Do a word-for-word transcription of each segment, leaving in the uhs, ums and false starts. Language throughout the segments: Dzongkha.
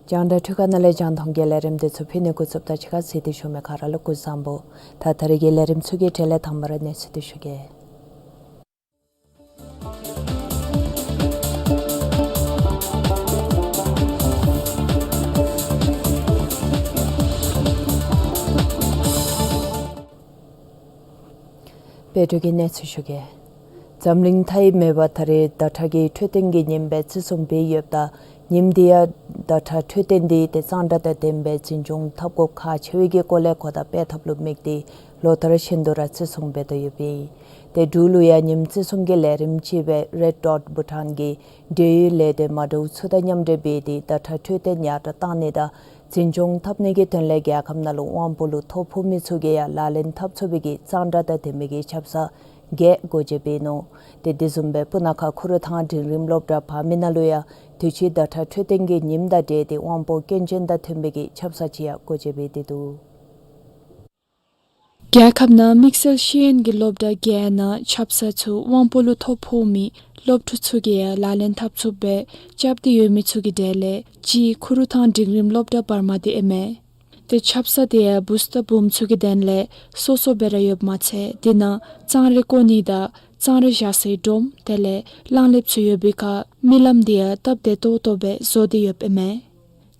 རྒྱང་བསྒྲགས་འཕྲུལ་ཁང་ནང་ལས་རྒྱང་མཐོང་གི་ལས་རིམ་འདི་ཚུ་ཕུལ་ནི་འགོ་བཙུགསཔ་ད་གཅིག་ཁར་གཟིགས་ཏེ་བཞུགས་མི་ག་ར་ལུ་སྐུ་གཟུགས་བཟང་པོ། ད་ད་རེས་ཀྱི་ལས་རིམ་ཚུ་གི་གྲས་ལས་དང་པ་ར་གནས་ཚུལ་འདི་ཞུ་གེ། སྦེ་འབྲུག་གི་གནས་ཚུལ་ཞུ་གེ། འཛམ་གླིང་མཐའ་ཡས་མེད་པར་ད་རེས་ཟླ་ཁྲག་གི་འཕྲོད་བསྟེན་གྱི་ཉིནམ་སྦེ་བརྩི་སྲུང་འབད་ཡོདཔ་ད་ཉིནམ་འདི་ཡང་ཟླ་ཁྲག་འཕྲོད་བསྟེན་འདི་ཏེ་གཙང་སྦྲ་དང་ལྡནམ་སྦེ་འཛིན་སྐྱོང་འཐབ་དགོཔ་ཁག་ཆེ་བའི་གི་སྐོར་ལས་གོ་བརྡ་སྤེལ་ཐབས་ལུ་དམིགས་ཏེ་ལོ་ལྟར་བཞིན་དུ་ར་བརྩི་སྲུང་འབད་དོ་ཡོདཔ་ཨིན། ཏེ་འབྲུག་ལུ་ཡང་ཉིནམ་བརྩི་སྲུང་གི་ལས་རིམ་ཅིག་སྦེ་རེཌ་ཌོཊ་བྷུ་ཊཱན་གྱི་འབྲེལ་ཡོད་ལས་སྡེ་མ་འདྲཝ་ཚུ་དང་མཉམ་འབྲེལ་འབད་དེ་ཟླ་ཁྲག་འཕྲོད་བསྟེན་ཡར་དྲགས་གཏང་ནི་དང་འཛིན་སྐྱོང་འཐབ་ནི་གི་དོན་ལས་རྒྱལ་ཁབ་ནང་ལུ་དབང་པོ་ལུ་ཐོ་ཕོག་མི་ཚུ་གིས་ཡང་ལག་ལེན་འཐབ་ཚུགས་པའི་གི་གཙང་སྦྲ་དང་ལྡན་པའི་གི་ཆབ་གསང་བརྒྱད་སྒོ་འབྱེད་འབད་ནུག། ཏེ་དེ་བཟུམ་སྦེ་སྤུ་ན་ཁ་ཁུ་རུ་ཐང་འབྲིང་རིམ་སློབ་གྲྭ་བར་མི་ནང་ལུ་ཡང་དུས་ཅི་ཟླ་ཁྲག་འཕྲོད་བསྟེན་གྱི་ཉིནམ་དང་འབྲེལ་ཏེ་དབང་པོ་སྐྱོན་ཅན་དང་མཐུན་པའི་གི་ཆབ་གསང་ཅིག་ཡང་སྒོ་འབྱེད་འབད་དེ་འདུག། རྒྱལ་ཁབ་ནང་དམིགས་བསལ་ཤེས་ཡོན་གྱི་སློབ་གྲྭ་བརྒྱད་ནང་ཆབ་གསང་ཚུ་དབང་པོ་ལུ་ཐོ་ཕོག་མི་སློབ་ཕྲུག་ཚུ་གིས་ཡང་ལག་ལེན་འཐབ་ཚུགསཔ་སྦེ་རྐྱབ་སྟེ་ཡོད་མི་ཚུ་གི་གྲས་ལས་གཅིག་ཁུ་རུ་ཐང་འབྲིང་རིམ་སློབ་གྲྭ་བར་མ་འདི་ཨིན་མས། ཏེ་ཆབ་གསང་འདི་ཡང་བུཚ་དང་བུམོ་ཚུ་གི་དོན་ལས་སོ་སོ་སྦེ་ར་ཡོདཔ་མ་ཚད་དེ་ནང་གཙང་རས་བཀོ་ནི་དང་གཙང་རས་བཞག་སའི་སྒྲོམ་དེ་ལས་གླང་ལེབ་ཚུ་ཡོད་པའི་ཁར་རྨི་ལམ་འདི་ཡང་སྟབས་བདེ་ཏོག་ཏོ་སྦེ་བཟོ་སྟེ་ཡོདཔ་ཨིན་མས།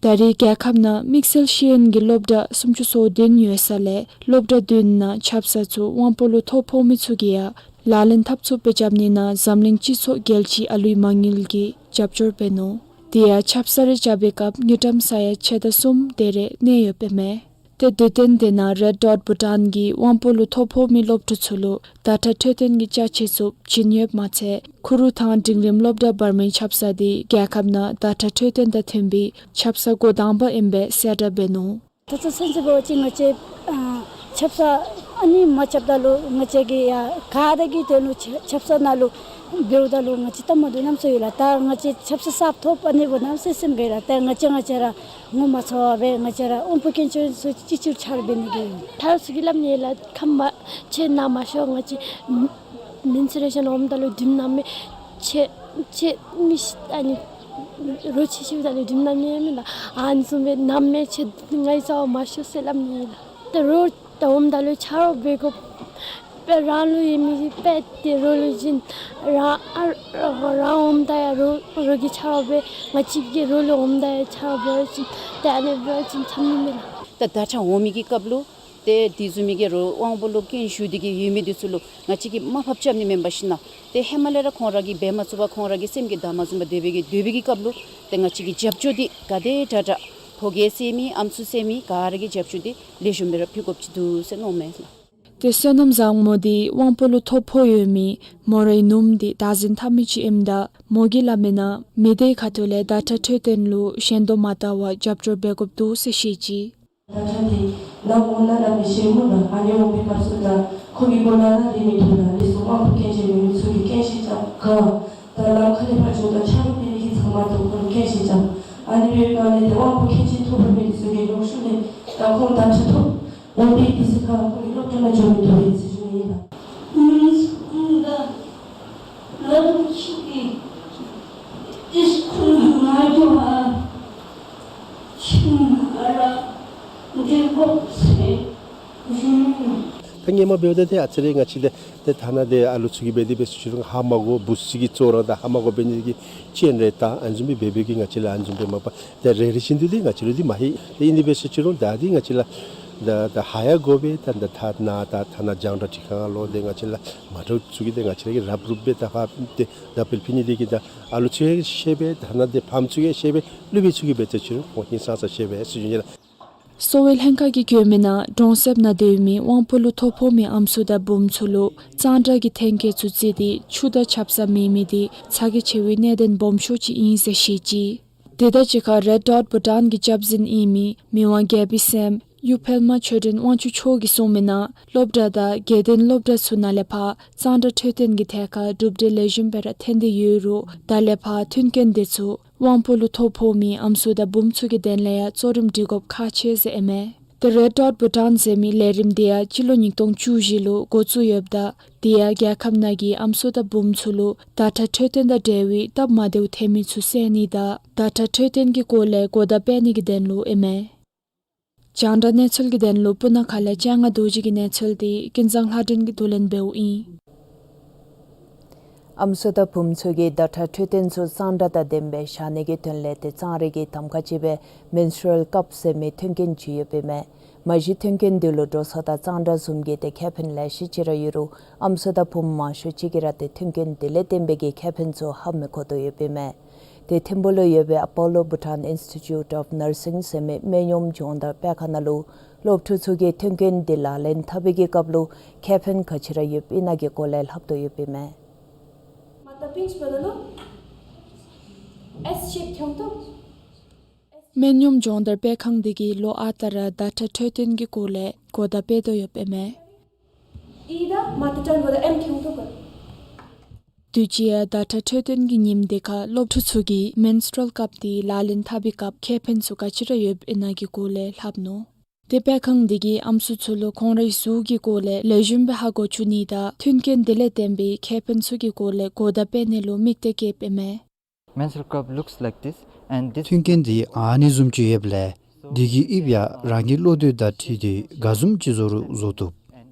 ད་རེས་རྒྱལ་ཁབ་ནང་དམིགས་བསལ་ཤེས་ཡོན་གྱི་སློབ་གྲྭ་སུམ་ཅུ་སོ་བདུན་ཡོད་ས་ལས་སློབ་གྲྭ་བདུན་ནང་ཆབ་གསང་ཚུ་དབང་པོ་ལུ་ཐོ་ཕོག་མི་ཚུ་གིས་ཡང་ལག་ལེན་འཐབ་ཚུགསཔ་སྦེ་རྐྱབ་ནི་ནང་འཛམ་གླིང་སྤྱི་ཚོགས་རྒྱལ་སྤྱིའི་ཨ་ལུའི་མ་དངུལ་གྱིས་རྒྱབ་སྐྱོར་འབད་ནུག། དེ་ཡང་ཆབ་གསང་རེ་རྐྱབ་པའི་སྐབས་དངུལ་ཀྲམ་ས་ཡ་ཕྱེད་དང་གསུམ་དེ་རེ་གནས་ཡོདཔ་ཨིན་མས། ཏེ་དུས་སྟོན་དེ་ནང་རེཌ་ཌོཊ་བྷུ་ཊཱན་གྱིས་དབང་པོ་ལུ་ཐོ་ཕོག་མི་སློབ་ཕྲུག་ཚུ་ལུ་ཟླ་ཁྲག་འཕྲོད་བསྟེན་གྱི་ཅ་ཆས་ཚུ་བྱིན་ཡོདཔ་མ་ཚད་ཁུ་རུ་ཐང་འབྲིང་རིམ་སློབ་གྲྭ་བར་མའི་ཆབ་གསང་འདི་རྒྱལ་ཁབ་ནང་ཟླ་ཁྲག་འཕྲོད་བསྟེན་དང་མཐུན་པའི་ཆབ་གསང་འགོ་དང་པ་ཨིནམ་སྦེ་གསལ་བསྒྲགས་འབད་ནུག། ད་ལྟོ་ཚུན་ཚོད་འབད་བ་ཅིན་ང་བཅས་ཨ་ཆབ་གསང་ཨ་ནི་མ་རྐྱབ་ད་ལུ་ང་བཅས་ཀྱིས་ཡང་ག་ར་གི་དོན་ལུ་ཆ་ཆབ་གསང་ནང་ལུ་འབདཝ་ད་ལུ་ང་བཅས་སྟབས་མ་བདེཝ་གནམ་མེད་ས་མེད་ཡོད་ལགས། ད་ང་བཅས་ཆབ་གསང་གསརཔ་ཐོབ་ཨ་ནི་འབདཝ་གནམ་མེད་ས་མེད་སེམས་དགའ་ཡི་ལགས། ད་ང་བཅས་ང་བཅས་ར་ངོ་མ་ཚོར་བར་ང་བཅས་ར་དབང་པོ་སྐྱོན་ཅན་ཚུ་གཅིག་གྱུར་ཆ་རོགས་འབད་ནི་གི་ཡོད། ཆ་རོགས་ཚུ་གིས་སླབ་ནི་ལགས། ཁམས་པ་ཁྱོད་ནཱ་མ་ཤོག། ང་བཅས་མེན་སི་ཊུ་རེ་ཤཱན་འོངམ་ད་ལུ་འགྲིམ་གནང་མས། ཁྱོད་ཁྱོད་མི་ཤི་ཨ་ནི་རོ་ཆེ་ཤོས་ད་ལུ་འགྲིམ་གནང་ནི་ཡང་མེད་ལགས། ཨ་ནི་བཟུམ་སྦེ་ནཱ་མས་ཁྱོད་ངེའི་རྩ་བར་མ་ཤོག་ཟེར་སླབ་ནི་ལགས། ད་རོགས་ད་འོངམ་ད་ལུ་ཆ་རོགས་འབད་དགོ་པས། རང་ལུ་ཡོད་མི་དཔེ་དེ་རོགས་ལུ་བྱིན། རང་ཨ་རང་འོངམ་ད་ཡང་རོགས་རོགས་ཀྱིས་ཆ་རོགས་འབད། ང་བཅས་ཀྱིས་རོགས་ལུ་འོངམ་ད་ཡང་ཆ་རོགས་འབད་བ་ཅིན་ཏེ་ཨ་ནི་འབད་བ་ཅིན་འཚམས་ནི་མས་ལགས། ད་ཟླ་ཁྲག་འོང་མི་གི་སྐབས་ལུ་ཏེ་དེ་བཟུམ་མའི་གི་རོགས་དབང་པོ་ལུ་སྐྱོན་ཞུགས་ཏེ་གི་ཡོད་མི་འདི་ཚུ་ལུ་ང་བཅས་ཀྱིས་མར་ཕབ་རྐྱབ་ནི་མེན་པར་ཞིན་ན་ཏེ་ཧེ་མ་ལས་ར་ཁོང་ར་གིས་འབད་མ་ཚུགས་པར་ཁོང་ར་གི་སེམས་ཀྱི་བདག་མ་བཟུང་པར་སྡོད་པའི་གི་སྡོད་པའི་གི་སྐབས་ལུ་ཏེ་ང་བཅས་ཀྱིས་རྒྱབ་སྐྱོར་འདི་ག་དེ་དྲག་དྲག་ཕོ་སྐྱེས་ཟེར་མི་ཨམ་སྲུ་ཟེར་མི་ག་ར་གིས་རྒྱབ་སྐྱོར་འདི་ལེགས་ཤོམ་སྦེ་ར་ཕུལ་དགོཔ་ཅིག་འདུག་ཟེར་མནོཝ་མས་ལགས། ཏེ་བསོད་ནམས་བཟང་མོ་འདི་དབང་པོ་ལུ་ཐོ་ཕོག་ཡོད་མི་མོ་རའི་ནུམོ་འདི་བདག་འཛིན་འཐབ་མི་ཅིག་ཨིནམ་ད་མོ་གིས་སླབ་མིའི་ནང་མི་སྡེའི་ཁ་ཐུག་ལས་ཟླ་ཁྲག་འཕྲོད་བསྟེན་ལུ་ཞན་དོ་མ་བལྟ་བར་རྒྱབ་སྐྱོར་འབད་དགོཔ་འདུག་ཟེར་བཤད་ཅི། ཟླ་ཁྲག་འདི་ནམ་འོང་ན་ནམ་མི་ཤེས་སྨོ་ལགས། ཨ་ནི་འོང་པའི་སྐབས་སུ་ད་ཁོ་གི་སྒོ་ནང་ན་སྡོད་མི་ཐུབ་ལགས། ལགས་སོ། དབང་པོ་སྐྱོན་ཅན་ཡོད་མི་ཚུ་གིས་སྐྱོན་བཤད་རྐྱབ་ག། ད་ནམ་མཁའ་ལས་ཕར་བྱུང་ད་ཆ་རོགས་འབད་ནི་གི་ཚབ་མ་ཐོབ་ཁོ་ལུ་སྐྱོན་བཤད་རྐྱབ། ཨ་ནི་འབད་བའི་སྒང་ལས་ཏེ་དབང་པོ་སྐྱོན་ཅན་ཐོབ་པ་མེད་མི་ཚུ་གི་ལོག་ཤུལ་ལས་ད་ཁོང་ད་ཆ་ཐོབ་འོང་པའི་དུས་སུ་ཁར་ཁོང་གི་སློབ་གྲྭ་ནང་འགྱོ་མི་ཐུབ་པས་ཟེར་ཞུ་ནི་ཨིན་ལགས། ད་སྔོན་མ་འབདཝ་ད་ཏེ་ཨ་ཙི་རེ་ང་བཅས་ལས་ཏེ་ཐ་ན་ཏེ་ཨ་ལུ་ཚུ་གིས་འབད་དེ་འབད་ཟེར་ཅི་རུང་ཧ་མ་གོ་བུཚ་ཅིག་གིས་ཚོར་ར་ད་ཧ་མ་གོ་འབད་ནི་གི་ཅན་རེ་ད་ཨ་ནི་བཟུམ་སྦེ་འབད་འབད་གི་ང་བཅས་ལུ་ཨ་ནི་བཟུམ་སྦེ་མ་པ་ཏེ་རེ་རེ་བཞིན་དུ་ཏེ་ང་བཅས་ལུ་འདི་མ་ཧེ། ཏེ་ཨིན་ཏེ་འབད་ཟེར་ཅི་རུང་ད་འདི་ང་བཅས་ལུ་ད་ད་ཧ་ཡང་གོ་བས། ད་ད་ཐ་ན་ད་ཐ་ན་རྒྱང་བསྒྲགས་ཁྲི་ཁང་ལུ་ཏེ་ང་བཅས་ལུ་མ་འདྲཝ་ཚུ་གིས་ཏེ་ང་བཅས་ལུ་གི་རབ་རུབ་སྦེ་ད་ཧ་ཏེ་ད་དཔེ་ཕུལ་ནི་འདི་གིས་ད་ཨ་ལུ་ཚུ་ཡང་ཤེས་པས། ཐ་ན་ཏེ་ཕམ་ཚུ་ཡང་ཤེས་པས། སློབ་དཔོན་ཚུ་གིས་འབད་ཟེར་ཅི་རུང་ཁོང་ཧིང་སངས་ས་ཤེས་པས་ཟེར་ཞུ་ནི་ལགས། གསོ་བའི་ལྷན་ཁག་གིས་བཀོད་མིའི་ནང་གྲོང་གསེབ་ནང་སྡོད་མི་དབང་པོ་ལུ་ཐོ་ཕོག་མི་ཨམ་སྲུ་དང་བུམོ་ཚུ་ལུ་གཙང་སྦྲ་གི་ཐོན་སྐྱེད་ཚུ་བརྩིས་ཏེ་ཆུ་དང་ཆབ་གསང་མེད་མི་འདི་ཚ་གྱང་ཆེ་བའི་གནད་དོན་སྦོམ་ཤོས་ཅིག་ཨིན་ཟེར་བཤད་ཅི། དེ་དང་གཅིག་ཁར་རེཌ་ཌོཊ་བྷུ་ཊཱན་གྱི་སྐྱབས་འཛིན་ཨིན་མི་མི་དབང་རྒྱལ་པོའི་སྲསམོ་གཡུ་འཕེལ་མ་ཆོས་སྒྲོན་དབང་ཕྱུག་མཆོག་གིས་གསུངས་མིའི་ནང་སློབ་གྲྭ་དང་དགེ་འདུན་སློབ་གྲྭ་ཚུ་ནང་ལས་ཕར་གཙང་སྦྲ་འཕྲོད་བསྟེན་གྱི་ཐད་ཁར་གྲུབ་འབྲས་ལེགས་ཤོམ་སྦེ་ར་ཐོན་ཏེ་ཡོད་རུང་ད་ལས་ཕར་མཐུན་རྐྱེན་འདི་ཚུ་དབང་པོ་ལུ་ཐོ་ཕོག་མི་ཨམ་སྲུ་དང་བུམོ་ཚུ་གི་དོན་ལས་ཡང་གཙོ་རིམ་སྒྲིག་དགོཔ་ཁག་ཆེ་ཟེར་ཨིན་མས། The Red Dot Bhutan ཟེར་མི་ལས་རིམ་དེ་ཡང་སྤྱི་ལོ་ཉིས་སྟོང་བཅུ་བཞི་ལུ་འགོ་བཙུགས་ཡོདཔ་ད་དེ་ཡང་རྒྱལ་ཁབ་ནང་གི་ཨམ་སྲུ་དང་བུམོ་ཚུ་ལུ་ཟླ་ཁྲག་འཕྲོད་བསྟེན་དང་འབྲེལ་བའི་སྟབས་མ་བདེཝ་ཐོན་མི་ཚུ་བསལ་ནི་དང་ཟླ་ཁྲག་འཕྲོད་བསྟེན་གྱི་སྐོར་ལས་གོ་བརྡ་སྤེལ་ནི་གི་དོན་ལུ་ཨིན་མས། རྒྱང་བསྒྲགས་གནས་ཚུལ་གྱི་དོན་ལུ་སྤུ་ན་ཁ་ལས་སྤྱན་སྔ་རྡོ་རྗེ་གི་གནས་ཚུལ་དེ་ཀུན་བཟང་ལྷ་སྒྲོན་གྱིས་བསྡུ་ལེན་འབདཝ་ཨིན། ཨམ་སྲུ་དང་བུམོ་ཚུ་གིས་ཟླ་ཁྲག་འཕྲོད་བསྟེན་ཚུ་གཙང་སྦྲ་དང་ལྡནམ་སྦེ་བཞག་ནི་གི་དོན་ལས་ཏེ་གཙང་རིས་ཀྱི་གདམ་ཁ་ཅིག་སྦེ་Menstrual Cup ཟེར་མི་མཐུན་རྐྱེན་ཅིག་ཡོདཔ་ཨིན་མས། མ་གཞི་མཐུན་རྐྱེན་འདི་ལུ་འགྲོ་སོང་དང་གཙང་སྦྲ་བཟུམ་གྱི་ཏེ་ཁེ་ཕན་ལེ་ཤ་ཅིག་ར་ཡོད་རུང་ཨམ་སྲུ་དང་བུམོ་མང་ཤོས་ཅིག་གིས་ར་ཏེ་མཐུན་རྐྱེན་འདི་ལས་བརྟེན་པའི་གི་ཁེ་ཕན་ཚུ་ལྷབ་མི་དགོ་དོ་ཡོདཔ་ཨིན་མས། ཏེ་ཐིམ་ཕུག་ལུ་ཡོད་པའི་Apollo Bhutan Institute of Nursing ཟེར་མི་སྨན་གཡོགམ་སྦྱོང་བརྡར་སྤེལ་ཁང་ནང་ལུ་སློབ་ཕྲུག་ཚུ་གིས་མཐུན་རྐྱེན་འདི་ལག་ལེན་འཐབ་པའི་གི་སྐབས་ལུ་ཁེ་ཕན་ག་ཅི་ར་ཡོདཔ་ཨིན་ན་གི་སྐོར་ལས་ལྷབ་དོ་ཡོདཔ་ཨིན་མས། སྨན་གཡོགམ་སྦྱོང་བརྡར་སྤེལ་ཁང་འདི་གིས་ལོ་ཨ་རྟག་ར་ཟླ་ཁྲག་འཕྲོད་བསྟེན་གྱི་སྐོར་ལས་གོ་བརྡ་སྤེལ་དོ་ཡོདཔ་ཨིན་མས། དུས་ཅི་ཡང་ཟླ་ཁྲག་འཕྲོད་བསྟེན་གྱི་ཉིནམ་དེ་ཁར་སློབ་ཕྲུག་ཚུ་གིས་Menstrual Cup དེ་ལག་ལེན་འཐབ་པའི་སྐབས་ཁེ་ཕན་ཚུ་ག་ཅི་ར་ཡོདཔ་ཨིན་ན་གི་སྐོར་ལས་ལྷབ་ནུག། ཏེ་སྤེལ་ཁང་འདི་གིས་ཨམ་སྲུ་ཚུ་ལུ་ཁོང་རའི་གཟུགས་ཀྱི་སྐོར་ལས་ལེགས་ཤོམ་སྦེ་ཧ་གོ་བཅུག་ནི་དང་མཐུན་རྐྱེན་དེ་ལས་བརྟེན་པའི་ཁེ་ཕན་ཚུ་གི་སྐོར་ལས་གོ་བརྡ་སྤེལ་ནི་ལུ་དམིགས་གཏད་བསྐྱེདཔ་ཨིན་མས། Menstrual cup looks like this, and this མཐུན་རྐྱེན་འདི་ཨ་ནི་བཟུམ་ཅིག་ཡོདཔ་ལས་འདི་གི་དབྱིབས་ཡང་རང་གི་བློ་འདོད་དང་འཁྲིལ་ཏེ་ག་བཟུམ་ཅིག་བཟོ་རུང་བཟོ་བཏུབ།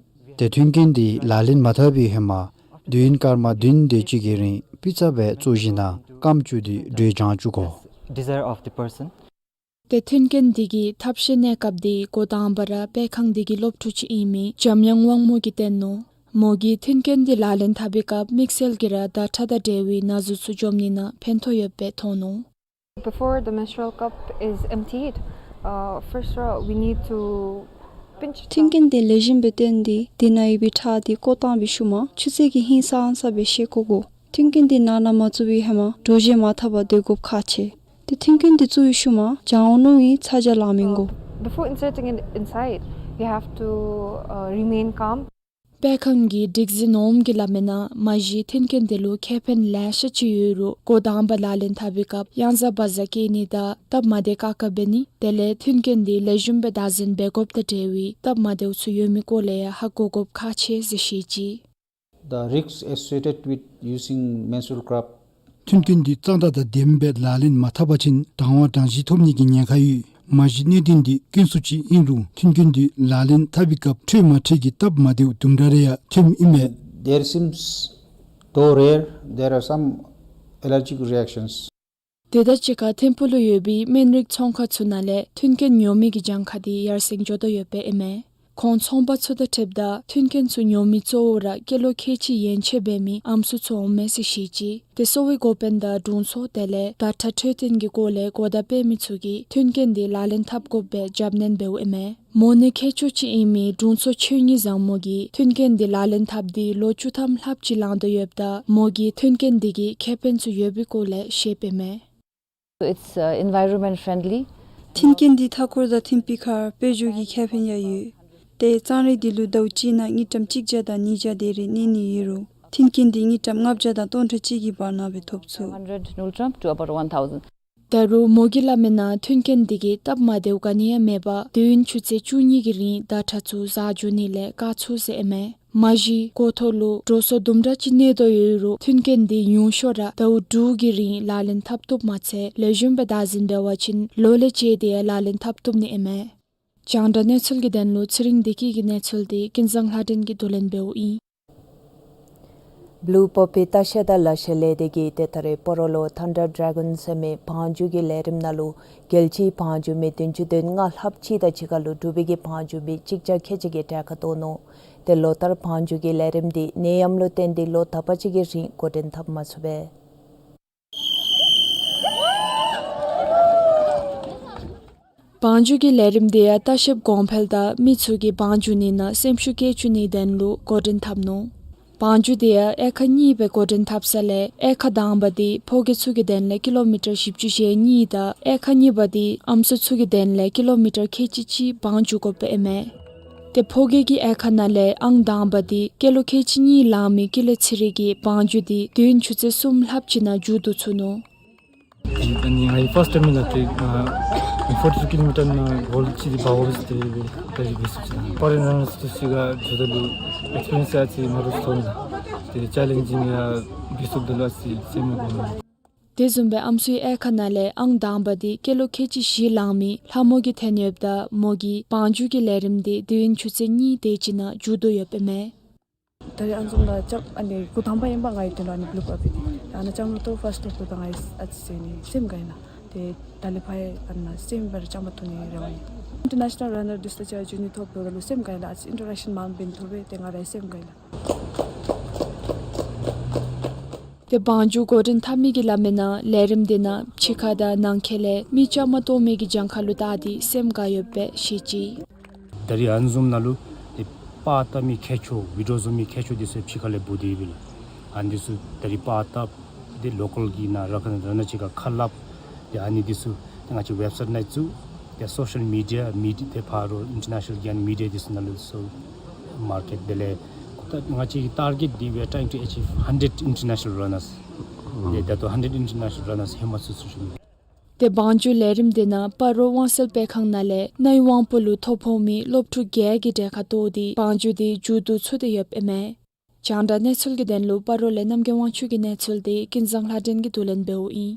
ཏེ་མཐུན་རྐྱེན་འདི་ལག་ལེན་མ་འཐབ་པའི་ཧེ་མ་དུས་ཡུན་སྐར་མ་བདུན་དེ་ཅིག་གི་རིང་པི་ཙ་སྦེ་བཙོ་བཞེས་ན་སྐམ་བཅུག་སྟེ་དྲོད་འཇམ་བཅུག་དགོ། Desire of the person. ཏེ་མཐུན་རྐྱེན་འདི་གི་ཐབས་ཤེས་གནས་སྐབས་འདི་འགོ་དང་པ་ར་སྤེལ་ཁང་འདི་གི་སློབ་ཕྲུག་ཅིག་ཨིན་མི་འཇམ་དབྱངས་དབང་མོ་གིས་བསྟན་ནུག། མོ་གིས་མཐུན་རྐྱེན་འདི་ལག་ལེན་འཐབ་པའི་སྐབས་དམིགས་བསལ་གྱིས་ར་ཟླ་ཁྲག་དང་འབྲེལ་བའི་ན་ཟུག་ཚུ་འཇོམས་ནི་ནང་ཕན་ཐོགས་ཡོདཔ་སྦེ་མཐོང་ནུག། Before the menstrual cup is emptied, uh, first, uh, we need to pinch it down. མཐུན་རྐྱེན་འདི་ལེགས་ཤོམ་སྦེ་བཏོན་ཏེ་དེ་ནང་ཡོད་པའི་ཁྲག་འདི་བཀོ་བཏང་བའི་ཤུལ་མ་ཆུ་ཚད་ཀྱི་ཧིང་སངས་ས་སྦེ་བཞེས་བཀོ་དགོ། མཐུན་རྐྱེན་འདི་ནང་ན་མ་བཙུགས་པའི་ཧེ་མ་དྲོ་བཞེས་མ་འཐབ་པར་སྡོད་དགོཔ་ཁག་ཆེ། ཏེ་མཐུན་རྐྱེན་འདི་བཙུགས་པའི་ཤུལ་མ་གྱང་འོང་མནོ་བའི་ཚ་གྱང་ལང་མི་དགོ། Before inserting it inside, you have to, uh, remain calm. སྤེལ་ཁང་གི་སྒྲིག་གཞི་ནོར་བུམ་གྱིས་སླབ་མིའི་ནང་མ་གཞི་མཐུན་རྐྱེན་འདི་ལུ་ཁེ་ཕན་ལེ་ཤ་ཅིག་ཡོད་རུང་འགོ་དང་པ་ལག་ལེན་འཐབ་པའི་སྐབས་གཡང་ཟ་བག་ཟ་སྐྱེ་ནི་དང་སྟབས་མ་བདེ་དཀའ་ཁག་འབད་ནི་དེ་ལས་མཐུན་རྐྱེན་འདི་ལེགས་ཤོམ་སྦེ་བདག་འཛིན་འབད་དགོཔ་དང་འབྲེལ་བའི་སྟབས་མ་བདེཝ་ཚུ་ཡོད་མི་སྐོར་ལས་ཡང་ཧ་གོ་དགོཔ་ཁག་ཆེ་ཟེར་བཤད་ཅི། The risks associated with using menstrual cup. མཐུན་རྐྱེན་འདི་གཙང་སྦྲ་དང་ལྡནམ་སྦེ་ལག་ལེན་མ་འཐབ་པ་ཅིན་གྲང་བ་གྲང་ཞིང་ཐོབ་ནི་གི་ཉེན་ཁ་ཡོད། མ་གཞི་གནད་དོན་འདི་དཀོན་སུ་ཅིག་ཨིན་རུང་མཐུན་རྐྱེན་འདི་ལག་ལེན་འཐབ་པའི་སྐབས་འཕྲོད་མ་འཕྲོད་ཀྱི་སྟབས་མ་བདེཝ་དུམ་གྲ་རེ་ཡང་ཐོནམ་ཨིན་མས། There seems, though rare, there are some allergic reactions. དེ་དང་གཅིག་ཁར་ཐིམ་ཕུག་ལུ་ཡོད་པའི་སྨན་རིགས་ཚོང་ཁང་ཚུ་ནང་ལས་མཐུན་རྐྱེན་ཉོ་མི་གི་གྱངས་ཁ་འདི་ཡར་སེང་འགྱོ་དོ་ཡོདཔ་ཨིན་མས། ཁོང་ཚོང་པ་ཚུ་དང་འཁྲིལཝ་ད་མཐུན་རྐྱེན་ཚུ་ཉོ་མི་གཙོ་བོ་ར་སྐྱེས་ལོ་ཁལ་གཅིག་ཡན་ཆད་འབད་མི་ཨམ་སྲུ་ཚུ་འོང་མས་ཟེར་བཤད་ཅི། ཏེ་གསོ་བའི་འགོ་དཔོན་དང་དྲུང་འཚོ་དེ་ལས་ཟླ་ཁྲག་འཕྲོད་བསྟེན་གྱི་སྐོར་ལས་གོ་བརྡ་སྤེལ་མི་ཚུ་གིས་མཐུན་རྐྱེན་འདི་ལག་ལེན་འཐབ་དགོཔ་སྦེ་རྒྱབ་སྣོན་འབདཝ་ཨིན་མས། མོ་ནི་མཁས་མཆོག་ཅིག་ཨིན་མི་དྲུང་འཚོ་ཆོས་ཉིད་བཟང་མོ་གིས་མཐུན་རྐྱེན་འདི་ལག་ལེན་འཐབ་སྟེ་ལོ་བཅུ་ཐམ་ལྷགཔ་ཅིག་ལང་དོ་ཡོདཔ་ད་མོ་གིས་མཐུན་རྐྱེན་འདི་གིས་ཁེ་ཕན་ཚུ་ཡོད་པའི་སྐོར་ལས་བཤདཔ་ཨིན་མས། It's, uh, environment friendly. མཐུན་རྐྱེན་འདི་མཐའ་འཁོར་དང་མཐུན་པའི་ཁར་དཔལ་འབྱོར་གྱི་ཁེ་ཕན་ཡང་ཡོད། ཏེ་གཙང་རིས་འདི་ལུ་ཟླཝ་གཅིག་ནང་དངུལ་ཀྲམ་གཅིག་བརྒྱ་དང་ཉིས་བརྒྱ་དེ་རེ་གནས་ནི་ཡོད་རུང་མཐུན་རྐྱེན་འདི་དངུལ་ཀྲམ་ལྔ་བརྒྱ་དང་སྟོང་ཕྲག་གཅིག་གི་བར་ན་སྦེ་ཐོབ་ཚུགས། Hundred Ngultrum to about one thousand. ད་རུང་མོ་གིས་སླབ་མིའི་ནང་མཐུན་རྐྱེན་འདི་གིས་སྟབས་མ་བདེཝ་ག་ནི་ཡང་མེད་པར་དུས་ཡུན་ཆུ་ཚོད་བཅུ་གཉིས་ཀྱི་རིང་ཟླ་ཁྲག་ཚུ་བཟའ་འགྱོ་ནི་ལས་བཀག་ཚུགས་ཟེར་ཨིན་མས། མ་གཞི་འགོ་ཐོག་ལུ་དྲོ་སོགས་དུམ་གྲ་ཅིག་གནས་དོ་ཡོད་རུང་མཐུན་རྐྱེན་འདི་ཉུང་ཤོས་ར་ཟླཝ་དྲུག་གི་རིང་ལག་ལེན་འཐབ་བཏུབ་མ་ཚད་ལེགས་ཤོམ་སྦེ་བདག་འཛིན་འབད་བ་ཅིན་ལོ་ལས་བཅད་དེ་ཡང་ལག་ལེན་འཐབ་བཏུབ་ནི་ཨིན་མས། རྒྱང་བསྒྲགས་གནས་ཚུལ་གྱི་དོན་ལུ་ཚེ་རིང་བདེ་སྐྱིད་ཀྱི་གནས་ཚུལ་འདི་ཀུན་བཟང་ལྷ་སྒྲོན་གྱིས་བསྡུ་ལེན་འབདཝ་ཨིན། Blue Poppy ལྟ་བཤལ་དང་ལག་ཤེས་ལས་སྡེ་གིས་ཏེ་ད་རེས་སྤ་རོ་ལུ་Thunder Dragon ཟེར་མི་བང་རྒྱུག་གི་ལས་རིམ་ནང་ལུ་རྒྱལ་སྤྱིའི་བང་རྒྱུག་མི་བདུན་ཅུ་དོན་ལྔ་ལྷགཔ་ཅིག་དང་གཅིག་ཁར་ལུ་འབྲུག་པའི་གི་བང་རྒྱུག་མི་གཅིག་བརྒྱ་ཁལ་གཅིག་གིས་གྲལ་ཁར་གཏོགས་ནུག། ཏེ་ལོ་ལྟར་བང་རྒྱུག་གི་ལས་རིམ་འདི་ནད་ཡམས་ལུ་བརྟེན་ཏེ་ལོ་དག་པ་ཅིག་གི་རིང་འགོ་འདྲེན་འཐབ་མ་ཚུགས་པས། བང་རྒྱུག་གི་ལས་རིམ་འདི་ཡང་ལྟ་བཤལཔ་གོང་འཕེལ་དང་མི་ཚུ་གིས་བང་རྒྱུག་ནི་ནང་སེམས་ཤུགས་བསྐྱེད་བཅུག་ནིའི་དོན་ལུ་འགོ་འདྲེན་འཐབ་ནུག། བང་རྒྱུག་འདི་ཡང་དབྱེ་ཁག་གཉིས་སྦེ་འགོ་འདྲེན་འཐབ་ས་ལས་དབྱེ་ཁག་དང་པ་འདི་ཕོ་སྐྱེས་ཚུ་གི་དོན་ལས་ཀི་ལོ་མི་ཊར་བཞི་བཅུ་ཞེ་གཉིས་དང་དབྱེ་ཁག་གཉིས་པ་འདི་ཨམ་སྲུ་ཚུ་གི་དོན་ལས་ཀི་ལོ་མི་ཊར་ཁལ་གཅིག་གཅིག་བང་རྒྱུག་དགོཔ་ཨིན་མས། ཏེ་ཕོ་སྐྱེས་ཀྱི་དབྱེ་ཁག་ནང་ལས་ཨང་དང་པ་འདི་སྐྱེས་ལོ་ཁལ་གཅིག་གཉིས་ལང་མི་སྐྱེས་ལོ་ཚེ་རིང་གིས་བང་རྒྱུག་འདི་དུས་ཡུན་ཆུ་ཚོད་གསུམ་ལྷགཔ་ཅིག་ནང་མཇུག་བསྡུ་ཚུགས་ནུག། ཨ་ནི་ང་གིས་ཕརསཊ་ཊའིམ་ཨིན་ལགས། ཏེ་ཨ་ཕོར་ཊི་ཊུ་ཀི་ལོ་མི་ཊར་ནང་གོལ་ཅིག་འདི་འབག་འོང་ཟེར་ཏེ་ད་རིས་འབད་ཚུགས་ཅི་ལགས། པ་ར་ལཱན་རནརསི་འདི་ཚུ་ག་འགྱོཝ་ད་ལུ་ཨེགསི་པི་རི་ཡེནསི་ཡང་ཨ་ཙི་མ་འདྲཝ་ཐོན་ལགས། ཏེ་ཅེ་ལེནཇིང་ཡང་འབད་ཚུགསཔ་ད་ལུ་ཨ་ཙི་སེམས་མ་དགའཝ་མས། དེ་བཟུམ་སྦེ་ཨམ་སྲུའི་དབྱེ་ཁག་ནང་ལས་ཨང་དང་པ་འདི་སྐྱེས་ལོ་ཁལ་གཅིག་བཞི་ལང་མི་ལྷ་མོ་གིས་ཐོན་ཡོདཔ་ད་མོ་གིས་བང་རྒྱུགས་ཀྱི་ལས་རིམ་འདི་དུས་ཡུན་ཆུ་ཚོད་གཉིས་དེ་ཅིག་ནང་མཇུག་བསྡུ་ཡོདཔ་ཨིན་མས། ད་རིས་ཨ་ནི་བཟུམ་ལགས་ལྕམ་ཨ་ནི་འགོ་དང་པ་ཨིན་པ་ང་གིས་ཐོན་ལུ་ཨ་ནི་བུ་ལུ་ཀ་འབད་ནི། ཨ་ནཱ་ལྕམ་ལོ་ཏོ་ཕརསཊ་ཐོབ་ད་ང་གིས་ཨ་ཙི་ཟེར་ནི་སེམས་དགའ་ཨིན་ལགས། ཏེ་ད་ལས་ཕར་ཡང་ཨ་ནཱ་སེམས་པར་ལྕམ་པ་ཐོབ་ནིའི་རེ་བ་ཨིན། ཨིན་ཊར་ནེ་ཤ་ནཱལ་རན་ནར་འདི་ཚུ་ཆ་འགྱོ་ནི་ཐོབ་ད་ལུ་སེམས་དགའ་ཨིན་ལགས། ཨ་ཙི་ཨིན་ཊར་ཨེག་ཤཱན་མངམ་འབད་ནི་ཐོབ་པས། ཏེ་ང་ར་སེམས་དགའ་ཨིན་ལགས། ཏེ་བང་རྒྱུགས་འགོ་འདྲེན་འཐབ་མི་གིས་སླབ་མིའི་ནང་ལས་རིམ་འདི་ནང་ཕྱི་ཁ་དང་ནང་འཁོད་ལས་མི་བཅའ་མར་གཏོགས་མི་གི་གྱངས་ཁ་ལུ་བལྟ་སྟེ་སེམས་དགའ་ཡོདཔ་སྦེ་བཤད་ཅི། ད་རིས་ཨ་ནི་བཟུམ་ནང་ལུ་ཏེ་པར་བཏབ་མི་ཁྱད་ཆོས་བི་ཌིའོ་བཟོ་མི་ཁྱད་ཆོས་འདི་ཚུ་ཕྱི་ཁ་ལས་འབོ་སྟེ་ཡོདཔ་ལགས། ཨ་ནི་འདི་ཚུ་ད་རིས་པར་བཏབ་སྟེ་ལོ་ཀཱལ་གྱི་ནང་ར་ཁ་ནང་ར་ནང་ཕྱི་ཁར་ཁ་སླབ། ཏེ་ཨ་ནི་འདི་ཚུ་ཏེ་ང་བཅས་ཝེབ་སའིཊ་ནང་བཙུགས། ཏེ་སོ་ཤལ་མི་ཌི་ཡ་མི་ཌི་ཡ་ཏེ་ཕར་ལུ་ཨིན་ཊར་ནེ་ཤ་ནཱལ་གྱི་མི་ཌི་ཡ་འདི་ཚུ་ནང་ལུ་ཚུ་མར་ཀེཊ། དེ་ལས་ད་ང་བཅས་ཀྱི་ཊར་གེཊ་འདི་we are trying to achieve hundred international runners. ཏེ་ད་ལྟོ་ཧན་ཌེཌ་ཨིན་ཊར་ནེ་ཤ་ནཱལ་ར་ནརསི་ཧེ་མ་ཚུད་ཚུད་ཅི་ཨིན། ཏེ་བང་རྒྱུགས་ལས་རིམ་འདི་ནང་སྤ་རོ་དབང་གསལ་དཔེ་ཁང་ནང་ལས་རྣ་ཡི་དབང་པོ་ལུ་ཐོ་ཕོག་མི་སློབ་ཕྲུག་བརྒྱད་ཀྱིས་གྲལ་ཁར་གཏོགས་ཏེ་བང་རྒྱུགས་འདི་མཇུག་བསྡུ་ཚུགས་ཏེ་ཡོདཔ་ཨིན་མས། རྒྱང་བསྒྲགས་གནས་ཚུལ་གྱི་དོན་ལུ་སྤ་རོ་ལས་རྣམ་རྒྱལ་དབང་ཕྱུག་གི་གནས་ཚུལ་འདི་ཀུན་བཟང་ལྷ་སྒྲོན་གྱིས་བསྡུ་ལེན་འབདཝ་ཨིན།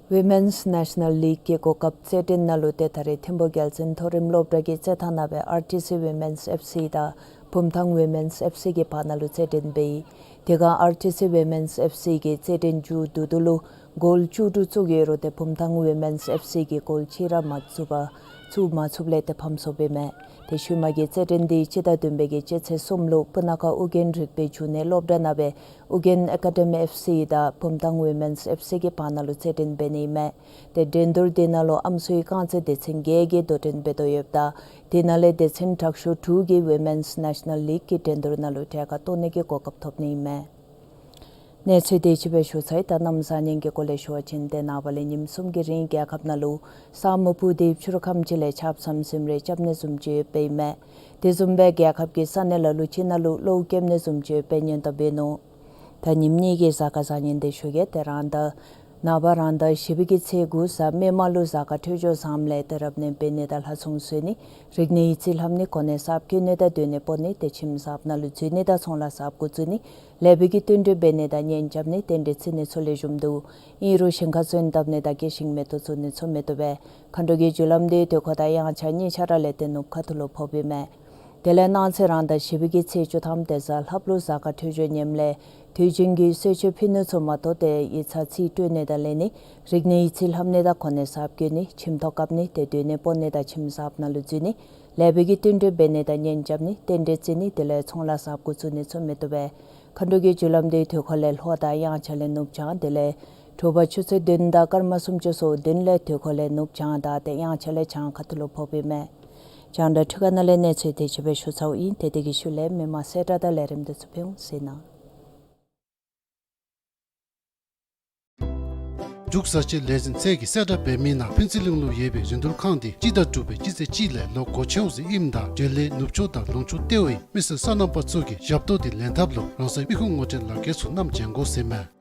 ཝི་མེནསི་ནེ་ཤ་ནལ་ལིག་གི་གོ་སྐབས་རྩེད་འགྲན་ནང་ལུ་ཏེ་ད་རིས་ཐིམ་ཕུག་རྒྱལ་བཙུན་མཐོ་རིམ་སློབ་གྲྭ་གི་རྩེད་ཐང་ནང་སྦེ་ཨར་ཊི་སི་ཝི་མེནསི་ཨེཕ་སི་དང་བུམ་ཐང་ཝི་མེནསི་ཨེཕ་སི་གི་བར་ན་ལུ་རྩེད་འགྲན་འབད་ཡི། དེ་སྒང་ཨར་ཊི་སི་ཝི་མེནསི་ཨེཕ་སི་གིས་རྩེད་འགྲན་མཇུག་བསྡུ་བསྡུ་ལུ་གོལ་བཅུ་དྲུག་བཙུགས་ཡོད་རུང་ཏེ་བུམ་ཐང་ཝི་མེནསི་ཨེཕ་སི་གིས་གོལ་གཅིག་ར་མ་བཙུགས་པར་ཚུགས་མ་ཚུགསཔ་ལས་ཏེ་ཕམ་སོཔ་ཨིན་མས། ཏེ་ཤུལ་མ་གི་རྩེད་འགྲན་འདི་སྤྱི་ཟླ་བདུན་པའི་གི་སྤྱི་ཚེས་གསུམ་ལུ་སྤུ་ན་ཁ་ཨོ་རྒྱན་རིག་པའི་འབྱུང་གནས་སློབ་གྲྭ་ནང་སྦེ་ཨོ་རྒྱན་ཨེ་ཀ་ཌེ་མི་ཨེཕ་སི་དང་བུམ་ཐང་ཝི་མེནསི་ཨེཕ་སི་གི་བར་ན་ལུ་རྩེད་འགྲན་འབད་ནི་ཨིན་མས། ཏེ་འགྲན་བསྡུར་འདི་ནང་ལུ་ཨམ་སྲུའི་རྐང་རྩེད་སྡེ་ཚན་བརྒྱད་ཀྱིས་དོ་འགྲན་འབད་དོ་ཡོདཔ་ད་དེ་ནང་ལས་སྡེ་ཚན་དྲག་ཤོས་དྲུག་གིས་ཝི་མེནསི་ནེ་ཤ་ནལ་ལིག་གི་འགྲན་བསྡུར་ནང་ལུ་གྲལ་ཁར་གཏོགས་ནི་གི་གོ་སྐབས་ཐོབ་ནི་ཨིན་མས། གནས་ཚུལ་དེ་ཅིག་སྦེ་ཞུ་ཚར་ཡི། ད་གནམ་གཤིས་ཉིན་གྱི་སྐོར་ལས་ཞུ་བ་ཅིན་ཏེ་ནངས་པ་ལས་ཉིནམ་གསུམ་གྱི་རིང་རྒྱལ་ཁབ་ནང་ལུ་ས་སྨུག་སྤུབས་ཏེ་ཕྱི་རུ་ཁམས་ཅིག་ལས་ཆརཔ་ཟམ་ཟིམ་རེ་རྐྱབ་ནི་བཟུམ་ཅིག་ཡོདཔ་ཨིན་མས། དེ་བཟུམ་སྦེ་རྒྱལ་ཁབ་ཀྱི་ས་གནས་ལ་ལུ་ཅིག་ནང་ལུ་གློཝ་རྐྱབ་ནི་བཟུམ་ཅིག་ཡོདཔ་སྙན་ཐོ་འབད་ནུག། ད་ཉིནམ་གཉིས་ཀྱི་གཟའ་སྐར་བཟང་ངན་འདི་ཞུ་གེ། ཏེ་རང་ཟླ་ནངས་པ་རང་ཟླ་བཞི་པའི་གི་ཚེས་དགུ་གཟའ་མིག་དམར་ལུ་གཟའ་སྐར་འཕྲོད་སྦྱོར་བཟངམ་ལས་ཏེ་རབ་གནས་འབད་ནི་དང་ལྷ་ཚོགས་འཚོལ་ནི་རིག་གནས་ཡིག་རྩིས་ལྷབ་ནི་གོ་གནས་གསརཔ་བསྐོ་ནི་དང་སྡོད་གནས་སྤོ་ནི་ཏེ་ཁྱིམ་གསརཔ་ནང་ལུ་འཛུལ་ནི་དང་ཚོང་ལཱ་གསརཔ་འགོ་བཙུགས་ནི་ལེགས་པའི་གི་བསྟུན་གྲོས་འབད་ནི་དང་གཉེན་རྐྱབ་ནི་རྟེན་འབྲེལ་བརྩི་ནི་ཚུ་ལེགས་ཤོམ་འདུག། ཨིན་རུང་ཞིང་ཁར་སོན་བཏབ་ནི་དང་སྐྱེད་ཤིང་མེ་ཏོག་བཙུགས་ནི་ཚུ་མི་བཏུབ་པས། མཁའ་འགྲོ་གི་རྒྱུ་ལམ་འདི་དུས་འཁོར་དང་དབྱངས་འཆར་གཉིས་ཆ་ར་ལས་ཏེ་ནུབ་ཁ་ཐུག་ལུ་ཕོགཔ་ཨིན་མས། དེ་ལས་གནངས་ཚེ་རང་ཟླ་བཞི་པའི་གི་ཚེས་བཅུ་ཐམ་ཏེ་གཟའ་ལྷགཔ་ལུ་གཟའ་སྐར་འཕྲོད་སྦྱོར་ངནམ་ལས་དུས་རྒྱུན་གྱི་གསོལ་མཆོད་ཕུལ་ནི་ཚུ་མ་གཏོགས་ཏེ་ཡིག་ཚང་རྩིས་སྤྲོད་ནི་དང་ལེན་ནི་རིག་གནས་ཡིག་རྩིས་ལྷབ་ནི་དང་གོ་གནས་གསརཔ་བསྐོ་ནི་ཁྱིམ་ཐོག་བཀབ་ནི་ཏེ་སྡོད་གནས་སྤོ་ནི་དང་ཁྱིམ་གསརཔ་ནང་ལུ་འཛུལ་ནི་ལེགས་པའི་གི་བསྟུན་གྲོས་འབད་ནི་དང་གཉེན་རྐྱབ་ནི་རྟེན་འབྲེལ་བརྩི་ནི་དེ་ལས་ཚོང་ལཱ་གསརཔ་འགོ་བཙུགས་ནི་ཚུ་མི་བཏུབ་པས། མཁའ་འགྲོ་གི་རྒྱུ་ལམ་འདི་དུས་འཁོར་ལས་ལྷོ་དང་དབྱངས་འཆར་ལས་ནུབ་བྱང་དེ་ལས་དྲོ་པ་ཆུ་ཚོད་བདུན་དང་སྐར་མ་སུམ་ཅུ་སོ་བདུན་ལས་དུས་འཁོར་ལས་ནུབ་བྱང་དང་ཏེ་དབྱངས་འཆར་ལས་བྱང་ཁ་ཐུག་ལུ་ཕོགཔ་ཨིན་མས། རྒྱང་བསྒྲགས་འཕྲུལ་ཁང་ནང་ལས་གནས་ཚུལ་དེ་ཅིག་སྦེ་ཞུ་ཚརཝ་ཨིན། ཏེ་དེ་གི་ཤུལ་ལས་མི་མང་གསལ་བསྒྲགས་དང་ལས་རིམ་འདི་ཚུ་ཕུལ་འོང་ཟེར་ནི། འབྲུག་བཟའ་ཆས་ལས་འཛིན་ཚད་ཀྱིས་གསལ་བསྒྲགས་འབད་མི་ནང་ཕུན་ཚོགས་གླིང་ལུ་ཡོད་པའི་རིན་བསྡུར་ཁང་འདི་སྤྱི་ཟླ་དྲུག་པའི་སྤྱི་ཚེས་གཅིག་ལས་ལོ་འགོ་བཙུགས་ཟེར་ཨིནམ་ད་འབྲེལ་ཡོད་ནུབ་ཕྱོགས་དང་ལུང་ཕྱོགས་གཏོགས་པའི་མི་སེར་སོ་ནམ་པ་ཚུ་གིས་ཞབས་ཏོག་འདི་ལེན་ཐབས་ལུ་རང་སོའི་མི་ཁུངས་ངོ་སྤྲོད་ལག་ཁྱེར་ཚུ་བསྣམས་བྱོན་དགོ་ཟེར་མས།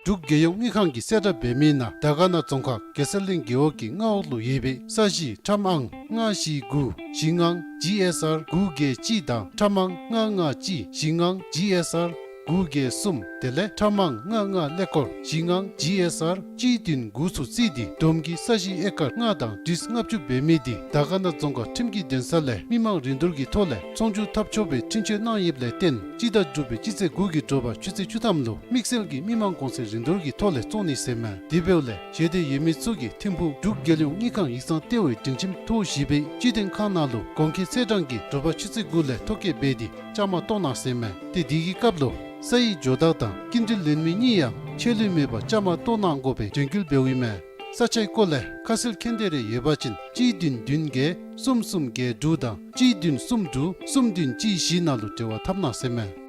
འབྲུག་རྒྱལ་ཡོངས་དངུལ་ཁང་གིས་གསལ་བསྒྲགས་འབད་མི་ནང་དར་དཀར་ན་རྫོང་ཁག་གེ་སར་གླིང་རྒེད་འོག་གི་མངའ་འོག་ལུ་ཡོད་པའི་ས་གཞི་ཁྲམ་ཨང་ལྔ་བཞི་དགུ་བཞི་ལྔ་ཇི་ཨེསི་ཨར་དགུ་བརྒྱད་གཅིག་དང་ཁྲམ་ཨང་ལྔ་ལྔ་གཅིག་བཞི་ལྔ་ཇི་ཨེསི་ཨར་དགུ་བརྒྱད་གསུམ་དེ་ལས་ཁྲམ་ཨང་ལྔ་ལྔ་ཀླད་ཀོར་བཞི་ལྔ་ཇི་ཨེསི་ཨར་གཅིག་བདུན་དགུ་ཚུ་རྩིས་ཏེ་བསྡོམས་ཀྱིས་ས་གཞི་ཨེ་ཀར་ལྔ་དང་ཏིས་ལྔ་བཅུ་འབད་མི་འདི་དར་དཀར་ན་རྫོང་ཁག་ཁྲིམས་ཀྱི་འདུན་ས་ལས་མི་མང་རིན་བསྡུར་གྱི་ཐོག་ལས་ཚོང་སྒྱུར་འཐབ་ཆོག་པའི་འཕྲིན་བཅོལ་གནང་ཡོདཔ་ལས་བརྟེན་སྤྱི་ཟླ་དྲུག་པའི་སྤྱི་ཚེས་དགུ་གི་དྲོ་པ་ཆུ་ཚོད་བཅུ་ཐམ་ལུ་དམིགས་བསལ་གྱི་མི་མང་གོང་ཚད་རིན་བསྡུར་གྱི་ཐོག་ལས་བཙོང་ནི་ཟེར་མས། དེ་འབདཝ་ལས་ཞལ་འདེབས་ཡོད་མི་ཚུ་གིས་ཐིམ་ཕུག་འབྲུག་རྒྱལ་ཡོངས་དངུལ་ཁང་ཡིག་ཚང་ལྟེ་བའི་སྒྲིང་ཁྱིམ་ཐོག་བཞི་པའི་སྤྱི་མཐུན་ཁང་ནང་ལུ་གོང་འཁོད་ཚེས་གྲངས་ཀྱིས་དྲོ་པ་ཆུ་ཚོད་དགུ་ལས་ཐོ་བཀོད་འབད་དེ་བཅའ་མར་གཏོགས་གནང་ཟེར་མས། ཏེ་དེ་གི་སྐབས་ལུ་ས་ཡི་ཇོ་བདག་དང་སྐྱིན་འགྲུལ་ལེན་མི་གཉིས་ཡང་ཆད་ལུས་མེད་པར་བཅའ་མར་གཏོགས་གནང་དགོ་པའི་དྲན་སྐུལ་འབདཝ་ཨིན་མས། ས་ཆའི་སྐོར་ལས་ཁ་གསལ་མཁྱེན་འདོད་རེ་ཡོད་པ་ཅིན་གཅིག་བདུན་བདུན་བརྒྱད་གསུམ་གསུམ་བརྒྱད་དྲུག་དང་གཅིག་བདུན་གསུམ་དྲུག་གསུམ་བདུན་གཅིག་བཞི་ནང་ལུ་འབྲེལ་བ་འཐབ་གནང་ཟེར་མས།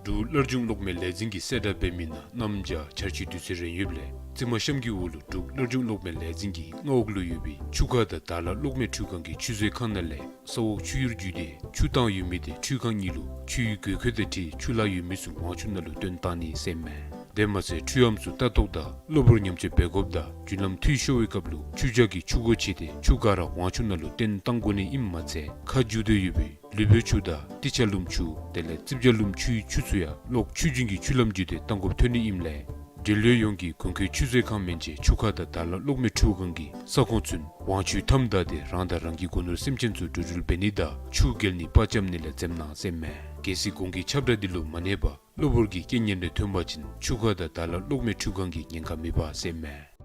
འབྲུག་སླར་འབྱུང་གློག་མེ་ལས་འཛིན་གྱིས་གསལ་བསྒྲགས་འབད་མི་ནང་གནམ་བྱཱར་འཆར་སྤྱོད་དུས་ཚོད་རན་ཡོདཔ་ལས་རྩིབ་མ་གཤམ་གྱི་འོག་ལུ་འབྲུག་སླར་འབྱུང་གློག་མེ་ལས་འཛིན་གྱི་མངའ་འོག་ལུ་ཡོད་པའི་ཆུ་ཁ་དང་དར་ལ་གློག་མེ་འཕྲུལ་ཁང་གི་ཆུ་མཛོད་ཁང་ནང་ལས་ས་འོག་ཆུ་ཡུར་བརྒྱུད་དེ་ཆུ་བཏང་ཡོད་མི་དེ་འཕྲུལ་ཁང་གཉིས་ལུ་ཆུའི་དགོས་མཁོ་དང་འཁྲིལ་ཆུ་ལྷག་ཡོད་མི་ཚུ་ཝང་ཆུ་ནང་ལུ་བཏོན་གཏང་ནི་ཟེར་མས། དེ་མ་ཚད་འཕྲུལ་ལམ་ཚུ་ལྟ་རྟོག་དང་གློ་བུར་ཉམས་བཅོས་འབད་དགོཔ་དང་རྒྱུན་ལམ་འཐུས་ཤོར་བའི་སྐབས་ལུ་ཆུ་བྱ་གི་ཆུ་སྒོ་ཕྱེ་སྟེ་ཆུ་ག་ར་ཝང་ཆུ་ནང་ལུ་བཏོན་བཏང་དགོ་ནི་ཨིནམ་མ་ཚད་ཁ་རྒྱུ་དོན་ཡོད་པའི་ལུས་པོའི་ཆུ་དང་ཏི་ཆ་ལུམ་ཆུ་དེ་ལས་རྩིབ་བྱ་ལུམ་ཆུའི་ཆུ་ཚུ་ཡང་གློག་ཆུ་རྒྱུན་གྱི་ཆུ་ལམ་བརྒྱུད་དེ་བཏང་དགོཔ་ཐོན་ནི་ཨིནམ་ལས་འབྲེལ་ཡོད་ཡོངས་ཀྱིས་གུང་ཁེ་ཆུ་མཛོད་ཁང་མན་ཆད་ཆུ་ཁ་དང་དར་ལ་གློག་མེ་འཕྲུལ་ཁང་གི་ས་ཁོངས་ཚུན་ཝང་ཆུའི་མཐའམ་བདའ་སྟེ་རང་དང་རང་གི་སྒོ་ནོར་སེམས་ཅན་ཚུ་འགྲོ་འགྲུལ་འབད་ནི་དང་ཆུ་བརྒལ་ནི་པར་འཆམ་ནི་ལས་འཛེམ་གནང་ཟེར་ཨིན་མས། གལ་སྲིད་གོང་གི་ཁྱབ་བསྒྲགས་འདི་ལུ་མ་གནས་པར་གློ་བུར་གྱི་རྐྱེན་ངན་རེ་ཐོན་པ་ཅིན་ཆུ་ཁ་དང་དར་ལ་གློག་མེ་འཕྲུལ་ཁང་གིས་ཉེན་ཁ་མི་འབག་ཟེར་ཨིན་མས།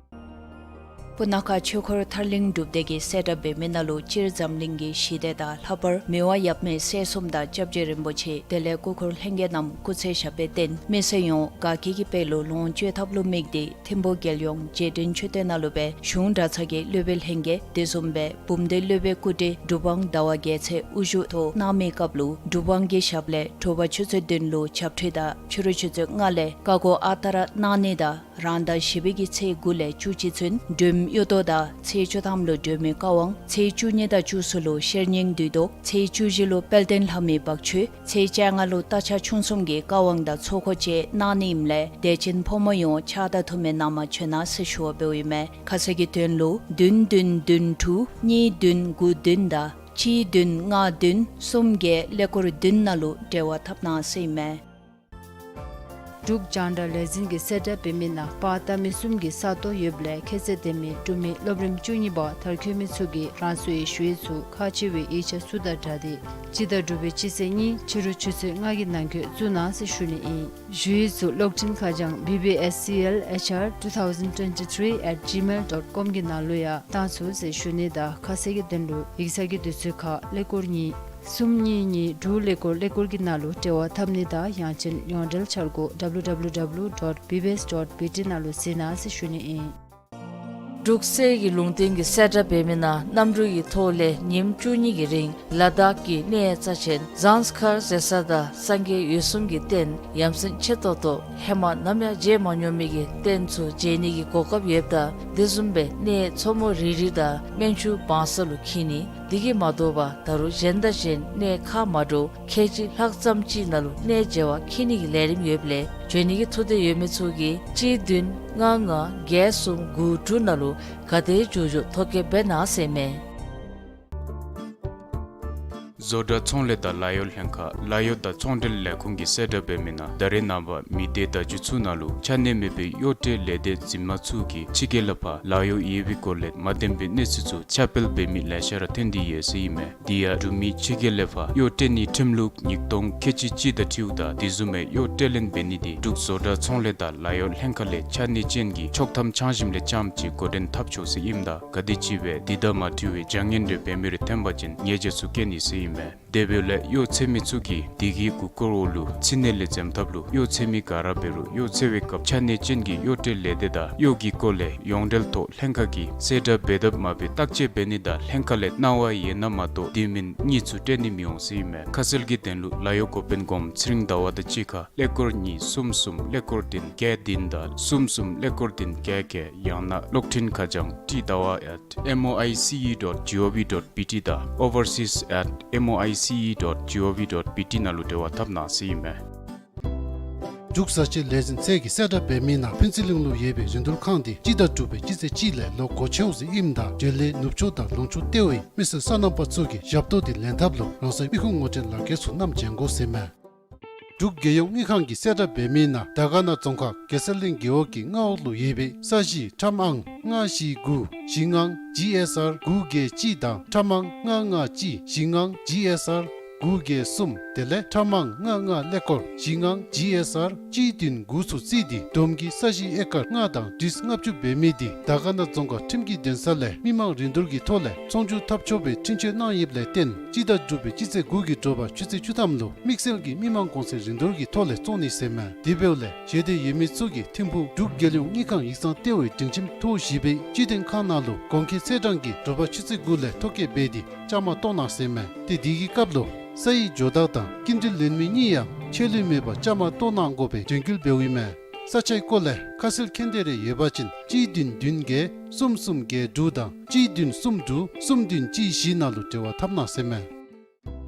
སྤུ་ན་ཁ་ཆོས་འཁོར་ཐར་གླིང་སྒྲུབ་སྡེ་གིས་གསལ་བསྒྲགས་འབད་མི་ནང་ལུ་སྤྱིར་འཛམ་གླིང་གི་ཞི་བདེ་དང་ལྷག་པར་མི་དབང་ཡབ་མེས་སྲས་གསུམ་དང་སྐྱབས་རྗེ་རིན་པོ་ཆེ་དེ་ལས་སྐུ་འཁོར་ལྷན་རྒྱས་རྣམས་སྐུ་ཚེ་ཞབས་པད་བརྟན་མི་སེར་ཡོངས་དགའ་སྐྱིད་ཀྱི་དཔལ་ལུ་ལོངས་སྤྱོད་ཐབས་ལུ་དམིགས་ཏེ་ཐིམ་ཕུག་རྒྱལ་ཡོངས་རྗེས་དྲན་མཆོད་རྟེན་ནང་ལུ་སྦེ་གཞུང་གྲྭ་ཚང་གི་སློབ་དཔོན་ལྷན་རྒྱས་དེ་བཟུམ་སྦེ་བུམ་སྡེ་སློབ་དཔོན་སྐུ་བགྲེས་གྲུབ་དབང་ཟླ་བ་རྒྱལ་མཚན་དབུ་བཞུགས་ཐོག་གནང་མི་སྐབས་ལུ་གྲུབ་དབང་གི་ཞབས་ལས་དྲོ་པ་ཆུ་ཚོད་བདུན་ལུ་ཆབ་ཁྲུས་དང་ཕྱི་རུ་ཆུ་ཚོད་ལྔ་ལས་བཀའ་བསྒོ་ཨ་རྟག་ར་གནང་ནི་དང་རང་ཟླ་བཞི་པའི་གི་ཚེས་དགུ་ལས་བཅུ་གཅིག་ཚུན་སྒྲོལམ་གཡུ་ཐོག་དང་ཚེས་བཅུ་ཐམ་ལུ་སྒྲོལ་མའི་བཀའ་དབང་ཚེས་བཅུ་གཉིས་དང་བཅུ་གསུམ་ལུ་ཤེར་སྙིང་བསྡུས་དོ་ཚེས་བཅུ་བཞི་ལུ་དཔལ་ལྡན་ལྷ་མོའི་བག་ཆུ་ཚེས་བཅོ་ལྔ་ལུ་རྟ་ཕྱག་མཆོང་གསུམ་གྱི་བཀའ་དབང་དང་ཚོགས་འཁོར་བཅས་གནང་ནི་ཨིནམ་ལས་དད་ཅན་ཕོ་མོ་ཡོངས་ཕྱག་དང་ཐུགས་སྨོན་གནང་མ་བྱོན་ན་ཟེར་ཞུ་བ་འབདཝ་ཨིན་མས། ཁ་གསལ་གྱི་དོན་ལུ་བདུན་བདུན་བདུན་དྲུག་གཉིས་བདུན་དགུ་བདུན་དང་གཅིག་བདུན་ལྔ་བདུན་གསུམ་བརྒྱད་ཀླད་ཀོར་བདུན་ནང་ལུ་འབྲེལ་བ་འཐབ་གནང་ཟེར་ཨིན་མས། འབྲུག་རྒྱང་བསྒྲགས་ལས་འཛིན་གྱིས་གསལ་བསྒྲགས་འབད་མི་ནང་པར་བཏབ་མི་གསུམ་གྱི་ས་སྟོང་ཡོདཔ་ལས་ཁྱད་ཚད་ལྡན་མི་འབྲུག་མི་སློབ་རིམ་བཅུ་གཉིས་པ་མཐར་འཁྱོལ་མི་ཚུ་གིས་རང་སོའི་ཞུ་ཡིག་ཚུ་ཁག་ཆེ་བའི་ཡིག་ཆ་ཚུ་དང་སྦྲགས་ཏེ་སྤྱི་ཟླ་དྲུག་པའི་སྤྱི་ཚེས་གཉིས་ཕྱི་རུ་ཆུ་ཚོད་ལྔ་གི་ནང་འཁོད་བཙུགས་གནང་ཟེར་ཞུ་ནི་ཨིན། ཞུ་ཡིག་ཚུ་གློག་འཕྲིན་ཁ་བྱང་B B S C L H R two thousand twenty-three at gmail dot com གི་ནང་ལུ་ཡང་བཏང་ཚུགས་ཟེར་ཞུ་ནི་དང་ཁ་གསལ་གྱི་དོན་ལུ་ཡིག་ཚང་གི་དུས་ཚོད་ཁར་ཀླད་ཀོར་གཉིས་གསུམ་གཉིས་གཉིས་དྲུག་ཀླད་ཀོར་ཀླད་ཀོར་གྱི་ནང་ལུ་འབྲེལ་བ་འཐབ་ནི་དང་ཡང་ཅིན་ཡོངས་འབྲེལ་འཆར་སྒོ W W W dot B B S dot B T ནང་ལུ་གཟིགས་གནང་ཟེར་ཞུ་ནི་ཨིན། འབྲུག་གསེར་གྱི་ལུང་བསྟན་གྱིས་གསལ་བསྒྲགས་འབད་མི་ནང་གནམ་གྲུ་གི་ཐོག་ལས་ཉིནམ་བཅུ་གཉིས་ཀྱི་རིང་ལ་དྭགས་ཀྱི་གནས་རྩ་ཆེན་ཟངས་དཀར་ཟེར་ས་དང་སངས་རྒྱས་འོད་སྲུང་གི་རྟེན་ཡ་མཚན་ཆེ་ཏོག་ཏོ་ཧེ་མ་ནམ་ཡང་མཇལ་མ་མྱོང་མི་གི་རྟེན་ཚུ་མཇལ་ནི་གི་གོ་སྐབས་ཡོདཔ་ད་དེ་བཟུམ་སྦེ་གནས་མཚོ་མོ་རི་རི་དང་སྨན་ཆུ་བང་ས་ལུ་འཁྱིད་ནི། དེ་གིས་མ་དོ་བར་ད་རུང་གཞན་དང་གཞན་གནས་ཁག་མ་འདྲཝ་ཁལ་གཅིག་ལྷག་ཙམ་ཅིག་ནང་ལུ་གནས་མཇལ་བར་འཁྱིད་ནི་གི་ལས་རིམ་ཡོདཔ་ལས་འབྱོན་ནི་གི་ཐུགས་འདོད་ཡོད་མི་ཚུ་གིས་གཅིག་བདུན་ལྔ་ལྔ་བརྒྱད་གསུམ་དགུ་དྲུག་ནང་ལུ་ག་དེ་མགྱོགས་མགྱོགས་ཐོ་བཀོད་འབད་གནང་ཟེར་ཨིན་མས། བཟོ་གྲྭ་ཚོང་ལས་དང་ལཱ་གཡོག་ལྷན་ཁག་ལཱ་གཡོག་དང་ཚོང་འབྲེལ་ལས་ཁུངས་ཀྱིས་གསལ་བསྒྲགས་འབད་མི་ནང་ད་རེས་ནངས་པ་མི་སྡེ་བརྡ་བརྒྱུད་ཚུ་ནང་ལུ་ཆ་གནས་མེད་པའི་གཡོག་ཁྲལ་ལས་སྡེ་འཛིན་མ་ཚུ་གིས་ཕྱི་རྒྱལ་ལས་ཕར་ལཱ་གཡོག་ཡོད་པའི་སྐོར་ལས་མ་བདེན་པའི་གནས་ཚུལ་ཚུ་ཁྱབ་སྤེལ་འབད་མི་ལེ་ཤ་ར་ཐོན་ཏེ་ཡོད་ཟེར་ཨིན་མས། དེ་ཡང་འབྲུག་མི་ཕྱི་རྒྱལ་ལས་ཕར་གཡོག་སྤྲོད་ནིའི་ཁྲིམས་ལུགས་ཉིས་སྟོང་ཁལ་གཅིག་གཅིག་དང་འཁྲིལཝ་ད་དེ་བཟུམ་མའི་གཡོག་སྤྲོད་ལེན་འབད་ནི་དེ་འབྲུག་བཟོ་གྲྭ་ཚོང་ལས་དང་ལཱ་གཡོག་ལྷན་ཁག་ལས་ཆ་གནས་ཅན་གྱི་ཆོག་ཐམ་ཆ་འཇམ་ལས་རྐྱངམ་ཅིག་འགོ་འདྲེན་འཐབ་ཆོག་ཟེར་ཨིནམ་ད་ག་དེ་ཅིག་སྦེ་དེ་དང་མ་འཁྲིལ་བའི་བྱ་ངན་རེ་འབད་མི་རེ་ཐོན་པ་ཅིན་ཉེས་བྱ་ཚུ་བཀལ་ནི་ཟེར་ཨིན་མས། དེ་འབདཝ་ལས་གཡོག་འཚོལ་མི་ཚུ་གིས་དེ་གི་མགུ་སྐོར་འོག་ལུ་ཕྱི་ནང་ལས་འཛེམ་ཐབས་ལུ་གཡོག་འཚོལ་མི་ག་ར་འབད་རུང་གཡོག་འཚོལ་བའི་སྐབས་ཆ་གནས་ཅན་གྱི་གཡོག་སྤྲོད་ལས་སྡེ་དང་གཡོག་གི་སྐོར་ལས་ཡོངས་འབྲེལ་ཐོག་ལྷན་ཁག་གིས་གསལ་བསྒྲགས་འབད་དཔ་མ་འབད་བརྟག་དཔྱད་འབད་ནི་དང་ལྷན་ཁག་ལས་གནང་བ་ཡོད་ན་མ་གཏོགས་དེ་མིན་གཉིས་ཚུ་སྤྲོད་ནི་མི་འོང་ཟེར་ཨིན་མས། ཁ་གསལ་གྱི་དོན་ལུ་ལཱ་གཡོག་འགོ་དཔོན་གོངམ་ཚེ་རིང་ཟླ་བ་དང་གཅིག་ཁར་ཀླད་ཀོར་གཉིས་གསུམ་གསུམ་ཀླད་ཀོར་བདུན་བརྒྱད་བདུན་དང་གསུམ་གསུམ་ཀླད་ཀོར་བདུན་བརྒྱད་བརྒྱད། ཡང་ན་གློག་འཕྲིན་ཁ་བྱང་ཏི་ཟླ་བ་at M O I C E dot G O V dot B T དང་overseas at M O I C E dot G O V dot B T ནང་ལུ་འབྲེལ་བ་འཐབ་གནང་ཟེར་ཨིན་མས། འབྲུག་བཟའ་ཆས་ལས་འཛིན་ཚད་ཀྱིས་གསལ་བསྒྲགས་འབད་མི་ནང་ཕུན་ཚོགས་གླིང་ལུ་ཡོད་པའི་རིན་བསྡུར་ཁང་འདི་སྤྱི་ཟླ་དྲུག་པའི་སྤྱི་ཚེས་གཅིག་ལས་ལོག་སྒོ་ཕྱེཝ་ཟེར་ཨིནམ་ད་འབྲེལ་ཡོད་ནུབ་ཕྱོགས་དང་ལུང་ཕྱོགས་ལྟེ་བའི་མི་སེར་སོ་ནམ་པ་ཚུ་གིས་ཞབས་ཏོག་འདི་ལེན་ཐབས་ལུ་རང་སོའི་མི་ཁུངས་ངོ་སྤྲོད་ལག་ཁྱེར་ཚུ་བསྣམས་བྱོན་དགོ་ཟེར་ཨིན་མས། འབྲུག་རྒྱལ་ཡོངས་དངུལ་ཁང་གིས་གསལ་བསྒྲགས་འབད་མི་ནང་དར་དཀར་ན་རྫོང་ཁག་གེ་སར་གླིང་རྒེད་འོག་གི་མངའ་འོག་ལུ་ཡོད་པའི་ས་གཞི་ཁྲམ་ཨང་ལྔ་བཞི་དགུ་བཞི་ལྔ་G S R དགུ་བརྒྱད་གཅིག་དང་ཁྲམ་ཨང་ལྔ་ལྔ་གཅིག་བཞི་ལྔ་G S R དགུ་བརྒྱད་གསུམ་དེ་ལས་ཁྲམ་ཨང་ལྔ་ལྔ་ཀླད་ཀོར་བཞི་ལྔ་G S R གཅིག་བདུན་དགུ་ཚུ་བརྩིས་ཏེ་བསྡོམས་ཀྱིས་ས་གཞི་ཨེ་ཀར་ལྔ་དང་ཁྲི་ལྔ་བཅུ་འབད་མི་འདི་དར་དཀར་ན་རྫོང་ཁག་ཁྲིམས་ཀྱི་འདུན་ས་ལས་མི་མང་རིན་བསྡུར་གྱི་ཐོག་ལས་ཚོང་བསྒྱུར་འཐབ་ཆོག་པའི་འཕྲིན་བཅོལ་གནང་ཡོདཔ་ལས་བརྟེན་སྤྱི་ཟླ་དྲུག་པའི་སྤྱི་ཚེས་དགུ་གི་དྲོ་པ་ཆུ་ཚོད་བཅུ་ཐམ་ལུ་དམིགས་བསལ་གྱི་མི་མང་གོང་ཚད་རིན་བསྡུར་གྱི་ཐོག་ལས་བཙོང་ནི་ཟེར་ཨིན་མས། དེ་འབདཝ་ལས་བྱེད་འདོད་ཡོད་མི་ཚུ་གིས་ཐིམ་ཕུག་འབྲུག་རྒྱལ་ཡོངས་དངུལ་ཁང་ཡིག་ཚང་ལྟེ་བའི་སྒྲིང་ཁྱིམ་ཐོག་བཞི་པའི་སྤྱི་མཐུན་ཁང་ནང་ལུ་གོང་འཁོད་ཚེས་གྲངས་ཀྱི་དྲོ་པ་ཆུ་ཚོད་དགུ་ལས་ཐོ་བཀོད་འབད་དེ་བཅའ་མར་གཏོགས་གནང་ཟེར་ཨིན་མས། ཏེ་དེ་གི་སྐབས་ལུ་ས་ཡི་ཇོ་བདག་དང་སྐྱིན་འགྲུལ་ལེན་མི་གཉིས་ཡང་ཆད་ལུས་མེད་པར་བཅའ་མར་གཏོགས་གནང་དགོ་པའི་དྲན་སྐུལ་འབདཝ་ཨིན་མས། ས་ཆའི་སྐོར་ལས་ཁ་གསལ་མཁྱེན་འདོད་རེ་ཡོད་པ་ཅིན་གཅིག་བདུན་བདུན་བརྒྱད་གསུམ་གསུམ་བརྒྱད་དྲུག་དང་གཅིག་བདུན་གསུམ་དྲུག་གསུམ་བདུན་གཅིག་བཞི་ནང་ལུ་འབྲེལ་བ་འཐབ་གནང་ཟེར་ཨིན་མས།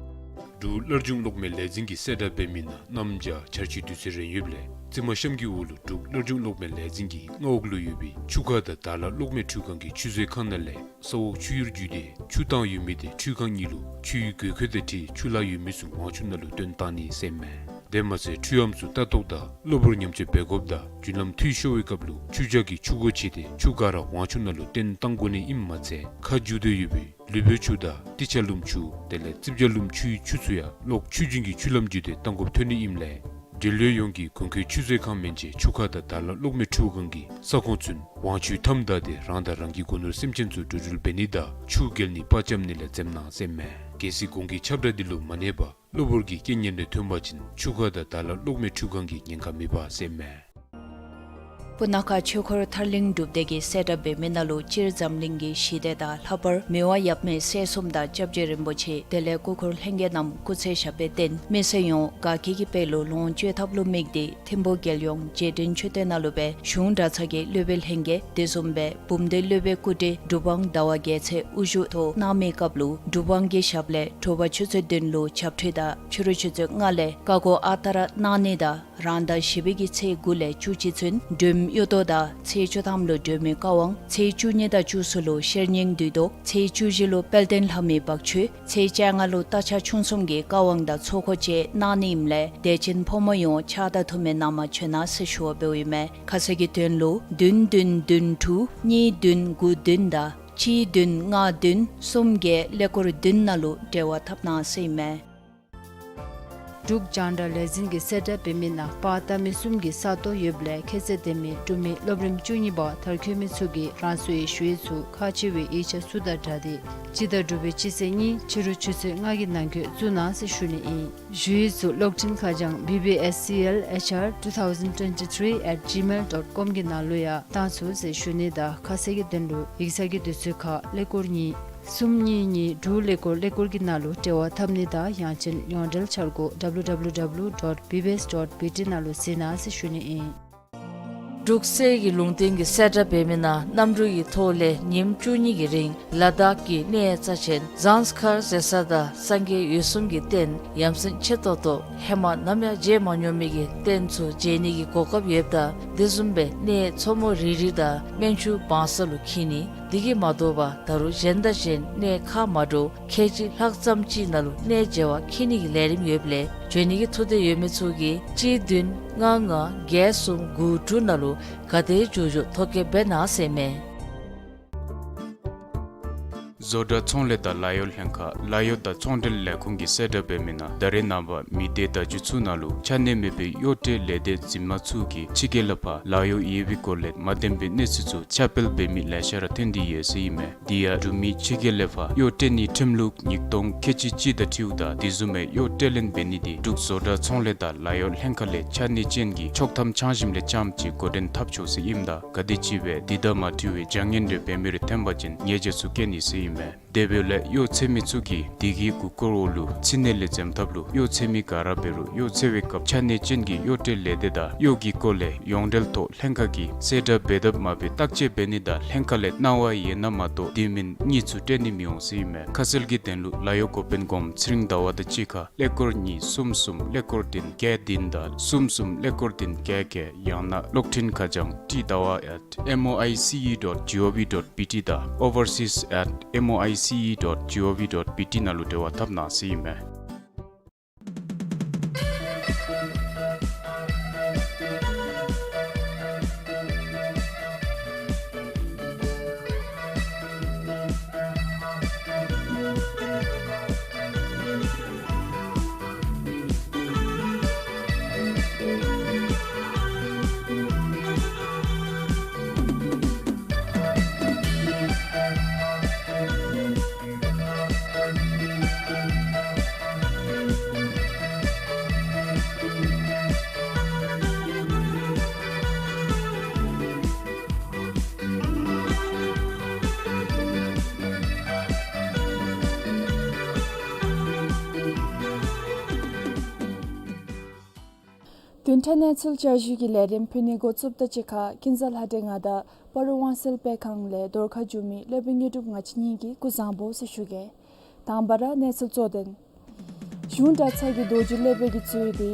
འབྲུག་སླར་འབྱུང་གློག་མེ་ལས་འཛིན་གྱི་གསལ་བསྒྲགས་འབད་མི་ནང་གནམ་བྱཱར་ཆར་ཆུ་དུས་ཚོད་རན་ཡོདཔ་ལས་རྩིབ་མ་གཤམ་གྱི་འོག་ལུ་འབྲུག་སླར་འབྱུང་གློག་མེ་ལས་འཛིན་གྱི་མངའ་འོག་ལུ་ཡོད་པའི་ཆུ་ཁ་དང་དྭགས་ལྷ་གློག་མེ་འཕྲུལ་ཁང་གི་ཆུ་མཛོད་ཁང་ནང་ལས་ས་འོག་ཆུ་གཡུར་བརྒྱུད་དེ་ཆུ་བཏང་ཡོད་མི་དེ་འཕྲུལ་ཁང་གཉིས་ལུ་ཆུའི་དགོས་མཁོ་དང་འཁྲིལ་ཆུ་ལྷག་ཡོད་མི་ཚུ་ཝང་ཆུ་ནང་ལུ་བཏོན་བཏང་ནི་ཟེར་མས། དེ་མ་ཚད་འཕྲུལ་ཨམ་ཚུ་ལྟ་རྟོག་དང་གློ་བུར་ཉམས་བཅོས་འབད་དགོཔ་དང་རྒྱུན་ལམ་འཐུས་ཤོར་བའི་སྐབས་ལུ་ཆུ་བྱཱར་གྱི་ཆུ་སྒོ་ཕྱེ་སྟེ་ཆུ་ག་ར་ཝང་ཆུ་ནང་ལུ་བཏོན་བཏང་དགོ་ནི་ཨིནམ་མ་ཚད་ཁ་འགྱུར་དོ་ཡོད་པའི་ལུས་པོའི་ཆུ་དང་ཏི་ཆ་ལུམ་ཆུ་དེ་ལས་རྩིབ་བྱཱར་ལུམ་ཆུའི་ཆུ་ཚུ་ཡང་གློག་ཆུ་རྒྱུན་གྱི་ཆུ་ལམ་བརྒྱུད་དེ་བཏང་དགོཔ་ཐོན་ནི་ཨིནམ་ལས་འབྲེལ་ཡོད་ཡོངས་ཀྱིས་གོང་འཁོད་ཆུ་མཛོད་ཁང་མན་ཆད་ཆུ་ཁ་དང་དྭགས་ལྷ་གློག་མེ་འཕྲུལ་ཁང་གི་ས་ཁོངས་ཚུན་ཝང་ཆུའི་མཐའམ་བདའ་སྟེ་རང་དང་རང་གི་སྒོ་ནོར་སེམས་ཅན་ཚུ་འགྲོ་འགྲུལ་འབད་ནི་དང་ཆུ་བརྒལ་ནི་པར་འཆམ་ནི་ལས་འཛེམ་གནང་ཟེར་མས། གལ་སྲིད་གོང་གི་ཁྱབ་བསྒྲགས་འདི་ལུ་མ་གནས་པར་གློ་བུར་གྱི་རྐྱེན་ངན་རེ་ཐོན་པ་ཅིན་ཆུ་ཁ་དང་དྭགས་ལྷ་གློག་མེ་འཕྲུལ་ཁང་གིས་ཉེན་ཁ་མེད་པ་ཟེར་མས། སྤུ་ན་ཁ་ཆོས་འཁོར་ཐར་གླིང་སྒྲུབ་སྡེ་གི་གསལ་བསྒྲགས་འབད་མི་ནང་ལུ་སྤྱིར་འཛམ་གླིང་གི་ཞི་བདེ་དང་ལྷག་པར་མི་དབང་ཡབ་མེས་སྲས་གསུམ་དང་སྐྱབས་རྗེ་རིན་པོ་ཆེ་དེ་ལས་སྐུ་འཁོར་ལྷན་རྒྱས་རྣམས་སྐུ་ཚེ་ཞབས་པད་བརྟན་མི་སེར་ཡོངས་དགའ་སྐྱིད་ཀྱི་དཔལ་ལུ་ལོངས་སྤྱོད་ཐབས་ལུ་དམིགས་ཏེ་ཐིམ་ཕུ་རྒྱལ་ཡོངས་རྗེས་དྲན་མཆོད་རྟེན་ནང་ལུ་སྦེ་གཞུང་གྲྭ་ཚང་གི་སློབ་དཔོན་ལྷན་རྒྱས་དེ་བཟུམ་སྦེ་བུམ་སྡེ་སློབ་དཔོན་སྐུ་བགྲེས་གྲུབ་དབང་ཟླ་བ་རྒྱལ་མཚན་དབུ་བཞུགས་ཐོག་གནང་མི་སྐབས་ལུ་གྲུབ་དབང་གི་ཞབས་ལས་དྲོ་པ་ཆུ་ཚོད་བདུན་ལུ་ཆབ་ཁྲུས་དང་ཕྱི་རུ་ཆུ་ཚོད་ལྔ་ལས་བཀའ་བསྒོ་ཨ་རྟག་ར་གནང་ནི་དང་རང་ཟླ་བཞི་པའི་གི་ཚེས་དགུ་ལས་བཅུ་གཅིག་ཚུན་སྒྲོལམ་གཡུ་ཐོག་དང་ཚེས་བཅུ་ཐམ་ལུ་སྒྲོལ་མའི་བཀའ་དབང་ཚེས་བཅུ་གཉིས་དང་བཅུ་གསུམ་ལུ་ཤེར་སྙིང་བསྡུས་ཐོག་ཚེས་བཅུ་བཞི་ལུ་དཔལ་ལྡན་ལྷ་མོའི་བག་མཆོད་ཚེས་བཅོ་ལྔ་ལུ་རྟ་ཕྱག་ཆུང་གསུམ་གྱི་བཀའ་དབང་དང་ཚོགས་འཁོར་བཅས་གནང་ནི་ཨིནམ་ལས་དད་ཅན་ཕོ་མོ་ཡོངས་ཕྱག་དང་ཐུགས་སྨོན་གནང་མ་བྱོན་ན་ཟེར་ཞུ་བ་འབདཝ་ཨིན་མས། ཁ་གསལ་གྱི་དོན་ལུ་བདུན་བདུན་བདུན་དྲུག་གཉིས་བདུན་དགུ་བདུན་དང་གཅིག་བདུན་ལྔ་བདུན་གསུམ་བརྒྱད་ཀླད་ཀོར་བདུན་ནང་ལུ་འབྲེལ་བ་འཐབ་གནང་ཟེར་ཨིན་མས། འབྲུག་རྒྱང་བསྒྲགས་ལས་འཛིན་གྱི་གསལ་བསྒྲགས་འབད་མི་ནང་པར་བཏབ་མི་གསུམ་གྱི་ས་སྟོང་ཡོདཔ་ལས་ཁྱད་ཚད་ལྡན་མི་འབྲུག་མི་སློབ་རིམ་བཅུ་གཉིས་པ་མཐར་འཁྱོལ་མི་ཚུ་གིས་རང་སོའི་ཞུ་ཡིག་ཚུ་ཁག་ཆེ་བའི་ཡིག་ཆ་ཚུ་དང་སྦྲགས་ཏེ་སྤྱི་ཟླ་དྲུག་པའི་སྤྱི་ཚེས་གཉིས་ཕྱི་རུ་ཆུ་ཚོད་ལྔ་གི་ནང་འཁོད་བཙུགས་གནང་ཟེར་ཞུ་ནི་ཨིན། ཞུ་ཡིག་ཚུ་གློག་འཕྲིན་ཁ་བྱང་B B S C L H R two thousand twenty-three at gmail dot com གི་ནང་ལུ་ཡང་གཏང་ཚུགས་ཟེར་ཞུ་ནི་དང་ཁ་གསལ་གྱི་དོན་ལུ་ཡིག་ཚང་གི་དུས་ཚོད་ཁར་ཀླད་ཀོར་གཉིས་གསུམ་གཉིས་གཉིས་དྲུག་ཀླད་ཀོར་ཀླད་ཀོར་གྱི་ནང་ལུ་འབྲེལ་བ་འཐབ་ནི་དང་ཡང་ཅིན་ཡོངས་འབྲེལ་འཆར་སྒོ་W W W dot B B S dot B T ནང་ལུ་གཟིགས་གནང་ཟེར་ཞུ་ནི་ཨིན། འབྲུག་གསེར་གྱི་ལུང་བསྟན་གྱི་གསལ་བསྒྲགས་འབད་མི་ནང་གནམ་གྲུ་གི་ཐོག་ལས་ཉིནམ་བཅུ་གཉིས་ཀྱི་རིང་ལ་དྭགས་ཀྱི་གནས་རྩ་ཆེན་ཟངས་དཀར་ཟེར་ས་དང་སངས་རྒྱས་འོད་སྲུང་གི་རྟེན་ཡ་མཚན་ཆེ་ཏོག་ཏོ་ཧེ་མ་ནམ་ཡང་མཇལ་མ་མྱོང་མི་གི་རྟེན་ཚུ་མཇལ་ནི་གི་གོ་སྐབས་ཡོདཔ་ད་དེ་བཟུམ་སྦེ་གནས་མཚོ་མོ་རི་རི་དང་སྨན་ཆུ་བང་ས་ལུ་འཁྱིད་ནི། དེ་གིས་མ་དོ་བར་ད་རུང་གཞན་དང་གཞན་གནས་ཁག་མ་འདྲཝ་ཁལ་གཅིག་ལྷག་ཙམ་ཅིག་ནང་ལུ་གནས་མཇལ་བར་འཁྱིད་ནི་གི་ལས་རིམ་ཡོདཔ་ལས་འབྱོན་ནི་གི་ཐུགས་འདོད་ཡོད་མི་ཚུ་གིས་གཅིག་བདུན་ལྔ་ལྔ་བརྒྱད་གསུམ་དགུ་དྲུག་ནང་ལུ་ག་དེ་མགྱོགས་མགྱོགས་ཐོ་བཀོད་འབད་གནང་ཟེར་མས། བཟོ་གྲྭ་ཚོང་ལས་དང་ལཱ་གཡོག་ལྷན་ཁག་ལཱ་གཡོག་དང་ཚོང་འབྲེལ་ལས་ཁུངས་ཀྱི་གསལ་བསྒྲགས་འབད་མི་ནང་ད་རེས་ནངས་པ་མི་སྡེ་བརྡ་བརྒྱུད་ཚུ་ནང་ལུ་ཆ་གནས་མེད་པའི་གཡོག་བྲལ་ལས་སྡེ་འཛིན་མ་ཚུ་གིས་ཕྱི་རྒྱལ་ལས་ཕར་ལཱ་གཡོག་ཡོད་པའི་སྐོར་ལས་མ་བདེན་པའི་གནས་ཚུལ་ཚུ་ཁྱབ་སྤེལ་འབད་མི་ལེ་ཤ་ར་ཐོན་ཏེ་ཡོད་ཟེར་ཨིན་མས། དེ་ཡང་འབྲུག་མི་ཕྱི་རྒྱལ་ལས་ཕར་གཡོག་བྲལ་ནིའི་ཁྲིམས་ལུགས་ཉིས་སྟོང་ཁལ་གཅིག་གཅིག་དང་འཁྲིལཝ་ད་དེ་བཟུམ་མའི་གཡོག་བྲལ་ལེན་འབད་ནི་དེ་འབྲུག་བཟོ་གྲྭ་ཚོང་ལས་དང་ལཱ་གཡོག་ལྷན་ཁག་ལས་ཆ་གནས་ཅན་གྱི་ཆོག་ཐམ་འཆང་ཞིནམ་ལས་རྐྱངམ་ཅིག་འགོ་འདྲེན་འཐབ་ཆོག་ཟེར་ཨིནམ་ད་ག་དེམ་ཅིག་སྦེ་དེ་དང་མ་འཁྲིལ་བའི་བྱ་ངན་རེ་འབད་མི་རེ་ཐོན་པ་ཅིན་ཉེས་བྱ་ཚུ་བཀལ་ནི་ཟེར་ཨིན་མས། དེ་འབདཝ་ལས་གཡོག་ཚད་མི་ཚུ་གིས་དེ་གི་མགུ་སྐོར་འོག་ལུ་ཕྱི་ནང་ལས་འཛེམ་ཐབས་ལུ་གཡོག་ཚད་མི་ག་ར་འབད་རུང་གཡོག་འཚོལ་བའི་སྐབས་ཆ་གནས་ཅན་གྱི་གཡོག་བྲལ་ལས་སྡེ་དང་གཡོག་གི་སྐོར་ལས་ཡོངས་འབྲེལ་ཐོག་ལྷན་ཁག་གིས་གསལ་བསྒྲགས་འབད་དཔ་མ་འབད་བརྟག་དཔྱད་འབད་ནི་དང་ལྷན་ཁག་ལས་གནང་བ་ཡོད་ན་མ་གཏོགས་དེ་མིན་གཉིས་ཚུ་སྤྲོད་ནི་མི་འོང་ཟེར་ཨིན་མས། ཁ་གསལ་གྱི་དོན་ལུ་ལཱ་གཡོག་འགོ་དཔོན་གོངམ་ཚེ་རིང་ཟླ་བ་དང་གཅིག་ཁར་ཀླད་ཀོར་གཉིས་གསུམ་གསུམ་ཀླད་ཀོར་བདུན་བརྒྱད་བདུན་དང་གསུམ་གསུམ་ཀླད་ཀོར་བདུན་བརྒྱད་བརྒྱད་ཡང་ན་གློག་འཕྲིན་ཁ་བྱང་T Dawa at M O I C E dot G O V dot B T དང་overseas at M O I C E dot G O V dot B T ནང་ལུ་འབྲེལ་བ་འཐབ་གནང་ཟེར་ཨིན་མས། བདུན་ཕྲག་གནས་ཚུལ་བསྐྱར་ཞུ་གི་ལས་རིམ་ཕུལ་ནི་འགོ་བཙུགསཔ་ད་གཅིག་ཁར་ཀུན་བཟང་ལྷ་སྒྲོན་ང་དང་སྤ་རོ་དབང་གསལ་སྤེལ་ཁང་ལས་རྫོང་ཁ་བཞུགས་མི་སློབ་དཔོན་དངོས་གྲུབ་ང་བཅས་གཉིས་ཀྱིས་སྐུ་གཟུགས་བཟང་པོ་ཟེར་ཞུ་གེ། དང་པ་ར་གནས་ཚུལ་གཙོ་དོན། གཞུང་གྲྭ་ཚང་གི་རྡོ་རྗེ་སློབ་དཔོན་གྱིས་གཙོས་ཏེ་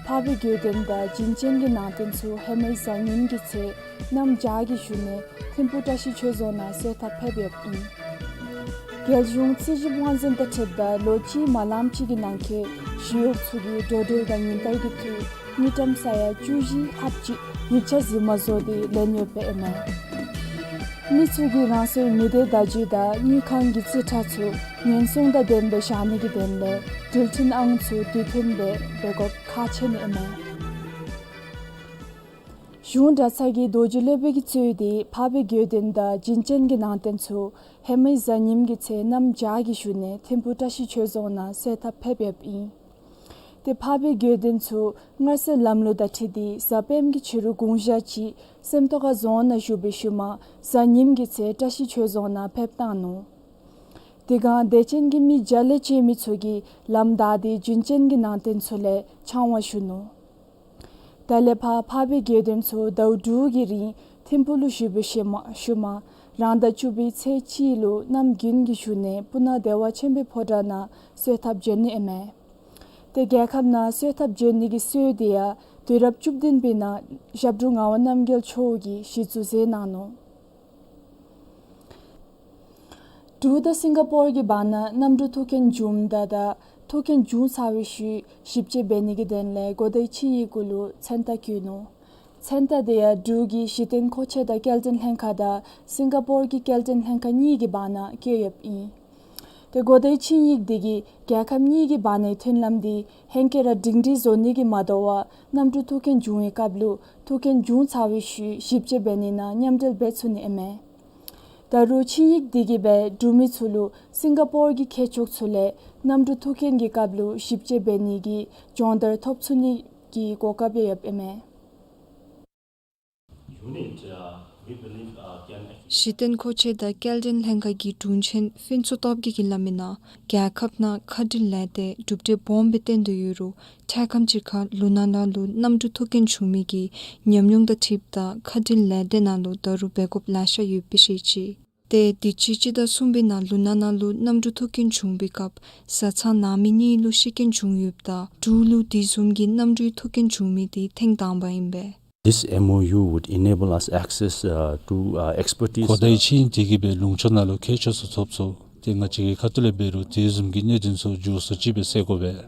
འཕགས་པའི་དགེ་འདུན་དང་བྱིན་ཅན་གྱི་ནང་རྟེན་ཚུ་ཧེ་མའི་གཟའ་ཉིམ་གི་ཚེ་གནམ་བྱཱར་གྱི་ཤུལ་ནས་ཐིམ་ཕུག་བཀྲ་ཤིས་ཆོས་རྫོང་ནང་གསོལ་ཐབ་ཕེབས་ཡོདཔ་ཨིན། རྒྱལ་གཞུང་རྩིས་ཞིབ་དབང་འཛིན་དང་འཁྲིལཝ་ད་ལོ་གཅིག་མ་ལངམ་ཅིག་གི་ནང་འཁོད་ཞི་གཡོག་ཚུ་གིས་འགྲོ་འགྲུལ་དང་ཉིན་བསྟར་གྱི་འཐུས་དངུལ་ཀྲམ་ས་ཡ་བཅུ་བཞི་ལྷགཔ་ཅིག་ཡིག་ཆ་རྫུན་མ་བཟོ་སྟེ་ལེན་ཡོདཔ་ཨིན་མས། མི་ཚུ་གིས་རང་སོའི་མི་སྡེ་བརྡ་བརྒྱུད་དང་དངུལ་ཁང་གི་རྩིས་ཁྲ་ཚུ་ཉེན་སྲུང་དང་ལྡནམ་སྦེ་བཞག་ནི་གི་དོན་ལས་འགྲུལ་འཕྲིན་ཨང་ཚུ་དུས་མཐུན་སྦེ་འབད་དགོཔ་ཁག་ཆེ་ནི་ཨིན་མས། གཞུང་གྲྭ་ཚང་གི་རྡོ་རྗེ་སློབ་དཔོན་གྱིས་གཙོས་ཏེ་འཕགས་པའི་དགེ་འདུན་དང་བྱིན་ཅན་གྱི་ནང་རྟེན་ཚུ་ཧེ་མའི་གཟའ་ཉིམ་གི་ཚེ་གནམ་བྱཱར་གྱི་ཤུལ་ནས་ཐིམ་ཕུག་བཀྲ་ཤིས་ཆོས་རྫོང་ནང་གསོལ་ཐབ་ཕེབས་ཡོདཔ་ཨིན། ཏེ་འཕགས་པའི་དགེ་འདུན་ཚུ་སྔར་སྲོལ་ལམ་ལུགས་དང་འཁྲིལ་ཏེ་གཟའ་སྤེནམ་གི་ཕྱི་རུ་དགུང་ཞག་གཅིག་སེམས་རྟོགས་ཁ་རྫོང་ནང་བཞུགས་པའི་ཤུལ་མ་གཟའ་ཉིམ་གི་ཚེ་བཀྲ་ཤིས་ཆོས་རྫོང་ནང་ཕེབས་བཏང་ནུག། དེ་སྒང་དད་ཅན་གྱི་མི་བརྒྱ་ལས་བཅད་མི་ཚུ་གིས་ལམ་བདའ་སྟེ་བྱིན་ཅན་གྱི་ནང་རྟེན་ཚུ་ལས་ཕྱག་དབང་ཞུ་ནུག། ད་ལས་ཕར་འཕགས་པའི་དགེ་འདུན་ཚུ་ཟླཝ་དྲུག་གི་རིང་ཐིམ་ཕུག་ལུ་བཞུགས་པའི་ཤུལ་མ་ཤུལ་མ་རང་ཟླ་བཅུ་པའི་ཚེས་གཅིག་ལུ་གནམ་དགུན་གྱི་ཤུལ་ནས་སྤུ་ན་བདེ་བ་ཆེན་པོའི་ཕོ་བྲང་ནང་གསོལ་ཐབ་བྱོན་ནི་ཨིན་མས། ཏེ་རྒྱལ་ཁབ་ནང་གསོལ་ཐབ་བྱོན་ནི་གི་སྲོལ་དེ་ཡང་དུས་རབས་བཅུ་བདུན་པའི་ནང་ཞབས་དྲུང་ངག་དབང་རྣམ་རྒྱལ་མཆོག་གིས་གཞི་བཙུགས་མཛད་གནང་ནུག། འབྲུག་དང་སིང་ག་པོར་གྱི་བར་ན་གནམ་གྲུ་ཐུག་རྐྱེན་བྱུངམ་ད་ད་ཐུག་རྐྱེན་བྱུང་ཚར་བའི་ཤུལ་ཞིབ་དཔྱད་འབད་ནི་གི་དོན་ལས་གོ་བརྡའི་ཆིངས་ཡིག་གུ་ལུ་མཚན་རྟགས་བཀོད་ནུག། མཚན་རྟགས་དེ་ཡང་འབྲུག་གི་གཞི་རྟེན་མཁོ་ཆས་དང་སྐྱེལ་འདྲེན་ལྷན་ཁག་དང་སིང་ག་པོར་གྱི་སྐྱེལ་འདྲེན་ལྷན་ཁག་གཉིས་ཀྱི་བར་ན་བཀོད་ཡོདཔ་ཨིན། ཏེ་གོ་བརྡའི་ཆིངས་ཡིག་དེ་གིས་རྒྱལ་ཁབ་གཉིས་ཀྱི་བར་ནའི་མཐུན་ལམ་དེ་ཧེང་སྐལ་ར་སྒྲིང་སྒྲིང་བཟོ་ནི་གིས་མ་དོ་བར་གནམ་གྲུ་ཐུག་རྐྱེན་བྱུང་བའི་སྐབས་ལུ་ཐུག་རྐྱེན་བྱུང་ཚར་བའི་ཤུལ་ཞིབ་དཔྱད་འབད་ནི་ནང་མཉམ་འབྲེལ་འབད་ཚུགས་ནི་ཨིན་མས། ད་རུང་ཆིངས་ཡིག་དེ་གིས་སྦེ་འབྲུག་མི་ཚུ་ལུ་སིང་ག་པོར་གྱི་མཁས་མཆོག་ཚུ་ལས་གནམ་གྲུ་ཐུག་རྐྱེན་གྱི་སྐབས་ལུ་ཞིབ་དཔྱད་འབད་ནི་གི་སྦྱོང་བརྡར་ཐོབ་ཚུགས་ནི་གི་གོ་སྐབས་ཡང་ཡོདཔ་ཨིན་མས། Unit, uh, we believe, uh, can actually གཞི་རྟེན་མཁོ་ཆས་དང་སྐྱེལ་འདྲེན་ལྷན་ཁག་གི་དྲུང་ཆེན་ཕུན་ཚོགས་སྟོབས་རྒྱས་ཀྱིས་སླབ་མི་ནང་རྒྱལ་ཁབ་ནང་མཁའ་འགྲུལ་ལས་སྡེ་གྲུབ་འབྲས་སྦོམ་སྦེ་སྟོན་དོ་ཡོད་རུང་འཕྲལ་ཁམས་ཅིག་ཁར་ལུང་ནག་ནང་ལུ་གནམ་གྲུ་ཐུག་རྐྱེན་བྱུང་མི་གི་ཉམས་མྱོང་དང་འཁྲིལཝ་ད་མཁའ་འགྲུལ་ལས་སྡེ་ནང་ལུ་ད་རུང་འབད་དགོཔ་ལེ་ཤ་ཡོདཔ་སྦེ་བཤད་ཅི། ཏེ་དུས་ཅི་སྤྱི་ཟླ་གསུམ་པའི་ནང་ལུང་ནག་ནང་ལུ་གནམ་གྲུ་ཐུག་རྐྱེན་བྱུང་བའི་སྐབས་བཟའ་ཚང་ནང་མི་གཉིས་ལུ་ཤི་རྐྱེན་བྱུང་ཡོདཔ་ད་འབྲུག་ལུ་དེ་བཟུམ་གྱི་གནམ་གྲུའི་ཐུག་རྐྱེན་བྱུང་མི་དེ་ཐེངས་དང་པ་ཨིན་པས། This M O U would enable us access, uh, to, uh, expertise, གོ་བརྡའི་ཆིངས་ཡིག་དེ་གིས་སྦེ་ལུང་ཕྱོགས་ནང་ལུ་མཁས་མཆོག་ཚུ་ཐོབ་ཚུགས། ཏེ་ང་བཅས་ཀྱི་ཁ་ཐུག་ལས་འབད་རུང་དེ་བཟུམ་གྱི་གནད་དོན་ཚུ་མགྱོགས་སུ་ཅིག་སྦེ་སེལ་དགོ་པས།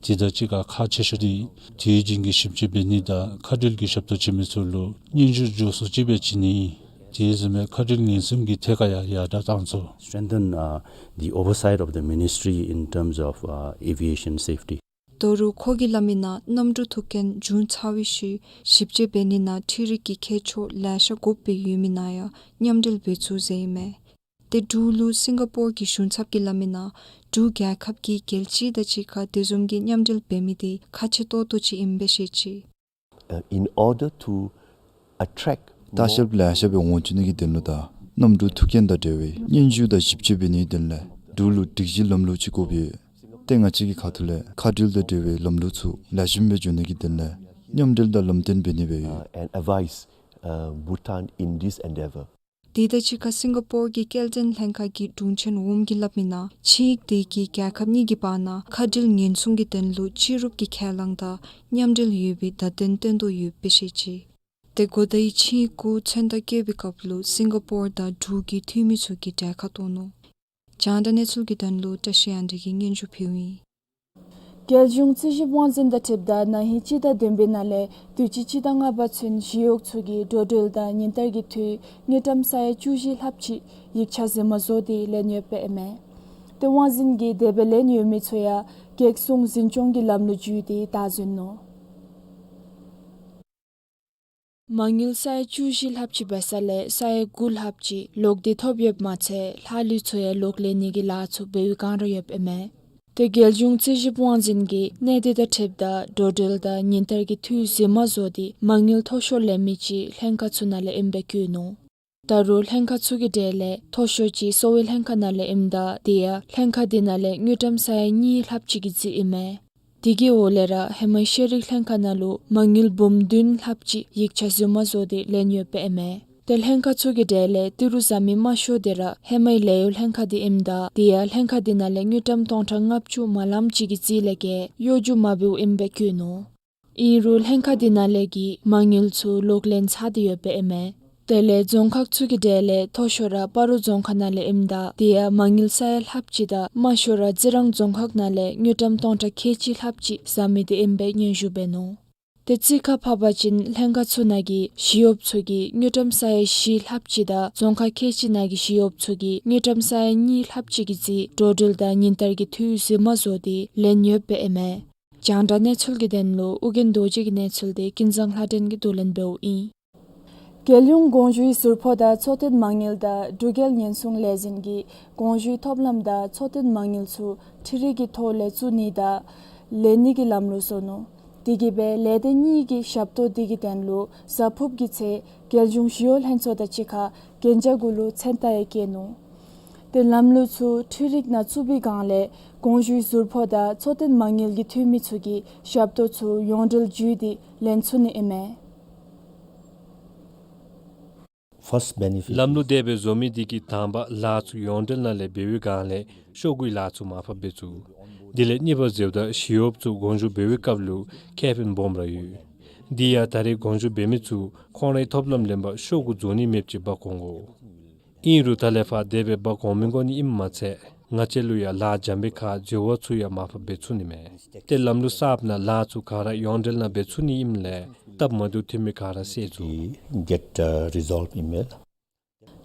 དེ་དང་གཅིག་ཁར་ཁག་ཆེ་ཤོས་འདི་དུས་རྒྱུན་གྱི་ཞིབ་དཔྱད་འབད་ནི་དང་མཁའ་འགྲུལ་གྱི་ཞབས་ཏོག་བྱིན་མི་ཚུ་ལུ་སྙན་ཞུ་མགྱོགས་སུ་ཅིག་སྦེ་བྱིན་ནི། དེ་བཟུམ་སྦེ་མཁའ་འགྲུལ་ཉེན་སྲུང་གི་ཐད་ཁར་ཡང་ཡར་དྲག་བཏང་ཚུགས། Strengthen, uh, the oversight of the ministry in terms of, uh, aviation safety. ད་རུང་ཁོ་གིས་སླབ་མི་ནང་གནམ་གྲུ་ཐུག་རྐྱེན་བྱུང་ཚར་བའི་ཤུལ་ཞིབ་དཔྱད་འབད་ནི་ནང་འཕྲུལ་རིག་གི་མཁས་མཆོག་ལེ་ཤ་དགོཔ་སྦེ་ཡོད་མི་ནང་ཡང་མཉམ་འབྲེལ་འབད་ཚུགས་ཟེར་ཨིན་མས། ཏེ་འབྲུག་ལུ་སིང་ག་པོར་གྱི་གཞུང་ཚབ་ཀྱིས་སླབ་མི་ནང་འབྲུག་རྒྱལ་ཁབ་ཀྱིས་རྒྱལ་སྤྱི་དང་གཅིག་ཁར་དེ་བཟུམ་གྱི་མཉམ་འབྲེལ་འབད་མི་དེ་ཁག་ཆེ་ཏོག་ཏོ་ཅིག་ཨིནམ་སྦེ་བཤད་ཅི། Uh, in order to attract ལྟ་བཤལཔ་ལེ་ཤ་སྦེ་འོང་བཅུག་ནི་གི་དོན་ལུ་དང་གནམ་གྲུ་ཐུག་རྐྱེན་དང་འབྲེལ་བའི་སྙན་ཞུ་དང་ཞིབ་དཔྱད་འབད་ནི་གི་དོན་ལས་འབྲུག་ལུ་སྒྲིག་གཞི་ལམ་ལུགས་ཅིག་དགོཔ་ཡོད། ཏེ་ང་བཅས་ཀྱི་ཁ་ཐུག་ལས་མཁའ་འགྲུལ་དང་འབྲེལ་བའི་ལམ་ལུགས་ཚུ་ལེགས་ཤོམ་སྦེ་འགྱོ་ནི་གི་དོན་ལས་མཉམ་འབྲེལ་དང་ལམ་སྟོན་འབད་ནི་སྦེ་ཡོད། Uh, and advise, uh, Bhutan in this endeavor. དེ་དང་གཅིག་ཁར་སིང་ག་པོར་གྱི་སྐྱེལ་འདྲེན་ལྷན་ཁག་གི་དྲུང་ཆེན་ཝུམ་གྱིས་སླབ་མི་ནང་ཆིངས་ཡིག་དེ་གིས་རྒྱལ་ཁབ་གཉིས་ཀྱི་བར་ན་མཁའ་འགྲུལ་ཉེན་སྲུང་གི་དོན་ལུ་སྤྱི་རུབ་ཀྱི་ཁས་བླངས་དང་མཉམ་འབྲེལ་ཡོད་པའི་བརྡ་དོན་སྟོན་དོ་ཡོདཔ་སྦེ་བཤད་ཅི། ཏེ་གོ་བརྡའི་ཆིངས་ཡིག་གུ་མཚན་རྟགས་བཀོད་པའི་སྐབས་ལུ་སིང་ག་པོར་དང་འབྲུག་གི་འཐུས་མི་ཚུ་གིས་གྲལ་ཁར་གཏོགས་ནུག། རྒྱང་བསྒྲགས་གནས་ཚུལ་གྱི་དོན་ལུ་བཀྲ་ཤིས་དབྱངས་སྒྲོན་གྱིས་སྙན་ཞུ་ཕུལཝ་ཨིན། རྒྱལ་གཞུང་རྩིས་ཞིབ་དབང་འཛིན་དང་འཁྲིལཝ་ད་ན་ཧིང་སྤྱི་ཟླ་བདུན་པའི་ནང་ལས་དུས་ཅི་སྤྱི་ཟླ་ལྔ་པ་ཚུན་ཞི་གཡོག་ཚུ་གིས་འགྲོ་འགྲུལ་དང་ཉིན་བསྟར་གྱི་འཐུས་དངུལ་ཀྲམ་ས་ཡ་བཅུ་བཞི་ལྷགཔ་ཅིག་ཡིག་ཆ་རྫུན་མ་བཟོ་སྟེ་ལེན་ཡོདཔ་ཨིན་མས། ཏེ་དབང་འཛིན་གྱིས་དེ་སྦེ་ལེན་ཡོད་མི་ཚུ་ཡང་གེགས་སྲུང་འཛིན་སྐྱོང་གི་ལམ་ལུགས་བརྒྱུད་དེ་བདའ་ཟུན་ནུག། མ་དངུལ་ས་ཡ་བཅུ་བཞི་ལྷགཔ་ཅིག་འབད་ས་ལས་ས་ཡ་དགུ་ལྷགཔ་ཅིག་ལོག་སྟེ་ཐོབ་ཡོདཔ་མ་ཚད་ལྷག་ལུས་ཚུ་ཡང་ལོག་ལེན་ནི་གི་ལཱ་ཚུ་འབད་བའི་བསྒང་ར་ཡོདཔ་ཨིན་མས། ཏེ་རྒྱལ་གཞུང་རྩིས་ཞིབ་དབང་འཛིན་གྱིས་གནད་དེ་དང་འཁྲིལཝ་ད་འགྲོ་འགྲུལ་དང་ཉིན་བསྟར་གྱི་འཐུས་རྫུན་མ་བཟོ་སྟེ་མ་དངུལ་མཐོ་ཤོས་ལེན་མི་ཅིག་ལྷན་ཁག་ཚུ་ནང་ལས་ཨིནམ་སྦེ་བཀོད་ནུག། ད་རུང་ལྷན་ཁག་ཚུ་གི་གྲས་ལས་མཐོ་ཤོས་ཅིག་གསོ་བའི་ལྷན་ཁག་ནང་ལས་ཨིནམ་ད་དེ་ཡང་ལྷན་ཁག་དེ་ནང་ལས་དངུལ་ཀྲམ་ས་ཡ་གཉིས་ལྷགཔ་ཅིག་གི་རྩིས་ཨིན་མས། དེ་གི་འོག་ལས་ར་ཧེ་མའི་ཤེས་རིག་ལྷན་ཁག་ནང་ལུ་མ་དངུལ་འབུམ་བདུན་ལྷགཔ་ཅིག་ཡིག་ཆ་རྫུན་མ་བཟོ་སྟེ་ལེན་ཡོདཔ་ཨིན་མས། ཏེ་ལྷན་ཁག་ཚུ་གི་གྲས་ལས་ཏི་རུ་བཟའ་མི་དམའ་ཤོས་དེ་ར་ཧེ་མའི་ལས་གཡོག་ལྷན་ཁག་དེ་ཨིནམ་ད་དེ་ཡང་ལྷན་ཁག་དེ་ནང་ལས་དངུལ་ཀྲམ་སྟོང་ཕྲག་ལྔ་བཅུ་མ་ལངམ་ཅིག་གི་རྩིས་ལས་བརྒལ་གཡོ་སྒྱུ་མ་འབདཝ་ཨིནམ་སྦེ་བཀོད་ནུག། ཨིན་རུང་ལྷན་ཁག་དེ་ནང་ལས་ཀྱི་མ་དངུལ་ཚུ་ལོག་ལེན་ཚར་ཏེ་ཡོདཔ་ཨིན་མས། དེ་ལས་རྫོང་ཁག་ཚུ་གི་གྲས་ལས་མཐོ་ཤོས་ར་སྤ་རོ་རྫོང་ཁག་ནང་ལས་ཨིནམ་ད་དེ་ཡང་མ་དངུལ་ས་ཡ་ལྷགཔ་ཅིག་དང་དམའ་ཤོས་ར་རྩི་རང་རྫོང་ཁག་ནང་ལས་དངུལ་ཀྲམ་སྟོང་ཕྲག་ཁལ་གཅིག་ལྷགཔ་ཅིག་བཟའ་མི་དེ་ཨིནམ་སྦེ་སྙན་ཞུ་འབད་ནུག། ཏེ་རྩིས་ཁར་ཕབ་པ་ཅིན་ལྷན་ཁག་ཚུ་ནང་གི་ཞི་གཡོགཔ་ཚུ་གིས་དངུལ་ཀྲམ་ས་ཡ་བཞི་ལྷགཔ་ཅིག་དང་རྫོང་ཁག་ཁལ་གཅིག་ནང་གི་ཞི་གཡོགཔ་ཚུ་གིས་དངུལ་ཀྲམ་ས་ཡ་གཉིས་ལྷགཔ་ཅིག་གི་རྩིས་འགྲོ་འགྲུལ་དང་ཉིན་ལྟར་གྱི་འཐུས་རྫུན་མ་བཟོ་སྟེ་ལེན་ཡོདཔ་ཨིན་མས། རྒྱང་བསྒྲགས་གནས་ཚུལ་གྱི་དོན་ལུ་ཨོ་རྒྱན་རྡོ་རྗེ་གི་གནས་ཚུལ་དེ་ཀུན་བཟང་ལྷ་སྒྲོན་གྱིས་བསྡུ་ལེན་འབདཝ་ཨིན། རྒྱལ་ཡོངས་གོང་ཞུའི་ཟུར་ཕོགས་དང་འཚོ་རྟེན་མ་དངུལ་དང་འབྲུག་རྒྱལ་ཉེན་སྲུང་ལས་འཛིན་གྱིས་གོང་ཞུའི་ཐོབ་ལམ་དང་འཚོ་རྟེན་མ་དངུལ་ཚུ་འཕྲུལ་རིག་གི་ཐོག་ལས་བཙུགས་ནི་དང་ལེན་ནི་གི་ལམ་ལུགས་བཟོ་ནུག། དེ་གིས་སྦེ་ལས་སྡེ་གཉིས་ཀྱི་ཞབས་ཏོག་དེ་གི་དོན་ལུ་གཟའ་ཕུརཔ་གི་ཚེས་རྒྱལ་གཞུང་ཞི་གཡོག་ལྷན་ཚོགས་དང་གཅིག་ཁར་གན་རྒྱ་གུ་ལུ་མཚན་རྟགས་ཡང་བཀལ་ནུག། ཏེ་ལམ་ལུགས་ཚུ་འཕྲུལ་རིག་ནང་བཙུགས་པའི་སྒང་ལས་གོང་ཞུའི་ཟུར་ཕོགས་དང་འཚོ་རྟེན་མ་དངུལ་གྱི་འཐུས་མི་ཚུ་གི་ཞབས་ཏོག་ཚུ་ཡོངས་འབྲེལ་བརྒྱུད་དེ་ལེན་ཚུགས་ནི་ཨིན་མས། First benefit. ལམ་ལུགས་དེ་སྦེ་བཟོ་མི་དེ་གིས་དང་པ་ལཱ་ཚུ་ཡོངས་འབྲེལ་ནང་ལས་འབད་བའི་སྒང་ལས་ཤོག་གུའི་ལཱ་ཚུ་མར་ཕབ་འབད་ཚུགས། དེ་ལས་གཉིས་པ་ཟེརཝ་ད་ཞི་གཡོགཔ་ཚུ་གོང་ཞུ་འབད་བའི་སྐབས་ལུ་ཁེ་ཕན་སྦོམ་ར་ཡོད། དེ་ཡང་ད་རེས་གོང་ཞུ་འབད་མི་ཚུ་ཁོང་རའི་ཐོབ་ལམ་ལེན་པར་ཤོག་གུ་རྫོགས་ནི་མེདཔ་ཅིག་འབག་འོང་དགོ། ཨིན་རུང་ད་ལས་ཕར་དེ་སྦེ་འབག་འོང་མི་དགོ་ནི་ཨིནམ་མ་ཚད་ང་བཅས་ལུ་ཡང་ལཱ་འཇམ་པའི་ཁར་འཛོལ་བ་ཚུ་ཡང་མར་ཕབ་འབད་ཚུགས་ནི་མས། ཏེ་ལམ་ལུགས་གསརཔ་ནང་ལཱ་ཚུ་ག་ར་ཡོངས་འབྲེལ་ནང་འབད་ཚུགས་ནི་ཨིནམ་ལས་སྟབས་མ་བདེཝ་ཐོན་མི་ག་ར་བསལ་ཚུགས། Get, uh, resolved email.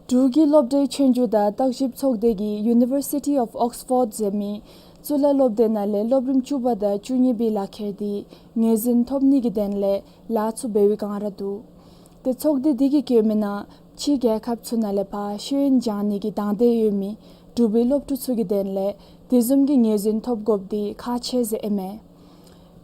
འབྲུག་གི་སློབ་གྲྭའི་ཆོས་རྒྱུགས་དང་བརྟག་ཞིབ་ཚོགས་སྡེ་གིས་University of Oxford ཟེར་མི་གཙུག་ལག་སློབ་སྡེ་ནང་ལས་སློབ་རིམ་བཅུ་པ་དང་བཅུ་གཉིས་པའི་ལག་ཁྱེར་དེ་ངོས་འཛིན་ཐོབ་ནི་གི་དོན་ལས་ལཱ་ཚུ་འབད་བའི་སྒང་ར་འདུག། ཏེ་ཚོགས་སྡེ་དེ་གིས་བཀོད་མི་ནང་ཕྱི་རྒྱལ་ཁབ་ཚུ་ནང་ལས་ཕར་ཤེས་ཡོན་སྦྱང་ནི་གི་དང་འདོད་ཡོད་མི་འབྲུག་པའི་སློབ་ཕྲུག་ཚུ་གི་དོན་ལས་དེ་བཟུམ་གྱི་ངོས་འཛིན་ཐོབ་དགོཔ་དེ་ཁག་ཆེ་ཟེར་ཨིན་མས།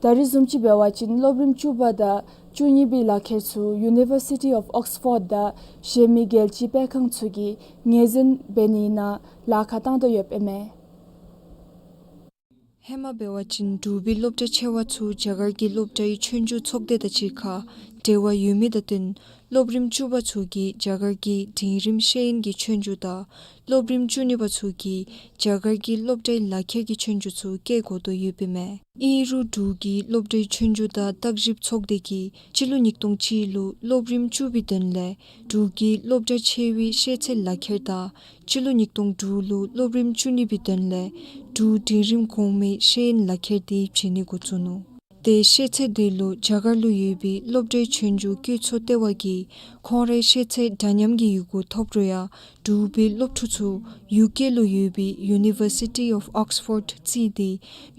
ད་རེས་བཟུམ་ཅིག་འབད་བ་ཅིན་སློབ་རིམ་བཅུ་པ་དང་བཅུ་གཉིས་པའི་ལག་ཁྱེར་ཚུ་University of Oxford དང་གཞན་མི་རྒྱལ་སྤྱིའི་སྤེལ་ཁང་ཚུ་གིས་ངོས་འཛིན་འབད་ནི་ནང་ལཱ་ཁག་བཏང་དོ་ཡོདཔ་ཨིན་མས། ཧེ་མ་འབད་བ་ཅིན་འབྲུག་པའི་སློབ་གྲྭ་ཆེ་བ་ཚུ་རྒྱ་གར་གྱི་སློབ་གྲྭའི་ཆོས་རྒྱུགས་ཚོགས་སྡེ་དང་གཅིག་ཁར་འབྲེལ་བ་ཡོད་མི་དང་བསྟུན་སློབ་རིམ་བཅུ་པ་ཚུ་གིས་རྒྱ་གར་གྱི་འབྲིང་རིམ་ཤེས་ཡོན་གྱི་ཆོས་རྒྱུགས་དང་སློབ་རིམ་བཅུ་གཉིས་པ་ཚུ་གིས་རྒྱ་གར་གྱི་སློབ་གྲྭའི་ལག་ཁྱེར་གྱི་ཆོས་རྒྱུགས་ཚུ་བཀལ་དགོ་དོ་ཡོདཔ་ཨིན་མས། ཨིན་རུང་འབྲུག་གི་སློབ་གྲྭའི་ཆོས་རྒྱུགས་དང་བརྟག་ཞིབ་ཚོགས་སྡེ་གིས་སྤྱི་ལོ་ཉིས་སྟོང་གཅིག་ལུ་སློབ་རིམ་བཅུ་པའི་དོན་ལས་འབྲུག་གི་སློབ་གྲྭ་ཆེ་བའི་ཤེས་ཚད་ལག་ཁྱེར་དང་སྤྱི་ལོ་ཉིས་སྟོང་དྲུག་ལུ་སློབ་རིམ་བཅུ་གཉིས་པའི་དོན་ལས་འབྲུག་འབྲིང་རིམ་གོང་མའི་ཤེས་ཡོན་ལག་ཁྱེར་དེ་བྱིན་ནི་འགོ་བཙུགས་ནུག། ཏེ་ཤེས་ཚད་དེ་ལུ་རྒྱ་གར་ལུ་ཡོད་པའི་སློབ་གྲྭའི་ཆོས་རྒྱུགས་བཀོད་ཚོགས་ལྟེ་བ་གིས་ཁོང་རའི་ཤེས་ཚད་འདྲ་མཉམ་གྱི་ཡི་གུ་ཐོབ་རུང་ཡང་འབྲུག་པའི་སློབ་ཕྲུག་ཚུ་ཡུ་ཀེ་ལུ་ཡོད་པའི་University of Oxford བརྩིས་ཏེ་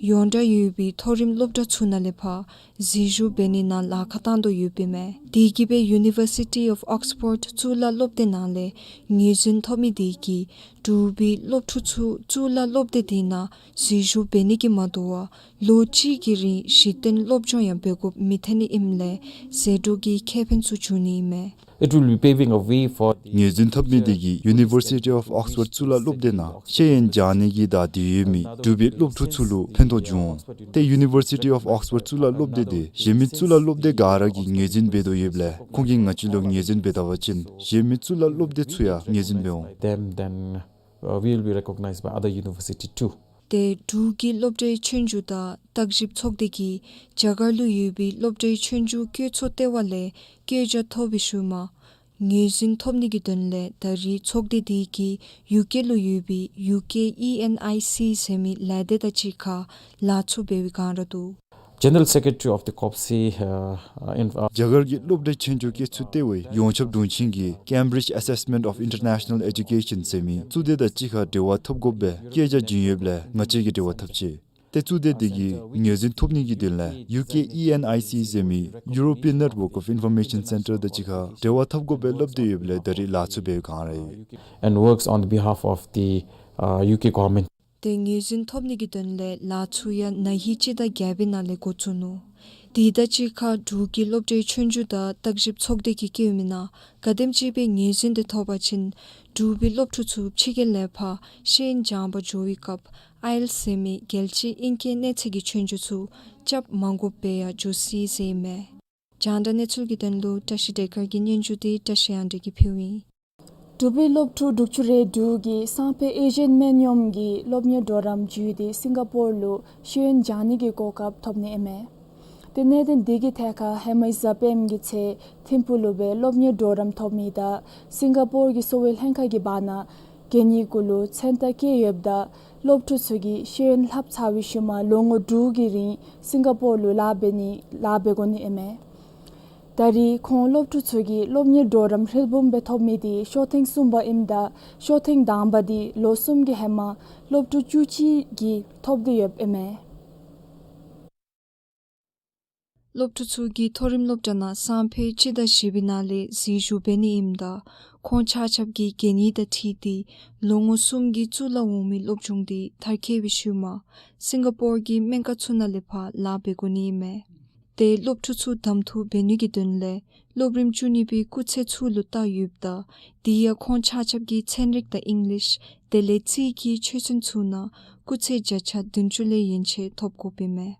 ཡོངས་གྲགས་ཡོད་པའི་མཐོ་རིམ་སློབ་གྲྭ་ཚུ་ནང་ལས་ཕར་འཛུལ་ཞུགས་འབད་ནི་ནང་ལཱ་ཁག་བཏང་དོ་ཡོདཔ་ཨིན་མས། དེ་གིས་སྦེ་University of Oxford གཙུག་ལག་སློབ་སྡེ་ནང་ལས་ངོས་འཛིན་ཐོབ་མི་དེ་གིས་འབྲུག་པའི་སློབ་ཕྲུག་ཚུ་གཙུག་ལག་སློབ་སྡེ་དེ་ནང་འཛུལ་ཞུགས་འབད་ནི་གིས་མ་དོ་བར་ལོ་གཅིག་གི་རིང་གཞི་རྟེན་སློབ་སྦྱོང་ཡང་འབད་དགོཔ་མི་ཐོན་ནི་ཨིནམ་ལས་ཟད་འགྲོ་གི་ཁེ་ཕན་ཚུ་འབྱུང་ནི་ཨིན་མས། It will be paving a way for the ངོས་འཛིན་ཐོབ་མི་དེ་གིས་University of Oxford གཙུག་ལག་སློབ་སྡེ་ནང་ཤེས་ཡོན་སྦྱང་ནི་གི་དང་འདོད་ཡོད་མི་འབྲུག་པའི་སློབ་ཕྲུག་ཚུ་ལུ་ཕན་ཐོགས་འབྱུང་འོང་། ཏེ་University of Oxford གཙུག་ལག་སློབ་སྡེ་དེ་གཞན་མི་གཙུག་ལག་སློབ་སྡེ་ག་ར་གིས་ངོས་འཛིན་འབད་དོ་ཡོདཔ་ལས་ཁོང་གིས་ང་བཅས་ལུ་ངོས་འཛིན་འབད་ད་པ་ཅིན་གཞན་མི་གཙུག་ལག་སློབ་སྡེ་ཚུ་ཡང་ངོས་འཛིན་འབད་འོང་། Them, then, uh, we will be recognized by other university too. ཏེ་འབྲུག་གི་སློབ་གྲྭའི་ཆོས་རྒྱུགས་དང་བརྟག་ཞིབ་ཚོགས་སྡེ་གིས་རྒྱ་གར་ལུ་ཡོད་པའི་སློབ་གྲྭའི་ཆོས་རྒྱུགས་བཀོད་ཚོགས་ལྟེ་བ་ལས་བཀོད་རྒྱ་ཐོབ་པའི་ཤུལ་མ་ངོས་འཛིན་ཐོབ་ནི་གི་དོན་ལས་ད་རེས་ཚོགས་སྡེ་དེ་གིས་ཡུ་ཀེ་ལུ་ཡོད་པའི་ཡུ་ཀེ་ཨི་ཨེན་ཨའི་སི་ཟེར་མི་ལས་སྡེ་དང་གཅིག་ཁར་ལཱ་ཚུ་འབད་བའི་སྒང་ར་འདུག། General Secretary of the COPSI, uh, uh, in, uh, རྒྱ་གར་གྱི་སློབ་གྲྭའི་ཆོས་རྒྱུགས་བཀོད་ཚོགས་ལྟེ་བའི་ཡོངས་ཁྱབ་དྲུང་ཆེན་གྱིས་Cambridge Assessment of International Education ཟེར་མི་གཙུག་སྡེ་དང་གཅིག་ཁར་འབྲེལ་བ་འཐབ་དགོ་པའི་བཀོད་རྒྱ་བྱིན་ཡོདཔ་ལས་ང་བཅས་ཀྱིས་འབྲེལ་བ་འཐབ་ཅི། ཏེ་གཙུག་སྡེ་དེ་གིས་ངོས་འཛིན་ཐོབ་ནི་གི་དོན་ལས་ཡུ་ཀེ་ཨི་ཨེན་ཨའི་སི་ཟེར་མི་European Network of Information Centre དང་གཅིག་ཁར་འབྲེལ་བ་འཐབ་དགོ་པའི་སླབ་སྟེ་ཡོདཔ་ལས་ད་རེས་ལཱ་ཚུ་འབད་བའི་སྒང་ར་ཡོད། And works on the behalf of the, uh, U K government. ཏེ་ངོས་འཛིན་ཐོབ་ནི་གི་དོན་ལས་ལཱ་ཚུ་ཡང་ན་ཧིང་སྤྱི་ཟླ་བརྒྱད་པའི་ནང་ལས་འགོ་བཙུགས་ནུག། དེ་དང་གཅིག་ཁར་འབྲུག་གི་སློབ་གྲྭའི་ཆོས་རྒྱུགས་དང་བརྟག་ཞིབ་ཚོགས་སྡེ་གིས་བཀོད་མི་ནང་ག་དེམ་ཅིག་སྦེ་ངོས་འཛིན་དེ་ཐོབ་པ་ཅིན་འབྲུག་པའི་སློབ་ཕྲུག་ཚུ་ཕྱི་རྒྱལ་ལས་ཕར་ཤེས་ཡོན་སྦྱང་པར་འགྱོ་བའི་སྐབས་ཨའི་ཨེལ་ཟེར་མི་རྒྱལ་སྤྱིའི་ཨིང་སྐད་གནས་ཚད་ཀྱི་ཆོས་རྒྱུགས་ཚུ་རྐྱབ་མ་དགོཔ་སྦེ་ཡང་འགྱོ་སྲིད་ཟེར་ཨིན་མས། རྒྱང་བསྒྲགས་གནས་ཚུལ་གྱི་དོན་ལུ་བཀྲ་ཤིས་བདེ་དཀར་གྱི་སྙན་ཞུ་འདི་བཀྲ་ཤིས་དབང་འདུས་ཀྱིས་ཕུལཝ་ཨིན། འབྲུག་པའི་སློབ་ཕྲུག་དྲུག་ཅུ་རེ་དྲུག་གིས་སང་ཕོད་ཨེ་ཤི་ཡན་སྨན་གཡོགམོ་གི་སློབ་གཉེར་གྲོགས་རམ་བརྒྱུད་དེ་སིང་ག་པོར་ལུ་ཤེས་ཡོན་སྦྱང་ནི་གི་གོ་སྐབས་ཐོབ་ནི་ཨིན་མས། ཏེ་གནད་དོན་འདི་གི་ཐད་ཁར་ཧེ་མའི་གཟའ་སྤེནམ་གི་ཚེ་ཐིམ་ཕུག་ལུ་སྦེ་སློབ་གཉེར་གྲོགས་རམ་ཐོབ་མི་དང་སིང་ག་པོར་གྱི་གསོ་བའི་ལྷན་ཁག་གི་བར་ན་གན་ཡིག་གུ་ལུ་མཚན་རྟགས་བཀོད་ཡོདཔ་ད་སློབ་ཕྲུག་ཚུ་གིས་ཤེས་ཡོན་ལྷབ་ཚར་བའི་ཤུལ་མ་ལོ་ངོ་དྲུག་གི་རིང་སིང་ག་པོར་ལུ་ལཱ་འབད་ནི་ལཱ་འབད་དགོ་ནི་ཨིན་མས། ད་རེས་ཁོང་སློབ་ཕྲུག་ཚུ་གིས་སློབ་གཉེར་གྲོགས་རམ་ཧྲིལ་བུམ་སྦེ་ཐོབ་མི་འདི་ཤོག་ཐེངས་གསུམ་པ་ཨིནམ་ད་ཤོག་ཐེངས་དང་པ་འདི་ལོ་གསུམ་གྱི་ཧེ་མ་སློབ་ཕྲུག་བཅུ་གཅིག་གིས་ཐོབ་སྟེ་ཡོདཔ་ཨིན་མས། སློབ་ཕྲུག་ཚུ་གིས་མཐོ་རིམ་སློབ་གྲྭ་ནང་སང་ཕོད་སྤྱི་ཟླ་བཞི་པའི་ནང་ལས་འཛུལ་ཞུགས་འབད་ནི་ཨིནམ་ད་ཁོང་ཆ་ཁྱབ་ཀྱིས་གན་ཡིག་དང་འཁྲིལ་ཏེ་ལོ་ངོ་གསུམ་གྱི་གཙུག་ལག་འོག་མའི་སློབ་སྦྱོང་འདི་མཐར་འཁྱོལ་བའི་ཤུལ་མ་སིང་ག་པོར་གྱི་སྨན་ཁང་ཚུ་ནང་ལས་ཕར་ལཱ་འབད་དགོ་ནི་ཨིན་མས། ཏེ་སློབ་ཕྲུག་ཚུ་གདམ་འཐུ་འབད་ནི་གི་དོན་ལས་སློབ་རིམ་བཅུ་གཉིས་པའི་སྐུགས་ཚད་ཚུ་ལུ་བལྟ་ཡོདཔ་ད་དེ་ཡང་ཁོང་ཆ་ཁྱབ་ཀྱིས་ཚན་རིག་དང་ཨིང་ལིཤ་དེ་ལས་རྩིས་ཀྱི་ཆོས་ཚན་ཚུ་ནང་སྐུགས་ཚད་བརྒྱ་ཆ་བདུན་ཅུ་ལས་ཡན་ཆད་ཐོབ་དགོཔ་ཨིན་མས།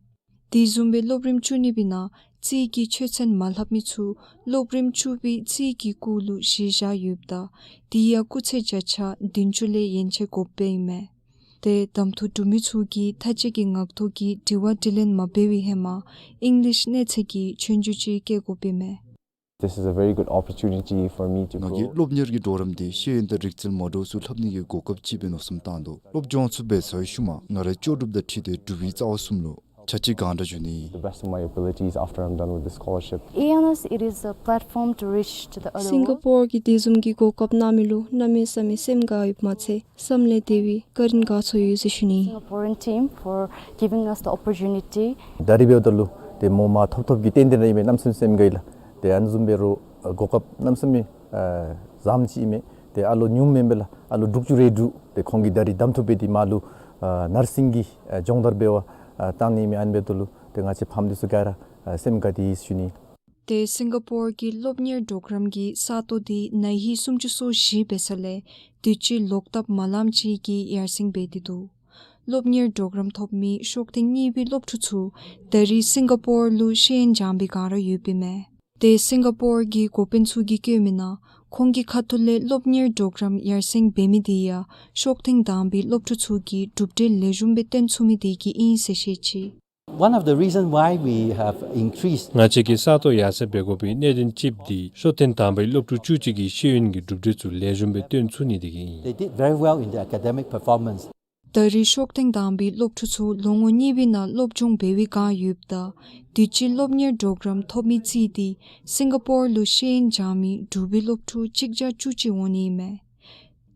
དེ་བཟུམ་སྦེ་སློབ་རིམ་བཅུ་གཉིས་པའི་ནང་རྩིས་ཀྱི་ཆོས་ཚན་མ་ལྷབ་མི་ཚུ་སློབ་རིམ་བཅུ་པའི་རྩིས་ཀྱི་སྐུགས་ལུ་གཞི་བཞག་ཡོདཔ་ད་དེ་ཡང་སྐུགས་ཚད་བརྒྱ་ཆ་བདུན་ཅུ་ལས་ཡན་ཆད་དགོཔ་ཨིན་མས། ཏེ་གདམ་འཐུ་གྲུབ་མི་ཚུ་གིས་མཐའ་དཔྱད་ཀྱི་ངག་ཐོག་གི་དྲི་བ་དྲིས་ལན་མ་འབད་བའི་ཧེ་མ་ཨིང་ལིཤ་གནས་ཚད་ཀྱི་ཆོས་རྒྱུགས་ཅིག་བཀལ་དགོཔ་ཨིན་མས། This is a very good opportunity for me to grow. ང་གིས་སློབ་གཉེར་གྱི་གྲོགས་རམ་འདི་ཤེས་ཡོན་དང་རིག་རྩལ་མ་འདྲཝ་ཚུ་ལྷབ་ནི་གི་གོ་སྐབས་ཅིག་སྦེ་མནོ་བསམ་བཏང་དོ། སློབ་སྦྱོང་ཚུ་འབད་ཚར་བའི་ཤུལ་མ་ང་རའི་ལྕོགས་གྲུབ་དང་འཁྲིལ་ཏེ་འབྲུག་པའི་རྩ་བ་གསུམ་ལུ་ཕྱག་ཕྱིད་གང་དྲག་ཞུ་ནི། The best of my abilities after I'm done with the scholarship. Awareness, it is a platform to reach to the other world. སིང་ག་པོར་གྱིས་དེ་བཟུམ་གྱི་གོ་སྐབས་གནང་མི་ལུ་གནམ་མེད་ས་མེད་སེམས་དགའ་ཡོདཔ་མ་ཚད་བསམ་ལས་འདས་པའི་བཀའ་དྲིན་དགའ་ཚོར་ཡོད་ཟེར་ཞུ་ནི། Singaporean team for giving us the opportunity. ད་རིས་འབདཝ་ད་ལུ་ཏེ་མོ་མ་ཐོབ་ཐོབ་ཀྱི་རྟེན་འབྲེལ་ར་ཨིན་མས། གནམ་མེད་ས་མེད་སེམས་དགའ་ཡི་ལགས། ཏེ་ཨ་ནི་བཟུམ་འབད་རུང་གོ་སྐབས་གནམ་མེད་ས་མེད་བཟངམ་ཅིག་ཨིན་མས། ཏེ་ཨ་ལོ་ཉུངམ་མེན་པས་ལགས། ཨ་ལོ་དྲུག་ཅུ་རེ་དྲུག། ཏེ་ཁོང་གིས་ད་རིས་གདམ་འཐུ་འབད་དེ་མར་ལུ་ནར་སིང་གི་སྦྱོང་བརྡར་འབད་བར་བཏང་ནི་ཨིན་མས། ཨ་ནི་འབདཝ་ད་ལུ་ཏེ་ང་བཅས་ཕམ་འདི་ཚུ་ག་ར་སེམས་དགའ་སྟེ་ཡོད་ཟེར་ཞུ་ནི། ཏེ་སིང་ག་པོར་གྱི་སློབ་གཉེར་གྲོགས་རམ་གྱི་ས་སྟོང་འདི་ན་ཧིང་སུམ་ཅུ་སོ་བཞི་འབད་ས་ལས་དུས་ཅི་ལོག་ལྟབ་མ་ལངམ་ཅིག་གིས་ཡར་སེང་འབད་དེ་འདུག། སློབ་གཉེར་གྲོགས་རམ་ཐོབ་མི་ཤོག་ཐེངས་གཉིས་པའི་སློབ་ཕྲུག་ཚུ་ད་རིས་སིང་ག་པོར་ལུ་ཤེས་ཡོན་སྦྱང་པའི་བསྒང་ར་ཡོདཔ་ཨིན་མས། ཏེ་སིང་ག་པོར་གྱི་འགོ་དཔོན་ཚུ་གིས་བཀོད་མི་ནང་ཁོང་གི་ཁ་ཐུག་ལས་སློབ་གཉེར་གྲོགས་རམ་ཡར་སེང་འབད་མི་འདི་ཡང་ཤོག་ཐེངས་དང་པའི་སློབ་ཕྲུག་ཚུ་གིས་གྲུབ་འབྲས་ལེགས་ཤོམ་སྦེ་སྟོན་ཚུགས་མི་འདི་གིས་ཨིན་ཟེར་བཤད་ཅི། One of the reason why we have increased. ང་བཅས་ཀྱིས་ས་སྟོང་ཡར་སེང་འབད་དགོ་པའི་གནད་དོན་གཅིག་འདི་ཤོག་ཐེངས་དང་པའི་སློབ་ཕྲུག་བཅུ་གཅིག་གིས་ཤེས་ཡོན་གྱི་གྲུབ་འབྲས་ཚུ་ལེགས་ཤོམ་སྦེ་སྟོན་ཚུགས་ནི་འདི་གིས་ཨིན། They did very well in their academic performance. ད་རིས་ཤོག་ཐེངས་དང་པའི་སློབ་ཕྲུག་ཚུ་ལོ་ངོ་གཉིས་པའི་ནང་སློབ་སྦྱོང་འབད་བའི་བསྒང་ཡོདཔ་ད་དུས་ཅི་སློབ་གཉེར་གྲོགས་རམ་ཐོབ་མི་རྩིས་ཏེ་སིང་ག་པོར་ལུ་ཤེས་ཡོན་སྦྱང་མི་འབྲུག་པའི་སློབ་ཕྲུག་གཅིག་བརྒྱ་བཅུ་གཅིག་འོང་ནི་ཨིན་མས།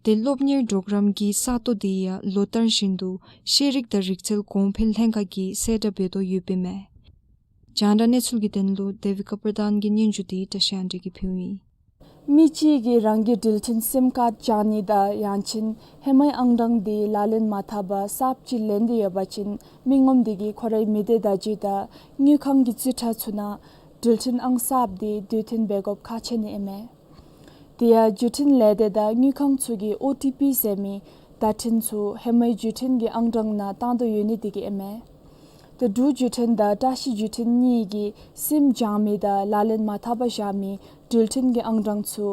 ཏེ་སློབ་གཉེར་གྲོགས་རམ་གྱི་ས་སྟོང་འདི་ཡང་ལོ་ལྟར་བཞིན་དུ་ཤེས་རིག་དང་རིག་རྩལ་གོང་འཕེལ་ལྷན་ཁག་གིས་གསལ་བསྒྲགས་འབད་དོ་ཡོདཔ་ཨིན་མས། རྒྱང་བསྒྲགས་གནས་ཚུལ་གྱི་དོན་ལུ་དེ་བི་ཀ་པར་དཱན་གྱི་སྙན་ཞུ་འདི་བཀྲ་ཤིས་དབང་འདུས་ཀྱིས་ཕུལཝ་ཨིན། མི་གཅིག་གིས་རང་གི་འགྲུལ་འཕྲིན་སིམ་ཀཱརཌ་བཅག་ནི་དང་ཡང་ཅིན་ཧེ་མའི་ཨང་གྲངས་འདི་ལག་ལེན་མ་འཐབ་པར་གསརཔ་ཅིག་ལེན་ཏེ་ཡོད་པ་ཅིན་མི་ངོམ་འདི་གིས་ཁོ་རའི་མི་སྡེ་བརྡ་བརྒྱུད་དང་དངུལ་ཁང་གི་རྩིས་ཁྲ་ཚུ་ནང་འགྲུལ་འཕྲིན་ཨང་གསརཔ་འདི་དུས་མཐུན་འབད་དགོཔ་ཁག་ཆེ་ནི་ཨིན་མས། དེ་ཡང་བརྒྱུད་འཕྲིན་ལས་སྡེ་དང་དངུལ་ཁང་ཚུ་གིས་ཨོ་ཊི་པི་ཟེར་མི་བརྡ་འཕྲིན་ཚུ་ཧེ་མའི་བརྒྱུད་འཕྲིན་གྱི་ཨང་གྲངས་ནང་བཏང་དོ་ཡོད་ནི་འདི་གིས་ཨིན་མས། ཏེ་འབྲུག་བརྒྱུད་འཕྲིན་དང་བཀྲ་ཤིས་བརྒྱུད་འཕྲིན་གཉིས་ཀྱིས་སིམ་བཅག་མི་དང་ལག་ལེན་མ་འཐབ་པར་བཞག་མི་འགྲུལ་འཕྲིན་གྱི་ཨང་གྲངས་ཚུ་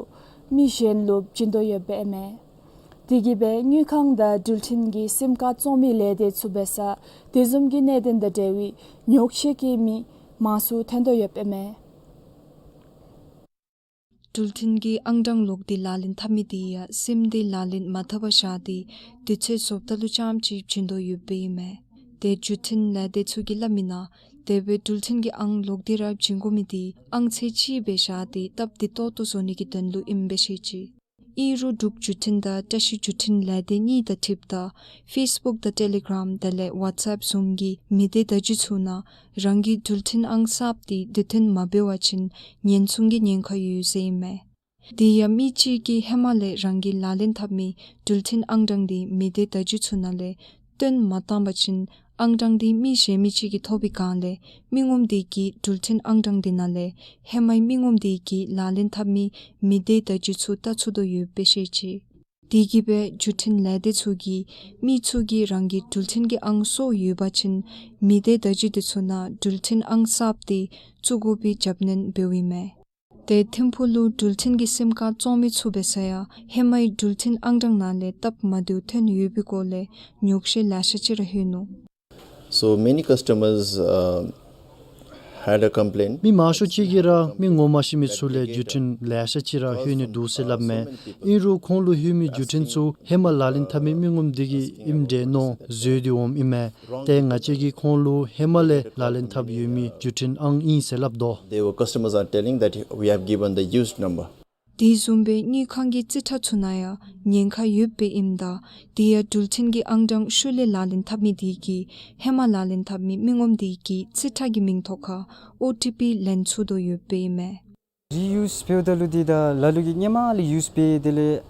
མི་གཞན་ལུ་བྱིན་དོ་ཡོདཔ་ཨིན་མས། དེ་གིས་སྦེ་དངུལ་ཁང་དང་འགྲུལ་འཕྲིན་གྱི་སིམ་ཀཱརཌ་བཙོང་མི་ལས་སྡེ་ཚུ་འབད་སར་དེ་བཟུམ་གྱི་གནད་དོན་དང་འབྲེལ་བའི་ཉོགས་བཤད་བཀོད་མི་མང་སུ་ཐོན་དོ་ཡོདཔ་ཨིན་མས། འགྲུལ་འཕྲིན་གྱི་ཨང་གྲངས་ལོག་སྟེ་ལག་ལེན་འཐབ་མི་དེ་ཡང་སིམ་དེ་ལག་ལེན་མ་འཐབ་པར་བཞག་སྟེ་དུས་ཚོད་རྫོགསཔ་ད་ལུ་རྐྱངམ་ཅིག་བྱིན་དོ་ཡོདཔ་ཨིན་མས། ཏེ་བརྒྱུད་འཕྲིན་ལས་སྡེ་ཚུ་གིས་སླབ་མི་ནང་དེ་སྦེ་འགྲུལ་འཕྲིན་གྱི་ཨང་ལོག་སྟེ་ར་བྱིན་དགོ་མི་དེ་ཨང་ཚད་གཅིག་སྦེ་བཞག་སྟེ་སྟབས་བདེ་ཏོག་ཏོ་བཟོ་ནི་གི་དོན་ལུ་ཨིནམ་སྦེ་བཤད་ཅི། ཨིན་རུང་འབྲུག་བརྒྱུད་འཕྲིན་དང་བཀྲ་ཤིས་བརྒྱུད་འཕྲིན་ལས་སྡེ་གཉིས་དང་འཁྲིལཝ་ད་ཕེསི་བུཀ་དང་ཊེ་ལི་གྲམ་དེ་ལས་ཝཊས་ཨེཔ་བཟུམ་གྱི་མི་སྡེ་བརྡ་བརྒྱུད་ཚུ་ནང་རང་གི་འགྲུལ་འཕྲིན་ཨང་གསརཔ་དེ་དུས་མཐུན་མ་འབད་བ་ཅིན་ཉེན་སྲུང་གི་ཉེན་ཁ་ཡོད་ཟེར་ཨིན་མས། དེ་ཡང་མི་གཅིག་གིས་ཧེ་མ་ལས་རང་གིས་ལག་ལེན་འཐབ་མི་འགྲུལ་འཕྲིན་ཨང་གྲངས་དེ་མི་སྡེ་བརྡ་བརྒྱུད་ཚུ་ནང་ལས་བཏོན་མ་བཏང་པ་ཅིན་ཨང་གྲངས་དེ་མི་གཞན་མི་གཅིག་གིས་ཐོབ་པའི་བསྒང་ལས་མི་ངོམ་དེ་གིས་འགྲུལ་འཕྲིན་ཨང་གྲངས་དེ་ནང་ལས་ཧེ་མའི་མི་ངོམ་དེ་གིས་ལག་ལེན་འཐབ་མི་མི་སྡེ་བརྡ་བརྒྱུད་ཚུ་བལྟ་ཚུགས་དོ་ཡོདཔ་སྦེ་བཤད་ཅི། དེ་གིས་སྦེ་བརྒྱུད་འཕྲིན་ལས་སྡེ་ཚུ་གིས་མི་ཚུ་གིས་རང་གི་འགྲུལ་འཕྲིན་གྱི་ཨང་སོར་ཡོད་པ་ཅིན་མི་སྡེ་བརྡ་བརྒྱུད་དེ་ཚུ་ནང་འགྲུལ་འཕྲིན་ཨང་གསརཔ་དེ་བཙུགས་དགོ་པའི་རྒྱབ་སྣོན་འབདཝ་ཨིན་མས། ཏེ་ཐིམ་ཕུག་ལུ་འགྲུལ་འཕྲིན་གྱི་སིམ་ཀཱརཌ་བཙོང་མི་ཚུ་འབད་ས་ཡང་ཧེ་མའི་འགྲུལ་འཕྲིན་ཨང་གྲངས་ནང་ལས་སྟབས་མ་བདེཝ་ཐོན་ཡོད་པའི་སྐོར་ལས་ཉོགས་བཤད་ལེ་ཤ་ཅིག་ར་ལྷོད་ནུག། So many customers, uh, had a complaint. མི་མང་ཤོས་ཅིག་གིས་ར་མི་ངོ་མ་ཤེས་མི་ཚུ་ལས་བརྒྱུད་འཕྲིན་ལེ་ཤ་ཅིག་ར་ལྷོད་ནི་འདུག་ཟེར་སླབ་མས། ཨིན་རུང་ཁོང་ལུ་ལྷོད་མི་བརྒྱུད་འཕྲིན་ཚུ་ཧེ་མ་ལག་ལེན་འཐབ་མི་མི་ངོམ་དེ་གིས་ཨིནམ་འདྲས་མནོ་བཟོ་སྟེ་འོངམ་ཨིན་མས། ཏེ་ང་བཅས་ཀྱིས་ཁོང་ལུ་ཧེ་མ་ལས་ལག་ལེན་འཐབ་ཡོད་མི་བརྒྱུད་འཕྲིན་ཨང་ཨིན་ཟེར་སླབ་དོ། There were customers are telling that we have given the used number. དེ་བཟུམ་སྦེ་དངུལ་ཁང་གི་རྩིས་ཁྲ་ཚུ་ནང་ཡང་ཉེན་ཁ་ཡོདཔ་སྦེ་ཨིནམ་ད་དེ་ཡང་འགྲུལ་འཕྲིན་གྱི་ཨང་གྲངས་ཤུལ་ལས་ལག་ལེན་འཐབ་མི་དེ་གིས་ཧེ་མ་ལག་ལེན་འཐབ་མི་མི་ངོམ་དེ་གི་རྩིས་ཁྲ་གི་མིང་ཐོག་ཁར་ཨོ་ཊི་པི་ལེན་ཚུགས་དོ་ཡོདཔ་སྦེ་ཨིན་མས། རི་ཡུསི་འབདཝ་ད་ལུ་འདི་ད་ལ་ལུ་གིས་ཧེ་མ་ལས་ཡུསི་འབད་དེ་ལས་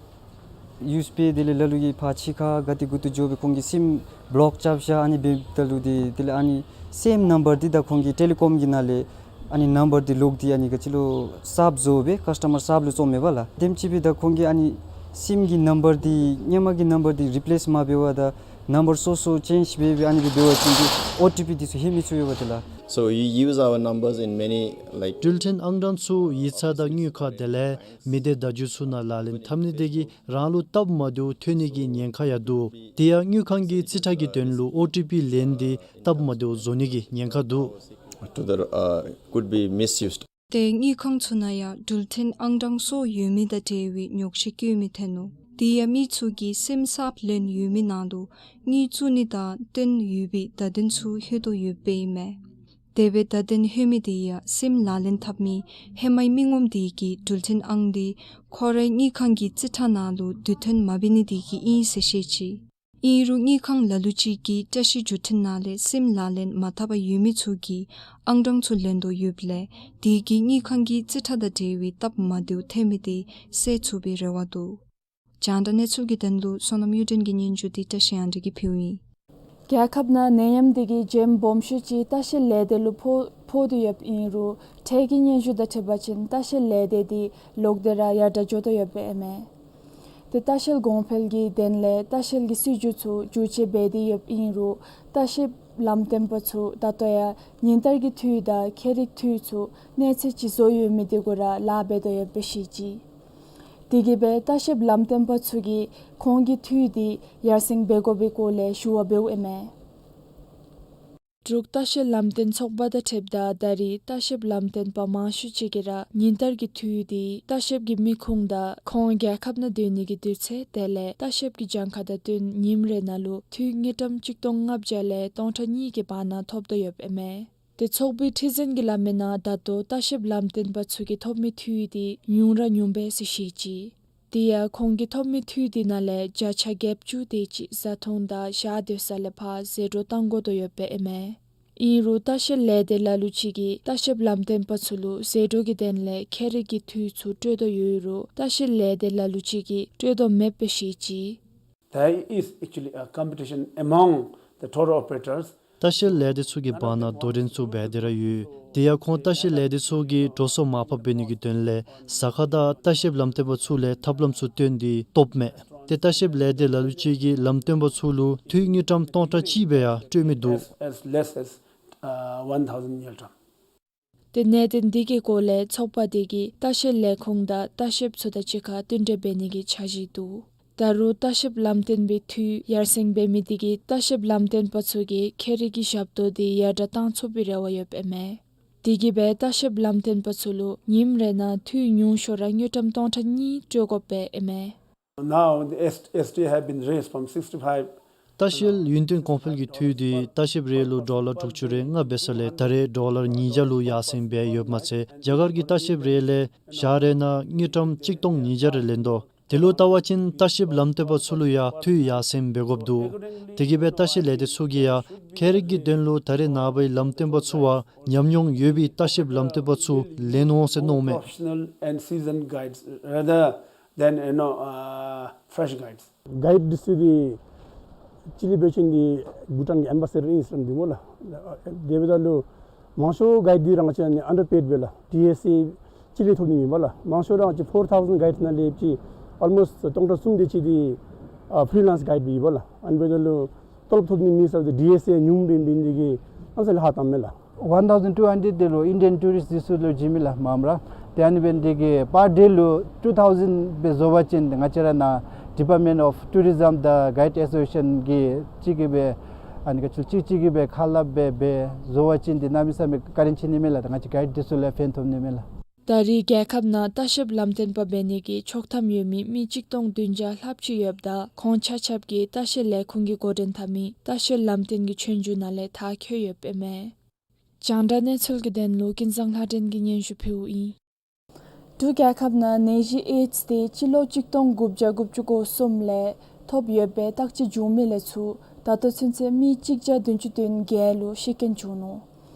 ཡུསི་འབད་དེ་ལས་ལ་ལུ་གིས་ཕར་ཕྱི་ཁར་ག་ཏེ་གུ་ཏེ་འགྱོ་སྦེ་ཁོང་གིས་སིམ་བློཀ་རྐྱབ་བཞག། ཨ་ནི་འབདཝ་ད་ལུ་འདི་དེ་ལས་ཨ་ནི་སེམ་ནམ་བར་འདི་ད་ཁོང་གིས་ཊེ་ལི་ཀོམ་གྱི་ནང་ལས་ཨ་ནི་ནམ་བར་འདི་ལོག་སྟེ་ཨ་ནི་ག་ཅི་ལོ་གསརཔ་བཟོ་སྦེ་ཀཱསི་ཊ་མར་གསརཔ་ལུ་བཙོང་མས་པ་ལགས། དེམ་ཅིག་སྦེ་ད་ཁོང་གིས་ཨ་ནི་སིམ་གྱི་ནམ་བར་འདི་ཧེ་མ་གི་ནམ་བར་འདི་རི་པི་ལེསི་མ་འབད་བར་ད་ནམ་བར་སོ་སོ་ཅེནཇི་འབད་སྦེ་ཨ་ནི་སྦེ་འབད་བ་ཅིན་འདི་ཨོ་ཊི་པི་འདི་ཚུ་ལྷོད་མི་ཚུགས་ཡོདཔ་འདི་ལགས། So you use our numbers in many, like, འགྲུལ་འཕྲིན་ཨང་གྲངས་ཚུ་ཡིག་ཚང་དང་དངུལ་ཁང་དེ་ལས་མི་སྡེ་བརྡ་བརྒྱུད་ཚུ་ནང་ལག་ལེན་འཐབ་ནི་དེ་གིས་རང་ལུ་སྟབས་མ་བདེཝ་ཐོན་ནི་གི་ཉེན་ཁ་ཡང་འདུག། དེ་ཡང་དངུལ་ཁང་གི་རྩིས་ཁྲ་གི་དོན་ལུ་ཨོ་ཊི་པི་ལེན་ཏེ་སྟབས་མ་བདེཝ་བཟོ་ནི་གི་ཉེན་ཁ་འདུག། To the, uh, could be misused. ཏེ་དངུལ་ཁང་ཚུ་ནང་ཡང་འགྲུལ་འཕྲིན་ཨང་གྲངས་སོར་ཡོད་མི་དང་འབྲེལ་བའི་ཉོགས་བཤད་བཀོད་མི་ཐོན་ནུག། དེ་ཡང་མི་ཚུ་གིས་སིམ་གསརཔ་ལེན་ཡོད་མི་ནང་ལུ་དངུལ་བཙུགས་ནི་དང་བསྟུན་ཡོད་པའི་བརྡ་དོན་ཚུ་ལྷོད་དོ་ཡོདཔ་སྦེ་ཨིན་མས། དེ་སྦེ་བརྡ་དོན་ལྷོད་མི་དེ་ཡང་སིམ་ལག་ལེན་འཐབ་མི་ཧེ་མའི་མི་ངོམ་དེ་གི་འགྲུལ་འཕྲིན་ཨང་དེ་ཁོ་རའི་དངུལ་ཁང་གི་རྩིས་ཁྲ་ནང་ལུ་དུས་ཐོན་མ་འབད་ནི་དེ་གིས་ཨིན་ཟེར་བཤད་ཅི། ཨིན་རུང་དངུལ་ཁང་ལ་ལུ་ཅིག་གིས་བཀྲིས་བརྒྱུད་འཕྲིན་ནང་ལས་སིམ་ལག་ལེན་མ་འཐབ་པར་ཡོད་མི་ཚུ་གི་ཨང་གྲངས་ཚུ་ལེན་དོ་ཡོདཔ་ལས་དེ་གིས་དངུལ་ཁང་གི་རྩིས་ཁྲ་དང་འབྲེལ་བའི་སྟབས་མ་བདེཝ་ཐོན་མི་དེ་སེལ་ཚུགས་པའི་རེ་བ་འདུག། རྒྱང་བསྒྲགས་གནས་ཚུལ་གྱི་དོན་ལུ་བསོད་ནམས་གཡུ་སྒྲོན་གྱི་སྙན་ཞུ་འདི་བཀྲིས་གཡང་སྒྲོན་གྱིས་ཕུལཝ་ཨིན། རྒྱལ་ཁབ་ནང་ནད་ཡམས་དེ་གི་རྒྱུན་སྦོམ་ཤོས་ཅིག་ལྟ་བཤལ་ལས་སྡེ་ལུ་ཕོག་ཕོག་དོ་ཡོདཔ་ཨིན་རུང་འཕྲལ་གྱི་སྙན་ཞུ་དང་འཁྲིལ་བ་ཅིན་ལྟ་བཤལ་ལས་སྡེ་དེ་ལོག་སྟེ་ར་ཡར་དྲག་འགྱོ་དོ་ཡོདཔ་སྦེ་ཨིན་མས། ཏེ་ལྟ་བཤལ་གོང་འཕེལ་གྱི་དོན་ལས་ལྟ་བཤལ་གྱི་སྲིད་བྱུས་ཚུ་བསྒྱུར་བཅོས་འབད་དེ་ཡོདཔ་ཨིན་རུང་ལྟ་བཤལ་ལམ་སྟོན་པ་ཚུ་ད་ལྟོ་ཡང་ཉིན་ལྟར་གྱི་འཐུས་དང་ཁྱད་རིག་འཐུས་ཚུ་གནས་ཚད་ཅིག་བཟོ་ཡོད་མི་དེ་གུ་ར་ལཱ་འབད་དོ་ཡོདཔ་སྦེ་བཤད་ཅི། དེ་གིས་སྦེ་ལྟ་བཤལ་ལམ་སྟོན་པ་ཚུ་གིས་ཁོང་གི་འཐུས་དེ་ཡར་སེང་འབད་དགོ་པའི་སྐོར་ལས་ཞུ་བ་འབདཝ་ཨིན་མས། འབྲུག་ལྟ་བཤལ་ལམ་སྟོན་ཚོགས་པ་དང་འཁྲིལཝ་ད་ད་རེས་ལྟ་བཤལ་ལམ་སྟོན་པ་མང་ཤོས་ཅིག་གིས་ར་ཉིན་ལྟར་གྱི་འཐུས་དེ་ལྟ་བཤལ་གྱི་མི་ཁུངས་དང་ཁོང་རྒྱལ་ཁབ་ནང་སྡོད་ནི་གི་དུས་ཚོད་དེ་ལས་ལྟ་བཤལ་གྱི་གྱངས་ཁ་དང་བསྟུན་ཉིནམ་རེ་ནང་ལུ་འཐུས་དངུལ་ཀྲམ་གཅིག་སྟོང་ལྔ་བརྒྱ་ལས་སྟོང་ཕྲག་གཉིས་ཀྱི་བར་ན་ཐོབ་དོ་ཡོདཔ་ཨིན་མས། ཏེ་ཚོགས་པའི་ཁྲི་འཛིན་གྱིས་སླབ་མིའི་ནང་ད་ལྟོ་ལྟ་བཤལ་ལམ་སྟོན་པ་ཚུ་གིས་ཐོབ་མི་འཐུས་དེ་ཉུང་ར་ཉུངམ་སྦེ་ཟེར་བཤད་ཅི། དེ་ཡང་ཁོང་གིས་ཐོབ་མི་འཐུས་དེ་ནང་ལས་བརྒྱ་ཆ་བརྒྱད་ཅུ་དེ་ཅིག་བཟའ་འཐུང་དང་ཞག་སྡོད་ས་ལས་ཕར་ཟད་འགྲོ་གཏང་དགོ་དོ་ཡོདཔ་སྦེ་ཨིན་མས། ཨིན་རུང་ལྟ་བཤལ་ལས་སྡེ་ལ་ལུ་ཅིག་གིས་ལྟ་བཤལ་ལམ་སྟོན་པ་ཚུ་ལུ་ཟད་འགྲོ་གི་དོན་ལས་ཁྱད་རིག་གི་འཐུས་ཚུ་སྤྲོད་དོ་ཡོད་རུང་ལྟ་བཤལ་ལས་སྡེ་ལ་ལུ་ཅིག་གིས་སྤྲོད་དོ་མེདཔ་སྦེ་བཤད་ཅི། There is actually a competition among the tour operators. ལྟ་བཤལ་ལས་སྡེ་ཚུ་གི་བར་ན་དོ་འགྲན་ཚུ་འབད་དེ་ར་ཡོད། དེ་ཡང་ཁོང་ལྟ་བཤལ་ལས་སྡེ་ཚུ་གིས་འགྲོ་སོང་མར་ཕབ་འབད་ནི་གི་དོན་ལས་ཟ་ཁང་དང་ལྟ་བཤལ་ལམ་སྟོན་པ་ཚུ་ལས་ཐབས་ལམ་ཚུ་བཏོན་ཏེ་བཏོགཔ་མས། ཏེ་ལྟ་བཤལ་ལས་སྡེ་ལ་ལུ་ཅིག་གིས་ལམ་སྟོན་པ་ཚུ་ལུ་འཐུས་དངུལ་ཀྲམ་སྟོང་ཕྲག་གཅིག་སྦེ་ཡང་སྤྲོད་མི་འདུག། As, as less as, uh, one thousand ngultrum. ཏེ་གནད་དོན་འདི་གི་སྐོར་ལས་ཚོགས་པ་དེ་གིས་ལྟ་བཤལ་ལས་ཁུངས་དང་ལྟ་བཤལཔ་ཚུ་དང་གཅིག་ཁར་བསྟུན་གྲོས་འབད་ནི་གི་འཆར་གཞི་འདུག། ད་རུང་ལྟ་བཤལ་ལམ་སྟོན་པའི་འཐུས་ཡར་སེང་འབད་མི་དེ་གིས་ལྟ་བཤལ་ལམ་སྟོན་པ་ཚུ་གི་ཁྱད་རིག་གི་ཞབས་ཏོག་དེ་ཡར་དྲག་གཏང་ཚུགས་པའི་རེ་བ་ཡོདཔ་ཨིན་མས། དེ་གིས་སྦེ་ལྟ་བཤལ་ལམ་སྟོན་པ་ཚུ་ལུ་ཉིནམ་རེ་ནང་འཐུས་ཉུང་ཤོས་ར་དངུལ་ཀྲམ་སྟོང་ཕྲག་གཉིས་སྤྲོད་དགོཔ་ཨིན་མས། Now the S-, S T have been raised from sixty-five. ལྟ་བཤལ་ཡུན་བརྟན་གོང་འཕེལ་གྱི་འཐུས་དེ་ལྟ་བཤལཔ་རེ་ལུ་ཌོ་ལར་དྲུག་ཅུ་རེ་ལྔ་འབད་ས་ལས་ད་རེས་ཌོ་ལར་ཉིས་བརྒྱ་ལུ་ཡར་སེང་འབད་ཡོདཔ་མ་ཚད་རྒྱ་གར་གྱི་ལྟ་བཤལཔ་རེ་ལས་ཞག་རེ་ནང་དངུལ་ཀྲམ་གཅིག་སྟོང་ཉིས་བརྒྱ་རེ་ལེན་དོ། དེ་ལུ་བལྟ་བ་ཅིན་ལྟ་བཤལ་ལམ་སྟོན་པ་ཚུ་ལུ་ཡང་འཐུས་ཡར་སེང་འབད་དགོཔ་འདུག། དེ་གིས་སྦེ་ལྟ་བཤལ་ལས་སྡེ་ཚུ་གིས་ཡང་ཁྱད་རིག་གི་དོན་ལུ་ད་རེས་ནངས་པའི་ལམ་སྟོན་པ་ཚུ་བ་ཉམས་མྱོང་ཡོད་པའི་ལྟ་བཤལ་ལམ་སྟོན་པ་ཚུ་ལེན་འོང་ཟེར་མནོཝ་མས། Professional and seasoned guides rather than, you know, uh, fresh guides. གའིཌ་འདི་ཚུ་འདི་ཅིག་ལས་འབད་བ་ཅིན་འདི་བྷུ་ཊཱན་གྱི་ཨེམ་བྷ་སེ་ཌར་ཨིན་ཟེར་སླབ་འདུག་སྨོ་ལགས། དེ་འབདཝ་ད་ལུ་མང་ཤོས་གའིཌ་འདི་ར་ང་བཅས་ཨན་ཌར་པེཌ་སྦེ་ལགས། ཊི་ཨེསི་ཨེ་ཅིག་ལས་ཐོབ་ནི་མེན་པ་ལགས། མང་ཤོས་ར་ང་བཅས་ཕོར་ཐའུ་ཟེན་གའིཌ་ནང་ལས་ཅིག་ Almost སྟོང་ཕྲག་གསུམ་དེ་ཅིག་དེ་ཨ་ཕི་རི་ལེནསི་གའིཌ་སྦེ་ཡོདཔ་ལགས། ཨ་ནི་འབདཝ་ད་ལུ་ཏོ་ལོབ་ཐོབ་ནི་མི་ས་དེ་ཌི་ཨེསི་ཨེ་ཉུངམ་འབད་འབད་ནི་དེ་གིས་ཨ་ནི་ས་ལས་ལྷག་བཏངམ་མས་ལགས། One thousand two hundred དེ་ལུ་ཨིན་ཌི་ཡན་ཊུ་རིསཊ་འདི་ཚུ་ལུ་བྱིནམ་ཨིན་ལགས་མངམ་ར། ཏེ་ཨ་ནི་འབད་ནི་དེ་གིས་པར་ཌེ་ལུ་ཊུ་ཐའུ་ཟེནཌ་སྦེ་བཟོ་བ་ཅིན་ང་བཅས་ར་ནཱ་ཌི་པརཊ་མེནཊ་ཨོཕ་ཊུ་རི་ཛམ་དང་གའིཌ་ཨེ་སོ་ཤི་ཨེ་ཤཱན་གྱིས་གཅིག་གིས་སྦེ་ཨ་ནི་ག་ཅི་གཅིག་གཅིག་གིས་སྦེ་ཁ་སླབ་སྦེ་སྦེ་བཟོ་བ་ཅིན་དེ་གནམ་མེད་ས་མེད་བཀའ་དྲིན་ཆེ་ནི་མས་ལགས། ད་ང་བཅས་གའིཌ་འདི་ཚུ་ལས་ཕན་ཐོགས་ནི་མས་ལགས། ད་རེས་རྒྱལ་ཁབ་ནང་ལྟ་བཤལཔ་ལམ་སྟོན་པ་འབད་ནི་གི་ཆོག་ཐམ་ཡོད་མི་མི་གཅིག་སྟོང་བདུན་བརྒྱ་ལྷགཔ་ཅིག་ཡོདཔ་ད་ཁོང་ཆ་ཁྱབ་ཀྱིས་ལྟ་བཤལ་ལས་ཁུངས་ཀྱིས་འགོ་འདྲེན་འཐབ་མི་ལྟ་བཤལ་ལམ་སྟོན་གྱི་ཆོས་རྒྱུགས་ནང་ལས་མཐར་འཁྱོལ་ཡོདཔ་ཨིན་མས། རྒྱང་བསྒྲགས་གནས་ཚུལ་གྱི་དོན་ལུ་ཀུན་བཟང་ལྷ་སྒྲོན་གྱིས་སྙན་ཞུ་ཕུལཝ་ཨིན། འབྲུག་རྒྱལ་ཁབ་ནང་ནད་གཞི་ཨེཌསི་དེ་སྤྱི་ལོ་གཅིག་སྟོང་དགུ་བརྒྱ་དགུ་བཅུ་གོ་གསུམ་ལས་ཐོབ་ཡོད་པའི་བརྟག་དཔྱད་བྱུང་མི་ལས་ཚུར་ད་ལྟོ་ཚུན་ཚོད་མི་གཅིག་བརྒྱ་བདུན་ཅུ་དོན་བརྒྱད་ལུ་ཤི་རྐྱེན་བྱུང་ནུག།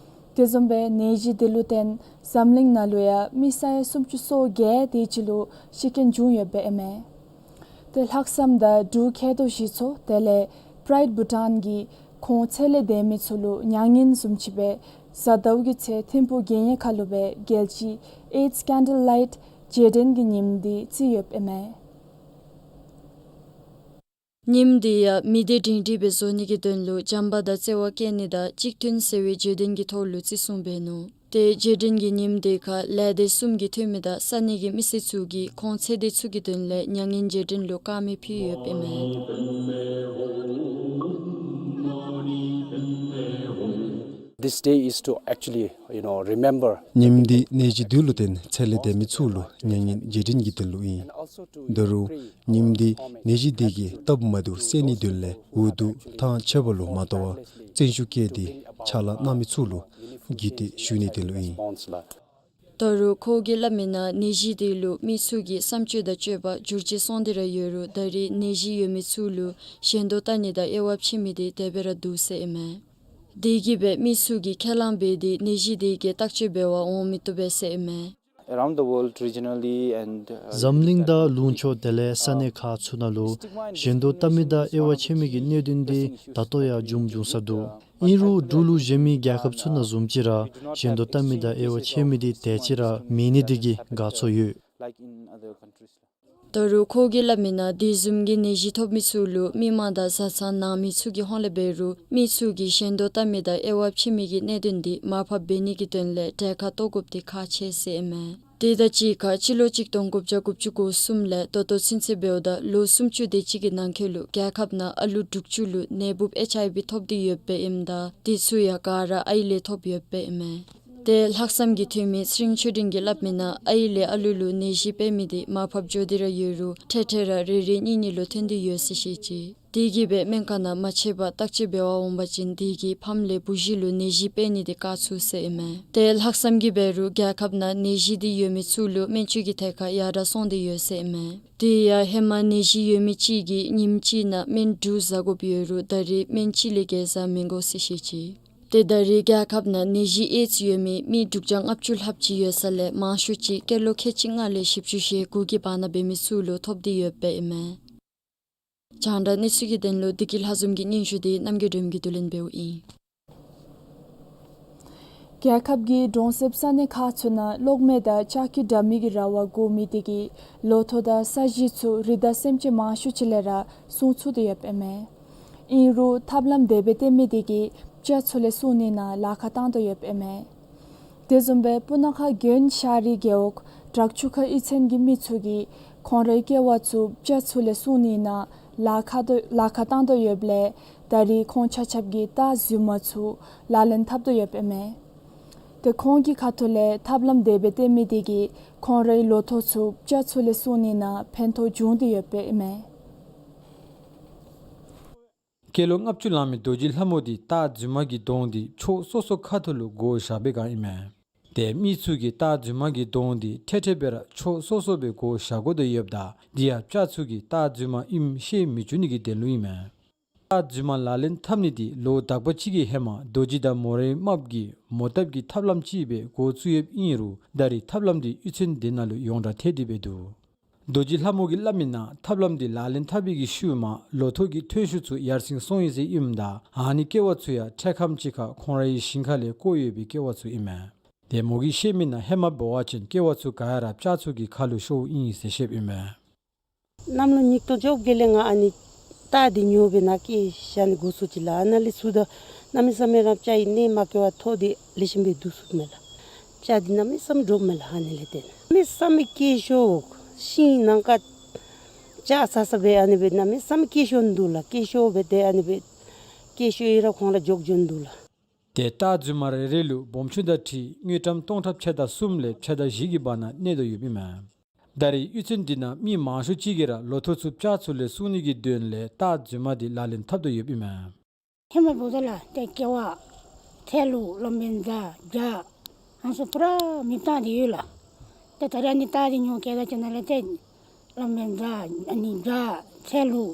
དེ་བཟུམ་སྦེ་ནད་གཞི་དེ་ལུ་བརྟེན་འཛམ་གླིང་ནང་ལུ་ཡང་མི་ས་ཡ་སུམ་ཅུ་སོ་བརྒྱད་དེ་ཅིག་ལུ་ཤི་རྐྱེན་བྱུང་ཡོདཔ་ཨིན་མས། ཏེ་ལྷག་བསམ་དང་འབྲུག་མཁལ་རྡོག་གཞི་ཚོགས་དེ་ལས་པྲའིཌ་བྷུ་ཊཱན་གྱིས་ཁོང་ཚེ་ལས་འདས་མི་ཚུ་ལུ་མྱ་ངན་བཟུམ་ཅིག་སྦེ་གཟའ་ཟླཝ་གི་ཚེ་ཐིམ་ཕུག་དགེ་བསྙེན་ཁ་ལུ་སྦེ་རྒྱལ་སྤྱིའི་ཨེཌསི་ཀེན་ཌལ་ལའིཊ་རྗེས་དྲན་གྱི་ཉིནམ་དེ་བརྩི་ཡོདཔ་ཨིན་མས། ཉིནམ་དེ་ཡང་མི་སྡེ་སྒྲིང་སྒྲིང་སྦེ་བཟོ་ནི་གི་དོན་ལུ་བྱམས་པ་དང་བརྩེ་བ་བསྐྱེད་ནི་དང་གཅིག་མཐུན་ཟེར་བའི་བརྗོད་དོན་གྱི་ཐོག་ལུ་བརྩི་སྲུང་འབད་ནུག། ཏེ་རྗེས་དྲན་གྱི་ཉིནམ་དེ་ཁར་ལས་སྡེ་གསུམ་གྱི་འཐུས་མི་དང་ས་གནས་ཀྱི་མི་སེར་ཚུ་གིས་ཁོང་ཚེ་འདས་ཚུ་གི་དོན་ལས་མྱ་ངན་རྗེས་དྲན་ལུ་དཀར་མེ་ཕུལ་ཡོདཔ་ཨིན་མས། This day is to actually, you know, remember. ཉིནམ་འདི་ནད་གཞི་འདི་ལུ་བརྟེན་ཚེ་ལས་འདས་མི་ཚུ་ལུ་མྱ་ངན་རྗེས་དྲན་གྱི་དོན་ལུ་ཨིན། ད་རུང་ཉིནམ་འདི་ནད་གཞི་འདི་གིས་སྟབས་མ་བདེཝ་བསལ་ནིའི་དོན་ལས་འུ་སྡུག་ཐང་ཆད་པ་ལུ་མ་ལྟོས་པར་བརྩོན་ཤུགས་བསྐྱེད་དེ་ཕྱག་ལཱ་གནང་མི་ཚུ་ལུ་གུས་བཏུད་ཞུ་ནིའི་དོན་ལུ་ཨིན། ད་རུང་ཁོ་གིས་སླབ་མིའི་ནང་ནད་གཞི་འདི་ལུ་མི་ཚུ་གི་བསམ་སྤྱོད་དང་སྤྱོད་པ་འགྱུར་བཅོས་སོང་སྟེ་ར་ཡོད་རུང་ད་རེས་ནད་གཞི་ཡོད་མི་ཚུ་ལུ་ཞེན་ལྟོས་བལྟ་ནི་དང་དབྱེ་བ་ཕྱེ་མི་དེ་དེ་སྦེ་ར་འདུག་ཟེར་ཨིན་མས། དེ་གིས་སྦེ་མི་ཚུ་གིས་ཁས་བླངས་འབད་དེ་ནད་གཞི་དེ་གི་བརྟག་དཔྱད་འབད་བར་འོང་མི་བཏུབ་པས་ཟེར་ཨིན་མས། Around the world regionally and, uh, འཛམ་གླིང་དང་ལུང་ཕྱོགས་དེ་ལས་ས་གནས་ཁག་ཚུ་ནང་ལུ་ཞེན་ལྟོས་བལྟ་མི་དང་དབྱེ་བ་ཕྱེ་མི་གི་གནད་དོན་འདི་ད་ལྟོ་ཡང་བྱུང་བྱུང་ས་འདུག། ཨིན་རུང་འབྲུག་ལུ་གཞན་མི་རྒྱལ་ཁབ་ཚུ་ནང་བཟུམ་ཅིག་ར་ཞེན་ལྟོས་བལྟ་མི་དང་དབྱེ་བ་ཕྱེ་མི་འདི་དེ་ཅིག་ར་མེད་ནི་འདི་གིས་དགའ་ཚོར་ཡོད། ད་རུང་ཁོ་གིས་སླབ་མིའི་ནང་དེ་བཟུམ་གྱི་ནད་གཞི་ཐོབ་མི་ཚུ་ལུ་མི་མང་དང་བཟའ་ཚང་ནང་མི་ཚུ་གི་ཧོངས་ལས་འབད་རུང་མི་ཚུ་གིས་ཞེན་ལྟོས་བལྟ་མི་དང་དབྱེ་བ་ཕྱེ་མི་གི་གནད་དོན་འདི་མར་ཕབ་འབད་ནི་གི་དོན་ལས་གྲལ་ཁར་གཏོགས་དགོཔ་འདི་ཁག་ཆེ་ཟེར་ཨིན་མས། དེ་དང་གཅིག་ཁར་སྤྱི་ལོ་གཅིག་སྟོང་དགུ་བརྒྱ་དགུ་བཅུ་གོ་གསུམ་ལས་ད་ལྟོ་ཚུན་ཚོད་འབདཝ་ད་ལོ་སུམ་ཅུ་དེ་ཅིག་གི་ནང་འཁོད་ལུ་རྒྱལ་ཁབ་ནང་ཨ་ལུ་དྲུག་ཅུ་ལུ་ནད་འབུཔ་ཨེཆ་ཨའི་བི་ཐོབ་སྟེ་ཡོདཔ་ཨིནམ་ད་དེ་ཚུ་ཡང་ག་ར་ཨའི་ལས་ཐོབ་ཡོདཔ་ཨིན་མས། ཏེ་ལྷག་བསམ་གྱི་འཐུས་མི་ཚེ་རིང་ཆོས་སྒྲོན་གྱིས་སླབ་མིའི་ནང་ཨའི་ལས་ཨ་ལུ་ལུ་ནད་གཞི་འཕེལ་མི་དེ་མར་ཕབ་འགྱོ་སྟེ་ར་ཡོད་རུང་འཕྲལ་འཕྲལ་ར་རེ་རེ་གཉིས་གཉིས་ལུ་ཐོན་ཏེ་ཡོད་ཟེར་བཤད་ཅི། དེ་གིས་སྦེ་སྨན་ཁང་ནང་མ་ཆད་པར་བརྟག་དཔྱད་འབད་བར་འོང་པ་ཅིན་དེ་གིས་ཕམ་ལས་བུ་གཞི་ལུ་ནད་གཞི་འཕེལ་ནི་དེ་བཀག་ཚུགས་ཟེར་ཨིན་མས། ཏེ་ལྷག་བསམ་གྱིས་འབད་རུང་རྒྱལ་ཁབ་ནང་ནད་གཞི་དེ་ཡོད་མི་ཚུ་ལུ་སྨན་བཅོས་ཀྱི་ཐད་ཁར་ཡར་དྲགས་སོང་སྟེ་ཡོད་ཟེར་ཨིན་མས། དེ་ཡང་ཧེ་མ་ནད་གཞི་ཡོད་མི་གཅིག་གིས་ཉིནམ་གཅིག་ནང་སྨན་དྲུག་བཟའ་དགོཔ་ཡོད་རུང་ད་རེས་སྨན་གཅིག་ལས་བརྒལ་བཟའ་མི་དགོ་ཟེར་བཤད་ཅི། ཏེ་ད་རེས་རྒྱལ་ཁབ་ནང་ནད་གཞི་ཨེཌསི་ཡོད་མི་མི་དྲུག་བརྒྱ་ལྔ་བཅུ་ལྷགཔ་ཅིག་ཡོད་ས་ལས་མང་ཤོས་ཅིག་སྐྱེས་ལོ་ཁལ་གཅིག་ལྔ་ལས་བཞི་བཅུ་ཞེ་དགུ་གི་བར་ན་འབད་མི་ཚུ་ལུ་ཐོབ་སྟེ་ཡོདཔ་ཨིན་མས། རྒྱང་བསྒྲགས་གནས་ཚུལ་གྱི་དོན་ལུ་བདེ་སྐྱིད་ལྷ་འཛོམས་ཀྱི་སྙན་ཞུ་དེ་རྣམ་རྒྱལ་སྒྲོལ་མ་གིས་བསྡུ་ལེན་འབདཝ་ཨིན། རྒྱལ་ཁབ་ཀྱི་གྲོང་གསེབ་ས་གནས་ཁག་ཚུ་ནང་གློག་མེ་དང་ལྕགས་ཀྱི་དྲ་མིག་གི་ར་བ་བསྒོར་མི་དེ་གིས་ལོ་ཐོག་དང་ས་གཞི་ཚུ་རི་དྭགས་སེམས་ཅན་མང་ཤོས་ཅིག་ལས་ར་སྲུང་ཚུགས་ཏེ་ཡོདཔ་ཨིན་མས། ཨིན་རུང་ཐབས་ལམ་དེ་སྦེ་བཏོན་མི་དེ་གིས་སྤྱ་ཚུ་ལས་སྲུང་ནི་ནང་ལཱ་ཁག་བཏང་དོ་ཡོདཔ་ཨིན་མས། དེ་བཟུམ་སྦེ་སྤུ་ན་ཁ་དགོན་ཤ་རི་རྒེད་འོག་བྲག་ཆུ་ཁ་གཡུས་ཚན་གྱི་མི་ཚུ་གིས་ཁོང་རའི་སྐྱེ་བ་ཚུ་སྤྱ་ཚུ་ལས་སྲུང་ནི་ནང་ལཱ་ཁག་དོ་ལཱ་ཁག་བཏང་དོ་ཡོདཔ་ལས་ད་རེས་ཁོང་ཆ་ཁྱབ་ཀྱིས་སྟག་རྫུན་མ་ཚུ་ལག་ལེན་འཐབ་དོ་ཡོདཔ་ཨིན་མས། ཏེ་ཁོང་གི་ཁ་ཐུག་ལས་ཐབས་ལམ་དེ་སྦེ་བཏོན་མི་དེ་གིས་ཁོང་རའི་ལོ་ཐོག་ཚུ་སྤྱ་ཚུ་ལས་སྲུང་ནི་ནང་ཕན་ཐོགས་བྱུང་སྟེ་ཡོདཔ་ཨིན་མས། སྐྱེས་ལོ་ལྔ་བཅུ་ལང་མི་རྡོ་རྗེ་ལྷ་མོ་དེ་སྟག་རྫུན་མ་གི་གདོང་དེ་ཕྱོགས་སོ་སོ་ཁ་ཐུག་ལུ་བསྒོར་བཞག་པའི་སྒང་ཨིན་མས། ཏེ་མི་ཚུ་གིས་སྟག་རྫུན་མ་གི་གདོང་དེ་འཕྲལ་འཕྲལ་སྦེ་ར་ཕྱོགས་སོ་སོ་སྦེ་བསྒོར་བཞག་དགོ་དོ་ཡོདཔ་ད་དེ་ཡང་སྤྱ་ཚུ་གིས་སྟག་རྫུན་མ་ཨིནམ་ཤེས་མི་བཅུག་ནི་གི་དོན་ལུ་ཨིན་མས། སྟག་རྫུན་མ་ལག་ལེན་འཐབ་ནི་དེ་ལོ་དག་པ་ཅིག་གི་ཧེ་མ་རྡོ་རྗེ་དང་མོ་རའི་རྨགཔ་གིས་མོ་བཏབ་ཀྱི་ཐབས་ལམ་ཅིག་སྦེ་འགོ་བཙུགས་ཡོདཔ་ཨིན་རུང་ད་རེས་ཐབས་ལམ་དེ་གཡུས་ཚན་དེ་ནང་ལུ་ཡོངས་གྲགས་ཐལ་ཏེ་སྦེ་འདུག། རྡོ་རྗེ་ལྷ་མོ་གིས་སླབ་མིའི་ནང་ཐབས་ལམ་དེ་ལག་ལེན་འཐབ་པའི་གི་ཤུལ་མ་ལོ་ཐོག་གི་ཐོན་ཤུགས་ཚུ་ཡར་སེང་སོང་ཡི་ཟེར་ཨིནམ་ད་ཨ་ནི་སྐྱེ་བ་ཚུ་ཡང་འཕྲལ་ཁམས་ཅིག་ཁར་ཁོང་རའི་ཞིང་ཁ་ལས་བཀོ་ཡོད་པའི་སྐྱེ་བ་ཚུ་ཨིན་མས། ཏེ་མོ་གིས་བཤད་མིའི་ནང་ཧེ་མ་འབད་བ་ཅིན་སྐྱེ་བ་ཚུ་ག་ར་སྤྱ་ཚུ་གི་ཁ་ལུ་ཤོརཝ་ཨིན་ཟེར་བཤདཔ་ཨིན་མས། གནམ་ལོ་ཉིས་སྟོང་བཅོ་བརྒྱད་ལས་ང་ཨ་ནི་སྟག་འདི་ཉོ་སྦེ་ནཱ་སྐྱེལ་བཞག་ནི་འགོ་བཙུགས་ཅི་ལགས། ཨ་ནཱ་ལས་ཚུར་ད་གནམ་མེད་ས་མེད་ར་སྤྱ་གི་གནས་མ་སྐྱེལ་བར་ཐོག་འདི་ལེགས་ཤོམ་སྦེ་བསྡུ་ཚུགས་མས་ལགས། སྤྱ་འདི་གནམ་མེད་ས་མེད་འདྲོག་མས་ལགས། ཨ་ནི་ལས་ཏེ་གནམ་མེད་ས་མེད་སྐྱེད་ཤོས་ཤིང་ནང་ཁར་ལྕགས་ཟ་ས་སྦེ་ཨ་ནི་སྦེ་གནམ་མེད་ས་མེད་སྐྱེད་ཤོས་འདུག་ལགས། སྐྱེད་ཤོས་སྦེ་ཏེ་ཨ་ནི་སྦེ་སྐྱེད་ཤོས་ཨིན་ར་ཁོང་ར་འཇོག་འགྱོ་ནི་འདུག་ལགས། ཏེ་སྟག་རྫུན་མ་རེ་རེ་ལུ་སྦོམ་ཆུང་དང་འཁྲིལ་དངུལ་ཀྲམ་སྟོང་ཕྲག་ཕྱེད་དང་གསུམ་ལས་ཕྱེད་དང་བཞི་གི་བར་ན་གནས་དོ་ཡོདཔ་ཨིན་མས། ད་རེས་གཡུས་ཚན་འདི་ནང་མི་མང་ཤོས་ཅིག་གིས་ར་ལོ་ཐོག་ཚུ་སྤྱ་ཚུ་ལས་སྲུང་ནི་གི་དོན་ལས་སྟག་རྫུན་མ་འདི་ལག་ལེན་འཐབ་དོ་ཡོདཔ་ཨིན་མས། ཧེ་མ་འབདཝ་ད་ལགས་ཏེ་ཀེ་བ་ཚལ་ལུ་ལོ་མེན་ཛ་བྱ་ཨ་ནི་ཚུ་པུ་ར་མེདཔ་བཏང་སྟེ་ཡོད་ལགས། ཏེ་ད་རེས་ཨ་ནི་སྟག་འདི་ཉོ་སྐྱེལ་ད་ཅིག་ནང་ལས་ཏེ་ལོ་མེན་ཛ་ཨ་ནི་བྱ་ཚལ་ལུ་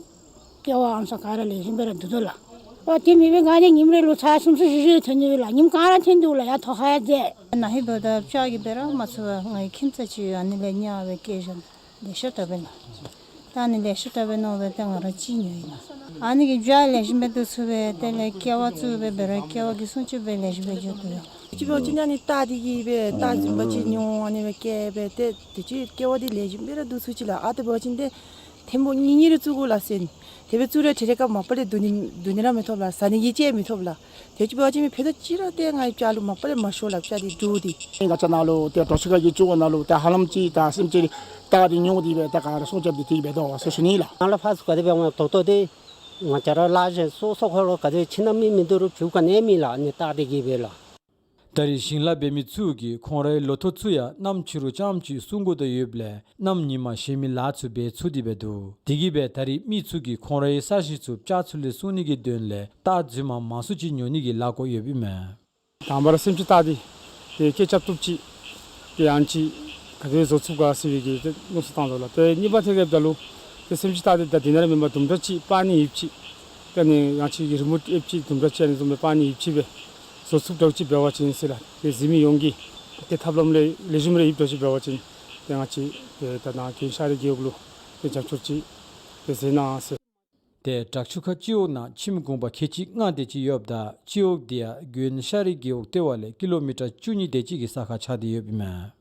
ཀེ་བ་ཨ་ནི་ཚུ་ག་ར་ལེགས་ཤོམ་སྦེ་ར་འདུག་དོ་ལགས། ཨོ་དེ་མེན་པར་ང་ནི་ཉིནམ་རེ་ལུ་ཚར་གསུམ་ཚར་བཞི་བཞི་ཐོན་ནི་ཡོད་ལགས། ཉིནམ་གང་ར་ཐོན་འདུག་ལགས། ཡར་ཐོག་ཁར་ཡར་འཛེགས། ནཱ་ཧེ་འབདཝ་ད་སྤྱ་གིས་འབད་ར་མ་ཚུགས་པར་ང་གི་ཁྱིམ་ཚང་ཅིག་ཡོད། ཨ་ནི་ལས་ཉར་སྦེ་སྐྱེལ་བཞག་ལེགས་ཤོམ་དྲགས་པས་ལགས། ད་ཨ་ནི་ལེགས་ཤོམ་དྲགས་པས་མནོ་སྦེ་ཏེ་ང་ར་གཅིག་ཉོ་ཡི་ལགས། ཨ་ནི་གིས་བྱ་ལེགས་ཤོམ་སྦེ་བསྡུ་ཚུགས་པས། དེ་ལས་ཀེ་བ་བཙུགས་སྦེ་འབད་ར་ཀེ་བ་གི་སྲུང་སྐྱོབ་སྦེ་ལེགས་ཤོམ་སྦེ་འགྱོ་དོ་ཡོད། ཅིག་འབད་བ་ཅིན་ཨ་ནི་སྟག་འདི་གིས་སྦེ་སྟག་རྫུན་མ་ཅིག་ཉོ་ཨ་ནི་སྦེ་སྐྱེལ་སྦེ་ཏེ་དེ་ཅིག་ཀེ་བ་འདི་ལེགས་ཤོམ་སྦེ་ར་བསྡུ་ཚུགས་ཅི་ལགས། ཨ་དེ་འབད་བ་ཅིན་ཏེ་ཐེངས་པོ་གཉིས་གཉིས་རེ་བཙུགས་དགོ་ལགས་ཟེར། དེ་སྦེ་བཙུགས་རུང་ཁྲེ་ཁྲེ་ཁར་མ་པ་ལས་བསྡུ་ནི་བསྡུ་ནི་ར་མི་ཐོབ་ལགས། ཟ་ནི་གི་ཅིག་མི་ཐོབ་ལགས། དེ་ཅིག་འབད་བ་ཅིན་མི་ཕན་ཐོགས་ཅིག་ར་ཏེ་ང་གི་སྤྱ་ལུ་མ་པ་ལས་མ་ཤོར་ལགས། སྤྱ་འདི་འདྲོག་སྟེ། ང་བཅས་ནང་ལུ་ཏེ་གྲོག་ཤུལ་ཁ་གི་ཅོག་ནང་ལུ་ཏེ་ཧ་ལམ་ཅིག་ད་སེམས་ཅན་སྟག་འདི་ཉོ་སྟེ་སྦེ་ད་ག་ར་སྲུང་སྐྱོབ་འདི་ཏེ་འབད་དོ་ཟེར་ཞུ་ནི་ལགས། ནཱ་ལས་ཕར་ཚུར་ག་དེ་སྦེ་འོང་ད་ལྟོ་ཏེ་ང་བཅས་ར་ལཱ་གཞན་སོ་སོ་ཁོ་ལུ་ག་དེ་ཕྱི་ནང་མི་མིན་འདུག་རུང་བྱུག་ག་ནི་མེད་ལགས། ཨ་ནི་སྟག་འདི་གིས་འབད་ལགས། ད་རེས་ཞིང་ལཱ་འབད་མི་ཚུ་གིས་ཁོང་རའི་ལོ་ཐོག་ཚུ་ཡང་གནམ་ཕྱི་རུ་རྐྱངམ་ཅིག་སྲུང་དགོ་དོ་ཡོདཔ་ལས་གནམ་ཉིན་མ་གཞན་མི་ལཱ་ཚུ་འབད་ཚུགས་ཏེ་འབད་དོ། དེ་གིས་འབད་ད་རེས་མི་ཚུ་གིས་ཁོང་རའི་ས་གཞི་ཚུ་སྤྱ་ཚུ་ལས་སྲུང་ནི་གི་དོན་ལས་སྟག་རྫུན་མ་མང་སུ་ཅིག་ཉོ་ནི་གི་ལཱ་བཀོད་ཡོདཔ་ཨིན་མས། དང་པ་ར་སེམས་ཅན་སྟག་འདི་ཏེ་སྐད་རྐྱབ་བཏུབ་ཅིག་ཏེ་ཨ་ནི་ཅིག་ག་དེ་བཟོ་ཚུགས་ག་ཟེར་བའི་གི་ཏེ་མནོ་བསམ་བཏང་དོ་ལགས། ཏེ་གཉིས་པ་ཐད་ཁར་འབདཝ་ད་ལུ་ཏེ་སེམས་ཅན་སྟག་འདི་ད་འདི་ནང་ར་མེན་པར་དུམ་གྲ་ཅིག་པར་ནི་ཡོདཔ་ཅིག་ཏེ་ཨ་ནི་ཡང་ཅིག་གི་རི་མོཊ་ཨེབ་ཅིག་དུམ་གྲ་ཅིག་ཨ་ནི་བཟུམ་སྦེ་པར་ནི་ཡོདཔ་ཅིག་སྦེ་བཟོ་ཚུགསཔ་འདྲཝ་ཅིག་འབད་བ་ཅིན་ཟེར་ལགས། ཏེ་གཟིགས་མི་ཡོངས་ཀྱིས་ཏེ་ཐབས་ལམ་ལེགས་ལེགས་ཤོམ་རེ་ཡོདཔ་འདྲཝ་ཅིག་འབད་བ་ཅིན་ཏེ་ང་བཅས་ཏེ་ད་ནཱ་དགོན་ཤ་རི་རྒེད་འོག་ལུ་ཏེ་རྒྱབ་སྐྱོར་ཅིག་ཏེ་མཛད་གནང་ཟེར། ཏེ་བྲག་ཆུ་ཁ་སྤྱི་འོག་ནང་ཁྱིམ་གུང་པ་ཁལ་གཅིག་ལྔ་དེ་ཅིག་ཡོདཔ་ད་སྤྱི་འོག་འདི་ཡང་དགོན་ཤ་རི་རྒེད་འོག་ལྟེ་བ་ལས་ཀི་ལོ་མི་ཊར་བཅུ་གཉིས་དེ་ཅིག་གི་ས་ཁར་ཆགས་ཏེ་ཡོདཔ་ཨིན་མས།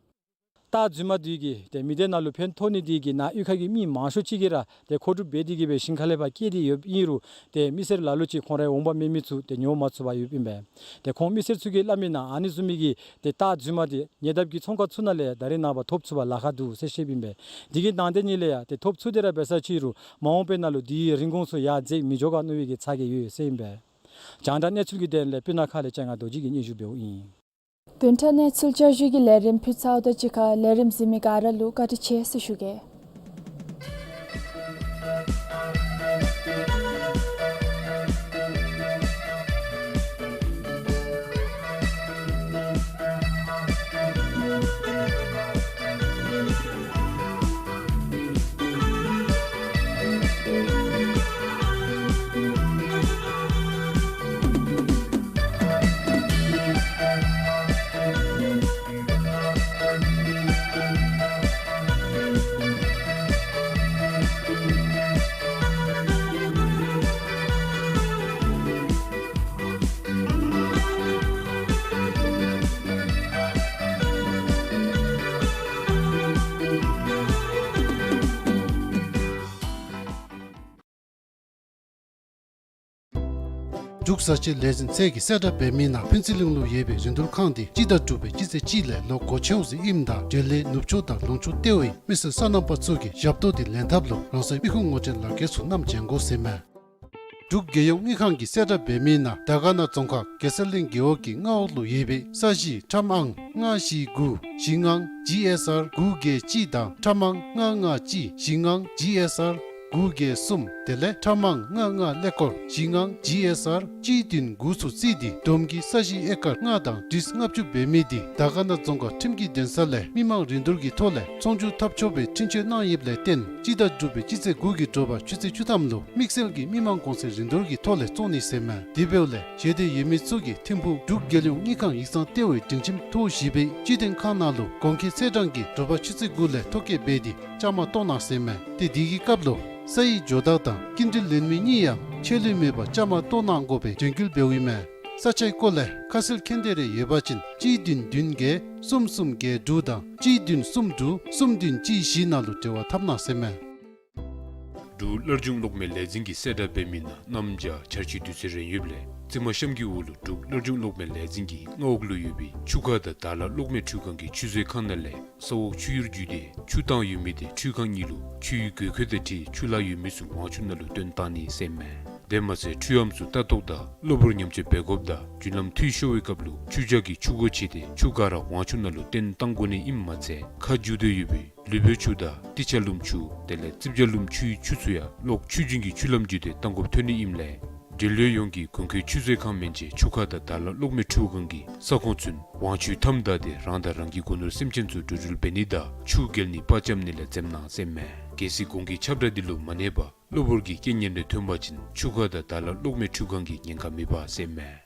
སྟག་རྫུན་མ་འདི་གིས་ཏེ་མི་སྡེ་ནང་ལུ་ཕན་ཐོགས་ནི་འདི་གིས་ནཱ་གཡུས་ཁ་གི་མི་མང་ཤོས་ཅིག་གིས་ར་ཏེ་མཁོ་སྒྲུབ་འབད་དེ་གིས་སྦེ་ཞིང་ཁ་ལས་ཕར་སྐྱེལ་ཏེ་ཡོདཔ་ཨིན་རུང་ཏེ་མི་སེར་ལ་ལུ་ཅིག་ཁོང་རའི་འོང་འབབ་མེད་མི་ཚུ་ཏེ་ཉོ་མ་ཚུགས་པར་ཡོདཔ་ཨིན་པས། ཏེ་ཁོང་མི་སེར་ཚུ་གིས་སླབ་མི་ནང་ཨ་ནི་བཟུམ་མའི་གི་ཏེ་སྟག་རྫུན་མ་འདི་ཉེ་འདབས་ཀྱི་ཚོང་ཁང་ཚུ་ནང་ལས་ད་རེས་ནངས་པ་ཐོབ་ཚུགས་པར་ལཱ་ཁག་འདུག་ཟེར་བཤདཔ་ཨིན་པས། དེ་གི་ནང་དེ་ཉིད་ལས་ཡང་ཏེ་ཐོབ་ཚུགས་ཏེ་ར་འབད་ས་ཅིག་རུང་མ་འོངས་པའི་ནང་ལུ་འདི་རིན་གོང་ཚུ་ཡར་འཛེགས་མི་འགྱོ་ག་མནོ་བའི་གི་ཚ་གྱང་ཡོད་ཟེར་ཨིན་པས། རྒྱང་བསྒྲགས་གནས་ཚུལ་གྱི་དོན་ལས་སྤུ་ན་ཁ་ལས་ལྕང་ང་རྡོ་རྗེ་གིས་སྙན་ཞུ་འབདཝ་ཨིན། བདུན་ཕྲག་གནས་ཚུལ་བསྐྱར་ཞུ་གི་ལས་རིམ་ཕུལ་ཚརཝ་དང་གཅིག་ཁར་ལས་རིམ་གཟིགས་མི་ག་ར་ལུ་བཀའ་དྲིན་ཆེ་ཟེར་ཞུ་གེ། འབྲུག་བཟའ་ཆས་ལས་འཛིན་ཚད་ཀྱིས་གསལ་བསྒྲགས་འབད་མི་ནང་ཕུན་ཚོགས་གླིང་ལུ་ཡོད་པའི་རིན་བསྡུར་ཁང་འདི་སྤྱི་ཟླ་དྲུག་པའི་སྤྱི་ཚེས་གཅིག་ལས་ལོ་འགོ་བཙུགས་ཟེར་ཨིནམ་ད་འབྲེལ་ཡོད་ནུབ་ཕྱོགས་དང་ལུང་ཕྱོགས་ལྟེ་བའི་མི་སེར་སོ་ནམ་པ་ཚུ་གིས་ཞབས་ཏོག་འདི་ལེན་ཐབས་ལུ་རང་སོའི་མི་ཁུངས་ངོ་སྤྲོད་ལག་ཁྱེར་ཚུ་བསྣམས་བྱོན་དགོ་ཟེར་མས། འབྲུག་རྒྱལ་ཡོངས་དངུལ་ཁང་གིས་གསལ་བསྒྲགས་འབད་མི་ནང་དར་དཀར་ན་རྫོང་ཁག་གེ་སར་གླིང་རྒེད་འོག་གི་མངའ་འོག་ལུ་ཡོད་པའི་ས་གཞི་ཁྲམ་ཨང་ལྔ་བཞི་དགུ་ཞིང་ཨང་ཇི་ཨེསི་ཨར་དགུ་བརྒྱད་གཅིག་དང་ཁྲམ་ཨང་ལྔ་ལྔ་གཅིག་ཞིང་ཨང་ཇི་ཨེསི་ཨར་དགུ་བརྒྱད་གསུམ་དེ་ལས་ཁྲམ་ཨང་ལྔ་ལྔ་ཀླད་ཀོར་ཞིང་ཨང་ཇི་ཨེསི་ཨར་གཅིག་བདུན་དགུ་ཚུ་བརྩིས་ཏེ་བསྡོམས་ཀྱིས་ས་གཞི་ཨེ་ཀར་ལྔ་དང་ཏིས་ལྔ་བཅུ་འབད་མི་འདི་དར་དཀར་ན་རྫོང་ཁག་ཁྲིམས་ཀྱི་འདུན་ས་ལས་མི་མང་རིན་བསྡུར་གྱི་ཐོག་ལས་ཚོང་བསྒྱུར་འཐབ་ཆོག་པའི་འཕྲིན་བཅོལ་གནང་ཡོདཔ་ལས་བརྟེན་སྤྱི་ཟླ་དྲུག་པའི་སྤྱི་ཚེས་དགུ་གི་དྲོ་པ་ཆུ་ཚོད་བཅུ་ཐམ་ལུ་དམིགས་བསལ་གྱི་མི་མང་གོང་ཚད་རིན་བསྡུར་གྱི་ཐོག་ལས་བཙོང་ནི་ཟེར་མས། དེ་འབདཝ་ལས་བྱེད་འདོད་ཡོད་མི་ཚུ་གིས་ཐིམ་ཕུག་འབྲུག་རྒྱལ་ཡོངས་དངུལ་ཁང་ཡིག་ཚང་ལྟེ་བའི་སྒྲིང་ཁྱིམ་ཐོག་བཞི་པའི་སྤྱི་མཐུན་ཁང་ནང་ལུ་གོང་འཁོད་ཚེས་གྲངས་ཀྱིས་དྲོ་པ་ཆུ་ཚོད་དགུ་ལས་ཐོ་བཀོད་འབད་དེ་བཅའ་མར་གཏོགས་གནང་ཟེར་མས། ཏེ་དེ་གི་སྐབས་ལུ་ས་ཡི་ཇོ་བདག་དང་སྐྱིན་འགྲུལ་ལེན་མི་གཉིས་ཡང་ཆད་ལུས་མེད་པར་བཅའ་མར་གཏོགས་གནང་དགོ་པའི་དོན་འཁྱོལ་འབདཝ་ཨིན་མས། ས་ཆའི་སྐོར་ལས་ཁ་གསལ་མཁྱེན་འདོད་རེ་ཡོད་པ་ཅིན་གཅིག་བདུན་བདུན་བརྒྱད་གསུམ་གསུམ་བརྒྱད་དྲུག་དང་གཅིག་བདུན་གསུམ་དྲུག་གསུམ་བདུན་གཅིག་བཞི་ནང་ལུ་འབྲེལ་བ་འཐབ་གནང་ཟེར་མས། འབྲུག་སླར་འབྱུང་གློག་མེ་ལས་འཛིན་གྱི་གསལ་བསྒྲགས་འབད་མི་ནང་གནམ་བྱཱར་འཆར་ཅིག་དུས་ཚོད་རན་ཡོདཔ་ལས་རྩི་མ་གཤམ་གྱི་འོག་ལུ་འབྲུག་སླར་འབྱུང་གློག་མེ་ལས་འཛིན་གྱི་མངའ་འོག་ལུ་ཡོད་པའི་ཆུ་ཁ་དང་དར་ལ་གློག་མེ་འཕྲུལ་ཁང་གི་ཆུ་མཛོད་ཁང་ནང་ལས་ས་འོག་ཆུ་གཡུར་བརྒྱུད་དེ་ཆུ་བཏང་ཡོད་མི་དེ་འཕྲུལ་ཁང་གཉིས་ལུ་ཆུའི་དགོས་མཁོ་དང་འཁྲིལ་ཆུ་ལྷག་ཡོད་མི་ཚུ་ཝང་ཆུ་ནང་ལུ་བཏོན་བཏང་ནི་ཟེར་མས། དེ་མ་ཚད་འཕྲུལ་ཨམ་ཚུ་ལྟ་རྟོག་དང་གློ་བུར་ཉམས་བཅོས་འབད་དགོཔ་དང་རྒྱུན་ལམ་འཐུས་ཤོར་བའི་སྐབས་ལུ་ཆུ་བཞག་གི་ཆུ་སྒོ་ཕྱེ་སྟེ་ཆུ་ག་ར་ཝང་ཆུ་ནང་ལུ་བཏོན་བཏང་དགོ་ནི་ཨིནམ་མ་ཚད་ཁ་རྒྱུག་སྡོད་ཡོད་པའི་ལུས་པོའི་ཆུ་དང་ཏི་ཆ་ལུམ་ཆུ་དེ་ལས་རྩིབ་ཇ་ལུམ་ཆུའི་ཆུ་ཚུ་ཡང་གློག་ཆུ་རྒྱུན་གྱི་ཆུ་ལམ་བརྒྱུད་དེ་བཏང་དགོཔ་ཐོན་ནི་ཨིནམ་ལས་འབྲེལ་ཡོད་ཡོངས་ཀྱིས་གོང་འཁོད་ཆུ་མཛོད་ཁང་མན་ཆད་ཆུ་ཁ་དང་དར་ལ་གློག་མེ་འཕྲུལ་ཁང་གི་ས་ཁོངས་ཚུན་ཝང་ཆུའི་མཐའམ་བདའ་སྟེ་རང་དང་རང་གི་སྒོ་ནོར་སེམས་ཅན་ཚུ་འགྲོ་འགྲུལ་འབད་ནི་དང་ཆུ་བརྒལ་ནི་པར་རྐྱབ་ནི་ལས་འཛེམ་གནང་ཟེར་མས། གལ་སྲིད་གོང་གི་ཁྱབ་བསྒྲགས་འདི་ལུ་མ་གནས་པར་གློ་བུར་གྱི་རྐྱེན་ངན་རེ་ཐོན་པ་ཅིན་ཆུ་ཁ་དང་དར་ལ་གློག་མེ་འཕྲུལ་ཁང་གིས་ཉེན་ཁ་མི་འབག་ཟེར་མས།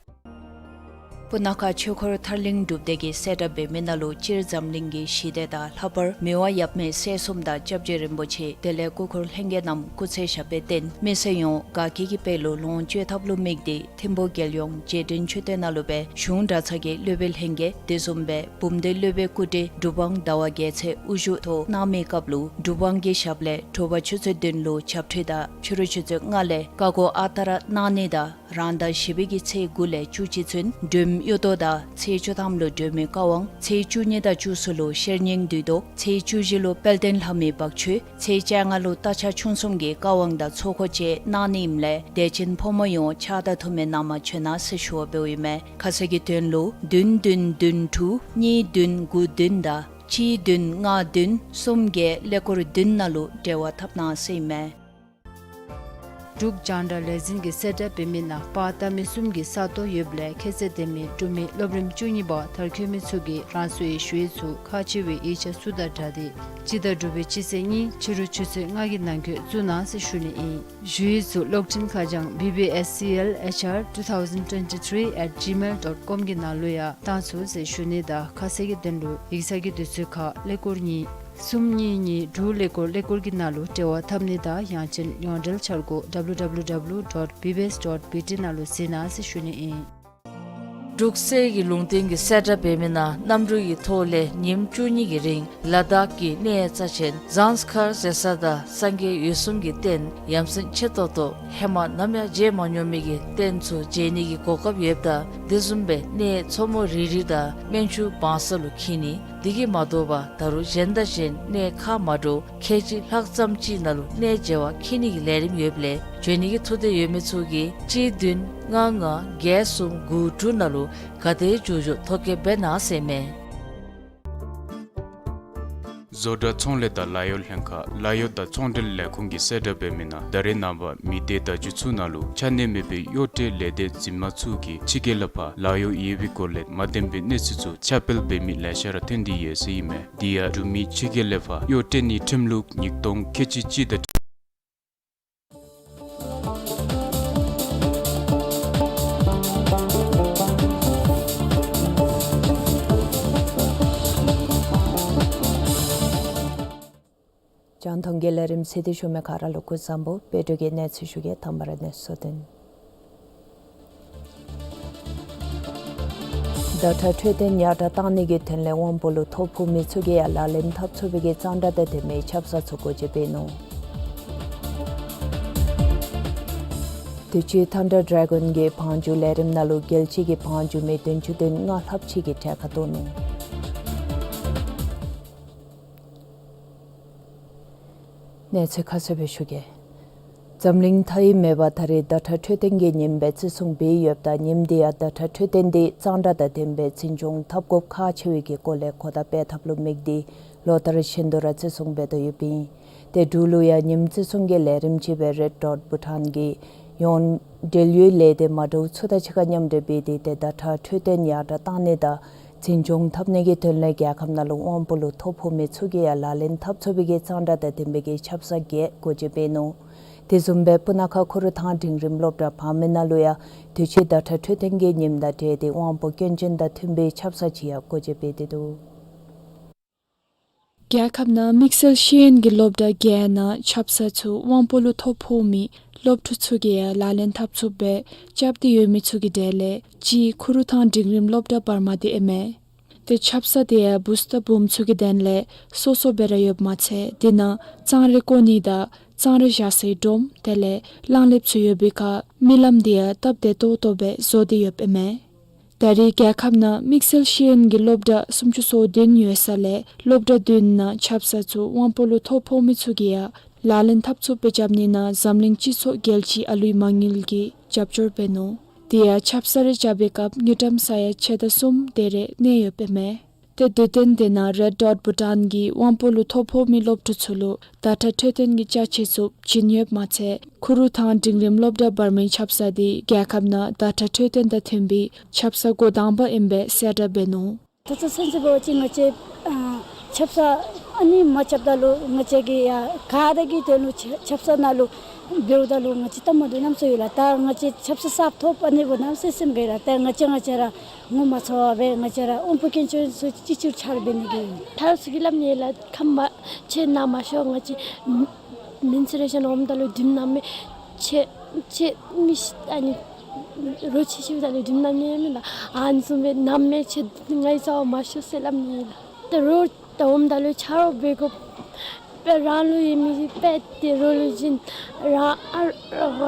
སྤུ་ན་ཁ་ཆོས་འཁོར་ཐར་གླིང་སྒྲུབ་སྡེ་གི་གསལ་བསྒྲགས་འབད་མི་ནང་ལུ་སྤྱིར་འཛམ་གླིང་གི་ཞི་བདེ་དང་ལྷག་པར་མི་དབང་ཡབ་མེས་སྲས་གསུམ་དང་སྐྱབས་རྗེ་རིན་པོ་ཆེ་དེ་ལས་སྐུ་འཁོར་ལྷན་རྒྱས་རྣམས་སྐུ་ཚེ་ཞབས་པད་བརྟན་མི་སེར་ཡོངས་དགའ་སྐྱིད་ཀྱི་དཔལ་ལུ་ལོངས་སྤྱོད་ཐབས་ལུ་དམིགས་ཏེ་ཐིམ་ཕུག་རྒྱལ་ཡོངས་རྗེས་དྲན་མཆོད་རྟེན་ནང་ལུ་སྦེ་གཞུང་གྲྭ་ཚང་གི་སློབ་དཔོན་ལྷན་རྒྱས་དེ་བཟུམ་སྦེ་བུམ་སྡེ་སློབ་དཔོན་སྐུ་བགྲེས་གྲུབ་དབང་ཟླ་བ་རྒྱལ་མཚན་དབུ་བཞུགས་ཐོག་གནང་མི་སྐབས་ལུ་གྲུབ་དབང་གི་ཞབས་ལས་དྲོ་པ་ཆུ་ཚོད་བདུན་ལུ་ཇབ་ཁྲུས་དང་ཕྱི་རུ་ཆུ་ཚོད་ལྔ་ལས་བཀའ་བསྒོ་ཨ་རྟག་ར་གནང་ནི་དང་རང་ཟླ་བཞི་པའི་གི་ཚེས་དགུ་ལས་བཅུ་གཅིག་ཚུན་སྒྲོལམ་གཡུ་ཐོག་དང་ཚེས་བཅུ་ཐམ་ལུ་སྒྲོལ་མའི་བཀའ་དབང་ཚེས་བཅུ་གཉིས་དང་བཅུ་གསུམ་ལུ་ཤེར་སྙིང་བསྡུས་གཏོར་ཚེས་བཅུ་བཞི་ལུ་དཔལ་ལྡན་ལྷ་མོའི་བག་མཆོད་ཚེས་བཅོ་ལྔ་ལུ་རྟ་ཕྱག་མཆོང་གསུམ་གྱི་བཀའ་དབང་དང་ཚོགས་འཁོར་བཅས་གནང་ནི་ཨིནམ་ལས་དད་ཅན་ཕོ་མོ་ཡོངས་ཕྱག་དང་ཐུགས་སྨོན་གནང་མ་བྱོན་ན་ཟེར་ཞུ་བ་འབདཝ་ཨིན་མས། ཁ་གསལ་གྱི་དོན་ལུ་བདུན་བདུན་བདུན་དྲུག་གཉིས་བདུན་དགུ་བདུན་དང་གཅིག་བདུན་ལྔ་བདུན་གསུམ་བརྒྱད་ཀླད་ཀོར་བདུན་ནང་ལུ་འབྲེལ་བ་འཐབ་གནང་ཟེར་ཨིན་མས། འབྲུག་རྒྱང་བསྒྲགས་ལས་འཛིན་གྱི་གསལ་བསྒྲགས་འབད་མི་ནང་པར་བཏབ་མི་གསུམ་གྱི་ས་སྟོང་ཡོདཔ་ལས་ཁྱད་ཚད་ལྡན་མི་འབྲུག་མི་སློབ་རིམ་བཅུ་གཉིས་པ་མཐར་འཁྱོལ་མི་ཚུ་གིས་རང་སོའི་ཞུ་ཡིག་ཚུ་ཁག་ཆེ་བའི་ཡིག་ཆ་ཚུ་དང་སྦྲགས་ཏེ་སྤྱི་ཟླ་དྲུག་པའི་སྤྱི་ཚེས་གཉིས་ཕྱི་རུ་ཆུ་ཚོད་ལྔ་གི་ནང་འཁོད་བཙུགས་གནང་ཟེར་ཞུ་ནི་ཨིན། ཞུ་ཡིག་ཚུ་གློག་འཕྲིན་ཁ་བྱང་B B S C L H R two thousand twenty-three at gmail dot com གི་ནང་ལུ་ཡང་བཏང་ཚུགས་ཟེར་ཞུ་ནི་དང་ཁ་གསལ་གྱི་དོན་ལུ་ཡིག་ཚང་གི་དུས་ཚོད་ཁར་ཀླད་ཀོར་གཉིས་གསུམ་གཉིས་གཉིས་དྲུག་ཀླད་ཀོར་ཀླད་ཀོར་གྱི་ནང་ལུ་འབྲེལ་བ་འཐབ་ནི་དང་ཡང་ཅིན་ཡོངས་འབྲེལ་འཆར་སྒོ་W W W dot B B S dot B T ནང་ལུ་གཟིགས་གནང་ཟེར་ཞུ་ནི་ཨིན། འབྲུག་གསེར་གྱི་ལུང་བསྟན་གྱི་གསལ་བསྒྲགས་འབད་མི་ནང་གནམ་གྲུ་གི་ཐོག་ལས་ཉིནམ་བཅུ་གཉིས་ཀྱི་རིང་ལ་དྭགས་ཀྱི་གནས་རྩ་ཆེན་ཟངས་དཀར་ཟེར་ས་དང་སངས་རྒྱས་འོད་སྲུང་གི་རྟེན་ཡ་མཚན་ཆེ་ཏོག་ཏོ་ཧེ་མ་ནམ་ཡང་མཇལ་མ་མྱོང་མི་གི་རྟེན་ཚུ་མཇལ་ནི་གི་གོ་སྐབས་ཡོདཔ་ད་དེ་བཟུམ་སྦེ་གནས་མཚོ་མོ་རི་རི་དང་སྨན་ཆུ་བང་ས་ལུ་འཁྱིད་ནི། དེ་གིས་མ་དོ་བར་ད་རུང་གཞན་དང་གཞན་གནས་ཁག་མ་འདྲཝ་ཁལ་གཅིག་ལྷག་ཙམ་ཅིག་ནང་ལུ་གནས་མཇལ་བར་འཁྱིད་ནི་གི་ལས་རིམ་ཡོདཔ་ལས་འབྱོན་ནི་གི་ཐུགས་འདོད་ཡོད་མི་ཚུ་གིས་གཅིག་བདུན་ལྔ་ལྔ་བརྒྱད་གསུམ་དགུ་དྲུག་ནང་ལུ་ག་དེ་མགྱོགས་མགྱོགས་ཐོ་བཀོད་འབད་གནང་ཟེར་མས། བཟོ་གྲྭ་ཚོང་ལས་དང་ལཱ་གཡོག་ལྷན་ཁག་ལཱ་གཡོག་དང་ཚོང་འབྲེལ་ལས་ཁུངས་ཀྱི་གསལ་བསྒྲགས་འབད་མི་ནང་ད་རེས་ནངས་པ་མི་སྡེ་དང་རྒྱུད་ཚུ་ནང་ལུ་ཆ་གནས་མེད་པའི་གཡོག་བྲལ་ལས་སྡེ་འཛིན་མ་ཚུ་གིས་ཕྱི་རྒྱལ་ལས་ཕར་ལཱ་གཡོག་ཡོད་པའི་སྐོར་ལས་མ་བདེན་པའི་གནས་ཚུལ་ཚུ་ཁྱབ་སྤེལ་འབད་མི་ལེ་ཤ་ར་ཐོན་ཏེ་ཡོད་ཟེར་ཨིན་མས། དེ་ཡང་འབྲུག་མི་ཕྱི་རྒྱལ་ལས་ཕར་གཡོག་བྲལ་ནིའི་ཁྲིམས་ལུགས་ཉིས་སྟོང་ཁལ་གཅིག་གཅིག་དང་རྒྱང་མཐོང་གི་ལས་རིམ་གཟིགས་ཏེ་བཞུགས་མི་ག་ར་ལུ་སྐུ་གཟུགས་བཟང་པོ། དཔལ་འབྲུག་གི་གནས་ཚུལ་ཞུ་གེ། དང་པ་ར་གནས་ཚུལ་དོན། བརྡ་ཁྲ་འཕྲོད་བསྟེན་ཡར་དྲགས་གཏང་ནི་གི་དོན་ལས་དབང་པོ་ལུ་ཐོ་ཕོག་མི་ཚུ་གིས་ཡང་ལག་ལེན་འཐབ་ཚུགས་པའི་གི་གཙང་སྦྲ་དང་ལྡན་པའི་ཆབ་གསང་ཚུ་སྒོ་འབྱེད་འབད་ནུག། དུས་ཅི་ཐན་ཌར་ཌེ་གཱོན་གྱི་བང་རྒྱུག་ལས་རིམ་ནང་ལུ་རྒྱལ་སྤྱི་གི་བང་རྒྱུག་མི་བདུན་ཅུ་དོན་ལྔ་ལྷགཔ་ཅིག་གིས་གྲལ་ཁར་གཏོགས་ནུག། གནས་ཚུལ་ཁ་གསལ་སྦེ་ཞུ་གེ། འཛམ་གླིང་མཐའ་དབུས་མེད་པར་ད་རེས་བརྡ་ཁྲ་འཕྲོད་བསྟེན་གྱི་ཉིནམ་སྦེ་བརྩི་སྲུང་འབད་ཡོདཔ་ད་ཉིནམ་འདི་ཡང་བརྡ་ཁྲ་འཕྲོད་བསྟེན་འདི་གཙང་སྦྲ་དང་ལྡན་པའི་འཛིན་སྐྱོང་འཐབ་དགོཔ་ཁག་ཆེ་བའི་གི་སྐོར་ལས་གོ་བརྡ་སྤེལ་ཐབས་ལུ་དམིགས་ཏེ་ལོ་ལྟར་བཞིན་དུ་ར་བརྩི་སྲུང་འབད་དོ་ཡོདཔ་ཨིན། ཏེ་འབྲུག་ལུ་ཡང་ཉིནམ་བརྩི་སྲུང་གི་ལས་རིམ་ཅིག་སྦེ་རེཌ་ཌོཊ་བྷུ་ཊཱན་གྱི་ཡོངས་འབྲེལ་ཡོད་ལས་སྡེ་མ་འདྲཝ་ཚུ་དང་གཅིག་ཁར་མཉམ་འབྲེལ་འབད་དེ་ཏེ་བརྡ་ཁྲ་འཕྲོད་བསྟེན་ཡར་དྲགས་གཏང་ནི་དང་འཛིན་སྐྱོང་འཐབ་ནི་གི་དོན་ལས་རྒྱལ་ཁབ་ནང་ལུ་དབང་པོ་ལུ་ཐོ་ཕོག་མི་ཚུ་གིས་ཡང་ལག་ལེན་འཐབ་ཚུགས་པའི་གི་གཙང་སྦྲ་དང་ལྡན་པའི་གི་ཆབ་གསང་བརྒྱད་སྒོ་འབྱེད་འབད་ནུག། དེ་བཟུམ་སྦེ་སྤུ་ན་ཁ་ཁུ་རུ་ཐང་འབྲིང་རིམ་སློབ་གྲྭ་བར་མི་ནང་ལུ་ཡང་དུས་ཅི་བརྡ་ཁྲ་འཕྲོད་བསྟེན་གྱི་ཉིནམ་དང་འབྲེལ་ཏེ་དབང་པོ་སྐྱོན་ཅན་དང་མཐུན་པའི་ཆབ་གསང་ཅིག་ཡང་སྒོ་འབྱེད་འབད་དེ་འདུག། རྒྱལ་ཁབ་ནང་དམིགས་བསལ་ཤེས་ཡོན་གྱི་སློབ་གྲྭ་བརྒྱད་ནང་ཆབ་གསང་ཚུ་དབང་པོ་ལུ་ཐོ་ཕོག་མི་སློབ་ཕྲུག་ཚུ་གིས་ཡང་ལག་ལེན་འཐབ་ཚུགསཔ་སྦེ་རྐྱབ་སྟེ་ཡོད་མི་ཚུ་གི་གྲས་ལས་གཅིག་ཁུ་རུ་ཐང་འབྲིང་རིམ་སློབ་གྲྭ་བར་མ་དེ་ཨིན་མས། ཏེ་ཆབ་གསང་དེ་ཡང་བུཚ་དང་བུམོ་ཚུ་གི་དོན་ལས་སོ་སོ་སྦེ་ར་ཡོདཔ་མ་ཚད་དེ་ནང་གཙང་རེ་བཀོ་ནི་དང་ གཙང་ར་བཞག་སའི་སྒྲོམ་དེ་ལས་གླང་ལེབ་ཚུ་ཡོད་པའི་ཁར་མི་ལམ་དེ་ཡང་སྟབས་བདེ་ཏོག་ཏོ་སྦེ་བཟོ་སྟེ་ཡོདཔ་ཨིན་མས། ད་རེས་རྒྱལ་ཁབ་ནང་དམིགས་བསལ་ཤེས་ཡོན་གྱི་སློབ་གྲྭ་སུམ་ཅུ་སོ་བདུན་ཡོད་ས་ལས་སློབ་གྲྭ་བདུན་ནང་ཆབ་གསང་ཚུ་དབང་པོ་ལུ་ཐོ་ཕོག་མི་ཚུ་གིས་ཡང་ལག་ལེན་འཐབ་ཚུགསཔ་སྦེ་རྐྱབ་ནི་ནང་འཛམ་གླིང་སྤྱི་ཚོགས་རྒྱལ་སྤྱིའི་ཨ་ལུའི་མ་དངུལ་གྱིས་རྒྱབ་སྐྱོར་འབད་ནུག། དེ་ཡང་ཆབ་གསང་རེ་རྐྱབ་པའི་སྐབས་དངུལ་ཀྲམ་ས་ཡ་ཕྱེད་དང་གསུམ་དེ་རེ་གནས་ཡོདཔ་ཨིན་མས། ཏེ་དུས་སྟོན་དེ་ནང་རེཌ་ཌོཊ་བྷུ་ཊཱན་གྱིས་དབང་པོ་ལུ་ཐོ་ཕོག་མི་སློབ་ཕྲུག་ཚུ་ལུ་ཌ་ཊ་འཕྲོད་བསྟེན་གྱི་ཅ་ཆས་ཚུ་བྱིན་ཡོདཔ་མ་ཚད་ཁུ་རུ་ཐང་འབྲིང་རིམ་སློབ་གྲྭ་བར་མའི་ཆབ་གསང་དེ་རྒྱལ་ཁབ་ནང་ཌ་ཊ་འཕྲོད་བསྟེན་དང་མཐུན་པའི་ཆབ་གསང་འགོ་དང་པ་ཨིནམ་སྦེ་གསལ་བསྒྲགས་འབད་ནུག། ད་ལྟོ་ཚུན་ཚོད་འབད་བ་ཅིན་ང་བཅས་ཨ་ཆབ་གསང་ཨ་ནི་མ་རྐྱབ་ད་ལུ་ང་བཅས་ཀྱིས་ཡང་ག་དེ་གི་དོན་ལུ་ཆ་ཆབ་གསང་ནང་ལུ་འབདཝ་ད་ལུ་ང་བཅས་སྟབས་མ་བདེཝ་གནམ་མེད་ས་མེད་ཡོད་ལགས། ད་ང་བཅས་ཆབ་གསང་གསརཔ་ཐོབ་ཨ་ནི་འབདཝ་གནམ་མེད་ས་མེད་སེམས་དགའ་ལགས། ད་ང་བཅས་ང་བཅས་ར་ངོ་མ་ཚ་བར་སྦེ་ང་བཅས་ར་དབང་པོ་སྐྱོན་ཅན་ཚུ་ཅིག་ཅིག་ཆ་རོགས་འབད་ནི་གི་ཆ་རོགས་ཚུ་གིས་སླབ་ནི་ལགས། ཁམས་མ་ཁྱེད་ནཱ་མ་ཤོག། ང་བཅས་མེན་སི་ཊུ་རེ་ཤཱན་འོངམ་ད་ལུ་དྲིམ་མནམ་མས། ཁྱེད་ཁྱེད་མི་ཤི་ཨ་ནི་རོ་ཁྱི་ཤིཝ་ད་ལུ་དྲིམ་མནམ་ནི་མེན་ན། ཨ་ནི་བཟུམ་སྦེ་མནམ་མས། ཁྱེད་ང་གི་རྩ་བར་མ་ཤོག་ཟེར་སླབ་ནི་ལགས། ད་རོགས་ད་འོངམ་ད་ལུ་ཆ་རོགས་འབད་དགོ་པས། རང་ལུ་ཡོད་མི་གི་དཔལ་དེ་རོགས་ལུ་བྱིན། རང་ཨ་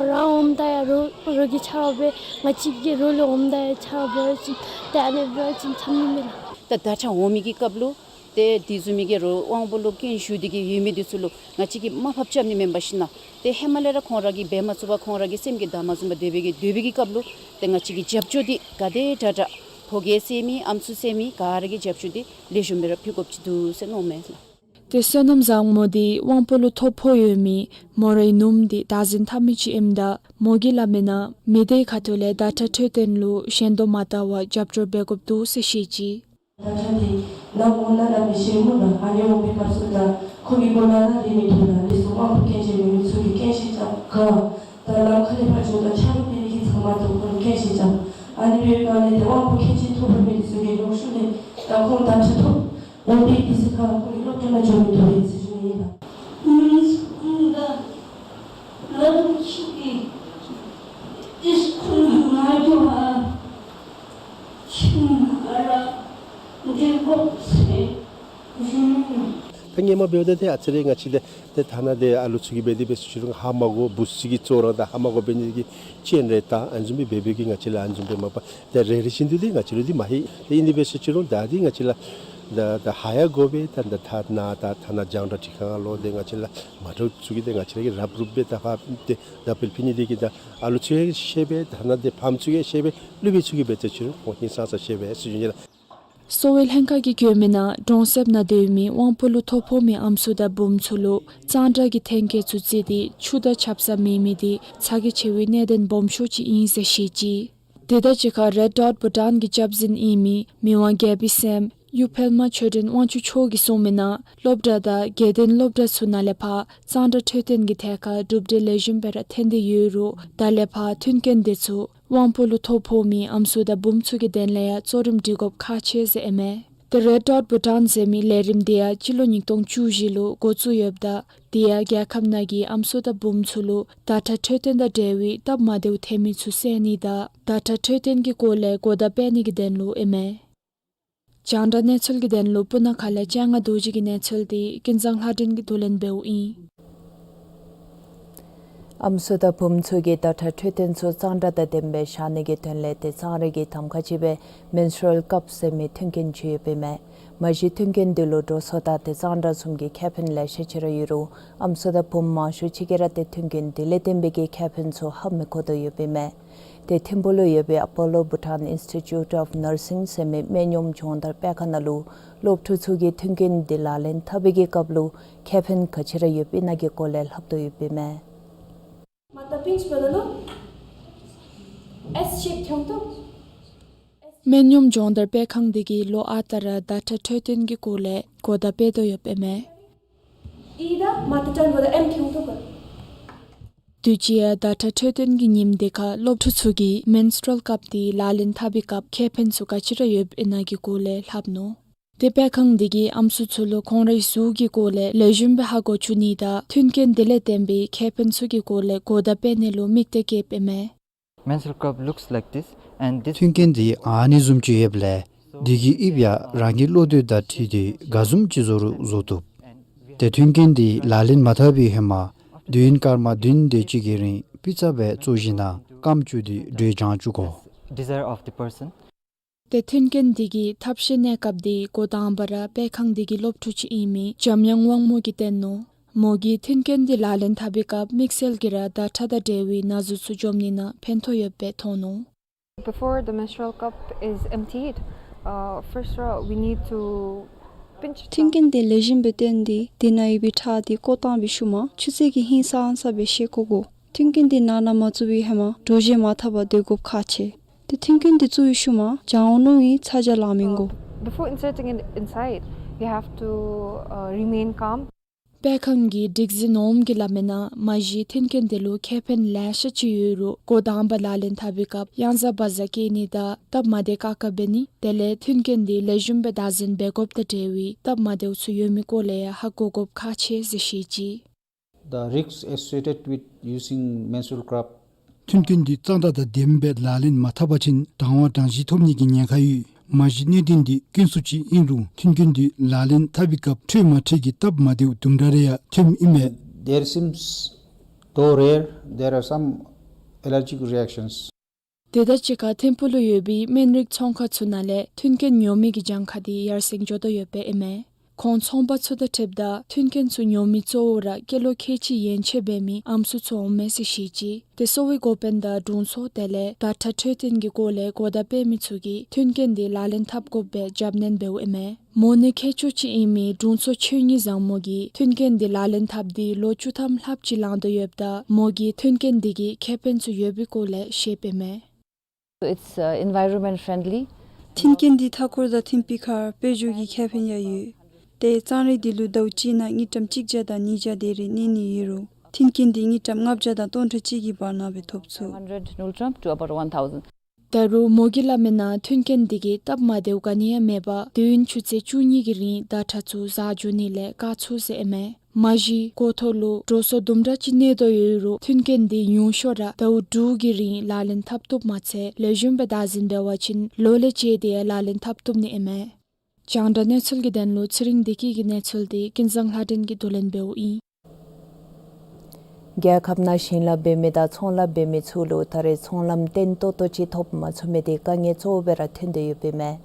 རང་འོངམ་ད་ཡང་རོགས་རོགས་ཀྱིས་ཆ་རོགས་འབད། ང་བཅས་ཀྱིས་རོགས་ལུ་འོངམ་ད་ཡང་ཆ་རོགས་འབད་བ་ཅིན་ཏེ་ཨ་ནི་འབད་བ་ཅིན་འཚམས་ནི་མས་ལགས། ད་ད་ཆ་འོང་མི་གི་སྐབས་ལུ་ཏེ་དེ་བཟུམ་མའི་གི་རོགས་དབང་པོ་ལུ་སྐྱོན་ཞུགས་ཏེ་གི་ཡོད་མི་དེ་ཚུ་ལུ་ང་བཅས་ཀྱིས་དམའ་ཕབ་རྐྱབ་ནི་མེན་པར་ཞིན་ན་ཏེ་ཧེ་མ་ལས་ར་ཁོང་ར་གིས་འབད་མ་ཚུགས་པར་ཁོང་ར་གི་སེམས་ཀྱི་བདག་མ་བཟུང་བར་སྡོད་པའི་གི་སྡོད་པའི་གི་སྐབས་ལུ་ཏེ་ང་བཅས་ཀྱིས་རྒྱབ་སྐྱོར་འདི་ག་དེ་དྲག་དྲག་ཕོ་རྒས་ཟེར་མི་ཨམ་སྲུ་ཟེར་མི་ག་ར་གིས་རྒྱབ་སྐྱོར་འདི་ལེགས་ཤོམ་སྦེ་ར་ཕུལ་དགོཔ་ཅིག་འདུག་ཟེར་མནོཝ་མས་ལགས། ཏེ་བསོད་ནམས་བཟང་མོ་འདི་དབང་པོ་ལུ་ཐོ་ཕོག་ཡོད་མི་མོ་རའི་ནུམོ་འདི་བདག་འཛིན་འཐབ་མི་ཅིག་ཨིནམ་ད་མོ་གིས་སླབ་མིའི་ནང་མི་སྡེའི་ཁ་ཐུག་ལས་ཌོག་ཊར་འཕྲོད་བསྟེན་ལུ་ཞེན་ལྟ་མ་བལྟ་བར་རྒྱབ་སྐྱོར་འབད་དགོཔ་འདུག་ཟེར་བཤད་ཅི། ཌོག་ཊར་འདི་ནམ་འོང་ན་ནམ་མི་ཤེས་སྨོ་ལགས། ཨ་ནི་འོང་པའི་སྐབས་སུ་ད་ཁོ་གི་མགུ་ལས་ནཱ་རེག་མི་ཐུབ་ལགས། དེ་ཚུ་དབང་པོ་སྐྱོན་ཅན་མི་ཚུ་གིས་སྐྱོན་ཤེད་རྐྱབ་ག་ད་ལམ་ཁ་ལས་ཕར་བྱོནམ་ད་ཆ་རོགས་འབད་ནི་གི་ཚང་མ་ཐོག་ཁོ་ལུ་སྐྱོན་ཤེད་རྐྱབ། ཨ་ནི་འབད་བའི་སྒང་ལས་ཏེ་དབང་པོ་སྐྱོན་ཅན་ཐོ་ཕོག་མི་དེ་ཚུ་གི་ལོག་ཤུལ་ལས་ད་ཁོང་ཌོག་ཊར་ཐོབ་འོང་པའི་དུས་ཚོད་ཁར་ཁོང་གིས་སློབ་གྲྭ་ནང་འགྱོ་མི་ཐུབ་པས་ཟེར་ཞུ་ནི་ཨིན་ལགས། ང་ཚུ་གིས་སི་ཀུལ་མ་འགྱོ་བར་ཁྱིམ་ནང་ར་སྡོད་དགོ་ཟེར་ཞུ་ནི་ཨིན། ད་སྔོན་མ་འབདཝ་ད་ཏེ་ཨ་ཙི་རེ་ང་བཅས་ལས་ཏེ་ཐ་ན་ཏེ་ཨ་ལུ་ཚུ་གིས་འབད་དེ་འབད་ཟེར་ཞུ་རུང་ཧ་མ་གོ་འབུ་སྲིན་གྱི་ཙོག་ར་དང་ཧ་མ་གོ་འབད་ནི་གི་སྐྱོན་རེ་ད་ཨ་ནི་བཟུམ་སྦེ་འབད་འབད་གི་ང་བཅས་ལུ་ཨ་ནི་བཟུམ་སྦེ་མ་པ་ཏེ་རེ་རེ་བཞིན་དུ་ཏེ་ང་བཅས་ལུ་འདི་མ་ཧེ། ཏེ་ཨིན་དེ་འབད་ཟེར་ཞུ་རུང་ད་འདི་ང་བཅས་ལུ་ད་ད་ཧ་ཡང་གོ་སྦེ་ད་ད་ཐ་ན་ད་ཐ་ན་རྒྱང་བསྒྲགས་སྒྲིག་ཁང་ལུ་ཏེ་ང་བཅས་ལུ་མ་འདྲཝ་ཚུ་གིས་ཏེ་ང་བཅས་ལུ་གི་རབ་རུབ་སྦེ་ད་ཕར་ཏེ་ད་འཕེལ་ཕུལ་ནི་དེ་གིས་ད་ཨ་ལུ་ཚུ་ཡང་ཤེས་པས། ཐ་ན་ཏེ་ཕམ་ཚུ་ཡང་ཤེས་པས། སློབ་དཔོན་ཚུ་གིས་འབད་ཟེར་ཞུ་རུང་ཁོང་ཧིང་སངས་ས་ཤེས་པས་ཟེར་ཞུ་ནི་ལགས། གསོ་བའི་ལྷན་ཁག་གིས་བཀོད་མིའི་ནང་གྲོང་གསེབ་ནང་སྡོད་མི་དབང་པོ་ལུ་ཐོ་ཕོག་མི་ཨམ་སྲུ་དང་བུམོ་ཚུ་ལུ་གཙང་སྦྲ་གི་ཐོན་སྐྱེད་ཚུ་བརྩིས་ཏེ་ཆུ་དང་ཆབ་གསང་མེད་མི་དེ་ཚ་གྱང་ཆེ་བའི་གནད་དོན་སྦོམ་ཤོས་ཅིག་ཨིན་ཟེར་བཤད་ཅི། དེ་དང་གཅིག་ཁར་རེཌ་ཌོཊ་བྷུ་ཊཱན་གྱི་སྐྱབས་འཛིན་ཨིན་མི་མི་དབང་རྒྱལ་པོའི་སྲསམོ་གཡུ་འཕེལ་མ་ཆོས་སྒྲོན་དབང་ཕྱུག་མཆོག་གིས་གསུངས་མིའི་ནང་སློབ་གྲྭ་དང་དགེ་ལྡན་སློབ་གྲྭ་ཚུ་ནང་ལས་ཕར་གཙང་སྦྲ་འཕྲོད་བསྟེན་གྱི་ཐད་ཁར་གྲུབ་འབྲས་ལེགས་ཤོམ་སྦེ་ར་ཐོན་ཏེ་ཡོད་རུང་ད་ལས་ཕར་མཐུན་རྐྱེན་དེ་ཚུ་དབང་པོ་ལུ་ཐོ་ཕོག་མི་ཨམ་སྲུ་དང་བུམོ་ཚུ་གི་དོན་ལས་ཡང་གཙོ་རིམ་སྒྲིག་དགོཔ་ཁག་ཆེ་ཟེར་ཨིན་མས། ཏེ་རེཌ་ཌོཊ་བྷུ་ཊཱན་ཟེར་མི་ལས་རིམ་དེ་ཡང་སྤྱི་ལོ་ཉིས་སྟོང་བཅུ་བཞི་ལུ་འགོ་བཙུགས་ཡོདཔ་ད་དེ་ཡང་རྒྱལ་ཁབ་ནང་གི་ཨམ་སྲུ་དང་བུམོ་ཚུ་ལུ་ཌོག་ཊར་འཕྲོད་བསྟེན་དང་འབྲེལ་བའི་སྟབས་མ་བདེཝ་ཐོན་མི་ཚུ་བསལ་ནི་དང་ཌོག་ཊར་འཕྲོད་བསྟེན་གྱི་སྐོར་ལས་གོ་བརྡ་སྤེལ་ནི་གི་དོན་ལུ་ཨིན་མས། རྒྱང་བསྒྲགས་གནས་ཚུལ་གྱི་དོན་ལུ་སྤུ་ན་ཁ་ལས་སྤྱན་སྔ་རྡོ་རྗེ་གི་གནས་ཚུལ་དེ་ཀུན་བཟང་ལྷ་སྒྲོན་གྱིས་བསྡུ་ལེན་འབདཝ་ཨིན། ཨམ་སྲུ་དང་བུམོ་ཚུ་གིས་ཌོག་ཊར་འཕྲོད་བསྟེན་ཚུ་གཙང་སྦྲ་དང་ལྡནམ་སྦེ་བཞག་ནི་གི་དོན་ལས་ཏེ་གཙང་རིས་ཀྱི་གདམ་ཁ་ཅིག་སྦེ་མེན་སི་ཊུ་རཱལ་ཀབ་ཟེར་མི་མཐུན་རྐྱེན་ཅིག་ཡོདཔ་ཨིན་མས། མ་གཞི་མཐུན་རྐྱེན་འདི་ལུ་འགྲོ་སོང་དང་ཏེ་གཙང་སྦྲ་གསུམ་གྱི་ཁེ་ཕན་ལེ་ཤ་ཅིག་ར་ཡོད་རུང་ཨམ་སྲུ་དང་བུམོ་མང་ཤོས་ཅིག་གིས་ར་ཏེ་མཐུན་རྐྱེན་དེ་ལས་བརྟེན་པའི་གི་ཁེ་ཕན་ཚུ་ཧ་མི་གོ་དོ་ཡོདཔ་ཨིན་མས། ཏེ་ཐིམ་ཕུག་ལུ་ཡོད་པའི་Apollo Bhutan Institute of Nursing ཟེར་མི་སྨན་གཡོགམ་སྦྱོང་བརྡར་སྤེལ་ཁང་ནང་ལུ་སློབ་ཕྲུག་ཚུ་གིས་མཐུན་རྐྱེན་འདི་ལག་ལེན་འཐབ་པའི་གི་སྐབས་ལུ་ཁེ་ཕན་ག་ཅི་ར་ཡོདཔ་ཨིན་ན་གི་སྐོར་ལས་ལྷབ་དོ་ཡོདཔ་ཨིན་མས། མ་ད་པིང་ཅི་པ་ད་ལུ་S shape་ཁྱོང་དོ། སྨན་གཡོགམ་སྦྱོང་བརྡར་སྤེལ་ཁང་འདི་གིས་ལོ་ཨ་རྟག་ར་ཌོག་ཊར་འཕྲོད་བསྟེན་གྱི་སྐོར་ལས་གོ་བརྡ་སྤེལ་དོ་ཡོདཔ་ཨིན་མས། ཨི་ད་མ་ད་ཅན་བ་ད་M་ཁྱོང་དོ་ག། དུས་ཅི་ཡང་ཌོག་ཊར་འཕྲོད་བསྟེན་གྱི་ཉིནམ་དེ་ཁར་སློབ་ཕྲུག་ཚུ་གིས་མེན་སི་ཊུ་རཱལ་ཀབ་དེ་ལག་ལེན་འཐབ་པའི་སྐབས་ཁེ་ཕན་ཚུ་ག་ཅི་ར་ཡོདཔ་ཨིན་ན་གི་སྐོར་ལས་ལྷབ་ནུག། ཏེ་སྤེལ་ཁང་འདི་གིས་ཨམ་སྲུ་ཚུ་ལུ་ཁོང་རའི་གཟུགས་ཀྱི་སྐོར་ལས་ལེགས་ཤོམ་སྦེ་ཧ་གོ་བཅུག་ནི་དང་མཐུན་རྐྱེན་དེ་ལས་བརྟེན་པའི་ཁེ་ཕན་ཚུ་གི་སྐོར་ལས་གོ་བརྡ་སྤེལ་ནི་ལུ་དམིགས་གཏད་བསྐྱེདཔ་ཨིན་མས། Menstrual cup looks like this and this. མཐུན་རྐྱེན་འདི་ཨ་ནི་བཟུམ་ཅིག་ཡོདཔ་ལས་འདི་གི་དབྱིབས་ཡང་རང་གི་བློ་འདོད་དང་འཁྲིལ་ཏེ་ག་བཟུམ་ཅིག་བཟོ་རུང་བཟོ་བཏུབ། ཏེ་མཐུན་རྐྱེན་འདི་ལག་ལེན་མ་འཐབ་པའི་ཧེ་མ་ཌོག་ དུས་ཡུན་སྐར་མ་བདུན་དེ་ཅིག་གི་རིང་སྤུས་ཚད་སྦེ་བཙུགས་ཞིནམ་ལས་སྐམ་བཅུག་སྟེ་དྲོད་སྦྱང་བཅུག་དགོ། Desire of the person. ཏེ་མཐུན་རྐྱེན་འདི་གིས་ཐབས་ཤེས་གནས་སྐབས་འདི་འགོ་དང་པ་ར་སྤེལ་ཁང་འདི་གི་སློབ་ཕྲུག་ཅིག་ཨིན་མི་འཇམ་དབྱངས་དབང་མོ་གིས་བསྟན་ནུག། མོ་གིས་མཐུན་རྐྱེན་འདི་ལག་ལེན་འཐབ་པའི་སྐབས་དམིགས་བསལ་གྱིས་ར་ཟླ་ཁྲག་དང་འབྲེལ་བའི་ན་ཟུག་ཚུ་འཇོམས་ནི་ནང་ཕན་ཐོགས་ཡོདཔ་སྦེ་མཐོང་ནུག། Before the menstrual cup is emptied, uh, first, uh, we need to pinch it down. མཐུན་རྐྱེན་འདི་ལེགས་ཤོམ་སྦེ་བཏོན་ཏེ་དེ་ནང་ཡོད་པའི་ཁྲག་འདི་བཀོ་བཏང་བའི་ཤུལ་མ་ཆུ་ཚད་ཀྱི་ཧིང་སངས་ས་སྦེ་བཤེད་བཀོ་དགོ། མཐུན་རྐྱེན་འདི་ནང་ན་མ་བཙུགས་པའི་ཧེ་མ་དྲོ་གཞས་མ་འཐབ་པར་སྡོད་དགོཔ་ཁག་ཆེ། ཏེ་མཐུན་རྐྱེན་འདི་བཙུགས་པའི་ཤུལ་མ་སྦྱང་བ་གནང་བའི་ཚ་གྱང་ལང་མི་དགོ། Before inserting it inside, you have to, uh, remain calm. སྤེལ་ཁང་གི་སྒྲིག་གཞི་ནང་གི་སླབ་མི་ནང་མ་གཞི་མཐུན་རྐྱེན་འདི་ལུ་ཁེ་ཕན་ལེ་ཤ་ཅིག་ཡོད་རུང་འགོ་དང་པ་ལག་ལེན་འཐབ་པའི་སྐབས་གཡང་ཟ་བ་ཟ་སྐྱེ་ནི་དང་སྟབས་མ་བདེ་ཁག་ཁ་འབད་ནི་དེ་ལས་མཐུན་རྐྱེན་འདི་ལེགས་ཤོམ་སྦེ་བདག་འཛིན་འབད་དགོཔ་དང་འབྲེལ་བའི་སྟབས་མ་བདེཝ་ཚུ་ཡོད་མི་སྐོར་ལས་ཡང་ཧ་གོ་དགོཔ་ཁག་ཆེ་ཟེར་བཤད་ཅི། The risks associated with using menstrual cup. མཐུན་རྐྱེན་འདི་གཙང་དག་དང་ལྡནམ་སྦེ་ལག་ལེན་མ་འཐབ་པ་ཅིན་གྲང་བ་གྲང་ཞིང་ཐོབ་ནི་གི་ཉེན་ཁ་ཡོད། མ་གཞི་གནད་དོན་འདི་དཀོན་སུ་ཅིག་ཨིན་རུང་མཐུན་རྐྱེན་འདི་ལག་ལེན་འཐབ་པའི་སྐབས་འཕྲོད་མ་འཕྲོད་ཀྱི་སྟབས་མ་བདེཝ་དུམ་གྲ་རེ་ཡང་ཐོནམ་ཨིན་མས། There seems, though rare, there are some allergic reactions. དེ་དང་གཅིག་ཁར་ཐིམ་ཕུག་ལུ་ཡོད་པའི་སྨན་རིགས་ཚོང་ཁང་ཚུ་ནང་ལས་མཐུན་རྐྱེན་ཉོ་མི་གི་གྱངས་ཁ་འདི་ཡར་སེང་འགྱོ་དོ་ཡོདཔ་ཨིན་མས། ཁོང་ཚོང་པ་ཚུ་དང་འཁྲིལཝ་ད་མཐུན་རྐྱེན་ཚུ་ཉོ་མི་གཙོ་བོ་ར་སྐྱེས་ལོ་ཁལ་གཅིག་ཡན་ཆད་འབད་མི་ཨམ་སྲུ་ཚུ་འོང་མས་ཟེར་བཤད་ཅི། དེ་གསོ་བའི་འགོ་དཔོན་དང་དྲུང་འཚོ་དེ་ལས་ཟླ་ཁྲག་འཕྲོད་བསྟེན་གྱི་སྐོར་ལས་གོ་བརྡ་སྤེལ་མི་ཚུ་གིས་མཐུན་རྐྱེན་འདི་ལག་ལེན་འཐབ་དགོཔ་སྦེ་རྒྱབ་སྣོན་འབདཝ་ཨིན་མས། མོ་ནི་མཁས་མཆོག་ཅིག་ཨིན་མི་དྲུང་འཚོ་ཆོས་ཉིད་བཟང་མོ་གིས་མཐུན་རྐྱེན་འདི་ལག་ལེན་འཐབ་སྟེ་ལོ་བཅུ་ཐམ་ལྷགཔ་ཅིག་ལང་དོ་ཡོདཔ་ད་མོ་གིས་མཐུན་རྐྱེན་འདི་གི་ཁེ་ཕན་ཚུ་ཡོད་པའི་སྐོར་ལས་བཤདཔ་ཨིན་མས། It's, uh, environment friendly. མཐུན་རྐྱེན་འདི་མཐའ་འཁོར་དང་མཐུན་པའི་ཁར་དཔལ་འབྱོར་གྱི་ཁེ་ཕན་ཡང་ཡོད། ཏེ་གཙང་རིས་འདི་ལུ་ཟླཝ་གཅིག་ནང་དངུལ་ཀྲམ་གཅིག་བརྒྱ་དང་ཉིས་བརྒྱ་དེ་རེ་གནས་ནི་ཡོད་རུང་མཐུན་རྐྱེན་འདི་དངུལ་ཀྲམ་ལྔ་བརྒྱ་དང་སྟོང་ཕྲག་གཅིག་གི་བར་ན་སྦེ་ཐོབ་ཚུགས། Hundred Ngultrum to about one thousand. ད་རུང་མོ་གིས་སླབ་མི་ནང་མཐུན་རྐྱེན་འདི་གིས་སྟབས་མ་བདེཝ་ག་ནི་ཡང་མེད་པར་དུས་ཡུན་ཆུ་ཚོད་བཅུ་གཉིས་ཀྱི་རིང་ཟླ་ཁྲག་ཚུ་བཟའ་འགྱོ་ནི་ལས་བཀག་ཚུགས་ཟེར་ཨིན་མས། མ་གཞི་འགོ་ཐོག་ལུ་དྲོད་སོ་དུམ་གྲ་ཅིག་གནས་དོ་ཡོད་རུང་མཐུན་རྐྱེན་འདི་ཉུང་ཤོས་ར་ཟླཝ་དྲུག་གི་རིང་ལག་ལེན་འཐབ་བཏུབ་མ་ཚད་ལེགས་ཤོམ་སྦེ་བདག་འཛིན་འབད་བ་ཅིན་ལོ་ལས་བཅད་དེ་ཡང་ལག་ལེན་འཐབ་བཏུབ་ནི་ཨིན་མས། རྒྱང་བསྒྲགས་གནས་ཚུལ་གྱི་དོན་ལུ་ཚེ་རིང་བདེ་སྐྱིད་ཀྱི་གནས་ཚུལ་འདི་ཀུན་བཟང་ལྷ་སྒྲོན་གྱིས་བསྡུ་ལེན་འབདཝ་ཨིན། རྒྱལ་ཁབ་ནང་ཞིང་ལཱ་འབད་མི་དང་ཚོང་ལཱ་འབད་མི་ཚུ་ལུ་ད་རེས་ཚོང་ལམ་བརྟན་ཏོག་ཏོ་ཅིག་ཐོབ་མ་ཚུགས་མི་འདི་དཀའ་ངལ་གཙོ་བོ་སྦེ་ར་ཐོན་དོ་ཡོདཔ་ཨིན་མས།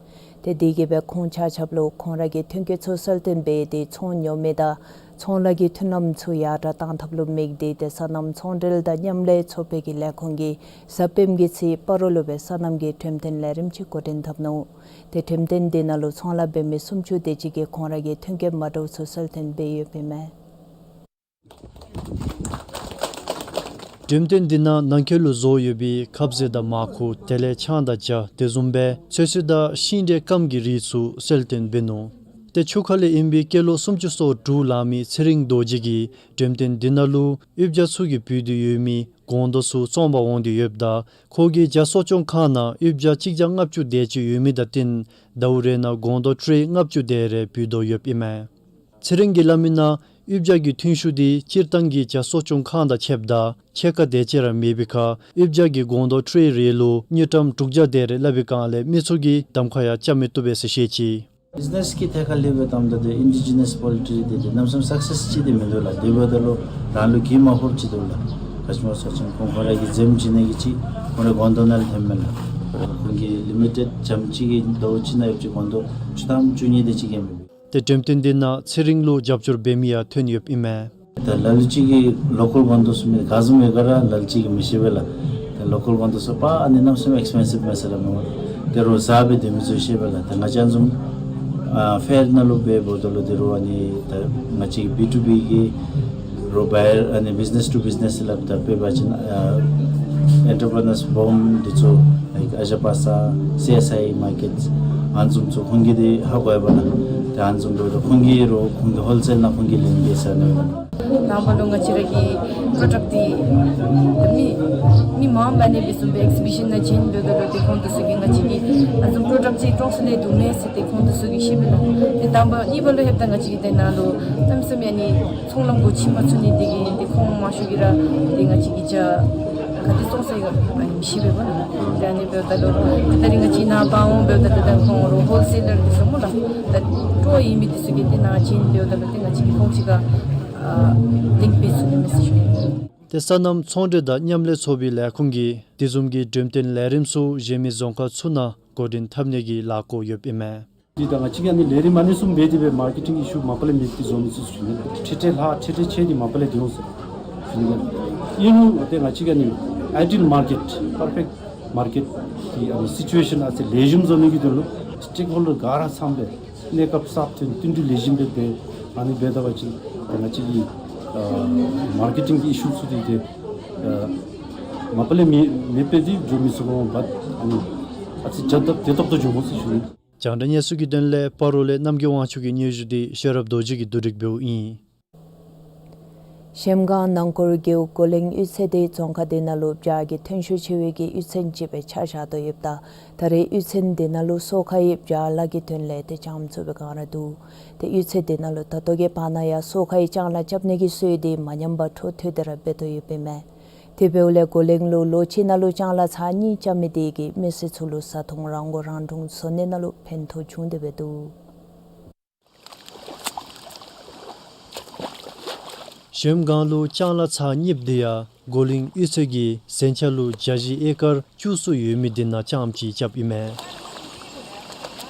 ཏེ་དེ་གིས་སྦེ་ཁོང་ཆ་ཁྱབ་ལུ་ཁོང་ར་གི་ཐོན་སྐྱེད་ཚུ་གསལ་སྟོན་འབད་དེ་ཚོང་ཉོ་མི་དང་ཚོང་ལཱ་གི་མཐུན་ལམ་ཚུ་ཡར་དྲག་གཏང་ཐབས་ལུ་དམིགས་ཏེ་ཏེ་སོ་ནམ་ཚོང་འབྲེལ་དང་མཉམ་ལས་ཚོགས་པའི་གི་ལས་ཁུངས་ཀྱིས་གཟའ་སྤེནམ་གི་ཚེས་སྤ་རོ་ལུ་སྦེ་སོ་ནམ་གྱི་འགྲེམས་སྟོན་ལས་རིམ་ཅིག་འགོ་འདྲེན་འཐབ་ནུག། ཏེ་འགྲེམས་སྟོན་འདི་ནང་ལུ་ཚོང་ལཱ་འབད་མི་སུམ་ཅུ་དེ་ཅིག་གིས་ཁོང་ར་གི་ཐོན་སྐྱེད་མ་འདྲཝ་ཚུ་གསལ་སྟོན་འབད་ཡོདཔ་ཨིན་མས། འགྲེམས་སྟོན་འདི་ནང་ནང་འཁོད་ལུ་བཟོ་ཡོད་པའི་ཁབ་ཟས་དང་མར་ཁུ་དེ་ལས་ཆང་དང་ཇ་དེ་བཟུམ་སྦེ་ཚོད་བསྲེ་དང་ཤིང་འབྲས་སྐམ་གྱི་རིགས་ཚུ་གསལ་སྟོན་འབད་ནུག། ཏེ་ཆུ་ཁ་ལས་ཨིན་པའི་སྐྱེས་ལོ་སུམ་ཅུ་སོ་དྲུག་ལང་མི་ཚེ་རིང་རྡོ་རྗེ་གིས་འགྲེམས་སྟོན་འདི་ནང་ལུ་གཡུས་བརྒྱ་ཚུ་གིས་འབུལ་དོ་ཡོད་མི་སྒོང་རྡོག་ཚུ་བཙོང་པར་འོང་དོ་ཡོདཔ་ད་ཁོ་གིས་བྱ་གསོ་སྐྱོང་ཁང་ནང་གཡུས་བརྒྱ་གཅིག་བརྒྱ་ལྔ་བཅུ་དེ་ཅིག་ཡོད་མི་དང་བསྟུན་ཟླཝ་རེ་ནང་སྒོང་རྡོག་ཊྲེ་ལྔ་བཅུ་དེ་རེ་འབུལ་དོ་ཡོདཔ་ཨིན་མས། ཚེ་རིང་གིས་སླབ་མི་ནང་གཡུས་བརྒྱ་གི་ཐོན་ཤུགས་འདི་སྤྱིར་བཏང་གི་བྱ་གསོ་སྐྱོང་ཁང་དང་ཕྱདཔ་ད་ཕྱེད་ཀ་དེ་ཅིག་ར་མེད་པའི་ཁར་གཡུས་བརྒྱ་གི་སྒོང་རྡོག་ཊྲེ་རེ་ལུ་དངུལ་ཀྲམ་དྲུག་བརྒྱ་དེ་རེ་སླབ་པའི་སྒང་ལས་མི་ཚུ་གིས་གདམ་ཁ་ཡང་རྐྱབ་མི་བཏུབ་པས་ཟེར་བཤད་ཅི། བིཛ་ནེས་ཀྱི་ཐད་ཁར་ལས་འབད་བཏངམ་ད་ཏེ་ཨིན་ཌི་ཇི་ནས་པོལ་ཊི་རི་འདི་ཏེ་གནམ་མེད་ས་མེད་སག་སེས་ཅིག་འདི་མིན་འདུག་ལགས། དེ་འབདཝ་ད་ལུ་རང་ལུ་གྱིས་མ་ཕོགཔ་ཅིག་འདུག་ལགས། ག་ཅི་སྨོ་ཟེར་བ་ཅིན་ཁོང་ཁོང་ར་གིས་འཛེམ་བྱིན་ནི་གི་ཅིག་ཁོང་རའི་སྒོང་རྡོག་ནང་ལས་ཐོནམ་མས་ལགས། ཁོང་གིས་ལི་མི་ཊེཌ་རྐྱངམ་ཅིག་གིས་ཟླཝ་གཅིག་ནང་ཡོད་ཅིག་སྒོང་རྡོག་བཅུ་ཐམ་བཅུ་གཉིས་དེ་ཅིག་གིས་མེད་པས། ཏེ་འགྲེམས་སྟོན་འདི་ནང་ཚེ་རིང་ལུ་རྒྱབ་སྐྱོར་འབད་མི་ཡང་ཐོན་ཡོདཔ་ཨིན་མས། ད་ལ་ལུ་ཅིག་གིས་ལོ་ཀལ་སྒོང་རྡོག་ཚུ་མི་ག་བཟུམ་ཡོད་ག་ར་ལ་ལུ་ཅིག་གིས་མི་ཤེས་པས་ལགས། ད་ལོ་ཀལ་སྒོང་རྡོག་ཚུ་པ་ཨ་ནི་གནམ་མེད་ས་མེད་ཨེགསི་པེན་སིབ་མས་ཟེར་སླབ་མས། ཏེ་རོགས་ཟ་སྦེ་སྡོད་མི་ཚུ་ཤེས་པས་ལགས། ད་ང་བཅས་བཟུམ་ཨ་ཕེར་ནང་ལུ་འབད་འབདཝ་ད་ལུ་ཏེ་རོགས་ཨ་ནི་ད་ང་བཅས་ཀྱི་བི་ཊུ་བི་གི་རོགས་བཱ་ཡར་ཨ་ནི་བིཛ་ནེས་ཊུ་བིཛ་ནེས་ལགས། ད་དཔེ་འབད་བ་ཅིན་ཨ་ཨེན་ཊར་པི་རི་ནརསི་སྦོམ་འདི་ཚུ་ལའིཀ་ཨ་ཇ་པ་ས་སི་ཨེསི་ཨའི་མར་ཀེཊ་ཨ་ནི་བཟུམ་ཚུ་ཁོང་གིས་འདི་ཧ་གོ་ཡོད་པས་ལགས། ཏེ་ཨ་ནི་བཟུམ་འབདཝ་ད་ཁོང་གིས་རོགས་ཁོང་གིས་ཧོལ་སེལ་ནང་ཁོང་གིས་ལེན་གེ་ཟེར་ཨ་ནི་སྦེ། དང་པ་ལུ་ང་བཅས་ར་གི་པྲོ་ཌཀཊ་འདི་མི་མི་མང་མ་གནས་པའི་བཟུམ་སྦེ་ཨེགསི་བི་ཤན་ནང་བྱིན་འབདཝ་ད་ལུ་ཏེ་ཁོང་དེ་ཚུ་གིས་ང་བཅས་ཀྱི་ཨ་ནི་བཟུམ་པྲོ་ཌཀཊ་ཅིག་གྲོགས་སུ་ལས་འདུག་མས་ཟེར་ཏེ་ཁོང་དེ་ཚུ་གིས་ཤེས་པས་ལགས། ཏེ་དང་པ་གཉིས་པ་ལུ་ལྷོདཔ་ད་ང་བཅས་ཀྱི་ཏེ་ནཱ་ལུ་གནམ་མེད་ས་མེད་ཨ་ནི་ཚོང་ལམ་སྒོ་ཕྱེ་མ་ཚུགས་ནི་འདི་གིས་ཏེ་ཁོང་མང་ཤོས་ཀྱིས་ར་ཏེ་ང་བཅས་ཀྱི་ཇ་ག་དེ་བཙོང་ས་ཡོད་ཨ་ནི་ཤེས་པས་པ་ལགས། ཏེ་ཨ་ནི་འབདཝ་ད་ལུ་ཏེ་ད་རིས་ང་བཅས་ནཱ་འབག་འོང་འབདཝ་ད་ཏེ་ད་ཁོང་རོགས་ཧོལ་སེ་ལར་འདི་ཚུ་སྨོ་ལགས། ད་སྤྲོ་ཨིན་མི་འདི་ཚུ་གིས་ཏེ་ནཱ་བྱིན་འབདཝ་ད་ལུ་ཏེ་ང་བཅས་ཀྱིས་ཁོང་ཅིག་ཁར་ ཨ་གླིང་པའི་ཚུ་གི་མི་སེར་ཚུ་ཨིན། ཏེ་སོ་ནམ་ཚོང་འབྲེལ་དང་མཉམ་ལས་ཚོགས་པའི་ལས་ཁུངས་ཀྱིས་དེ་བཟུམ་གྱི་འགྲེམས་སྟོན་ལས་རིམ་ཚུ་གཞན་མི་རྫོང་ཁག་ཚུ་ནང་འགོ་འདྲེན་འཐབ་ནི་གི་ལས་འགུལ་ཡོདཔ་ཨིན་མས། འདི་ད་ང་བཅས་ཀྱིས་ཨ་ནི་ལས་རིམ་ཨ་ནི་གསུམ་འབད་དེ་སྦེ་མར་ཀེ་ཊིང་ཨི་ཤུ་མ་པ་ལས་མེད་པའི་བཟོ་ནི་ཚུ་ཞུ་ནི་ལགས། ཁྲི་ཁྲི་ལྷག་ཁྲི་ཁྲི་ཆེ་སྟེ་མ་པ་ལས་འདི་འོང་ཟེར་ཞུ་ནི་ལགས། ཨིན་རུང་ཏེ་ང་བཅས་ཀྱིས་ཨ་ནི་ཨའི་ཌི་ཡལ་མར་ཀེཊ་པར་ཕེཀཊ་མར་ཀེཊ་ཀྱི་ཨ་ནི་སི་ཅུ་ཨེ་ཤཱན་ཨ་ཙི་ལེགས་ཤོམ་བཟོ་ནི་གི་དོན་ལུ་སི་ཊེཀ་ཧོལ་ཌར་ག་ར་ཚང་སྦེ་གནས་སྐབས་གསརཔ་ཐོན་བསྟུན་གྲོས་ལེགས་ཤོམ་སྦེ་འབད་ཨ་ནི་འབད་ད་པ་ཅིན་ང་བཅས་ཀྱི་ཨ་མར་ཀེ་ཊིང་གི་ཨི་ཤུ་ཚུ་འདི་ཏེ་ཨ་མ་པ་ལས་མེད་མེད་པའི་འདི་འགྱོ་མི་ཚུགས་པས། ཨ་ནི་ཨ་ཙི་བྱ་སྟབས་བདེ་ཏོག་ཏོ་འགྱོ་འོང་ཟེར་ཞུ་ནི། རྒྱང་བསྒྲགས་གནས་ཚུལ་གྱི་དོན་ལས་སྤ་རོ་ལས་རྣམ་རྒྱལ་དབང་ཕྱུག་གི་སྙན་ཞུ་འདི་ཤེས་རབ་རྡོ་རྗེ་གིས་བསྡུ་སྒྲིག་འབདཝ་ཨིན། གཞལམ་སྒང་ནང་འཁོར་རྒེད་འོག་སྒོ་གླིང་གཡུས་ཚན་དེ་རྫོང་ཁག་དེ་ནང་ལུ་བྱཱ་གི་ཐོན་ཤུགས་ཆེ་བའི་གི་གཡུས་ཚན་ཅིག་སྦེ་ཆ་བཞག་དོ་ཡོདཔ་ད་ད་རེས་གཡུས་ཚན་དེ་ནང་ལུ་སོ་ཁ་ཡི་བྱཱ་ལཱ་གི་དོན་ལས་ཏེ་རྐྱངམ་ཚུད་པའི་སྒང་ར་འདུག། ཏེ་གཡུས་ཚན་དེ་ནང་ལུ་ད་ལྟོ་གི་བར་ན་ཡང་སོ་ཁ་ཡི་ལྕང་ལཱ་རྐྱབ་ནི་གི་སྲོལ་འདི་མ་ཉམས་པར་འཕྲོ་མཐུད་དེ་ར་འབད་དོ་ཡོདཔ་ཨིན་མས། དེ་འབདཝ་ལས་སྒོ་གླིང་ལུ་ལོ་གཅིག་ནང་ལུ་ལྕང་ལཱ་ཚར་གཉིས་རྐྱབ་མི་དེ་གིས་མི་སེར་ཚུ་ལུ་བཟའ་འཐུང་རང་མགོ་རང་འདྲོངས་བཟོ་ནི་ནང་ལུ་ཕན་ཐོགས་བྱུང་སྟེ་འབད་འདུག། གཞལམ་སྒང་ལུ་ལྕང་ལཱ་ཚར་གཉིས་པ་དེ་ཡང་སྒོ་གླིང་གཡུས་ཚན་གྱིས་གཟན་ཆས་ལུ་བྱཱ་གཞི་ཨེ་ཀར་བཅུ་གསུམ་ཡོད་མི་དེ་ནང་རྐྱངམ་ཅིག་རྐྱབ་ཨིན་མས།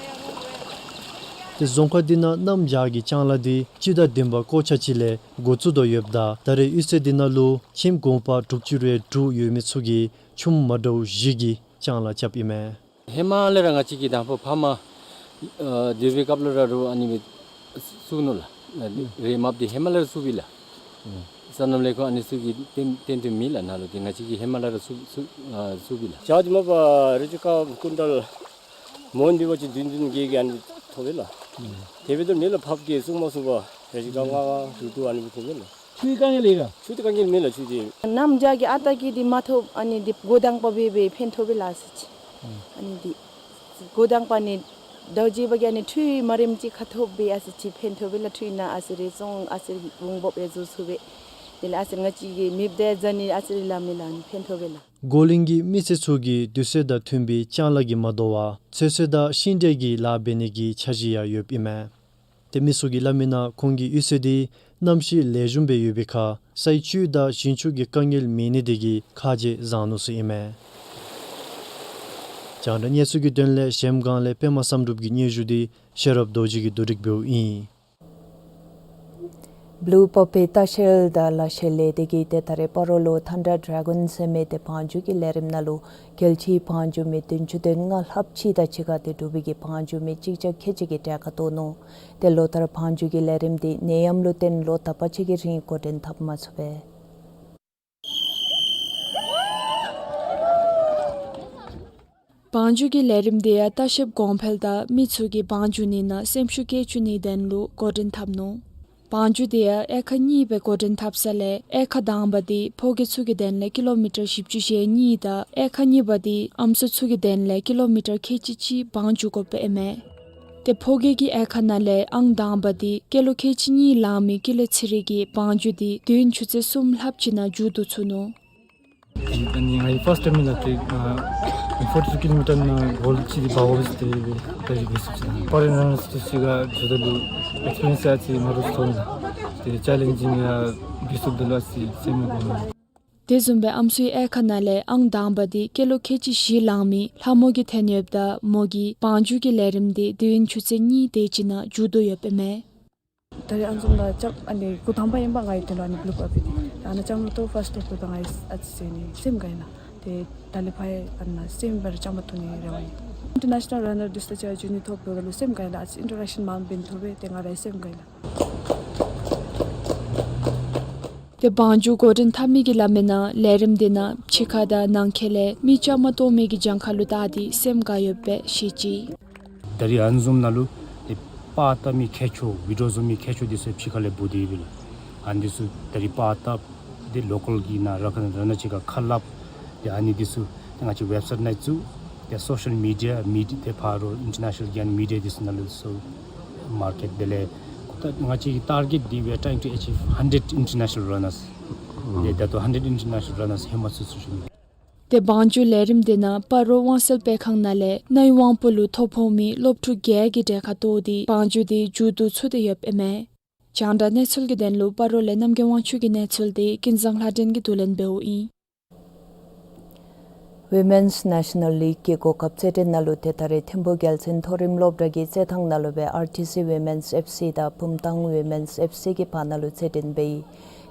ཏེ་རྫོང་ཁག་དེ་ནང་གནམ་བྱཱ་གི་ལྕང་ལཱ་དེ་སྤྱི་ཟླ་བདུན་པ་སྐོར་ཆ་ཅིག་ལས་འགོ་བཙུགས་དོ་ཡོདཔ་ད་ད་རེས་གཡུས་ཚན་དེ་ནང་ལུ་ཁྱིམ་གུང་པ་དྲུག་ཅུ་རེ་དྲུག་ཡོད་མི་ཚུ་གིས་ཆུམ་མ་འདྲཝ་བཞི་གི་ལྕང་ལཱ་རྐྱབ་ཨིན་མས། ཧེ་མ་ལས་ར་ང་བཅས་ཀྱིས་དང་ཕུ་ཕར་མ་ཨ་སྡོད་པའི་སྐབས་ལུ་ར་རུང་ཨ་ནི་སྦེ་བཙུགས་ནུག་ལགས། རེས་མ་པ་དེ་ཧེ་མ་ལས་ར་བཙུགས་པས་ལགས། སོ་ནམ་ལས་ཁུངས་ཨ་ནི་ཚུ་གིས་བཏོན་བཏོན་དོ་མེད་ལགས། ནཱ་ལུ་དེ་ང་བཅས་ཀྱིས་ཧེ་མ་ལས་ར་བཙུགས་བཙུགས་ཨ་བཙུགས་པས་ལགས། བྱཱ་དེ་མ་པ་རེ་ཅིག་ཁར་ཀུན་ཊལ་མོན་དེ་བ་ཅིན་བདུན་བདུན་བརྒྱད་བརྒྱད་ཨ་ནི་ཐོབ་པས་ལགས། དེ་འབདཝ་ད་མེ་ལ་ཕབ་གེ་བཙུགས་མ་ཚུགས་པར་རེ་ཅིག་ཁར་ལྔ་ལྔ་དྲུག་དྲུག་ཨ་ནི་སྦེ་ཐོབ་པས་ལགས། ཆུའི་དཀའ་ངལ་ཡོད་ག། ཆུ་དེ་དཀའ་ངལ་མེད་ལགས། ཆུ་དེ་གནམ་བྱཱ་གི་ཨ་རྟག་གི་དེ་མ་ཐོབ། ཨ་ནི་དེ་འགོ་དང་པ་འབད་འབད་ཕན་ཐོགས་པས་ལགས་ཟེར་ཅི། ཨ་ནི་དེ་འགོ་དང་པ་ནི་ཟླཝ་བརྒྱད་པ་གི་ཨ་ནི་ཁྲུས་མ་རནམ་ཅིག་ཁར་ཐོབ་པས། ཨ་ཙི་ཅིག་ཕན་ཐོགས་པས་ལགས། ཁྲུས་ནང་ཨ་ཙི་རེ་ཙོང་ཨ་ཙི་རུང་འབོག་སྦེ་བཟོ་ཚུགས་པས། དེ་ལས་ཨ་ཙི་ང་བཅས་ཀྱི་མེདཔ་དེ་ཡང་ཨ་ཙི་རེ་ལངམ་མས་ལགས། ཨ་ནི་ཕན་ཐོགས་པས་ལགས། སྒོ་གླིང་གི་མི་སེར་ཚུ་གིས་དུས་ཚོད་དང་མཐུན་པའི་ལྕང་ལཱ་གིས་མ་དོ་བར་ཚོད་བསྲེ་དང་ཤིང་འབྲས་ཀྱི་ལཱ་འབད་ནི་གི་འཆར་གཞི་ཡང་ཡོདཔ་ཨིན་མས། ཏེ་མི་ཚུ་གིས་སླབ་མི་ནང་ཁོང་གི་གཡུས་ཚན་དེ་གནམ་གཤིས་ལེགས་ཤོམ་སྦེ་ཡོད་པའི་ཁར་སའི་བཅུད་དང་ཞིང་ཆུ་གི་དཀའ་ངལ་མེད་ནི་དེ་གིས་ཁ་རྗེ་བཟང་ནུག་ཟེར་ཨིན་མས། རྒྱང་བསྒྲགས་གནས་ཚུལ་གྱི་དོན་ལས་གཞལམ་སྒང་ལས་པདྨ་བསམ་གྲུབ་ཀྱི་སྙན་ཞུ་དེ་ཤེས་རབ་རྡོ་རྗེ་གིས་བསྡུ་སྒྲིག་འབདཝ་ཨིན། བློ་བབས་པའི་ལྟ་བཤལ་དང་ལག་ཤེས་ལས་སྡེ་གིས་ཏེ་ད་རེས་སྤ་རོ་ལུ་ཐན་ཌར་ཌེ་གཱོན་ཟེར་མི་ཏེ་བང་རྒྱུག་གི་ལས་རིམ་ནང་ལུ་རྒྱལ་སྤྱིའི་བང་རྒྱུག་མི་བདུན་ཅུ་དོན་ལྔ་ལྷགཔ་ཅིག་དང་གཅིག་ཁར་ཏེ་འབྲུག་པའི་གི་བང་རྒྱུག་མི་གཅིག་བརྒྱ་ཁལ་གཅིག་གི་གྲལ་ཁར་གཏོགས་ནུག། ཏེ་ལོ་ལྟར་བང་རྒྱུག་གི་ལས་རིམ་དེ་ནད་ཡམས་ལུ་བརྟེན་ལོ་དག་པ་ཅིག་གི་རིང་འགོ་འདྲེན་འཐབ་མ་ཚུགས་པས། བང་རྒྱུག་གི་ལས་རིམ་དེ་ཡང་ལྟ་བཤལཔ་གོང་འཕེལ་དང་མི་ཚུ་གིས་བང་རྒྱུག་ནི་ནང་སེམས་ཤུགས་བསྐྱེད་བཅུག་ནིའི་དོན་ལུ་འགོ་འདྲེན་འཐབ་ནུག། བང་རྒྱུག་དེ་ཡང་དབྱེ་ཁག་གཉིས་སྦེ་འགོ་འདྲེན་འཐབ་ས་ལས་དབྱེ་ཁག་དང་པ་དེ་ཕོ་སྐྱེས་ཚུ་གི་དོན་ལས་ཀི་ལོ་མི་ཊར་བཞི་བཅུ་ཞེ་གཉིས་དང་དབྱེ་ཁག་གཉིས་པ་དེ་ཨམ་སྲུ་ཚུ་གི་དོན་ལས་ཀི་ལོ་མི་ཊར་ཁལ་གཅིག་གཅིག་བང་རྒྱུག་དགོཔ་ཨིན་མས། ཏེ་ཕོ་སྐྱེས་ཀྱི་དབྱེ་ཁག་ནང་ལས་ཨང་དང་པ་དེ་ཀི་ལོ་ཁལ་གཅིག་གཉིས་ལང་མི་ཀི་ལོ་ཚེ་རིང་གི་བང་རྒྱུག་དེ་དུས་ཡུན་ཆུ་ཚོད་གསུམ་ལྷགཔ་ཅིག་ནང་མཇུག་བསྡུ་ཚུགས་ནུག། ཨ་ནི་ང་གི་ཕརསཊ་ཊའིམ་ཨིན་ལགས། ཏེ་ཨ་ཕོར་ཊི་ཀི་ལོ་མི་ཊར་ནང་གོལ་ཅིག་འབག་འོང་ཟེར་ཏེ་ཏེ་རེ་སྒུག་ཚུགས་ཅི། ཕོ་རེན་ར་ནརསི་ཚུ་གཅིག་ཁར་འགྱོཝ་ད་ལུ་ཨེགསི་པི་རི་ཡེནསི་ཨ་ཙི་མ་འདྲཝ་ཅིག་ཐོབ་ནུག། ཏེ་ཅེ་ལེནཇིང་ཡང་འབད་ཚུགསཔ་ད་ལུ་ཨ་ཙི་སེམས་མ་དགའ་ནུག། དེ་བཟུམ་སྦེ་ཨམ་སྲུའི་དབྱེ་ཁག་ནང་ལས་ཨང་དང་པ་དེ་ཀི་ལོ་ཁལ་གཅིག་བཞི་ལང་མི་ལྷ་མོ་གིས་ཐོན་ཡོདཔ་ད་མོ་གིས་བང་རྒྱུག་གི་ལས་རིམ་དེ་དུས་ཡུན་ཆུ་ཚོད་གཉིས་དེ་ཅིག་ནང་མཇུག་བསྡུ་ཡོདཔ་ཨིན་མས། ད་རེས་ཨ་ནི་བཟུམ་ལགས་རྐྱངམ་ཨ་ནི་འགོ་དང་པ་ཨིན་པ་ང་ཡི་དོན་ལུ་ཨ་ནི་བློ་བབས་པས། ཨ་ནཱ་རྐྱངམ་ལུ་ཏེ་ཕརསཊ་ཐོབ་ད་ང་ཡི་ཨ་ཙི་ཟེར་ནི་སེམས་དགའ་ཡི་ལགས། ཏེ་ད་ལས་ཕར་ཡང་ཨ་ནཱ་སེམས་པར་རྐྱངམ་ཐོབ་ནིའི་རེ་བ་ཨིན། ཨིན་ཊར་ནེ་ཤ་ནཱལ་ར་ནར་དེ་ཚུ་དང་གཅིག་ཁར་འགྱོ་ནི་ཐོབ་ད་ལུ་སེམས་དགའ་ཡི་ལགས། ཨ་ཙི་ཨིན་ཊར་ཨེག་ཤཱན་མངམ་འབད་ནི་ཐོབ་པས། ཏེ་ང་ར་སེམས་དགའ་ཡི་ལགས། ཏེ་བང་རྒྱུག་འགོ་འདྲེན་འཐབ་མི་གིས་སླབ་མི་ནང་ལས་རིམ་དེ་ནང་ཕྱི་ཁ་དང་ནང་འཁོད་ལས་མི་བཅའ་མར་གཏོགས་མི་གི་གྱངས་ཁ་ལུ་བལྟ་སྟེ་སེམས་དགའ་ཡོདཔ་སྦེ་བཤད་ཅི། ད་རེས་ཨ་ནི་བཟུམ་ནང་ལུ་ཏེ་པར་བཏབ་མི་མཁས་མཆོག་བི་ཌིའོ་བཟོ་མི་མཁས་མཆོག་དེ་ཚུ་ཕྱི་ཁ་ལས་འབོ་སྟེ་ཡོད་པས་ལགས། ཨ་ནི་དེ་ཚུ་ད་རེས་པར་བཏབ་སྟེ་ལོ་ཀཱལ་གྱི་ནང་ར་ཁ་ར་ནང་གཅིག་ཁར་ཁ་སླབ། ཏེ་ཨ་ནི་དེ་ཚུ་ཏེ་ང་བཅས་ཝེབ་སའིཊ་ནང་བཙུགས། ཏེ་སོ་ཤཱལ་མི་ཌི་ཡ་མི་ཌི་ཏེ་ཕར་ཨིན་ཊར་ནེ་ཤ་ནཱལ་གྱི་མི་ཌི་ཡ་དེ་ཚུ་ནང་ལུ་སོ་མར་ཀེཊ་དེ་ལས་ད་ང་བཅས་ཀྱི་ཊར་གེཊ་འདི་we are trying to achieve hundred international runners. ཏེ་ད་ལྟོ་hundred international runners ཧེ་མ་ཚུད་ཚུད་ཅི་མས། ཏེ་བང་རྒྱུག་ལས་རིམ་དེ་ནང་སྤ་རོ་དབང་གསལ་སྤེལ་ཁང་ནང་ལས་རྣ་བའི་དབང་པོ་ལུ་ཐོ་ཕོག་མི་སློབ་ཕྲུག་བརྒྱད་ཀྱི་གྲལ་ཁར་གཏོགས་ཏེ་བང་རྒྱུག་དེ་མཇུག་བསྡུ་ཚུགས་ཏེ་ཡོདཔ་ཨིན་མས། རྒྱང་བསྒྲགས་གནས་ཚུལ་གྱི་དོན་ལུ་སྤ་རོ་ལས་རྣམ་རྒྱལ་དབང་ཕྱུག་གི་གནས་ཚུལ་འདི་ཀུན་བཟང་ལྷ་སྒྲོན་གྱིས་བསྡུ་ལེན་འབདཝ་ཨིན། Women's National League གི་གོ་སྐབས་རྩེད་འགྲན་ནང་ལུ་ཏེ་ད་རེས་ཐིམ་ཕུག་རྒྱལ་བཙུན་མཐོ་རིམ་སློབ་གྲྭ་གི་རྩེད་ཐང་ནང་ལུ་སྦེ་ཨར་ཊི་སི་ཝི་མེནསི་ཨེཕ་སི་དང་བུམ་ཐང་ཝི་མེནསི་ཨེཕ་སི་གི་བར་ན་ལུ་རྩེད་འགྲན་འབད་ཡི།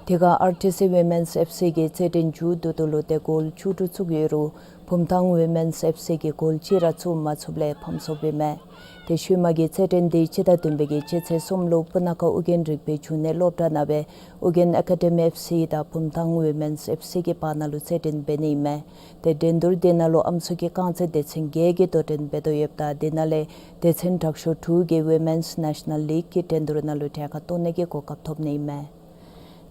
དེ་ཁར་ཨར་ཊི་སི་ཝི་མེནསི་ཨེཕ་སི་གིས་རྩེད་འགྲན་མཇུག་བསྡུ་ད་ལུ་ཏེ་གོལ་བཅུ་དྲུག་བཙུགས་ཡོད་རུང་བུམ་ཐང་ཝི་མེནསི་ཨེཕ་སི་གིས་གོལ་གཅིག་ར་བཙུགས་མ་ཚུགསཔ་ལས་ཕམ་སོཔ་ཨིན་མས། ཏེ་ཤུལ་མ་གི་རྩེད་འགྲན་འདི་སྤྱི་ཟླ་བདུན་པའི་གི་སྤྱི་ཚེས་གསུམ་ལུ་སྤུ་ན་ཁ་ཨོ་རྒྱན་རིག་པའི་འབྱུང་གནས་སློབ་གྲྭ་ནང་སྦེ་ཨོ་རྒྱན་ཨེ་ཀ་ཌེ་མི་ཨེཕ་སི་དང་བུམ་ཐང་ཝི་མེནསི་ཨེཕ་སི་གི་བར་ན་ལུ་རྩེད་འགྲན་འབད་ནི་ཨིན་མས། ཏེ་འགྲན་བསྡུར་འདི་ནང་ལུ་ཨམ་སྲུ་གི་རྐང་རྩེད་སྡེ་ཚན་བརྒྱད་ཀྱིས་དོ་འགྲན་འབད་དོ་ཡོདཔ་ད་དེ་ནང་ལས་སྡེ་ཚན་དྲག་ཤོས་དྲུག་གིས་Women's National League གི་འགྲན་བསྡུར་ནང་ལུ་གྲལ་ཁར་གཏོགས་ནི་གི་གོ་སྐབས་ཐོབ་ནི་ཨིན་མས།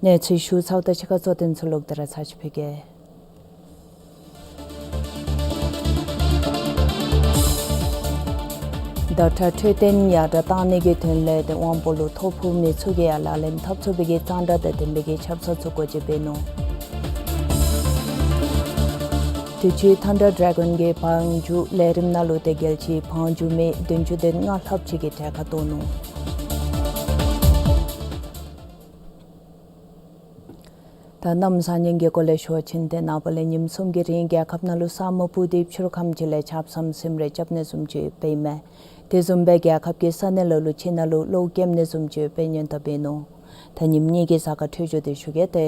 གནས་ཚུལ་ཞུ་ཚརཝ་ད་ཕྱི་ཁར་གཙོ་དོན་ཚུ་ལོག་སྟེ་ར་ཚར་ཅིག་ཕུལ་གེ། བརྡ་དྲག་འཕྲོད་བསྟེན་ཡར་དྲག་གཏང་ནི་གི་དོན་ལས་ཏེ་དབང་པོ་ལུ་ཐོ་ཕོག་མི་ཚུ་གིས་ཡང་ལག་ལེན་འཐབ་ཚུགས་པའི་གི་གཙང་སྦྲ་དང་ལྡན་པའི་གི་ཆབ་གསང་ཚུ་སྒོ་འབྱེད་འབད་ནུག། དུས་ཅི་ཐན་ཌར་ཌེ་གཱོན་གྱི་བང་རྒྱུག་ལས་རིམ་ནང་ལུ་ཏེ་རྒྱལ་སྤྱིའི་བང་རྒྱུག་མི་བདུན་ཅུ་དོན་ལྔ་ལྷགཔ་ཅིག་གིས་གྲལ་ཁར་གཏོགས་ནུག། ད་གནམ་གཤིས་ཉེན་ཁའི་སྐོར་ལས་ཞུ་བ་ཅིན་ཏེ་ནངས་པ་ལས་ཉིནམ་གསུམ་གྱི་རིང་རྒྱལ་ཁབ་ནང་ལུ་ས་སྨུག་སྤུབས་ཏེ་ཕྱི་རུ་ཁམས་ཅིག་ལས་ཆརཔ་སིམ་སིམ་རེ་རྐྱབ་ནི་བཟུམ་ཅིག་འབདཝ་ཨིན་མས། དེ་བཟུམ་སྦེ་རྒྱལ་ཁབ་ཀྱི་ས་གནས་ལ་ལུ་ཅིག་ནང་ལུ་གློག་རྐྱབ་ནི་བཟུམ་ཅིག་འབད་ཉེན་བརྡ་འབད་ནུག། ད་ཉིནམ་གཉིས་ཀྱི་གཟའ་སྐར་འཕྲོད་སྦྱོར་འདི་ཞུ་གེ། ཏེ་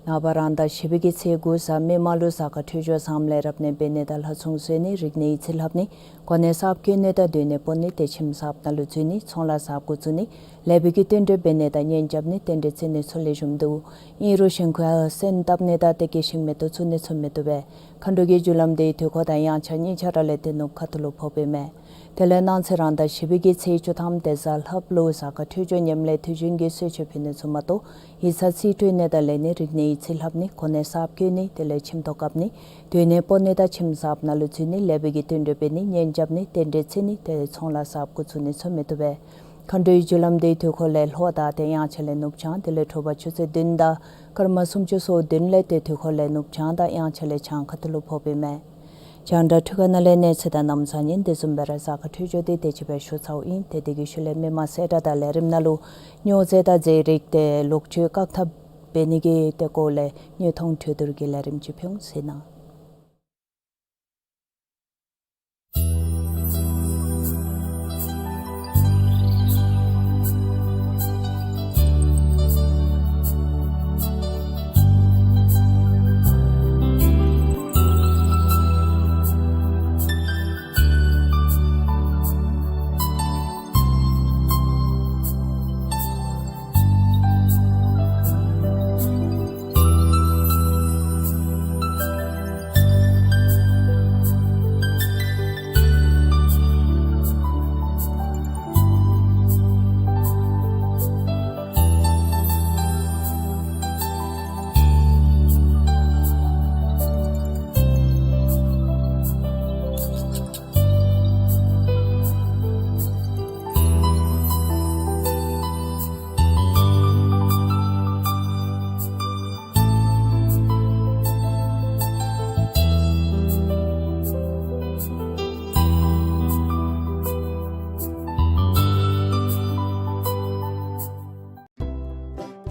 ནངས་པ་རང་ཟླ་བཞི་པའི་གི་ཚེས་དགུ་གཟའ་མིག་དམར་ལུ་གཟའ་སྐར་འཕྲོད་སྦྱོར་བཟངམ་ལས་རབ་གནས་འབད་ནི་དང་ལྷ་མཚུངས་བཟོ་ནི། རིག་གནས་ཡིག་རྩིས་ལྷབ་ནི། གོ་གནས་གསརཔ་བསྐོ་ནི་དང་སྡོད་གནས་སྤོ་ནི། ཏེ་ཁྱིམ་གསརཔ་ནང་ལུ་འཛུལ་ནི། ཚོང་ལཱ་གསརཔ་འགོ་བཙུགས་ནི། ལེགས་པའི་གི་བསྟུན་གྲོས་འབད་ནི་དང་གཉེན་རྐྱབ་ནི། རྟེན་འབྲེལ་བརྩི་ནི་ཚུ་ལེགས་ཤོམ་འདུག། ཨིན་རུང་ཞིང་ཁ་ཡང་སོན་བཏབ་ནི་དང་ཏེ་སྐྱེད་ཤིང་མེ་ཏོག་བཙུགས་ནི་ཚུ་མི་བཏུབ་པས། མཁའ་འགྲོ་གི་རྒྱུ་ལམ་འདི་དུས་འཁོར་དང་དབྱངས་འཆར་གཉིས་ཆ་ར་ལས་ཏེ་ནུབ་ཁ་ཐུག་ལུ་ཕོགཔ་ཨིན་མས། དེ་ལས་གནངས་ཚེ་རང་ཟླ་བཞི་པའི་གི་ཚེས་བཅུ་ཐམ་ཏེ་གཟའ་ལྷགཔ་ལུ་གཟའ་སྐར་འཕྲོད་སྦྱོར་ཉམས་ལས་དུས་རྒྱུན་གྱི་གསོལ་མཆོད་ཕུལ་ནི་ཚུ་མ་གཏོགས་ཡིག་ཚང་རྩིས་སྤྲོད་ནི་དང་ལེན་ནི། རིག་གནས་ཡིག་རྩིས་ལྷབ་ནི། གོ་གནས་གསརཔ་བསྐོ་ནི། དེ་ལས་ཁྱིམ་ཐོག་བཀབ་ནི། སྡོད་གནས་སྤོ་ནི་དང་ཁྱིམ་གསརཔ་ནང་ལུ་འཛུལ་ནི། ལེགས་པའི་གི་བསྟུན་གྲོས་འབད་ནི། གཉེན་རྐྱབ་ནི། རྟེན་འབྲེལ་བརྩི་ནི། ཏེ་ཚོང་ལཱ་གསརཔ་འགོ་བཙུགས་ནི་ཚུ་མི་བཏུབ་པས། མཁའ་འགྲོའི་རྒྱུ་ལམ་འདི་དུས་འཁོར་ལས་ལྷོ་དང་ཏེ་དབྱངས་འཆར་ལས་ནུབ་བྱང་། དེ་ལས་དྲོ་པ་ཆུ་ཚོད་བདུན་དང་སྐར་མ་སུམ་ཅུ་སོ་བདུན་ལས་ཏེ་དུས་འཁོར་ལས་ནུབ་བྱང་དང་དབྱངས་འཆར་ལས་བྱང་ཁ་ཐུག་ལུ་ཕོགཔ་ཨིན་མས། རྒྱང་བསྒྲགས་འཕྲུལ་ཁང་ནང་ལས་གནས་ཚུལ་དང་གནམ་གཤིས་ཉིན་དེ་བཟུམ་སྦེ་ར་གཟའ་སྐར་འཕྲོད་སྦྱོར་འདི་དེ་ཅིག་སྦེ་ཞུ་ཚརཝ་ཨིན། ཏེ་དེ་གི་ཤུལ་ལས་མི་མང་གསལ་བསྒྲགས་དང་ལས་རིམ་ནང་ལུ་སྨྱོ་རྫས་དང་རྫས་རིགས་ཏེ་ལོག་སྤྱོད་བཀག་ཐབས་འབད་ནི་གི་ཏེ་སྐོར་ལས་དངོས་མཐོང་གྲོས་བསྡུར་གྱི་ལས་རིམ་ཅིག་ཕུལ་འོང་ཟེར་ན།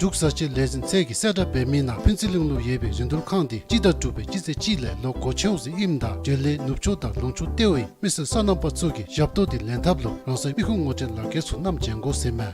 འབྲུག་བཟའ་ཆས་ལས་འཛིན་ཚད་ཀྱིས་གསལ་བསྒྲགས་འབད་མི་ནང་ཕུན་ཚོགས་གླིང་ལུ་ཡོད་པའི་རིན་བསྡུར་ཁང་འདི་སྤྱི་ཟླ་དྲུག་པའི་སྤྱི་ཚེས་གཅིག་ལས་ལོག་སྒོ་ཕྱེཝ་ཟེར་ཨིནམ་ད་འབྲེལ་ཡོད་ནུབ་ཕྱོགས་དང་ལུང་ཕྱོགས་ལྟེ་བའི་མི་སེར་སོ་ནམ་པ་ཚུ་གིས་ཞབས་ཏོག་འདི་ལེན་ཐབས་ལུ་རང་སོའི་མི་ཁུངས་ངོ་སྤྲོད་ལག་ཁྱེར་ཚུ་བསྣམས་བྱོན་དགོ་ཟེར་མས།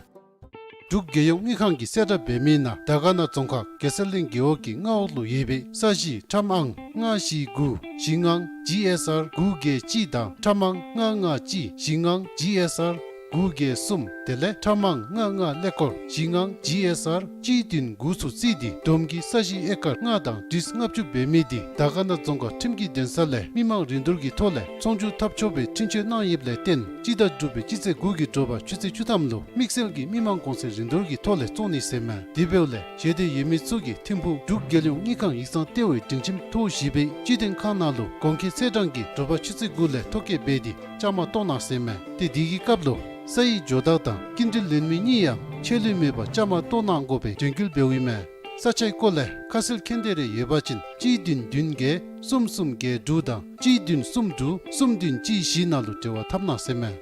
འབྲུག་རྒྱལ་ཡོངས་དངུལ་ཁང་གིས་གསལ་བསྒྲགས་འབད་མི་ནང་དར་དཀར་ན་རྫོང་ཁག་གེ་སར་གླིང་རྒེད་འོག་གི་མངའ་འོག་ལུ་ཡོད་པའི་ས་གཞི་ཁྲམ་ཨང་ལྔ་བཞི་དགུ་བཞི་ལྔ་ཇི་ཨེསི་ཨར་དགུ་བརྒྱད་གཅིག་དང་ཁྲམ་ཨང་ལྔ་ལྔ་གཅིག་བཞི་ལྔ་ཇི་ཨེསི་ཨར་དགུ་བརྒྱད་གསུམ་དེ་ལས་ཁྲམ་ཨང་ལྔ་ལྔ་ཀླད་ཀོར་བཞི་ལྔ་ཇི་ཨེསི་ཨར་གཅིག་བདུན་དགུ་ཚུ་རྩིས་ཏེ་བསྡོམས་ཀྱིས་ས་གཞི་ཨེ་ཀར་ལྔ་དང་ཏྲིས་ལྔ་བཅུ་འབད་མི་འདི་དར་དཀར་ན་རྫོང་ཁག་ཁྲིམས་ཀྱི་འདུན་ས་ལས་མི་མང་རིན་བསྡུར་གྱི་ཐོག་ལས་ཚོང་སྒྱུར་འཐབ་ཆོག་པའི་འཕྲིན་བཅོལ་གནང་ཡོདཔ་ལས་བརྟེན་སྤྱི་ཟླ་དྲུག་པའི་སྤྱི་ཚེས་དགུ་གི་དྲོ་པ་ཆུ་ཚོད་བཅུ་ཐམ་ལུ་དམིགས་བསལ་གྱི་མི་མང་གོང་ཚད་རིན་བསྡུར་གྱི་ཐོག་ལས་བཙོང་ནི་ཟེར་མས། དེ་འབདཝ་ལས་ཞལ་འདེབས་ཡོད་མི་ཚུ་གིས་ཐིམ་ཕུག་འབྲུག་རྒྱལ་ཡོངས་དངུལ་ཁང་ཡིག་ཚང་ལྟེ་བའི་སྒྲིང་ཁྱིམ་ཐོག་བཞི་པའི་སྤྱི་དོན་ཁང་ནང་ལུ་གོང་འཁོད་ཚེས་གྲངས་ཀྱི་དྲོ་པ་ཆུ་ཚོད་དགུ་ལས་ཐོ་བཀོད་འབད་དེ་བཅའ་མར་གཏོགས་གནང་ཟེར་མས། ཏེ་དེ་གི་སྐབས་ལུ་ས་ཡིག་འབྱོར་བདག་དང་སྐྱིན་འགྲུལ་ལེན་མི་གཉིས་ཡང་ཆད་ལུས་མེད་པར་བཅའ་མར་གཏོགས་གནང་དགོ་པའི་དྲན་སྐུལ་འབདཝ་ཨིན་མས། ས་ཆའི་སྐོར་ལས་ཁ་གསལ་མཁྱེན་འདོད་རེ་ཡོད་པ་ཅིན་གཅིག་བདུན་བདུན་བརྒྱད་གསུམ་གསུམ་བརྒྱད་དྲུག་དང་གཅིག་བདུན་གསུམ་དྲུག་གསུམ་བདུན་གཅིག་བཞི་ནང་ལུ་འབྲེལ་བ་འཐབ་གནང་ཟེར་མས།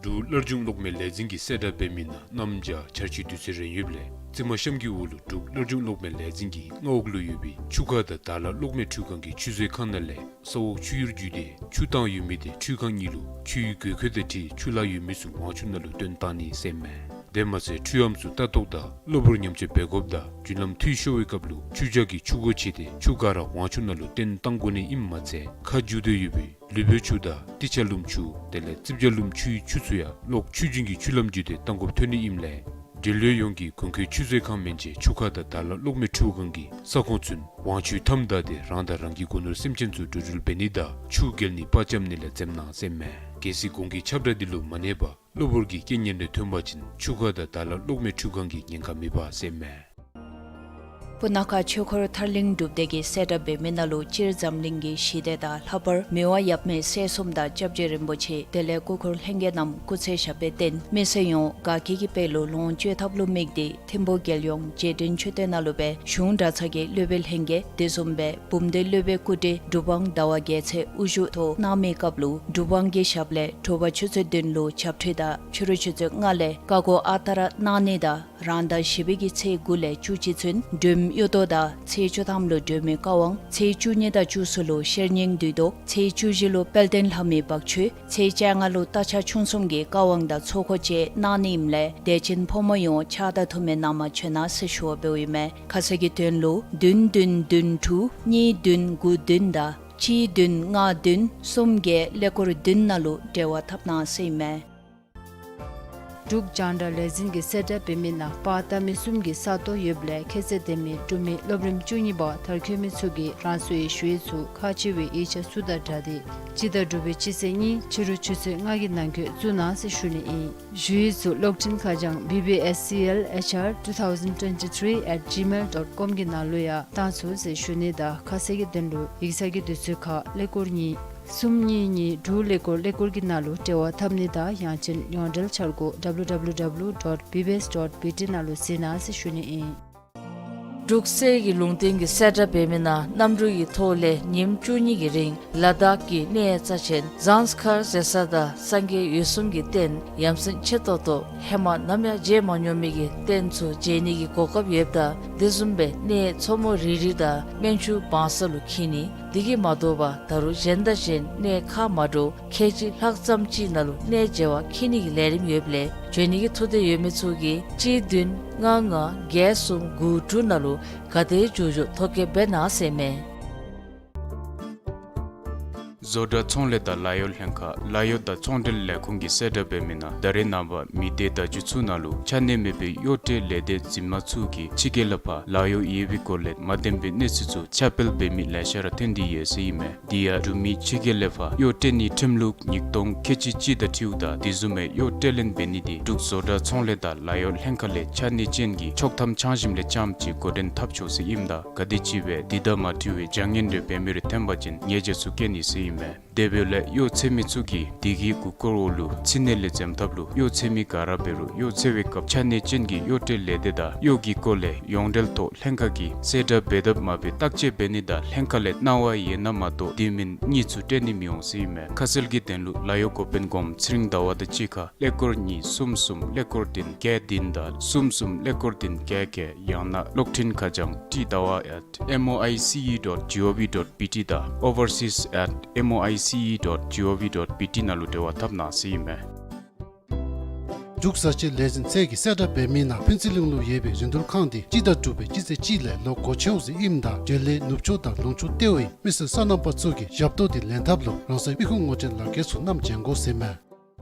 འབྲུག་སླར་འབྱུང་གློག་མེ་ལས་འཛིན་གྱི་གསལ་བསྒྲགས་འབད་མི་ནང་གནམ་བྱཱར་ཆར་ཆུ་དུས་ཚོད་རན་ཡོདཔ་ལས་རྩི་མ་གཤམ་གྱི་འོག་ལུ་འབྲུག་སླར་འབྱུང་གློག་མེ་ལས་འཛིན་གྱི་མངའ་འོག་ལུ་ཡོད་པའི་ཆུ་ཁ་དང་དྭགས་ལྷ་གློག་མེ་འཕྲུལ་ཁང་གི་ཆུ་མཛོད་ཁང་ནང་ལས་ས་འོག་ཆུ་གཡུར་བརྒྱུད་དེ་ཆུ་བཏང་ཡོད་མི་དེ་འཕྲུལ་ཁང་གཉིས་ལུ་ཆུའི་དགོས་མཁོ་དང་འཁྲིལ་ཆུ་ལྷག་ཡོད་མི་ཚུ་དབང་ཆ་ནང་ལུ་བཏོན་བཏང་ནི་ཟེར་མས། དེ་མ་ཚད་འཕྲུལ་ཨམ་ཚུ་ལྟ་རྟོག་དང་གློ་བུར་ཉམས་བཅོས་འབད་དགོཔ་དང་རྒྱུན་ལམ་འཐུས་ཤོར་བའི་སྐབས་ལུ་ཆུ་བྱཱར་གྱི་ཆུ་སྒོ་ཕྱེ་སྟེ་ཆུ་ག་ར་དབང་ཆ་ནང་ལུ་བཏོན་བཏང་དགོ་ནི་ཨིནམ་མ་ཚད་ཁ་བསྒྱུར་ཏེ་ཡོད་པའི་ལུས་པོའི་ཆུ་དང་ཏི་ཆ་ལུམ་ཆུ་དེ་ལས་རྩིབ་བྱ་ལུམ་ཆུའི་ཆུ་ཚུ་ཡང་གློག་ཆུ་རྒྱུན་གྱི་ཆུ་ལམ་བརྒྱུད་དེ་བཏང་དགོཔ་ཐོན་ནི་ཨིནམ་ལས་འབྲེལ་ཡོད་ཡོངས་ཀྱིས་གོང་འཁོད་ཆུ་མཛོད་ཁང་མན་ཆད་ཆུ་ཁ་དང་དྭགས་ལྷ་གློག་མེ་འཕྲུལ་ཁང་གི་ས་ཁོངས་ཚུན་དབང་ཆ་མཐའམ་བདའ་སྟེ་རང་དང་རང་གི་སྒོ་ནོར་སེམས་ཅན་ཚུ་འགྲོ་འགྲུལ་འབད་ནི་དང་ཆུ་བརྒལ་ནི་པར་འཁྱམ་ནི་ལས་འཛེམ་གནང་ཟེར་མས། གལ་སྲིད་གོང་གི་ཁྱབ་བསྒྲགས་འདི་ལུ་མ་གནས་པར་གློ་བུར་གྱི་རྐྱེན་ངན་རེ་ཐོན་པ་ཅིན་ཆུ་ཁ་དང་དྭགས་ལྷ་གློག་མེ་འཕྲུལ་ཁང་གིས་ཉེན་ཁ་མི་འབག་ཟེར་མས། སྤུ་ན་ཁ་ཆོས་འཁོར་ཐར་གླིང་སྒྲུབ་སྡེ་གི་གསལ་བསྒྲགས་འབད་མི་ནང་ལུ་སྤྱིར་འཛམ་གླིང་གི་ཞི་བདེ་དང་ལྷག་པར་མི་དབང་ཡབ་མེས་སྲས་གསུམ་དང་སྐྱབས་རྗེ་རིན་པོ་ཆེ་དེ་ལས་སྐུ་འཁོར་ལྷན་རྒྱས་རྣམས་སྐུ་ཚེ་ཞབས་པད་བརྟན་མི་སེར་ཡོངས་དགའ་སྐྱིད་ཀྱི་དཔལ་ལུ་ལོངས་སྤྱོད་ཐབས་ལུ་དམིགས་ཏེ་ཐིམ་ཕུ་རྒྱལ་ཡོངས་རྗེས་དྲན་མཆོད་རྟེན་ནང་ལུ་སྦེ་གཞུང་གྲྭ་ཚང་གི་སློབ་དཔོན་ལྷན་རྒྱས་དེ་བཟུམ་སྦེ་བུམ་སྡེ་སློབ་དཔོན་སྐུ་བགྲེས་གྲུབ་དབང་ཟླ་བ་རྒྱལ་མཚན་དབུ་བཞུགས་ཐོག་གནང་མི་སྐབས་ལུ་གྲུབ་དབང་གི་ཞབས་ལས་དྲོ་པ་ཆུ་ཚོད་བདུན་ལུ་ཆབ་ཁྲུས་དང་ཕྱི་རུ་ཆུ་ཚོད་ལྔ་ལས་བཀའ་བསྒོ་ཨ་རྟག་ར་གནང་ནི་དང་རང་ཟླ་བཞི་པའི་གི་ཚེས་དགུ་ལས་བཅུ་གཅིག་ཚུན་སྒྲོལམ་གཡུ་ཐོག་དང་ཚེས་བཅུ་ཐམ་ལུ་སྒྲོལ་མའི་བཀའ་དབང་ཚེས་བཅུ་གཉིས་དང་བཅུ་གསུམ་ལུ་ཤེར་སྙིང་བསྡུས་ཐོག་ཚེས་བཅུ་བཞི་ལུ་དཔལ་ལྡན་ལྷ་མོའི་བག་མཆོད་ཚེས་བཅོ་ལྔ་ལུ་རྟ་ཕྱག་ཆུང་གསུམ་གྱི་བཀའ་དབང་དང་ཚོགས་འཁོར་བཅས་གནང་ནི་ཨིནམ་ལས་དད་ཅན་ཕོ་མོ་ཡོངས་ཕྱག་དང་ཐུགས་སྨོན་གནང་མ་བྱོན་ན་ཟེར་ཞུ་བ་འབདཝ་ཨིན་མས། ཁ་གསལ་གྱི་དོན་ལུ་བདུན་བདུན་བདུན་དྲུག་གཉིས་བདུན་དགུ་བདུན་དང་གཅིག་བདུན་ལྔ་བདུན་གསུམ་བརྒྱད་ཀླད་ཀོར་བདུན་ནང་ལུ་འབྲེལ་བ་འཐབ་གནང་ཟེར་ཨིན་མས། འབྲུག་རྒྱང་བསྒྲགས་ལས་འཛིན་གྱི་གསལ་བསྒྲགས་འབད་མི་ནང་པར་བཏབ་མི་གསུམ་གྱི་ས་སྟོང་ཡོདཔ་ལས་ཁྱད་ཚད་ལྡན་མི་འབྲུག་མི་སློབ་རིམ་བཅུ་གཉིས་པ་མཐར་འཁྱོལ་མི་ཚུ་གིས་རང་སོའི་ཞུ་ཡིག་ཚུ་ཁག་ཆེ་བའི་ཡིག་ཆ་ཚུ་དང་སྦྲགས་ཏེ་སྤྱི་ཟླ་དྲུག་པའི་སྤྱི་ཚེས་གཉིས་ཕྱི་རུ་ཆུ་ཚོད་ལྔ་གི་ནང་འཁོད་བཙུགས་གནང་ཟེར་ཞུ་ནི་ཨིན། ཞུ་ཡིག་ཚུ་གློག་འཕྲིན་ཁ་བྱང་B B S C L H R two thousand twenty-three at gmail dot com གི་ནང་ལུ་ཡང་བཏང་ཚུགས་ཟེར་ཞུ་ནི་དང་ཁ་གསལ་གྱི་དོན་ལུ་ཡིག་ཚང་གི་དུས་ཚོད་ཁར་ཀླད་ཀོར་གཉིས་གསུམ་གཉིས་གཉིས་དྲུག་ཀླད་ཀོར་ཀླད་ཀོར་གྱི་ནང་ལུ་འབྲེལ་བ་འཐབ་ནི་དང་ཡང་ཅིན་ཡོངས་འབྲེལ་འཆར་སྒོ་W W W dot B B S dot B T ནང་ལུ་གཟིགས་གནང་ཟེར་ཞུ་ནི་ཨིན། འབྲུག་གསེར་གྱི་ལུང་བསྟན་གྱི་གསལ་བསྒྲགས་འབད་མི་ནང་གནམ་གྲུ་གི་ཐོག་ལས་ཉིནམ་བཅུ་གཉིས་ཀྱི་རིང་ལ་དྭགས་ཀྱི་གནས་རྩ་ཆེན་ཟངས་དཀར་ཟེར་ས་དང་སངས་རྒྱས་འོད་སྲུང་གི་རྟེན་ཡ་མཚན་ཆེ་ཏོག་ཏོ་ཧེ་མ་ནམ་ཡང་མཇལ་མ་མྱོང་མི་གི་རྟེན་ཚུ་མཇལ་ནི་གི་གོ་སྐབས་ཡོདཔ་ད་དེ་བཟུམ་སྦེ་གནས་མཚོ་མོ་རི་རི་དང་སྨན་ཆུ་བང་ས་ལུ་འཁྱིད་ནི། དེ་གིས་མ་དོ་བར་ད་རུང་གཞན་དང་གཞན་གནས་ཁག་མ་འདྲཝ་ཁལ་གཅིག་ལྷག་ཙམ་ཅིག་ནང་ལུ་གནས་མཇལ་བར་འཁྱིད་ནི་གི་ལས་རིམ་ཡོདཔ་ལས་འབྱོན་ནི་གི་ཐུགས་འདོད་ཡོད་མི་ཚུ་གིས་གཅིག་བདུན་ལྔ་ལྔ་བརྒྱད་གསུམ་དགུ་དྲུག་ནང་ལུ་ག་དེ་མགྱོགས་མགྱོགས་ཐོ་བཀོད་འབད་གནང་ཟེར་མས། བཟོ་གྲྭ་ཚོང་ལས་དང་ལཱ་གཡོག་ལྷན་ཁག་ལཱ་གཡོག་དང་ཚོང་འབྲེལ་ལས་ཁུངས་ཀྱི་གསལ་བསྒྲགས་འབད་མི་ནང་ད་རེས་ནངས་པ་མི་སྡེ་བརྡ་བརྒྱུད་ཚུ་ནང་ལུ་ཆ་གནས་མེད་པའི་གཡོག་ཁྲལ་ལས་སྡེ་འཛིན་མ་ཚུ་གིས་ཕྱི་རྒྱལ་ལས་ཕར་ལཱ་གཡོག་ཡོད་པའི་སྐོར་ལས་མ་བདེན་པའི་གནས་ཚུལ་ཚུ་ཁྱབ་སྤེལ་འབད་མི་ལེ་ཤ་ར་ཐོན་ཏེ་ཡོད་ཟེར་ཨིན་མས། དེ་ཡང་འབྲུག་མི་ཕྱི་རྒྱལ་ལས་ཕར་གཡོག་སྤྲོད་ནིའི་ཁྲིམས་ལུགས་ཉིས་སྟོང་ཁལ་གཅིག་གཅིག་དང་འཁྲིལཝ་ད་དེ་བཟུམ་མའི་གཡོག་སྤྲོད་ལེན་འབད་ནི་དེ་འབྲུག་བཟོ་གྲྭ་ཚོང་ལས་དང་ལཱ་གཡོག་ལྷན་ཁག་ལས་ཆ་གནས་ཅན་གྱི་ཆོག་ཐམ་ཆང་ཞིམ་ལས་རྐྱངམ་ཅིག་འགོ་འདྲེན་འཐབ་ཆོག་ཟེར་ཨིནམ་ད་ག་དེ་ཅིག་སྦེ་དེ་དང་མ་འཁྲིལ་བའི་བྱ་ངན་རེ་འབད་མི་རེ་ཐོན་པ་ཅིན་ཉེས་བྱ་ཚུ་བཀལ་ནི་ཟེར་ཨིན་མས། དེ་འབདཝ་ལས་གཡོག་འཚོལ་མི་ཚུ་གིས་དེ་གི་གུ་སྐོར་འོག་ལུ་ཕྱི་ནང་ལས་འཛེམ་ཐབས་ལུ་གཡོག་འཚོལ་མི་ག་ར་འབད་རུང་གཡོག་འཚོལ་བའི་སྐབས་ཆ་གནས་ཅན་གྱི་གཡོག་སྤྲོད་ལས་སྡེ་དང་གཡོག་གི་སྐོར་ལས་ཡོངས་འབྲེལ་ཐོག་ལྷན་ཁག་གིས་གསལ་བསྒྲགས་འབད་དཔ་མ་འབད་བརྟག་དཔྱད་འབད་ནི་དང་ལྷན་ཁག་ལས་གནང་བ་ཡོད་ན་མ་གཏོགས་དེ་མིན་གཉིས་ཚུ་སྤྲོད་ནི་མི་འོང་ཟེར་ཨིན་མས། ཁ་གསལ་གྱི་དོན་ལུ་ལཱ་གཡོག་འགོ་དཔོན་གོངམ་ཚེ་རིང་ཟླ་བ་དང་གཅིག་ཁར་ཀླད་ཀོར་གཉིས་གསུམ་གསུམ་ཀླད་ཀོར་བདུན་བརྒྱད་བདུན་དང་གསུམ་གསུམ་ཀླད་ཀོར་བདུན་བརྒྱད་བརྒྱད། ཡང་ན་གློག་འཕྲིན་ཁ་བྱང་ཊི་ཟླ་བ་at M O I C E dot G O V dot B T དང་overseas at M O I C E dot G O V dot B T ནང་ལུ་འབྲེལ་བ་འཐབ་གནང་ཟེར་ཨིན་མས། འབྲུག་བཟའ་ཆས་ལས་འཛིན་ཚད་ཀྱི་གསལ་བསྒྲགས་འབད་མི་ནང་ཕུན་ཚོགས་གླིང་ལུ་ཡོད་པའི་རིན་བསྡུར་ཁང་འདི་སྤྱི་ཟླ་དྲུག་པའི་སྤྱི་ཚེས་གཅིག་ལས་ལོག་སྒོ་ཕྱེཝ་ཟེར་ཨིནམ་ད་འབྲེལ་ཡོད་ནུབ་ཕྱོགས་དང་ལུང་ཕྱོགས་གཏོགས་པའི་མི་སེར་སོ་ནམ་པ་ཚུ་གིས་ཞབས་ཏོག་འདི་ལེན་ཐབས་ལུ་རང་སོའི་མི་ཁུངས་ངོ་སྤྲོད་ལག་ཁྱེར་ཚུ་བསྣམས་བྱོན་དགོ་ཟེར་མས།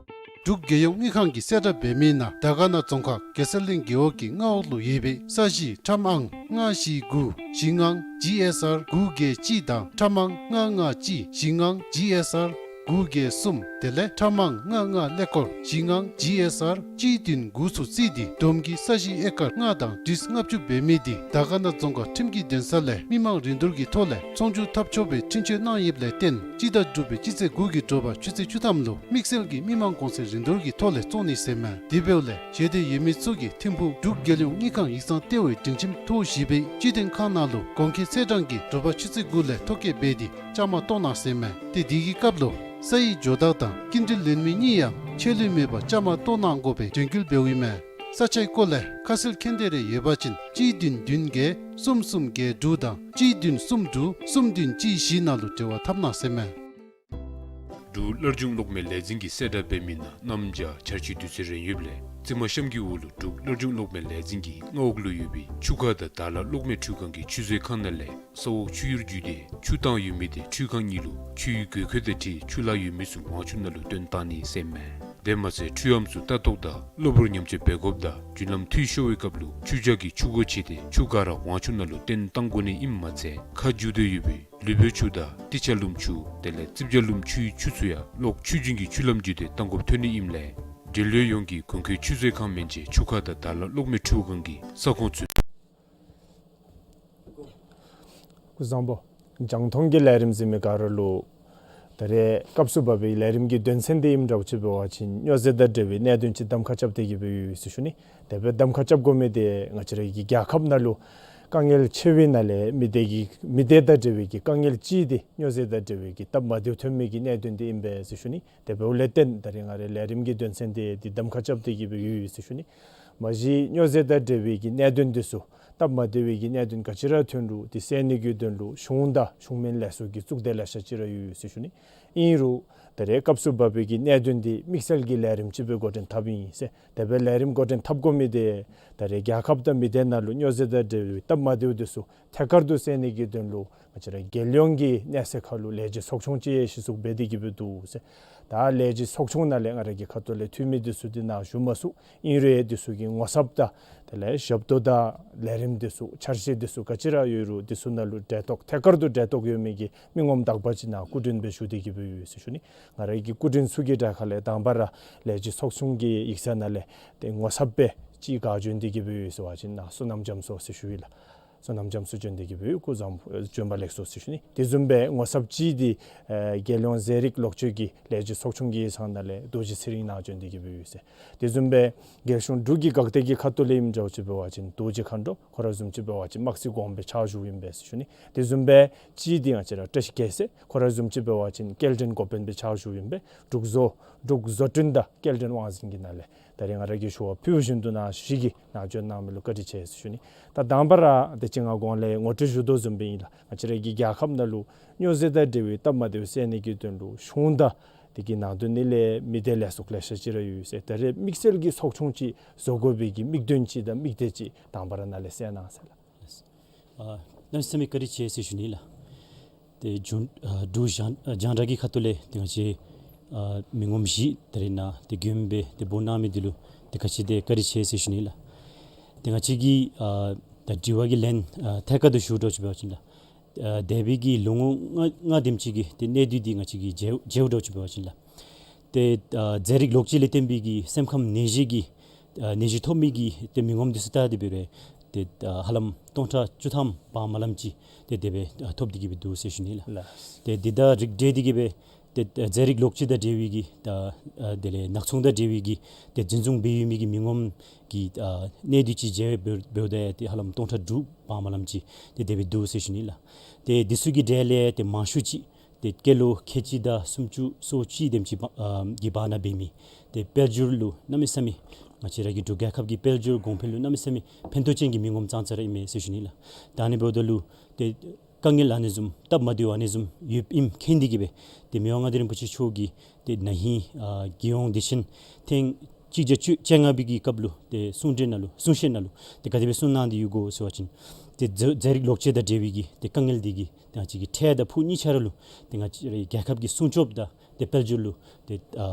འབྲུག་རྒྱལ་ཡོངས་དངུལ་ཁང་གི་གསལ་བསྒྲགས་འབད་མི་ནང་དར་དཀར་ན་རྫོང་ཁག་གེ་སར་གླིང་རྒེད་འོག་གི་མངའ་འོག་ལུ་ཡོད་པའི་ས་གཞི་ཁྲམ་ཨང་ལྔ་བཞི་དགུ་བཞི་ལྔ་G S R དགུ་བརྒྱད་གཅིག་དང་ཁྲམ་ཨང་ལྔ་ལྔ་གཅིག་བཞི་ལྔ་G S R དགུ་བརྒྱད་གསུམ་དེ་ལས་ཁྲམ་ཨང་ལྔ་ལྔ་ཀླད་ཀོར་བཞི་ལྔ་G S R གཅིག་བདུན་དགུ་ཚུ་བརྩིས་ཏེ་བསྡོམས་ཀྱིས་ས་གཞི་ཨེ་ཀར་ལྔ་དང་ཏིས་ལྔ་བཅུ་འབད་མི་འདི་དར་དཀར་ན་རྫོང་ཁག་ཁྲིམས་ཀྱི་འདུན་ས་ལས་མི་མང་རིན་བསྡུར་གྱི་ཐོག་ལས་ཚོང་བསྒྱུར་འཐབ་ཆོག་པའི་འཕྲིན་བཅོལ་གནང་ཡོདཔ་ལས་བརྟེན་སྤྱི་ཟླ་དྲུག་པའི་སྤྱི་ཚེས་དགུ་གི་དྲོ་པ་ཆུ་ཚོད་བཅུ་ཐམ་ལུ་དམིགས་བསལ་གྱི་མི་མང་གོང་ཚད་རིན་བསྡུར་གྱི་ཐོག་ལས་བཙོང་ནི་ཟེར་མས། དེ་འབདཝ་ལས་བྱེད་འདོད་ཡོད་མི་ཚུ་གིས་ཐིམ་ཕུག་འབྲུག་རྒྱལ་ཡོངས་དངུལ་ཁང་ཡིག་ཚང་ལྟེ་བའི་སྒྲིང་ཁྱིམ་ཐོག་བཞི་པའི་སྤྱི་མཐུན་ཁང་ནང་ལུ་གོང་འཁོད་ཚེས་གྲངས་ཀྱི་དྲོ་པ་ཆུ་ཚོད་དགུ་ལས་ཐོ་བཀོད་འབད་དེ་ བཅའ་མར་གཏོགས་གནང་ཟེར་མས། ཏེ་དེ་གི་སྐབས་ལུ་ས་ཡི་ཇོ་བདག་དང་ཀིན་ཏི་ལེན་མི་གཉིས་ཡང་ཆད་ལུས་མེད་པར་བཅའ་མར་གཏོགས་གནང་དགོ་པའི་དོན་འཁྱོལ་འབདཝ་ཨིན་མས། ས་ཆའི་སྐོར་ལས་ཁ་གསལ་མཁྱེན་འདོད་རེ་ཡོད་པ་ཅིན་གཅིག་བདུན་བདུན་བརྒྱད་གསུམ་གསུམ་བརྒྱད་དྲུག་དང་གཅིག་བདུན་གསུམ་དྲུག་གསུམ་བདུན་གཅིག་བཞི་ནང་ལུ་འབྲེལ་བ་འཐབ་གནང་ཟེར་མས། འབྲུག་སླར་འབྱུང་གློག་མེ་ལས་འཛིན་གྱིས་གསལ་བསྒྲགས་འབད་མི་ནང་གནམ་བྱཱར་ཆར་ཆུ་དུས་ཚོད་རན་ཡོདཔ་ལས་རྩེ་མ་གཤམ་གྱི་འོག་ལུ་འབྲུག་སླར་འབྱུང་གློག་མེ་ལས་འཛིན་གྱི་མངའ་འོག་ལུ་ཡོད་པའི་ཆུ་ཁ་དང་དར་ལ་གློག་མེ་འཕྲུལ་ཁང་གི་ཆུ་བཟོ་ཁང་ནང་ལས་ས་འོག་ཆུ་གཡུར་བརྒྱུད་དེ་ཆུ་བཏང་ཡོད་མི་དེ་འཕྲུལ་ཁང་གཉིས་ལུ་ཆུའི་དགོས་མཁོ་དང་འཁྲིལ་ཆུ་ལཱ་ཡོད་མི་ཚུ་དབང་ཆུ་ནང་ལུ་བཏོན་བཏང་ནི་ཟེར་མས། དེ་མ་ཚད་འཕྲུལ་ཨམ་ཚུ་ལྟ་རྟོག་དང་གློ་བུར་ཉམས་བཅོས་འབད་དགོཔ་དང་རྒྱུན་ལམ་འཐུས་ཤོར་བའི་སྐབས་ལུ་ཆུ་བྱག་གི་ཆུ་སྒོ་ཕྱེ་སྟེ་ཆུ་ག་ར་དབང་ཆུ་ནང་ལུ་བཏོན་བཏང་དགོ་ནི་ཨིནམ་མ་ཚད་ཁ་འཇུ་སྡོད་ཡོད་པའི་ལུས་པོའི་ཆུ་དང་ཏི་ཆ་ལུམ་ཆུ་དེ་ལས་རྩིབ་ཇ་ལུམ་ཆུའི་ཆུ་ཚུ་ཡང་གློག་ཆུ་རྒྱུན་གྱི་ཆུ་ལམ་བརྒྱུད་དེ་བཏང་དགོཔ་ཐོན་ནི་ཨིནམ་ལས་འབྲེལ་ཡོད་ཡོངས་ཀྱིས་དགོས་མཁོའི་ཆུ་བཟོ་ཁང་མན་ཆད་ཆུ་ཁ་དང་དར་ལ་གློག་མེ་འཕྲུལ་ཁང་གི་ས་ཁོངས་ཚུད། སྐུ་གཟུགས་བཟང་པོ། རྒྱང་མཐོང་གི་ལས་རིམ་གཟིགས་མི་ག་ར་ལུ་ད་རེས་སྐབས་སུ་བབས་པའི་ལས་རིམ་གྱི་དོན་ཚན་དེ་ཨིནམ་འདྲཝ་ཅིག་འབད་བ་ཅིན་སྨྱོ་རྫས་དང་འབྲེལ་བའི་གནད་དོན་ཅིག་གདམ་ཁ་རྐྱབ་སྟེ་གི་སྦེ་ཡོད་ཟེར་ཞུ་ནི། དེ་སྦེ་གདམ་ཁ་རྐྱབ་དགོ་མི་དེ་ང་བཅས་ར་གི་རྒྱལ་ཁབ་ནང་ལུ་དཀའ་ངལ་ཆེ་བའི་ནང་ལས་མི་སྡེ་གི་མི་སྡེ་དང་འབྲེལ་བའི་གི་དཀའ་ངལ་ཅིག་དེ་སྨྱོ་རྫས་དང་འབྲེལ་བའི་གི་སྟབས་མ་བདེཝ་ཐོན་མི་གི་གནད་དོན་དེ་ཨིན་པས་ཟེར་ཞུ་ནི། དེ་འབདཝ་ལས་བརྟེན་ད་རེས་ང་རའི་ལས་རིམ་གྱི་དོན་ཚན་དེ་འདི་གདམ་ཁ་རྐྱབ་སྟེ་གི་སྦེ་ཡོད་ཟེར་ཞུ་ནི། མ་གཞི་སྨྱོ་རྫས་དང་འབྲེལ་བའི་གི་གནད་དོན་དེ་ཚུ་སྟབས་མ་བདེ་བའི་གི་གནད་དོན་ག་ཅི་ར་ཐོན་རུང་དེ་སེལ་ནི་གི་དོན་ལུ་གཞུང་དང་གཞུང་མིན་ལས་ཚོགས་ཀྱི་གཙུག་སྡེ་ལེ་ཤ་ཅིག་ར་ཡོད་ཟེར་ཞུ་ནི། ཨིན་རུང་ད་རེས་སྐབས་སུ་བབས་པའི་གི་གནད་དོན་དེ་དམིགས་བསལ་གྱི་ལས་རིམ་ཅིག་སྦེ་འགོ་འདྲེན་འཐབ་ཨིན་ཟེར། དེ་སྦེ་ལས་རིམ་འགོ་འདྲེན་འཐབ་དགོ་མི་དེ་ད་རེས་རྒྱལ་ཁབ་དང་མི་སྡེ་ནང་ལུ་སྨྱོ་རྫས་དང་འབྲེལ་བའི་སྟབས་མ་བདེཝ་དེ་ཚུ་ཐད་ཀར་དུ་སེལ་ནི་གི་དོན་ལུ་ང་བཅས་ར་རྒྱལ་ཡོངས་ཀྱི་གནས་ཚད་ཁར་ལུ་ལས་བྱེད་ཚོགས་ཆུང་ཅིག་གཞི་བཙུགས་འབད་དེ་གི་སྦེ་འདུག་ཟེར། ད་ལས་བྱེད་ཚོགས་ཆུང་ནང་ལས་ང་ར་གི་ཁ་ཐུག་ལས་འཐུས་མི་དེ་ཚུ་དེ་ནང་ཞུ་མ་ཚུགས། ཨིན་རུང་དེ་ཚུ་གི་ངོ་ཚབ་དང་དེ་ལས་ཞབས་ཏོག་དང་ལས་རིམ་དེ་ཚུ་འཆར་གཞི་དེ་ཚུ་ག་ཅི་ར་ཡོད་རུང་དེ་ཚུ་ནང་ལུ་འབྲེལ་གཏོགས་ཐད་ཀར་དུ་འབྲེལ་གཏོགས་ཡོད་མི་གི་མི་ངོམ་དག་པ་ཅིག་ནཱ་སྐུ་མགྲོན་སྦེ་ཞུ་སྟེ་གི་སྦེ་ཡོད་ཟེར་ཞུ་ནི། ང་ར་གི་སྐུ་མགྲོན་ཚུ་གི་གྲས་ཁ་ལས་དང་པ་ར་ལས་བྱེད་ཚོགས་ཆུང་གི་ཡིག་ཚང་ནང་ལས་དེ་ངོ་ཚབ་སྦེ་ཅིག་ག་བྱོན་ཏེ་གི་སྦེ་ཡོད་ཟེར་བ་ཅིན་ནཱ་བསོད་ནམས་རྒྱ་མཚོ་ཟེར་ཞུ་ཡི་ལགས། བསོད་ནམས་རྒྱ་མཚོ་བྱོན་ཏེ་གི་སྦེ་ཡོད། སྐུ་གཟུགས་བཟང་པོ་བྱོན་པ་ལེགས་སོ་ཟེར་ཞུ་ནི། དེ་བཟུམ་སྦེ་ངོ་ཚབ་ཅིག་དེ་ཨེ་རྒྱལ་ཡོངས་ཟས་རིགས་ལོག་སྤྱོད་ཀྱི་ལས་བྱེད་ཚོགས་ཆུང་གི་ཡིག་ཚང་ནང་ལས་རྡོ་རྗེ་ཚེ་རིང་ནཱ་བྱོན་ཏེ་གི་སྦེ་ཡོད་ཟེར། དེ་བཟུམ་སྦེ་རྒྱལ་གཞུང་འབྲུག་གི་འགག་སྡེ་གི་ཁ་ཐུག་ལས་ཨིནམ་འདྲཝ་ཅིག་འབད་བ་ཅིན་རྡོ་རྗེ་མཁའ་འགྲོ། ཁོ་ར་བཟུམ་ཅིག་འབད་བ་ཅིན་དམག་སྲིད་གོང་འཕེལ་ཕྱག་ཞུཝ་ཨིན་པས་ཟེར་ཞུ་ནི། དེ་བཟུམ་སྦེ་ཅིག་དེ་ང་བཅས་ར་བཀྲ་ཤིས་རྒྱལ་མཚན། ཁོ་ར་བཟུམ་ཅིག་འབད་བ་ཅིན་སྐྱེལ་འདྲེན་འགོ་དཔོན་སྦེ་ཕྱག་ཞུཝ་ཨིན་པས། འབྲུག་བཟོ་འབྲུག་བཟོ་སྐྲུན་དང་སྐྱེལ་འདྲེན་དབང་འཛིན་གྱི་ནང་ལས་ད་རེས་ང་ར་གིས་ཞུ་བ་ཕུལ་བཞིན་དུ་ནཱ་བཞི་གིས་ནཱ་བྱོན་གནང་མི་ལུ་བཀའ་དྲིན་ཆེ་ཟེར་ཞུ་ནི། ད་དང་པ་ར་དེ་ཅིག་ང་གོང་ལས་ངོ་སྤྲོད་ཞུ་དོ་བཟུམ་སྦེ་ཨིན་ལགས། ང་བཅས་ར་གི་རྒྱལ་ཁབ་ནང་ལུ་སྨྱོ་རྫས་དང་འབྲེལ་བའི་སྟབས་མ་བདེཝ་སེལ་ནི་གི་དོན་ལུ་གཞུང་དང་དེ་གི་ནང་དོན་ནི་ལས་མི་སྡེ་ལས་ཚོགས་ལེ་ཤ་ཅིག་ར་ཡོད་ཟེར། ད་རེས་དམིགས་བསལ་གྱི་ཚོགས་ཆུང་ཅིག་བཟོ་དགོ་པའི་གི་དམིགས་དོན་ཅིག་དང་དམིགས་གཏད་ཅིག་དང་པ་ར་ནཱ་ལས་གསལ་གནང་ཟེར་ལགས། ཨ་གནམ་མེད་ས་མེད་བཀའ་དྲིན་ཆེ་ཟེར་ཞུ་ནི་ལགས། ཏེ་འབྲུག་ཨ་འབྲུག་རྒྱང་རྒྱང་བསྒྲགས་ཀྱི་ཁ་ཐུག་ལས་ཏེ་ང་བཅས་ཨ་མི་ངོམ་བཞི་ད་རེས་ནཱ་ཏེ་མགྱོནམ་སྦེ་ཏེ་འབོ་གནང་མི་འདི་ལུ་ཏེ་ག་ཅི་དེ་བཀའ་དྲིན་ཆེ་ཟེར་ཞུ་ནི་ལགས། ཏེ་ང་བཅས་ཀྱི་ཨ་ད་དྲི་བ་གི་ལན་ཨ་ཐད་ཀར་དུ་ཞུ་འདྲཝ་ཅིག་འབད་བ་ཅིན་ལགས། ཨ་འདས་པའི་གི་ལོ་ངོ་ལྔ་ལྔ་དེམ་ཅིག་གི་ཏེ་གནད་དོན་འདི་ང་བཅས་ཀྱིས་མཇལ་མཇལཝ་འདྲཝ་ཅིག་འབད་བ་ཅིན་ལགས། ཏེ་ཨ་རྫས་རིགས་ལོག་སྤྱོད་ལས་བརྟེན་པའི་གི་སེམས་ཁམས་ནད་གཞི་གི་ཨ་ནད་གཞི་ཐོབ་མི་གི་ཏེ་མི་ངོམ་འདི་ཚུ་ད་དེ་སྦེ་ར་ཏེ་ཨ་ཧ་ལམ་སྟོང་ཕྲག་བཅུ་ཐམ་བར་མ་ལམ་ཅིག་ཏེ་དེ་སྦེ་ཨ་ཐོབ་སྟེ་གི་སྦེ་འདུག་ཟེར་ཞུ་ནི་ལགས། ལགས། ཏེ་འདི་དང་རིགས་བསྒྲེས་ཏེ་གི་སྦེ་ཏེ་ཨ་རྫས་རིགས་ལོག་སྤྱོད་དང་འབྲེལ་བའི་གི་ད་ཨ་དེ་ལས་ནག་ཚོང་དང་འབྲེལ་བའི་གི་ཏེ་འཛིན་བཟུང་འབད་ཡོད་མི་གི་མི་ངོམ་གི་ཨ་གནད་དོན་ཅིག་མཇལ་འབདཝ་འབདཝ་ད་ཏེ་ཧ་ལམ་སྟོང་ཕྲག་དྲུག་བར་མ་ལམ་ཅིག་ཏེ་དེ་སྦེ་འདུག་ཟེར་ཞུ་ནི་ལགས། ཏེ་འདི་ཚུ་གི་གྲས་ལས་ཏེ་མང་ཤོས་ཅིག་ཏེ་སྐྱེས་ལོ་ཁལ་གཅིག་དང་སུམ་ཅུ་སོ་གཅིག་དེམ་ཅིག་བ་ཨ་གི་བར་ན་འབད་མི་ཏེ་དཔལ་འབྱོར་ལུ་གནམ་མེད་ས་མེད་ང་བཅས་ར་གི་འབྲུག་རྒྱལ་ཁབ་ཀྱི་དཔལ་འབྱོར་གོང་འཕེལ་ལུ་གནམ་མེད་ས་མེད་ཕན་ཐོགས་ཅན་གྱི་མི་ངོམ་ཙང་ཙ་ར་ཨིན་མས་ཟེར་ཞུ་ནི་ལགས། ད་ཨ་ནི་འབདཝ་ད་ལུ་ཏེ་དཀའ་ངལ་ཨ་ནི་བཟུམ་སྟབས་མ་བདེཝ་ཨ་ནི་བཟུམ་ཡོདཔ་ཨིནམ་མཁྱེན་ཏེ་གི་སྦེ་ཏེ་མི་དབང་མངའ་བདག་རིན་པོ་ཆེ་མཆོག་གིས་ཏེ་ན་ཧིང་ཨ་རྒྱལ་ཡོངས་བདེ་ཆེན་ཐེངས་གཅིག་བརྒྱ་བཅོ་བཅོ་ལྔ་པའི་གི་སྐབས་ལུ་ཏེ་གསུང་གྲོས་ནང་ལུ་གསུང་བཤད་ནང་ལུ་ཏེ་ག་དེ་སྦེ་གསུངས་གནང་སྟེ་ཡོད་གོ་ཟེར་བ་ཅིན་ཏེ་རྫས་རྫས་རིགས་ལོག་སྤྱོད་དང་འབྲེལ་བའི་གི་ཏེ་དཀའ་ངལ་འདི་གིས་ཏེ་ང་བཅས་ཀྱི་འཕྲལ་དང་ཕུགས་གཉིས་ཆ་ར་ལུ་ཏེ་ང་བཅས་རའི་རྒྱལ་ཁབ་ཀྱི་སྲུང་སྐྱོབ་དང་ཏེ་དཔལ་འབྱོར་ལུ་ཏེ་ཨ་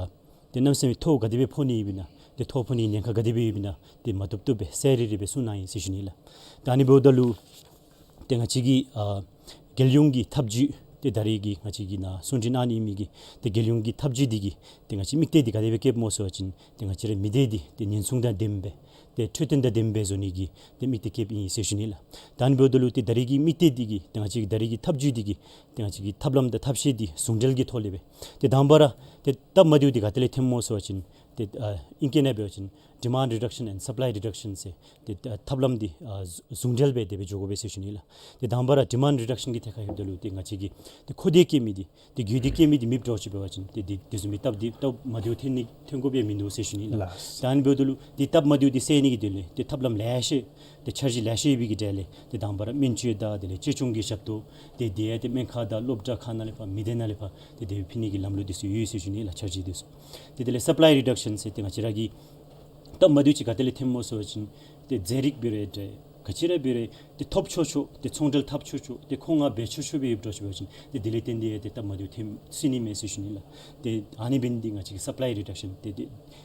ཏེ་གནམ་མེད་ས་མེད་ཐོ་ག་དེ་སྦེ་ཕོག་ནི་ཡོདཔ་ཨིན་ན་ཏེ་ཐོ་ཕོག་ནི་ཉེན་ཁ་ག་དེ་སྦེ་ཡོདཔ་ཨིན་ན་ཏེ་མ་བཏུབ་བཏུབ་སྦེ་གསལ་རི་རི་སྦེ་གསུངས་གནང་ཡི་ཟེར་ཞུ་ནི་ལགས། ད་ཨ་ནི་འབདཝ་ད་ལུ་ཏེ་ང་བཅས་ཀྱི་ཨ་རྒྱལ་ཡོངས་ཀྱི་ཐབས་བྱུས་ཏེ་ད་རེས་ཀྱི་ང་བཅས་ཀྱིས་ནཱ་གསུང་གྲོས་གནང་ནི་ཨིན་མི་གི་ཏེ་རྒྱལ་ཡོངས་ཀྱི་ཐབས་བྱུས་འདི་གི་ཏེ་ང་བཅས་དམིགས་གཏད་འདི་ག་དེ་སྦེ་བསྐྱེདཔ་སྨོ་ཟེར་བ་ཅིན་ཏེ་ང་བཅས་རའི་མི་སྡེ་འདི་ཏེ་ཉེན་སྲུང་དང་ལྡནམ་སྦེ་ཏེ་འཕྲོད་བསྟེན་དང་ལྡནམ་སྦེ་བཟོ་ནི་གི་ཏེ་དམིགས་གཏད་བསྐྱེདཔ་ཨིན་ཟེར་ཞུ་ནི་ལགས། ད་ཨ་ནི་འབདཝ་ད་ལུ་ཏེ་ད་རེས་ཀྱི་དམིགས་གཏད་འདི་གི་ཏེ་ང་བཅས་ཀྱི་ད་རེས་ཀྱི་ཐབས་བྱུས་འདི་གི་ཏེ་ང་བཅས་ཀྱི་ཐབས་ལམ་དང་ཐབས་ཤེས་འདི་ཟུང་འབྲེལ་གྱི་ཐོག་ལས་སྦེ་ཏེ་དང་པ་ར་ཏེ་སྟབས་མ་བདེཝ་འདི་ག་ཏེ་ལས་ཐོནམ་སྨོ་ཟེར་བ་ཅིན་ཏེ་ཨ་ཨིང་སྐད་ནང་འབད་བ་ཅིན་ demand reduction and supply reduction ཟེར་ཏེ་ཐབས་ལམ་འདི་ཨ་ཟུང་འབྲེལ་སྦེ་དེ་སྦེ་འགྱོ་དགོ་པས་ཟེར་ཞུ་ནི་ལགས། ཏེ་དང་པ་ར་demand reduction གི་ཐད་ཁར་ལྷོདཔ་ད་ལུ་ཏེ་ང་བཅས་ཀྱིས་ཏེ་མཁོ་འདོད་བསྐྱེད་མི་འདི་ཏེ་དགོས་འདོད་བསྐྱེད་མི་འདི་མེདཔ་འགྱོ་ཚུགས་པ་ཅིན་ཏེ་འདི་དེ་བཟུམ་མའི་སྟབས་འདི་སྟབས་མ་བདེཝ་ཐོན་ནི་ཐོན་དགོཔ་ཡང་མིན་འདུག་ཟེར་ཞུ་ནི་ལགས། ལགས། ད་ཨ་ནི་འབདཝ་ད་ལུ་ཏེ་སྟབས་མ་བདེཝ་འདི་སེལ་ནི་གི་དོན་ལས་ཏེ་ཐབས་ལམ་ལེ་ཤ་ཏེ་འཆར་གཞི་ལེ་ཤ་ཡོད་པའི་གི་གྲས་ལས་ཏེ་དང་པ་ར་སྨན་བཅོས་དང་དེ་ལས་གཅེས་སྐྱོང་གི་ཞབས་ཏོག་ཏེ་དེ་ཡང་ཏེ་སྨན་ཁང་དང་སློབ་གྲྭ་ཁག་ནང་ལས་ཕར་མི་སྡེ་ནང་ལས་ཕར་ཏེ་དེ་སྦེ་ཕུལ་ནི་གི་ལམ་ལུགས་འདི་ཚུ་ཡོད་ཟེར་ཞུ་ནི་ལགས། འཆར་གཞི་འདི་ཚུ། ཏེ་དེ་ལས་supply reduction ཟེར་ཏེ་ང་བཅས་ར་གི་སྟབས་མ་བདེཝ་ཅིག་ག་ཏེ་ལས་ཐོནམ་སྨོ་ཟེར་བ་ཅིན་ཏེ་རྫས་རིགས་འབད་རུང་འདྲ་ག་ཅི་ར་འབད་རུང་ཏེ་ཐོབ་ཆོག་ཆོག་ཏེ་ཚོང་འབྲེལ་འཐབ་ཆོག་ཆོག་ཏེ་མཁོ་མངགས་འབད་ཆོག་ཆོག་སྦེ་ཡོདཔ་འགྱོ་ཚུགས་པ་ཅིན་ཏེ་དེ་ལས་བརྟེན་ཏེ་ཏེ་སྟབས་མ་བདེཝ་ཐོན་སྲིད་ནི་མས་ཟེར་ཞུ་ནི་ལགས། ཏེ་ཨ་ནི་འབད་ནི་འདི་ང་བཅས་ཀྱིས་supply reduction ཏེ་ཏེ་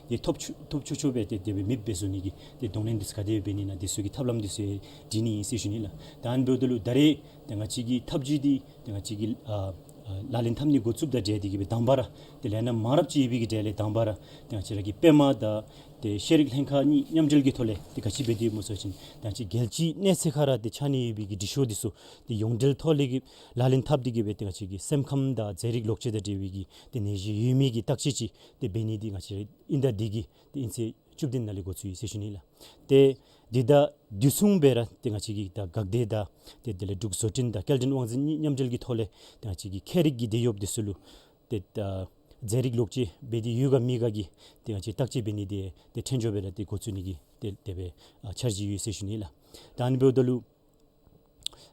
ཏེ་ཐོབ་ཆོག་ཐོབ་ཆོག་ཆོག་སྦེ་ཏེ་དེ་སྦེ་མེདཔ་སྦེ་བཟོ་ནི་གི་ཏེ་གདོང་ལེན་འདི་ཚུ་ག་དེ་སྦེ་འབད་ནི་ཨིན་ན་འདི་ཚུ་གི་ཐབས་ལམ་འདི་ཚུ་ཡང་སྒྲིག་ནི་ཨིན་ཟེར་ཞུ་ནི་ལགས། ད་ཨ་ནི་འབདཝ་ད་ལུ་ད་རེས་ཏེ་ང་བཅས་ཀྱི་ཐབས་ཇུས་འདི་ཏེ་ང་བཅས་ཀྱིས་ཨ་ཨ་ལག་ལེན་འཐབ་ནི་འགོ་བཙུགསཔ་དང་འབྲེལ་ཏེ་གིས་སྦེ་དང་པ་ར་ཏེ་ལས་སྣ་མང་རབས་ཅིག་ཡོད་པའི་གི་གྲས་ལས་དང་པ་ར་ཏེ་ང་བཅས་ར་གི་པདྨ་དང་ཏེ་ཤེས་རིག་ལྷན་ཁག་གཉིས་མཉམ་འབྲེལ་གྱི་ཐོག་ལས་ཏེ་ག་ཅི་འབད་དེ་ཡོདཔ་སྨོ་ཟེར་བ་ཅིན་ཏེ་ང་བཅས་རྒྱལ་སྤྱིའི་གནས་ཚད་ཁར་ར་ཏེ་ཆགས་ནི་ཡོད་པའི་གི་འབྲི་ཤོག་འདི་ཚུ་ཏེ་ཡོངས་འབྲེལ་ཐོག་ལས་ཀྱི་ལག་ལེན་འཐབ་སྟེ་གིས་སྦེ་ཏེ་ང་བཅས་ཀྱི་སེམས་ཁམས་དང་རྫས་རིགས་ལོག་སྤྱོད་དང་འབྲེལ་བའི་གི་ཏེ་ནད་གཞི་ཡོད་མེད་ཀྱི་བརྟག་དཔྱད་ཅིག་ཏེ་འབད་ནི་འདི་ང་བཅས་ར་དབྱིན་ཟླ་འདི་གི་ཏེ་དབྱིན་ཚེས་བཅུ་བདུན་ནང་ལས་འགོ་བཙུགས་ཡི་ཟེར་ཞུ་ནི་ལགས། ཏེ་འདི་དང་དུས་མཚུངས་སྦེ་ར་ཏེ་ང་བཅས་ཀྱི་ད་འགག་སྡེ་དང་ཏེ་དེ་ལས་འབྲུག་བཟོ་སྐྲུན་དང་སྐྱེལ་འདྲེན་དབང་འཛིན་གཉིས་མཉམ་འབྲེལ་གྱི་ཐོག་ལས་ཏེ་ང་བཅས་ཀྱི་ཁྱད་རིག་གི་དེད་གཡོགཔ་འདི་ཚུ་ལུ་ཏེ་ད་རྫས་རིགས་ལོག་སྤྱོད་འབད་དེ་ཡོད་ག་མེད་ག་གི་ཏེ་ང་བཅས་བརྟག་དཔྱད་འབད་ནི་འདི་ཏེ་ཕྲན་བུ་སྦེ་ར་ཏེ་འགོ་བཙུགས་ནི་གི་ཏེ་དེ་སྦེ་ཨ་འཆར་གཞི་ཡོད་ཟེར་ཞུ་ནི་ལགས། ད་ཨ་ནི་འབདཝ་ད་ལུ་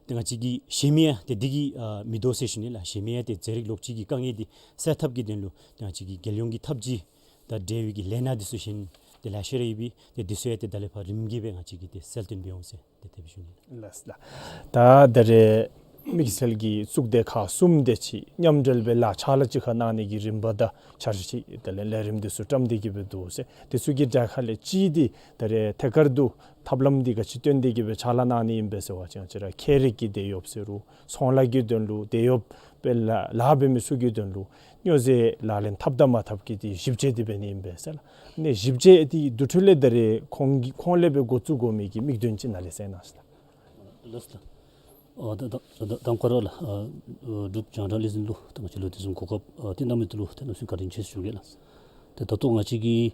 ཏེ་ང་བཅས་ཀྱི་གཞན་མི་ཡང་ཏེ་འདི་གིས་ཨ་མི་དོ་ཟེར་ཞུ་ནི་ལགས། གཞན་མི་ཡང་ཏེ་རྫས་རིགས་ལོག་སྤྱོད་ཀྱི་དཀའ་ངལ་འདི་སེལ་ཐབས་ཀྱི་དོན་ལུ་ཏེ་ང་བཅས་ཀྱི་རྒྱལ་ཡོངས་ཀྱི་ཐབས་ཇུས་དང་འབྲེལ་བའི་གི་ལས་སྣ་འདི་ཚུ་གཞན་ཏེ་ལེ་ཤ་ར་ཡོད་པས། ཏེ་འདི་ཚུ་ཡང་ཏེ་ད་ལས་ཕར་རིམ་གྱིས་སྦེ་ང་བཅས་ཀྱིས་ཏེ་གསལ་སྟོན་འབད་འོང་ཟེར་ཏེ་དེ་སྦེ་ཞུ་ནི། ལགས་ལགས། ད་ད་རེས་དམིགས་བསལ་གྱི་གཙུག་སྡེ་ཁག་གསུམ་དེ་ཅིག་མཉམ་འབྲེལ་སྦེ་ལཱ་ཕྱག་ལཱ་གཅིག་ཁར་གནང་ནི་གི་རིམ་པ་དང་འཆར་གཞི་དེ་ལས་ལས་རིམ་འདི་ཚུ་བཀྲམ་སྟེ་གིས་སྦེ་འདུག་ཟེར། འདི་ཚུ་གི་གྲས་ཁ་ལས་གཅིག་འདི་ད་རེས་ཐད་ཀར་དུ་ཐབས་ལམ་འདི་ག་ཅི་བཏོན་ཏེ་གིས་སྦེ་ཕྱག་ལཱ་གནང་ནི་ཨིན་པས་ཟེར་བ་ཅིན་ང་བཅས་ར་ཁྱད་རིག་གི་དེད་གཡོགཔ་ཟེར་རུང་ཚོང་ལཱ་གི་དོན་ལུ་དེད་གཡོགཔ་སྦེ་ལཱ་ལཱ་འབད་མི་ཚུ་གི་དོན་ལུ་སྨྱོ་རྫས་ལག་ལེན་འཐབ་དང་མ་འཐབ་ཀྱི་ཏེ་ཞིབ་དཔྱད་འདི་འབད་ནི་ཨིན་པས་ཟེར་ལགས། ཨ་ནི་ཞིབ་དཔྱད་འདི་དེ་འཕྲོ་ལས་ད་རེས་ཁོང་གི་ཁོང་ལས་སྦེ་འགོ་བཙུགས་དགོ་མི་གི་དམིགས་དོན་ཅིག་ནཱ་ལས་གསལ་གནང་ཟེར་ལགས། ལགས་ལགས། ཨ་ད་ད་ད་དང་པ་ར་ལགས། ཨ་འབྲུག་རྒྱང་བསྒྲགས་ལས་འཛིན་ལུ་ད་ང་བཅས་ལུ་དེ་བཟུམ་གོ་སྐབས་ཨ་བཏོན་གནང་མི་འདི་ལུ་ཏེ་གནམ་མེད་ས་མེད་བཀའ་དྲིན་ཆེ་ཟེར་ཞུ་གེ་ལགས། ཏེ་ད་ལྟོ་ང་བཅས་ཀྱི་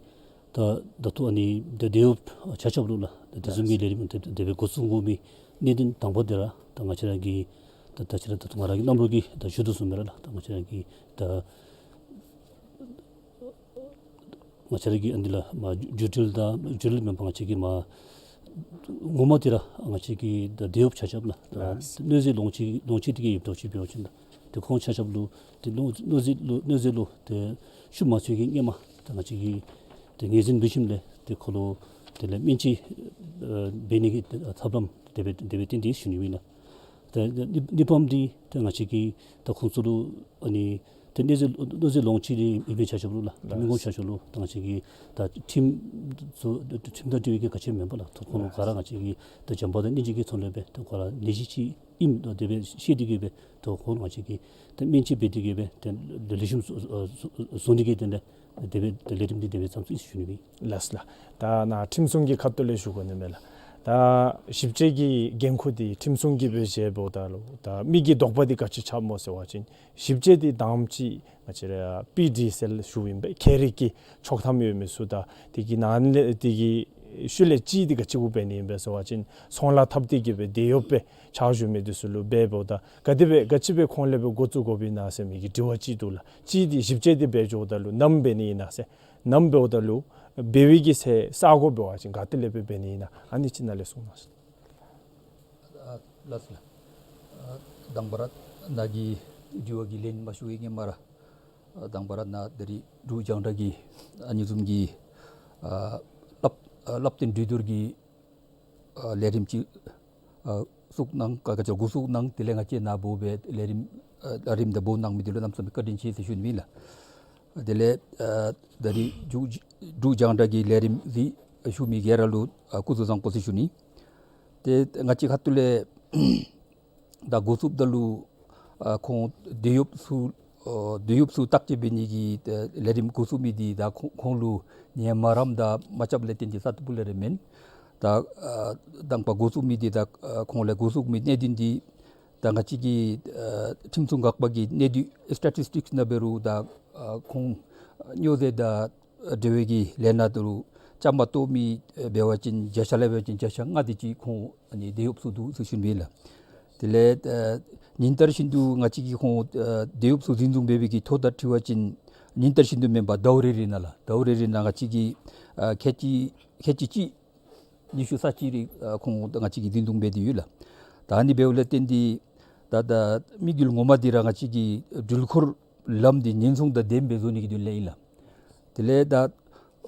ད་ད་ལྟོ་ཨ་ནི་ད་དེད་གཡོགཔ་ཆ་ཁྱབ་ལུ་ལགས་ད་དེ་བཟུམ་གྱི་ལས་རིམ་དེ་དེ་སྦེ་འགོ་བཙུགས་དགོ་མི་གནད་དོན་དང་པ་འདི་ར་ད་ང་བཅས་ར་གི་ད་ད་ཅི་ར་ད་ལྟོ་ང་ར་གིས་གནམ་ལོ་གི་ད་ཞུ་དོ་བཟུམ་སྦེ་ར་ལགས། ད་ང་བཅས་ར་གི་ད་ང་བཅས་ར་གི་ཨ་འདི་ལགས་མ་བརྒྱུད་འཕྲིན་དང་བརྒྱུད་འཕྲིན་མེན་པར་ང་བཅས་ཀྱི་མ་ངོ་མ་འདི་ར་ང་བཅས་ཀྱི་ད་དེད་གཡོགཔ་ཆ་ཁྱབ་ལགས། ད་ལགས། གནོད་འཛིན་ལོངས་སྤྱོད་ལོངས་སྤྱོད་འདི་གིས་ཡོདཔ་འདྲཝ་ཅིག་འབད་བ་ཅིན་ད་ཏེ་ཁོང་ཆ་ཁྱབ་ལུ་ཏེ་གནོད་གནོད་འཛིན་ལུ་གནོད་འཛིན་ལུ་ཏེ་ཤུགས་མ་ཚུད་ཀྱི་སྔོན་མ་ད་ང་བཅས་ཀྱིས་ཏེ་ངོས་འཛིན་འབད་ཞིནམ་ལས་ཏེ་ཁོང་ལུ་དེ་ལས་སྨན་བཅོས་ཨ་འབད་ནི་གི་ཐབས་ལམ་དེ་སྦེ་དེ་སྦེ་བཏོན་ཏེ་ཞུ་ནི་ཨིན་ལགས། ད་ནི་ནི་པམ་འདི་ད་ང་བཅས་ཀྱིས་ད་ཁོང་ཚུ་ལུ་ཨ་ནི་ད་གནོད་འཛིན་གནོད་འཛིན་ལོངས་སྤྱོད་འདི་ཨིན་མི་ཆ་ཁྱབ་ལུ་ལགས། ད་མི་ངོམ་ཆ་ཁྱབ་ལུ་ད་ང་བཅས་ཀྱིས་ད་ཁྲིམས་ཚུ་ཁྲིམས་དང་འབྲེལ་བའི་གི་ག་ཅི་མེན་པ་ལགས། ད་ཁོང་ལུ་ག་ར་ང་བཅས་ཀྱིས་ད་བྱམས་པ་དང་སྙིང་རྗེ་གི་ཐོག་ལས་སྦེ་ད་ཁོང་ར་ནད་གཞི་ཅིག་ཨིནམ་ད་དེ་སྦེ་ཤེས་ཏེ་གིས་སྦེ་ད་ཁོང་ལུ་ང་བཅས་ཀྱིས་ད་སྨན་བཅོས་འབད་དེ་གིས་སྦེ་ད་ལེགས་ཤོམ་བཟོ་བཟོ་བཟོ་ནི་གི་དོན་ལས་དེ་སྦེ་ད་ལས་རིམ་འདི་དེ་སྦེ་བརྩམས་ཅི་ཟེར་ཞུ་ནི་ཨིན། ལགས་ལགས། ད་ནཱ་ཁྲིམས་སྲུང་གི་ཁ་ཐུག་ལས་ཞུ་དགོ་ནི་མས་ལགས། ད་ཞིབ་དཔྱད་ཀྱི་འགན་ཁུར་འདི་ཁྲིམས་སྲུང་གིས་སྦེ་བཞེསཔ་ད་ལུ་ད་མི་གི་དོགས་པ་འདི་ག་ཅི་ཆགསཔ་སྨོ་ཟེར་བ་ཅིན་ཞིབ་དཔྱད་འདི་དང་པ་ཅིག་ང་བཅས་ར་པི་ཌི་སེལ་ཞུཝ་ཨིན་པས། ཁྱད་རིག་གི་ཆོག་ཐམ་ཡོད་མི་ཚུ་དང་དེ་གི་ནང་ལས་དེ་གི་ཤུལ་ལས་གཅིག་འདི་ག་ཅི་གུ་འབད་ནི་ཨིན་པས་ཟེར་བ་ཅིན་ཚོང་ལཱ་འཐབ་སྟེ་གིས་སྦེ་དེད་གཡོགཔ་སྦེ་ཕྱག་ཞུ་མི་འདི་ཚུ་ལུ་འབདཝ་ད་ག་དེ་སྦེ་ག་ཅི་སྦེ་ཁོང་ལས་སྦེ་འགོ་བཙུགས་དགོཔ་ཨིན་ན་ཟེར་མི་གི་དྲི་བ་གཅིག་འདུག་ལགས། གཅིག་འདི་ཞིབ་དཔྱད་འདི་འབད་འགྱོཝ་ད་ལུ་ནམ་འབད་ནི་ཨིན་ན་ཟེར་ནམ་འབདཝ་ད་ལུ་འབད་བའི་གི་ཚེ་ས་གོ་འབད་བ་ཅིན་ག་ཏེ་ལས་སྦེ་འབད་ནི་ཨིན་ན་ཨ་ནི་ཅིག་ནཱ་ལས་གསུང་གནང་ཤིག། ཨ་ལགས་ལགས། ཨ་དང་པ་ར་ནཱ་གི་དྲི་བ་གི་ལན་མ་ཞུ་བའི་སྔོན་མ་ར་ཨ་དང་པ་ར་ནཱ་ད་རིས་འབྲུག་རྒྱང་བསྒྲགས་ཀྱི་ཨ་ཉིནམ་གཟིགས་ཀྱི་ཨ་སླབ་ཨ་སླབ་སྟོན་འདྲི་གཏོར་གྱི་ཨ་ལས་རིམ་ཅིག་ཨ་བཙུགས་གནང་ཀ་ཀ་ཅ་འགོ་བཙུགས་གནང་། དེ་ལས་ང་བཅས་ནཱ་འབོ་སྦེ་ལས་རིམ་ཨ་ལས་རིམ་དེ་འབོ་གནང་མི་འདི་ལུ་གནམ་མེད་ས་མེད་བཀའ་དྲིན་ཆེ་ཟེར་ཞུ་ནི་ཨིན་ལགས། དེ་ལས་ཨ་ད་རིས་འབྲུག་འབྲུག་རྒྱང་བསྒྲགས་ཀྱི་ལས་རིམ་གཟིགས་ཞུ་མི་ག་ར་ལུ་ཨ་སྐུ་གཟུགས་བཟང་པོ་ཟེར་ཞུ་ནི། ཏེ་ང་བཅས་ཁ་ཐུག་ལས་ད་འགོ་བཙུགསཔ་ད་ལུ་ཨ་ཁོང་དེད་གཡོགཔ་ཚུ་ཨ་དེད་གཡོགཔ་ཚུ་བརྟག་དཔྱད་འབད་ནི་གི་ད་ལས་རིམ་འགོ་བཙུགས་མི་འདི་ད་ཁོང་ཁོང་ལུ་ངོ་མ་རམ་དང་མ་ཁྱབ་ལས་བརྟེན་ཏེ་ས་ཏོག་པུ་ལས་ར་མེན། ད་ཨ་དང་པ་འགོ་བཙུགས་མི་འདི་ད་ཨ་ཁོང་ལས་འགོ་བཙུགས་མི་གནད་དོན་འདི་ད་ང་བཅས་ཀྱི་ཨ་ཁྲིམས་སྲུང་འགག་པ་གི་གནད་དོན་སི་ཊེ་ཊིསི་ཊིཀསི་ནང་འབད་རུང་ད་ཨ་ཁོང་སྨྱོ་རྫས་དང་འབྲེལ་བའི་གི་ལས་སྣ་ད་རུང་ བཅའ་མར་གཏོགས་མི་འབད་བ་ཅིན་བརྒྱ་ཆ་ལས་འབད་བ་ཅིན་བརྒྱ་ཆ་ལྔ་དེ་ཅིག་ཁོང་ཨ་ནི་འདེད་གཡོགཔ་ཚུ་འདུག་ཟེར་ཞུ་ནི་ཨིན་ལགས། དེ་ལས་ཨ་ཉིན་ལྟར་བཞིན་དུ་ང་བཅས་ཀྱིས་ཁོང་ཨ་འདེད་གཡོགཔ་ཚུ་འཛིན་བཟུང་འབད་བའི་གི་ཐོ་དང་འཁྲིལ་བ་ཅིན་ཉིན་ལྟར་བཞིན་དུ་མེན་པར་ཟླཝ་རེ་རེ་ནང་ལགས། ཟླཝ་རེ་རེ་ནང་ང་བཅས་ཀྱིས་ཨ་ཁལ་གཅིག་ཁལ་གཅིག་གཅིག་ཉི་ཤུ་རྩ་གཅིག་རེ་ཨ་ཁོང་ང་བཅས་ཀྱིས་འཛིན་བཟུང་འབད་དེ་ཡོད་ལགས། ད་ཨ་ནི་འབདཝ་ལས་བརྟེན་ཏེ་ད་ད་དམིགས་ཡུལ་ངོ་མ་འདི་ར་ང་བཅས་ཀྱི་འགྲུལ་འཁོར་ལམ་འདི་ཉེན་སྲུང་དང་ལྡནམ་སྦེ་བཟོ་ནི་གི་དོན་ལས་ཨིན་ལགས། དེ་ལས་ད་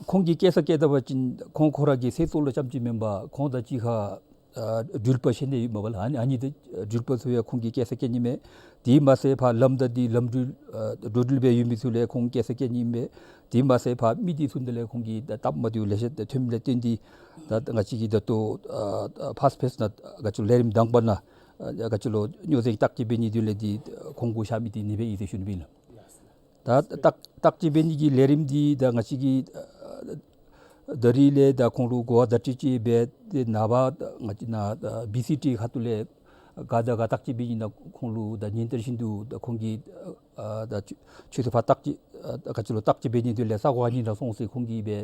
ཁོང་གིས་བཀལ་ས་བཀལ་ད་པ་ཅིན་ཁོང་ཁོ་ར་གི་སེམས་གཏོང་ལུ་རྐྱངམ་ཅིག་མེན་པར་ཁོང་དང་གཅིག་ཁར་ཨ་འགྲུལ་པ་ཤེས་ནི་ཡོདཔ་མས་ལགས། ཨ་ནི་ཨ་ནི་དེ་འགྲུལ་པ་ཚུ་ཡང་ཁོང་གིས་བཀལ་ས་བཀལ་ནི་མས། དེ་མ་ཚད་ཕར་ལམ་དང་དེ་ལམ་འགྲུལ་ཨ་འགྲོ་འགྲུལ་འབད་ཡོད་མི་ཚུ་ལས་ཁོང་བཀལ་ས་བཀལ་ནི་མས། དེ་མ་ཚད་ཕར་མི་སྡེ་ཚུ་ནང་ལས་ཁོང་གིས་ད་སྟབས་མ་བདེཝ་ལེ་ཤ་ཐོནམ་ལས་བརྟེན་ཏེ་ད་ང་བཅས་ཀྱིས་ད་ལྟོ་ཨ་ཨ་ཕཱསཊ་ཕེསི་ནང་ག་ཅི་ལོ་ལས་རིམ་དང་པ་ནང་ཨ་ག་ཅི་ལོ་སྨྱོ་རྫས་བརྟག་དཔྱད་འབད་ནི་དོན་ལས་འདི་ཁོང་གུ་བཞག་མི་འདི་ཨ་ནི་སྦེ་ཨིན་ཟེར་ཞུ་ནི་ཨིན་ལགས། ད་བརྟག་བརྟག་དཔྱད་འབད་ནི་གི་ལས་རིམ་འདི་ད་ང་བཅས་ཀྱིས་ཨ་ད་རིས་ལས་ད་ཁོང་ལུ་གོ་བ་བརྡ་སྤྲོད་ཅིག་འབད་དེ་ནངས་པ་ང་བཅས་ནཱ་ཨ་བི་སི་ཊི་ཁ་ཐུག་ལས་ག་དང་ག་བརྟག་དཔྱད་འབད་ནི་ཨིན་ན་ཁོང་ལུ་ད་ཉིན་ལྟར་བཞིན་དུ་ད་ཁོང་གིས་ཨ་ད་ཆུ་ཆུ་ཚོད་ཕར་བརྟག་དཔྱད་ཨ་ག་ཅི་ལོ་བརྟག་དཔྱད་འབད་ནི་དོན་ལས་ས་གོ་ཨ་ནི་ནང་སོང་ཟེར་ཁོང་གིས་སྦེ་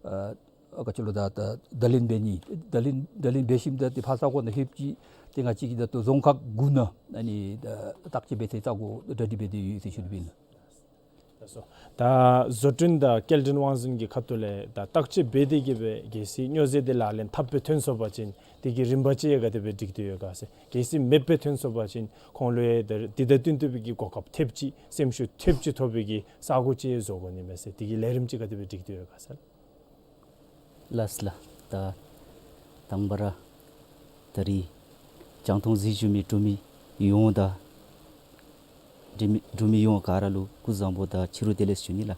ཨ་ཨ་ག་ཅི་ལོ་ད་ད་བརྡ་ལན་འབད་ནི་བརྡ་ལན་བརྡ་ལན་འབད་ཞིནམ་ད་དེ་ཕར་ས་གོ་ནང་ལྷོདཔ་ཅིག་དེ་ང་བཅས་ཀྱིས་ད་ལྟོ་རྫོང་ཁག་དགུ་ནང་ཨ་ནི་ད་བརྟག་དཔྱད་འབད་ཚད་ས་གོ་གྲ་སྒྲིག་འབད་དེ་ཡོད་ཟེར་ཞུ་ནི་ཨིན་ལགས། ལགས་སོ། ད་བཟོ་སྐྲུན་དང་སྐྱེལ་འདྲེན་དབང་འཛིན་གྱི་ཁ་ཐུག་ལས་ད་བརྟག་དཔྱད་འབད་དེ་གིས་སྦེ་གལ་སྲིད་སྨྱོ་རྫས་དེ་ལག་ལེན་འཐབ་སྦེ་ཐོན་སོང་པ་ཅིན་དེ་གི་རིམ་པ་ཅིག་ཡང་ག་དེ་སྦེ་སྒྲིག་སྟེ་ཡོད་ག་ཟེར། གལ་སྲིད་མེདཔ་སྦེ་ཐོན་སོང་པ་ཅིན་ཁོང་ལུ་ཡང་ད་དེ་དང་བསྟུན་ཏེ་སྦེ་གི་གོ་སྐབས་ཐེབས་ཅིག་སེམས་ཤུགས་ཐེབས་ཅིག་ཐོབ་པའི་གི་ས་གོ་ཅིག་བཟོ་དགོ་ནི་མས་ཟེར། དེ་གི་ལས་རིམ་ཅིག་ག་དེ་སྦེ་སྒྲིག་སྟེ་ཡོད་ག་ཟེར། ལགས་ལགས། ད་དང་པ་ར་ད་རིས་རྒྱང་མཐོང་གཟིགས་བཞུགས་མི་འབྲུག་མི་ཡོངས་དང་འབྲུག་མི་འབྲུག་མི་ཡོངས་ག་ར་ལུ་སྐུ་གཟུགས་བཟང་པོ་དང་ཕྱི་རུ་བདེ་ལེགས་ཞུ་ནི་ལགས།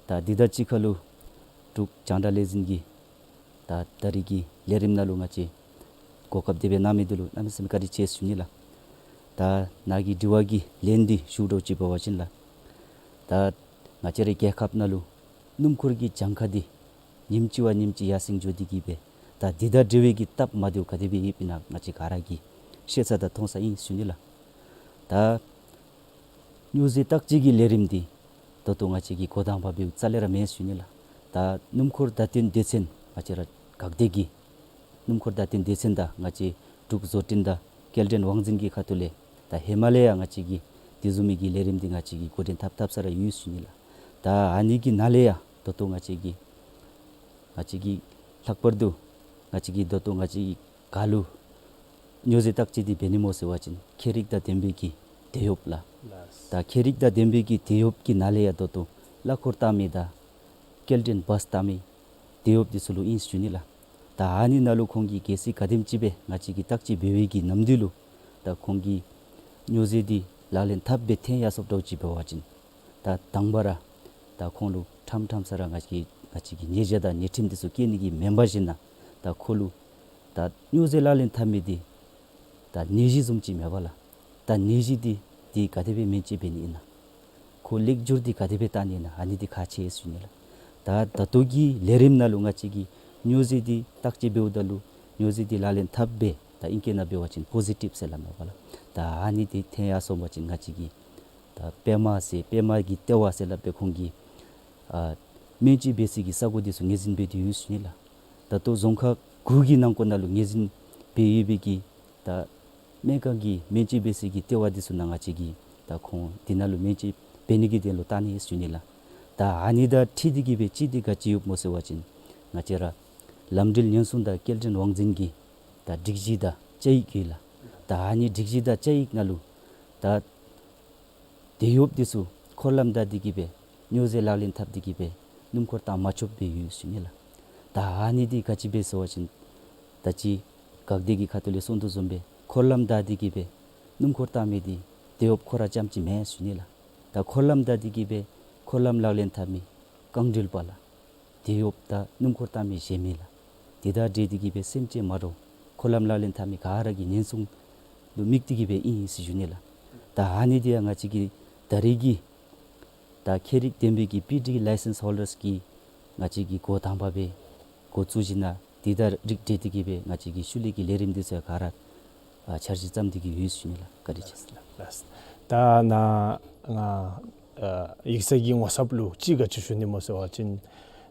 ད་འདི་དང་གཅིག་ཁར་ལུ་འབྲུག་རྒྱང་བསྒྲགས་ལས་འཛིན་གྱིས་ད་ད་རིས་ཀྱི་ལས་རིམ་ནང་ལུ་ང་བཅས་གོ་སྐབས་དེ་སྦེ་གནང་མི་འདི་ལུ་གནམ་མེད་ས་མེད་བཀའ་དྲིན་ཆེ་ཞུ་ནི་ལགས། ད་ནཱ་གི་དྲི་བ་གི་ལན་འདི་ཞུ་དོ་ཅིག་འབད་བ་ཅིན་ལགས། ད་ང་བཅས་རའི་རྒྱལ་ཁབ་ནང་ལུ་སྣུམ་འཁོར་གྱི་གྱངས་ཁ་འདི་ཉིནམ་གཅིག་བ་ཉིནམ་གཅིག་ཡར་སེང་འགྱོ་སྟེ་གིས་སྦེ་ད་འདི་དང་འབྲེལ་བའི་གི་སྟབས་མ་བདེཝ་ག་དེ་སྦེ་ཡོདཔ་ཨིན་ན་ང་བཅས་ག་ར་གིས་ཤེས་ས་དང་མཐོང་ས་ཨིན་ཞུ་ནི་ལགས། ད་སྨྱོ་རྫས་བརྟག་དཔྱད་ཀྱི་ལས་རིམ་འདི་ད་ལྟོ་ང་བཅས་ཀྱིས་འགོ་དང་པ་འབདཝ་རྩ་ལས་ར་མེན་ཞུ་ནི་ལགས། ད་སྣུམ་འཁོར་བརྡ་སྟོན་སྡེ་ཚན་ང་བཅས་ར་འགག་སྡེ་གི་སྣུམ་འཁོར་བརྡ་སྟོན་སྡེ་ཚན་དང་ང་བཅས་འབྲུག་བཟོ་སྐྲུན་དང་སྐྱེལ་འདྲེན་དབང་འཛིན་གྱི་ཁ་ཐུག་ལས་ད་ཧེ་མ་ལས་ཡང་ང་བཅས་ཀྱིས་དེ་བཟུམ་མའི་གི་ལས་རིམ་འདི་ང་བཅས་ཀྱིས་འགོ་འདྲེན་འཐབ་འཐབ་ས་ར་ཡོད་ཞུ་ནི་ལགས། ད་ཨ་ནི་གི་ནང་ལས་ཡང་ད་ལྟོ་ང་བཅས་ཀྱིས་ང་བཅས་ཀྱིས་ལྷག་པར་དུ་ང་བཅས་ཀྱིས་ད་ལྟོ་ང་བཅས་ཀྱི་ག་ལུ་སྨྱོ་རྫས་བརྟག་དཔྱད་འདི་འབད་ནི་སྨོ་ཟེར་བ་ཅིན་ཁྱད་རིག་དང་ལྡན་པའི་གི་དེད་གཡོགཔ་ལགས། ལགས། ད་ཁྱད་རིག་དང་ལྡན་པའི་གི་དེད་གཡོགཔ་ཀྱི་ནང་ལས་ཡང་ད་ལྟོ་གླ་འཁོར་བཏང་མི་དང་སྐྱེལ་འདྲེན་བཱས་བཏང་མི་དེད་གཡོགཔ་འདི་ཚུ་ལུ་ཨིན་ཞུ་ནི་ལགས། ད་ཨ་ནི་ནང་ལུ་ཁོང་གིས་གལ་སྲིད་ག་དེམ་ཅིག་སྦེ་ང་བཅས་ཀྱིས་བརྟག་དཔྱད་འབད་བའི་གི་ནམ་དུས་ལུ་ད་ཁོང་གིས་སྨྱོ་རྫས་འདི་ལག་ལེན་འཐབ་སྦེ་ཐོན་ཡར་སོངམ་འདྲཝ་ཅིག་འབད་བ་ཅིན་ད་དང་པ་ར་ད་ཁོང་ལུ་ཕྲང་ཕྲང་ས་ར་ང་བཅས་ང་བཅས་ཀྱིས་ཉེས་བྱ་དང་ཉེས་ཁྲིམས་འདི་ཚུ་བཀལ་ནི་གི་མེན་པར་ཞིན་ན་ད་ཁོ་ལུ་ད་སྨྱོ་རྫས་ལག་ལེན་འཐབ་མི་འདི་ད་ནད་གཞི་བཟུམ་ཅིག་མས་པ་ལགས། ད་ནད་གཞི་འདི་འདི་ག་དེ་སྦེ་སྨན་བཅོས་འབད་ནི་ཨིན་ན། ཁོ་ལེགས་སྒྱུར་འདི་ག་དེ་སྦེ་བཏང་ནི་ཨིན་ན། ཨ་ནི་འདི་ཁག་ཆེ་ཞུ་ནི་ལགས། ད་ད་ལྟོ་གི་ལས་རིམ་ནང་ལུ་ང་བཅས་ཀྱིས་སྨྱོ་རྫས་འདི་བརྟག་དཔྱད་འབདཝ་ད་ལུ་སྨྱོ་རྫས་འདི་ལག་ལེན་འཐབ་སྦེ་ད་ཨིང་སྐད་ནང་འབད་བ་ཅིན་པོ་ཟི་ཊིབ་ཟེར་སླབ་མས་པ་ལགས། ད་ཨ་ནི་འདི་ཐོན་ཡར་སོང་པ་ཅིན་ང་བཅས་ཀྱིས་ད་པདྨ་ཟེར་པདྨ་གི་ལྟེ་བ་ཟེར་སླབ་སྦེ་ཁོང་གིས་ཨ་སྨན་བཅོས་འབད་སའི་གི་ས་གོ་འདི་ཚུ་ངོས་འཛིན་འབད་དེ་ཡོད་ཞུ་ནི་ལགས། ད་ལྟོ་རྫོང་ཁག་དགུ་གི་ནང་འཁོད་ནང་ལུ་ངོས་འཛིན་འབད་ཡོད་པའི་གི་ད་སྨན་ཁང་གི་སྨན་བཅོས་འབད་སའི་གི་ལྟེ་བ་འདི་ཚུ་ནང་ང་བཅས་ཀྱིས་ད་ཁོང་འདི་ནང་ལུ་སྨན་བཅོས་འབད་ནི་གི་དོན་ལུ་བཏང་ནི་ཞུ་ནི་ལགས། ད་ཨ་ནི་དང་འཁྲིལ་ཏེ་གིས་སྦེ་གཅིག་འདི་ག་ཅི་ཡོདཔ་སྨོ་ཟེར་བ་ཅིན་ང་བཅས་ར་ལམ་འགྲུལ་ཉེན་སྲུང་དང་སྐྱེལ་འདྲེན་དབང་འཛིན་གྱི་ད་སྒྲིག་གཞི་དང་བཅའ་ཡིག་ཡོད་ལགས། ད་ཨ་ནི་སྒྲིག་གཞི་དང་བཅའ་ཡིག་ནང་ལུ་ད་དེད་གཡོགཔ་འདི་ཚུ་འཁོར་ལམ་བདའ་སྟེ་གིས་སྦེ་སྨྱོ་རྫས་ལག་ལེན་འཐབ་སྟེ་གིས་སྦེ་སྣུམ་འཁོར་བཏང་མ་ཆོགཔ་སྦེ་ཡོད་ཞུ་ནི་ལགས། ད་ཨ་ནི་འདི་ག་ཅི་སྦེ་ཟེར་བ་ཅིན་ད་ཅི་འགག་སྡེ་གི་ཁ་ཐུག་ལས་གསུང་དོ་བཟུམ་སྦེ་འཁོར་ལམ་བདའ་སྟེ་གིས་སྦེ་སྣུམ་འཁོར་བཏང་མི་འདི་དེད་གཡོགཔ་ཁོ་ར་རྐྱངམ་ཅིག་མེན་ཞུ་ནི་ལགས། ད་འཁོར་ལམ་བདའ་སྟེ་གིས་སྦེ་འཁོར་ལམ་ལག་ལེན་འཐབ་མི་རྐང་འགྲུལ་པ་ལགས། དེད་གཡོགཔ་དང་སྣུམ་འཁོར་བཏང་མི་གཞན་མི་ལགས། དེ་དང་འབྲེལ་ཏེ་གིས་སྦེ་སེམས་ཅན་མ་འདྲཝ་འཁོར་ལམ་ལག་ལེན་འཐབ་མི་ག་ར་གི་ཉེན་སྲུང་ལུ་དམིགས་ཏེ་གིས་སྦེ་ཨིན་ཟེར་ཞུ་ནི་ལགས། ད་ཨ་ནི་འདི་ཡང་ང་བཅས་ཀྱི་ད་རེས་ཀྱི་ད་ཁྱད་རིག་ལྡན་པའི་གི་པི་ཌི་ལའི་སེནསི་ཧོལ་ཌརསི་གི་ང་བཅས་ཀྱིས་འགོ་དང་པ་སྦེ་འགོ་བཙུགས་ཞིན་ན་དེ་དང་རིགས་བསྒྲེས་ཏེ་གིས་སྦེ་ང་བཅས་ཀྱི་ཤུལ་ལས་ཀྱི་ལས་རིམ་འདི་ཚུ་ཡང་ག་ར་ཨ་འཆར་གཞི་བརྩམས་ཏེ་གིས་ཡོད་ཟེར་ཞུ་ནི་ལགས། བཀའ་དྲིན་ཆེ། ལགས། ད་ནཱ་ང་ཨ་ཡིག་ཚང་གི་ངོ་ཚབ་ལུ་གཅིག་ག་ཅི་ཞུ་ནི་སྨོ་ཟེར་བ་ཅིན་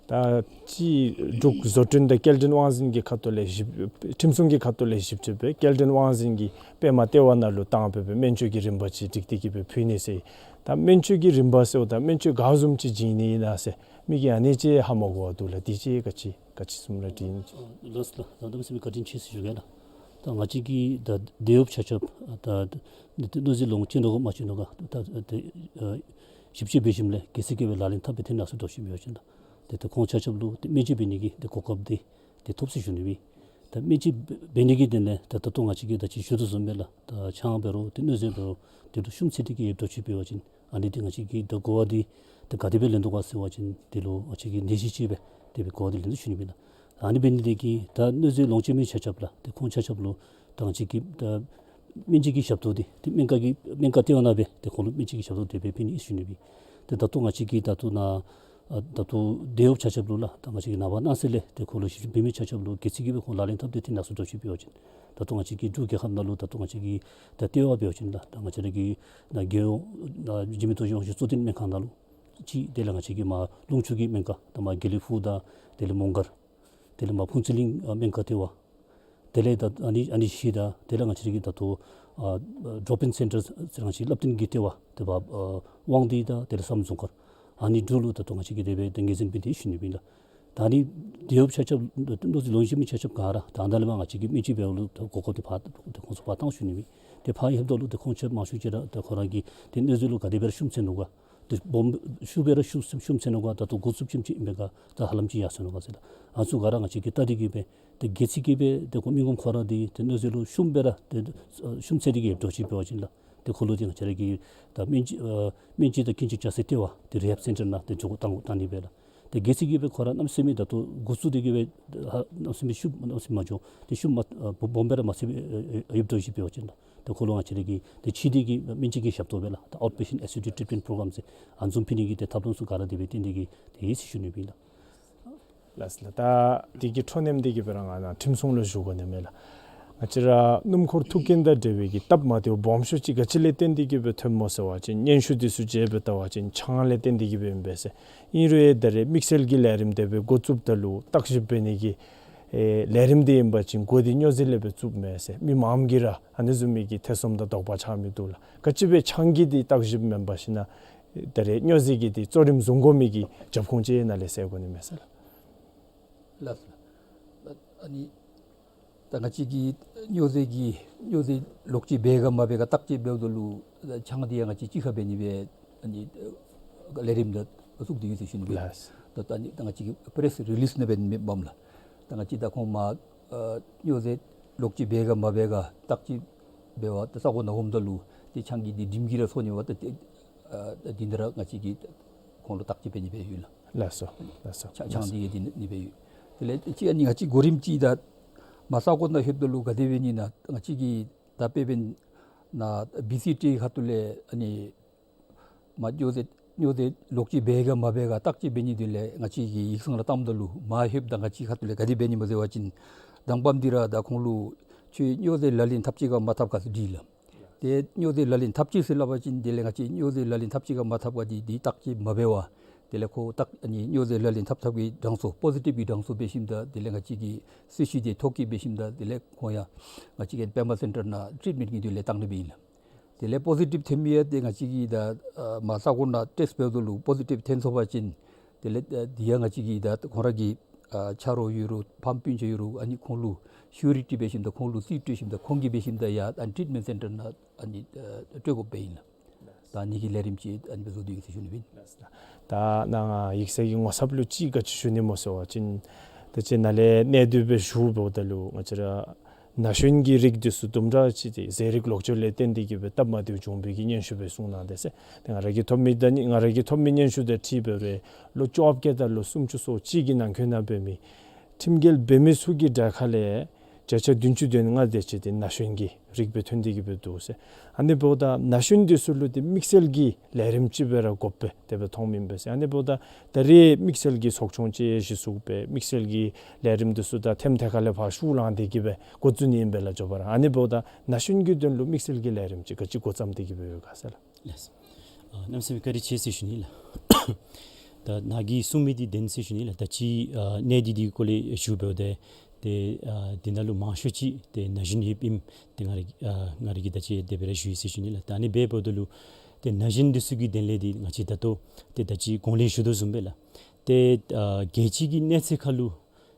ད་ཅི་འབྲུག་བཟོ་སྐྲུན་དང་སྐྱེལ་འདྲེན་དབང་འཛིན་གྱི་ཁ་ཐུག་ལས་ཞིབ་ཁྲིམས་སྲུང་གི་ཁ་ཐུག་ལས་ཞིབ་དཔྱད་འབད་སྐྱེལ་འདྲེན་དབང་འཛིན་གྱིས་པདྨ་ལྟེ་བ་ནང་ལུ་བཏང་སྦེ་སྨན་བཅོས་ཀྱི་རིན་པ་ཅིག་བསྒྲིགས་ཏེ་གི་སྦེ་ཕུལ་ནི་ཟེར། ད་སྨན་བཅོས་ཀྱི་རིན་པ་ཟེརཝ་ད་སྨན་བཅོས་ག་བཟུམ་ཅིག་བྱིན་ནི་ཨིན་ན་ཟེར་མི་གིས་ཨ་ནི་ཅིག་ཧ་མ་གོ་བར་འདུག་ལགས། དེ་ཅིག་ག་ཅི་ག་ཅི་བཟུམ་ར་འདྲི་ཨིན། ལགས་ལགས། ད་གནམ་མེད་ས་མེད་བཀའ་དྲིན་ཆེ་ཟེར་ཞུ་གེ་ལགས། ད་ང་བཅས་ཀྱིས་ད་འབྲུག་ཆ་ཁྱབ་ད་ཏེ་གནོད་འཛིན་ལོངས་སྤྱོད་ནུག་ག་མ་སྤྱོད་ནུག་ག་ད་ཏེ་ཞིབ་དཔྱད་འབད་ཞིནམ་ལས་དགེ་ཚུལ་གྱིས་སྦེ་ལག་ལེན་འཐབ་སྦེ་ཏེ་ནང་སུ་འགྱོ་ཞིནམ་ཡོད་ཅིན་ལགས། ཏེ་ཏེ་ཁོང་ཆ་ཁྱབ་ལུ་ཏེ་སྨན་བཅོས་འབད་ནི་གི་ཏེ་གོ་སྐབས་འདི་ཏེ་ཐོབ་ཟེར་ཞུ་ནི་ཨིན། ད་སྨན་བཅོས་འབད་ནི་གི་དོན་ལས་ད་ད་ལྟོ་ང་བཅས་ཀྱིས་ད་ཅི་ཞུ་དོ་བཟུམ་སྦེ་ལགས། ད་ཆང་འབད་རུང་ཏེ་སྣོད་རྫས་འབད་རུང་ཏེ་ལུ་ཤུགས་ཚད་འདི་གིས་ཡོདཔ་འདྲཝ་ཅིག་འབད་བ་ཅིན་ཨ་ནི་འདི་ང་བཅས་ཀྱིས་ད་གོ་བ་འདི་ཏེ་ག་དེ་སྦེ་ལེན་དོ་ག་ཟེར་བ་ཅིན་དེ་ལུ་ང་བཅས་ཀྱིས་ནད་གཞི་ཅིག་སྦེ་དེ་སྦེ་གོ་བ་འདི་ལེན་དོ་ཞུ་ནི་ཨིན་ལགས། ཨ་ནི་འབད་ནི་འདི་གིས་ད་གནོད་འཛིན་ལོངས་སྤྱོད་མི་ཆ་ཁྱབ་ལགས་ཏེ་ཁོང་ཆ་ཁྱབ་ལུ་ད་ང་བཅས་ཀྱིས་ད་སྨན་བཅོས་ཀྱི་ཞབས་ཏོག་འདི་ཏེ་སྨན་ཁང་གི་སྨན་ཁང་ལྟེ་བ་ནང་སྦེ་ཏེ་ཁོང་ལུ་སྨན་བཅོས་ཀྱི་ཞབས་ཏོག་དེ་སྦེ་ཕུལ་ནི་ཨིན་ཞུ་ནི་ཨིན། ཏེ་ད་ལྟོ་ང་བཅས་ཀྱིས་ད་ལྟོ་ནཱ་ཨ་ད་ལྟོ་འབྲུག་ཆ་ཁྱབ་ལུ་ལགས་ད་ང་བཅས་ཀྱིས་ནངས་པ་གནངས་ཚེ་ལས་ཏེ་ཁོང་ལུ་ཞིབ་དཔྱད་འབད་མི་ཆ་ཁྱབ་ལུ་དགེ་ཚུལ་གྱིས་སྦེ་ཁོང་ལག་ལེན་འཐབ་སྟེ་ཏེ་ནང་སུ་འགྱོ་ཞིནམ་འབད་བ་ཅིན་ད་ལྟོ་ང་བཅས་ཀྱི་འབྲུག་རྒྱལ་ཁབ་ནང་ལུ་ད་ལྟོ་ང་བཅས་ཀྱི་ད་ལྟེ་བ་འབད་བ་ཅིན་ལགས་ད་ང་བཅས་ར་གི་ནཱ་རྒྱལ་ཡོངས་ནཱ་འཇིགས་མེད་རྡོ་རྗེ་དབང་ཕྱུག་གཙོ་བསྟེན་སྨན་ཁང་ནང་ལུ་ཅིག་དེ་ལས་ང་བཅས་ཀྱི་མར་ལུང་ཕྱོགས་ཀྱི་སྨན་ཁང་ད་མར་དགེ་ལེགས་ཕུག་དང་དེ་ལས་མོང་སྒར་དེ་ལས་མར་ཕུན་ཚོགས་གླིང་ཨ་སྨན་ཁང་ལྟེ་བ། དེ་ལས་ད་ཨ་ནི་ཨ་ནི་བཞི་དང་དེ་ལས་ང་བཅས་ར་གི་ད་ལྟོ་ཨ་ཌོབ་ཨིན་སེན་ཊར་ཟེར་ང་བཅས་ཀྱི་བསླབ་སྟོན་གྱི་ལྟེ་བ་དེ་བ་ཨ་དབང་འདུས་དང་དེ་ལས་བསམ་རྫོང་མཁར་ཨ་ནི་དྲུག་ལུ་ད་ལྟོ་ང་བཅས་ཀྱིས་དེ་སྦེ་ཏེ་ངོས་འཛིན་འབད་དེ་ཞུ་ནི་ཨིན་ལགས། ད་ཨ་ནི་འདི་ཡོདཔ་ཆ་ཁྱབ་གནོད་འཛིན་ལོངས་སྤྱོད་མི་ཆ་ཁྱབ་ག་ར་ད་ད་ལས་མར་ང་བཅས་ཀྱིས་སྨན་བཅོས་འབདཝ་ལུ་ད་གོ་སྐབས་འདི་ཕར་ཏེ་ཁོང་ཚུ་ཕར་བཏང་ཞུ་ནི་ཨིན། ཏེ་ཕར་ལྷོདཔ་ད་ལུ་ཏེ་ཁོང་ཆ་ཁྱབ་མང་ཤོས་ཅིག་ར་ཏེ་ཁོང་ར་གི་ཏེ་གནོད་འཛིན་ལུ་ག་དེ་སྦེ་ར་ཤུགས་ཚད་ནུག་ག་ཏེ་སྦོམ་ཤུགས་སྦེ་ར་ཤུགས་ཤུགས་ཚད་ནུག་ག་ད་ལྟོ་འགོ་བཙུགས་ཞིནམ་ཅིག་ཨིན་པས་ག་ད་ཧ་ལམ་ཅིག་ཡར་སོ་ནུག་ག་ཟེར་ལགས། ཨ་ནི་ཚུ་ག་ར་ང་བཅས་ཀྱིས་བལྟ་སྟེ་གི་སྦེ་ཏེ་དགེ་ཚུལ་གྱིས་སྦེ་ཏེ་ཁོང་མི་ངོམ་ཁོ་ར་འདི་ཏེ་གནོད་འཛིན་ལུ་ཤུགས་སྦེ་ར་ཏེ་ཨ་ཤུགས་ཚད་འདི་གིས་ཡོདཔ་འདྲཝ་ཅིག་འབད་བ་ཅིན་ལགས་ཏེ་ཁོ་ལུ་ཏེ་ང་བཅས་ར་གི་ད་སྨན་བཅོས་ཨ་སྨན་བཅོས་དང་ཀུན་སྤྱོད་བྱ་སའི་ལྟེ་བ་ཏེ་རི་ཧེབ་སེན་ཊར་ནང་ཏེ་འགྱོ་བཏང་བཏང་ནི་སྦེ་ལགས། ཏེ་དགེ་ཚུལ་གྱིས་སྦེ་ཁོ་ར་གནམ་མེད་ས་མེད་ད་ལྟོ་འགོ་བཙུགས་ཏེ་གི་སྦེ་ཧ་གནམ་མེད་ས་མེད་ཤུགས་གནམ་མེད་ས་མེད་མ་འགྱོ་ཏེ་ཤུགས་མ་ཨ་སྦོམ་སྦོམ་སྦེ་ར་མ་ཚུད་པའི་ཨ་ཨ་ཡོདཔ་འདྲཝ་ཅིག་འབད་བ་ཅིན་ལགས་ཏེ་ཁོ་ལུ་ང་བཅས་ར་གིས་ཏེ་ཕྱི་འདི་གི་སྨན་བཅོས་ཀྱི་ཞབས་ཏོག་སྦེ་ལགས་ད་ཨའུཊ་པེ་ཤེནཊ་ཨེ་སི་ཌི་ཊི་རིཊ་མེནཊ་པོ་རོ་གརམ་ཟེར་ཨ་ནི་བཟུམ་ཕུལ་ནི་གི་ཏེ་ཐབས་ལམ་ཚུ་ག་ར་དེ་སྦེ་བཏོན་ཏེ་གི་ཏེ་ཡོད་ཟེར་ཞུ་ནི་ཨིན་ལགས། ལགས་ལགས། ད་དེ་གི་འཕྲོ་མཉམ་འདི་གི་སྦེ་ར་ང་ནཱ་ཁྲིམས་སྲུང་ལུ་ཞུ་དགོ་ནི་མས་ལགས། ང་བཅས་ར་སྣུམ་འཁོར་ཐུག་རྐྱེན་དང་འབྲེལ་བའི་གི་སྟབས་མ་བདེཝ་སྦོམ་ཤོས་ཅིག་ག་ཅི་ལས་བརྟེན་ཏེ་གི་སྦེ་ཐོནམ་སྨོ་ཟེར་བ་ཅིན་སྙན་ཞུ་འདི་ཚུ་མཇལ་སྦེ་བལྟ་བ་ཅིན་ཆང་ལས་བརྟེན་ཏེ་གི་སྦེ་ཨིན་པས་ཟེར། ཨིན་རུང་ཡང་ད་རེས་དམིགས་བསལ་གྱི་ལས་རིམ་དེ་སྦེ་འགོ་བཙུགསཔ་ད་ལུ་བརྟག་ཞིབ་འབད་ནི་གི་ཨེ་ལས་རིམ་འདི་ཨིན་པ་ཅིན་འགོ་འདི་སྨྱོ་རྫས་ལས་སྦེ་བཙུགསཔ་མས་ཟེར་མི་མངམ་གིས་ར་ཨ་ནི་བཟུམ་མའི་གི་ཐེ་ཚོམ་དང་དོགས་པ་ཆགས་མི་འདུག་ལགས། ག་ཅི་སྦེ་ཆང་གི་འདི་བརྟག་ཞིབ་མེན་པར་ཞིན་ན་ད་རེས་སྨྱོ་རྫས་ཀྱི་འདི་གཙོ་རིམ་བཟུང་དགོ་མི་གི་རྒྱབ་ཁུངས་ཅིག་ནཱ་ལས་གསལ་དགོ་ནི་མས་ཟེར་ལགས། ལགས་སོ། ཨ་ནི་ད་ང་བཅས་ཀྱིས་སྨྱོ་རྫས་ཀྱི་སྨྱོ་རྫས་ལོག་སྤྱོད་འབད་ག་མ་འབད་ག་བརྟག་དཔྱད་འབདཝ་ད་ལུ་ཆང་འདི་ཡང་ང་བཅས་གཅིག་ཁར་འབད་ནི་སྦེ་ཨ་ནི་ལས་རིམ་འདི་བཙུགས་ཏེ་ཡོད་ཟེར་ཞུ་ནི་སྦེ། ལགས། ད་ད་ཨ་ནི་ད་ང་བཅས་ཀྱི་པེ་རེསི་རི་ལིསི་ནང་འབད་ནི་མས་ལགས། ད་ང་བཅས་ད་ཁོང་མར་ཨ་སྨྱོ་རྫས་ལོག་སྤྱོད་འབད་ག་མ་འབད་ག་བརྟག་དཔྱད་འབད་བར་ད་ས་གོ་ནང་འོངམ་ད་ལུ་ཏེ་ཆང་གི་འདི་དྲིམ་གྱིས་ར་ཚོར་ནི་འབདཝ་ད་ཏེ་ཨ་འདི་ནི་ར་ང་བཅས་ཀྱིས་ཁོང་ལུ་བརྟག་དཔྱད་འབད་ནི་སྦེ་ཡོད་ལགས། ལགས་སོ། ལགས་སོ། ཆ་ཆང་འདི་གི་འདི་ནི་སྦེ་ཡོད། དེ་ལས་ཅིག་ཨ་ནི་ང་བཅས་གོ་རིམ་ཅིག་ད་མར་ས་གོ་ནང་ལྷོདཔ་ད་ལུ་ག་དེ་འབད་ནི་ཨིན་ན་ང་བཅས་ཀྱིས་ད་དཔེ་འབད་ན་བི་སི་ཊི་ཁ་ཐུག་ལས་ཨ་ནི་མར་སྨྱོ་རྫས་སྨྱོ་རྫས་ལོག་སྤྱོད་འབད་ག་མ་འབད་ག་བརྟག་དཔྱད་འབད་ནི་འདི་ལས་ང་བཅས་ཀྱིས་ཡིག་ཚང་ལུ་བཏངམ་ད་ལུ་མར་ལྷོདཔ་ད་ང་བཅས་ཁ་ཐུག་ལས་ག་དེ་འབད་ནི་སྨོ་ཟེར་བ་ཅིན་དང་པམ་འདི་ར་ད་ཁོང་ལུ་ཁྱོད་སྨྱོ་རྫས་ལག་ལེན་འཐབ་ཅི་ག་མ་འཐབ་ག་ཟེར་དྲིས་ལགས། ཏེ་སྨྱོ་རྫས་ལག་ལེན་འཐབ་ཅི་ཟེར་སླབ་པ་ཅིན་དེ་ལས་ང་བཅས་སྨྱོ་རྫས་ལག་ལེན་འཐབ་ཅི་ག་མ་འཐབ་ག་འདི་འདི་བརྟག་དཔྱད་མ་འབད་བར་དེ་ལས་ཁོ་བརྟག་ཨ་ནི་སྨྱོ་རྫས་ལག་ལེན་འཐབ་འཐབ་ཀྱི་གྲངས་སུ་པོ་ཟི་ཊིབ་ཀྱི་གྲངས་སུ་འབད་ཞིནམ་ད་དེ་ལས་ང་བཅས་ཀྱིས་གསོལ་ཞུ་འདི་ཐོབ་ཀྱི་འབད་ཞིནམ་ད་དེ་ལས་ཁོང་ཡང་ང་བཅས་ཀྱི་པདྨ་སེན་ཊར་ནང་ཊིཊ་མེནཊ་གི་དོན་ལས་བཏང་ནི་སྦེ་ཨིན་ལགས། དེ་ལས་པོ་ཟི་ཊིབ་ཐོན་མི་ཡང་ཏེ་ང་བཅས་ཀྱིས་ད་ཨ་མར་ས་གོ་ནང་ཊེསཊ་འབདཝ་ད་ལུ་པོ་ཟི་ཊིབ་ཐོན་སོང་པ་ཅིན་དེ་ལས་ཨ་འདི་ཡང་ང་བཅས་ཀྱིས་ད་ཁོང་ར་གི་ཨ་ཆ་རོགས་ཡོད་རུང་ཕམ་སྤུན་ཆ་ཡོད་རུང་ཨ་ནི་ཁོང་ལུ་ཤུ་རི་ཊི་འབད་ཞིནམ་ད་ཁོང་ལུ་རྩིས་སྤྲོད་ཞིནམ་ད་ཁོང་གིས་འབད་ཞིནམ་ད་ཡར་ཨ་ཊིཊ་མེནཊ་སེན་ཊར་ནང་ཨ་ནི་ཨ་སྤྲོད་དགོཔ་སྦེ་ཨིན་ལགས། ད་ཨ་ནི་གི་ལས་རིམ་ཅིག་ཨ་ནི་སྦེ་བཟོ་སྟེ་ཡོད་ཟེར་ཞུ་ནི་ཨིན། ད་ནཱ་ང་ཡིག་ཚང་གི་ངོ་ཚབ་ལུ་ཅིག་ག་ཅི་ཞུ་ནི་སྨོ་ཟེར་བ་ཅིན་ད་ཅི་ནཱ་ལས་གནད་བསྡུས་སྦེ་ཞུ་འབདཝ་ད་ལུ་ང་བཅས་ར་ན་གཞོན་གྱི་རིགས་འདི་ཚུ་དུམ་གྲ་ཅིག་ཏེ་ཟས་རིགས་ལོག་སྤྱོད་ལས་བརྟེན་ཏེ་གི་སྦེ་སྟབས་མ་བདེཝ་བྱུང་བའི་གི་སྙན་ཞུ་སྦེ་གསུངས་གནང་དེས་ཟེར། ཏེ་ང་ར་གིས་ཐོབ་མི་ད་ནི་ང་ར་གིས་ཐོབ་མི་སྙན་ཞུ་དེ་འཁྲིལ་འབད་རུང་ལོ་བཅོ་བརྒྱད་དང་ལོ་སུམ་ཅུ་སོ་གཅིག་གི་ནང་འཁོད་ནང་འབད་མི་ཁྲིམས་འགལ་འབད་མི་ཚུ་གི་གྲས་ཁ་ལས་བརྒྱ་ཆ་བདུན་ཅུ་དོན་ལྔ་དེ་ཅིག་ཏེ་ན་གཞོན་གྱི་རིགས་སྦེ་ཐོན་ཏེ་གི་སྦེ་འདུག་ཟེར། ཨ་ནི་འབདཝ་ད་ན་གཞོན་འདི་ཚུ་ལུ་ཏེ་དམིགས་བསལ་གྱི་ལས་རིམ་ཅིག་སྦེ་ར་དགོཔ་སྦེ་དེ་སྦེ་མཐོངམ་ཨིན་པས་ཟེར། ཨ་ནི་འབདཝ་ད་ད་རེས་དམིགས་བསལ་གྱི་ཚོགས་ཆུང་ཅིག་གཞི་བཙུགས་སྦེ་དམིགས་བསལ་གྱི་ལས་རིམ་འདི་ཚུ་ད་ཐེམ་ཐེ་ཁ་ལས་ཕར་ཤུགས་བསླངས་ཏེ་གི་སྦེ་འགོ་བཙུགས་ནི་ཨིན་པས་ལགས་མགྱོགས་པ་ར། ཨ་ནི་འབདཝ་ད་ན་གཞོན་གྱི་དོན་ལུ་དམིགས་བསལ་གྱི་ལས་རིམ་ཅིག་ག་ཅི་འགོ་བརྩམས་ཏེ་གི་སྦེ་ཡོད་ག་ཟེར་ལགས། ལགས། ཨ་གནམ་མེད་ས་མེད་བཀའ་དྲིན་ཆེ་ཟེར་ཞུ་ནི་ལགས། ད་ནཱ་གིས་གསུངས་མི་འདི་བདེན་ཟེར་ཞུ་ནི་ལགས། ད་ཅི་ཨ་གནས་འདི་འདི་གི་སྐོར་ལས་ཞུ་འབདཝ་ད་ཏེ་ཨ་འདི་ནང་ལུ་མང་ཤོས་ཅིག་ཏེ་ན་གཞོན་ཡོདཔ་ཨིནམ་ཏེ་ང་ར་ཨ་ང་ར་གིས་ད་ཅི་དེ་སྦེ་ར་ཞུ་ཡི་ཟེར་ཞུ་ནི་ལགས། ད་ཨ་ནི་སྦེ་འབདཝ་ད་ལུ་ཏེ་ན་གཞོན་འདི་ཚུ་གི་དོན་ལས་འདི་ང་བཅས་ད་ལྟོ་ཏེ་ད་ཅི་གོང་ལས་ཞུ་དོ་བཟུམ་སྦེ་ལགས། ཏེ་ཨ་རྒྱལ་སྤྱི་གི་གནས་ཚད་ཁར་ལུ་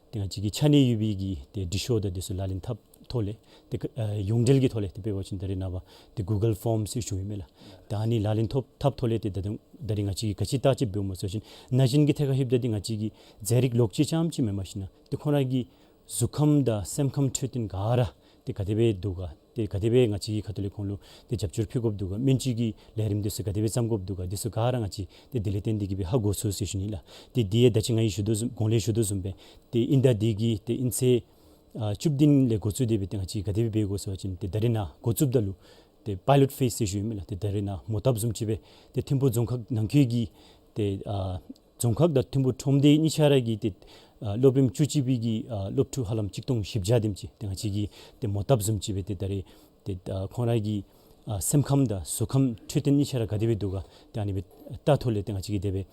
ཏེ་ང་བཅས་ཀྱི་ཆ་གནས་ཡོད་པའི་གི་ཏེ་འབྲི་ཤོག་དང་འདི་ཚུ་ལག་ལེན་འཐབ་ཐོག་ལས་ཏེ་ཨ་ཡོངས་འབྲེལ་གྱི་ཐོག་ལས་ཏེ་དཔེ་འབད་བ་ཅིན་ད་རེས་ནངས་པ་ཏེ་གུ་གཱལ་ཕོམ་ཟེར་ཞུཝ་ཨིན་མས་ལགས། ད་ཨ་ནི་ལག་ལེན་ཐོབ་འཐབ་ཐོག་ལས་ཏེ་ད་ད་རེས་ང་བཅས་ཀྱིས་ག་ཅི་བལྟ་ཅི་འབདཝ་སྨོ་ཟེར་བ་ཅིན་ན་གཞོན་གྱི་ཐད་ཁར་ལྷོདཔ་ད་འདི་ང་བཅས་ཀྱི་རྫས་རིགས་ལོག་སྤྱོད་རྐྱངམ་ཅིག་མེན་པར་ཞིན་ན་ཏེ་ཁོང་ར་གི་གཟུགས་ཁམས་དང་སེམས་ཁམས་འཕྲོད་བསྟེན་ག་ར་ཏེ་ག་དེ་སྦེ་འདུག་ག། ཏེ་ག་དེ་སྦེ་ང་བཅས་ཀྱི་ཁ་ཐུག་ལས་ཁོང་ལུ་ཏེ་རྒྱབ་སྐྱོར་ཕུལ་དགོཔ་འདུག་ག། སྨན་བཅོས་ཀྱི་ལས་རིམ་འདི་ཚུ་ག་དེ་སྦེ་བརྩམ་དགོཔ་འདུག་ག། འདི་ཚུ་ག་ར་ང་བཅས་ཏེ་དེ་ལས་བརྟེན་ཏེ་གི་སྦེ་ཧ་གོ་ཚུགས་ཟེར་ཞུ་ནི་ལགས། ཏེ་འདི་ཡང་ད་ཅི་ང་གིས་ཞུ་དོ་བཟུམ་གོང་ལས་ཞུ་དོ་བཟུམ་སྦེ་ཏེ་ཨིན་ད་འདི་གིས་ཏེ་ཨིན་ཚེས་ཨ་བཅུ་བདུན་ལས་འགོ་བཙུགས་ཏེ་སྦེ་ཏེ་ང་བཅས་ག་དེ་སྦེ་འབད་དགོ་ཟེར་བ་ཅིན་ཏེ་ད་རེས་ནཱ་འགོ་བཙུགསཔ་ད་ལུ་ཏེ་པའི་ལོཊ་ཕེསི་ཟེར་ཞུཝ་ཨིན་མས་ལགས། ཏེ་ད་རེས་ནཱ་མོ་བཏབ་བཟུམ་ཅིག་སྦེ་ཏེ་ཐིམ་ཕུག་རྫོང་ཁག་ནང་འཁོད་ཀྱི་ཏེ་ཨ་རྫོང་ཁག་དང་ཐིམ་ཕུག་ཁྲོམ་སྡེ་གཉིས་ཆ་ར་གི་ཏེ་ཨ་སློབ་རིམ་བཅུ་གཅིག་པའི་གི་ཨ་སློབ་ཕྲུག་ཧ་ལམ་གཅིག་སྟོང་བཞི་བརྒྱ་དེམ་ཅིག་ཏེ་ང་བཅས་ཀྱིས་ཏེ་མོ་བཏབ་བཟུམ་ཅིག་སྦེ་ཏེ་ད་རེས་ཏེ་ཨ་ཁོང་ར་གི་ཨ་སེམས་ཁམས་དང་གཟུགས་ཁམས་འཕྲོད་བསྟེན་གཉིས་ཆ་ར་ག་དེ་སྦེ་འདུག་ག། ཏེ་ཨ་ནི་སྦེ་བལྟ་ཐོག་ལས་ཏེ་ང་བཅས་ཀྱིས་དེ་སྦེ་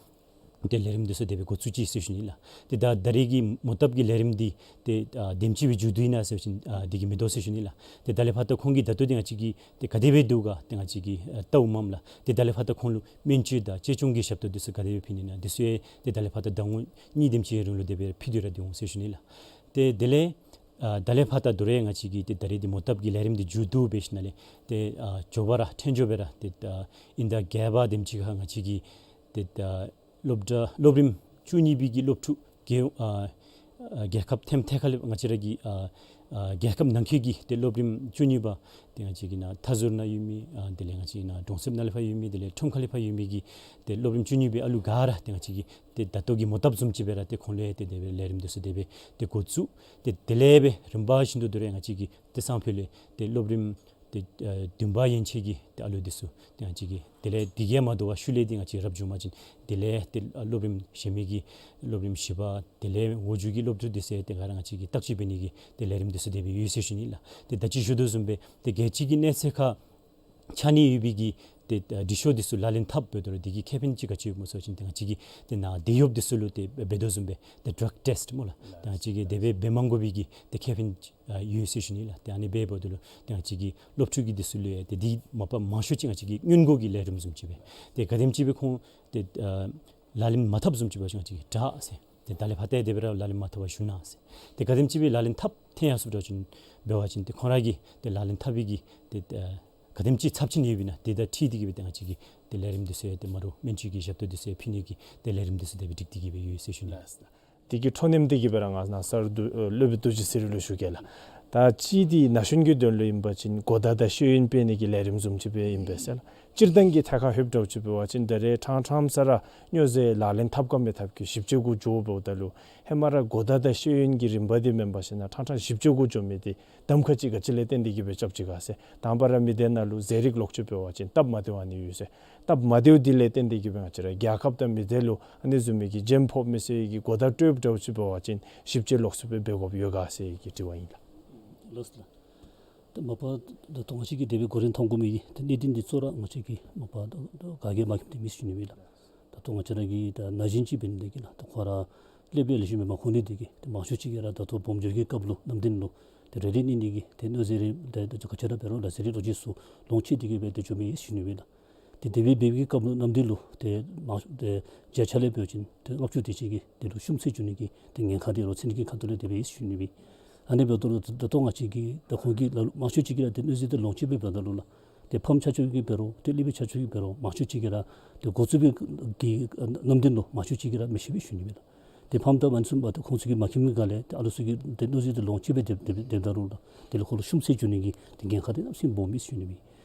ཏེ་ལས་རིམ་འདི་ཚུ་དེ་སྦེ་འགོ་བཙུགས་ཅི་ཟེར་ཞུ་ནི་ལགས། ཏེ་ད་ད་རེས་ཀྱི་མོ་བཏབ་ཀྱི་ལས་རིམ་འདི་ཏེ་ཨ་དེམ་ཅིག་སྦེ་མཇུག་བསྡུ་ཡི་ན་ཟེར་བ་ཅིན་ཨ་འདི་གིས་མི་དོ་ཟེར་ཞུ་ནི་ལགས། ཏེ་ད་ལས་ཕར་ད་ཁོང་གིས་ད་ལྟོ་འདི་ང་བཅས་ཀྱིས་ཏེ་ག་དེ་སྦེ་འདུག་ག་ཏེ་ང་བཅས་ཀྱིས་ཨ་བལྟཝ་མས་ལགས། ཏེ་ད་ལས་ཕར་ད་ཁོང་ལུ་སྨན་བཅོས་དང་གཅེས་སྐྱོང་གི་ཞབས་ཏོག་འདི་ཚུ་ག་དེ་སྦེ་ཕུལ་ནི་ཨིན་ན་འདི་ཚུ་ཡང་ཏེ་ད་ལས་ཕར་ད་ཟླ་ངོ་གཉིས་དེམ་ཅིག་རིང་ལུ་དེ་སྦེ་ཕུལ་ཏེ་ར་སྡོད་འོང་ཟེར་ཞུ་ནི་ལགས། ཏེ་དེ་ལས་ཨ་ད་ལས་ཕར་ད་དོ་རུང་ང་བཅས་ཀྱིས་ཏེ་ད་རེས་འདི་མོ་བཏབ་ཀྱི་ལས་རིམ་འདི་མཇུག་བསྡུ་འབད་ཞིནམ་ལས་ཏེ་ཨ་མགྱོགས་པ་ར་འཕྲལ་མགྱོགས་སྦེ་ར་ཏེ་ཨ་ཨིན་ཟླ་བརྒྱད་པ་དེམ་ཅིག་ཁར་ང་བཅས་ཀྱིས་ཏེ་ཨ་སློབ་གྲྭ་སློབ་རིམ་བཅུ་གཉིས་པའི་གི་སློབ་ཕྲུག་རྒྱལ་ཨ་ཨ་རྒྱལ་ཁབ་ཐེམ་ཐད་ཁ་ལས་ང་བཅས་ར་གི་ཨ་ཨ་རྒྱལ་ཁབ་ནང་འཁོད་ཀྱི་ཏེ་སློབ་རིམ་བཅུ་གཉིས་པ་ཏེ་ང་བཅས་ཀྱི་ནཱ་མཐའ་ཟུར་ནང་ཡོད་མི་ཨ་དེ་ལས་ང་བཅས་ཀྱི་ནཱ་གྲོང་གསེབ་ནང་ལས་ཕར་ཡོད་མི་དེ་ལས་ཁྲོམ་ཁ་ལས་ཕར་ཡོད་མི་གི་ཏེ་སློབ་རིམ་བཅུ་གཉིས་པའི་ཨ་ལུ་ག་ར་ཏེ་ང་བཅས་ཀྱིས་ཏེ་ད་ལྟོ་གི་མོ་བཏབ་བཟུམ་ཅིག་སྦེ་ར་ཏེ་ཁོང་ལུ་ཡང་ཏེ་དེ་སྦེ་ལས་རིམ་འདི་ཚུ་དེ་སྦེ་ཏེ་འགོ་བཙུགས། ཏེ་དེ་ལས་སྦེ་རིམ་པ་བཞིན་དུ་དོ་རུང་ང་བཅས་ཀྱིས་ཏེ་སང་ཕོད་ལས་ཏེ་སློབ་རིམ་ཏེ་ཨ་བདུན་པ་ཡན་ཆད་ཀྱི་ཏེ་ཨ་ལུ་འདི་ཚུ་ཏེ་ང་བཅས་ཀྱིས་དེ་ལས་དེ་གིས་མ་དོ་བར་ཤུལ་ལས་ཏེ་ང་བཅས་རབ་བྱུང་པ་ཅིན་དེ་ལས་ཏེ་ཨ་སློབ་རིམ་གཞན་མི་གི་སློབ་རིམ་བཞི་པ་དེ་ལས་འོག་འཇུག་གི་སློབ་ཕྲུག་འདི་ཚུ་ཡང་ཏེ་ག་ར་ང་བཅས་ཀྱིས་བརྟག་དཔྱད་འབད་ནི་གི་ཏེ་ལས་རིམ་འདི་ཚུ་དེ་སྦེ་ཡོད་ཟེར་ཞུ་ནི་ལགས། ཏེ་ད་ཅི་ཞུ་དོ་བཟུམ་སྦེ་ཏེ་རྒྱལ་སྤྱི་གི་གནས་ཚད་ཁར་ཆ་གནས་ཡོད་པའི་གི་ཏེ་ཨ་འབྲི་ཤོག་འདི་ཚུ་ལག་ལེན་འཐབ་འབདཝ་ད་ལུ་དེ་གི་ཁེ་ཕན་ཅིག་ག་ཅི་ཡོདཔ་སྨོ་ཟེར་བ་ཅིན་ཏེ་ང་བཅས་ཀྱིས་ཏེ་ནཱ་དེད་གཡོགཔ་འདི་ཚུ་ལུ་ཏེ་འབད་དོ་བཟུམ་སྦེ་ཏེ་ཌྲག་ཊེསཊ་སྨོ་ལགས། ཏེ་ང་བཅས་ཀྱིས་དེ་སྦེ་འབད་མ་དགོ་པའི་གི་ཏེ་ཁེ་ཕན་ཨ་ཡོད་ཟེར་ཞུ་ནི་ལགས། ཏེ་ཨ་ནི་སྦེ་འབདཝ་ད་ལུ་ཏེ་ང་བཅས་ཀྱི་སློབ་ཕྲུག་གི་འདི་ཚུ་ལུ་ཡང་ཏེ་འདི་མ་པ་མང་ཤོས་ཅིག་ང་བཅས་ཀྱི་སྔོན་འགོག་གི་ལས་རིམ་བཟུམ་ཅིག་སྦེ་ཏེ་ག་དེམ་ཅིག་སྦེ་ཁོང་ཏེ་ཨ་ལག་ལེན་མ་འཐབ་བཟུམ་ཅིག་འབད་བ་ཅིན་ང་བཅས་ཀྱིས་དྲག་ཟེར། ཏེ་ད་ལས་ཕར་ཏེ་དེ་སྦེ་ར་ལག་ལེན་མ་འཐབ་པར་བཞུགས་གནང་ཟེར། ཏེ་ག་དེམ་ཅིག་སྦེ་ལག་ལེན་འཐབ་ཐོན་ཡར་སོང་འབད་བ་ཅིན་འབད་བ་ཅིན་ཏེ་ཁོང་ར་གིས་ཏེ་ལག་ལེན་འཐབ་པའི་གི་ཏེ་ཨ་ག་དེམ་ཅིག་ཚབས་ཆེན་ཡོདཔ་ཨིན་ན་དེ་དང་འཁྲིལ་ཏེ་གི་སྦེ་ཏེ་ང་བཅས་ཀྱིས་ཏེ་ལས་རིམ་འདི་ཚུ་ཡང་ཏེ་མ་འདྲཝ་སྨན་བཅོས་ཀྱི་ཞབས་ཏོག་འདི་ཚུ་ཡང་ཕུལ་ནི་གི་ཏེ་ལས་རིམ་འདི་ཚུ་དེ་སྦེ་སྒྲིག་སྟེ་གི་སྦེ་ཡོད་ཟེར་ཞུ་ནི། ལགས་སོ། དེ་གི་འཕྲོ་མཐུད་དེ་གི་སྦེ་ར་ང་ནཱ་སར་རྡོ་ཨེ་སློབ་དཔོན་རྡོ་རྗེ་ཚེ་རིང་ལུ་ཞུ་གེ་ལགས། ད་ཅི་འདི་ན་གཞོན་གྱི་དོན་ལུ་ཨིན་པ་ཅིན་གོ་བརྡ་དང་ཤེས་ཡོན་སྤེལ་ནི་གི་ལས་རིམ་བཟུམ་ཅིག་སྦེ་ཨིན་པས་ཟེར་ལགས། སྤྱིར་བཏང་གི་ཐད་ཁར་ལྷོདཔ་འདྲཝ་ཅིག་འབད་བ་ཅིན་ད་རེས་ཕྲང་ཕྲང་ས་ར་སྨྱོ་རྫས་ལག་ལེན་འཐབ་ག་མི་འཐབ་གི་ཞིབ་དཔྱད་གུ་འགྱོ་འབདཝ་ད་ལུ་ཧེ་མ་ར་གོ་བརྡ་དང་ཤེས་ཡོན་གྱི་རིམ་པ་འདི་མེན་པར་ཞིན་ན་ཕྲང་ཕྲང་ཞིབ་དཔྱད་གུ་འགྱོ་མི་འདི་གདམ་ཁ་ཅིག་ག་ཅི་ལས་བརྟེན་ཏེ་གི་སྦེ་རྐྱབ་ཅི་ག་ཟེར། དང་པ་ར་མི་སྡེ་ནང་ལུ་རྫས་རིགས་ལོག་སྤྱོད་འབད་བ་ཅིན་སྟབས་མ་བདེཝ་ཨ་ནི་ཡོད་ཟེར། སྟབས་མ་བདེཝ་འདི་ལས་བརྟེན་ཏེ་གི་སྦེ་ང་བཅས་ར་རྒྱལ་ཁབ་དང་མི་སྡེ་ལུ་ཨ་ནི་བཟུམ་མའི་གི་རྒྱུན་ཕོགཔ་མས་ཟེར་གི་གོ་བརྡ་སྤྲོདཔ་འདྲཝ་ཅིག་འབད་བ་ཅིན་ཞིབ་དཔྱད་ལོགས་སུ་སྦེ་འབད་དགོཔ་ཡོད་ག་ཟེར་གི་དྲི་བ་ཨིན་ལགས། ལགས་སོ་ལགས། ཏེ་མ་པ་ད་ལྟོ་ང་བཅས་ཀྱིས་དེ་སྦེ་འགོ་འདྲེན་འཐབ་དགོ་མི་གི་ཏེ་གནད་དོན་འདི་ཚུ་ར་ང་བཅས་ཀྱིས་མ་པ་ད་ད་ག་གིས་མ་མཁྱེནམ་འདི་མེད་ཟེར་ཞུ་ནི་ཨིན་ལགས། ད་ལྟོ་ང་བཅས་ར་གི་ད་ན་གཞོན་ཅིག་འབད་ནི་འདི་གིས་ལགས་ད་ཁོ་ར་སློབ་དཔོན་ལེགས་ཤོམ་སྦེ་མ་མཁོ་ནི་འདི་གིས་ཏེ་མང་ཤོས་ཅིག་གིས་ར་ད་ལྟོ་སྦོམ་འགྱོ་གི་སྐབས་ལུ་ནམ་རྒྱུན་ལུ་ཏེ་རེ་ལྟོས་ནི་འདི་གིས་ཏེ་གནོད་རྫས་རེ་ཏེ་ཏེ་ག་ཅི་ར་འབད་རུང་ལགས་རྫས་རིགས་ལོག་སྤྱོད་ཚུ་ལོངས་སྤྱོད་དེ་གི་སྦེ་ཏེ་འགྱོ་མི་ཨིན་ཟེར་ཞུ་ནི་ཨིན་ལགས། ཏེ་དེ་སྦེ་འབད་བའི་གི་སྐབས་ལུ་ནམ་རྒྱུན་ལུ་ཏེ་མང་ཏེ་བརྒྱ་ཆ་ལས་འབད་བ་ཅིན་ཏེ་ལྔ་བཅུ་དེ་ཅིག་གིས་དེ་ལུ་ཤུམ་ཚད་འགྱོ་ནི་གི་ཏེ་ཉེན་ཁ་འདི་རོགས་ཚུད་ནི་གི་ཁ་ཐུག་ལས་དེ་སྦེ་ཨིན་ཟེར་ཞུ་ནི་ཨིན། ཨ་ནི་འབདཝ་ད་ལུ་ད་ལྟོ་ང་བཅས་ཀྱིས་ད་ཁོང་གི་ལ་ལུ་མང་ཤོས་ཅིག་གིས་ར་ཏེ་གནོད་རྫས་འདི་ལོངས་སྤྱོད་འབདཝ་ད་ལུ་ལགས་ཏེ་ཕམ་ཆ་ཁྱབ་ཀྱིས་འབད་རུང་ཏེ་སློབ་དཔོན་ཆ་ཁྱབ་ཀྱིས་འབད་རུང་མང་ཤོས་ཅིག་གིས་ར་ཏེ་འགོ་བཙུགས་པའི་གི་ནམ་རྒྱུན་ལུ་མང་ཤོས་ཅིག་གིས་ར་མི་ཤེས་པས་ཟེར་ཞུ་ནི་ཨིན་ལགས། ཏེ་ཕམ་དང་མ་ཚུདཔ་ད་ཁོང་ཚུ་གིས་མ་མཁྱེན་པའི་སྒང་ལས་ཏེ་ཨ་ལུ་ཚུ་གིས་ཏེ་གནོད་རྫས་འདི་ལོངས་སྤྱོད་འབད་དེ་སྦེ་སྡོདཔ་ད་ལུ་ལགས་དེ་ལུ་ཁོང་ལུ་ཤུམ་ཚད་འགྱོ་ནི་གི་ཏེ་ཉེན་ཁ་འདི་གནམ་མེད་ས་མེད་སྦོམ་ཨིན་ཟེར་ཞུ་ནི་ཨིན།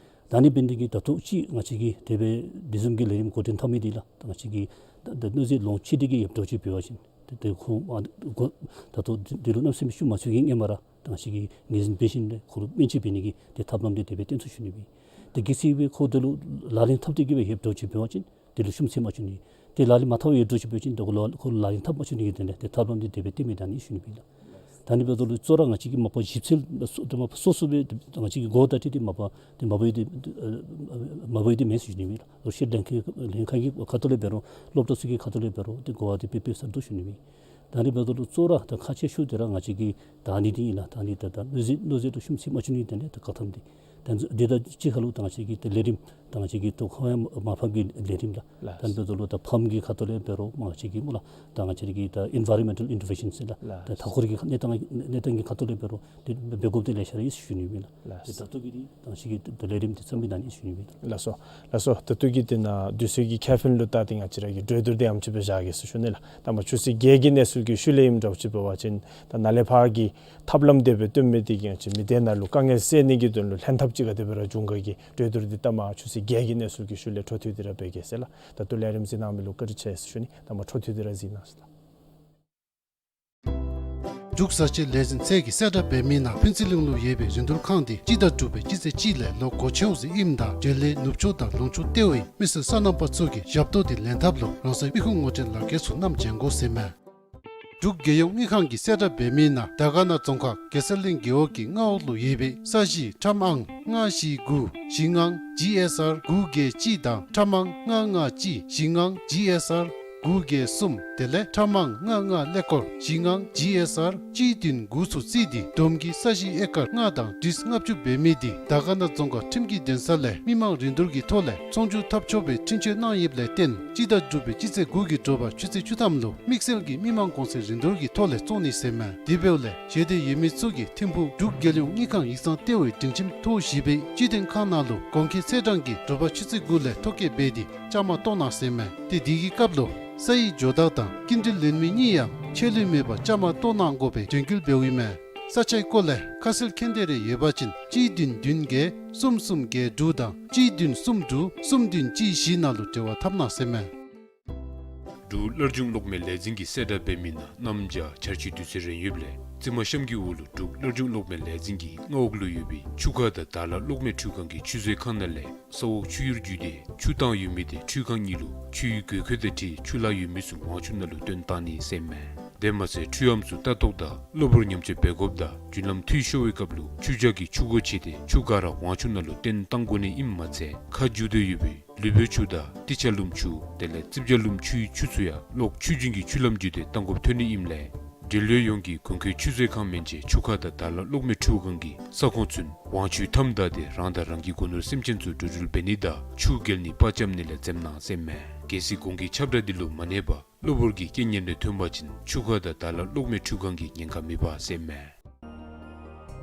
ད་ཨ་ནི་འབད་ནི་འདི་གིས་ད་ལྟོ་ཅིག་ང་བཅས་ཀྱིས་དེ་སྦེ་དེ་བཟུམ་གྱི་ལས་རིམ་འགོ་འདྲེན་འཐབ་མི་འདི་ལགས་ད་ང་བཅས་ཀྱིས་ད་ད་གནོད་རྫས་ལོངས་སྤྱོད་དེ་གི་ཡོདཔ་འདྲཝ་ཅིག་འབད་བ་ཅིན་ཏེ་ཏེ་ཁོང་ཨ་གོ་ད་ལྟོ་འདི་ལུ་གནམ་མེད་ས་མེད་ཤུལ་མ་ཚུད་ཀྱི་སྔོན་མ་ར་ད་ང་བཅས་ཀྱིས་ངོས་འཛིན་འབད་ཞིནམ་ལས་ཁོང་ལུ་སྨན་བཅོས་འབད་ནི་གི་ཏེ་ཐབས་ལམ་འདི་དེ་སྦེ་སྟོན་ཚུགས་ཟེར་ཞུ་ནི་ཨིན། ཏེ་གལ་སྲིད་སྦེ་ཁོ་དེ་ལུ་ལག་ལེན་འཐབ་སྟེ་གི་སྦེ་ཡོདཔ་འདྲཝ་ཅིག་འབད་བ་ཅིན་དེ་ལུ་ཤུམ་ཚད་མ་འགྱོ་ནི། ཏེ་ལག་ལེན་མ་འཐབ་ཡོདཔ་འདྲཝ་ཅིག་འབད་བ་ཅིན་ཏེ་ཁོ་ལུ་ཁོ་ལུ་ལག་ལེན་འཐབ་མ་འགྱོ་ནི་གི་དོན་ལས་ཏེ་ཐབས་ལམ་འདི་དེ་སྦེ་སྟོན་མི་ད་ཨ་ནི་ཨིན་ཟེར་ཞུ་ནི་ཨིན་ལགས། ད་ཨ་ནི་འབདཝ་ད་ལུ་གཙོ་བོ་ར་ང་བཅས་ཀྱིས་མ་པ་ཞིབ་འཚོལ་ལགས་སོ་ཏེ་མ་པ་སོ་སོ་སྦེ་ཏེ་ང་བཅས་ཀྱིས་འགོ་བཏགས་ཏེ་ཏེ་མ་པ་ཏེ་མ་པ་ཡོད་དེ་ཨ་མ་པ་ཡོད་དེ་མེན་ཟེར་ཞུ་ནི་ཨིན་ལགས། ལོ་ཤེས་ལྷན་ཁག་ལྷན་ཁག་གི་ཁ་ཐུག་ལས་འབད་རུང་སློབ་གྲྭ་ཚུ་གི་ཁ་ཐུག་ལས་འབད་རུང་ཏེ་གོ་བ་དེ་སྦེ་སྤེལ་ས་འདུག་ཞུ་ནི་ཨིན། ད་ཨ་ནི་འབདཝ་ད་ལུ་གཙོ་བོ་ར་ད་ཁག་ཆེ་ཤོས་དེ་ར་ང་བཅས་ཀྱི་ད་ཨ་ནི་འདི་ཨིན་ལགས། ད་ཨ་ནི་ད་ད་མནོ་ཚད་མནོ་ཚད་ལུ་ཤུགས་ཚད་མ་བཅུག་ནི་དེ་ལས་ད་བཀག་ཐབས་འདི་ད་འདི་དང་གཅིག་ཁར་ལུ་ད་ང་བཅས་ཀྱི་ད་ལས་རིམ་ད་ང་བཅས་ཀྱི་ད་ཁོང་ཡང་མ་ཕམ་གྱི་ལས་རིམ་ལགས། ལགས། ད་ཨ་ནི་འབདཝ་ད་ལུ་ད་ཕམ་གྱི་ཁ་ཐུག་ལས་འབད་རུང་མ་ང་བཅས་ཀྱི་སྨོ་ལགས་ད་ང་བཅས་ཀྱི་ད་environmental intervention ཟེར་ལགས། ལགས། ད་མཐའ་འཁོར་གྱི་གནས་སྟངས་གནས་སྟངས་ཀྱི་ཁ་ཐུག་ལས་འབད་རུང་ཏེ་འབད་དགོཔ་དེ་ལེ་ཤ་ར་ཡོད་ཟེར་ཞུ་ནི་ཨིན་ལགས། ལགས། ད་ལྟོ་གི་འདི་ད་ང་བཅས་ཀྱི་ད་ལས་རིམ་འདི་མཚམས་འདི་ནང་ཨིན་ཟེར་ཞུ་ནི་ཨིན་ལགས། ལགས་སོ། ལགས་སོ། ད་ལྟོ་གི་འདི་ནང་དུས་ཚོད་ཀྱི་ཁྱད་ཕན་ལུ་བལྟ་སྟེ་ང་བཅས་ར་གིས་གྲོས་བསྡུར་འདི་ཨ་ནེམ་ཅིག་སྦེ་བཞག་གེ་ཟེར་ཞུ་ནི་ལགས། ད་མ་ཆུ་ཚོད་བརྒྱད་ཀྱི་གནས་ཚུལ་གྱི་ཤུལ་ལས་ཨིནམ་འདྲཝ་ཅིག་འབད་བ་ཅིན་ད་ནཱ་ལས་ཕར་གྱི་ཐབས་ལམ་དེ་སྦེ་སྟོན་མི་འདི་གིས་ང་བཅས་མི་སྡེ་ནང་ལུ་དཀའ་ངལ་སེལ་ནི་གི་དོན་ལུ་ལྷན་ཐབས་ཅིག་ག་དེ་སྦེ་ར་འབྱུང་ག་གི་གྲོས་བསྡུར་འདི་ད་མ་ཆུ་ཚོད་བརྒྱད་ཀྱི་གནས་ཚུལ་གྱི་ཤུལ་ལས་འཕྲོ་མཐུད་དེ་ར་འབད་གེ་ཟེར་ལགས། ད་ལྟོ་ལས་རིམ་གཟིགས་གནང་མི་ལུ་བཀའ་དྲིན་ཆེ་ཟེར་ཞུ་ནི། ད་མ་འཕྲོ་མཐུད་དེ་ར་གཟིགས་གནང་ཟེར་ལགས། འབྲུག་བཟའ་ཆས་ལས་འཛིན་ཚད་ཀྱིས་གསལ་བསྒྲགས་འབད་མི་ནང་ཕུན་ཚོགས་གླིང་ལུ་ཡོད་པའི་རིན་བསྡུར་ཁང་འདི་སྤྱི་ཟླ་དྲུག་པའི་སྤྱི་ཚེས་གཅིག་ལས་ལོ་འགོ་བཙུགས་ཟེར་ཨིནམ་ད་འབྲེལ་ཡོད་ནུབ་ཕྱོགས་དང་ལུང་ཕྱོགས་ལྟེ་བའི་མི་སེར་སོ་ནམ་པ་ཚུ་གིས་ཞབས་ཏོག་འདི་ལེན་ཐབས་ལུ་རང་སོའི་མི་ཁུངས་ངོ་སྤྲོད་ལག་ཁྱེར་ཚུ་བསྣམས་བྱོན་དགོ་ཟེར་མས། འབྲུག་རྒྱལ་ཡོངས་དངུལ་ཁང་གིས་གསལ་བསྒྲགས་འབད་མི་ནང་དར་དཀར་ན་རྫོང་ཁག་གེ་སར་གླིང་རྒེད་འོག་གི་མངའ་འོག་ལུ་ཡོད་པའི་ས་གཞི་ཁྲམ་ཨང་ལྔ་བཞི་དགུ་བཞི་ལྔ་ཇི་ཨེསི་ཨར་དགུ་བརྒྱད་གཅིག་དང་ཁྲམ་ཨང་ལྔ་ལྔ་གཅིག་བཞི་ལྔ་ཇི་ཨེསི་ཨར་དགུ་བརྒྱད་གསུམ་དེ་ལས་ཁྲམ་ཨང་ལྔ་ལྔ་ཀླད་ཀོར་བཞི་ལྔ་ཇི་ཨེསི་ཨར་གཅིག་བདུན་དགུ་ཚུ་བརྩིས་ཏེ་བསྡོམས་ཀྱིས་ས་གཞི་ཨེ་ཀར་ལྔ་དང་ཏིས་ལྔ་བཅུ་འབད་མི་འདི་དར་དཀར་ན་རྫོང་ཁག་ཁྲིམས་ཀྱི་འདུན་ས་ལས་མི་མང་རིན་བསྡུར་གྱི་ཐོག་ལས་ཚོང་བསྒྱུར་འཐབ་ཆོག་པའི་འཕྲིན་བཅོལ་གནང་ཡོདཔ་ལས་བརྟེན་སྤྱི་ཟླ་དྲུག་པའི་སྤྱི་ཚེས་དགུ་གི་དྲོ་པ་ཆུ་ཚོད་བཅུ་ཐམ་ལུ་དམིགས་བསལ་གྱི་མི་མང་གོང་ཚད་རིན་བསྡུར་གྱི་ཐོག་ལས་བཙོང་ནི་ཟེར་མས། དེ་འབདཝ་ལས་ཞལ་འདེབས་ཡོད་མི་ཚུ་གིས་ཐིམ་ཕུག་འབྲུག་རྒྱལ་ཡོངས་དངུལ་ཁང་ཡིག་ཚང་ལྟེ་བའི་སྒྲིང་ཁྱིམ་ཐོག་བཞི་པའི་སྤྱི་མཐུན་ཁང་ནང་ལུ་གོང་འཁོད་ཚེས་གྲངས་ཀྱིས་དྲོ་པ་ཆུ་ཚོད་དགུ་ལས་ཐོ་བཀོད་འབད་དེ་བཅའ་མར་གཏོགས་གནང་ཟེར་མས། ཏེ་དེ་གི་སྐབས་ལུ་ས་ཡི་ཇོ་བདག་དང་སྐྱིན་འགྲུལ་ལེན་མི་གཉིས་ཡང་ཆད་ལུས་མེད་པར་བཅའ་མར་གཏོགས་གནང་དགོ་པའི་དྲན་སྐུལ་འབདཝ་ཨིན་མས། ས་ཆའི་སྐོར་ལས་ཁ་གསལ་མཁྱེན་འདོད་རེ་ཡོད་པ་ཅིན་གཅིག་བདུན་བདུན་བརྒྱད་གསུམ་གསུམ་བརྒྱད་དྲུག་དང་གཅིག་བདུན་གསུམ་དྲུག་གསུམ་བདུན་གཅིག་བཞི་ནང་ལུ་འབྲེལ་བ་འཐབ་གནང་ཟེར་མས། འབྲུག་སླར་འབྱུང་གློག་མེ་ལས་འཛིན་གྱིས་གསལ་བསྒྲགས་འབད་མི་ནང་གནམ་བྱཱར་བྱཱར་ཆུའི་དུས་ཚོད་རན་ཡོདཔ་ལས་རྩི་མ་གཤམ་གྱི་འོག་ལུ་འབྲུག་སླར་འབྱུང་གློག་མེ་ལས་འཛིན་གྱི་མངའ་འོག་ལུ་ཡོད་པའི་ཆུ་ཁ་དང་དར་ལ་གློག་མེ་འཕྲུལ་ཁང་གི་ཆུ་བཟོ་ཁང་ནང་ལས་ས་འོག་ཆུ་གཡུར་བརྒྱུད་དེ་ཆུ་བཏང་ཡོད་མི་དེ་འཕྲུལ་ཁང་གཉིས་ལུ་ཆུའི་དགོས་མཁོ་དང་འཁྲིལ་ཆུ་ལྷག་ཡོད་མི་ཚུ་ཝང་ཆུ་ནང་ལུ་བཏོན་གཏང་ནི་ཟེར་མས། དེ་མ་ཚད་འཕྲུལ་ཨམ་ཚུ་ལྟ་རྟོག་དང་གློ་བུར་ཉམས་བཅོས་འབད་དགོཔ་དང་རྒྱུན་ལམ་འཐུས་ཤོར་བའི་སྐབས་ལུ་ཆུ་བྱཱར་གྱི་ཆུ་འགོ་བྱས་ཏེ་ཆུ་ག་ར་ཝང་ཆུ་ནང་ལུ་བཏོན་གཏང་དགོ་ནི་ཨིནམ་མ་ཚད་ཁ་རྒྱུག་དོ་ཡོད་པའི་ལུས་པོའི་ཆུ་དང་ཏི་ཆ་ལུམ་ཆུ་དེ་ལས་རྩིབ་བྱ་ལུམ་ཆུའི་ཆུ་ཚུ་ཡང་གློག་ཆུ་རྒྱུན་གྱི་ཆུ་ལམ་བརྒྱུད་དེ་གཏང་དགོཔ་ཐོན་ནི་ཨིནམ་ལས་འབྲེལ་ཡོད་ཡོངས་ཀྱིས་གོང་འཁོད་ཆུ་བཟོ་ཁང་མན་ཆད་ཆུ་ཁ་དང་དར་ལ་གློག་མེ་འཕྲུལ་ཁང་གི་ས་ཁོངས་ཚུན་ཝང་ཆུའི་མཐའམ་བདའ་སྟེ་རང་དང་རང་གི་སྒོ་ནོར་སེམས་ཅན་ཚུ་འགྲོ་འགྲུལ་འབད་ནི་དང་ཆུ་བརྒལ་ནི་པར་འཁྱམ་ནི་ལས་འཛེམ་གནང་ཟེར་མས། གལ་སྲིད་གོང་གི་ཁྱབ་བསྒྲགས་འདི་ལུ་མ་གནས་པར་གློ་བུར་གྱི་རྐྱེན་ངན་རེ་ཐོན་པ་ཅིན་ཆུ་ཁ་དང་དར་ལ་གློག་མེ་འཕྲུལ་ཁང་གིས་ཉེན་ཁ་མི་འབག་ཟེར་མས།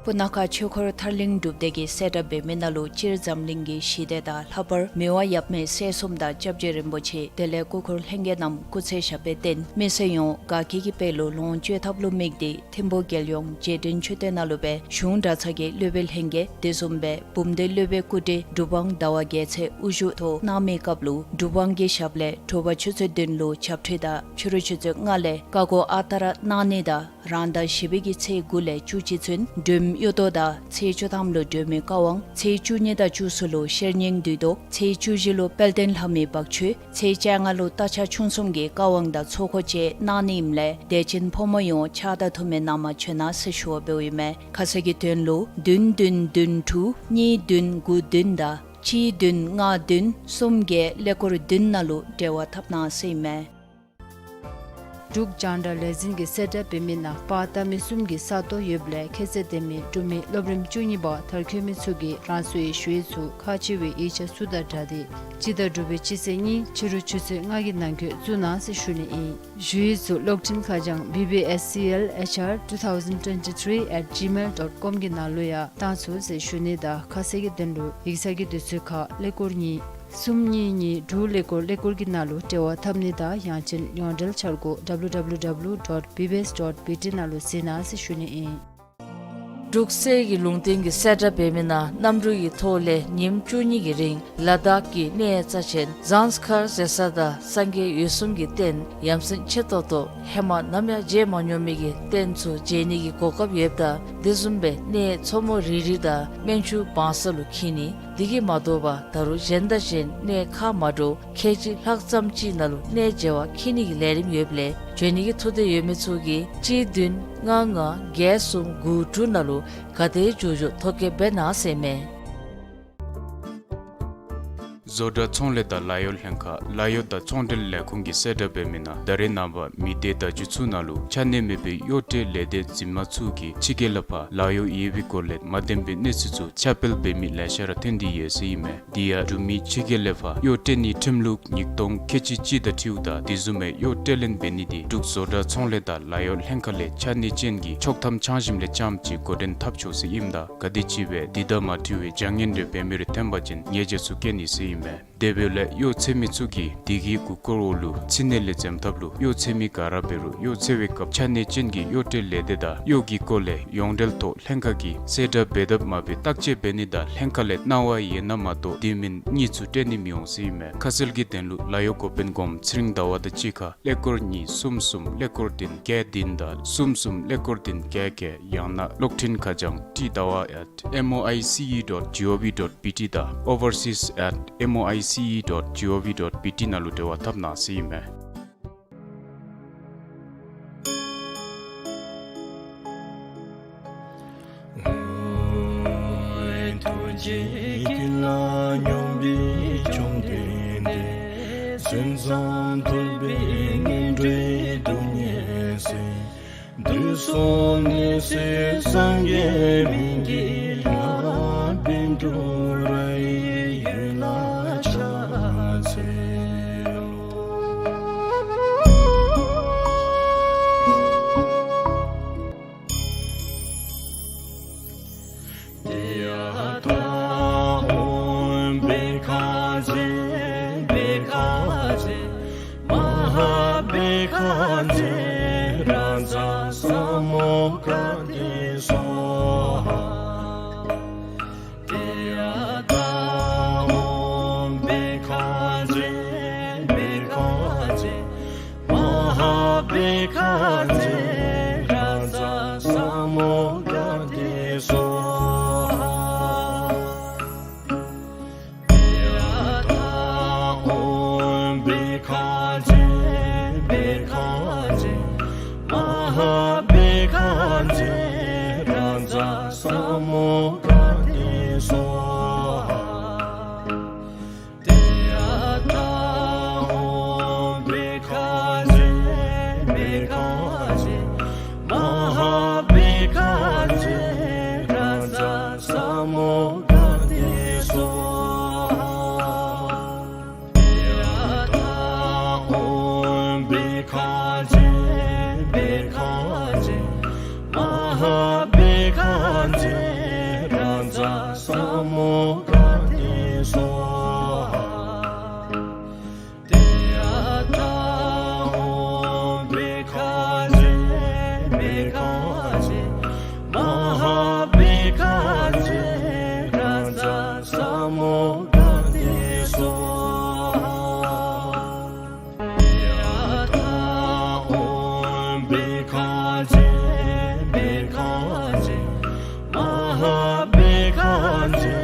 སྤུ་ན་ཁ་ཆོས་འཁོར་ཐར་གླིང་སྒྲུབ་སྡེ་གིས་གསལ་བསྒྲགས་འབད་མི་ནང་ལུ་སྤྱིར་འཛམ་གླིང་གི་ཞི་བདེ་དང་ལྷག་པར་མི་དབང་ཡབ་མེས་སྲས་གསུམ་དང་སྐྱབས་རྗེ་རིན་པོ་ཆེ་དེ་ལས་སྐུ་འཁོར་ལྷན་རྒྱས་རྣམས་སྐུ་ཚེ་ཞབས་པད་བརྟན་མི་སེར་ཡོངས་དགའ་སྐྱིད་ཀྱི་དཔལ་ལུ་ལོངས་སྤྱོད་ཐབས་ལུ་དམིགས་ཏེ་ཐིམ་ཕུག་རྒྱལ་ཡོངས་རྗེས་དྲན་མཆོད་རྟེན་ནང་ལུ་སྦེ་གཞུང་གྲྭ་ཚང་གི་སློབ་དཔོན་ལྷན་རྒྱས་དེ་བཟུམ་སྦེ་བུམ་སྡེ་སློབ་དཔོན་སྐུ་བགྲེས་གྲུབ་དབང་ཟླ་བ་རྒྱལ་མཚན་དབུ་བཞུགས་ཐོག་གནང་མི་སྐབས་ལུ་གྲུབ་དབང་གི་ཞབས་ལས་དྲོ་པ་ཆུ་ཚོད་བདུན་ལུ་ཕྱག་ཁྲིད་དང་ཕྱི་རུ་ཆུ་ཚོད་ལྔ་ལས་བཀའ་བསྒོ་ཨ་རྟག་ར་གནང་ནི་དང་རང་ཟླ་བཞི་པའི་གི་ཚེས་དགུ་ལས་བཅུ་གཅིག་ཚུན་སྒྲོལམ་གཡུ་ཐོག་དང་ཚེས་བཅུ་ཐམ་ལུ་སྒྲོལ་མའི་བཀའ་དབང་ཚེས་བཅུ་གཉིས་དང་བཅུ་གསུམ་ལུ་ཤེར་སྙིང་བདུད་ཐོག་ཚེས་བཅུ་བཞི་ལུ་དཔལ་ལྡན་ལྷ་མོའི་བག་མཆོད་ཚེས་བཅོ་ལྔ་ལུ་རྟ་ཕྱག་ཆུང་གསུམ་གྱི་བཀའ་དབང་དང་ཚོགས་འཁོར་བཅས་གནང་ནི་ཨིནམ་ལས་དད་ཅན་ཕོ་མོ་ཡོངས་ཕྱག་དང་འཐུས་མི་ནང་མར་བྱོན་གནང་ཟེར་ཞུ་བ་འབདཝ་ཨིན་མས། ཁ་གསལ་གྱི་དོན་ལུ་བདུན་བདུན་བདུན་དྲུག་གཉིས་བདུན་དགུ་བདུན་དང་གཅིག་བདུན་ལྔ་བདུན་གསུམ་བརྒྱད་ཀླད་ཀོར་བདུན་ནང་ལུ་འབྲེལ་བ་འཐབ་གནང་ཟེར་ཨིན་མས། འབྲུག་རྒྱང་བསྒྲགས་ལས་འཛིན་གྱིས་གསལ་བསྒྲགས་འབད་མི་ནང་པར་བཏབ་མི་གསུམ་གྱི་ས་སྟོང་ཡོདཔ་ལས་ཁྱད་ཚད་ལྡན་མི་འབྲུག་མི་སློབ་རིམ་བཅུ་གཉིས་པ་མཐར་འཁྱོལ་མི་ཚུ་གིས་རང་སོའི་ཞུ་ཡིག་ཚུ་ཁག་ཆེ་བའི་ཡིག་ཆ་ཚུ་དང་སྦྲགས་ཏེ་སྤྱི་ཟླ་དྲུག་པའི་སྤྱི་ཚེས་གཉིས་ཕྱི་རུ་ཆུ་ཚོད་ལྔ་གི་ནང་འཁོད་བཙུགས་གནང་ཟེར་ཞུ་ནི་ཨིན། ཞུ་ཡིག་ཚུ་གློག་འཕྲིན་ཁ་བྱང་B B S C L H R two thousand twenty-three at gmail dot com གི་ནང་ལུ་ཡང་བཏང་ཚུགས་ཟེར་ཞུ་ནི་དང་ཁ་གསལ་གྱི་དོན་ལུ་ཡིག་ཚང་གི་དུས་ཚོད་ཁར་ཀླད་ཀོར་གཉིས་གསུམ་གཉིས་གཉིས་དྲུག་ཀླད་ཀོར་ཀླད་ཀོར་གྱི་ནང་ལུ་འབྲེལ་བ་འཐབ་ནི་དང་ཡང་ཅིན་ཡོངས་འབྲེལ་འཆར་སྒོ་W W W dot B B S dot B T ནང་ལུ་གཟིགས་གནང་ཟེར་ཞུ་ནི་ཨིན། འབྲུག་གསེར་གྱི་ལུང་བསྟན་གྱིས་གསལ་བསྒྲགས་འབད་མི་ནང་གནམ་གྲུ་གི་ཐོག་ལས་ཉིནམ་བཅུ་གཉིས་ཀྱི་རིང་ལ་དྭགས་ཀྱི་གནས་རྩ་ཆེན་ཟངས་དཀར་ཟེར་ས་དང་སངས་རྒྱས་འོད་སྲུང་གི་རྟེན་ཡ་མཚན་ཆེ་ཏོག་ཏོ་ཧེ་མ་ནམ་ཡང་མཇལ་མ་མྱོང་མི་གི་རྟེན་ཚུ་མཇལ་ནི་གི་གོ་སྐབས་ཡོདཔ་ད་དེ་བཟུམ་སྦེ་གནས་མཚོ་མོ་རི་རི་དང་སྨན་ཆུ་བང་ས་ལུ་འཁྱིད་ནི། དེ་གིས་མ་དོ་བར་ད་རུང་གཞན་དང་གཞན་གནས་ཁག་མ་འདྲཝ་ཁལ་གཅིག་ལྷག་ཙམ་ཅིག་ནང་ལུ་གནས་མཇལ་བར་འཁྱིད་ནི་གི་ལས་རིམ་ཡོདཔ་ལས་ འབྱོན་ནི་གི་ཐུགས་འདོད་ཡོད་མི་ཚུ་གིས་གཅིག་བདུན་ལྔ་ལྔ་བརྒྱད་གསུམ་དགུ་དྲུག་ནང་ལུ་ག་དེ་མགྱོགས་མགྱོགས་ཐོ་བཀོད་འབད་གནང་ཟེར་ཨིན་མས། བཟོ་གྲྭ་ཚོང་ལས་དང་ལཱ་གཡོག་ལྷན་ཁག་ལཱ་གཡོག་དང་ཚོང་འབྲེལ་ལས་ཁུངས་ཀྱིས་གསལ་བསྒྲགས་འབད་མི་ནང་ད་རེས་ནངས་པ་མི་སྡེ་བརྡ་བརྒྱུད་ཚུ་ནང་ལུ་ཆ་གནས་མེད་པའི་གཡོག་ཁྲལ་ལས་སྡེ་འཛིན་མ་ཚུ་གིས་ཕྱི་རྒྱལ་ལས་ཕར་ལཱ་གཡོག་ཡོད་པའི་སྐོར་ལས་མ་བདེན་པའི་གནས་ཚུལ་ཚུ་ཁྱབ་སྤེལ་འབད་མི་ལེ་ཤ་ར་ཐོན་ཏེ་ཡོད་ཟེར་ཨིན་མས། དེ་ཡང་འབྲུག་མི་ཕྱི་རྒྱལ་ལས་ཕར་གཡོག་སྤྲོད་ནིའི་ཁྲིམས་ལུགས་ཉིས་སྟོང་ཁལ་གཅིག་གཅིག་དང་འཁྲིལཝ་ད་དེ་བཟུམ་མའི་གཡོག་སྤྲོད་ལེན་འབད་ནི་དེ་འབྲུག་བཟོ་གྲྭ་ཚོང་ལས་དང་ལཱ་གཡོག་ལྷན་ཁག་ལས་ཆ་གནས་ཅན་གྱི་ཆོག་ཐམ་འཆང་ཞིནམ་ལས་རྐྱངམ་ཅིག་འགོ་འདྲེན་འཐབ་ཆོག་ཟེར་ཨིནམ་ད་ག་དེམ་ཅིག་སྦེ་དེ་དང་མ་འཁྲིལ་བའི་བྱ་ངན་རེ་འབད་མི་རེ་ཐོན་པ་ཅིན་ཉེས་བྱ་ཚུ་བཀལ་ནི་ཟེར་ཨིན་མས། དེ་འབདཝ་ལས་གཡོག་འཚོལ་མི་ཚུ་གིས་དེ་གི་མགུ་སྐོར་འོག་ལུ་ཕྱི་ནང་ལས་འཛེམ་ཐབས་ལུ་གཡོག་འཚོལ་མི་ག་ར་འབད་རུང་གཡོག་འཚོལ་བའི་སྐབས་ཆ་གནས་ཅན་གྱི་གཡོག་སྤྲོད་ལས་སྡེ་དང་གཡོག་གི་སྐོར་ལས་ཡོངས་འབྲེལ་ཐོག་ལྷན་ཁག་གིས་གསལ་བསྒྲགས་འབད་དཔ་མ་འབད་བརྟག་དཔྱད་འབད་ནི་དང་ལྷན་ཁག་ལས་གནང་བ་ཡོད་ན་མ་གཏོགས་དེ་མེན་གཉིས་ཚུ་སྤྲོད་ནི་མི་འོང་ཟེར་ཨིན་མས། ཁ་གསལ་གྱི་དོན་ལུ་ལཱ་གཡོག་འགོ་དཔོན་སྒོམ་ཚེ་རིང་ཟླ་བ་དང་གཅིག་ཁར་ཀླད་ཀོར་གཉིས་གསུམ་གསུམ་ཀླད་ཀོར་བདུན་བརྒྱད་བདུན་དང་གསུམ་གསུམ་ཀླད་ཀོར་བདུན་བརྒྱད་བརྒྱད། ཡང་ན་གློག་འཕྲིན་ཁ་བྱང་ཊི་ཟླ་བ་at M O I C E dot G O V dot B T དང་overseas at M O I C E dot G O V dot B T ནང་ལུ་འབྲེལ་བ་འཐབ་གནང་ཟེར་ཨིན་མས། ཐུགས་རྗེ་ཀུན་ལ་སྙོམས་པའི་བཅོམ་ལྡན་འདས། མཚན་ཙམ་ཐོས་པས་ངན་འགྲོའི་སྡུག་བསྔལ་སེལ། དུག་གསུམ་ནད་སེལ་སངས་རྒྱས་སྨན་གྱི་བླ། བཻ་ཌཱུརྱ་ཡི་འོད་ལ་ཕྱག་འཚལ་ལོ། ཏདྱ་ཐཱ། ཨོཾ་བྷཻ་ཥ་ཛྱེ་བྷཻ་ཥ་ཛྱེ་མ་ཧཱ་བྷཻ་ཥ་ཛྱེ་རཱ་ཛ་ས་མུདྒ་ཏེ་སྭཱ་ཧཱ། ཏདྱ་ཐཱ། ཨོཾ་བྷཻ་ཥ་ཛྱེ་བྷཻ་ཥ་ཛྱེ་མ་ཧཱ་བྷཻ་ཥ་ཛྱེ་རཱ་ཛ་ས་མུདྒ་ཏེ་སྭཱ་ཧཱ། ཏདྱ་ཐཱ། ཨོཾ་བྷཻ་ཥ་ཛྱེ་བྷཻ་ཥ་ཛྱེ་མ་ཧཱ་བྷཻ་ཥ་ཛྱེ་རཱ་ཛ་ས་མུདྒ་ཏེ་སྭཱ་ཧཱ། ཏདྱ་ཐཱ། ཨོཾ་བྷཻ་ཥ་ཛྱེ་བྷཻ་ཥ་ཛྱེ་མ་ཧཱ་བྷཻ་ཥ་ཛྱེ་རཱ་ཛ་ས་མུདྒ་ཏེ་སྭཱ་ཧཱ། ཏདྱ་ཐཱ། ཨོཾ་བྷཻ་ཥ་ཛྱེ་བྷཻ་ཥ་ཛྱེ་མ་ཧཱ་བྷཻ་ཥ་ཛྱེ་རཱ་ཛ་ས་མུདྒ་ཏེ་སྭཱ་ཧཱ། ཏདྱ་ཐཱ། ཨོཾ་བྷཻ་ཥ་ཛྱེ་བྷཻ་ཥ་ཛྱེ་མ་ཧཱ་བྷཻ་ཥ་ཛྱེ་རཱ་ཛ་ས་མུདྒ་ཏེ་སྭཱ་ཧཱ། ཏདྱ་ཐཱ། ཨོཾ་བྷཻ་ཥ་ཛྱེ་བྷཻ་ཥ་ཛྱེ་མ་ཧཱ་བྷཻ་ཥ་ཛྱེ་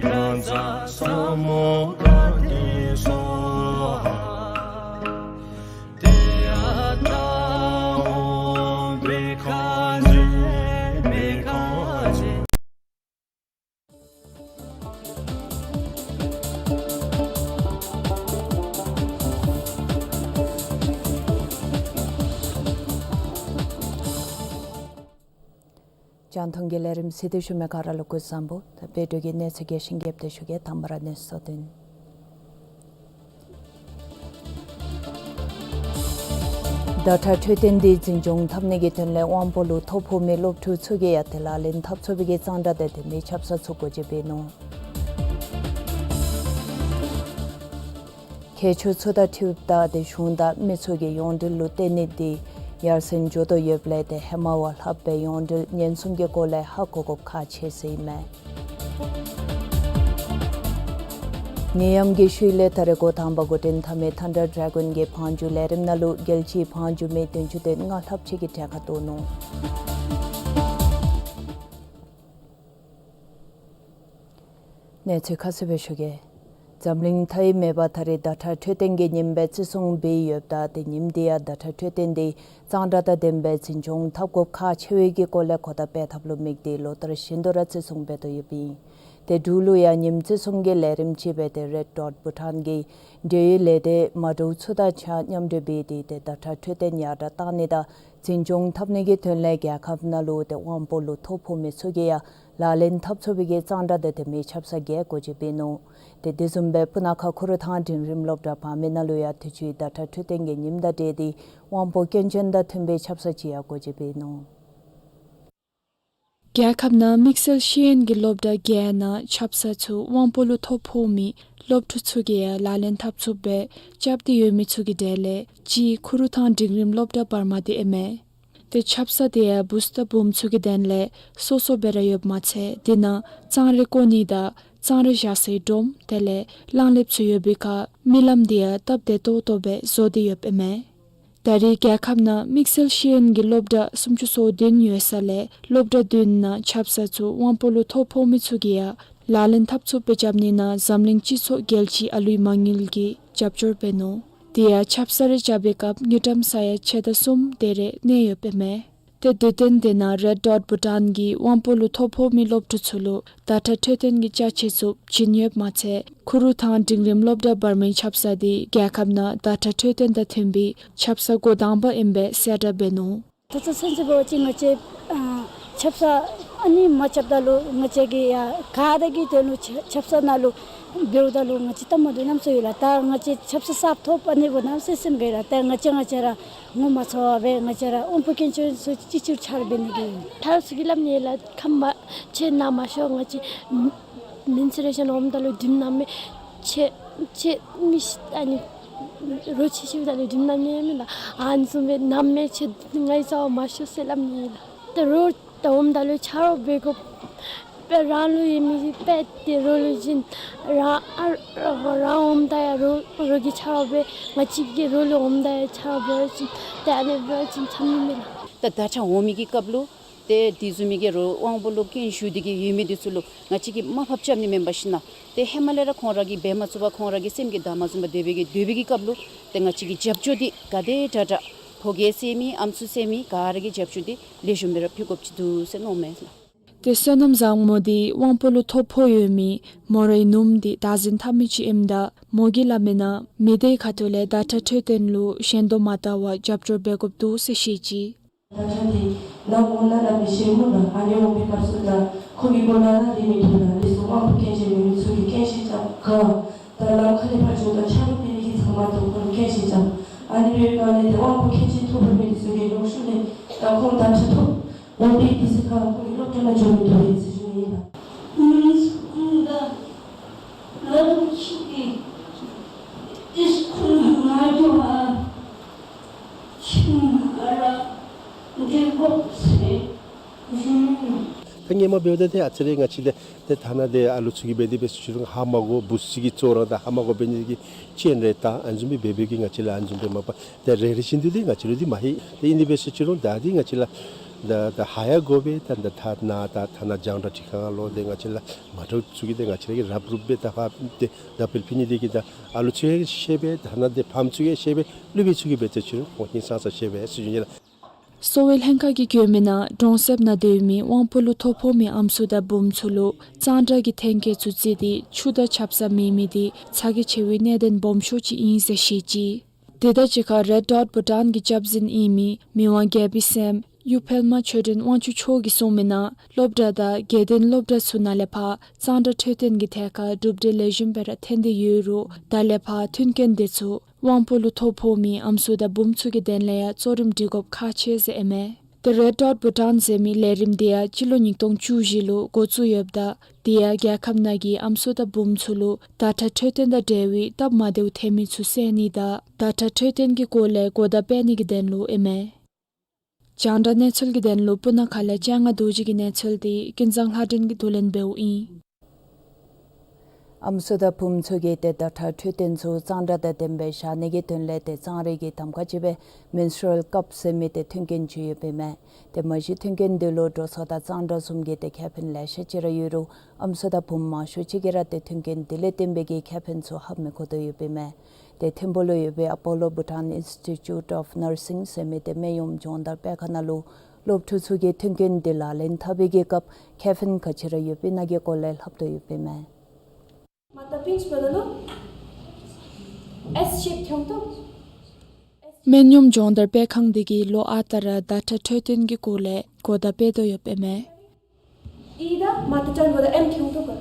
རཱ་ཛ་ས་མུདྒ་ཏེ་སྭཱ་ཧཱ། ཏདྱ་ཐཱ། ཨོཾ་བྷཻ་ཥ་ཛྱེ་བྷཻ་ཥ་ཛྱེ། རྒྱང་མཐོང་གི་ལས་རིམ་གཟིགས་ཏེ་བཞུགས་མི་ག་ར་ལུ་སྐུ་གཟུགས་བཟང་པོ། ད་བོད་ལུ་གི་གནས་ཚུལ་རྒྱས་ཤིང་རྒྱསཔ་སྦེ་ཞུ་གེ། དང་པ་ར་གནས་ཚུལ་དོན། ཟླ་ཁྲག་འཕྲོད་བསྟེན་འདི་འཛིན་སྐྱོང་འཐབ་ནི་གི་དོན་ལས་དབང་པོ་ལུ་ཐོ་ཕོག་མི་སློབ་ཕྲུག་ཚུ་གིས་ཡང་དེ་ལག་ལེན་འཐབ་ཚུགས་པའི་གི་གཙང་སྦྲ་དང་ལྡན་པའི་ཆབ་གསང་ཚུ་སྒོ་འབྱེད་འབད་ནུག། ཁྱད་ཆོས་ཚུ་དང་འཁྲིལཝ་ད་ཏེ་གཞུང་དང་མི་ཚུ་གིས་ཡོངས་འབྲེལ་ལུ་བརྟེན་ནི་འདི་ཡར་སེང་འགྱོ་དོ་ཡོདཔ་ལས་ཏེ་ཧེ་མ་བ་ལྷགཔ་སྦེ་ཡོངས་འབྲེལ་ཉེན་སྲུང་གི་སྐོར་ལས་ཧ་གོ་དགོཔ་ཁག་ཆེ་ཟེར་ཨིན་མས། ནད་ཡམས་ཀྱི་ཤུལ་ལས་ད་རེས་འགོ་དང་པ་འགོ་འདྲེན་འཐབ་མི་ཐན་ཌར་ཌེ་གཱོན་གྱི་བང་རྒྱུག་ལས་རིམ་ནང་ལུ་རྒྱལ་སྤྱིའི་བང་རྒྱུག་མི་བདུན་ཅུ་དོན་ལྔ་ལྷགཔ་ཅིག་གིས་གྲལ་ཁར་གཏོགས་ནུག། གནས་ཚུལ་ཁ་གསལ་སྦེ་ཞུ་གེ། འཛམ་གླིང་མཐའ་དབུས་མེད་པར་ད་རེས་ཟླ་ཁྲག་འཕྲོད་བསྟེན་གྱི་ཉིནམ་སྦེ་བརྩི་སྲུང་འབད་ཡོདཔ་ད་དེ་ཉིནམ་དེ་ཡང་ཟླ་ཁྲག་འཕྲོད་བསྟེན་དེ་གཙང་སྦྲ་དང་ལྡནམ་སྦེ་འཛིན་སྐྱོང་འཐབ་དགོཔ་ཁག་ཆེ་བའི་གི་སྐོར་ལས་གོ་བརྡ་སྤེལ་ཐབས་ལུ་དམིགས་ཏེ་ལོ་ལྟར་བཞིན་དུ་ར་བརྩི་སྲུང་འབད་དོ་ཡོདཔ་ཨིན། དེ་འབྲུག་ལུ་ཡང་ཉིནམ་བརྩི་སྲུང་གི་ལས་རིམ་ཅིག་སྦེ་དེ་རེཌ་ཌོཊ་བྷུ་ཊཱན་གྱི་འབྲེལ་ཡོད་ལས་སྡེ་མ་འདྲཝ་ཚུ་དང་གཅིག་ཁར་མཉམ་འབྲེལ་འབད་དེ་དེ་ཟླ་ཁྲག་འཕྲོད་བསྟེན་ཡར་དྲག་གཏང་ནི་དང་འཛིན་སྐྱོང་འཐབ་ནི་གི་དོན་ལས་རྒྱལ་ཁབ་ནང་ལུ་དེ་དབང་པོ་ལུ་ཐོ་ཕོག་མི་ཚུ་གིས་ཡང་ལག་ལེན་འཐབ་ཚུགས་པའི་གི་གཙང་སྦྲ་དང་ལྡན་མི་ཆབ་གསང་རྒྱས་སྒོ་འབྱེད་འབད་ནུག། དེ་དེ་བཟུམ་སྦེ་སྤུ་ན་ཁ་ཁུ་རུ་ཐང་འབྲིང་རིམ་སློབ་གྲྭ་བར་མའི་ནང་ལུ་ཡང་དུས་ཅི་ཟླ་ཁྲག་འཕྲོད་བསྟེན་གྱི་ཉིནམ་དང་འབྲེལ་ཏེ་དབང་པོ་སྐྱོན་ཅན་དང་མཐུན་པའི་ཆབ་གསང་ཅིག་ཡང་སྒོ་འབྱེད་འབད་ནུག། རྒྱལ་ཁབ་ནང་དམིགས་བསལ་ཤེས་ཡོན་གྱི་སློབ་གྲྭ་བརྒྱད་ནང་ཆབ་གསང་ཚུ་དབང་པོ་ལུ་ཐོ་ཕོག་མི་སློབ་ཕྲུག་ཚུ་གིས་ཡང་ལག་ལེན་འཐབ་ཚུགསཔ་སྦེ་རྐྱབ་སྟེ་ཡོད་མི་ཚུ་གི་གྲས་ལས་གཅིག་ཁུ་རུ་ཐང་འབྲིང་རིམ་སློབ་གྲྭ་བར་མ་དེ་ཨིན་མས། དེ་ཆབ་གསང་དེ་ཡང་བུཚ་དང་བུམོ་ཚུ་གི་དོན་ལས་སོ་སོ་སྦེ་ར་ཡོདཔ་མ་ཚད་དེ་ནང་གཙང་རས་བཀོ་ནི་དང་གཙང་རས་བཞག་སའི་སྒྲོམ་དེ་ལས་གླང་ལེབ་ཚུ་ཡོད་པའི་ཁར་མི་ལམ་དེ་ཡང་སྟབས་བདེ་ཏོག་ཏོ་སྦེ་བཟོ་སྟེ་ཡོདཔ་ཨིན་མས། ད་རེས་རྒྱལ་ཁབ་ནང་དམིགས་བསལ་ཤེས་ཡོན་གྱི་སློབ་གྲྭ་སུམ་ཅུ་སོ་བདུན་ཡོད་ས་ལས་སློབ་གྲྭ་བདུན་ནང་ཆབ་གསང་ཚུ་དབང་པོ་ལུ་ཐོ་ཕོག་མི་ཚུ་གིས་ཡང་ལག་ལེན་འཐབ་ཚུགསཔ་སྦེ་རྐྱབ་ནི་ནང་འཛམ་གླིང་སྤྱི་ཚོགས་རྒྱལ་སྤྱིའི་ཨ་ལུའི་མ་དངུལ་གྱིས་རྒྱབ་སྐྱོར་འབད་ནུག། དེ་ཡང་ཆབ་གསང་རེ་རྐྱབ་པའི་སྐབས་དངུལ་ཀྲམ་ས་ཡ་ཕྱེད་དང་གསུམ་དེ་རེ་གནས་ཡོདཔ་ཨིན་མས། དེ་དུས་སྟོན་དེ་ནང་རེཌ་ཌོཊ་བྷུ་ཊཱན་གྱིས་དབང་པོ་ལུ་ཐོ་ཕོག་མི་སློབ་ཕྲུག་ཚུ་ལུ་ཟླ་ཁྲག་འཕྲོད་བསྟེན་གྱི་ཅ་ཆས་ཚུ་བྱིན་ཡོདཔ་མ་ཚད་ཁུ་རུ་ཐང་འབྲིང་རིམ་སློབ་གྲྭ་བར་མའི་ཆབ་གསང་དེ་རྒྱལ་ཁབ་ནང་ཟླ་ཁྲག་འཕྲོད་བསྟེན་དང་མཐུན་པའི་ཆབ་གསང་འགོ་དང་པ་ཨིནམ་སྦེ་གསལ་བསྒྲགས་འབད་ནུག། ད་ལྟོ་ཚུན་ཚོད་འབད་བ་ཅིན་ང་བཅས་ཨ་ཆབ་གསང་ཨ་ནི་མ་རྐྱབ་ད་ལུ་ང་བཅས་ཀྱིས་ཡང་ག་དེ་གི་དོན་ལུ་ཆ་ཆབ་གསང་ནང་ལུ་འབདཝ་ད་ལུ་ང་བཅས་སྟབས་མ་བདེཝ་གནམ་མེད་ས་མེད་ཡོད་ལགས། ད་ང་བཅས་ཆབ་གསང་གསརཔ་ཐོབ་ཨ་ནི་འབདཝ་གནམ་མེད་ས་མེད་དགའ་ཡི་ལགས། ད་ང་བཅས་ང་བཅས་ར་ངོ་མ་ཚ་བར་སྦེ་ང་བཅས་ར་དབང་པོ་སྐྱོན་ཅན་ཚུ་ཅིག་ཅིག་ཕྱག་ལཱ་འབད་ནི་གི་ཡོད། ཕྲུ་གུ་ཚུ་གིས་སླབ་ནི་ལགས། ཁམས་པ་ཁྱོད་ནཱ་མ་ཤོག། ང་བཅས་མེན་སི་ཊུ་རེ་ཤཱན་འོངམ་ད་ལུ་དྲིམ་གནམ་མེད་ཆེ་ཆེ་མི་ཤི་ཨ་ནི་རོ་ཆེ་ཤོས་ད་ལུ་དྲིམ་གནམ་མེད་མེན་ན། ཨ་ནི་བཟུམ་སྦེ་གནམ་མེད་ཆེ་ང་བཅས་རྩ་བ་མ་ཤོག་ཟེར་སླབ་ནི་ལགས། ད་རོགས་ད་འོངམ་ད་ལུ་ཆ་རོགས་འབད་དགོ། དཔེ་རང་ལུ་ཡོད་མི་དཔེ་དེ་རོགས་ལུ་བྱིན། རང་ཨ་རང་འོངམ་ད་ཡང་རོགས་རོགས་ཀྱིས་ཆ་རོགས་འབད། ང་བཅས་ཀྱིས་རོགས་ལུ་འོངམ་ད་ཡང་ཆ་རོགས་འབད་བ་ཅིན་ཏེ་ཨ་ནི་འབད་བ་ཅིན་འཚམས་ནི་མས་ལགས། ད་ད་ཆ་འོང་མི་གི་སྐབས་ལུ་ཏེ་དེ་བཟུམ་མའི་གི་རོགས་དབང་པོ་ལུ་སྐྱོན་ཞུགས་ཏེ་གི་ཡོད་མི་དེ་ཚུ་ལུ་ང་བཅས་ཀྱིས་མར་ཕབ་རྐྱབ་ནི་མེན་པར་ཞིན་ན་ཏེ་ཧེ་མ་ལས་ར་ཁོང་ར་གིས་འབད་མ་ཚུགས་པར་ཁོང་ར་གི་སེམས་ཀྱི་བདག་མ་བཟུང་པར་སྡོད་པའི་གི་སྡོད་པའི་གི་སྐབས་ལུ་ཏེ་ང་བཅས་ཀྱི་རྒྱབ་སྐྱོར་འདི་ག་དེ་དྲག་དྲག་ཕོ་རྒས་ཟེར་མི་ཨམ་སྲུ་ཟེར་མི་ག་ར་གི་རྒྱབ་སྐྱོར་འདི་ལེགས་ཤོམ་སྦེ་ར་ཕུལ་དགོཔ་ཅིག་འདུག་ཟེར་མནོཝ་མས་ལགས། ཏེ་བསོད་ནམས་བཟང་མོ་འདི་དབང་པོ་ལུ་ཐོ་ཕོག་ཡོད་མི་མོ་རའི་ནུམོ་འདི་བདག་འཛིན་འཐབ་མི་ཅིག་ཨིནམ་ད་མོ་གིས་སླབ་མིའི་ནང་མི་སྡེའི་ཁ་ཐུག་ལས་ཟླ་ཁྲག་འཕྲོད་བསྟེན་ལུ་ཞེན་དོ་མ་དག་པར་རྒྱབ་སྐྱོར་འབད་དགོཔ་འདུག་ཟེར་བཤད་ཅི། ད་ལྟ་འདི་ནང་འོང་ན་ནཱ་མི་ཤེས་སྨོ་ལགས། ཨ་ནི་འོང་པའི་སྐབས་སུ་ད་ཁོ་གི་སྐོར་ལས་ར་རེ་མི་ཐོན་ལགས། དེ་ཚུ་དབང་པོ་སྐྱོན་ཅན་ཡོད་མི་ཚུ་གིས་སྐྱོན་བཤད་རྐྱབ་ག། ད་ལམ་ཁ་ལས་ཕར་འགྱོཝ་ད་ཆ་རོགས་འབད་ནི་གི་ཚབ་མ་ཐོབ་ཁོ་ལུ་སྐྱོན་བཤད་རྐྱབ། ཨ་ནི་འབད་བའི་སྒང་ལས་ཏེ་དབང་པོ་སྐྱོན་ཅན་ཐོ་ཕོག་མི་དེ་ཚུ་གིས་ལོག་ཤུལ་ལས་ད་ཁོང་ད་ཆ་ཐོབ་འོང་པའི་དུས་ཚོད་ཁར་ཁོང་གིས་སློབ་གྲྭ་ནང་འགྱོ་མི་བཏུབ་པས་ཟེར་ཞུ་ནི་ཨིན་ལགས། ང་ཚུ་ད་ལམ་ཁ་གི་སི་ཀུལ་ནང་འགྱོ་བར་ཁྱིམ་ནང་ར་སྡོད་དགོ་ཟེར་ཞུ་ནི་ཨིན། ད་སྔོན་མ་འབདཝ་ད་ཏེ་ཨ་ཙི་རེ་ང་བཅས་ལས་ཏེ་ཐ་ན་ཏེ་ཨ་ལུ་ཚུ་གིས་འབད་དེ་འབད་ཟེར་ཞུ་རུང་ཧ་མ་གོ། བུཚ་ཅིག་གིས་བཙོ་རུང་ད་ཧ་མ་གོ་འབད་ནི་གི་ཅིན་རེ་ད་ཨ་ནི་བཟུམ་སྦེ་འབད་འབད་གི་ང་བཅས་ལུ་ཨ་ནི་བཟུམ་སྦེ་མ་པ་ཏེ་རེ་རེ་བཞིན་དུ་ཏེ་ང་བཅས་ལུ་འདི་མ་ཧེ། ཏེ་ཨིན་དེ་འབད་ཟེར་ཞུ་རུང་ད་འདི་ང་བཅས་ལུ་ད་ད་ཧ་ཡང་གོ་བས། ད་ད་ཐ་ན་ད་ཐ་ན་རྒྱང་བསྒྲགས་སྒྲིག་ཁང་ལུ་ཏེ་ང་བཅས་ལུ་མ་འདྲཝ་ཚུ་གིས་ཏེ་ང་བཅས་ལུ་ར་སྤྲོད་འབད་ད་ཕར་ཏེ་ད་འཕེལ་ཕུལ་ནི་དེ་གིས་ད་ཨ་ལུ་ཚུ་ཡང་ཤེས་པས། ཐ་ན་ཏེ་ཕམ་ཚུ་ཡང་ཤེས་པས། སློབ་དཔོན་ཚུ་གིས་འབད་ཟེར་ཞུ་རུང་ཁོང་ཧིང་སངས་ས་ཤེས་པས་ཟེར་ཞུ་ནི་ལགས། གསོ་བའི་ལྷན་ཁག་གིས་བཀོད་མིའི་ནང་གྲོང་གསེབ་ནང་སྡོད་མི་དབང་པོ་ལུ་ཐོ་ཕོག་མི་ཨམ་སྲུ་དང་བུམོ་ཚུ་ལུ་གཙང་སྦྲ་གི་ཐོན་སྐྱེད་ཚུ་བརྩིས་ཏེ་ཆུ་དང་ཆབ་གསང་མེད་མི་དེ་ཚ་གྱང་ཆེ་བའི་གནད་དོན་སྦོམ་ཤོས་ཅིག་ཨིན་ཟེར་བཤད་ཅི། དེ་དང་གཅིག་ཁར་རེཌ་ཌོཊ་བྷུ་ཊཱན་གྱི་སྐྱབས་འཛིན་ཨིན་མི་མི་དབང་རྒྱལ་པོའི་སྲསམོ་གཡུ་འཕེལ་མ་ཆོས་སྒྲོན་དབང་ཕྱུག་མཆོག་གིས་གསུངས་མིའི་ནང་སློབ་གྲྭ་དང་དགེ་ལྡན་སློབ་གྲྭ་ཚུ་ནང་ལས་ཕར་གཙང་སྦྲ་འཕྲོད་བསྟེན་གྱི་ཐད་ཁར་གྲུབ་འབྲས་ལེགས་ཤོམ་སྦེ་ར་ཐོན་ཏེ་ཡོད་རུང་ད་ལས་ཕར་མཐུན་རྐྱེན་དེ་ཚུ་དབང་པོ་ལུ་ཐོ་ཕོག་མི་ཨམ་སྲུ་དང་བུམོ་ཚུ་གི་དོན་ལས་ཡང་གཙོ་རིམ་སྒྲིག་དགོཔ་ཁག་ཆེ་ཟེར་ཨིན་མས། ཏེ་རེཌ་ཌོཊ་བྷུ་ཊཱན་ཟེར་མི་ལས་རིམ་དེ་ཡང་སྤྱི་ལོ་ཉིས་སྟོང་བཅུ་བཞི་ལུ་འགོ་བཙུགས་ཡོདཔ་ད་དེ་ཡང་རྒྱལ་ཁབ་ནང་གི་ཨམ་སྲུ་དང་བུམོ་ཚུ་ལུ་ཟླ་ཁྲག་འཕྲོད་བསྟེན་དང་འབྲེལ་བའི་སྟབས་མ་བདེཝ་ཐོན་མི་ཚུ་སེལ་ནི་དང་ཟླ་ཁྲག་འཕྲོད་བསྟེན་གྱི་སྐོར་ལས་གོ་བརྡ་སྤེལ་ནི་གི་དོན་ལུ་ཨིན་མས། རྒྱང་བསྒྲགས་གནས་ཚུལ་གྱི་དོན་ལུ་སྤུ་ན་ཁ་ལས་སྤྱན་སྔ་རྡོ་རྗེ་གི་གནས་ཚུལ་དེ་ཀུན་བཟང་ལྷ་སྒྲོན་གྱིས་བསྡུ་ལེན་འབདཝ་ཨིན། ཨམ་སྲུ་དང་བུམོ་ཚུ་གིས་ཏེ་ཟླ་ཁྲག་འཕྲོད་བསྟེན་ཚུ་གཙང་སྦྲ་དང་ལྡནམ་སྦེ་བཞག་ནི་གི་དོན་ལས་ཏེ་གཙང་རས་ཀྱིས་གདམ་ཁ་ཅིག་སྦེ་མེན་སི་ཊུ་རལ་ཀབ་ཟེར་མི་ཏེ་མཐུན་རྐྱེན་ཅིག་ཡོདཔ་ཨིན་མས། ཏེ་མ་གཞི་མཐུན་རྐྱེན་འདི་ལུ་འགྲོ་སོང་དང་གཙང་སྦྲ་བཟུམ་གྱི་ཏེ་ཁེ་ཕན་ལེ་ཤ་ཅིག་ར་ཡོད་རུང་ཨམ་སྲུ་དང་བུམོ་མང་ཤོས་ཅིག་གིས་ར་ཏེ་མཐུན་རྐྱེན་འདི་ལས་བརྟེན་པའི་གི་ཁེ་ཕན་ཚུ་ཧ་མི་གོ་དོ་ཡོདཔ་ཨིན་མས། ཏེ་ཐིམ་ཕུག་ལུ་ཡོད་པའི་ཨ་པོ་ལོ་བུ་ཊཱན་ཨིནསི་ཊི་ཊུཊ་ཨོཕ་ནར་སིང་ཟེར་མི་ཏེ་སྨན་གཡོགམོ་སྦྱོང་བརྡར་སྤེལ་ཁང་ནང་ལུ་སློབ་ཕྲུག་ཚུ་གིས་མཐུན་རྐྱེན་འདི་ལག་ལེན་འཐབ་པའི་གི་སྐབས་ཁེ་ཕན་ག་ཅི་ར་ཡོདཔ་ཨིན་ན་གི་སྐོར་ལས་ལྷབ་དོ་ཡོདཔ་ཨིན་མས། མ་ད་པིན་ཆི་པ་ད་ལོ། S shape་ཁྱོང་ཐུབ། སྨན་གཡོགམོ་སྦྱོང་བརྡར་སྤེལ་ཁང་འདི་གིས་ལོ་ཨ་རྟག་ར་ཟླ་ཁྲག་འཕྲོད་བསྟེན་གྱི་སྐོར་ལས་གོ་བརྡ་སྤེལ་དོ་ཡོདཔ་ཨིན་མས། ཨི་ད་མ་ད་ཅན་བོ་ད་M་ཁྱོང་ཐུབ་ག།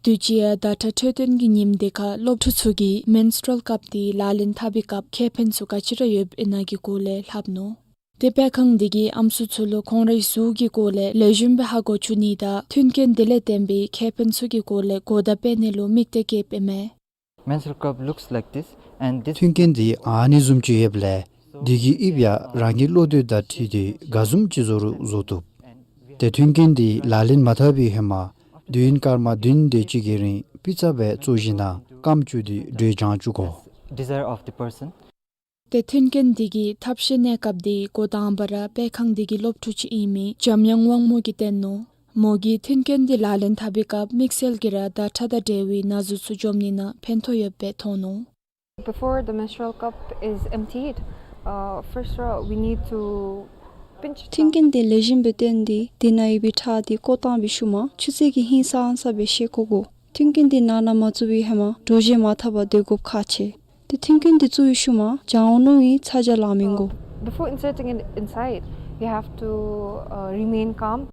དུས་ཅི་ཡང་ཟླ་ཁྲག་འཕྲོད་བསྟེན་གྱི་ཉིནམ་དེ་ཁར་སློབ་ཕྲུག་ཚུ་གིས་མེན་སི་ཊུ་རལ་ཀབ་འདི་ལག་ལེན་འཐབ་པའི་སྐབས་ཁེ་ཕན་ཚུ་ག་ཅི་ར་ཡོདཔ་ཨིན་ན་གི་སྐོར་ལས་ལྷབ་ནུག། ཏེ་སྤེལ་ཁང་འདི་གིས་ཨམ་སྲུ་ཚུ་ལུ་ཁོང་རའི་གཟུགས་ཀྱི་སྐོར་ལས་ལེགས་ཤོམ་སྦེ་ཧ་གོ་བཅུག་ནི་དང་མཐུན་རྐྱེན་འདི་ལས་བརྟེན་པའི་ཁེ་ཕན་ཚུ་གི་སྐོར་ལས་གོ་བརྡ་སྤེལ་ནི་ལུ་དམིགས་ཏེ་བསྐྱེདཔ་ཨིན་མས། Menstrual cup looks like this, and this མཐུན་རྐྱེན་འདི་ཨ་ནི་བཟུམ་ཅིག་ཡོདཔ་ལས་འདི་གི་དབྱིབས་ཡང་རང་གི་བློ་འདོད་དང་འཁྲིལ་ཏེ་ག་བཟུམ་ཅིག་བཟོ་རུང་བཟོ་བཏུབ། ཏེ་མཐུན་རྐྱེན་འདི་ལག་ལེན་མ་འཐབ་པའི་ཧེ་མ་དུས་ཡུན་སྐར་མ་བདུན་དེ་ཅིག་གི་རིང་སྤུས་ཚད་སྦེ་བཙུགས་ཞིནམ་ན་སྐམ་བཅུག་སྟེ་དྲོད་སྦྱང་བཅུག་དགོ། Desire of the person. ཏེ་མཐུན་རྐྱེན་འདི་གི་ཐབས་ཤེས་གནས་སྐབས་འདི་འགོ་དང་པ་ར་སྤེལ་ཁང་འདི་གི་སློབ་ཕྲུག་ཅིག་ཨིན་མི་འཇམ་དབྱངས་དབང་མོ་གིས་བསྟན་ནུག། མོ་གིས་མཐུན་རྐྱེན་འདི་ལག་ལེན་འཐབ་པའི་སྐབས་དམིགས་བསལ་གྱིས་ར་ཟླ་ཁྲག་དང་འབྲེལ་བའི་ན་ཟུག་ཚུ་འཇོམས་ནི་ནང་ཕན་ཐོགས་ཡོདཔ་སྦེ་མཐོང་ནུག། Before the menstrual cup is emptied, uh, first of all, we need to pinch. མཐུན་རྐྱེན་འདི་ལེགས་ཤོམ་སྦེ་བཏོན་ཏེ་དེ་ནང་ཡོད་པའི་ཁྲག་འདི་བཀོ་བཏང་བའི་ཤུལ་མ་ཆུ་ཚད་ཀྱིས་ཧིང་སངས་ས་སྦེ་བཞེས་བཀོ་དགོ། མཐུན་རྐྱེན་འདི་ནང་ན་མ་བཙུགས་པའི་ཧེ་མ་དྲོ་བཞེས་མ་འཐབ་པར་སྡོད་དགོཔ་ཁག་ཆེ། ཏེ་མཐུན་རྐྱེན་འདི་བཙུགས་པའི་ཤུལ་མ་སྦྱང་བ་གནང་བའི་ཚ་གྱང་ལང་མི་དགོ། Before inserting it inside, you have to, uh, remain calm.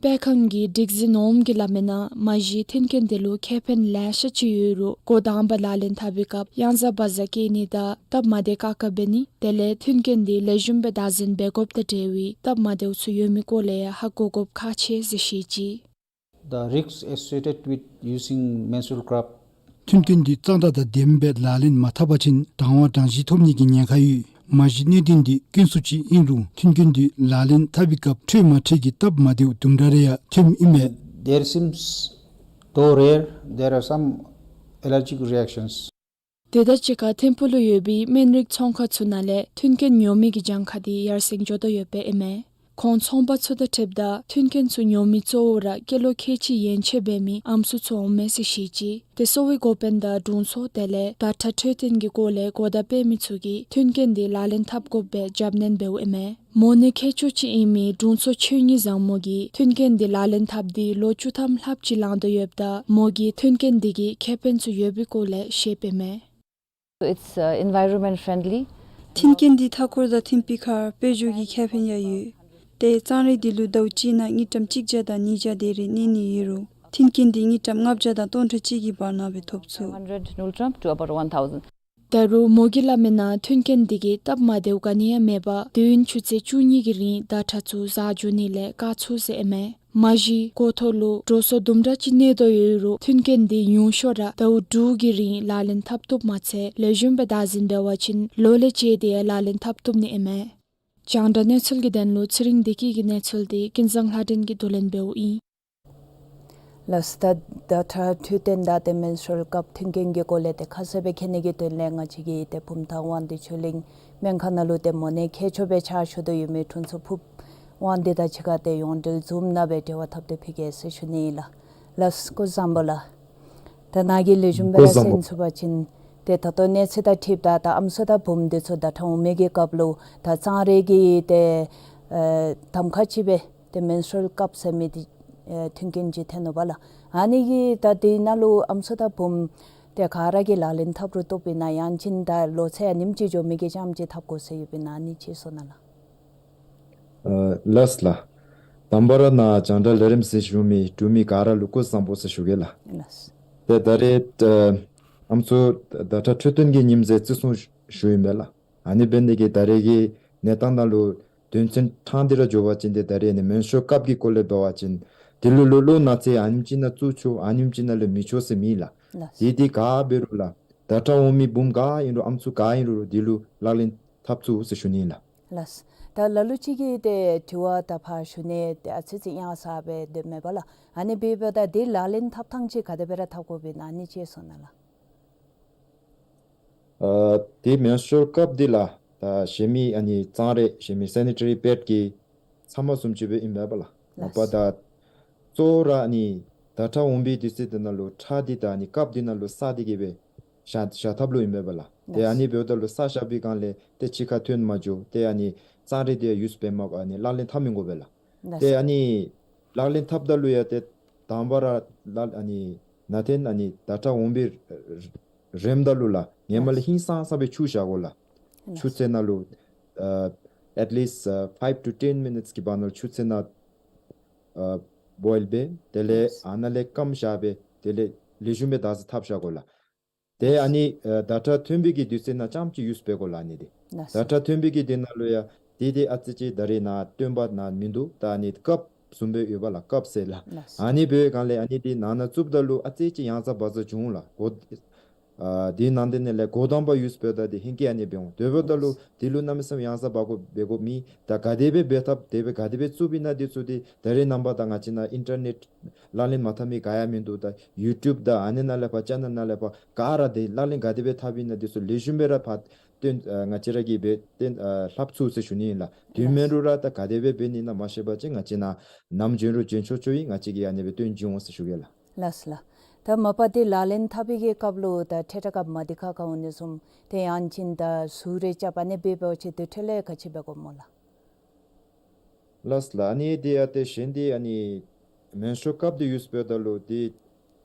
སྤེལ་ཁང་གི་སྒྲིག་འཛིན་ཨོམ་གྱིས་སླབ་མི་ནང་མ་གཞི་མཐུན་རྐྱེན་འདི་ལུ་ཁེ་ཕན་ལེ་ཤ་ཅིག་ཡོད་རུང་འགོ་དང་པ་ལག་ལེན་འཐབ་པའི་སྐབས་གཡང་ཟ་བག་ཟ་སྐྱེ་ནི་དང་སྟབས་མ་བདེ་ཁག་ཁ་འབད་ནི་དེ་ལས་མཐུན་རྐྱེན་འདི་ལེགས་ཤོམ་སྦེ་བདག་འཛིན་འབད་དགོཔ་དང་འབྲེལ་བའི་སྟབས་མ་བདེཝ་ཚུ་ཡོད་མི་སྐོར་ལས་ཡང་ཧ་གོ་དགོཔ་ཁག་ཆེ་ཟེར་བཤད་ཅི། The risks associated with using menstrual cup. མཐུན་རྐྱེན་འདི་གཙང་སྦྲ་དང་ལྡནམ་སྦེ་ལག་ལེན་མ་འཐབ་པ་ཅིན་གྲང་བ་གྲང་ཞིང་ཐོབ་ནི་གི་ཉེན་ཁ་ཡོད། མ་གཞི་གནད་དོན་འདི་དཀོན་སུ་ཅིག་ཨིན་རུང་མཐུན་རྐྱེན་འདི་ལག་ལེན་འཐབ་པའི་སྐབས་འཕྲོད་མ་འཕྲོད་ཀྱི་སྟབས་མ་བདེཝ་དུམ་གྲ་རེ་ཡང་ཐོནམ་ཨིན་མས། There seems, though rare, there are some allergic reactions. དེ་དང་གཅིག་ཁར་ཐིམ་ཕུག་ལུ་ཡོད་པའི་སྨན་རིགས་ཚོང་ཁང་ཚུ་ནང་ལས་མཐུན་རྐྱེན་ཉོ་མི་གི་གྱངས་ཁ་འདི་ཡར་སེང་འགྱོ་དོ་ཡོདཔ་ཨིན་མས། ཁོང་ཚོང་པ་ཚུ་དང་འཁྲིལཝ་ད་མཐུན་རྐྱེན་ཚུ་ཉོ་མི་གཙོ་བོ་ར་སྐྱེས་ལོ་ཁལ་གཅིག་ཡན་ཆད་འབད་མི་ཨམ་སྲུ་ཚུ་འོང་མས་ཟེར་བཤད་ཅི། དེ་གསོ་བའི་འགོ་དཔོན་དང་དྲུང་འཚོ་དེ་ལས་ཟླ་ཁྲག་འཕྲོད་བསྟེན་གྱི་སྐོར་ལས་གོ་བརྡ་སྤེལ་མི་ཚུ་གིས་མཐུན་རྐྱེན་འདི་ལག་ལེན་འཐབ་དགོཔ་སྦེ་རྒྱབ་སྣོན་འབདཝ་ཨིན་མས། མོ་ནི་མཁས་མཆོག་ཅིག་ཨིན་མི་དྲུང་འཚོ་ཆོས་ཉིད་བཟང་མོ་གིས་མཐུན་རྐྱེན་འདི་ལག་ལེན་འཐབ་སྟེ་ལོ་བཅུ་ཐམ་ལྷགཔ་ཅིག་ལང་དོ་ཡོདཔ་ད་མོ་གིས་མཐུན་རྐྱེན་འདི་གི་ཁེ་ཕན་ཚུ་ཡོད་པའི་སྐོར་ལས་བཤདཔ་ཨིན་མས། So it's, uh, environment friendly. མཐུན་རྐྱེན་འདི་མཐའ་འཁོར་དང་མཐུན་པའི་ཁར་དཔལ་འབྱོར་གྱི་ཁེ་ཕན་ཡང་ཡོད། ཏེ་གཙང་རས་འདི་ལུ་ཟླཝ་གཅིག་ནང་དངུལ་ཀྲམ་གཅིག་བརྒྱ་དང་ཉིས་བརྒྱ་དེ་རེ་གནས་ནི་ཡོད་རུང་མཐུན་རྐྱེན་འདི་དངུལ་ཀྲམ་ལྔ་བརྒྱ་དང་སྟོང་ཕྲག་གཅིག་གི་བར་ན་སྦེ་ཐོབ་ཚུགས། One hundred Ngultrum to about one thousand. ད་རུང་མོ་གིས་སླབ་མི་ནང་མཐུན་རྐྱེན་འདི་གིས་སྟབས་མ་བདེཝ་ག་ནི་ཡང་མེད་པར་དུས་ཡུན་ཆུ་ཚོད་བཅུ་གཉིས་ཀྱི་རིང་ཟླ་ཁྲག་ཚུ་བཟའ་འགྱོ་ནི་ལས་བཀག་ཚུགས་ཟེར་ཨིན་མས། མ་གཞི་སྐོར་ཐོག་ལུ་འགྲོ་སོང་དུམ་གྲ་ཅིག་གནས་དོ་ཡོད་རུང་མཐུན་རྐྱེན་འདི་ཉུང་ཤོས་ར་ཟླཝ་དྲུག་གི་རིང་ལག་ལེན་འཐབ་བཏུབ་མ་ཚད་ལེགས་ཤོམ་སྦེ་བདག་འཛིན་འབད་བ་ཅིན་ལོ་ལས་བཅད་དེ་ཡང་ལག་ལེན་འཐབ་བཏུབ་ནི་ཨིན་མས། རྒྱང་བསྒྲགས་གནས་ཚུལ་གྱི་དོན་ལུ་ཚེ་རིང་བདེ་སྐྱིད་ཀྱི་གནས་ཚུལ་འདི་ཀུན་བཟང་ལྷ་སྒྲོན་གྱིས་བསྡུ་ལེན་འབདཝ་ཨིན། ལགས་སོ། ད་ཟླ་ཁྲག་འཕྲོད་བསྟེན་དང་ཏེ་མེན་སི་ཊུ་རལ་ཀབ་མཐུན་རྐྱེན་གྱི་སྐོར་ལས་ཏེ་ཁ་གསལ་སྦེ་མཁྱེན་ནི་གི་དོན་ལས་ང་བཅས་ཀྱི་ཏེ་བུམ་ཐང་དབང་འདུས་ཆོས་གླིང་སྨན་ཁང་ནང་ལུ་ཏེ་མོ་ནི་མཁས་མཆོག་སྦེ་ཕྱག་ཞུ་དོ་ཡོད་མི་དྲུང་འཚོ་ཕུབ་དབང་འདུས་དང་གཅིག་ཁར་ཏེ་ཡོངས་འབྲེལ་ཛུམ་ནང་སྦེ་འབྲེལ་བ་འཐབ་སྟེ་ཕུལ་གེ་ཟེར་ཞུ་ནི་ཨིན་ལགས། ལགས་སོ་སྐུ་གཟུགས་བཟང་པོ་ལགས། ད་ནཱ་གིས་ལེགས་ཤོམ་སྦེ་ར་གསན་ཚུགས་པ་ཅིན་ཏེ་ད་ལྟོ་གནས་ཚུལ་དང་འཁྲིལཝ་ད་ད་ཨམ་སྲུ་དང་བུམོ་འདི་ཚུ་ཟླ་ཁྲག་འོང་མི་གི་སྐབས་ལུ་ད་གཙང་རས་ཀྱིས་ཏེ་ཨེ་གདམ་ཁ་ཅིག་སྦེ་ཏེ་མེན་སི་ཊུ་རལ་ཀབ་ཟེར་མི་འདི་ཨེ་མཐུན་རྐྱེན་ཅིག་ཐོན་ནུག་པ་ལགས། ཨ་ནི་གིས་ད་འདི་ནང་ལུ་ཨམ་སྲུ་དང་བུམོ་ཏེ་ག་ར་གིས་ལག་ལེན་འཐབ་རུང་བཏུབ་ཨིན་ན་ཡང་ཅིན་ད་ལོ་ཚད་ཨ་ནེམ་ཅིག་འགྱོ་མི་གི་ཙམ་ཅིག་འཐབ་དགོ་ཟེར་ཡོདཔ་ཨིན་ན་ཨ་ནི་ཅིག་གསུང་གནང་ལགས། ཨ་ལགས་ལགས། དང་པ་ར་ནཱ་རྒྱང་བསྒྲགས་ལས་རིམ་གཟིགས་བཞུགས་མི་འབྲུག་མི་ག་ར་ལུ་སྐུ་གཟུགས་བཟང་པོ་ཟེར་ཞུ་གེ་ལགས། ལགས། ཏེ་ད་རེས་ཨ་ཨམ་སྲུ་ཟླ་ཁྲག་འཕྲོད་བསྟེན་གྱི་ཉིནམ་ཟེར་བརྩི་སྲུང་ཞུ་ཞུཝ་ཨིན་པས་ལགས། ཨ་ནི་འབད་ནི་དེ་གིས་ད་རེས་ཀྱི་གནས་སྟངས་ནང་ལུ་དོན་ཚན་ཕྲང་སྟེ་ར་འགྱོ་བ་ཅིན་ཏེ་ད་རེས་ནི་མེན་སི་ཊུ་རལ་ཀབ་ཀྱི་སྐོར་ལས་འབད་བ་ཅིན་དེ་ལུ་ལོ་ལོ་ན་ཚོད་ཨ་ནེམ་ཅིག་ནང་བཙུགས་ཆོག་ཨ་ནེམ་ཅིག་ནང་ལས་མི་ཆོག་ཟེར་མེད་ལགས། ལགས། དེ་དེ་ག་འབད་རུང་ལགས་ཟླ་ཁྲག་འོང་མི་བུམོ་ག་ཨིན་རུང་ཨམ་སྲུ་ག་ཨིན་རུང་དེ་ལུ་ལག་ལེན་འཐབ་ཚུགས་ཟེར་ཞུ་ནི་ཨིན་ལགས། ལགས། ད་ལ་ལུ་ཅིག་གིས་ཏེ་དྲི་བ་ད་ཕར་ཞུ་ནི་ཏེ་ཨ་ཙི་ཙི་ཡང་ཟ་སྦེ་སྡོདཔ་མས་པ་ལགས། ཨ་ནི་འབདཝ་ད་འདི་ལག་ལེན་འཐབ་ཐངས་ཅིག་ག་དེ་སྦེ་ར་འཐབ་དགོཔ་ཨིན་ན་ཨ་ནི་ཅིག་གསུང་གནང་ལགས། ཨ་ཏེ་མེན་སི་ཊུ་རལ་ཀབ་འདི་ལགས་ད་གཞན་མི་ཨ་ནི་གཙང་རས་གཞན་མི་སེ་ནི་ཊ་རི་པེཌ་ཀྱི་ཚབ་མ་བཟུམ་ཅིག་སྦེ་ཨིན་པས་པ་ལགས། མ་པ་ད་གཙོ་བོ་ར་ཨ་ནི་ཟླ་ཁྲག་འོང་པའི་དུས་ཚོད་འདི་ནང་ལུ་ཁྲག་འདི་ད་ཨ་ནི་ཀབ་འདི་ནང་ལུ་བསགས་ཏེ་གི་སྦེ་བཞག་བཞག་ཐབས་ལུ་ཨིན་པས་པ་ལགས། ཏེ་ཨ་ནི་འབདཝ་ད་ལུ་བསགས་བཞག་པའི་སྒང་ལས་ཏེ་ཕྱི་ཁར་ཐོན་མ་འགྱོ། ཏེ་ཨ་ནི་གཙང་རས་འདི་ཡང་ཡུས་འབད་མ་དགོ་ཨ་ནི་ལག་ལེན་འཐབ་མི་དགོ་པས་ལགས། ཏེ་ཨ་ནི་ལག་ལེན་འཐབ་ད་ལུ་ཡང་ཏེ་དང་པ་ར་ལག་ཨ་ནི་ནང་ཏེ་ཨ་ནི་ཟླ་ཁྲག་འོང་པའི་རནམ་ད་ལུ་ལགས་ཧེ་མ་ལས་ཧིང་སངས་ས་སྦེ་ཆུ་བཞག་དགོ་ལགས། ཆུ་ཚན་ནང་ལུ་ཨ་at least ཨ་five to ten minutes གི་བར་ན་ལུ་ཆུ་ཚན་ནང་ཨ་བོའིལ་འབད་དེ་ལས་ཨ་ནཱ་ལས་སྐམ་བཞག་སྦེ་དེ་ལས་ལེགས་ཤོམ་སྦེ་བདག་འཛིན་འཐབ་བཞག་དགོ་ལགས། ཏེ་ཨ་ནི་ཨ་ཟླ་ཁྲག་ཐོན་པའི་གི་དུས་ཚོད་ནང་རྐྱངམ་ཅིག་ཡུས་འབད་དགོ་ལགས་ཨ་ནི་འདི། ཟླ་ཁྲག་ཐོན་པའི་གི་དུས་ནང་ལུ་ཡང་འདི་འདི་ཨ་ཙི་ཅིག་ད་རེས་ནཱ་སྟོན་པ་ནཱ་མིན་འདུག། ད་ཨ་ནི་ཀབ་བཟུམ་སྦེ་ཡོད་པ་ལགས། ཀབ་ཟེར་ལགས། ཨ་ནི་འབད་བའི་སྒང་ལས་ཨ་ནི་འདི་ནང་ན་བཙུགསཔ་ད་ལུ་ཨ་ཙི་ཅིག་ཡང་ཟ་བ་ཟ་འབྱུང་ལགས། གོ་ཨ་འདི་ནང་འདི་ནང་ལས་འགོ་དང་པ་ཡུས་འབདཝ་ད་འདི་ཧེང་སྐལ་ཨ་ནི་འབད་འོང་། དེ་འབདཝ་ད་ལུ་འདི་ལུ་གནམ་མེད་ས་མེད་ཡང་ཟ་བ་དགོ་འབད་དགོཔ་མེད། ད་ག་དེ་སྦེ་འབད་འཐབ་དེ་སྦེ་ག་དེ་སྦེ་བཙུགསཔ་ཨིན་ན་འདི་ཚུ་འདི་ད་རེས་ནངས་པ་ད་ང་བཅས་ནཱ་ཨིན་ཊར་ནེཊ་ལག་ལེན་མ་འཐབ་མི་ག་ཡང་མིན་འདུག། ད་ཡུ་ཊུབ་དང་ཨ་ནི་ནང་ལས་ཕར་ཅེ་ནལ་ནང་ལས་ཕར་ག་ར་འདི་ལག་ལེན་ག་དེ་སྦེ་འཐབ་ཨིན་ན་འདི་ཚུ་ལེགས་ཤོམ་སྦེ་ར་ཕར་སྟོན་ཨ་ང་བཅས་ར་གིས་སྦེ་སྟོན་ཨ་ལྷབ་ཚུགས་ཟེར་ཞུ་ནི་ཨིན་ལགས། དེ་མེན་རུང་ར་ད་ག་དེ་སྦེ་འབད་ནི་ཨིན་ན་མ་ཤེས་པ་ཅིན་ང་བཅས་ནཱ་ནམ་འབྱོན་རུང་འབྱོན་ཆོག་ཆོག་ཨིན། ང་བཅས་ཀྱིས་ཨ་ནི་སྦེ་སྟོན་བྱིན་འོང་ཟེར་ཞུ་གེ་ལགས། ལགས་ལགས། ད་མ་པ་འདི་ལག་ལེན་འཐབ་པའི་གི་སྐབས་ལུ་ད་ཐད་རི་ཀ་མ་བདེ་ཁག་ཁ་འོང་ནི་བཟུམ་ཏེ་ཡང་ཅིན་ད་ཟུག་རེ་རྐྱབ་ཨ་ནི་སྦེ་འབད་བ་ཅིན་དེ་འཕྲོ་ལས་ག་ཅི་འབད་དགོཔ་སྨོ་ལགས། ལགས་ལགས། ཨ་ནི་འདི་ཡང་ཏེ་གཞན་འདི་ཨ་ནི་མེན་སི་ཊུ་རལ་ཀབ་འདི་ཡུས་འབདཝ་ད་ལུ་འདི་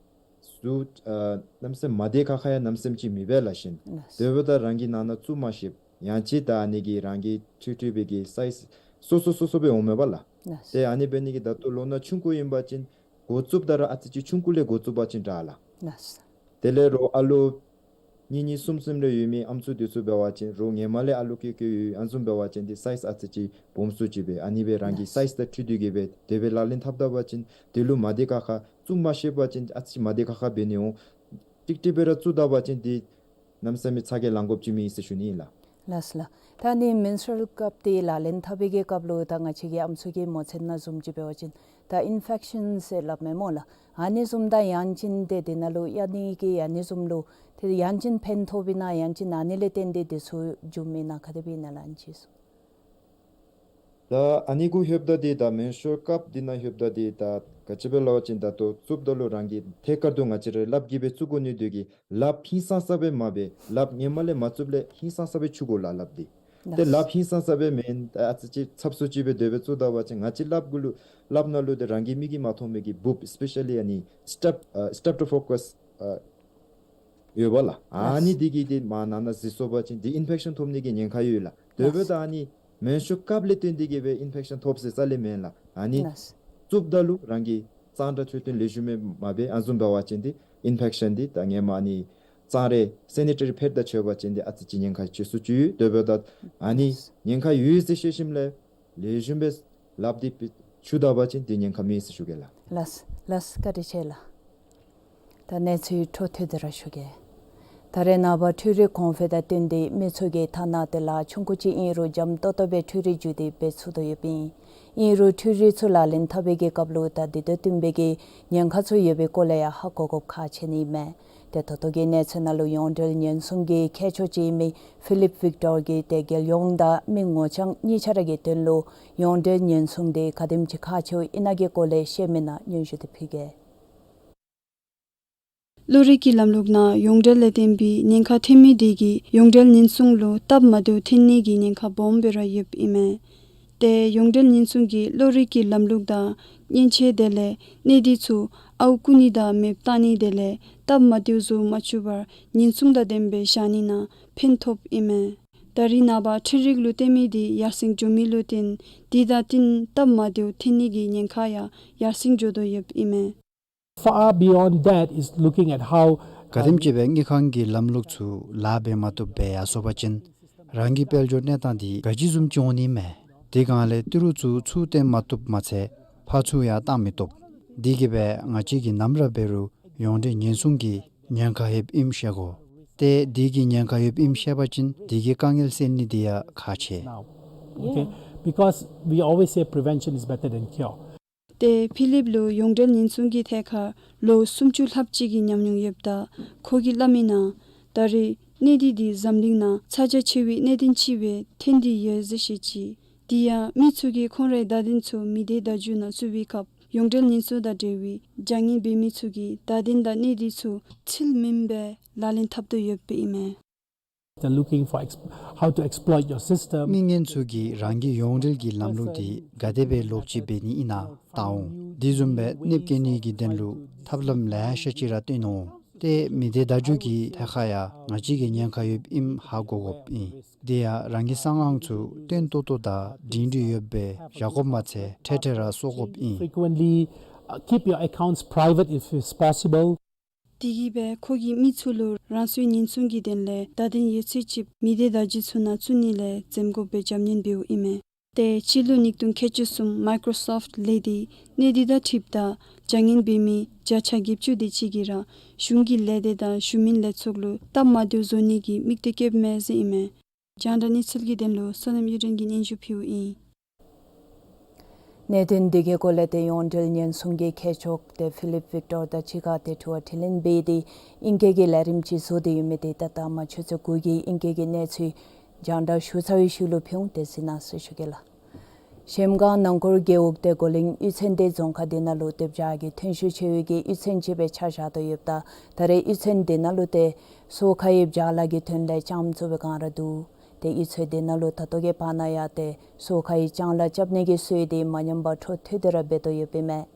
ཟུག་ཨ་གནམ་མེད་ས་མེད་མ་བདེ་ཁག་ཁ་ཡང་གནམ་མེད་ས་མེད་ཅིག་མེད་པས་ལགས་ཤིན། དེ་འབདཝ་ད་རང་གིས་ནང་ན་བཙུགས་མ་ཤེསཔ་ཡང་ཅིན་ད་ཨ་ནི་གི་རང་གི་འཁྲུད་འཁྲུད་པའི་གི་སའིཛ་སོ་སོ་སོ་སོ་སྦེ་འོང་མས་པ་ལགས། ཏེ་ཨ་ནི་འབད་ནི་གི་ད་ལྟོ་ལོ་ན་ཆུང་ཀུ་ཨིན་པ་ཅིན་འགོ་བཙུགསཔ་ད་ར་ཨ་ཙི་ཅིག་ཆུང་ཀུ་ལས་འགོ་བཙུགས་པ་ཅིན་དྲག་ལགས། དེ་ལས་རོགས་ཨ་ལོ་གཉིས་གཉིས་གསུམ་གསུམ་རེ་ཡོད་མི་ཨམ་སྲུ་འདི་ཚུ་འབད་བ་ཅིན་རོགས་ཧེ་མ་ལས་ཨ་ལོ་ཀེ་ཀེ་ཡོད་ཨ་ནི་བཟུམ་འབད་བ་ཅིན་འདི་སའིཛ་ཨ་ཙི་ཅིག་སྦོམ་སུ་ཅིག་སྦེ་ཨ་ནི་སྦེ་རང་གི་སའིཛ་དང་འཁྲིལ་ཏེ་གི་སྦེ་དེ་སྦེ་ལག་ལེན་འཐབ་ད་པ་ཅིན་དེ་ལུ་མ་བདེ་ཁག་ཁ་བཙུགས་མ་ཤེས་པ་ཅིན་ཨ་ཙི་ཅིག་མ་བདེ་ཁག་ཁ་འབད་ནི་འོང་། ཀྲིག་ཀྲི་སྦེ་ར་བཙུགས་ད་པ་ཅིན་འདི་གནམ་མེད་ས་མེད་ཚ་གྱང་ལང་དགོཔ་ཅིག་མེད་ཟེར་ཞུ་ནི་ཨིན་ལགས། ལགས་ལགས། ད་ནི་མེན་སི་ཊུ་རལ་ཀབ་འདི་ལག་ལེན་འཐབ་པའི་གི་སྐབས་ལུ་ད་ང་བཅས་ཀྱི་ཨམ་སྲུ་གི་མོ་ཚན་ནང་བཟུམ་ཅིག་འབད་བ་ཅིན་ད་ཨིན་ཕེག་ཤཱན་ཟེར་སླབ་མས་སྨོ་ལགས། ཨ་ནི་བཟུམ་དང་ཡང་ཅིན་ཏེ་འདི་ནང་ལུ་ཡང་ནི་གི་ཡང་ནི་བཟུམ་ལུ་ཏེ་ཡང་ཅིན་ཕན་ཐོགས་པས་ན་ཡང་ཅིན་ཨ་ནི་ལས་བརྟེན་ཏེ་འདི་ཚུ་འབྱུངམ་ཨིན་ན་ག་དེ་སྦེ་ཨིན་ན་ལགས་ཨ་ནི་ཅིག་གསུང་། ད་ཨ་ནི་གུ་ལྷོདཔ་ད་འདི་ད་མེན་སི་ཊུ་རལ་ཀབ་འདི་ནང་ལྷོདཔ་ད་འདི་ད་ག་ཅི་སྦེ་སླབ་པ་ཅིན་ད་ལྟོ་བཙུགསཔ་ད་ལུ་རང་གིས་ཐད་ཀར་དུ་ང་བཅས་རའི་ལགཔ་གིས་སྦེ་བཙུགས་དགོ་ནི་འདི་གིས་ལགཔ་ཧིང་སངས་ས་སྦེ་མ་འབད། ལགཔ་ཧེ་མ་ལས་མ་བཙུགསཔ་ལས་ཧིང་སངས་ས་སྦེ་འཁྱུ་དགོ་ལགས་ལགཔ་འདི། ཏེ་ལགས། ལགཔ་ཧིང་སངས་ས་སྦེ་མེན། ཨ་ཙི་ཅིག་ཚབ་སུ་ཅིག་སྦེ་དེ་སྦེ་བཙུགས་ད་པ་ཅིན་ང་བཅས་ལགཔ་གུ་ལུ་ལགཔ་ནང་ལུ་ཏེ་རང་གི་མིག་གིས་མ་མཐོང་མི་གི་འབུཔ་སི་པེ་ཤ་ལི་ཨ་ནི་སི་ཊེབ་ཨ་སི་ཊེབ་ཊོ་ཕོ་ཀཱས་ཨ་ཡོད་པ་ལགས། ཨ་ནི་ལགས། འདི་གིས་འདི་མར་ནང་ན་འཛུལ་སོང་པ་ཅིན་འདི་ཨིན་ཕེག་ཤཱན་ཐོབ་ནི་གི་ཉེན་ཁ་ཡོད་ལགས། དེ་འབདཝ་ད་ཨ་ནི་མེན་སི་ཊུ་རལ་ཀབ་ལས་བརྟེན་ཏེ་གི་སྦེ་ཨིན་ཕེག་ཤཱན་ཐོབ་ཟེར་རྩ་ལས་མེན་ལགས། ཨ་ནི་ལགས། བཙུགསཔ་ད་ལུ་རང་གི་གཙང་སྦྲ་འཕྲོད་བསྟེན་ལེགས་ཤོམ་སྦེ་མ་འབད་ཨ་ནི་བཟུམ་འབད་བ་ཅིན་འདི་ཨིན་ཕེག་ཤཱན་འདི་ད་ཧེ་མ་ཨ་ནི་གཙང་རས་སེ་ནི་ཊ་རི་པེཌ་དང་ཕྱད་པ་ཅིན་འདི་ཨ་ཙི་ཅིག་ཉེན་ཁ་ཆེ་སུ་ཅིག་ཡོད། དེ་འབདཝ་ད་ཨ་ནི་ལགས། ཉེན་ཁ་ཡོད་ཟེར་ཤེས་ཞིནམ་ལས་ལེགས་ཤོམ་སྦེ་ལགཔ་འདི་འཁྱུ་ད་པ་ཅིན་འདི་ཉེན་ཁ་མེད་ཟེར་ཞུ་གེ་ལགས། ལགས་ལགས། བཀའ་དྲིན་ཆེ་ལགས། ད་གནས་ཚུལ་འཕྲོ་མཐུད་དེ་ར་ཞུ་གེ། ད་རེས་ནངས་པ་འཕྲུལ་རིག་གོང་འཕེལ་དང་བསྟུན་ཏེ་མི་ཚུ་གིས་ཐ་ན་ཏེ་ལཱ་ཆུང་ཀུ་ཅིག་ཨིན་རུང་འཇམ་ཏོག་ཏོ་སྦེ་འཕྲུལ་རིག་བརྒྱུད་དེ་འབད་ཚུགས་དོ་ཡོདཔ་ཨིན། ཨིན་རུང་འཕྲུལ་རིག་ཚུ་ལག་ལེན་འཐབ་པའི་གི་སྐབས་ལུ་ད་འདི་དང་བསྟུན་པའི་གི་ཉེན་ཁ་ཚུ་ཡོད་པའི་སྐོར་ལས་ཡང་ཧ་གོ་དགོཔ་ཁག་ཆེ་ནི་མས། ཏེ་ད་ལྟོ་གི་གནས་ཚུལ་ནང་ལུ་ཡོངས་འབྲེལ་ཉེན་སྲུང་གི་མཁས་མཆོག་ཅིག་ཨིན་མི་ཕི་ལིབ་ཝིཀ་ཊོར་གྱིས་ཏེ་རྒྱལ་ཡོངས་དང་མི་ངོ་རྐྱང་གཉིས་ཆ་ར་གི་དོན་ལུ་ཡོངས་འབྲེལ་ཉེན་སྲུང་འདི་ག་དེམ་ཅིག་ཁག་ཆེཝ་ཨིན་ན་གི་སྐོར་ལས་བཤད་མི་ནང་སྙན་ཞུ་འདི་ཕུལ་གེ། གློག་རིག་གི་ལམ་ལུགས་ནང་ཡོངས་འབྲེལ་ལས་བརྟེན་པའི་ཉེན་ཁ་ཐོན་མི་དེ་གིས་ཡོངས་འབྲེལ་ཉེན་སྲུང་ལུ་སྟབས་མ་བདེཝ་ཐོན་ནི་གི་ཉེན་ཁ་སྦོམ་སྦེ་ར་ཡོདཔ་ཨིན་མས། ཏེ་ཡོངས་འབྲེལ་ཉེན་སྲུང་གིས་གློག་རིག་གི་ལམ་ལུགས་དང་མཉེན་ཆས་དེ་ལས་གནས་སྡུད་ཚུ་ཨརཝ་རྐུ་ནི་དང་མེདཔ་བཏང་ནི་དེ་ལས་སྟབས་མ་བདེཝ་ཚུ་མ་བྱུང་བར་ཉེན་སྲུང་དང་ལྡནམ་སྦེ་བཞག་ནི་ནང་ཕན་ཐོགསཔ་ཨིན་མས། ད་རེས་ནངས་པ་འཕྲུལ་རིག་ལུ་བརྟེན་མི་དེ་ཡར་སེང་འགྱོ་མི་ལུ་བརྟེན་དེ་དང་བསྟུན་སྟབས་མ་བདེཝ་ཐོན་ནི་གི་ཉེན་ཁ་ཡང་ཡར་སེང་འགྱོ་དོ་ཡོདཔ་ཨིན་མས། Far beyond that is looking at how ག་དེམ་ཅིག་སྦེ་དངུལ་ཁང་གི་ལམ་ལུགས་ཚུ་ལཱ་འབད་མ་བཏུབ་སྦེ་ཡར་སོང་པ་ཅིན་རང་གི་དཔལ་འབྱོར་གནས་སྟངས་འདི་ག་ཅི་བཟུམ་ཅིག་འོང་ནི་མས། དེ་སྒང་ལས་ཏི་རུ་ཚུ་ཚུར་བཏོན་མ་བཏུབ་མ་ཚད་ཕར་ཚུར་ཡང་བཏང་མི་བཏུབ། དེ་གིས་སྦེ་ང་བཅས་ཀྱིས་ནམ་ར་འབད་རུང་ཡོངས་འབྲེལ་ཉེན་སྲུང་གི་ཉེན་ཁ་ཡོདཔ་ཨིནམ་ཤེས་དགོ། ཏེ་དེ་གི་ཉེན་ཁ་ཡོདཔ་ཨིནམ་ཤེས་པ་ཅིན་དེ་གི་དཀའ་ངལ་སེལ་ནི་དེ་ཡང་ཁག་ཆེ། Now, okay, Because we always say prevention is better than cure. ཏེ་ཕི་ལིབ་ལུ་ཡོངས་འབྲེལ་ཉེན་སྲུང་གི་ཐད་ཁར་ལོ་སུམ་ཅུ་ལྷགཔ་ཅིག་གི་ཉམས་མྱོང་ཡོདཔ་ད་ཁོ་གིས་སླབ་མི་ནང་ད་རེས་གནས་སྡུད་འདི་འཛམ་གླིང་ནང་ཚ་གྱང་ཆེ་བའི་གནད་དོན་ཅིག་སྦེ་ཐོན་ཏེ་ཡོད་ཟེར་བཤད་ཅི། དེ་ཡང་མི་ཚུ་གིས་ཁོང་རའི་བརྡ་དོན་ཚུ་མི་སྡེ་བརྡ་བརྒྱུད་ནང་བཙུགས་པའི་སྐབས་ཡོངས་འབྲེལ་ཉེན་སྲུང་དང་འབྲེལ་བའི་བྱ་ངན་འབད་མི་ཚུ་གིས་བརྡ་དོན་དང་གནས་སྡུད་ཚུ་འཁྲུལ་མེན་པའི་ལག་ལེན་འཐབ་དོ་ཡོདཔ་ཨིན་མས། They're looking for ex- how to exploit your system. མི་ངན་ཚུ་གིས་རང་གི་ཡོངས་འབྲེལ་གྱི་ལམ་ལུགས་འདི་ག་དེ་སྦེ་ལོག་ཅི་འབད་ནི་ཨིན་ན་བལྟ་འོང་། དེ་བཟུམ་སྦེ་གནོདཔ་བཀལ་ནི་གི་དོན་ལུ་ཐབས་ལམ་ལེ་ཤ་ཅིག་ར་སྟོན་འོང་། ཏེ་མི་སྡེ་བརྡ་བརྒྱུད་ཀྱི་ཐད་ཁར་ཡང་ང་བཅས་ཀྱིས་ཉེན་ཁ་ཡོདཔ་ཨིནམ་ཧ་གོ་དགོཔ་ཨིན། དེ་ཡང་རང་གི་གསང་ཨང་ཚུ་བརྟན་ཏོག་ཏོ་དང་སྒྲིང་སྒྲིང་ཡོདཔ་སྦེ་བཞག་དགོཔ་མ་ཚད་འཕྲལ་འཕྲལ་ར་སོར་དགོཔ་ཨིན། Frequently, uh, keep your accounts private if it's possible. དེ་གིས་སྦེ་ཁོ་གིས་མི་ཚུ་ལུ་རང་སོའི་ཉེན་སྲུང་གི་དོན་ལས་བརྡ་དོན་ཡོད་ཚད་ཅིག་མི་སྡེ་བརྡ་བརྒྱུད་ཚུ་ནང་བཙུགས་ནི་ལས་འཛེམ་དགོ་པའི་རྒྱབ་སྣོན་འབདཝ་ཨིན་མས། ཏེ་སྤྱི་ལོ་ཉིས་སྟོང་ཁལ་གཅིག་གསུམ་མའི་ཀོརོ་སོཕཊ་ལས་སྡེ་གནས་སྡུད་དང་འཁྲིལཝ་ད་བྱ་ངན་འབད་མི་བརྒྱ་ཆ་བརྒྱད་ཅུ་དེ་ཅིག་གིས་ར་གཞུང་གི་ལས་སྡེ་དང་གཞུང་མིན་ལས་ཚོགས་ལུ་སྟབས་མ་བདེཝ་བཟོ་ནི་གི་དམིགས་གཏད་བསྐྱེདཔ་མས་ཟེར་ཨིན་མས། རྒྱང་བསྒྲགས་གནས་ཚུལ་གྱི་དོན་ལུ་བསོད་ནམས་གཡུ་སྒྲོན་གྱིས་སྙན་ཞུ་ཕུལཝ་ཨིན། གནད་དོན་འདི་གི་སྐོར་ལས་ཏེ་ཡོངས་འབྲེལ་ཉེན་སྲུང་གི་མཁས་མཆོག་ཏེ་ཕི་ལིབ་ཝིཀ་ཊོར་དང་གཅིག་ཁར་ཏེ་དྲི་བ་དྲིས་ལན་འབད་དེ་ཨིང་སྐད་ཀྱི་ལས་རིམ་ཅིག་བཟོ་སྟེ་ཡོད་མི་འདི་ད་ལྟ་མ་ཆུ་ཚོད་དགུ་གི་ཨིང་སྐད་ཀྱི་གནས་ཚུལ་རྒྱང་བསྒྲགས་ཞུ་ཚར་བའི་ཤུལ་ལུ་ཕུལ་འོང་། ཏེ་གཟིགས་གནང་ཟེར་ཞུ་གེ་ལགས། གཞལམ་སྒང་ནང་འཁོར་རྒེད་འོག་ཏེ་གོ་གླིང་གཡུས་ཚན་འདི་རྫོང་ཁག་འདི་ནང་ལུ་ཏེ་བྱཱ་གི་ཐོན་ཤུགས་ཆེ་བའི་གི་གཡུས་ཚན་ཅིག་སྦེ་ཆ་བཞག་དོ་ཡོདཔ་ད་ད་རེས་གཡུས་ཚན་འདི་ནང་ལུ་ཏེ་སོ་ཁ་གི་བྱཱ་ལཱ་གི་དོན་ལས་ལྕངམ་བཙུགས་པའི་སྒང་ར་འདུག། ཏེ་གཡུས་ཚན་འདི་ནང་ལུ་ད་ལྟོ་གི་བར་ན་ཡང་ཏེ་སོ་ཁ་གི་ལྕང་ལཱ་རྐྱབ་ནི་གི་སྲོལ་འདི་མ་ཉམས་པར་འཕྲོ་མཐུད་དེ་ར་འབད་དོ་ཡོདཔ་ཨིན་མས།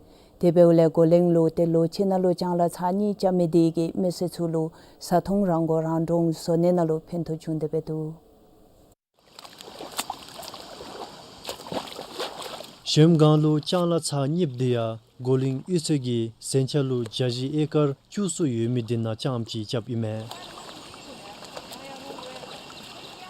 དེ་འབདཝ་ལས་གོ་གླིང་ལུ་ཏེ་ལོ་གཅིག་ནང་ལུ་ལྕང་ལཱ་ཚར་གཉིས་རྐྱབ་མི་འདི་གིས་མི་སེར་ཚུ་ལུ་བཟའ་འཐུང་རང་མགོ་རང་འདྲོངས་བཟོ་ནི་ནང་ལུ་ཕན་ཐོགས་བྱུང་སྟེ་འབད་འདུག། གཞལམ་སྒང་ལུ་ལྕང་ལཱ་ཚར་གཉིས་པ་འདི་ཡང་གོ་གླིང་གཡུས་ཚན་གྱི་ཟན་ཆ་ལུ་བྱཱ་གཞི་ཨེ་ཀར་བཅུ་གསུམ་ཡོད་མི་འདི་ནང་རྐྱངམ་ཅིག་རྐྱབ་ཨིན་མས།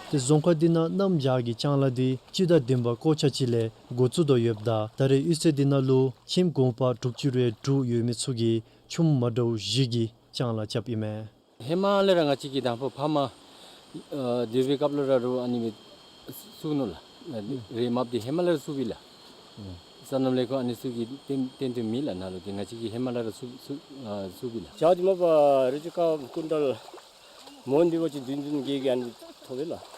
ཏེ་རྫོང་ཁག་འདི་ནང་གནམ་བྱཱར་གྱི་ལྕང་ལཱ་འདི་སྤྱི་ཟླ་བདུན་པ་སྐོར་ཆ་ཅིག་ལས་འགོ་བཙུགས་དོ་ཡོདཔ་ད་ད་རེས་གཡུས་ཚན་འདི་ནང་ལུ་ཁྱིམ་གུང་པ་དྲུག་ཅུ་རེ་དྲུག་ཡོད་མི་ཚུ་གིས་ཆུམ་མ་འདྲཝ་བཞི་གི་ལྕང་ལཱ་རྐྱབ་ཨིན་མས། ཧེ་མ་ལས་ར་ང་བཅས་ཀྱིས་དང་ཕུ་ཕ་མ་ཨ་སྡོད་པའི་སྐབས་ལུ་ར་རུ་ཨ་ནི་སྦེ་བཙུགས་ནུག་ལགས། རེད་མ་པ་འདི་ཧེ་མ་ལས་ར་བཙུགས་པས་ལགས། སོ་ནམ་ལས་ཁུངས་ཨ་ནི་ཚུ་གིས་བཏོན་བཏོན་དོ་མེད་ལགས། ནཱ་ལུ་འདི་ང་བཅས་ཀྱིས་ཧེ་མ་ལས་ར་བཙུགས་བཙུགས་ཨ་བཙུགས་པས་ལགས། བྱཱ་འདི་མ་པ་རེ་ཅིག་ཁར་ཀུན་ཊལ་མོན་འདི་བ་ཅིན་བདུན་བདུན་བརྒྱད་བརྒྱད་ཨ་ནི་ཐོབ་པས་ལགས།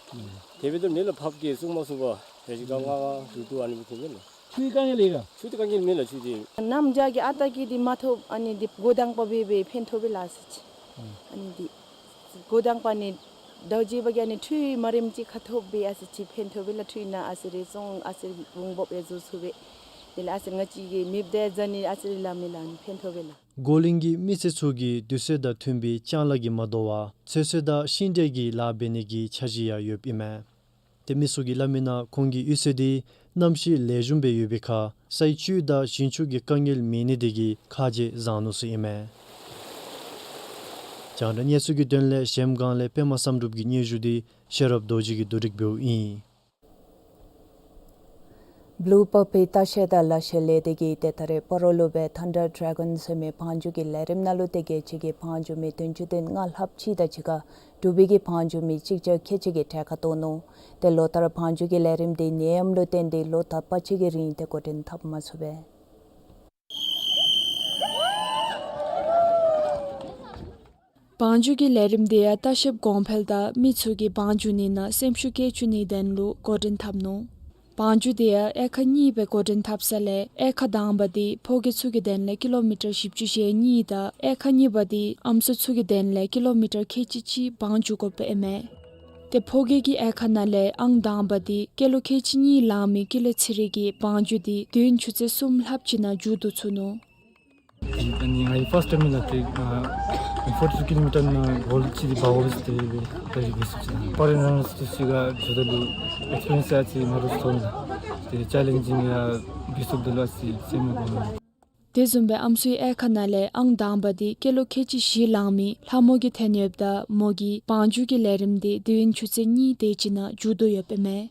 དེ་འབདཝ་ད་ནཱ་ལུ་ཕབ་ཀྱི་བཙུགས་མ་ཚུགས་པར་རེ་ཅིག་ཁར་ལྔ་ལྔ་དྲུག་དྲུག་ཨ་ནི་སྦེ་ཐོབ་པས་ལགས། ཆུའི་དཀའ་ངལ་ཡོད་ག། ཆུ་དཀའ་ངལ་མེད་ལགས་ཆུ་འདི། གནམ་བྱཱར་གྱི་ཨ་རྟག་གི་འདི་མ་ཐོབ་ཨ་ནི་འདི་འགོ་དང་པ་འབད་བའི་ཕན་ཐོགས་པས་ལགས་ཟེར་ཅི། ཨ་ནི་འདི་འགོ་དང་པ་ནི་ཟླཝ་བརྒྱད་པ་གི་ཨ་ནི་ཁྲུས་མ་རིམ་ཅིག་ཁ་ཐོབ་པས་ཨ་ཟེར་ཅི་ཕན་ཐོགས་པས་ལགས། ཁྲུས་ནང་ཨ་ཟེར་རེ་བཙོང་ཨ་ཟེར་བོང་བུ་ཡང་བཟོ་ཚུགས་པས། དེ་ལས་ཨ་ཟེར་ང་བཅས་ཀྱི་མེདཔ་འདི་ཡང་ཟ་ནི་ཨ་ཟེར་རེ་ལང་མི་ལགས་ཨ་ནི་ཕན་ཐོགས་པས་ལགས། གོ་གླིང་གི་མི་སེར་ཚུ་གིས་དུས་ཚོད་དང་མཐུན་པའི་ལྕང་ལཱ་གིས་མ་དོ་བར་ཚོད་བསྲེ་དང་ཤིང་འབྲས་ཀྱི་ལཱ་འབད་ནི་གི་འཆར་གཞི་ཡང་ཡོདཔ་ཨིན་མས། ཏེ་མི་ཚུ་གིས་སླབ་མི་ནང་ཁོང་གི་གཡུས་ཚན་འདི་གནམ་གཤིས་ལེགས་ཤོམ་སྦེ་ཡོད་པའི་ཁར་སའི་བཅུད་དང་ཞིང་ཆུ་གི་དཀའ་ངལ་མེད་ནི་འདི་གིས་ཁ་རྗེ་བཟང་ནུག་ཟེར་ཨིན་མས། རྒྱང་བསྒྲགས་གནས་ཚུལ་གྱི་དོན་ལས་གཞལམ་སྒང་ལས་པདྨ་བསམ་གྲུབ་ཀྱི་སྙན་ཞུ་འདི་ཤེས་རབ་རྡོ་རྗེ་གིས་བསྡུ་སྒྲིག་འབདཝ་ཨིན། བློ་བབས་པའི་ལྟ་བཤལ་དང་ལག་ཤེས་ལས་སྡེ་གིས་ཏེ་ད་རེས་སྤ་རོ་ལུ་སྦེ་ཐན་ཌར་ཌྲེ་གཱོན་ཟེར་མི་བང་རྒྱུག་གི་ལས་རིམ་ནང་ལུ་ཏེ་རྒྱལ་སྤྱི་གི་བང་རྒྱུག་མི་བདུན་ཅུ་དོན་ལྔ་ལྷགཔ་ཅིག་དང་གཅིག་ཁར་འབྲུག་པའི་གི་བང་རྒྱུག་མི་གཅིག་བརྒྱ་ཁལ་གཅིག་གི་གྲལ་ཁར་གཏོགས་ནུག། ཏེ་ལོ་ལྟར་བང་རྒྱུག་གི་ལས་རིམ་འདི་ནད་ཡམས་ལུ་བརྟེན་ཏེ་ལོ་དག་པ་ཅིག་གི་རིང་ཏེ་འགོ་འདྲེན་འཐབ་མ་ཚུགས་པས། བང་རྒྱུག་གི་ལས་རིམ་འདི་ཡང་ལྟ་བཤལཔ་གོང་འཕེལ་དང་མི་ཚུ་གིས་བང་རྒྱུག་ནི་ནང་སེམས་ཤུགས་བསྐྱེད་བཅུག་ནིའི་དོན་ལུ་འགོ་འདྲེན་འཐབ་ནུག། བང་རྒྱུག་འདི་ཡང་དབྱེ་ཁག་གཉིས་སྦེ་འགོ་འདྲེན་འཐབ་ས་ལས་དབྱེ་ཁག་དང་པ་འདི་ཕོ་སྐྱེས་ཚུ་གི་དོན་ལས་ཀི་ལོ་མི་ཊར་བཞི་བཅུ་ཞེ་གཉིས་དང་དབྱེ་ཁག་གཉིས་པ་འདི་ཨམ་སྲུ་ཚུ་གི་དོན་ལས་ཀི་ལོ་མི་ཊར་ཁལ་གཅིག་གཅིག་བང་རྒྱུག་དགོཔ་ཨིན་མས། ཏེ་ཕོ་སྐྱེས་ཀྱི་དབྱེ་ཁག་ནང་ལས་ཨང་དང་པ་འདི་ཀི་ལོ་ཁལ་གཅིག་གཉིས་ལང་མི་ཀི་ལེ་ཚེ་རིང་གིས་བང་རྒྱུག་འདི་དུས་ཡུན་ཆུ་ཚོད་གསུམ་ལྷགཔ་ཅིག་ནང་མཇུག་བསྡུ་ཚུགས་ནུག། ཨ་ནི་ང་གི་ཕརསཊ་ཊའིམ་ཨིན་ལགས། ཏེ་ཨ་ཕོར་ཊི་ཊུ་ཀི་ལོ་མི་ཊར་ནང་གོལ་ཅིག་འདི་འབག་དགོ་ཟེར་ཏེ་སྦེ་ད་རིས་འབད་ཚུགས་ཅི། ཕོ་རེན་ར་ནརསི་འདི་ཚུ་ག་འགྱོཝ་ད་ལུ་ཨེགསི་པི་རི་ཡེནསི་ཡང་ཅིག་མ་འདྲཝ་ཐོབ་ནུག། ཏེ་ཅེ་ལེནཇིང་ཡང་འབད་ཚུགསཔ་ད་ལུ་ཨ་ཙི་སེམས་མ་དགའ་ནུག། དེ་བཟུམ་སྦེ་ཨམ་སྲུའི་དབྱེ་ཁག་ནང་ལས་ཨང་དང་པ་འདི་ཀི་ལོ་ཁལ་གཅིག་བཞི་ལང་མི་ལྷ་མོ་གིས་ཐོན་ཡོདཔ་ད་མོ་གིས་བང་རྒྱུག་གི་ལས་རིམ་འདི་དུས་ཡུན་ཆུ་ཚོད་གཉིས་དེ་ཅིག་ནང་མཇུག་བསྡུ་ཡོདཔ་ཨིན་མས།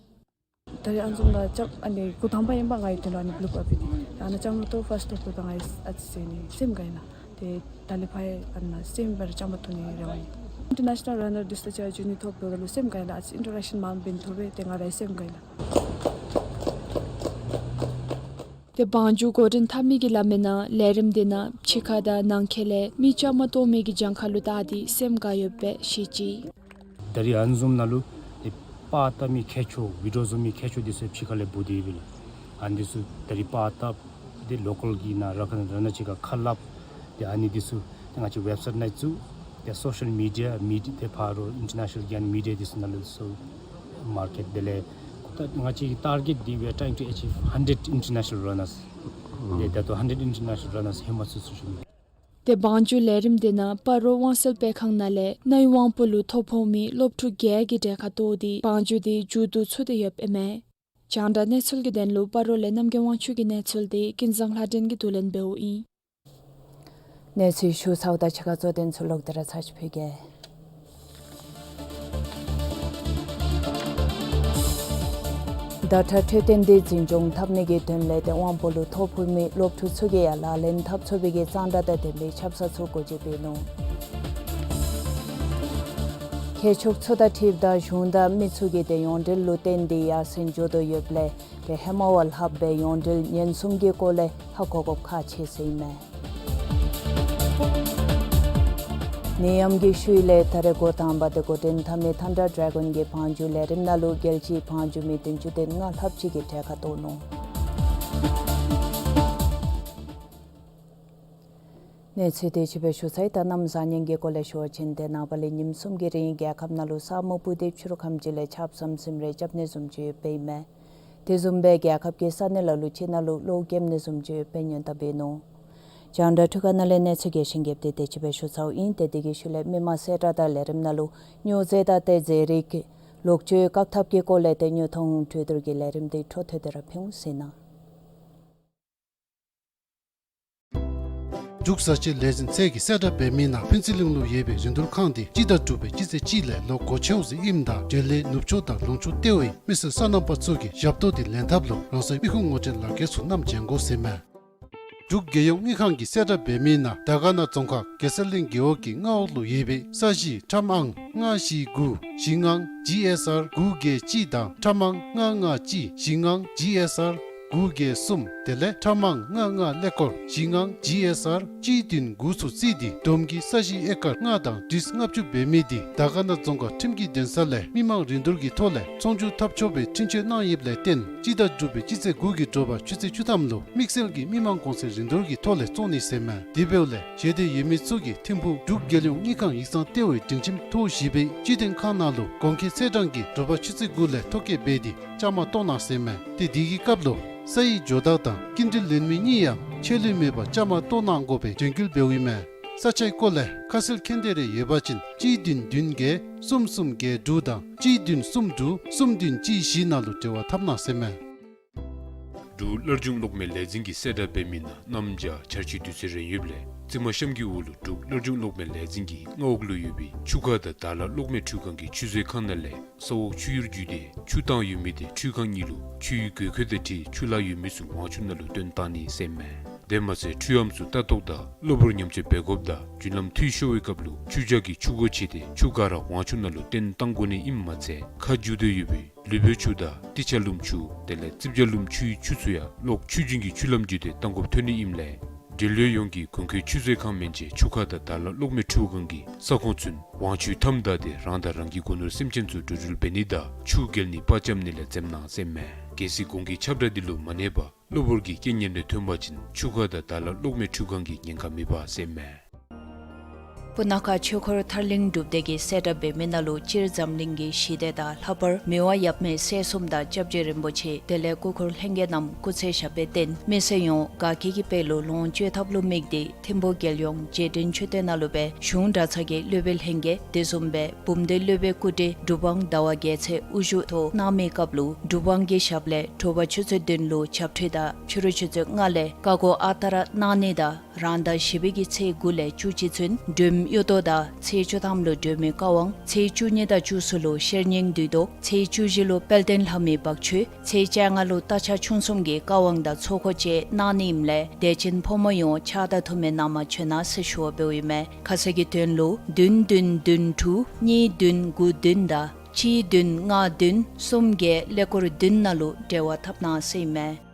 ད་རེས་ཨ་ནི་བཟུམ་ལགས་ལྕང་ཨ་ནི་འགོ་དང་པ་ཨིན་པས། ང་གི་དོན་ལུ་ཨ་ནི་བློ་བབས་པའི་འདི་ཨ་ནི་ལྕང་མ་ཐོབ་ཕརསཊ་ཐོབ་ད་ང་ཨ་ཙི་ཟེར་ནི་སེམས་དགའ་ཡི་ལགས། ཏེ་ད་ལས་ཕར་ཡང་ཨ་ནི་སེམས་པར་ལྕང་མ་ཐོབ་ནིའི་རེ་བ་ཨིན། ཨིན་ཊར་ནེ་ཤ་ནཱལ་ར་ནར་འདི་ཚུ་ལྕང་འགྱོ་ནི་ཐོབ་ད་ལུ་སེམས་དགའ་ཡི་ལགས། ཨ་ཙི་ཨིན་ཊར་ཨེག་ཤཱན་མངམ་འབད་ནི་ཐོབ་པས། ཏེ་ང་ར་སེམས་དགའ་ཡི་ལགས། ཏེ་བང་རྒྱུག་འགོ་འདྲེན་འཐབ་མི་གིས་སླབ་མིའི་ནང་ལས་རིམ་འདི་ནང་ཕྱི་ཁ་དང་ནང་འཁོད་ལས་མི་བཅའ་མར་གཏོགས་མི་གི་གྱངས་ཁ་ལུ་བལྟ་སྟེ་སེམས་དགའ་ཡོདཔ་སྦེ་བཤད་ཅི། ད་རིས་ཨ་ནི་བཟུམ་ནང་ལུ་ཏེ་པར་བཏབ་མི་མཁས་མཆོག་བི་ཌིའོ་བཟོ་མི་མཁས་མཆོག་འདི་ཚུ་ཕྱི་ཁ་ལས་འབོ་སྟེ་ཡོདཔ་ལགས། ཨ་ནི་འདི་ཚུ་ད་རིས་པར་བཏབ་སྟེ་ལོ་ཀཱལ་གྱི་ནང་ར་ཁ་ནང་ར་ནང་ཅིག་ཁར་ཁ་སླབ་སྟེ་ཨ་ནི་འདི་ཚུ་ཏེ་ང་བཅས་ཝེབ་སའིཊ་ནང་བཙུགས་ཏེ་སོ་ཤལ་མི་ཌི་ཡ་མི་ཌི་ཡ་ཏེ་ཕར་ཨིན་ཊར་ནེ་ཤ་ནལ་གྱི་མི་ཌི་ཡ་འདི་ཚུ་ནང་ལུ་སོ་མར་ཀེཊ་དེ་ལས་ད་ང་བཅས་ཀྱི་ཊར་གེཊ་འདི་we are trying to achieve hundred international runners. ཏེ་ད་ལྟོ་hundred international runners ཧེ་མ་ཚུད་ཚུད་ཅི་ཨིན། ཏེ་བང་རྒྱུག་ལས་རིམ་འདི་ནང་སྤ་རོ་དབང་གསལ་སྤེལ་ཁང་ནང་ལས་རྣ་བའི་དབང་པོ་ལུ་ཐོ་ཕོག་མི་སློབ་ཕྲུག་བརྒྱད་ཀྱིས་གྲལ་ཁར་གཏོགས་ཏེ་བང་རྒྱུག་འདི་མཇུག་བསྡུ་ཚུགས་ཏེ་ཡོདཔ་ཨིན་མས། རྒྱང་བསྒྲགས་གནས་ཚུལ་གྱི་དོན་ལུ་སྤ་རོ་ལས་རྣམ་རྒྱལ་དབང་ཕྱུག་གི་གནས་ཚུལ་འདི་ཀུན་བཟང་ལྷ་སྒྲོན་གྱིས་བསྡུ་ལེན་འབདཝ་ཨིན། གནས་ཚུལ་ཞུ་ཚརཝ་ད་ཕྱི་ཁ་གཙོ་དོན་ཚུ་ལོག་སྟེ་ར་ཚར་ཅིག་ཕུལ་གེ། བརྡ་ཁྲ་འཕྲོད་བསྟེན་འདི་འཛིན་སྐྱོང་འཐབ་ནི་གི་དོན་ལས་ཏེ་དབང་པོ་ལུ་ཐོ་ཕོག་མི་སློབ་ཕྲུག་ཚུ་གིས་ཡང་ལག་ལེན་འཐབ་ཚུགས་པའི་གི་གཙང་སྦྲ་དང་ལྡན་པའི་ཆབ་གསང་ཚུ་སྒོ་འབྱེད་འབད་ནུག། མཁས་མཆོག་ཚུ་དང་འཁྲིལཝ་ད་གཞུང་དང་མི་ཚུ་གིས་ཏེ་ཡོངས་འབྲེལ་ལུ་བརྟེན་ཏེ་ཡར་སེང་འགྱོ་དོ་ཡོདཔ་ལས་ཏེ་ཧེ་མ་བ་ལྷགཔ་སྦེ་ཡོངས་འབྲེལ་ཉེན་སྲུང་གི་སྐོར་ལས་ཧ་གོ་དགོཔ་ཁག་ཆེ་ཟེར་ཨིན་མས། ནད་ཡམས་ཀྱི་ཤུལ་ལས་ད་རེས་འགོ་དང་པ་ཏེ་འགོ་འདྲེན་འཐབ་མི་ཐན་ཌར་ཌེ་གཱོན་གྱི་བང་རྒྱུག་ལས་རིམ་ནང་ལུ་རྒྱལ་སྤྱིའི་བང་རྒྱུག་མི་བདུན་ཅུ་དོན་ལྔ་ལྷགཔ་ཅིག་གིས་གྲལ་ཁར་གཏོགས་ནུག། གནས་ཚུལ་དེ་ཅིག་སྦེ་ཞུ་ཚར་ཡི། ད་གནམ་བཟང་ངན་གྱི་སྐོར་ལས་ཞུ་བ་ཅིན་ཏེ་ནངས་པ་ལས་ཉིནམ་གསུམ་གྱི་རིང་རྒྱལ་ཁབ་ནང་ལུ་ས་སྨུག་སྤུབས་ཏེ་ཕྱི་རུ་ཁམས་ཅིག་ལས་ཆརཔ་ཟམ་ཟིམ་རེ་རྐྱབ་ནི་བཟུམ་ཅིག་ཡོདཔ་ཨིན་མས། དེ་བཟུམ་སྦེ་རྒྱལ་ཁབ་ཀྱི་ས་གནས་ལ་ལུ་ཅིག་ནང་ལུ་གློག་འཁྱུག་ནི་བཟུམ་ཅིག་ཡོདཔ་སྙན་གྲགས་འབད་ནུག། རྒྱང་བསྒྲགས་འཕྲུལ་ཁང་ནང་ལས་གནས་ཚུལ་རྒྱས་ཤིང་རྒྱསཔ་དེ་དེ་ཅིག་སྦེ་ཞུ་ཚརཝ་ཨིན། ཏེ་དེ་གི་ཤུལ་ལས་མི་མང་གསལ་བསྒྲགས་དང་ལས་རིམ་ནང་ལུ་སྨྱོ་རྫས་དང་ཏེ་རྫས་རིགས་ལོག་སྤྱོད་བཀག་ཐབས་ཀྱི་སྐོར་ལས་ཏེ་དངོས་མཐོང་གྲོས་བསྡུར་གྱི་ལས་རིམ་དེ་འཕྲོ་མཐུད་དེ་ར་ཕུལ་འོང་ཟེར་ཨིན། འབྲུག་བཟའ་ཆས་ལས་འཛིན་ཚད་ཀྱིས་གསལ་བསྒྲགས་འབད་མི་ནང་ཕུན་ཚོགས་གླིང་ལུ་ཡོད་པའི་རིན་བསྡུར་ཁང་དེ་སྤྱི་ཟླ་དྲུག་པའི་སྤྱི་ཚེས་གཅིག་ལས་ལོག་སྒོ་ཕྱེཝ་ཟེར་ཨིནམ་ད་འབྲེལ་ཡོད་ནུབ་ཕྱོགས་དང་ལུང་ཕྱོགས་ལྟེ་བའི་མི་སེར་སོ་ནམ་པ་ཚུ་གིས་ཞབས་ཏོག་དེ་ལེན་ཐབས་ལུ་རང་སོའི་མི་ཁུངས་ངོ་སྤྲོད་ལག་ཁྱེར་ཚུ་བསྣམས་བྱོན་དགོ་ཟེར་ཨིན་མས། འབྲུག་རྒྱལ་ཡོངས་དངུལ་ཁང་གིས་གསལ་བསྒྲགས་འབད་མི་ནང་དར་དཀར་ན་རྫོང་ཁག་གེ་སར་གླིང་རྒེད་འོག་གི་མངའ་འོག་ལུ་ཡོད་པའི་ས་གཞི་ཁྲམ་ཨང་ལྔ་བཞི་དགུ་བཞི་ལྔ་ཇི་ཨེསི་ཨར་དགུ་བརྒྱད་གཅིག་དང་ཁྲམ་ཨང་ལྔ་ལྔ་གཅིག་བཞི་ལྔ་ཇི་ཨེསི་ཨར་དགུ་བརྒྱད་གསུམ། དེ་ལས་ཁྲམ་ཨང་ལྔ་ལྔ་ཀླད་ཀོར་བཞི་ལྔ་ཇི་ཨེསི་ཨར་གཅིག་བདུན་དགུ་ཚུ་བརྩིས་ཏེ་བསྡོམས་ཀྱིས་ས་གཞི་ཨེ་ཀར་ལྔ་དང་ཁྲི་ལྔ་བཅུ་འབད་མི་དེ་དར་དཀར་ན་རྫོང་ཁག་ཁྲིམས་ཀྱི་འདུན་ས་ལས་མི་མང་རིན་བསྡུར་གྱི་ཐོག་ལས་ཚོང་བསྒྱུར་འཐབ་ཆོག་པའི་འཕྲིན་བཅོལ་གནང་ཡོདཔ་ལས་བརྟེན་སྤྱི་ཟླ་དྲུག་པའི་སྤྱི་ཚེས་དགུ་གི་དྲོ་པ་ཆུ་ཚོད་བཅུ་ཐམ་ལུ་དམིགས་བསལ་གྱི་མི་མང་གོང་ཚད་རིན་བསྡུར་གྱི་ཐོག་ལས་བཙོང་ནི་ཟེར་ཨིན་མས། དེ་འབདཝ་ལས་ཞལ་འདེབས་ཡོད་མི་ཚུ་གིས་ཐིམ་ཕུག་འབྲུག་རྒྱལ་ཡོངས་དངུལ་ཁང་ཡིག་ཚང་ལྟེ་བའི་སྒྲིང་ཁྱིམ་ཐོག་བཞི་པའི་སྤྱི་མཐུན་ཁང་ནང་ལུ་གོང་འཁོད་ཚེས་གྲངས་ཀྱི་དྲོ་པ་ཆུ་ཚོད་དགུ་ལས་ཐོ་བཀོད་འབད་དེ་བཅའ་མར་གཏོགས་གནང་ཟེར་ཨིན་མས། ཏེ་དེ་གི་སྐབས་ལུ་ས་ཡི་ཇོ་བདག་དང་སྐྱིན་འགྲུལ་ལེན་མི་གཉིས་ཡང་ཆད་ལུས་མེད་པར་བཅའ་མར་གཏོགས་གནང་དགོ་པའི་དོན་འཁྱོལ་འབདཝ་ཨིན་མས། ས་ཆའི་སྐོར་ལས་ཁ་གསལ་མཁྱེན་འདོད་རེ་ཡོད་པ་ཅིན་གཅིག་བདུན་བདུན་བརྒྱད་གསུམ་གསུམ་བརྒྱད་དྲུག་དང་གཅིག་བདུན་གསུམ་དྲུག་གསུམ་བདུན་གཅིག་བཞི་ནང་ལུ་འབྲེལ་བ་འཐབ་གནང་ཟེར་ཨིན་མས། འབྲུག་སླར་འབྱུང་གློག་མེ་ལས་འཛིན་གྱིས་གསལ་བསྒྲགས་འབད་མི་ནང་གནམ་བྱཱར་ཆར་ཆུའི་དུས་ཚོད་རན་ཡོདཔ་ལས་རྩིབ་མ་གཤམ་གྱི་འོག་ལུ་འབྲུག་སླར་འབྱུང་གློག་མེ་ལས་འཛིན་གྱི་མངའ་འོག་ལུ་ཡོད་པའི་ཆུ་ཁ་དང་དར་ལ་གློག་མེ་འཕྲུལ་ཁང་གི་ཆུ་བཟོ་ཁང་ནང་ལས་ས་འོག་ཆུ་ཡུར་བརྒྱུད་དེ་ཆུ་བཏང་ཡོད་མི་དེ་འཕྲུལ་ཁང་གཉིས་ལུ་ཆུའི་དགོས་མཁོ་དང་འཁྲིལ་ཆུ་ལྷག་ཡོད་མི་ཚུ་ཝང་ཆུ་ནང་ལུ་བཏོན་གཏང་ནི་ཟེར་ཨིན་མས། དེ་མ་ཚད་འཕྲུལ་ཨམ་ཚུ་ལྟ་རྟོག་དང་གློ་བུར་ཉམས་བཅོས་འབད་དགོཔ་དང་རྒྱུན་ལམ་འཐུས་ཤོར་བའི་སྐབས་ལུ་ཆུ་བྱཱར་གྱི་ཆུ་སྒོ་ཕྱེ་སྟེ་ཆུ་ག་ར་ཝང་ཆུ་ནང་ལུ་བཏོན་གཏང་དགོ་ནི་ཨིནམ་མ་ཚད་ཁ་འགྱུར་ཏེ་ཡོད་པའི་ལུས་པོའི་ཆུ་དང་ཏི་ཆ་ལུམ་ཆུ་དེ་ལས་རྩིབ་བྱཱར་ལུམ་ཆུའི་ཆུ་ཚུ་ཡང་གློག་ཆུ་རྒྱུན་གྱི་ཆུ་ལམ་བརྒྱུད་དེ་གཏང་དགོཔ་ཐོན་ནི་ཨིནམ་ལས་འབྲེལ་ཡོད་ཡོངས་ཀྱིས་གོང་འཁོད་ཆུ་བཟོ་ཁང་མན་ཆད་ཆུ་ཁ་དང་དར་ལ་གློག་མེ་འཕྲུལ་ཁང་གི་ས་ཁོངས་ཚུན་ཝང་ཆུའི་མཐའམ་བདའ་སྟེ་རང་དང་རང་གི་སྒོ་ནོར་སེམས་ཅན་ཚུ་འགྲོ་འགྲུལ་འབད་ནི་དང་ཆུ་བརྒལ་ནི་པར་འཆམ་ནི་ལས་འཛེམ་གནང་ཟེར་ཨིན་མས། གལ་སྲིད་གོང་གི་ཁྱབ་བསྒྲགས་འདི་ལུ་མ་གནས་པར་གློ་བུར་གྱི་རྐྱེན་ངན་རེ་ཐོན་པ་ཅིན་ཆུ་ཁ་དང་དར་ལ་གློག་མེ་འཕྲུལ་ཁང་གིས་ཉེན་ཁ་མི་འབག་ཟེར་ཨིན་མས། སྤུ་ན་ཁ་ཆོས་འཁོར་ཐར་གླིང་སྒྲུབ་སྡེ་གིས་གསལ་བསྒྲགས་འབད་མི་ནང་ལུ་སྤྱིར་འཛམ་གླིང་གི་ཞི་བདེ་དང་ལྷག་པར་མི་དབང་ཡབ་མེས་སྲས་གསུམ་དང་སྐྱབས་རྗེ་རིན་པོ་ཆེ་དེ་ལས་སྐུ་འཁོར་ལྷན་རྒྱས་རྣམས་སྐུ་ཚེ་ཞབས་པད་བརྟན་མི་སེར་ཡོངས་དགའ་སྐྱིད་ཀྱི་དཔལ་ལུ་ལོངས་སྤྱོད་ཐབས་ལུ་དམིགས་ཏེ་ཐིམ་ཕུག་རྒྱལ་ཡོངས་རྗེས་དྲན་མཆོད་རྟེན་ནང་ལུ་སྦེ་གཞུང་གྲྭ་ཚང་གི་སློབ་དཔོན་ལྷན་རྒྱས་དེ་བཟུམ་སྦེ་བུམ་སྡེ་སློབ་དཔོན་སྐུ་བགྲེས་གྲུབ་དབང་ཟླ་བ་རྒྱལ་མཚན་དབུ་བཞུགས་ཐོག་གནང་མི་སྐབས་ལུ་གྲུབ་དབང་གི་ཞབས་ལས་དྲོ་པ་ཆུ་ཚོད་བདུན་ལུ་ཇབ་ཁྲུས་དང་ཕྱི་རུ་ཆུ་ཚོད་ལྔ་ལས་བཀའ་བསྒོ་ཨ་རྟག་ར་གནང་ནི་དང་རང་ཟླ་བཞི་པའི་གི་ཚེས་དགུ་ལས་བཅུ་གཅིག་ཚུན་སྒྲོལམ་གཡུ་ཐོག་དང་ཚེས་བཅུ་ཐམ་ལུ་སྒྲོལ་མའི་བཀའ་དབང་ཚེས་བཅུ་གཉིས་དང་བཅུ་གསུམ་ལུ་ཤེར་སྙིང་བསྡུས་ཐོག་ཚེས་བཅུ་བཞི་ལུ་དཔལ་ལྡན་ལྷ་མོའི་བག་ཆུ་ཚེས་བཅོ་ལྔ་ལུ་རྟ་ཕྱག་མཆོང་གསུམ་གྱི་བཀའ་དབང་དང་ཚོགས་འཁོར་བཅས་གནང་ནི་ཨིནམ་ལས་དད་ཅན་ཕོ་མོ་ཡོངས་ཕྱག་དང་ཐུགས་སྨོན་གནང་མ་བྱོན་ན་ཟེར་ཞུ་བ་འབདཝ་ཨིན་མས། ཁ་གསལ་གྱི་དོན་ལུ་བདུན་བདུན་བདུན་དྲུག་གཉིས་བདུན་དགུ་བདུན་དང་གཅིག་བདུན་ལྔ་བདུན་གསུམ་བརྒྱད་ཀླད་ཀོར་བདུན་ནང་ལུ་འབྲེལ་བ་འཐབ་གནང་ཟེར་ཨིན་མས།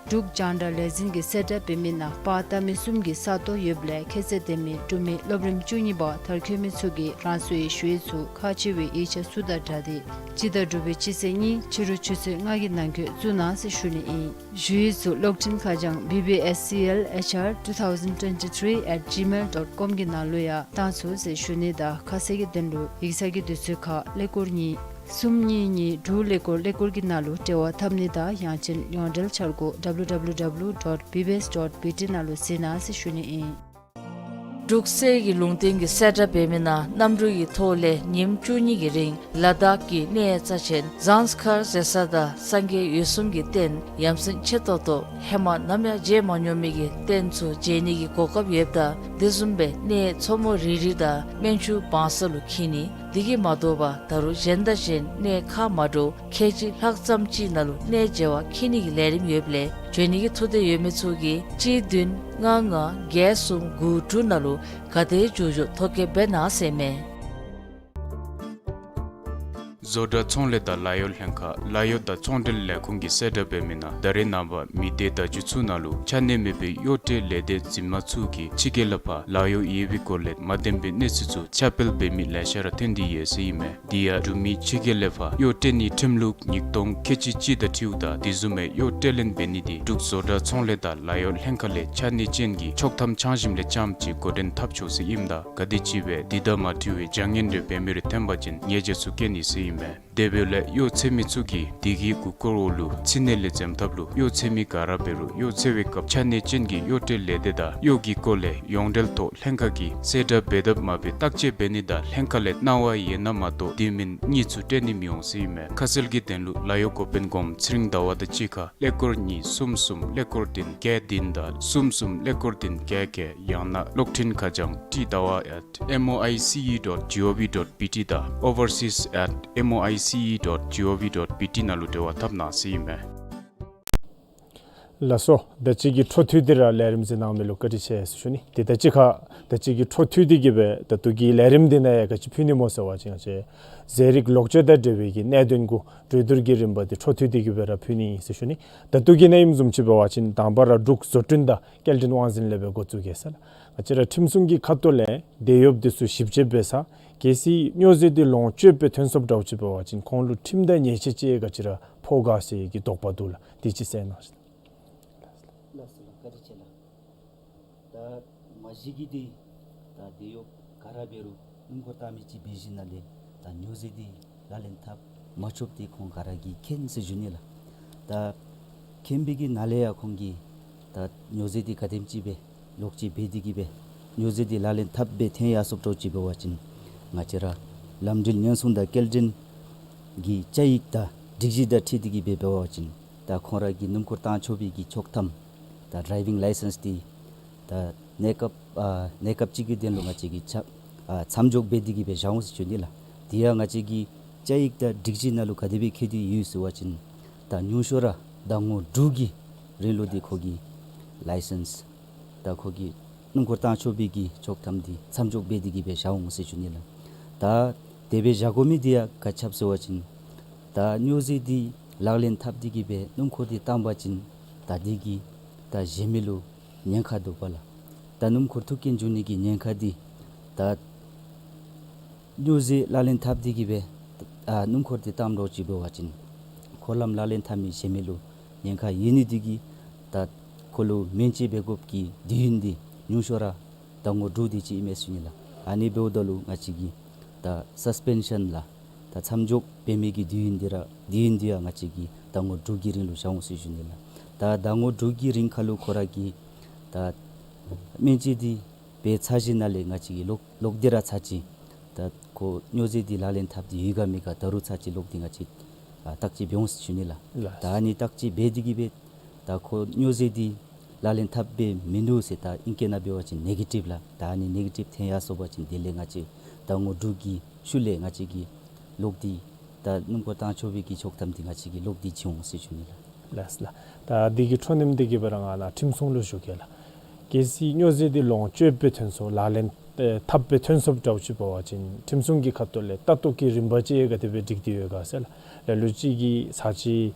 འབྲུག་རྒྱང་བསྒྲགས་ལས་འཛིན་གྱིས་གསལ་བསྒྲགས་འབད་མི་ནང་པར་བཏབ་མི་གསུམ་གྱི་ས་སྟོང་ཡོདཔ་ལས་ཁྱད་ཚད་ལྡན་མི་འབྲུག་མི་སློབ་རིམ་བཅུ་གཉིས་པ་མཐར་འཁྱོལ་མི་ཚུ་གིས་རང་སོའི་ཞུ་ཡིག་ཚུ་ཁག་ཆེ་བའི་ཡིག་ཆ་ཚུ་དང་སྦྲགས་ཏེ་སྤྱི་ཟླ་དྲུག་པའི་སྤྱི་ཚེས་གཉིས་ཕྱི་རུ་ཆུ་ཚོད་ལྔ་གི་ནང་འཁོད་བཙུགས་གནང་ཟེར་ཞུ་ནི་ཨིན། ཞུ་ཡིག་ཚུ་གློག་འཕྲིན་ཁ་བྱང་B B S C L H R two thousand twenty-three at gmail dot com གི་ནང་ལུ་ཡང་བཏང་ཚུགས་ཟེར་ཞུ་ནི་དང་ཁ་གསལ་གྱི་དོན་ལུ་ཡིག་ཚང་གི་དུས་ཚོད་ཁར་ཀླད་ཀོར་གཉིས་གསུམ་གཉིས་གཉིས་དྲུག་ཀླད་ཀོར་ཀླད་ཀོར་གྱི་ནང་ལུ་འབྲེལ་བ་འཐབ་ནི་དང་ཡང་ཅིན་ཡོངས་འབྲེལ་འཆར་སྒོ W W W dot B B S dot B T ནང་ལུ་གཟིགས་གནང་ཟེར་ཞུ་ནི་ཨིན། འབྲུག་གསེར་གྱི་ལུང་བསྟན་གྱིས་གསལ་བསྒྲགས་འབད་མི་ནང་གནམ་གྲུ་གི་ཐོག་ལས་ཉིནམ་བཅུ་གཉིས་ཀྱི་རིང་ལ་དྭགས་ཀྱི་གནས་རྩ་ཆེན་ཟངས་དཀར་ཟེར་ས་དང་སངས་རྒྱས་འོད་སྲུང་གི་རྟེན་ཡ་མཚན་ཆེ་ཏོག་ཏོ་ཧེ་མ་ནམ་ཡང་མཇལ་མ་མྱོང་མི་གི་རྟེན་ཚུ་མཇལ་ནི་གི་གོ་སྐབས་ཡོདཔ་ད་དེ་བཟུམ་སྦེ་གནས་མཚོ་མོ་རི་རི་དང་སྨན་ཆུ་བང་ས་ལུ་འཁྱིད་ནི། དེ་གིས་མ་དོ་བར་ད་རུང་གཞན་དང་གཞན་གནས་ཁག་མ་འདྲཝ་ཁལ་གཅིག་ལྷག་ཙམ་ཅིག་ནང་ལུ་གནས་མཇལ་བར་འཁྱིད་ནི་གི་ལས་རིམ་ཡོདཔ་ལས་འབྱོན་ནི་གི་ཐུགས་འདོད་ཡོད་མི་ཚུ་གིས་གཅིག་བདུན་ལྔ་ལྔ་བརྒྱད་གསུམ་དགུ་དྲུག་ནང་ལུ་ག་དེ་མགྱོགས་མགྱོགས་ཐོ་བཀོད་འབད་གནང་ཟེར་མས། བཟོ་གྲྭ་ཚོང་ལས་དང་ལཱ་གཡོག་ལྷན་ཁག་ལཱ་གཡོག་དང་ཚོང་འབྲེལ་ལས་ཁུངས་ཀྱིས་གསལ་བསྒྲགས་འབད་མི་ནང་ད་རེས་ནངས་པ་མི་སྡེ་བརྡ་བརྒྱུད་ཚུ་ནང་ལུ་ཆ་གནས་མེད་པའི་གཡོག་ཁྲལ་ལས་སྡེ་འཛིན་མ་ཚུ་གིས་ཕྱི་རྒྱལ་ལས་ཕར་ལཱ་གཡོག་ཡོད་པའི་སྐོར་ལས་མ་བདེན་པའི་གནས་ཚུལ་ཚུ་ཁྱབ་སྤེལ་འབད་མི་ལེ་ཤ་ར་ཐོན་ཏེ་ཡོད་ཟེར་ཨིན་མས། དེ་ཡང་འབྲུག་མི་ཕྱི་རྒྱལ་ལས་ཕར་གཡོག་སྤྲོད་ནིའི་ཁྲིམས་ལུགས་ཉིས་སྟོང་ཁལ་གཅིག་གཅིག་དང་འཁྲིལཝ་ད་དེ་བཟུམ་མའི་གཡོག་སྤྲོད་ལེན་འབད་ནི་དེ་འབྲུག་བཟོ་གྲྭ་ཚོང་ལས་དང་ལཱ་གཡོག་ལྷན་ཁག་ལས་ཆ་གནས་ཅན་གྱི་ཆོག་ཐམ་འཆང་ཞིནམ་ལས་རྐྱངམ་ཅིག་འགོ་འདྲེན་འཐབ་ཆོག་ཟེར་ཨིནམ་ད་ག་དེམ་ཅིག་སྦེ་དེ་དང་མ་འཁྲིལ་བའི་བྱ་ངན་རེ་འབད་མི་རེ་ཐོན་པ་ཅིན་ཉེས་ཆད་ཚུ་བཀལ་ནི་ཟེར་ཨིན་མས། དེ་འབདཝ་ལས་གཡོག་འཚོལ་མི་ཚུ་གིས་དེ་གི་མགུ་སྐོར་འོག་ལུ་ཕྱི་ནང་ལས་འཛེམ་ཐབས་ལུ་གཡོག་འཚོལ་མི་ག་ར་འབད་རུང་གཡོག་འཚོལ་བའི་སྐབས་ཆ་གནས་ཅན་གྱི་གཡོག་ཁྲལ་ལས་སྡེ་དང་གཡོག་གི་སྐོར་ལས་ཡོངས་འབྲེལ་ཐོག་ལྷན་ཁག་གིས་གསལ་བསྒྲགས་འབད་དཔ་མ་འབད་བརྟག་དཔྱད་འབད་ནི་དང་ལྷན་ཁག་ལས་གནང་བ་ཡོད་ན་མ་གཏོགས་དེ་མིན་གཉིས་ཚུ་སྤྲོད་ནི་མི་འོང་ཟེར་ཨིན་མས། ཁ་གསལ་གྱི་དོན་ལུ་ལཱ་གཡོག་འགོ་དཔོན་སྒོམ་ཚེ་རིང་ཟླ་བ་དང་གཅིག་ཁར་ཀླད་ཀོར་གཉིས་གསུམ་གསུམ་ཀླད་ཀོར་བདུན་བརྒྱད་བདུན་དང་གསུམ་གསུམ་ཀླད་ཀོར་བདུན་བརྒྱད་བརྒྱད། ཡང་ན་གློག་འཕྲིན་ཁ་བྱང་ཊི་ཟླ་བ་at M O I C E dot G O V dot B T དང་overseas at M O I C E dot G O V dot B T ནང་ལུ་འབྲེལ་བ་འཐབ་གནང་ཟེར་ཨིན་མས། ལགས་སོ། ད་ཅི་གི་འཕྲོ་མཐུད་དེ་ར་ལས་རིམ་གཟིགས་གནང་མི་ལུ་བཀའ་དྲིན་ཆེ་ཟེར་ཞུ་ནི། དེ་ད་ཅི་ཁར་ད་ཅི་གི་འཕྲོ་མཐུད་དེ་གི་སྦེ་ད་ལྟོ་གི་ལས་རིམ་འདི་ནང་ཡང་ག་ཅི་ཕུལ་ནི་སྨོ་ཟེར་བ་ཅིན་ང་བཅས་ཟས་རིགས་ལོག་སྤྱོད་དང་འབྲེལ་བའི་གི་གནད་དོན་གུ་གྲོས་བསྡུར་གྱི་རིམ་པ་འདི་འཕྲོ་མཐུད་དེ་གི་སྦེ་ར་ཕུལ་ནི་ཨིན་ཟེར་ཞུ་ནི། ད་ལྟོ་གི་ནང་ཨིནམ་བཟུམ་ཅིག་འབད་བ་ཅིན་དང་པ་ར་འབྲུག་བཟོ་སྐྲུན་དང་སྐྱེལ་འདྲེན་དབང་འཛིན་ལས་སྦེ་འགོ་བཙུགས་གེ་ཟེར་ལགས། ང་བཅས་ར་ཁྲིམས་སྲུང་གི་ཁ་ཐུག་ལས་དེད་གཡོགཔ་འདི་ཚུ་ཞིབ་དཔྱད་འབད་ས་གལ་སྲིད་སྨྱོ་རྫས་འདི་ལོངས་སྤྱོད་སྦེ་ཐོན་སོངམ་འདྲཝ་ཅིག་འབད་བ་ཅིན་ཁོང་ལུ་ཁྲིམས་དང་ཉེས་ཆད་ཅིག་ག་ཅི་ར་ཕོག་ག་ཟེར་གྱི་དོགས་པ་འདུག་ལགས། དེ་ཅིག་གསལ་གནང་ཞུ། ལགས་སོ་ལགས། བཀའ་དྲིན་ཆེ་ལགས། ད་མ་གཞི་གི་འདི་ད་དེད་གཡོགཔ་ག་ར་འབད་རུང་སྣུམ་འཁོར་བཏང་མི་ཅིག་འབད་ཞིནམ་ལས་ད་སྨྱོ་རྫས་འདི་ལག་ལེན་འཐབ་མ་ཆོགཔ་འདི་ཁོང་ག་ར་གིས་མཁྱེན་ཟེར་ཞུ་ནི་ལགས། ད་མཁྱེན་པའི་གི་ནང་ལས་ཡང་ཁོང་གིས་ད་སྨྱོ་རྫས་འདི་ག་དེམ་ཅིག་སྦེ་ལོག་སྤྱོད་འབད་དེ་གི་སྦེ་སྨྱོ་རྫས་འདི་ལག་ལེན་འཐབ་སྦེ་ཐོན་ཡར་སོངམ་འདྲཝ་ཅིག་འབད་བ་ཅིན་ང་བཅས་ར་ལམ་འགྲུལ་ཉེན་སྲུང་དང་སྐྱེལ་འདྲེན་གྱི་བཅའ་ཡིག་དང་སྒྲིག་གཞི་དང་འཁྲིལ་ཏེ་གི་སྦེ་འབད་བ་ཅིན་ད་ཁོང་ར་གིས་སྣུམ་འཁོར་བཏང་ཆོག་པའི་གི་ཆོག་ཐམ་ད་ཌ་རའི་ཝིང་ལའི་སེནསི་འདི་ད་གནས་སྐབས་ཨ་གནས་སྐབས་ཅིག་གི་དོན་ལུ་ང་བཅས་ཀྱིས་ཆ་ཨ་མཚམས་འཇོག་འབད་དེ་གི་སྦེ་བཞག་འོང་ཟེར་ཞུ་ནི་ལགས། དེ་ཡང་ང་བཅས་ཀྱི་བཅའ་ཡིག་དང་སྒྲིག་གཞི་ནང་ལུ་ག་དེ་སྦེ་བཀོད་དེ་ཡོད་ཟེར་བ་ཅིན་ད་ཉུང་ཤོས་ར་ཟླ་ངོ་དྲུག་གི་རིང་ལུ་འདི་ཁོ་གི་ལའི་སེནསི་ད་ཁོ་གི་སྣུམ་འཁོར་བཏང་ཆོག་པའི་གི་ཆོག་ཐམ་འདི་མཚམས་འཇོག་འབད་དེ་གི་སྦེ་བཞག་འོང་ཟེར་ཞུ་ནི་ལགས། ད་དེ་སྦེ་བཞག་དགོ་མི་འདི་ཡང་ག་ཅི་སྦེ་ཟེར་བ་ཅིན་ད་སྨྱོ་རྫས་འདི་ལག་ལེན་འཐབ་སྟེ་གི་སྦེ་སྣུམ་འཁོར་འདི་བཏང་པ་ཅིན་ད་འདི་གིས་ད་གཞན་མི་ལུ་ཉེན་ཁ་འདུག་པ་ལགས། ད་སྣུམ་འཁོར་ཐུག་རྐྱེན་འབྱུང་ནི་གི་ཉེན་ཁ་འདི་ད་སྨྱོ་རྫས་ལག་ལེན་འཐབ་སྟེ་གི་སྦེ་ཨ་སྣུམ་འཁོར་འདི་བཏངམ་འདྲཝ་ཅིག་འབད་བ་ཅིན་འཁོར་ལམ་ལག་ལེན་འཐབ་མི་གཞན་མི་ལུ་ཉེན་ཁ་ཡོད་ནི་འདི་གིས་ད་ཁོ་ལུ་སྨན་བཅོས་འབད་དགོཔ་གི་དུས་ཡུན་འདི་ཉུང་ཤོས་ར་ཟླ་ངོ་དྲུག་དེ་ཅིག་ཨིན་མས་ཟེར་ཞུ་ནི་ལགས། ཨ་ནི་འབདཝ་ད་ལུ་ང་བཅས་ཀྱིས་ད་སཱས་པེན་ཤཱན་ལགས་ད་མཚམས་འཇོག་འབད་མི་གི་དུས་ཡུན་འདི་ར་དུས་ཡུན་འདི་ཡང་ང་བཅས་ཀྱིས་ཟླ་ངོ་དྲུག་གི་རིང་ལུ་བཞག་འོང་ཟེར་ཞུ་ནི་ལགས། ད་ཟླ་ངོ་དྲུག་གི་རིང་ཁར་ལུ་ཁོ་ར་གིས་ད་སྨན་བཅོས་འདི་འབད་ཚར་ཞིནམ་ལས་ང་བཅས་ཀྱིས་ལོག་ལོག་སྟེ་ར་ཚར་གཅིག་ད་ཁོ་སྨྱོ་རྫས་འདི་ལག་ལེན་འཐབ་སྟེ་ཡོད་ག་མེད་ག་ད་རུང་ཚར་གཅིག་ལོག་སྟེ་ང་བཅས་ཨ་བརྟག་དཔྱད་འབད་འོང་ཟེར་ཞུ་ནི་ལགས། ལགས། ད་ཨ་ནི་བརྟག་དཔྱད་འབད་དེ་གི་སྦེ་ད་ཁོ་སྨྱོ་རྫས་འདི་ལག་ལེན་འཐབ་སྦེ་མིན་འདུག་ཟེར་ད་ཨིང་སྐད་ནང་འབད་བ་ཅིན་ནེ་གེ་ཊིབ་ལགས། ད་ཨ་ནི་ནེ་གེ་ཊིབ་ཐོན་ཡར་སོང་པ་ཅིན་དེ་ལས་ང་བཅས་ཟླ་ངོ་དྲུག་གི་ཤུལ་ལས་ང་བཅས་ཀྱིས་ལོག་སྟེ་ད་སྣུམ་འཁོར་བཏང་ཆོག་པའི་གི་ཆོག་ཐམ་འདི་ང་བཅས་ཀྱིས་ལོག་སྟེ་བྱིན་འོང་ཟེར་ཞུ་ནི་ལགས། ལགས་ལགས། ད་འདི་གི་འཕྲོ་མཐུད་དེ་གི་སྦེ་ར་ང་ནཱ་ཁྲིམས་སྲུང་ལུ་ཞུ་གེ་ལགས། གལ་སྲིད་སྨྱོ་རྫས་འདི་ལོངས་སྤྱོད་སྦེ་ཐོན་སོང་ལག་ལེན་ ཏེ་ཐབས་སྦེ་ཐོན་སོངམ་འདྲཝ་ཅིག་འབད་བ་ཅིན་ཁྲིམས་སྲུང་གི་ཁ་ཐུག་ལས་ལྟ་རྟོག་གི་རིམ་པ་ཅིག་ག་དེ་སྦེ་སྒྲིག་སྟེ་ཡོད་ག་ཟེར་ལགས། ལ་ལུ་ཅིག་གིས་ཚར་ཅིག་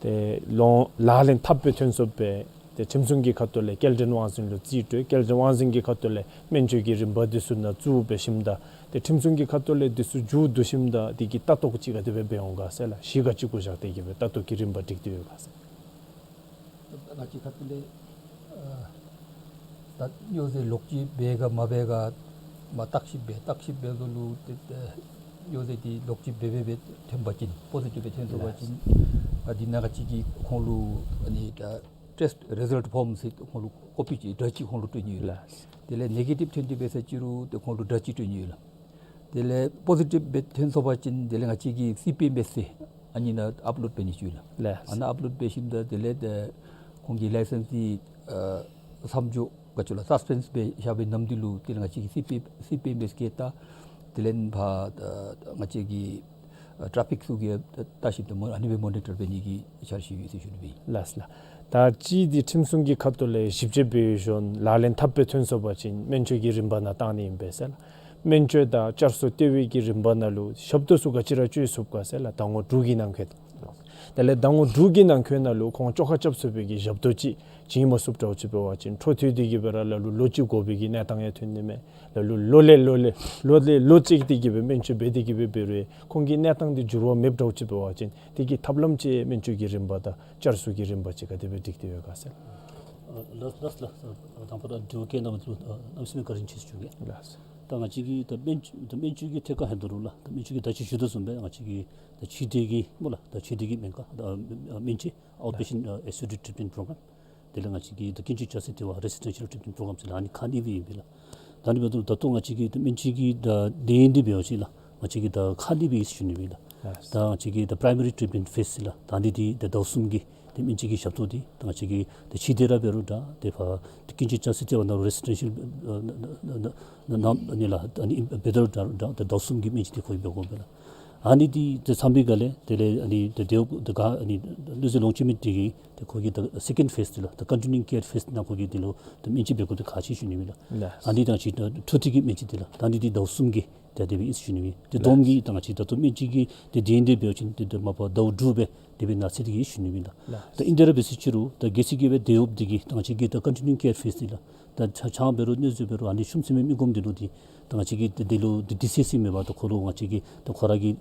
ཏེ་ལོང་ལག་ལེན་ཐབས་སྦེ་ཐོན་སོངམ་སྦེ་ཏེ་ཁྲིམས་སྲུང་གི་ཁ་ཐུག་ལས་སྐྱེལ་འདྲེན་དབང་འཛིན་ལུ་རྩིས་སྤྲོད། སྐྱེལ་འདྲེན་དབང་འཛིན་གྱི་ཁ་ཐུག་ལས་སྨན་བཅོས་ཀྱི་རིམ་པ་འདི་ཚུ་ནང་བཙུགས་འབད་ཞིནམ་ད་ཏེ་ཁྲིམས་སྲུང་གི་ཁ་ཐུག་ལས་འདི་ཚུ་མཇུག་བསྡུ་ཞིནམ་ད་དེ་གི་ལྟ་རྟོག་ཅིག་ག་དེ་སྦེ་འབད་འོང་ག་ཟེར་ལགས། གཞི་ག་ཅི་གུ་བཞག་སྟེ་གི་སྦེ་ལྟ་རྟོག་གི་རིམ་པ་སྒྲིག་སྟེ་ཡོད་ག་ཟེར། ང་བཅས་ཁ་ཐུག་ལས་ཨ་ད་སྨྱོ་རྫས་ལོག་སྤྱོད་འབད་ག་མ་འབད་ག་མ་བརྟག་ཞིབ་འབད། བརྟག་ཞིབ་འབདཝ་ད་ལུ་ཏེ་ཏེ་སྨྱོ་རྫས་འདི་ལོག་སྤྱོད་འབད་འབད་འབད་ཐོན་པ་ཅིན་པོ་ཟི་ཊིབ་སྦེ་ཐོན་སོང་པ་ཅིན་ལགས། ཨ་འདི་ནང་ང་བཅས་ཀྱིས་ཁོང་ལུ་ཨ་ནི་ད་ཊེསཊ་རི་ཛལཊ་ཕོརམ་ཟེར་ཁོང་ལུ་ཀོ་པི་ཅིག་སྒྲ་ཅིག་ཁོང་ལུ་སྤྲོད་ནི་ཡོད་ལགས། ལགས། དེ་ལས་ནེ་གེ་ཊིབ་ཐོན་ཏེ་འབད་ས་ཅིག་རུང་ཏེ་ཁོང་ལུ་སྒྲ་ཅིག་སྤྲོད་ནི་ཡོད་ལགས། དེ་ལས་པོ་ཟི་ཊིབ་སྦེ་ཐོན་སོང་པ་ཅིན་དེ་ལས་ང་བཅས་ཀྱིས་སི་པི་ཨེམ་ཨེསི་ཟེར་ཨ་ནི་ནང་ཨཔ་ལོཌ་འབད་ནི་ཅིག་ཡོད་ལགས། ལགས། ཨ་ནཱ་ཨཔ་ལོཌ་འབད་ཞིནམ་ད་དེ་ལས་ཏེ་ཁོང་གི་ལའི་སེནསི་འདི་ཨ་མཚམས་འཇོག་ག་ཅི་ལོ་སཱས་པེནཌ་འབད་བཞག་པའི་ནམ་དུས་ལུ་དེ་ལས་ང་བཅས་ཀྱིས་སི་པི་སི་པི་ཨེམ་ཨེསི་གིས་བལྟ། དེ་ལས་ཕར་ཨ་ང་བཅས་ཀྱི་ཨ་ཊ་ཕིག་ཚུ་གིས་བལྟ་ཞིནམ་ད་མོ་ཨ་ནི་སྦེ་མོ་ནི་ཊར་འབད་ནི་གི་འཆར་གཞི་ཡོད་ཟེར་ཞུ་ནི་སྦེ་ཨིན། ལགས་ལགས། ད་ཅི་འདི་ཁྲིམས་སྲུང་གི་ཁ་ཐུག་ལས་ཞིབ་དཔྱད་འབད་ཞིནམ་ལག་ལེན་འཐབ་སྦེ་ཐོན་སོང་པ་ཅིན་སྨན་བཅོས་ཀྱི་རིམ་པ་ནང་བཏང་ནི་ཨིན་པས་ཟེར་ལགས། སྨན་བཅོས་དང་བསྐྱར་གསོ་ལྟེ་བའི་གི་རིམ་པ་ནང་ལུ་ཞབས་ཏོག་ཚུ་ག་ཅི་ར་སྤྱོད་ཚུགས་ག་ཟེར་ལགས། ཟླ་ངོ་དྲུག་གི་ནང་འཁོད། དེ་ལས་ཟླ་ངོ་དྲུག་གི་ནང་འཁོད་ནང་ལུ་ཁོང་བཅོ་ཁ་རྐྱབ་ཚུགས་པའི་གི་ཞབས་ཏོག་ཅིག་བྱིན་མ་ཚུགསཔ་འདྲཝ་ཅིག་འབད་བ་ཅིན་འཕྲོ་མཐུད་དེ་གི་སྦེ་ར་ལ་ལུ་ལོ་གཅིག་འགོར་བའི་གི་གནས་སྟངས་ཡང་ཐོན་ནི་མས། ལ་ལུ་ལོ་ལས་ལོ་ལས་ལོ་ལས་ལོ་བརྩེགས་ཏེ་གི་སྦེ་སྨན་བཅོས་འབད་དེ་གི་སྦེ་འབད་རུང་ཁོང་གི་གནས་སྟངས་འདི་འགྱུར་བ་མེདཔ་འདྲཝ་ཅིག་འབད་བ་ཅིན་དེ་གི་ཐབས་ལམ་ཅིག་སྨན་བཅོས་ཀྱི་རིམ་པ་དང་བསྐྱར་གསོ་གི་རིམ་པ་ཅིག་ག་དེ་སྦེ་སྒྲིག་སྟེ་ཡོད་ག་ཟེར། ཨ་ལགས་ལགས་ལགས། ཨ་དང་པ་ར་དྲི་བ་བཀོད་གནང་མི་ལུ་ཨ་གནམ་མེད་ས་མེད་བཀའ་དྲིན་ཆེ་ཟེར་ཞུ་གེ། ལགས། ད་ང་བཅས་ཀྱི་ད་སྨན་ད་སྨན་བཅོས་ཀྱི་ཐད་ཁར་ཧེ་མ་ད་རུང་ལགས་ད་སྨན་བཅོས་ཀྱི་ད་ཅི་ཞུ་དོ་བཟུམ་སྦེ་ང་བཅས་ཀྱི་ད་ཕྱི་འབྲེལ་གྱི་སྨོ་ལགས་ད་ཕྱི་འབྲེལ་གྱི་སྨན་ཁང་ད་ཨ་སྨན་བཅོས་ཨའུཊ་པེ་ཤེནཊ་ཨ་ཨེ་སི་ཌི་ཊི་རིཊ་མེནཊ་པོ་རོ་གརམ། དེ་ལས་ང་བཅས་ཀྱི་ད་ཀུན་སྤྱོད་བྱ་སྤྱོད་དེ་བ་རེ་སི་ཌེན་ཤལ་ཊི་རིཊ་མེནཊ་པོ་རོ་གརམ་ཟེར་ལགས་ཨ་ནི་ཁག་གཉིས་སྦེ་ཨིན་པས་ལགས། ད་ཨ་ནི་འབདཝ་ད་ད་ལྟོ་ང་བཅས་ཀྱི་ད་སྨན་བཅོས་ཀྱི་ད་དེ་ཨིན་དེ་འབད་བ་ཅིན་ལགས་ང་བཅས་ཀྱི་ད་ཁག་གཉིས་སྦེ་ཨིན་ཟེར་ཞུ་ནི་ཨིན་ལགས། ལགས། ད་ང་བཅས་ཀྱི་ད་པི་རའི་མ་རི་ཊི་རིཊ་མེནཊ་ཕེསི་ཟེར་ལགས་ད་འདི་འདི་ད་ཟླཝ་གསུམ་གྱི་ཏེ་སྨན་བཅོས་ཀྱི་ཞབས་ཏོག་འདི་ད་ང་བཅས་ཀྱི་ཏེ་ཕྱི་འབྲེལ་ར་འབད་རུང་འདྲ་ཏེ་ཕར་ཏེ་ཀུན་སྤྱོད་བྱ་སྤྱོད་དེ་བ་ནང་རེ་སི་ཌེན་ཤལ་ཨ་ན་ན་ན་ན་ཨ་ནི་ལགས་ཨ་ནི་འབད་རུང་འདྲ་འདྲ་ཏེ་ཟླཝ་གསུམ་གྱི་སྨན་བཅོས་འདི་ཁོ་གིས་འབད་དགོ་པས་ལགས། ཨ་ནི་འདི་ཏེ་ཚང་པའི་སྒང་ལས་དེ་ལས་ཨ་ནི་ཏེ་དེ་ད་ག་ཨ་ནི་གནོད་འཛིན་ལོག་སྤྱོད་མི་འདི་གིས་ཏེ་ཁོ་གིས་ད་སེ་ཀེནཌ་ཕེསི་འདི་ལགས་ད་ཀོན་ཊི་ནིའུ་ཀེར་ཕེསི་ནང་ཁོ་གིས་འདི་ལུ་ད་སྨན་བཅོས་འབད་དགོཔ་འདི་ཁག་ཆེ་ཟེར་ཞུ་ནི་ཨིན་ལགས། ལགས། ཨ་ནི་ད་ཅི་ད་འཕྲོ་མཐུད་ཀྱི་སྨན་བཅོས་འདི་ལགས་ད་འདི་འདི་ཟླཝ་གསུམ་གྱི་ཏེ་དེ་སྦེ་ཨིན་ཟེར་ཞུ་ནི་ཨིན། ཏེ་བསྡོམས་ཀྱིས་ད་ང་བཅས་ད་ལྟོ་སྨན་བཅོས་ཀྱི་ཏེ་དེ་ཨིན་དེ་འབད་བ་ཅིན་ཏེ་ད་མ་པ་ཟླཝ་དྲུག་སྦེ་དེ་སྦེ་ནང་ཚུད་དེ་ཨིན་ཟེར་ཞུ་ནི་ཨིན་ལགས། ད་ཨིན་དེ་ར་འབད་ཟེར་ཅི་རུང་ད་གལ་སྲིད་གི་སྦེ་དེ་འབདཝ་འདི་གིས་ད་ང་བཅས་ཀྱི་ད་ཀོན་ཊི་ནིའུ་ཀེར་ཕེསི་འདི་ལགས་ད་ཆ་ཆང་འབད་རུང་གནོད་འཛིན་འབད་རུང་ཨ་ནི་ཤུམ་ཟེར་མི་མི་སྒོམ་འདི་ལུ་འདི་ད་ང་བཅས་ཀྱིས་ད་འདི་ལུ་འདི་འདི་སེལ་སེལཝ་མེད་པར་ད་ཁོ་ལུ་ང་བཅས་ཀྱིས་ད་ཁོ་ར་གི་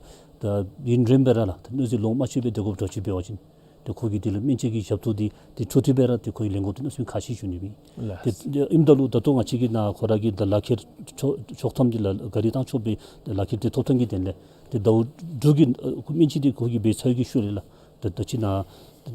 ད་ཡུན་རིངམོ་སྦེ་ར་ལགས་ད་གནོད་འཛིན་ལོག་མ་སྤྱོད་པར་སྡོད་དགོཔ་འདྲཝ་ཅིག་འབད་བ་ཅིན་ཏེ་ཁོ་གིས་དེ་ལུ་སྨན་བཅོས་ཀྱི་ཞབས་ཏོག་འདི་ཏེ་འཕྲོ་མཐུད་སྦེ་ར་ཏེ་ཁོ་གིས་ལེན་དགོཔ་འདི་གནམ་མེད་ས་མེད་ཁག་ཆེ་ཟེར་ཞུ་ནི་ཨིན། ལགས། ཏེ་ཨིནམ་ད་ལུ་ད་ལྟོ་ང་བཅས་ཀྱི་ནཱ་ཁོ་ར་གི་ད་ལག་ཁྱེར་ཆོག་ཆོག་ཐམ་འདི་ལགས་གཱ་རི་བཏང་ཆོག་པའི་ད་ལག་ཁྱེར་འདི་ཐོབ་ཐངས་ཀྱི་དོན་ལས་ཏེ་ཟླཝ་དྲུག་གི་ཨ་སྨན་བཅོས་འདི་ཁོ་གིས་འབད་ཚར་བའི་གི་ཤུལ་ལས་ལགས་ད་ད་ཅི་ནཱ་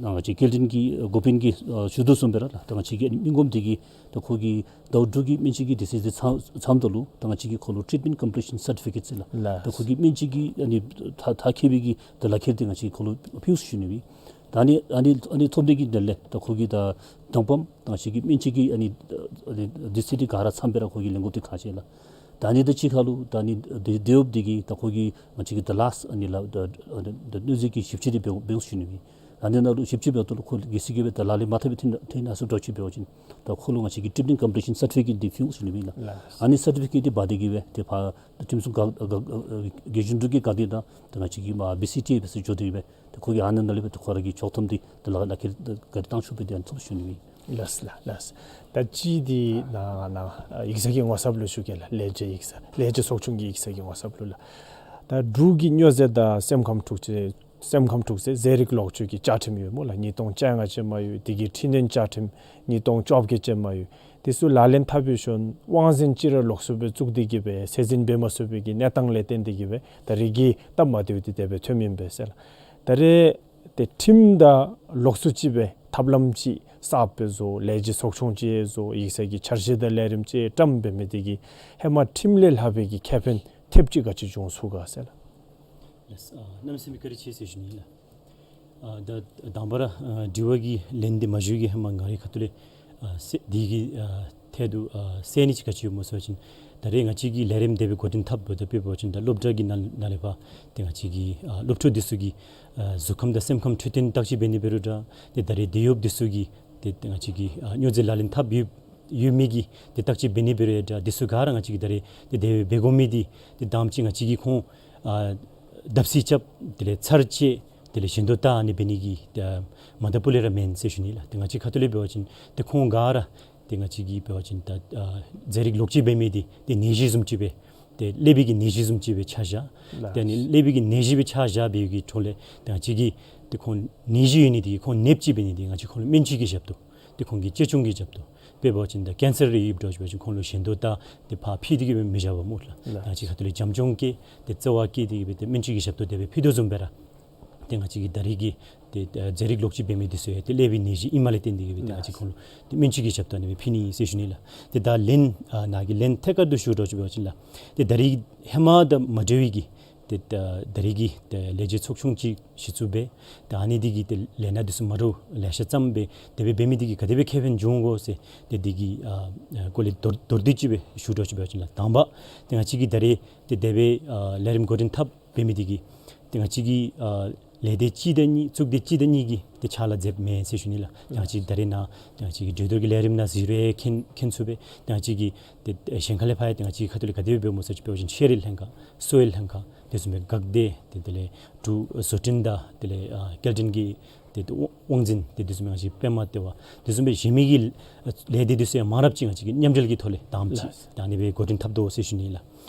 ནཱ་ང་བཅས་སྐྱེལ་འདྲེན་གྱི་ཨ་འགོ་དཔོན་གྱིས་ཨ་ཞུ་དོ་བཟུམ་སྦེ་ར་ལགས་ད་ང་བཅས་ཀྱི་ཨ་ནི་མི་སྒོམ་འདི་གིས་ད་ཁོ་གིས་ཟླཝ་དྲུག་གི་སྨན་བཅོས་ཀྱི་དུས་ཚོད་འདི་ཚང་ཚངམ་ད་ལུ་ད་ང་བཅས་ཀྱིས་ཁོ་ལུ་ཊིཊ་མེནཊ་ཀོམ་པི་ལི་ཤཱན་སར་ཊི་ཕི་ཀེཊ་ཟེར་ལགས་ལགས། ད་ཁོ་གིས་སྨན་བཅོས་ཀྱི་ཨ་ནི་མཐར་མཐར་འཁྱོལ་བའི་གི་ད་ལག་ཁྱེར་འདི་ང་བཅས་ཁོ་ལུ་ཕུལ་ཟེར་ཞུ་ནི་ཨིན། ད་ཨ་ནི་ཨ་ནི་ཨ་ནི་ཐོབ་ནི་གི་དོན་ལས་ད་ཁོ་གིས་ད་དང་པམ་ད་ང་བཅས་ཀྱི་སྨན་བཅོས་ཀྱི་ཨ་ནི་ཨ་ནི་དུས་ཚོད་འདི་ག་ར་ཚངམ་སྦེ་ར་ཁོ་གིས་ལེན་དགོཔ་འདི་ཁག་ཆེ་ལགས། ད་ཨ་ནི་དང་གཅིག་ཁར་ལུ་ད་ཨ་ནི་དེ་དེ་འབདཝ་འདི་གིས་ད་ཁོ་གིས་ང་བཅས་ཀྱི་ད་ལཱསི་ཨ་ནི་ལགས་ད་ཨ་ནི་ད་གནོད་འཛིན་གྱི་ཞིབ་དཔྱད་འདི་འབད་འབད་ཟེར་ཞུ་ནི་ཨིན། ད་ཨ་ནི་ནང་ལུ་ཞིབ་དཔྱད་འབདཝ་ད་ལུ་ཁོ་གལ་སྲིད་གི་སྦེ་ད་ལག་ལེན་མ་འཐབ་པར་ཐོན་ཐོན་ནུག་ཟེརཝ་འདྲཝ་ཅིག་འབད་བ་ཅིན་ད་ཁོ་ལུ་ང་བཅས་ཀྱིས་ཊིཊ་མེནཊ་ཀོམ་པི་ལི་ཤཱན་སར་ཊི་ཕི་ཀེཊ་འདི་ཕུལ་ཟེར་ཞུ་ནི་ཨིན་ལགས། ལགས། ཨ་ནི་སར་ཊི་ཕི་ཀེཊ་འདི་འབག་སྟེ་གི་སྦེ་ཏེ་ཕར་ཁྲིམས་སྲུང་འགག་འགག་འགག་རྒྱལ་གཞུང་འབྲུག་གི་འགག་སྡེ་དང་ད་ང་བཅས་ཀྱི་མར་བི་སི་ཊི་ཨེ་སྦེ་འགྱོ་སྟེ་གི་སྦེ་ཏེ་ཁོ་གིས་ཨ་ནཱ་ནང་ལས་སྦེ་ཏེ་ཁོ་ར་གི་ཆོག་ཐམ་འདི་ད་ལག་ལག་ཁྱེར་གཱ་རི་བཏང་ཆོག་པའི་དེ་ཡང་ཐོབ་ཟེར་ཞུ་ནི་ཨིན། ལགས་ལགས་ལགས། ད་ཅི་འདི་ནཱ་ནཱ་ཡིག་ཚང་གི་ངོ་ཚབ་ལུ་ཞུ་གེ་ལགས། ལས་བྱེད་ཡིག་ཚང་ལས་བྱེད་ཚོགས་ཆུང་གི་ཡིག་ཚང་གི་ངོ་ཚབ་ལུ་ལགས། ད་འབྲུག་གི་སྨྱོ་རྫས་དང་སེམས་ཁམས་འཁྲུག་ཆ་སེམས་ཁམས་འཁྲུག་སའི་ཟས་རིགས་ལོག་སྤྱོད་ཀྱི་བཅའ་ཁྲིམས་ཡོད་སྨོ་ལགས། ཉིས་སྟོང་བཅོ་ལྔ་ཅན་མ་ཡོད། དེ་གི་འཕྲི་སྣོན་བཅའ་ཁྲིམས་ཉིས་སྟོང་བཅོ་བརྒྱད་ཅན་མ་ཡོད། དེ་ཚུ་ལག་ལེན་འཐབ་པའི་ཤུལ་དབང་འཛིན་ཅིག་ར་ལོགས་སུ་སྦེ་བཙུགས་ཏེ་གི་སྦེ་ཚད་འཛིན་འབད་མ་ཚུགས་པའི་གི་གནས་སྟངས་ལས་བརྟེན་ཏེ་གི་སྦེ་ད་རིགས་ཀྱི་སྟབས་མ་བདེཝ་འདི་དེ་སྦེ་ཐོནམ་ཨིན་པས་ཟེར་ལགས། ད་རེས་ཏེ་ཁྲིམས་དང་ལོགས་སུ་ཅིག་སྦེ་ཐབས་ལམ་ཅིག་གསརཔ་སྦེ་བཟོ་ལས་བྱེད་ཚོགས་ཆུང་ཅིག་བཟོ་ཡིག་ཚང་གི་འཆར་གཞི་དང་ལས་རིམ་ཅིག་བཀྲམ་འབད་མི་འདི་གིས་ཧེ་མ་ཁྲིམས་ལས་ལྷག་པའི་གི་ཁེ་ཕན་ཐེབས་ཅིག་ག་ཅི་བྱུང་ཚུགས་ག་ཟེར་ལགས། ལགས། ཨ་གནམ་མེད་ས་མེད་བཀའ་དྲིན་ཆེ་ཟེར་ཞུ་ནི་ལགས། ཨ་ད་དང་པ་ར་ཨ་དྲི་བ་གི་ལན་འདི་མ་ཞུ་གི་ཧེ་མ་ང་རའི་ཁ་ཐུག་ལས་ཨ་སེ་འདི་གི་ཨ་ཐད་དུ་ཨ་གསལ་ནི་ཅིག་ག་ཅི་ཡོདཔ་སྨོ་ཟེར་བ་ཅིན་ད་རེས་ང་བཅས་ཀྱིས་ལས་རིམ་དེ་སྦེ་འགོ་འདྲེན་འཐབ་འབདཝ་ད་དཔེ་འབད་བ་ཅིན་ད་སློབ་གྲྭ་གི་ནང་ནང་ལས་ཕར་ཏེ་ང་བཅས་ཀྱི་ཨ་སློབ་ཕྲུག་འདི་ཚུ་གི་ཨ་གཟུགས་ཁམས་དང་སེམས་ཁམས་འཕྲོད་བསྟེན་བརྟག་དཔྱད་འབད་ནི་འབད་རུང་འདྲ་ཏེ་ད་རེས་དེད་གཡོགཔ་འདི་ཚུ་གིས་ཏེ་ཏེ་ང་བཅས་ཀྱི་ཨ་སྨྱོ་རྫས་ལག་ལེན་འཐབ་ཡོདཔ་ ཡོད་མི་གི་ཏེ་བརྟག་དཔྱད་འབད་ནི་འབད་རུང་ཡང་འདྲ་དེ་ཚུ་ག་ར་ང་བཅས་ཀྱིས་ད་རེས་ཏེ་དེ་སྦེ་འབད་དགོ་མི་འདི་ཏེ་དང་པ་ཅིག་ང་བཅས་ཀྱིས་ཁོང་ཨ་བརྡབ་གསིག་རྐྱབ། དེ་ལས་ཚར་བཅད། དེ་ལས་ཞིནམ་དུ་ད་ཨ་ནི་འབད་ནི་གི་ཏེ་མ་བརྡབ་པ་ལས་ར་མེན་ཟེར་ཞུ་ནི་ལགས། ཏེ་ང་བཅས་ཁ་ཐུག་ལས་འབད་བ་ཅིན་ཏེ་ཁོང་ག་ར་ཏེ་ང་བཅས་ཀྱིས་འབད་བ་ཅིན་ད་ཨ་རྫས་རིགས་ལོག་སྤྱོད་འབད་མི་འདི་ཏེ་ནད་གཞི་བཟུམ་ཅིག་སྦེ་ཏེ་ཀླད་པའི་གི་ནད་གཞི་བཟུམ་ཅིག་སྦེ་ཆ་བཞག། ལགས། ཏེ་ཨ་ནི་ཀླད་པའི་གི་ནད་གཞི་སྦེ་ཆ་བཞག་པའི་གི་འཕྲོ་ལས་ཏེ་ང་བཅས་ཀྱིས་ཏེ་ཁོང་ནད་གཞི་ཡོད་ནི་འདི་གིས་ཁོང་ནདཔ་ཅིག་འབད་ནི་འདི་ང་བཅས་ཁོང་ལུ་སྨན་བཅོས་ཀྱི་ཞབས་ཏོག། ཏེ་ཁོང་གི་གཅེས་སྐྱོང་གི་ཞབས་ཏོག་དཔེ་འབད་བ་ཅིན་ད་ཀེན་སར་རེ་ཡོདཔ་འདྲཝ་ཅིག་འབད་བ་ཅིན་ཁོང་ལུ་ཞིནམ་དུ་ད་ཏེ་ཕར་འཕུལ་ཏེ་གི་སྦེ་མི་བཞག་པ་སྨོ་ལགས། ལགས། ད་ང་བཅས་ཁ་ཐུག་ལས་བྱམས་སྐྱོང་བསྐྱེད་དེ་རྩ་བ་བསྐྱེད་དེ་གི་སྦེ་ཏེ་སྨན་བཅོས་ཀྱི་ཞབས་ཏོག་དེ་སྦེ་ཕུལ་དོ་བཟུམ་སྦེ་ར་ཏེ་ང་བཅས་ཀྱིས་ད་རེས་ཀྱི་ཏེ་ཨ་རྫས་རིགས་ལོག་སྤྱོད་འབད་མི་འདི་ཚུ་ཡང་ཏེ་ཀླད་པའི་ནད་གཞི་ཨིནམ་ལས་བརྟེན་ཏེ་གི་སྦེ་ཏེ་ང་བཅས་ཁོང་ལུ་ཏེ་སྨན་བཅོས་ཀྱི་ཞབས་ཏོག་ཨ་ནི་སྦེ་ཕུལ་ནི་ཨིན་ཟེར་ཞུ་ནི་ལགས། ཏེ་ད་ལན་ཨ་ནཱ་གི་ལན་ཐད་ཀར་དུ་ཞུ་འདྲཝ་ཅིག་འབད་བ་ཅིན་ལགས། ཏེ་ད་རེས་ཧེ་མ་དང་མ་འདྲ་བའི་གི་ཏེ་ད་ད་རེས་ཀྱི་ཏེ་ལས་བྱེད་ཚོགས་ཆུང་ཅིག་གཞི་བཙུགས་འབད། ད་ཨ་ནི་འདི་གིས་ཏེ་ལས་སྣ་འདི་ཚུ་མ་འདྲཝ་ལེ་ཤ་བརྩམས་འབད། དེ་སྦེ་འབད་མི་འདི་གིས་ག་དེ་སྦེ་ཁེ་ཕན་བྱུང་གོ་ཟེར་ཏེ་འདི་གི་ཨ་ཨ་སྐོར་ལས་མདོར་མདོར་བསྡུས་ཅིག་སྦེ་ཞུ་འདྲཝ་ཅིག་འབད་བ་ཅིན་ལགས། དང་པ་ཏེ་ང་བཅས་ཀྱིས་ད་རེས་ཏེ་དེ་སྦེ་ཨ་ལས་རིམ་འགོ་འདྲེན་འཐབ་འབད་མི་འདི་གིས་ཏེ་ང་བཅས་ཀྱི་ཨ་ལས་སྡེ་གཅིག་དང་གཉིས་གཙུག་སྡེ་གཅིག་དང་གཉིས་ཀྱིས་ཏེ་ཕྱག་ལཱ་མཛདཔ་མེན་ཟེར་ཞུ་ནི་ལགས། ཏེ་ང་བཅས་ད་རེས་ནཱ་ཏེ་ང་བཅས་ཀྱི་གྲོས་བསྡུར་གྱི་ལས་རིམ་ནང་གཟིགས་རུང་མཁྱེན་མཁྱེན་ཚུགས་པས། ཏེ་ང་བཅས་ཀྱིས་ཏེ་གཞན་ཁ་ལས་ཕར་ཡང་ཏེ་ང་བཅས་ཁ་ཐུག་ལས་ག་དེ་སྦེ་འབདཝ་སྨོ་ཟེར་ཅིག་འབད་བ་ཅིན་ཤེས་རིག་ལྷན་ཁག་གསོ་བའི་ལྷན་ཁག་དེ་བཟུམ་སྦེ་འགག་སྡེ་ཏེ་དེ་ལས་འབྲུག་བཟོ་སྐྲུན་དང་དེ་ལས་ཨ་སྐྱེལ་འདྲེན་གྱི་ཏེ་ཏེ་དབང་འཛིན་ཏེ་དེ་བཟུམ་སྦེ་ང་བཅས་པདྨ་ལྟེ་བ་དེ་བཟུམ་སྦེ་གཞན་མི་གི་ལས་སྡེ་དེ་ཚུ་ཡང་མང་རབས་ཅིག་ང་བཅས་ཀྱིས་མཉམ་འབྲེལ་གྱི་ཐོག་ལས་དང་པ་ཅིག་ལགས། ད་ཨ་ནི་སྦེ་འགོ་འདྲེན་འཐབ་དོ་ཟེར་ཞུ་ནི་ལགས།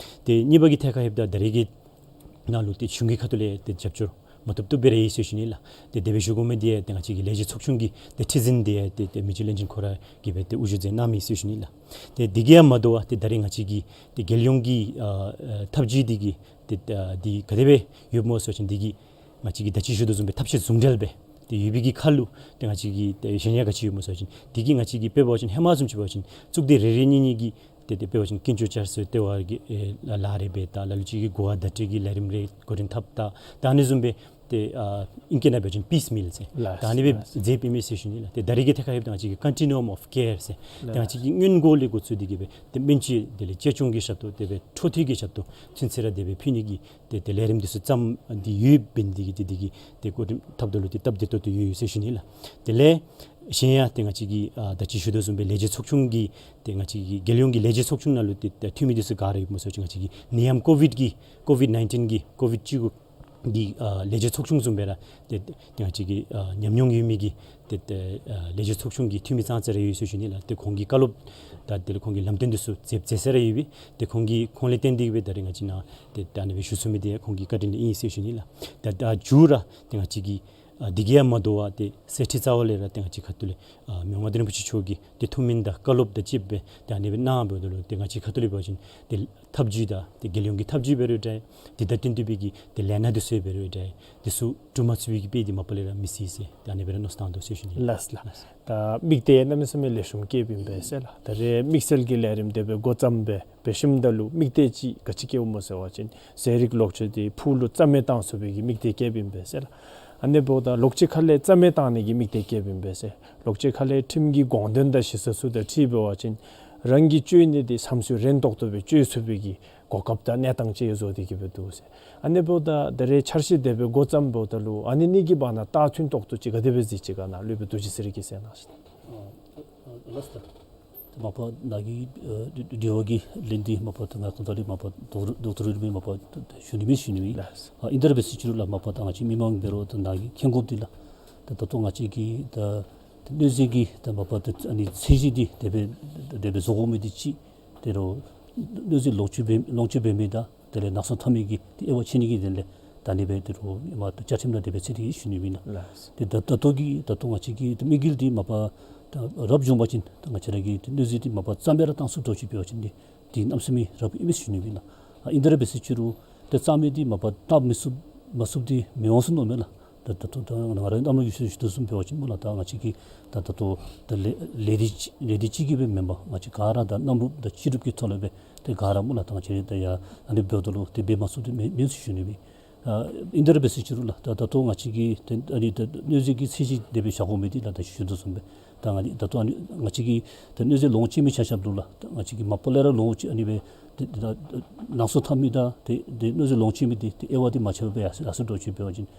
ཏེ་གཉིས་པ་གི་ཐད་ཁར་ལྷོདཔ་ད་ད་རེས་ཀྱི་ནང་ལུ་ཏེ་གཞུང་གི་ཁ་ཐུག་ལས་ཏེ་རྒྱབ་སྐྱོར་མ་ཐོབ་བཏུབ་སྦེ་ར་ཡོད་ཟེར་ཞུ་ནི་ལགས། ཏེ་དེ་སྦེ་ཞུ་དགོ་མི་འདི་ཡང་ཏེ་ང་བཅས་ཀྱི་ལས་བྱེད་ཚོགས་ཆུང་གི་ཏེ་ཁྲི་འཛིན་འདི་ཡང་ཏེ་ཏེ་མི་རྗེ་བློན་ཆེན་ཁོ་ར་གིས་སྦེ་ཏེ་དབུ་བཞུགས་མཛད་གནང་མི་ཟེར་ཞུ་ནི་ལགས། ཏེ་དེ་གིས་ཡང་མ་དོ་བར་ཏེ་ད་རེས་ང་བཅས་ཀྱི་ཏེ་རྒྱལ་ཡོངས་ཀྱི་ཨ་ཨ་ཐབས་ཇུས་འདི་གིས་ཏེ་ཨ་འདི་ག་དེ་སྦེ་ཡོདཔ་སྨོ་ཟེར་བ་ཅིན་འདི་གིས་ང་བཅས་ཀྱིས་ད་ཅི་ཞུ་དོ་བཟུམ་སྦེ་ཐབས་ཤེས་ཟུང་འབྲེལ་སྦེ་ཏེ་ཡོད་པའི་གི་ཁར་ལུ་ཏེ་ང་བཅས་ཀྱི་ཏེ་གཞན་ཡང་ག་ཅི་ཡོདཔ་སྨོ་ཟེར་བ་ཅིན་འདི་གིས་ང་བཅས་ཀྱིས་དཔེ་འབད་བ་ཅིན་ཧེ་མ་བཟུམ་ཅིག་འབད་བ་ཅིན་གཙུག་སྡེ་རེ་རེ་གཉིས་གཉིས་ཀྱིས་ཏེ་ཏེ་དཔེ་འབད་བ་ཅིན་ཀུན་སྤྱོད་བསྐྱར་གསོའི་ལྟེ་བ་གི་ཨེ་ལཱ་རེ་འབད་ད་ལ་ལུ་ཅིག་གིས་གོ་བ་བརྡ་སྤྲོད་ཀྱི་ལས་རིམ་རེ་འགོ་འདྲེན་འཐབ་ད་ད་ཨ་ནི་བཟུམ་སྦེ་ཏེ་ཨ་ཨིང་སྐད་ནང་འབད་བ་ཅིན་པིསི་མེལ་ཟེར། ལགས། ད་ཨ་ནི་སྦེ་ལགས། མཛདཔ་ཨིན་མས་ཟེར་ཞུ་ནི་ལགས། ཏེ་ད་རེས་ཀྱི་ཐད་ཁར་ལྷོདཔ་ད་ང་བཅས་ཀྱིས་ཀོན་ཊི་ནུ་ཡམ་ཨོཕ་ཀེར་ཟེར། ཏེ་ལགས། ང་བཅས་ཀྱིས་སྔོན་འགོག་ལས་འགོ་བཙུགས་ཏེ་གི་སྦེ་ཏེ་སྨན་བཅོས་དེ་ལས་གཅེས་སྐྱོང་གི་ཞབས་ཏོག་དེ་སྦེ་འཕྲོ་མཐུད་ཀྱི་ཞབས་ཏོག་ཚུན་ཚོད་ར་དེ་སྦེ་ཕུལ་ནི་གི་ཏེ་ཏེ་ལས་རིམ་འདི་ཚུ་བརྩམས་ཏེ་ཡོདཔ་འབད་ནི་འདི་གིས་ཏེ་འདི་གིས་ཏེ་འགོ་འདྲེན་འཐབ་དོ་ལུ་ཏེ་སྟབས་བདེ་ཏོག་ཏོ་ཡོད་ཡོད་ཟེར་ཞུ་ནི་ལགས། དེ་ལས་གཞན་ཡང་ཏེ་ང་བཅས་ཀྱིས་ཨ་ད་ཅི་ཞུ་དོ་བཟུམ་སྦེ་ལས་བྱེད་ཚོགས་ཆུང་གི་ཏེ་ང་བཅས་ཀྱི་རྒྱལ་ཡོངས་ཀྱི་ལས་བྱེད་ཚོགས་ཆུང་ནང་ལུ་ཏེ་ཏེ་འཐུས་མི་འདི་ཚུ་ག་ར་ཡོདཔ་སྨོ་ཟེར་བ་ཅིན་ང་བཅས་ཀྱི་ནད་ཡམས་ཀོ་བིཌ་ཀྱི་ཀོ་བིཌ་ནའིན་ཊིན་གྱི་ཀོ་བིཌ་བཅུ་དགུ་གི་ཨ་ལས་བྱེད་ཚོགས་ཆུང་བཟུམ་སྦེ་ར་ཏེ་ཏེ་ང་བཅས་ཀྱི་ཨ་ཉམས་མྱོང་ཡོད་མི་གི་ཏེ་ཏེ་ཨ་ལས་བྱེད་ཚོགས་ཆུང་གི་འཐུས་མི་ཙང་ཙ་ར་ཡོད་ཟེར་ཞུ་ནི་ལགས། ཏེ་ཁོང་གིས་བཀའ་སློབ་དང་དེ་ལས་ཁོང་གིས་ལམ་སྟོན་འདི་ཚུ་མཛད་མཛད་ས་ར་ཡོད་པས། ཏེ་ཁོང་གིས་ཁོང་ལས་བརྟེན་ཏེ་གི་སྦེ་ད་རེས་ང་བཅས་ནཱ་ཏེ་ད་ཨ་ནི་སྦེ་ཞུ་ཚུགས་མི་འདི་ཁོང་གི་བཀའ་དྲིན་ལས་ཨིན་ཟེར་ཞུ་ནི་ལགས། ད་ད་མཇུག་ར་ཏེ་ང་བཅས་ཀྱི་ཨ་འདི་གིས་ཡང་མ་དོ་བར་ཏེ་གསེར་ཁྲི་རྩ་བ་ལས་ར་ཏེ་ང་བཅས་ཁ་ཐུག་ལས་ཨ་མི་དབང་མངའ་བདག་རིན་པོ་ཆེ་མཆོག་གི་ཏེ་ཐུགས་སྨོན་དང་བཀའ་སློབ་དང་བཅསཔ་སྦེ་ཏེ་ཨ་ནི་སྦེ་གནང་འབདཝ་ད་ལུ་ཏེ་ང་བཅས་ཁ་ཐུག་ལས་འབད་བ་ཅིན་ཏེ་ཐབས་ཇུས་དང་ཏེ་རྒྱལ་ཡོངས་ཀྱི་ཐབས་ཇུས་འབད་རུང་འདྲ་དེ་དང་བསྟུན་ཏེ་སྦེ་གི་ཏེ་ལས་སྣ་འདི་ཚུ་འབད་རུང་འདྲ་འདི་ཚུ་གྲུབ་མ་ཚུགས་པའི་གི་དཔེ་འདི་མ་པ་ལས་ར་མི་སྲིད་ཟེར་ཏེ་ཨ་ནི་སྦེ་ར་མནོ་བསམ་བཏང་དོ་ཟེར་ཞུ་ནི། ལགས་ལགས། ལགས། ད་དམིགས་གཏད་གནམ་མེད་ས་མེད་ལེགས་ཤོམ་བསྐྱེདཔ་ཨིན་པས་ཟེར་ལགས། ད་རེས་དམིགས་བསལ་གྱི་ལས་རིམ་དེ་སྦེ་འགོ་བརྩམས་སྦེ་འབད་ཞིནམ་ད་ལུ་དམིགས་གཏད་ཅིག་ག་ཅི་བསྐྱེདཔ་སྨོ་ཟེར་བ་ཅིན་ཟས་རིགས་ལོག་སྤྱོད་འདི་ཕུགས་ལུ་རྩ་མེད་བཏང་ཚུགས་པའི་གི་དམིགས་གཏད་བསྐྱེདཔ་ཨིན་པས་ཟེར་ལགས། ཨ་ནི་འབདཝ་ད་ལོག་སྤྱོད་ཁ་ལས་རྩ་མེད་བཏང་ནི་གི་དམིགས་གཏད་བསྐྱེདཔ་ཨིན་པས་ཟེར། ལོག་སྤྱོད་ཁ་ལས་ཁྲིམས་ཀྱི་དགོངས་དོན་དང་ཞེ་ས་ཚུ་དང་འཁྲིལ་འབད་བ་ཅིན་རང་གིས་སྤྱོད་ནི་འདི་བསམ་ཚུལ་རན་ཏོག་ཏོ་སྦེ་སྤྱོད་ཚུགས་པའི་གི་གོ་སྐབས་དང་གནས་སྟངས་ཅིག་བཟོ་སྟེ་གི་སྦེ་འདུག་ཟེར། ཨ་ནི་འབདཝ་ད་ད་རེས་འཆར་གཞི་དེ་སྦེ་འགོ་བརྩམས་འབདཝ་ད་ལུ་ཨ་ནི་གཉིས་ཀྱི་བར་ན་བརྡ་མཐུན་ཏོག་ཏོ་ཅིག་ག་དེ་སྦེ་གཟིགས་ཅི་ག་ནཱ་སློབ་དཔོན་རྡོ་རྗེ་ཚེ་རིང་གིས་གསལ་གནང་ཞིན། ཨ་ལགས་སོ། མ་པ་ནཱ་གི་ཨ་དྲི་བ་གི་ལན་འདི་མ་པ་ད་ང་ཁོང་ད་ལས་མ་པ་དོག་དོག་ཏོ་རེ་མེད། མ་པ་ཞུ་ནི་མེད་ཞུ་ནི་མེད། ལགས་སོ། ཨ་ཨིན་ཏེ་ར་འབད་ཟེར་ཅི་རུང་ལགས་མ་པ་ད་ང་བཅས་མི་མང་འབད་རུང་ད་ནཱ་གིས་མཁྱེན་དགོཔ་འདི་ལགས། ད་ད་ལྟོ་ང་བཅས་ཀྱི་ད་ད་གནོད་འཛིན་གྱི་ད་མ་པ་ད་ཨ་ནི་ཚད་གཞི་འདི་དེ་སྦེ་དེ་སྦེ་བཟོ་དགོ་མི་འདི་གཅིག། དེ་རུང་གནོད་འཛིན་ལོངས་སྤྱོད་འབད་ལོངས་སྤྱོད་འབད་མི་དང་དེ་ལས་ནག་སོང་འཐབ་མི་གི་ཏེ་དབྱེ་བ་ཕྱེ་ནི་གི་དོན་ལས་ད་ཨ་ནི་སྦེ་དེ་རུང་མ་ད་བཅའ་ཁྲིམས་ནང་དེ་སྦེ་ཚུད་དེ་ཡོད་ཞུ་ནི་ཨིན་ལགས། ལགས། ཏེ་ད་ད་ལྟོ་གི་ད་ལྟོ་ང་བཅས་ཀྱི་ཏེ་དམིགས་ཡུལ་འདི་མ་པ་ད་རབ་བྱུང་པ་ཅིན་ད་ང་བཅས་ར་གི་ཏེ་གནོད་འཛིན་འདི་མ་པ་རྩ་མེད་ར་བཏང་ཚུགསཔ་འདྲཝ་ཅིག་འབད་བ་ཅིན་འདི་འདི་གནམ་མེད་ས་མེད་རབ་ཨིན་མས་ཞུ་ནི་ཨིན་ལགས། ཨ་ཨིན་ཏེ་ར་འབད་ཟེར་ཅི་རུང་ཏེ་རྩ་མེད་འདི་མ་པ་བཏང་མི་ཚུགས་མ་ཚུགསཔ་འདི་མི་འོང་ཟེར་མནོཝ་མས་ལགས། ད་ད་ལྟོ་ད་ང་ར་གནམ་ལོ་ཡུལ་ཤུལ་ཞུ་དོ་བཟུམ་འབད་བ་ཅིན་སྨོ་ལགས། ད་ང་བཅས་ཀྱི་ད་ད་ལྟོ་ད་ལས་ལས་སྡེ་ཅིག་ལས་སྡེ་གཅིག་གི་སྦེ་མེན་པར་ང་བཅས་ག་ར་ད་གནམ་གྲུ་དང་ཕྱི་གྲུ་གི་ཐོག་ལས་སྦེ་ཏེ་ག་ར་སྨོ་ལགས། ད་ང་བཅས་ར་ད་ཡ་ཨ་ནི་འབདཝ་ད་ལུ་ཏེ་འབད་མ་ཚུགསཔ་འདི་མེན་མེན་ཟེར་ཞུ་ནི་ཨིན། ཨ་ཨིན་ཏེ་ར་འབད་ཟེར་ཅི་རུང་ལགས། ད་ད་ལྟོ་ང་བཅས་ཀྱི་ཏེ་ཨ་ནི་ད་གནོད་འཛིན་གྱི་ཚད་གཞི་དེ་སྦེ་བཞག་དགོ་མི་འདི་ལགས་ད་ཞུ་དོ་བཟུམ་སྦེ་ད་ང་ད་ལྟོ་ཨ་ནི་ང་བཅས་ཀྱི་ད་གནོད་འཛིན་ལོངས་སྤྱོད་མི་ཆ་ཁྱབ་ལུ་ལགས། ད་ང་བཅས་ཀྱིས་མ་པ་ལས་ར་ལོངས་སྤྱོད་ཨ་ནི་སྦེ་ཏེ་ད་ནག་སོང་འཐབ་མི་དང་ཏེ་ཏེ་གནོད་འཛིན་ལོངས་སྤྱོད་མི་འདི་ཏེ་དབྱེ་བ་འདི་མ་ཕྱེ་བར་སྦེ་ཡར་སོང་ཡར་སོང་འདྲཝ་ཅིག་འབད་བ་ཅིན་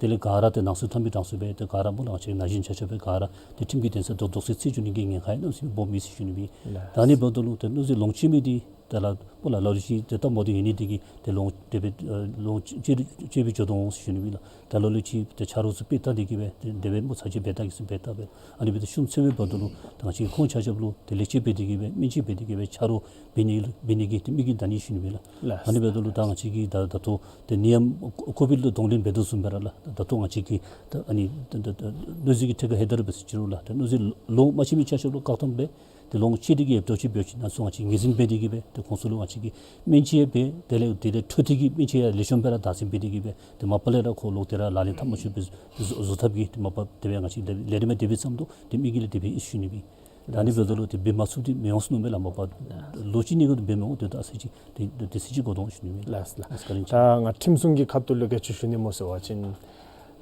དེ་ལས་ག་ར་ཏེ་ནང་སོ་ཐམ་པའི་གྲངས་སུ་སྦེ་ཏེ་ག་ར་སྨོ་ལགས་ང་བཅས་ན་གཞོན་ཆ་ཁྱབ་སྦེ་ག་ར་ཏེ་ཁྲིམས་ཀྱི་འདུན་ས་དོག་དོག་སེལ་བཅུག་ནི་གི་ཉེན་ཁ་ཡང་གནམ་མེད་ས་མེད་སྦོམ་ཨིན་ཟེར་ཞུ་ནི་སྦེ། ད་ཨ་ནི་འབདཝ་ད་ལུ་ཏེ་གནོད་འཛིན་ལོངས་སྤྱོད་མི་འདི་ཏེ་ལགས་སྨོ་ལགས་ལ་ལུ་ཅིག་ཏེ་སྟབས་མ་བདེཝ་ཡོད་ནི་འདི་གིས་ཏེ་ལོངས་ཏེ་སྦེ་ཨ་ལོངས་སྤྱོད་སྤྱོད་པའི་འགྱོ་དོ་འོང་ཟེར་ཞུ་ནི་སྦེ་ལགས། ད་ལ་ལུ་ཅིག་ཏེ་ཆ་རོགས་ཚུ་དཔེ་བལྟ་སྟེ་གིས་སྦེ་ཏེ་དེ་སྦེ་སྨོ་ཚར་གཅིག་འབད་བལྟ་གེ་ཟེར་འབད་བལྟ་སྦེ། ཨ་ནི་འབདཝ་ད་ཤུགས་ཚད་མེད་འབདཝ་ད་ལུ་ད་ང་བཅས་ཁོང་ཆ་ཁྱབ་ལུ་ཏེ་ལེགས་བཅོས་འབད་དེ་གིས་སྦེ་སྨན་བཅོས་འབད་དེ་གིས་སྦེ་ཆ་རོགས་འབད་ནི་འབད་ནི་གི་ཏེ་དམིགས་ཡུལ་ད་ཨ་ནི་ཞུ་ནི་སྦེ་ལགས། ལགས། ཨ་ནི་འབདཝ་ད་ལུ་ད་ང་བཅས་ཀྱིས་ད་ད་ལྟོ་ཏེ་ནད་ཡམས་ཀོ་བིཌ་ལུ་གདོང་ལེན་འབད་དོ་བཟུམ་སྦེ་ར་ལགས། ད་ལྟོ་ང་བཅས་ཀྱིས་ད་ཨ་ནི་ད་ད་ད་གནོད་འཛིན་གྱི་ཐད་ཁར་ཧེ་དར་འབད་ཟེར་ཅི་རུང་ལགས། ད་གནོད་འཛིན་ལོངས་མ་སྤྱོད་མི་ཆ་ཁྱབ་ལུ་བཀག་སྡོམ་འབད། ཏེ་ལོངས་སྤྱོད་དེ་གིས་ཡོདཔ་འདྲཝ་ཅིག་འབད་བ་ཅིན་ན་ཚུ་ང་བཅས་ངོས་འཛིན་འབད་དེ་གིས་སྦེ་ཏེ་ཁོང་ཚུ་ལུ་ང་བཅས་ཀྱིས་སྨན་བཅོས་འབད། དེ་ལས་དེ་ལས་འཕྲོ་མཐུད་ཀྱི་སྨན་བཅོས་ཡང་ལེགས་ཤོམ་སྦེ་ར་བདག་འཛིན་འབད་དེ་གིས་སྦེ་ཏེ་མ་པ་ལས་ར་ཁོ་ལོག་སྟེ་ར་ལག་ལེན་འཐབ་མ་ཆོགཔ་སྦེ་བཟོ་བཟོ་ཐབས་ཀྱི་ཏེ་མ་པ་དེ་སྦེ་ང་བཅས་ལས་ལས་རིམ་དེ་སྦེ་བརྩམ་དོ། ཏེ་དམིགས་ཡུལ་དེ་སྦེ་ཨིན་ཞུ་ནི་སྦེ། ད་ཨ་ནི་འབདཝ་ད་ལུ་ཏེ་འབད་མ་ཚུགསཔ་འདི་མི་འོང་ཟེར་མནོཝ་མས་ལགས། མ་པ་ལོ་གཅིག་གཉིས་ཀྱི་འདི་འབད་མི་འོང་། ཏེ་ད་ཚར་གཅིག་ཏེ་ཏེ་ཚར་གཅིག་གོ་དོ་འོང་ཞུ་ནི་སྦེ། ལགས་ལགས། ཨ་ནི་སྐབས་ལས་ད་ང་ཁྲིམས་སྲུང་གི་ཁ་ཐུག་ལས་ག་ཅི་ཞུ་ནི་སྨོ་ཟེར་བ་ཅིན་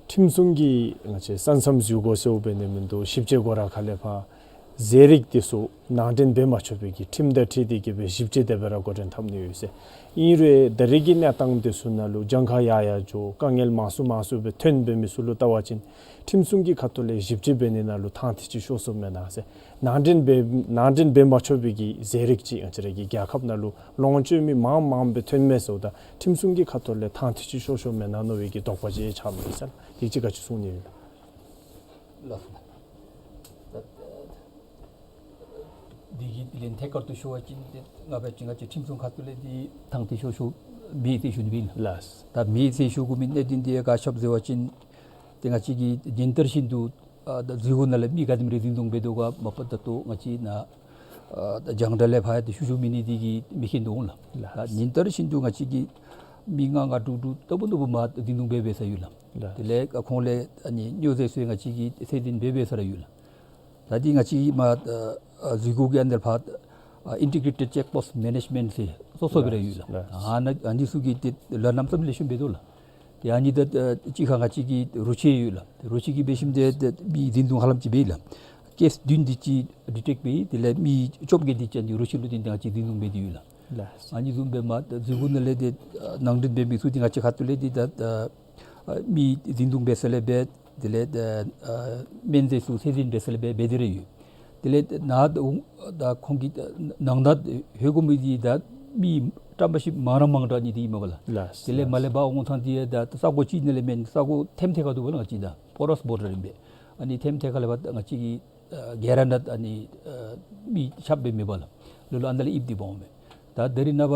ཁྲིམས་སྲུང་གི་ང་བཅས་ས་མཚམས་འཛུལ་སྒོ་ཟེརཝ་འབད་ནི་མིན་འདུག། ཞིབ་དཔྱད་སྒོ་ར་ཁ་ལས་ཕར་ཟས་རིགས་དེ་ཚུ་ནང་འདྲེན་འབད་མ་ཆོག་པའི་གི་ཁྲིམས་དང་འཁྲིལ་ཏེ་གིས་སྦེ་ཞིབ་དཔྱད་དེ་སྦེ་ར་འགོ་འདྲེན་འཐབ་ནི་ཡོད་ཟེར། ཨིན་རུང་ད་རེས་ཀྱི་གནས་སྟངས་དེ་ཚུ་ནང་ལུ་གྱངས་ཁ་ཡར་ཡར་འགྱོ་དཀའ་ངལ་མང་སུ་མང་སུ་སྦེ་ཐོན་འབད་མི་ཚུ་ལུ་བལྟ་བ་ཅིན་ཁྲིམས་སྲུང་གི་ཁ་ཐུག་ལས་ཞིབ་དཔྱད་འབད་ནི་ནང་ལུ་ཐང་ཐིག་ཅིག་ཤོར་སོངམ་མེན་ན་ཟེར། ནང་འདྲེན་འབད་ནང་འདྲེན་འབད་མ་ཆོག་པའི་གི་ཟས་རིགས་ཅིག་ང་བཅས་ར་གི་རྒྱལ་ཁབ་ནང་ལུ་ལོངས་སྤྱོད་མི་མང་མང་སྦེ་ཐོན་མས་ཟེརཝ་ད་ཁྲིམས་སྲུང་གི་ཁ་ཐུག་ལས་ཐང་ཐིག་ཅིག་ཤོར་སོངམ་མེན་ན་མནོ་བའི་གི་དོགས་པ་ཅིག་ཆགས་མས་ཟེར། དེ་ཅིག་ག་ཅི་གསུང་ནི་ཡོད་ལགས། ལགས་སོ། ད་འདི་གི་ལན་ཐད་ཀར་དུ་ཞུ་བ་ཅིན་ཏེ་ང་འབད་བ་ཅིན་ང་བཅས་ཁྲིམས་སྲུང་ཁ་ཐུག་ལས་འདི་ཐང་ཐིག་ཤོར་ཤོརཝ་མེད་ཟེར་ཞུ་ནི་སྦེ་ཨིན། ལགས། ད་མེད་ཟེར་ཞུ་དགོ་མི་གནད་དོན་འདི་ག་ཅི་སྦེ་ཟེར་བ་ཅིན་ཏེ་ང་བཅས་ཀྱིས་ཉིན་ལྟར་བཞིན་དུ་ཨ་ད་འཛུལ་སྒོ་ནང་ལས་མི་ག་དེམ་རེ་འཛིན་བཟུང་འབད་དོ་ག་མ་པ་ད་ལྟོ་ང་བཅས་ནཱ་ཨ་ད་རྒྱང་བསྒྲགས་ལས་ཕར་ཡང་ཏེ་ཞུ་ཞུ་མེད་ནི་འདི་གིས་མི་མཁྱེན་དོ་འོང་ལགས། ལགས། ད་ཉིན་ལྟར་བཞིན་དུ་ང་བཅས་ཀྱིས་མི་ལྔ་ལྔ་དྲུག་དྲུག་ད་བུ་ནོར་བུ་མར་འཛིན་བཟུང་འབད་འབད་ས་ཡོད་ལགས། ལགས། དེ་ལས་ཁོང་ལས་ཨ་ནི་སྨྱོ་རྫས་ཚུ་ཡང་ང་བཅས་ཀྱིས་ཚད་འཛིན་འབད་འབད་ས་ར་ཡོད་ལགས། ད་འདི་ང་བཅས་མར་ཨ་ཨ་འཛུལ་སྒོ་གི་ཨ་ནཱ་ལས་ཕར་ཨ་ཨིན་ཊི་གྲེ་ཊེཌ་ཅེཀ་པོསཊ་མེ་ནེཇ་མེནཊ་ཟེར་སོ་སོ་སྦེ་ར་ཡོད་ལགས། ལགས། ཨ་ནཱ་ཨ་ནི་ཚུ་གིས་ཏེ་ལཱ་གནམ་མེད་ས་མེད་ལེགས་ཤོམ་འབད་དོ་ལགས། ཏེ་ཨ་ནི་ད་ཨ་གཅིག་ཁར་ང་བཅས་ཀྱིས་རོ་ཁྱི་ཡོད་ལགས། རོ་ཁྱི་གིས་འབད་ཞིནམ་ཏེ་ཏེ་མི་འཛིན་བཟུང་ཧ་ལམ་ཅིག་འབད་ཡི་ལགས། ཀེསི་བདུན་དེ་ཅིག་ཌི་ཊེཀཊ་འབད་ཡི། དེ་ལས་མི་བཅོ་བརྒྱད་དེ་ཅིག་ཨ་ནི་རོ་ཁྱི་ལུ་བརྟེན་ཏེ་ང་བཅས་འཛིན་བཟུང་འབད་དེ་ཡོད་ལགས། ལགས། ཨ་ནི་བཟུམ་སྦེ་མར་འཛུལ་སྒོ་ནང་ལས་ཏེ་ཨ་ནང་འདྲེན་འབད་མི་ཚུ་འདི་ང་བཅས་ཁ་ཐུག་ལས་འདི་ད་ཨ་ཨ་མི་འཛིན་བཟུང་འབད་ས་ལས་འབད། དེ་ལས་ཨ་ཨ་སྨན་རྫས་ཚུ་ཚད་འཛིན་འབད་ས་ལས་འབད་འབད་དེ་ར་ཡོད། དེ་ལས་ནཱ་ད་ཁོང་གིས་ནང་ན་ལྷོད་དགོ་མི་འདི་ད་མི་བཀྲམ་པ་ཅིག་མང་ར་མང་དྲགས་ནི་འདི་ཨིན་མས་པ་ལགས། ལགས། དེ་ལས་མར་ལས་འབག་འོང་ཐངས་འདི་ད་ས་གོ་གཅིག་ནང་ལས་མེན། ས་གོ་ཐེམ་ཐད་ཁར་འདུག་པ་ལགས། ང་བཅས་ད་པོ་རོས་བོར་ཌར་ཨིན་པས། ཨ་ནི་ཐེམ་ཐད་ཁར་ལས་འབག་ང་བཅས་ཀྱིས་ཨ་ག་ར་ནཱ་ཨ་ནི་ཨ་མི་ཆ་འབད་མི་པ་ལགས། ལོ་ལོ་ཨ་ནཱ་ལས་ཨིབ་སྟེ་འབག་འོང་མས། ད་ད་རིས་ནངས་པ་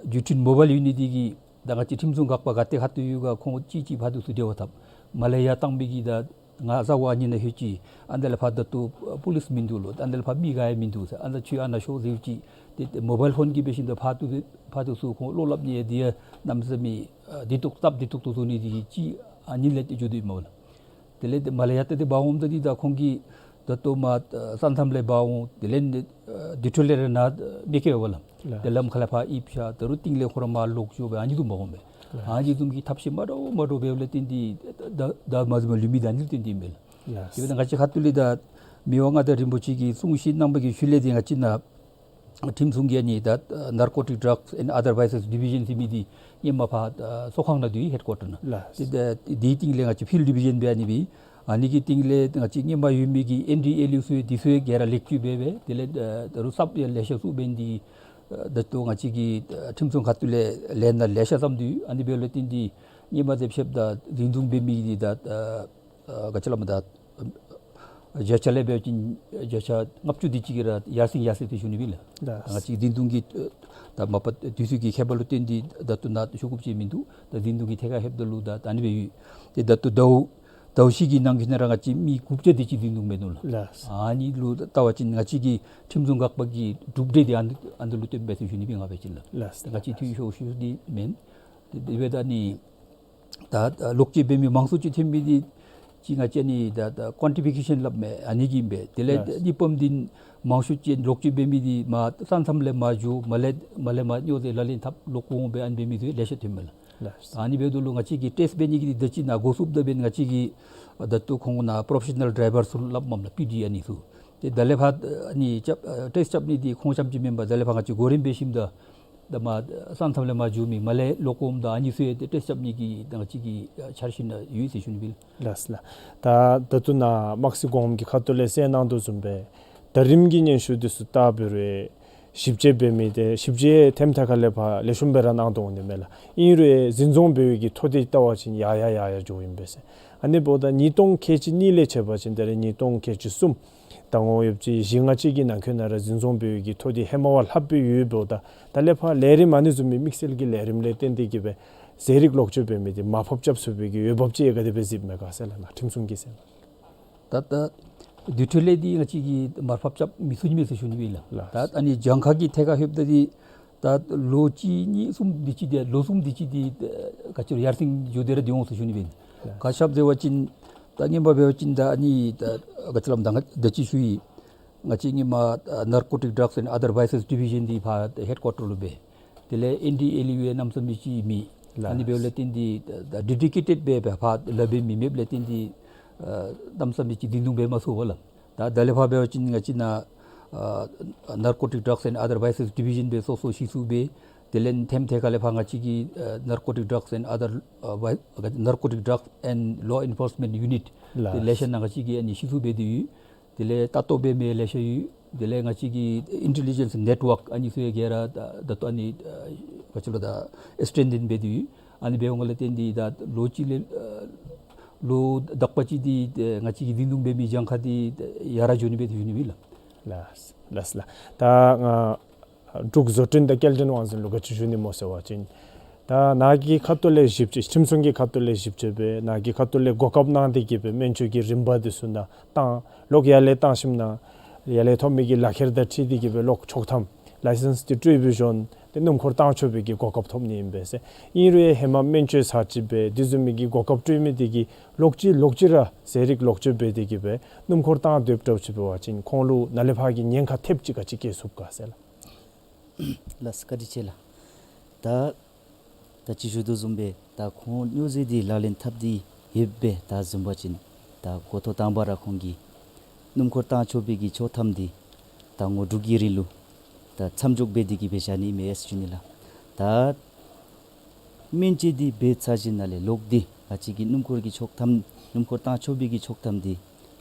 བརྒྱུད་འཕྲིན་མོ་བཱའིལ་ཡོད་ནི་འདི་གིས་ད་ང་བཅས་ཁྲིམས་སྲུང་འགག་པ་ག་ཏེ་ཁ་ཐུག་ཡོད་ག་ཁོང་གཅིག་གཅིག་ཕར་ཚུར་འབྲེལ་བ་འཐབ། མར་ལས་ཡར་བཏང་མི་གིས་ད་ང་ས་གོ་ཨ་ནི་ནང་ལྷོད་ཅི། ཨ་ནཱ་ལས་ཕར་ད་ལྟོ་པོ་ལིསི་མིན་འདུག་ལོ། ཨ་ནཱ་ལས་ཕར་མི་ག་ཡང་མིན་འདུག་ཟེར། ཨ་ནཱ་ཁྱོད་ཨ་ནཱ་ཤོག་ཟེར་ཅི། ཏེ་ཏེ་མོ་བཱའིལ་ཕོན་གྱིས་འབད་ཞིནམ་ད་ཕར་ཚུར་ཕར་ཚུར་ཁོང་བློ་སླབ་ནི་ཡང་འདི་ཡང་གནམ་མེད་ས་མེད་ཨ་བདེ་ཏོག་སྟབས་བདེ་ཏོག་ཏོ་བཟོ་ནི་འདི་གིས་ཅིག་ཨ་ནི་ལས་ཏེ་འགྱོ་དོ་ཨིན་མས་པ་ལགས། དེ་ལས་ཏེ་མར་ལས་ཡར་ད་ཏེ་འབག་འོངམ་ད་འདི་ད་ཁོང་གིས་ད་ལྟོ་མར་ཨ་ས་མཚམས་ལས་འབག་འོང་། དེ་ལས་ཨ་དེ་འཕྲོ་ལས་ར་ནཱ་མི་སྐྱེལ་བས་པ་ལགས། ལགས། ཏེ་ལམ་ཁ་ལས་ཕར་ཨིབ་བཞག། ད་རུང་རྟིང་ལས་ཁོ་ར་མར་ལོག་འགྱོ་སྦེ་ཨ་ནི་བཟུམ་འབག་འོང་མས། ལགས། ཨ་ནི་བཟུམ་གྱི་ཐབས་ཤེས་མ་འདྲཝ་མ་འདྲཝ་འབདཝ་ལས་བརྟེན་ཏེ་ད་ད་མ་བཟུམ་མ་ལུས་མི་ད་ཨ་ནི་ལུ་བརྟེན་ཏེ་ཨིན་མས་ལགས། ལགས། དེ་འབདཝ་ད་ང་བཅས་ཁ་ཐུག་ལས་ད་མི་དབང་མངའ་བདག་རིན་པོ་ཆེ་གིས་གསུང་བཤད་གནང་བའི་གི་ཤུལ་ལས་འདི་ང་བཅས་ནཱ་ཁྲིམས་སྲུང་གི་ཨ་ནི་ད་Narcotic Drugs and Other Vices Division ཟེར་མི་འདི་ཧེ་མ་ཕར་ཨ་ཚོགས་ཁང་ནང་འདུག་ཧེཌ་ཀོར་ཊར་ནང་། ལགས། དེ་དེ་དེའི་སྟེང་ལས་ང་བཅས་ཕིལཌ་ཌི་བི་ཞན་འབད་ཨ་ནི་སྦེ། ཨ་ནི་གི་སྟེང་ལས་ང་བཅས་ཧེ་མ་ཡོད་མི་གི་ཨེན་ཌི་ཨེལ་ཡུ་ཚུ་འདི་ཚུ་ཡང་ག་ར་ལེགས་བཅོས་འབད་འབད། དེ་ལས་ཨ་ད་རུང་གསརཔ་ཡང་ལེ་ཤ་བཙུགས་འབད་ནི་འདི་ཨ་ད་ལྟོ་ང་བཅས་ཀྱི་ཨ་ཁྲིམས་སྲུང་ཁ་ཐུག་ལས་ལས་སྣ་ལེ་ཤ་བརྩམས་ཏེ་ཡོད། ཨ་ནི་འབདཝ་ལས་བརྟེན་ཏེ་ཧེ་མ་དེ་ཤེསཔ་ད་འཛིན་བཟུང་འབད་མི་འདི་ད་ཨ་ཨ་ག་ཅི་སླབ་མས་ད་ཨ་བརྒྱ་ཆ་ལས་འབད་བ་ཅིན་བརྒྱ་ཆ་ལྔ་བཅུ་དེ་ཅིག་གིས་ར་ཡར་སེང་ཡར་སེང་ཏེ་ཞུ་ནི་སྦེ་ལགས། ལགས། ང་བཅས་འཛིན་བཟུང་གི་ཨ་ད་མ་པ་དུས་ཚོད་ཀྱི་ཁྱད་པར་ལུ་བརྟེན་ཏེ་ད་ལྟོ་ནཱ་ཤོག་གུ་ཅིག་མིན་འདུག། ད་འཛིན་བཟུང་གི་ཐད་ཁར་ལྷོདཔ་ད་ལུ་ད་ད་ཨ་ནི་སྦེ་ཡོད། ཏེ་ད་ལྟོ་ཟླཝ་ཟླཝ་བཞི་གི་ནང་གི་ནང་ར་ང་བཅས་མི་དགུ་བརྒྱ་དེ་ཅིག་འཛིན་བཟུང་འབད་ནུག་ལགས། ལགས། ཨ་ནི་ལུ་བལྟ་བ་ཅིན་ང་བཅས་ཀྱི་ཁྲིམས་སྲུང་འགག་པ་གི་གྲུབ་འབྲས་འདི་ཨ་ཨ་ནི་ལུ་བརྟེན་པས་ཟེར་ཞུ་ནི་སྦེ་ང་འབད་བ་ཅིན་ལགས། ལགས། ད་ང་བཅས་འཐུས་ཤོར་ཤོར་འདི་མེན། དེ་དེ་འབདཝ་ད་ནི་ད་ལོག་སྤྱོད་འབད་མི་མང་སུ་ཅིག་ཐོན་མི་འདི་ཅིག་ང་བཅས་ནི་ད་ད་ཀོན་ཊི་ཕི་ཀེ་ཤཱན་སླབ་མི་ཨ་ནི་གིས་ཨིན་པས། དེ་ལས་ལགས། གཉིས་པམ་འདི་མང་ཤོས་ཅིག་ལོག་སྤྱོད་འབད་མི་འདི་མར་ས་མཚམས་ལས་མར་འགྱོ་མར་ལས་མར་ལས་མར་སྨྱོ་རྫས་ལག་ལེན་འཐབ་ལོག་འོང་སྦེ་ཨ་ནི་འབད་མི་ཚུ་ལེ་ཤ་ཐོན་མས་ལགས། ལགས། ཨ་ནི་འབདཝ་ད་ལུ་ང་བཅས་ཀྱིས་ཊེསཊ་འབད་ནི་གི་ད་ཅི་ནཱ་འགོ་བཙུགསཔ་ད་འབདན་ང་བཅས་ཀྱིས་ད་ལྟོ་ཁོང་ནཱ་པོརོ་ཕེ་ཤ་ནཱལ་ཌྲའི་བར་ཚུ་སླབ་མས་ལགས། པི་ཌི་ཨ་ནི་ཚུ། ཏེ་ད་ལས་ཕར་ཨ་ནི་རྐྱབ་ཨ་ཊེསཊ་རྐྱབ་ནི་འདི་ཁོང་རྐྱངམ་ཅིག་མེན་པར་ད་ལས་ཕར་ང་བཅས་གོ་རིམ་འབད་ཞིནམ་ད་ ད་མར་ས་མཚམས་ལས་མར་འགྱོ་མི་མར་ལས་ལོག་འོངམ་ད་ཨ་ནི་ཚུ་ཡང་ཏེ་བཀྲེས་རྐྱབ་ནི་གི་ད་ང་བཅས་ཀྱི་འཆར་གཞི་ནང་ཡོད་ཟེར་ཞུ་ནི་ཨིན་པས། ལགས་ལགས། ད་ད་ལྟོ་ནཱ་དམག་སྲིད་གོངམ་གི་ཁ་ཐུག་ལས་གསལ་གནང་དོ་བཟུམ་སྦེ་ད་རིམ་གྱི་སྙན་ཞུ་འདི་ཚུ་བལྟ་འབད་རུང་ཞིབ་དཔྱད་འབད་མི་འདི་ཞིབ་དཔྱད་ཐེམ་ཐད་ཁ་ལས་ཕར་ལེགས་ཤོམ་སྦེ་ར་གནང་དོ་འོང་ནི་མས་ལགས། ཨིན་རུང་འཛིན་སྐྱོང་འབད་བའི་གི་ཐོ་འདི་བལྟ་བ་ཅིན་ཡར་ཡར་ཡར་ཡར་འགྱོཝ་ཨིན་པས་ཟེར། ཨ་ནི་འབདཝ་ད་ཉིས་སྟོང་ཁལ་གཅིག་གཉིས་ལས་ཕྱེ་བ་ཅིན་ད་རེས་ཉིས་སྟོང་ཁལ་གཅིག་གསུམ་ད་ངོ་ཡོད་ཅིག་བཞི་ལྔ་ཅིག་གི་ནང་འཁོད་ནང་ར་འཛིན་སྐྱོང་འབད་བའི་གི་ཐོ་འདི་ཧེ་མ་བ་ལྷགཔ་སྦེ་ཡོདཔ་འབདཝ་ད་ད་ལས་ཕར་ལས་རིམ་ཨ་ནི་བཟུམ་མའི་དམིགས་བསལ་གྱི་ལས་རིམ་ལས་བརྟེན་ཏེ་གི་སྦེ་ཟས་རིགས་ལོག་སྤྱོད་འབད་མི་འདི་མར་ཕབ་རྐྱབ་ཚུགས་པའི་གི་འོས་འབབ་ཅིག་ག་དེ་སྦེ་གཟིགསཔ་མས་ག་ཟེར་ལགས། ནཱ་ཁྲིམས་སྲུང་གིས་ཟེར་ན། ད་ད་དུས་ཚོད་ལས་འདི་ང་བཅས་ཀྱིས་མར་ཕབ་རྐྱབ་མི་ཚུགས་ནི་མས་ཟེར་ཞུ་ནི་སྦེ་ལགས། ལགས། ད་ཨ་ནི་གྱངས་ཁ་གི་ཐད་ཁར་ལྷོདཔ་ད་འདི་ད་ལོ་གཅིག་གཉིས་གསུམ་འདི་ཅིག་འདི་ལོ་གསུམ་འདི་ཅིག་འདི་ག་ཅི་ཡར་སེང་འགྱོ་སྟེ་ར་སྡོད་འོང་ཟེར་ཞུ་ནི་སྦེ། ལགས། ག་ཅི་སྦེ་ཟེར་བ་ཅིན་ད་སྔོན་མ་འབད་བ་ཅིན་ད་ཨ་ནི་ད་ག་ཅི་སླབ་ད་ང་ད་ཅི་ཞུ་ཡི། ང་བཅས་སྔོན་མ་ཨ་Narcotic Drugs and Other Vices Division འདི་ཕར་ཧེཌ་ཀོར་ཊར་ལུ་སྦེ། དེ་ལས་ཨེན་ཌི་ཨེལ་ཡུ་ཨེ་གནམ་མེད་ས་མེད་ཅིག་མེད། ལགས། ཨ་ནི་འབདཝ་ལས་བརྟེན་ཏེ་ད་ཌེ་ཌི་ཀེ་ཊེཌ་སྦེ་སྦེ་ཕར་ལཱ་འབད་མི་མེདཔ་ལས་བརྟེན་ཏེ་ཨ་གནམ་མེད་ས་མེད་ཅིག་བརྡུང་བརྡུང་འབད་མ་ཚུགས་པས་ལགས། ད་ད་ལས་ཕར་འབད་བ་ཅིན་ང་བཅས་ནཱ་ཨ་Narcotic Drugs and Other Vices Division སྦེ་སོ་སོ་གཞི་བཙུགས་འབད། དེ་ལས་ཐེམ་ཐད་ཁ་ལས་ཕར་ང་བཅས་ཀྱི་ཨ་Narcotic Drugs and Other ཨ་Vi- Narcotic Drugs and Law Enforcement Unit ལགས། དེ་ལེ་ཤ་ནང་ང་བཅས་ཀྱིས་ཨ་ནི་གཞི་བཙུགས་འབད་དེ་ཡོད། དེ་ལས་ལྟ་རྟོག་འབད་མི་ལེ་ཤ་ཡོད། དེ་ལས་ང་བཅས་ཀྱི་ཨིན་ཊེ་ལི་ཇེནསི་ནེཊ་ཝརཀ་ཨ་ནི་ཚུ་ཡང་ག་ར་ད་ད་ལྟོ་ཨ་ནི་ཨ་ག་ཅི་ལོ་ད་ཨེགསི་ཊེན་ཌེནཌ་འབད་དེ་ཡོད། ཨ་ནི་འབདཝ་ལས་བརྟེན་ཏེ་ད་ལོ་གཅིག་ལས་ཨ་ལོ་དག་པ་ཅིག་འདི་ཨ་ང་བཅས་ཀྱི་བརྡུང་བརྡུང་འབད་མི་གྱངས་ཁ་འདི་ཡར་འགྱོ་ནི་འབད་དེ་ཡོད་ནི་མས་ལགས། ལགས་ལགས་ལགས། ད་ང་འབྲུག་བཟོ་སྐྲུན་དང་སྐྱེལ་འདྲེན་དབང་འཛིན་ལུ་ག་ཅི་ཞུ་ནི་སྨོ་ཟེར་བ་ཅིན་ད་ནཱ་གི་ཁ་ཐུག་ལས་ཞིབ་དཔྱད་ཁྲིམས་སྲུང་གི་ཁ་ཐུག་ལས་ཞིབ་དཔྱད་འབད་ནཱ་གི་ཁ་ཐུག་ལས་གོ་སྐབས་གནང་སྟེ་གི་སྦེ་སྨན་བཅོས་ཀྱི་རིམ་པ་འདི་ཚུ་ནང་བཏང་ལོག་ཡར་ལས་བཏང་ཞིནམ་ན་ཡར་ལས་ཐོབ་མི་གི་ལག་ཁྱེར་དང་འཁྲིལ་ཏེ་གི་སྦེ་ལོག་ཆོག་ཐམ་ལའི་སེནསི་འདི་སྤྲོད་འབད་ཞིནམ་ཏེ་སྣུམ་འཁོར་བཏང་ཆོག་པའི་གི་གོ་སྐབས་ཐོབ་ནི་ཨིན་པས་ཟེར། ཨིན་རུང་ཡང་ཧེ་མ་སྨན་བཅོས་ཚར་ཅིག་འབད་དེ་བཟུམ་མའི་གི་གོ་སྐབས་སྤྲོད་མི་འདི་གིས་ལོག་ཅི་ལོག་ཅི་ར་ཟས་རིགས་ལོག་སྤྱོད་འབད་དེ་གི་སྦེ་སྣུམ་འཁོར་བཏང་སྡོདཔ་འདྲཝ་ཅིག་འབད་བ་ཅིན་ཁོང་ལུ་ནཱ་ལས་ཕར་གྱི་ཉེན་ཁ་ཐེབས་ཅིག་ག་ཅི་བཀལ་ཚུགས་ག་ཟེར་ལགས། ལགས་བཀའ་དྲིན་ཆེ་ལགས། ད་ད་ཅི་ཞུ་དོ་བཟུམ་སྦེ་ད་ཁོང་སྨྱོ་རྫས་འདི་ལག་ལེན་འཐབ་སྟེ་ཡོདཔ་སྦེ་ད་བཟུམ་འབད་བ་ཅིན་ད་འགོ་ཐོག་དང་པ་ར་ཁོང་གིས་སྣུམ་འཁོར་བཏང་ཆོག་པའི་གི་ཆོག་ཐམ་འདི་ཟླ་ངོ་དྲུག་གི་རིང་ལུ་ད་མཚམས་འཇོག་འབད་དེ་གི་སྦེ་བཞག་ནི་ཨིན་མས་ཟེར་ཞུ་ནི་ལགས། ད་སྨན་བཅོས་འདི་འབད་ཚར་ཞིནམ་ལས་ལོག་སྟེ་ང་བཅས་ཀྱི་སྣུམ་འཁོར་གྱི་ཆོག་ཐམ་སྣུམ་འཁོར་བཏང་ཆོག་པའི་གི་ཆོག་ཐམ་འདི་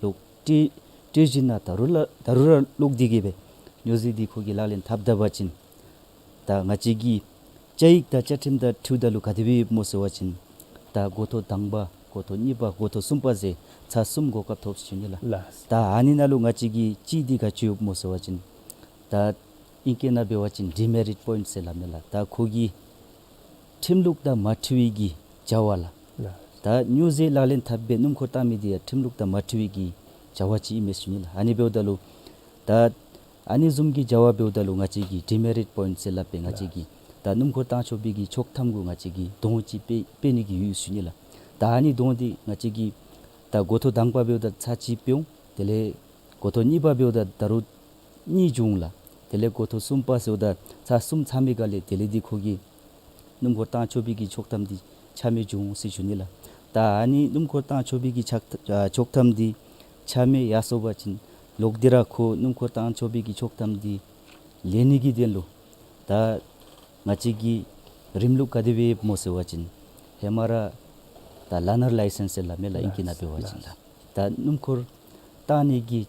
ལོག་སྤྲོད་སྤྲོད་ཞིནམ་ད་རུང་ལ་ད་རུང་ར་ལོག་སྟེ་གི་སྦེ་སྨྱོ་རྫས་འདི་ཁོ་གིས་ལག་ལེན་འཐབ་ད་པ་ཅིན་ད་ང་བཅས་ཀྱི་བཅའ་ཡིག་དང་བཅའ་ཁྲིམས་དང་འཁྲིལཝ་ད་ལུ་ག་དེ་སྦེ་ཡོདཔ་སྨོ་ཟེར་བ་ཅིན་ད་འགོ་ཐོག་དང་པ་འགོ་ཐོག་གཉིས་པ་འགོ་ཐོག་གསུམ་པ་ཟེར་ཚར་གསུམ་གོ་སྐབས་ཐོབ་ཟེར་ཞུ་ནི་ལགས། ལགས། ད་ཨ་ནི་ནང་ལུ་ང་བཅས་ཀྱི་གཅིག་འདི་ག་ཅི་ཡོདཔ་སྨོ་ཟེར་བ་ཅིན་ད་ཨིང་སྐད་ནང་འབད་བ་ཅིན་ཌི་མེ་རིཊ་པོའིནཊ་ཟེར་སླབ་མས་ལགས། ད་ཁོ་གི་ཁྲིམས་ལུགས་དང་མ་འཁྲིལ་བའི་གི་བྱ་བ་ལགས། ལགས། ད་སྨྱོ་རྫས་ལག་ལེན་འཐབ་སྦེ་སྣུམ་འཁོར་བཏང་མི་འདི་ཡང་ཁྲིམས་ལུགས་དང་མ་འཁྲིལ་བའི་གི་བྱ་བ་ཅིག་ཨིན་མས་ཟེར་ཞུ་ནི་ལགས། ཨ་ནི་འབདཝ་ད་ལུ་ད་ཨ་ནི་བཟུམ་གྱི་བྱ་བ་འབདཝ་ད་ལུ་ང་བཅས་ཀྱིས་ཌི་མེ་རིཊ་པོའིནཊ་ཟེར་སླབ་སྦེ་ང་བཅས་ཀྱིས་ད་སྣུམ་འཁོར་བཏང་ཆོག་པའི་གི་ཆོག་ཐམ་གུ་ང་བཅས་ཀྱིས་དོང་ཅིག་སྤེལ་སྤེལ་ནི་གི་ཡོད་ཟེར་ཞུ་ནི་ལགས། ད་ཨ་ནི་དོང་འདི་ང་བཅས་ཀྱིས་ད་འགོ་ཐོག་དང་པ་འབདཝ་ད་ཚར་གཅིག་སྤེལ་འོང་། དེ་ལས་འགོ་ཐོག་གཉིས་པ་འབདཝ་ད་ད་རུང་གཉིས་བྱུང་ལགས། དེ་ལས་འགོ་ཐོག་གསུམ་པ་ཟེརཝ་ད་ཚར་གསུམ་ཚར་མི་ག་ལས་དེ་ལས་འདི་ཁོ་གིས་སྣུམ་འཁོར་བཏང་ཆོག་པའི་གི་ཆོག་ཐམ་འདི་ཆ་མེད་བྱུང་ཟེར་ཞུ་ནི་ལགས། ད་ཨ་ནི་སྣུམ་འཁོར་བཏང་ཆོག་པའི་གི་ཆག་ཨ་ཆོག་ཐམ་འདི་ཆ་མེད་ཡར་སོང་པ་ཅིན་ལོག་སྟེ་ར་ཁོ་སྣུམ་འཁོར་བཏང་ཆོག་པའི་གི་ཆོག་ཐམ་འདི་ལེན་ནི་གི་དོན་ལུ་ད་ང་བཅས་ཀྱི་རིམ་ལུགས་ག་དེ་སྦེ་ཡོདཔ་སྨོ་ཟེར་བ་ཅིན་ཧེ་མ་ར་ད་ལར་ནར་ལའི་སེནསི་ཟེར་སླབ་མས་ལགས། ཨིང་སྐད་ནང་འབད་བ་ཅིན་ལགས། ད་སྣུམ་འཁོར་བཏང་ནི་གི་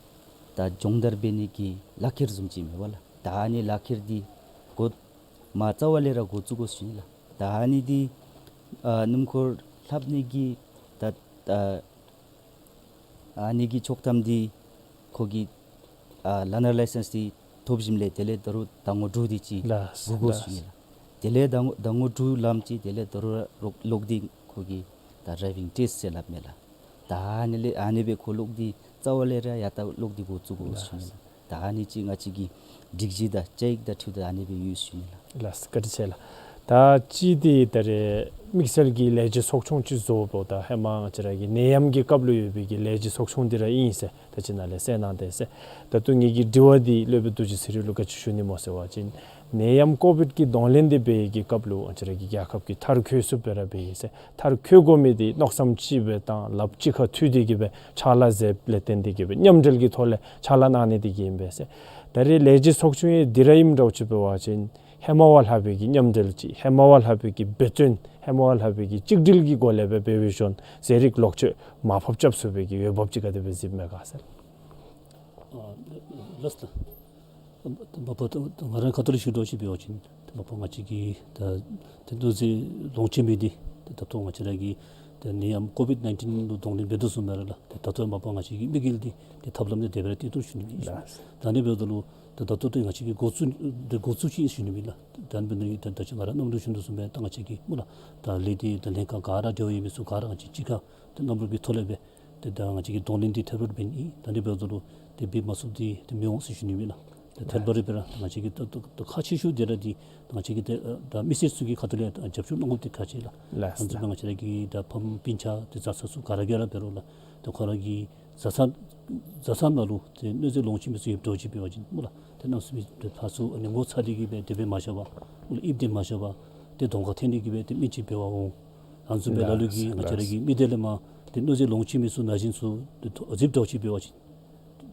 ད་སྦྱོང་བརྡར་འབད་ནི་གི་ལག་ཁྱེར་བཟུམ་ཅིག་མས་པ་ལགས། ད་ཨ་ནི་ལག་ཁྱེར་འདི་འགོ་མ་རྩ་བ་ལས་ར་འགོ་བཙུགས་དགོ་ཟེར་ཞུ་ནི་ལགས། ད་ཨ་ནི་འདི་ཨ་སྣུམ་འཁོར་ལྷབ་ནི་གི་ད་ད་ཨ་ནི་གི་ཆོག་ཐམ་འདི་ཁོ་གིས་ཨ་ལར་ནར་ལའི་སེནསི་འདི་ཐོབ་ཞིནམ་ལས་དེ་ལས་ད་རུང་ཟླ་ངོ་དྲུག་འདི་ཅིག་ལགས་སོ་སྒུག་དགོ་ཟེར་ཞུ་ནི་ལགས། དེ་ལས་ཟླ་ངོ་ཟླ་ངོ་དྲུག་ལངམ་ཅིག་དེ་ལས་ད་རུང་ར་ལོག་ལོག་སྟེ་ཁོ་གིས་ད་ཌ་རའི་ཝིང་ཊེསཊ་ཟེར་སླབ་མས་ལགས། ད་ཨ་ནི་ལས་ཨ་ནི་སྦེ་ཁོ་ལོག་སྟེ་རྩ་བ་ལས་ར་ཡར་ད་ལོག་སྟེ་འགོ་བཙུགས་དགོ་ཟེར་ཞུ་ནི་ལགས། ད་ཨ་ནི་ཅིག་ང་བཅས་ཀྱི་སྒྲིག་གཞི་དང་བཅའ་ཡིག་དང་འཁྲིལཝ་ད་ཨ་ནི་སྦེ་ཡོད་ཟེར་ཞུ་ནི་ལགས། ལགས་སོ་བཀའ་དྲིན་ཆེ་ལགས། ད་གཅིག་འདི་ད་རེས་དམིགས་བསལ་གྱི་ལས་བྱེད་ཚོགས་ཆུང་ཅིག་བཟོཝ་ད་ཧེ་མ་ང་བཅས་ར་གི་ནད་ཡམས་ཀྱི་སྐབས་ལུ་ཡོད་པའི་གི་ལས་བྱེད་ཚོགས་ཆུང་འདི་ར་ཨིན་ཟེར་ད་ཅི་ནཱ་ལས་གསལ་གནང་དེས་ཟེར། ད་ལྟོ་ངེ་གི་དྲི་བ་འདི་སློབ་དཔོན་རྡོ་རྗེ་ཚེ་རིང་ལུ་ག་ཅི་ཞུ་ནི་སྨོ་ཟེར་བ་ཅིན་ནད་ཡམས་ཀོ་བིཌ་ཀྱི་གདོང་ལེན་འདི་འབད་བའི་གི་སྐབས་ལུ་ང་བཅས་ར་གི་རྒྱལ་ཁབ་ཀྱིས་མཐར་འཁྱོལ་ཚུགསཔ་སྦེ་ར་འབད་ཡི་ཟེར། མཐར་འཁྱོལ་དགོ་མི་འདི་མནོ་བསམ་གཅིག་སྦེ་དང་ལགཔ་གཅིག་ཁར་མཐུད་དེ་གི་སྦེ་ཕྱག་ལཱ་མཛདཔ་ལས་བརྟེན་ཏེ་གི་སྦེ་མཉམ་འབྲེལ་གྱི་ཐོག་ལས་ཕྱག་ལཱ་གནང་ནི་འདི་གིས་ཨིན་པས་ཟེར། ད་རེས་ལས་བྱེད་ཚོགས་ཆུང་ཡང་འདི་ར་ཨིནམ་འདྲཝ་ཅིག་འབད་བ་ཅིན་ ཧེ་མ་བ་ལྷག་པའི་གི་མཉམ་འབྲེལ་ཅིག་ཧེ་མ་བ་ལྷག་པའི་གི་འབད་བརྩོན་ཧེ་མ་བ་ལྷག་པའི་གི་གཅིག་སྒྲིལ་གྱི་སྒོ་ལས་སྦེ་འབད་བའི་ཤུལ་ཟས་རིགས་ལོག་སྤྱོད་མར་ཕབ་རྐྱབ་ཚུགས་པའི་གི་འོས་འབབ་ཅིག་ག་དེ་སྦེ་གཟིགསཔ་མས་ག་ཟེར། ཨ་ལགས་སོ། ད་མ་པ་ད་ང་ར་ཁ་ཐུག་ལས་ཞུ་དོ་ཅིག་འབད་བ་ཅིན་ད་མ་པ་ང་བཅས་ཀྱི་ད་ཏེ་གནོད་འཛིན་ལོངས་སྤྱོད་མི་འདི་ད་ལྟོ་ང་བཅས་ར་གི་ད་ནད་ཡམས་ཀོ་བིཌ་ནའིན་ཊིན་ལུ་གདོང་ལེན་འབད་དོ་བཟུམ་སྦེ་ར་ལགས། ད་ད་ལྟོ་མ་པ་ང་བཅས་ཀྱི་དམིགས་ཡུལ་འདི་ཏེ་ཐབས་ལམ་འདི་དེ་སྦེ་ར་བཏོན་ཏེ་ཞུ་ནི་ཨིན། ལགས། ད་ནི་འབདཝ་ད་ལུ་ད་ད་ལྟོ་ཏེ་ང་བཅས་ཀྱིས་འགོ་བཙུགས་ཏེ་འགོ་བཙུགས་ཅི་ཞུ་ནི་ཨིན་ལགས། ད་ནི་འབད་ནི་ད་ད་ཅི་ང་ར་རྣམ་རོལ་ཞུ་དོ་བཟུམ་སྦེ་ད་ང་བཅས་ཀྱིས་སྨོ་ལགས། ད་ལས་སྡེ་ད་ལྷན་ཁག་ག་ར་འབྲེལ་བ་ཡོད་མི་ཚུ་ག་ར་ང་བཅས་གཅིག་ཁར་ཏེ་རྣམ་རོལ་གྱི་ཐོག་ལས་སྦེ་ཏེ་ད་ང་བཅས་ཀྱིས་གདོང་ལེན་འདི་ཐད་ཀར་འབད་ནི། ད་ནི་འབདཝ་ད་ལུ་ཏེ་འབད་མ་ཚུགསཔ་འདི་ཏེ་མི་འོང་ཟེར་ཞུ་ནི་ཨིན་ལགས། ཏེ་ཐད་ཀར་སྦེ་ར་ང་བཅས་ཀྱིས་ད་ད་ད་ཁག་ཆེ་ཤོས་འདི་ར་འདི་ང་བཅས་ཀྱིས་ཏེ་ཨ་ད་མི་སེར་ཚུ་གི་ཁ་ཐུག་ལས་རྒྱབ་སྐྱོར་གནང་དགོཔ་འདི་ཁག་ཆེ་ལགས། ལགས་སོ། ཨ་ནི་ཚུ་སྦེ་ང་བཅས་ར་གི་ད་ཕམ་སྤུན་ཆ་ཏེ་བཟའ་ཚང་ཚུ་ག་ར་གིས་ར་འབད་རུང་ལགས། ཏེ་ཁོང་ར་གི་བཟའ་ཚང་བཟའ་ཚང་ནང་ལུ་ཏེ་གནོད་འཛིན་ལོངས་སྤྱོད་མི་ཚུ་ཡོདཔ་འདྲཝ་ཅིག་འབད་བ་ཅིན་སྨོ་ལགས། ཏེ་གནམ་མེད་ས་མེད་ཏེ་ཕར་ཚུར་ཨ་ནི་ངོ་ཚ་སྟེ་གིས་སྦེ་དེ་སྦེ་མ་བཞག་པར་སྨོ་ལགས། ཨིབ་སྟེ་མ་བཞག་པར་ཏེ་གདོང་ཁར་འཐོན་ཏེ་གིས་སྦེ་ཏེ་མི་ཅིག་འབད་བར་འོང་། ཨ་ནི་ཚུ་སྦེ་ལ་ལུ་གིས་ལགས་ང་བཅས་ར་གི་མི་སྡེ་ལས་མར་ཏེ་གནོད་འཛིན་ལོངས་སྤྱོད་མི་ཚུ་ན་གཞོན་ཚུ་ཏེ་ཐོ་གཟིགསཔ་འདྲཝ་ཅིག་འབད་བ་ཅིན་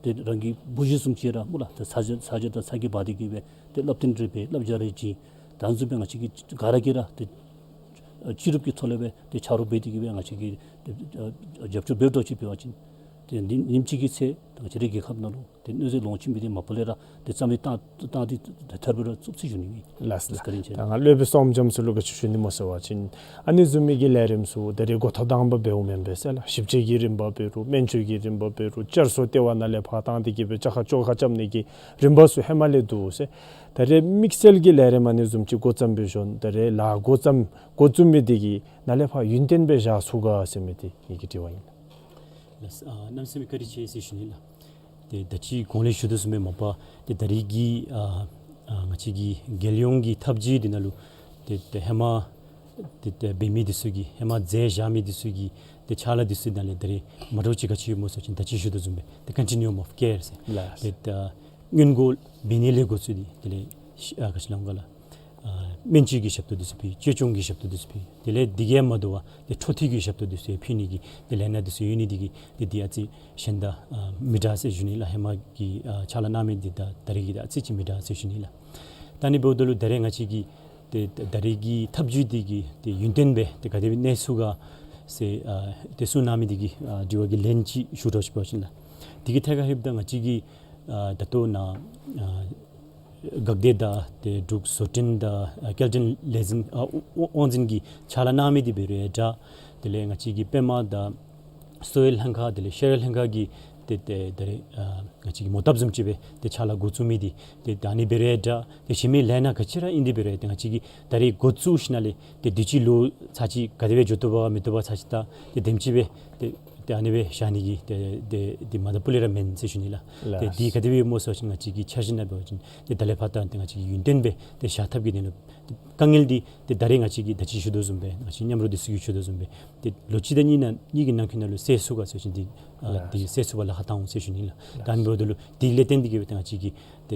ཏེ་རང་གི་བུ་གཞི་བཟུམ་ཅིག་ར་སྨོ་ལགས། ཏེ་ཚ་གྱང་ཚ་གྱང་དང་ཚ་གྱང་འབག་སྟེ་གིས་སྦེ་ཏེ་བསླབ་སྟོན་རེ་འབད་བསླབ་བྱ་རེ་བྱིན། ད་ཨ་ནི་ཚུ་སྦེ་ང་བཅས་ཀྱིས་ག་ར་གིས་ར་ཏེ་ཨ་སྤྱི་རུབ་ཀྱི་ཐོག་ལས་སྦེ་ཏེ་ཆ་རོགས་འབད་དེ་གིས་སྦེ་ང་བཅས་ཀྱིས་ཏེ་ཨ་རྒྱབ་སྐྱོར་འབདཝ་འདྲཝ་ཅིག་འབད་བ་ཅིན་ཏེ་ཉིནམ་ཉིནམ་གཅིག་གི་ཚེ་ད་ང་བཅས་རའི་རྒྱལ་ཁབ་ནང་ལུ་ཏེ་གནོད་འཛིན་ལོངས་སྤྱོད་མི་འདི་མ་པ་ལས་ར་ཏེ་རྩ་མེད་བཏང་བཏང་སྟེ་ཏེ་ཐར་པ་ར་ཚུགས་ཟེར་ཞུ་ནི་ཨིན། ལགས་སོ། བཀའ་དྲིན་ཆེ། ད་ང་སློབ་དཔོན་བསོད་ནམས་རྒྱ་མཚོ་ལུ་ག་ཅི་ཞུ་ནི་སྨོ་ཟེར་བ་ཅིན་ཨ་ནི་བཟུམ་མའི་གི་ལས་རིམ་ཚུ་ད་རེས་འགོ་ཐོག་དང་པ་འབདཝ་མེན་པས་ཟེར་ལགས། ཞིབ་དཔྱད་ཀྱི་རིམ་པ་འབད་རུང་སྨན་བཅོས་ཀྱི་རིམ་པ་འབད་རུང་བསྐྱར་གསོ་ལྟེ་བ་ནང་ལས་ཕར་བཏང་སྟེ་གིས་སྦེ་བཅའ་ཁ་བཅོ་ཁ་རྐྱབ་ནི་གི་རིམ་པ་ཚུ་ཧེ་མ་ལས་འདུག་ཟེར། ད་རེས་དམིགས་བསལ་གྱི་ལས་རིམ་ཨ་ནི་བཟུམ་ཅིག་འགོ་བརྩམས་པའི་ཤུལ་ད་རེས་ལཱ་འགོ་བརྩམས་འགོ་བཙུགས་མི་འདི་གིས་ནཱ་ལས་ཕར་ཡུན་བརྟན་སྦེ་བཞག་ཚུགས་ག་ཟེར་མི་འདི་ངེ་གི་དྲི་བ་ཨིན། ལགས། ཨ་གནམ་མེད་ས་མེད་བཀའ་དྲིན་ཆེ་ཟེར་ཞུ་ནི་ལགས། ཏེ་ད་ཅི་གོང་ལས་ཞུ་དོ་བཟུམ་སྦེ་མ་པ་ཏེ་ད་རེས་ཀྱི་ཨ་ཨ་ང་བཅས་ཀྱི་རྒྱལ་ཡོངས་ཀྱི་ཐབས་ཇུས་འདི་ནང་ལུ་ཏེ་ཏེ་ཧེ་མ་ཏེ་ཏེ་འབད་མི་འདི་ཚུ་གི་ཧེ་མ་མཛད་བཞག་མི་འདི་ཚུ་གི་ཏེ་ཕྱག་ལཱ་འདི་ཚུ་ནང་ལས་ད་རེས་མ་འདྲཝ་ཅིག་ག་ཅི་ཡོདཔ་སྨོ་ཟེར་བ་ཅིན་ད་ཅི་ཞུ་དོ་བཟུམ་སྦེ་ཏེ་ཀོན་ཊི་ནིའུམ་ཨོཕ་ཀེར་ཟེར། ལགས། ཏེ་ད་སྔོན་འགོག་འབད་ནི་ལས་འགོ་བཙུགས་ཏེ་དེ་ལས་ཤི་ཨ་ག་ཅི་སླབ་དགོ་ལགས། ཨ་སྨན་བཅོས་ཀྱི་ཞབས་ཏོག་འདི་ཚུ་ཕུལ། བཅོས་སྐྱོང་གི་ཞབས་ཏོག་འདི་ཚུ་ཕུལ། དེ་ལས་འདི་གིས་མ་དོ་བར་ཏེ་འཕྲོ་མཐུད་ཀྱི་ཞབས་ཏོག་འདི་ཚུ་ཕུལ་ནི་གི་ཏེ་ལས་སྣ་འདི་ཚུ་ཡོད་ནི་འདི་གིས་ཏེ་འདི་ཨ་ཙི་གཞན་དང་ཨ་མི་འདྲ་ཟེར་ཞུ་ནི་ལགས། ཧེ་མ་གི་ཨ་ཕྱག་ལཱ་གནང་མི་འདི་དང་ད་རེས་ཀྱི་ཨ་ཙི་ཅིག་མི་འདྲ་ཟེར་ཞུ་ནི་ལགས། ད་ནི་འབདཝ་ད་ལུ་ད་རེས་ང་བཅས་ཀྱི་ཏེ་ད་རེས་ཀྱི་ཐབས་ཇུས་འདི་གིས་ཏེ་ཡུན་བརྟན་སྦེ་ཏེ་ག་དེ་སྦེ་གནས་ཚུགས་ག་ཟེར་ཨ་ཏེ་གསུངས་གནང་མི་འདི་གི་ཨ་དྲི་བ་གི་ལན་ཅིག་ཞུ་དོ་ཅིག་འབད་བ་ཅིན་ལགས། འདི་གི་ཐད་ཁར་ལྷོདཔ་ད་ང་བཅས་ཀྱི་ཨ་ད་ལྟོ་ནཱ་ཨ་འགག་སྡེ་དང་ཏེ་འབྲུག་བཟོ་སྐྲུན་དང་ཨ་སྐྱེལ་འདྲེན་ལས་འཛིན་ཨ་དབང་འཛིན་གྱི་ཕྱག་ལཱ་གནང་མི་འདི་འབད་རུང་ཡང་འདྲ། དེ་ལས་ང་བཅས་ཀྱི་པདྨ་དང་གསོ་བའི་ལྷན་ཁག་དེ་ལས་ཤེས་རིག་ལྷན་ཁག་གིས་ཏེ་ཏེ་ད་རེས་ཨ་ང་བཅས་ཀྱི་མོ་བཏབ་བཟུམ་ཅིག་སྦེ་ཏེ་ཕྱག་ལཱ་འགོ་བཙུགས་མི་འདི་ཏེ་ད་ནི་འབད་རུང་ཡང་འདྲ། ཏེ་གཞན་མི་ལས་སྣ་ག་ཅི་ར་ཨིན་ཏེ་འབད་རུང་ཡང་ཏེ་ང་བཅས་ཀྱིས་ད་རེས་འགོ་བཙུགས་ཞིནམ་ལས་ཏེ་དུས་ཅི་ལུ་ཚར་ཅིག་ག་དེ་སྦེ་འགྱོ་བཏུབ་པ་མི་བཏུབ་པ་ཚར་ཅིག་ད་ཏེ་དེམ་ཅིག་སྦེ་ཏེ་ཏེ་ཨ་ནི་སྦེ་བཞག་ནི་གི་ཏེ་ཏེ་ཏེ་མ་ད་སྤུ་ལས་ར་མེན་ཟེར་ཞུ་ནི་ལགས། ཏེ་ལགས། འདི་ག་དེ་སྦེ་སྨོ་ཟེར་བ་ཅིན་ང་བཅས་ཀྱི་འཆར་གཞི་ནང་འབད་བ་ཅིན་ཏེ་ད་ལས་ཕར་ད་ཏེ་ང་བཅས་ཀྱིས་ཡུན་བརྟན་སྦེ་ཏེ་བཞག་ཐབས་ཀྱི་དོན་ལུ་དཀའ་ངལ་འདི་ཏེ་ད་རེས་ང་བཅས་ཀྱིས་ད་ཅི་ཞུ་དོ་བཟུམ་སྦེ་ང་བཅས་མཉམ་རོགས་འདི་ཚུ་གིས་ཞུ་དོ་བཟུམ་སྦེ་ཏེ་ལོ་གཅིག་དང་གཉིས་ནང་གཉིས་ཀྱི་ནང་འཁོད་ནང་ལུ་སེལ་ཚུགས་ག་ཟེར་བ་ཅིན་འདི་ཨ་ལགས། འདི་སེལ་ཚུགས་པར་ལཱ་ཁག་བཏང་འོང་ཟེར་ཞུ་ནི་ལགས། ལགས། ད་ནི་འབདཝ་ད་ལུ་འདི་ལས་བརྟེན་ཏེ་གིས་སྦེ་ཏེ་ང་བཅས་ཀྱིས་ཏེ་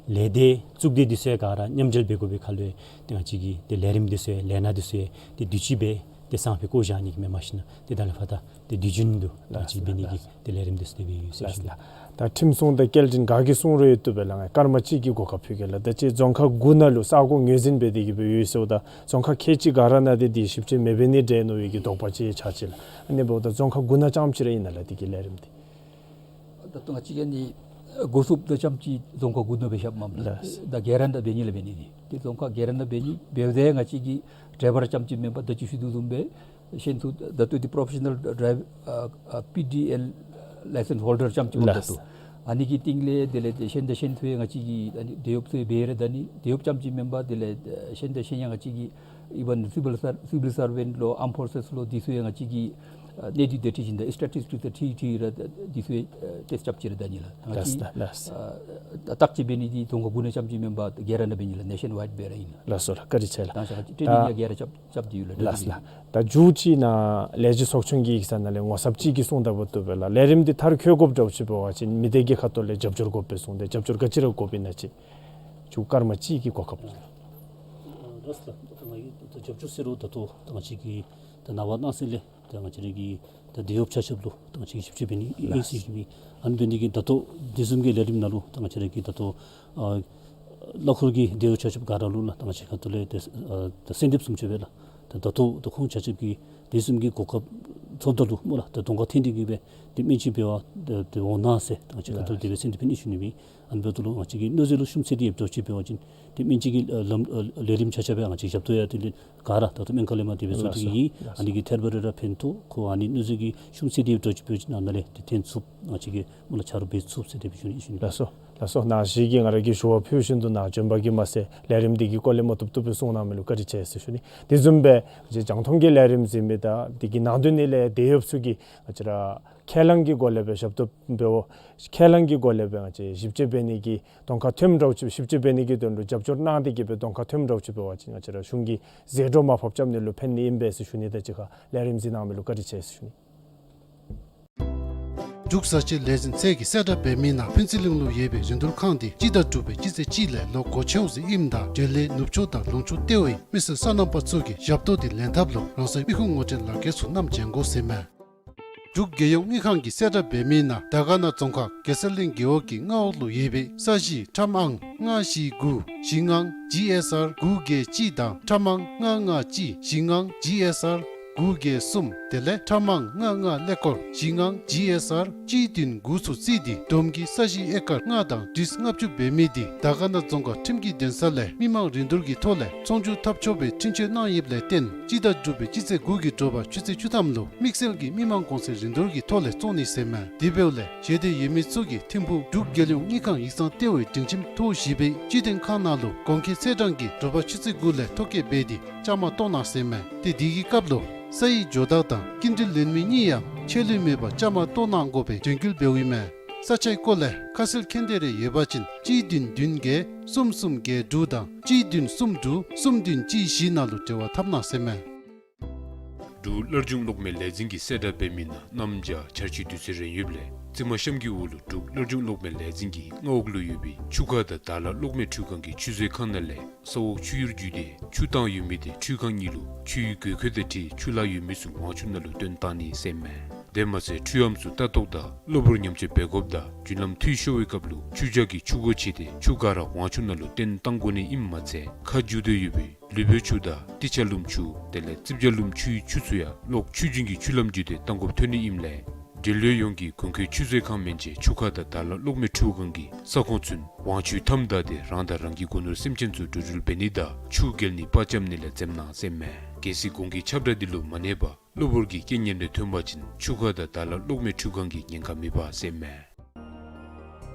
ལས་སྡེ་གཙུག་སྡེ་འདི་ཚུ་ཡང་ག་ར་མཉམ་འབྲེལ་འབད་དགོ་པའི་ཁར་ལུ་ཏེ་ང་བཅས་ཀྱིས་ཏེ་ལས་རིམ་འདི་ཚུ་ཡང་ལས་སྣ་འདི་ཚུ་ཡང་ཏེ་དུས་ཅི་སྦེ་ཏེ་སང་ཕོད་བཀོ་བཞག་ནི་གི་མེན་མ་ཤེས་ན་ཏེ་ད་ལས་ཕར་ད་ཏེ་དུས་རྒྱུན་དུ་ད་ལགས་ཅིག་འབད་ནི་གི་ལགས། ཏེ་ལས་རིམ་འདི་ཚུ་དེ་སྦེ་ཡོད་ཟེར་ཞུ་ནི། ལགས་ལགས། ད་ཁྲིམས་སྲུང་དང་སྐྱེལ་འདྲེན་ག་གིས་སྲུང་རུང་ཡོད་བཏུབ་པས་ལགས། ང་སྐར་མ་གཅིག་གི་གོ་སྐབས་ཕུལ་གེ་ལགས། ད་ཅི་རྫོང་ཁག་དགུ་ནང་ལུ་ས་གོ་ངོས་འཛིན་འབད་དེ་གིས་སྦེ་ཡོད་ཟེརཝ་ད་རྫོང་ཁག་ཁལ་གཅིག་ག་ར་ནང་ཏེ་འདི་ཞིབ་དཔྱད་མི་འབད་ནི་འདྲས་མནོ་བའི་གི་དོགས་པ་ཅིག་ཆགས་ཅི་ལགས། ཨ་ནི་འབདཝ་ད་རྫོང་ཁག་དགུ་ནང་རྐྱངམ་ཅིག་ར་ཨིན་ན་ལགས་འདི་གི་ལས་རིམ་འདི། ད་ལྟོ་ང་བཅས་ཀྱིས་ནི་འགོ་བཙུགསཔ་ད་རྐྱངམ་ཅིག་རྫོང་ཁག་དགུ་ནང་སྦེ་རྐྱབ་མས་ལགས། ལགས། ད་ག་ར་ནང་འབད་ནི་ལགས་འབད་ནི་འདི། ཏེ་རྫོང་ཁག་ག་ར་ནང་འབད་ནི་འབདཝ་ད་ང་བཅས་ཀྱི་ཌའི་བར་རྐྱངམ་ཅིག་མེན་པར་ད་ཅི་ཞུ་དོ་བཟུམ་སྦེ་གཞན་ཚུ་ད་ལྟོ་འདི་པོརོ་ཕེ་ཤ་ནཱལ་ཌའི་ཨ་ཨ་པི་ཌི་ཨེལ་ལའི་སེནསི་ཧོལ་ཌར་རྐྱངམ་ཅིག་འོང་ལགས། ད་ལྟོ་ཨ་ནི་གི་སྟེང་ལས་དེ་ལས་ཏེ་གཞན་དང་གཞན་ཚུ་ཡང་ང་བཅས་ཀྱིས་ཨ་ནི་དེད་གཡོགཔ་ཚུ་ཡང་འབད་ར་ད་ནི་དེད་གཡོགཔ་རྐྱངམ་ཅིག་མེན་པར་དེ་ལས་གཞན་དང་གཞན་ཡང་ང་བཅས་ཀྱིས་ཨི་ཝན་སི་བིལ་སར་སི་བིལ་སར་ཝེནཊ་ལོ་ཨརམ་ཕོར་སེསི་ལོ་འདི་ཚུ་ཡང་ང་བཅས་ཀྱིས་ཨ་གནས་སྡུད་དང་འཁྲིལ་ཞིནམ་ད་སི་ཊེ་ཊིསི་ཊིཀསི་དང་འཁྲིལ་འཁྲིལ་ར་འདི་ཚུ་ཡང་ཨ་ཊེསཊ་རྐྱབ་ཅི་ར་ད་ནི་ལགས། ང་བཅས་ལགས་ལགས། ཨ་བརྟག་དཔྱད་འབད་ནི་འདི་རྫོང་ཁག་དགུ་ནང་རྐྱངམ་ཅིག་མེན་པར་ག་ར་ནང་འབད་ནི་ལགས། ནེ་ཤན་ཝའིཌ་སྦེ་ར་ཨིན་ལགས། ལགས་སོ་ལགས། བཀའ་དྲིན་ཆེ་ལགས། ད་ང་བཅས་ཀྱིས་ཊེ་ནིང་ཡང་ག་ར་རྐྱབ་རྐྱབ་སྟེ་ཡོད་ལགས། ལགས་ལགས། ད་མཇུག་ཅིག་ནཱ་ལས་བྱེད་ཚོགས་ཆུང་གི་ཡིག་ཚང་ནང་ལས་ངོ་ཚབ་ཅིག་གིས་གསུངས་ད་བ་བཏུབ་པས་ལགས། ལས་རིམ་འདི་མཐར་འཁྱོལ་དགོཔ་འདྲཝ་ཅིག་འབད་བ་ཅིན་མི་སྡེ་གི་ཁ་ཐུག་ལས་རྒྱབ་སྐྱོར་དགོ་པས་གསུངས་ཏེ་རྒྱབ་སྐྱོར་ག་ཅི་ར་དགོཔ་ཨིན་ན་ཅིག་མཇུག་སྐར་མ་གཅིག་གི་གོ་སྐབས། ལགས་སོ་ལགས། ད་ང་གིས་ད་རྒྱབ་སྐྱོར་ཟེར་རུང་ད་ལྟོ་ད་ང་བཅས་ཀྱིས་ད་ནངས་པ་གནངས་ཚེ་ལས་ད་ང་བཅས་ར་གི་ད་དེད་གཡོགཔ་ཆ་ཁྱབ་ལུ་ད་ང་བཅས་ཀྱིས་ཞིབ་དཔྱད་འབད་ནི་ཨིན་ཟེར་ཞུ་ནི། ཨ་ནི་འབད་ནི་གིས་ད་ལྟོ་དེ་བཟུམ་གྱི་ལས་རིམ་ནང་ལུ་ད་ང་བཅས་ར་གིས་ད་ལྟོ་ཨ་ གླ་འཁོར་གྱི་འདི་ཡོད་ཆ་ཁྱབ་ག་ར་ལུ་ལགས་ད་ང་བཅས་ཁ་ཐུག་ལས་ཏེ་ཨ་ད་གསོལ་འདེབས་བཟུམ་ཅིག་སྦེ་ལགས། ད་ད་ལྟོ་ད་ཁོང་ཆ་ཁྱབ་ཀྱིས་དེ་བཟུམ་གྱི་གོ་སྐབས་ཐོབ་ད་ལུ་སྨོ་ལགས། ད་གདོང་ཁར་འཐོན་ཏེ་གིས་སྦེ་ཏེ་སྨན་བཅོས་འབད་བར་ཏེ་ཏེ་འོང་གནང་ཟེར་ད་ང་བཅས་ཁ་ཐུག་དེ་སྦེ་གསོལ་འདེབས་ཕུལ་ནི་ཞུ་ནི་སྦེ། ཨ་ནི་འབདཝ་ད་ལུ་ང་བཅས་ཀྱི་གནོད་འཛིན་ལུ་ཤུམ་ཚད་འདི་ཡོདཔ་འདྲཝ་ཅིག་འབད་བ་ཅིན་ཏེ་སྨན་བཅོས་ཀྱི་ཨ་ལམ་ཨ་ལས་རིམ་ཆ་ཁྱབ་སྦེ་ང་བཅས་ཞབས་ཏོག་ཡང་དེ་ལས་ག་ར་ད་ལྟོ་སྨན་ཁང་ལས་མར་དེ་སྦེ་ཚོགས་ཏེ་གིས་ཨིན། ལགས་སོ། ཨ་ནི་གིས་ཐད་རི་བ་རི་ར་ཕན་ཐོགས། ཁོ་ཨ་ནི་གནོད་འཛིན་གྱི་ཤུམ་ཚད་འདི་ཡོདཔ་འདྲཝ་ཅིག་འབད་བ་ཅིན་ཨ་ནཱ་ལས་ཏེ་འཐོན་ཚུགས། ང་བཅས་ཀྱིས་སྨོ་ལགས་ཆ་རོགས་འབད་ཚུགས་ཟེར་དེ་སྦེ་ཞུ་ནི་ཞུ་ནི། ལགས་སོ། ལགས་སོ། ནཱ་བཞེས་ཀྱི་ང་ར་གིས་ཞུ་བ་ཕུལ་བཞིན་དུ་ནཱ་བྱོན་པ་གིས་མ་ཚད་ལས་རིམ་འདི་གི་སྐོར་ལས་མ་བཏུབ་བཏུབ་སྦེ་གསུང་གནང་མི་ལུ་བཀའ་དྲིན་ཆེ་ཟེར་ཞུ་ནི། དེ་བཟུམ་སྦེ་རྒྱང་མཐོང་གི་ལས་རིམ་གཟིགས་མི་དང་འདི་གི་ནང་དོན་ནི་ལས་དེ་ཡོདཔ་ཚུ་གིས་ང་བཅས་ར་ཁས་བླངས་ཀྱི་སྒོ་ལས་སྦེ་ཞབས་ཏོག་འབདཝ་ཁས་བླངས་ཀྱི་སྒོ་ལས་སྦེ་ང་བཅས་ཞིབ་དཔྱད་འབད་ནི་གི་གདོང་ཁར་འཐོནམ་འདྲཝ་ཅིག་ཞིབ་དཔྱད་འབད་ནི་གི་དོན་ལུ་རྒྱབ་སྐྱོར་གནང་སྟེ་གིས་སྦེ་གདོང་ཁར་འཐོནམ་འདྲཝ་ཅིག་འབད་བ་ཅིན་ང་བཅས་ར་གཞུང་གི་ཟད་འགྲོ་མར་ཕབ་རྐྱབ་ནི་ལུ་ཕན་ནི་ཨིན་པས་ཟེར་ཞུ་ནི་དང་གཅིག་ཁར་ལས་རིམ་གཟིགས་གནང་མི་ལུ་བཀའ་དྲིན་ཆེ་ཟེར་ཞུ་ནི། འབྲུག་བཟའ་ཆས་ལས་འཛིན་ཚད་ཀྱིས་གསལ་བསྒྲགས་འབད་མི་ནང་ཕུན་ཚོགས་གླིང་ལུ་ཡོད་པའི་རིན་བསྡུར་ཁང་འདི་སྤྱི་ཟླ་དྲུག་པའི་སྤྱི་ཚེས་གཅིག་ལས་ལོག་སྒོ་ཕྱེཝ་ཟེར་ཨིནམ་ད་འབྲེལ་ཡོད་ནུབ་ཕྱོགས་དང་ལུང་ཕྱོགས་ཏེ་བའི་མི་སེར་སོ་ནམ་པ་ཚུ་གིས་ཞབས་ཏོག་འདི་ལེན་ཐབས་ལུ་རང་སོའི་མི་ཁུངས་ངོ་སྤྲོད་ལག་ཁྱེར་ཚུ་བསྣམས་བྱོན་དགོ་ཟེར་མས། འབྲུག་རྒྱལ་ཡོངས་དངུལ་ཁང་གིས་གསལ་བསྒྲགས་འབད་མི་ནང་དར་དཀར་ན་རྫོང་ཁག་གེ་སར་གླིང་རྒེད་འོག་གི་མངའ་འོག་ལུ་ཡོད་པའི་ས་གཞི་ཁྲམ་ཨང་ལྔ་བཞི་དགུ་བཞི་ལྔ་ཇི་ཨེསི་ཨར་དགུ་བརྒྱད་གཅིག་དང་ཁྲམ་ཨང་ལྔ་ལྔ་གཅིག་བཞི་ལྔ་ཇི་ཨེསི་ཨར་དགུ་བརྒྱད་གསུམ་དེ་ལས་ཁྲམ་ཨང་ལྔ་ལྔ་ཀླད་ཀོར་བཞི་ལྔ་ཇི་ཨེསི་ཨར་གཅིག་བདུན་དགུ་ཚུ་རྩིས་ཏེ་བསྡོམས་ཀྱིས་ས་གཞི་ཨེ་ཀར་ལྔ་དང་ཁྲི་ལྔ་བཅུ་འབད་མི་འདི་དར་དཀར་ན་རྫོང་ཁག་ཁྲིམས་ཀྱི་འདུན་ས་ལས་མི་མང་རིན་བསྡུར་གྱི་ཐོག་ལས་ཚོང་བསྒྱུར་འཐབ་ཆོག་པའི་འཕྲིན་བཅོལ་གནང་ཡོདཔ་ལས་བརྟེན་སྤྱི་ཟླ་དྲུག་པའི་སྤྱི་ཚེས་དགུ་གི་དྲོ་པ་ཆུ་ཚོད་བཅུ་ཐམ་ལུ་དམིགས་བསལ་གྱི་མི་མང་གོང་ཚད་རིན་བསྡུར་གྱི་ཐོག་ལས་བཙོང་ནི་ཟེར་མས། དེ་འབདཝ་ལས་ཞལ་འདེབས་ཡོད་མི་ཚུ་གིས་ཐིམ་ཕུག་འབྲུག་རྒྱལ་ཡོངས་དངུལ་ཁང་ཡིག་ཚང་ལྟེ་བའི་སྒྲིང་ཁྱིམ་ཐོག་བཞི་པའི་སྤྱི་དོན་ཁང་ནང་ལུ་གོང་འཁོད་ཚེས་གྲངས་ཀྱི་དྲོ་པ་ཆུ་ཚོད་དགུ་ལས་ཐོ་བཀོད་འབད་དེ་བཅའ་མར་གཏོགས་གནང་ཟེར་མས། ཏེ་དེ་གི་སྐབས་ལུ་ས་ཡི་ཇོ་བདག་དང་སྐྱིན་འགྲུལ་ལེན་མི་གཉིས་ཡང་ཆད་ལུས་མེད་པར་བཅའ་མར་གཏོགས་གནང་དགོ་པའི་དོན་འཁྱོལ་འབདཝ་ཨིན་མས། ས་ཆའི་སྐོར་ལས་ཁ་གསལ་མཁྱེན་འདོད་རེ་ཡོད་པ་ཅིན་གཅིག་བདུན་བདུན་བརྒྱད་གསུམ་གསུམ་བརྒྱད་དྲུག་དང་གཅིག་བདུན་གསུམ་དྲུག་གསུམ་བདུན་གཅིག་བཞི་ནང་ལུ་འབྲེལ་བ་འཐབ་གནང་ཟེར་མས། འབྲུག་སླར་འབྱུང་གློག་མེ་ལས་འཛིན་གྱིས་གསལ་བསྒྲགས་འབད་མི་ནང་གནམ་བྱཱར་ཆར་ཆུའི་དུས་ཚོད་རན་ཡོདཔ་ལས་རྩིབ་མ་གཤམ་གྱི་འོག་ལུ་འབྲུག་སླར་འབྱུང་གློག་མེ་ལས་འཛིན་གྱི་མངའ་འོག་ལུ་ཡོད་པའི་ཆུ་ཁ་དང་དར་ལ་གློག་མེ་འཕྲུལ་ཁང་གི་ཆུ་མཛོད་ཁང་ནང་ལས་ས་འོག་ཆུ་གཡུར་བརྒྱུད་དེ་ཆུ་བཏང་ཡོད་མི་དེ་འཕྲུལ་ཁང་གཉིས་ལུ་ཆུ་གཡུར་དགོས་མཁོ་དང་འཁྲིལ་ཆུ་ལཱ་ཡོད་མི་ཚུ་དབང་ཆུ་ནང་ལུ་བཏོན་གཏང་ནི་ཟེར་མས། དེ་མ་ཚད་འཕྲུལ་ཨམ་ཚུ་ལྟ་རྟོག་དང་གློ་བུར་ཉམས་བཅོས་འབད་དགོཔ་དང་རྒྱུན་ལམ་འཐུས་ཤོར་བའི་སྐབས་ལུ་ཆུ་བཞག་གི་ཆུ་སྒོ་ཕྱེ་སྟེ་ཆུ་ག་ར་དབང་ཆུ་ནང་ལུ་བཏོན་གཏང་དགོ་ནི་ཨིནམ་མ་ཚད་ཁ་འགྱུར་ཏེ་ཡོད་པའི་ལུས་པོའི་ཆུ་དང་ཏི་ཆ་ལུམ་ཆུ་དེ་ལས་རྩིབ་ཇ་ལུམ་ཆུའི་ཆུ་ཚུ་ཡང་གློག་ཆུ་རྒྱུན་གྱི་ཆུ་ལམ་བརྒྱུད་དེ་གཏང་དགོཔ་ཐོན་ནི་ཨིནམ་ལས་འབྲེལ་ཡོད་ཡོངས་ཀྱིས་གོང་འཁོད་ཆུ་མཛོད་ཁང་མན་ཆད་ཆུ་ཁ་དང་དར་ལ་གློག་མེ་འཕྲུལ་ཁང་གི་ས་ཁོངས་ཚུན་དབང་ཆུའི་མཐའམ་བདའ་སྟེ་རང་དང་རང་གི་སྒོ་ནོར་སེམས་ཅན་ཚུ་འགྲོ་འགྲུལ་འབད་ནི་དང་ཆུ་བརྒལ་ནི་པར་རྐྱབ་ནི་ལས་འཛེམ་གནང་ཟེར་མས། གལ་སྲིད་གོང་གི་ཁྱབ་བསྒྲགས་འདི་ལུ་མ་གནས་པར་གློ་བུར་གྱི་རྐྱེན་ངན་རེ་ཐོན་པ་ཅིན་ཆུ་ཁ་དང་དར་ལ་གློག་མེ་འཕྲུལ་ཁང་གིས་ཉེན་ཁ་མེད་པ་ཟེར་མས།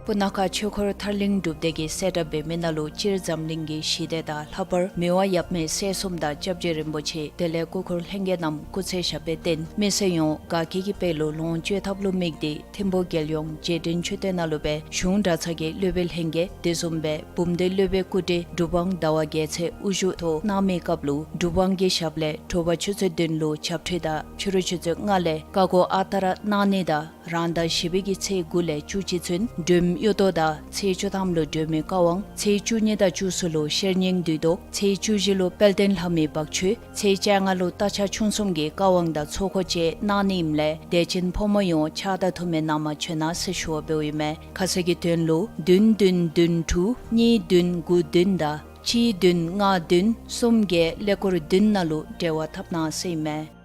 སྤུ་ན་ཁ་ཆོས་འཁོར་ཐར་གླིང་སྒྲུབ་སྡེ་གིས་གསལ་བསྒྲགས་འབད་མི་ནང་ལུ་སྤྱིར་འཛམ་གླིང་གི་ཞི་བདེ་དང་ལྷག་པར་མི་དབང་ཡབ་མེས་སྲས་གསུམ་དང་སྐྱབས་རྗེ་རིན་པོ་ཆེ་དེ་ལས་སྐུ་འཁོར་ལྷན་རྒྱས་རྣམས་སྐུ་ཚེ་ཞབས་པད་བརྟན་མི་སེར་ཡོངས་དགའ་སྐྱིད་ཀྱི་དཔལ་ལུ་ལོངས་སྤྱོད་ཐབས་ལུ་དམིགས་ཏེ་ཐིམ་ཕུག་རྒྱལ་ཡོངས་རྗེས་དྲན་མཆོད་རྟེན་ནང་ལུ་སྦེ་གཞུང་གྲྭ་ཚང་གི་སློབ་དཔོན་ལྷན་རྒྱས་དེ་བཟུམ་སྦེ་བུམ་སྡེ་སློབ་དཔོན་སྐུ་བགྲེས་གྲུབ་དབང་ཟླ་བ་རྒྱལ་མཚན་དབུ་བཞུགས་ཐོག་གནང་མི་སྐབས་ལུ་གྲུབ་དབང་གི་ཞབས་ལས་དྲོ་པ་ཆུ་ཚོད་བདུན་ལུ་ཆབ་ཁྲུས་དང་ཕྱི་རུ་ཆུ་ཚོད་ལྔ་ལས་བཀའ་བསྒོ་ཨ་རྟག་ར་གནང་ནི་དང་རང་ཟླ་བཞི་པའི་གི་ཚེས་དགུ་ལས་བཅུ་གཅིག་ཚུན་སྒྲོལ་མ་གཡུ་ཐོག་དང་ཚེས་བཅུ་ཐམ་ལུ་སྒྲོལ་མའི་བཀའ་དབང་ཚེས་བཅུ་གཉིས་དང་བཅུ་གསུམ་ལུ་ཤེར་སྙིང་བདུད་བཟློག་ཚེས་བཅུ་བཞི་ལུ་དཔལ་ལྡན་ལྷ་མོའི་བག་ཆུ་ཚེས་བཅོ་ལྔ་ལུ་རྟ་ཕྱག་མཆོང་གསུམ་གྱི་བཀའ་དབང་དང་ཚོགས་འཁོར་བཅས་གནང་ནི་ཨིནམ་ལས་དད་ཅན་ཕོ་མོ་ཡོངས་ཕྱག་དང་ཐུགས་སྨོན་གནང་མ་བྱོན་ན་ཟེར་ཞུ་བ་འབདཝ་ཨིན་མས། ཁ་གསལ་གྱི་དོན་ལུ་བདུན་བདུན་བདུན་དྲུག་གཉིས་བདུན་དགུ་བདུན་དང་གཅིག་བདུན་ལྔ་བདུན་གསུམ་བརྒྱད་ཀླད་ཀོར་བདུན་ནང་ལུ་འབྲེལ་བ་འཐབ་གནང་ཟེར་ཨིན་མས།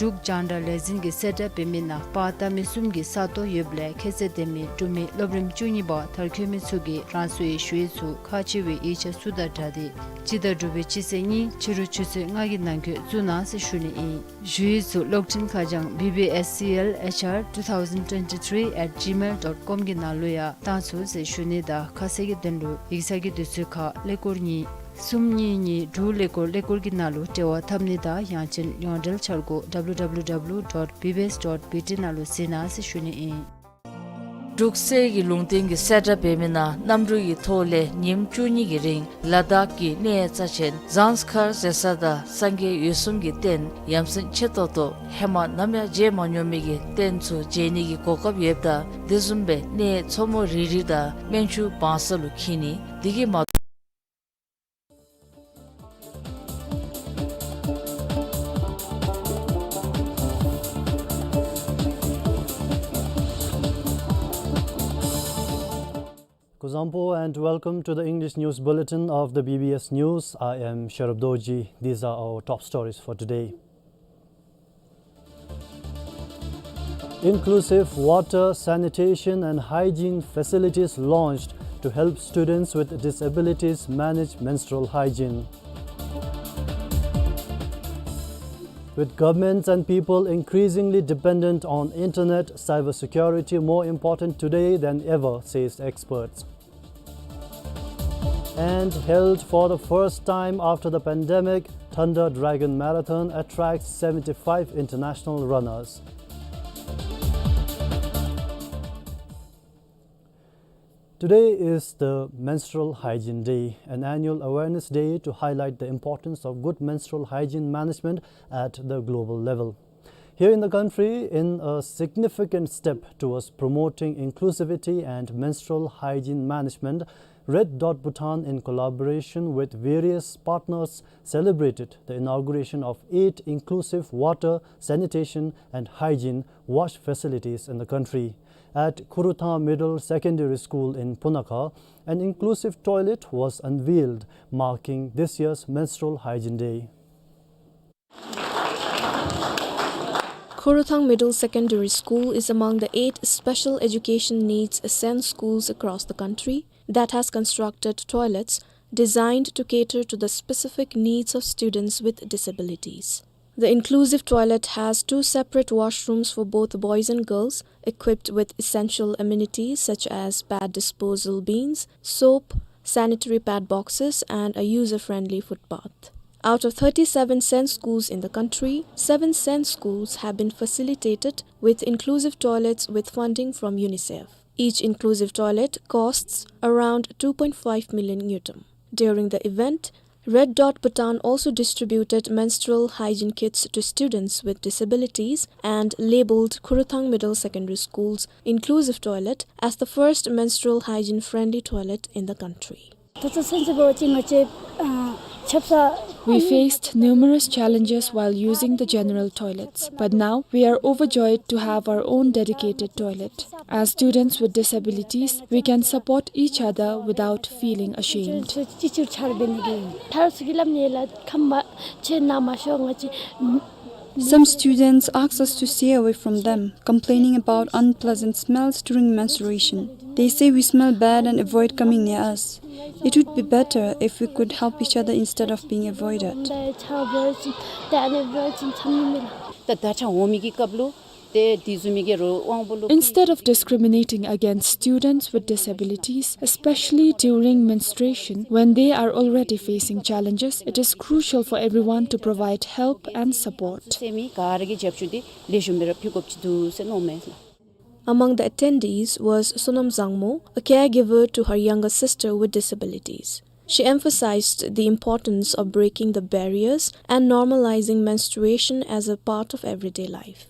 འབྲུག་རྒྱང་བསྒྲགས་ལས་འཛིན་གྱིས་གསལ་བསྒྲགས་འབད་མི་ནང་པར་བཏབ་མི་གསུམ་གྱི་ས་སྟོང་ཡོདཔ་ལས་ཁྱད་ཚད་ལྡན་མི་འབྲུག་མི་སློབ་རིམ་བཅུ་གཉིས་པ་མཐར་འཁྱོལ་མི་ཚུ་གིས་རང་སོའི་ཞུ་ཡིག་ཚུ་ཁག་ཆེ་བའི་ཡིག་ཆ་ཚུ་དང་སྦྲགས་ཏེ་སྤྱི་ཟླ་དྲུག་པའི་སྤྱི་ཚེས་གཉིས་ཕྱི་རུ་ཆུ་ཚོད་ལྔ་གི་ནང་འཁོད་བཙུགས་གནང་ཟེར་ཞུ་ནི་ཨིན། ཞུ་ཡིག་ཚུ་གློག་འཕྲིན་ཁ་བྱང་B B S C L H R two thousand twenty-three at gmail dot com གི་ནང་ལུ་ཡང་བཏང་ཚུགས་ཟེར་ཞུ་ནི་དང་ཁ་གསལ་གྱི་དོན་ལུ་ཡིག་ཚང་གི་དུས་ཚོད་ཁར་ཀླད་ཀོར་གཉིས་གསུམ་གཉིས་གཉིས་དྲུག་ཀླད་ཀོར་ཀླད་ཀོར་གྱི་ནང་ལུ་འབྲེལ་བ་འཐབ་ནི་དང་ཡང་ཅིན་ཡོངས་འབྲེལ་འཆར་སྒོ་W W W dot B B S dot B T ནང་ལུ་གཟིགས་གནང་ཟེར་ཞུ་ནི་ཨིན། འབྲུག་གསེར་གྱི་ལུང་བསྟན་གྱིས་གསལ་བསྒྲགས་འབད་མི་ནང་གནམ་གྲུ་ཡི་ཐོག་ལས་ཉིནམ་བཅུ་གཉིས་ཀྱི་རིང་ལ་དྭགས་ཀྱི་གནས་རྩ་ཆེན་ཟངས་དཀར་ཟེར་ས་དང་སངས་རྒྱས་འོད་སྲུང་གི་རྟེན་ཡ་མཚན་ཆེ་ཏོག་ཏོ་ཧེ་མ་ནམ་ཡང་མཇལ་མ་མྱོང་མི་གི་རྟེན་ཚུ་མཇལ་ནི་གི་གོ་སྐབས་ཡོདཔ་ད་དེ་བཟུམ་སྦེ་གནས་མཚོ་མོ་རི་རི་དང་སྨན་ཆུ་བང་ས་ལུ་འཁྱིལ་ནི་དེ་གིས་མ་སྐུ་གཟུགས་བཟང་པོ། And welcome to the English News Bulletin of the B B S News. I am Sharab Dorji. These are our top stories for today. Inclusive water, sanitation and hygiene facilities launched to help students with disabilities manage menstrual hygiene. With governments and people increasingly dependent on internet, cybersecurity more important today than ever, says experts. And held for the first time after the pandemic, Thunder Dragon Marathon attracts seventy-five international runners. Today is the Menstrual Hygiene Day, an annual awareness day to highlight the importance of good menstrual hygiene management at the global level. Here in the country, in a significant step towards promoting inclusivity and menstrual hygiene management, Red Dot Bhutan, in collaboration with various partners, celebrated the inauguration of eight inclusive water, sanitation and hygiene wash facilities in the country. At Khorokthang Middle Secondary School in Punakha, an inclusive toilet was unveiled, marking this year's Menstrual Hygiene Day. Khorokthang Middle Secondary School is among the eight special education needs SEN schools across the country that has constructed toilets designed to cater to the specific needs of students with disabilities. The inclusive toilet has two separate washrooms for both boys and girls, equipped with essential amenities such as pad disposal bins, soap, sanitary pad boxes, and a user-friendly footbath. Out of thirty-seven SEN schools in the country, seven SEN schools have been facilitated with inclusive toilets with funding from UNICEF. Each inclusive toilet costs around two point five million ngultrum. During the event, Red Dot Bhutan also distributed menstrual hygiene kits to students with disabilities and labeled Khorokthang Middle Secondary School's inclusive toilet as the first menstrual hygiene-friendly toilet in the country. ད་ལྟ་ཚུན་ཚོད་འབད་བ་ཅིན་ང་བཅས་ཨ་ཆབ་གསང་། We faced numerous challenges while using the general toilets, but now we are overjoyed to have our own dedicated toilet. As students with disabilities, we can support each other without feeling ashamed. ཚུན་ཚོད་ཅིག་ཅིག་ཆར་འབད་ནི་གི་ཐར་སུ་གི་ལམ་ནི་ལ་ཁམས་མ་ཆེ་ན་མ་ཤོ་ང་བཅས། Some students ask us to stay away from them, complaining about unpleasant smells during menstruation. They say we smell bad and avoid coming near us. It would be better if we could help each other instead of being avoided. ད་ཆར་འབད་བ་ཅིན་ད་ཨ་ནི་འབད་བ་ཅིན་ཚང་མི་མི་ལ། ད་ད་ཆར་འོང་མི་གི་སྐབས་ལུ་ཏེ་དེ་བཟུམ་མའི་གི་རོགས་དབང་པོ་ལུ། Instead of discriminating against students with disabilities, especially during menstruation, when they are already facing challenges, it is crucial for everyone to provide help and support. སེམས་ག་ར་གིས་རྒྱབ་སྐྱོར་འདི་ལེགས་ཤོམ་སྦེ་ར་ཕུལ་དགོཔ་ཅིག་འདུག་ཟེར་མནོཝ་མས་ལགས། Among the attendees was Sonam Zangmo, a caregiver to her younger sister with disabilities. She emphasized the importance of breaking the barriers and normalizing menstruation as a part of everyday life.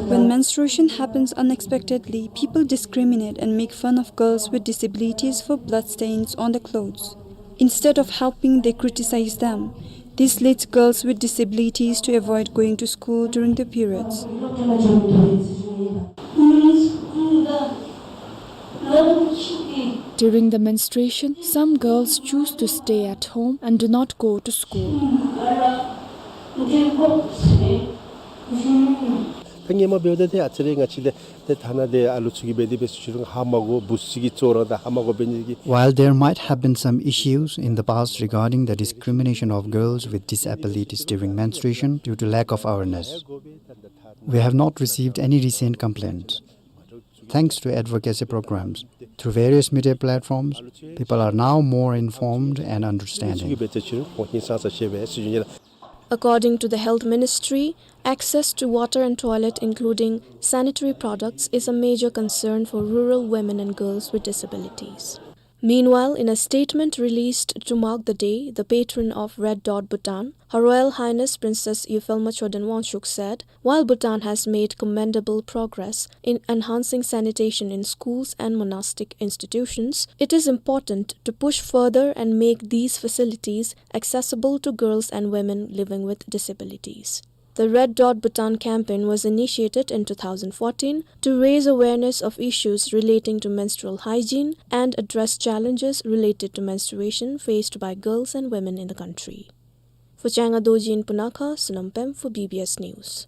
When menstruation happens unexpectedly, people discriminate and make fun of girls with disabilities for bloodstains on the clothes. Instead of helping, they criticize them. This leads girls with disabilities to avoid going to school during the periods. During the menstruation, some girls choose to stay at home and do not go to school. ད་སྔོན་མ་འབདཝ་ད་ཏེ་ཨ་ཙི་རེ་ང་བཅས་ལས་ཏེ་ཐ་ན་ཏེ་ཨ་ལུ་ཚུ་གིས་འབད་དེ་འབད་སོང་ཅི་རུང་ཧ་མ་གོ་བུཚ་ཅིག་གི་བཙོག་ར་དང་ཧ་མ་གོ་འབད་ནི་གི། While there might have been some issues in the past regarding the discrimination of girls with disabilities during menstruation due to lack of awareness, we have not received any recent complaints. Thanks to advocacy programs, through various media platforms, people are now more informed and understanding. According to the Health Ministry, access to water and toilet, including sanitary products, is a major concern for rural women and girls with disabilities. Meanwhile, in a statement released to mark the day, the patron of Red Dot Bhutan, Her Royal Highness Princess Yuphelma Choden Wangchuck said, while Bhutan has made commendable progress in enhancing sanitation in schools and monastic institutions, it is important to push further and make these facilities accessible to girls and women living with disabilities. The Red Dot Bhutan campaign was initiated in two thousand fourteen to raise awareness of issues relating to menstrual hygiene and address challenges related to menstruation faced by girls and women in the country. For Changa Dorji in Punakha, Sonam Pem for B B S News.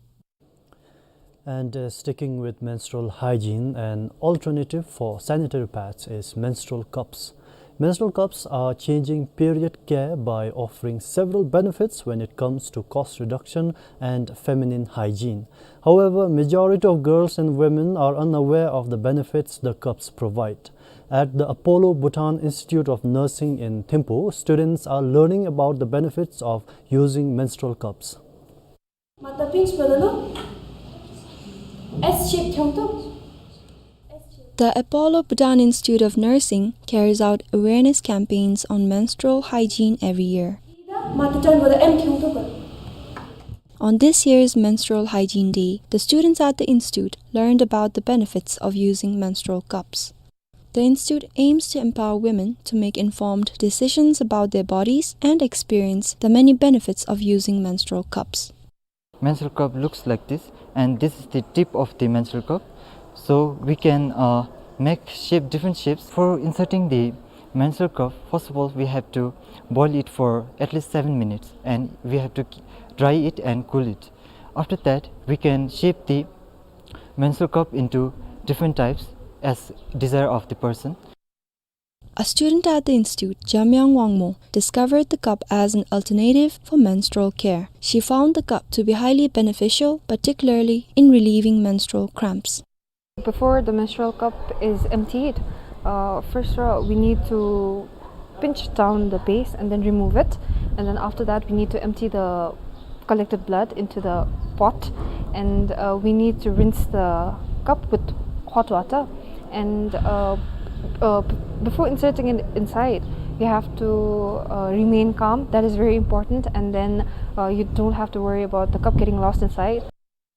And, uh, sticking with menstrual hygiene, an alternative for sanitary pads is menstrual cups. Menstrual cups are changing period care by offering several benefits when it comes to cost reduction and feminine hygiene. However, majority of girls and women are unaware of the benefits the cups provide. At the Apollo Bhutan Institute of Nursing in Thimphu, students are learning about the benefits of using menstrual cups. Mata pinch padalo. S shape thiongto. The Apollo Bhutan Institute of Nursing carries out awareness campaigns on menstrual hygiene every year. Mata tan wada M thiongto. On this year's Menstrual Hygiene Day, the students at the institute learned about the benefits of using menstrual cups. The institute aims to empower women to make informed decisions about their bodies and experience the many benefits of using menstrual cups. Menstrual cup looks like this, and this is the tip of the menstrual cup. So we can, uh, make shape, different shapes. For inserting the menstrual cup, first of all, we have to boil it for at least seven minutes, and we have to k-, dry it and cool it. After that, we can shape the menstrual cup into different types as desire of the person. A student at the institute, Jamyang Wangmo, discovered the cup as an alternative for menstrual care. She found the cup to be highly beneficial, particularly in relieving menstrual cramps. Before the menstrual cup is emptied, uh, first, uh, we need to pinch down the base and then remove it. And then after that, we need to empty the collected blood into the pot, and, uh, we need to rinse the cup with hot water. And, uh, uh, b-, before inserting it inside, you have to, uh, remain calm. That is very important. And then, uh, you don't have to worry about the cup getting lost inside.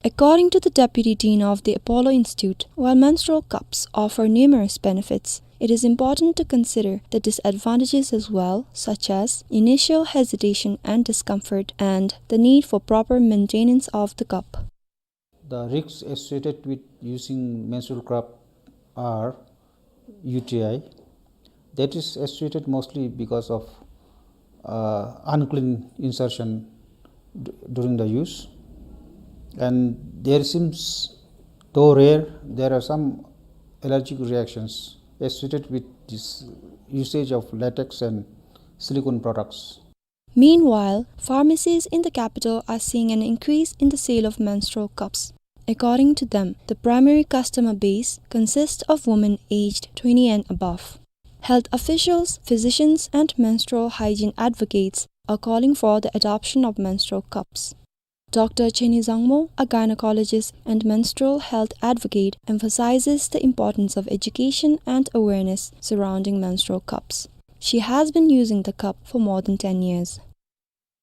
According to the deputy dean of the Apollo Institute, while menstrual cups offer numerous benefits, it is important to consider the disadvantages as well, such as initial hesitation and discomfort, and the need for proper maintenance of the cup. The risks associated with using menstrual cup are U T I. That is associated mostly because of, uh, unclean insertion d-, during the use. And there seems, though rare, there are some allergic reactions associated with this usage of latex and silicone products. Meanwhile, pharmacies in the capital are seeing an increase in the sale of menstrual cups. According to them, the primary customer base consists of women aged twenty and above. Health officials, physicians, and menstrual hygiene advocates are calling for the adoption of menstrual cups. Doctor Chenny Zangmo, a gynecologist and menstrual health advocate, emphasizes the importance of education and awareness surrounding menstrual cups. She has been using the cup for more than ten years.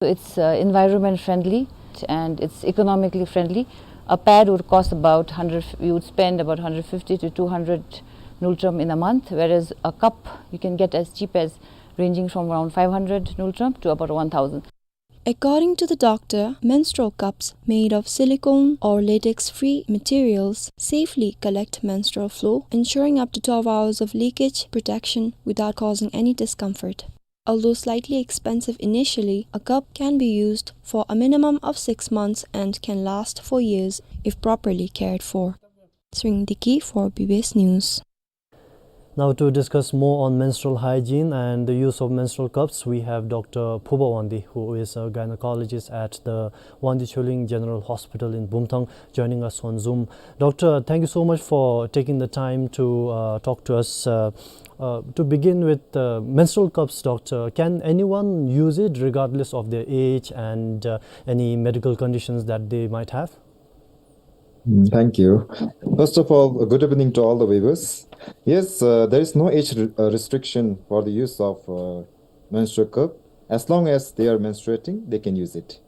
It's, uh, environment friendly and it's economically friendly. A pad would cost about hundred, you would spend about hundred fifty to two hundred ngultrum in a month, whereas a cup you can get as cheap as ranging from around five hundred ngultrum to about one thousand. According to the doctor, menstrual cups made of silicone or latex-free materials safely collect menstrual flow, ensuring up to twelve hours of leakage protection without causing any discomfort. Although slightly expensive initially, a cup can be used for a minimum of six months and can last for years if properly cared for. Swing Diki for B B S News. Now, to discuss more on menstrual hygiene and the use of menstrual cups, we have Doctor Phuba Wangdi, who is a gynecologist at the Wangdi Chulin General Hospital in Bumthang, joining us on Zoom. Doctor, thank you so much for taking the time to, uh, talk to us. Uh, uh, to begin with, uh, menstrual cups, Doctor, can anyone use it regardless of their age and, uh, any medical conditions that they might have? Mm, thank you. First of all, uh, good evening to all the viewers. Yes, uh, there is no age re-, uh, restriction for the use of, uh, menstrual cup. As long as they are menstruating, they can use it.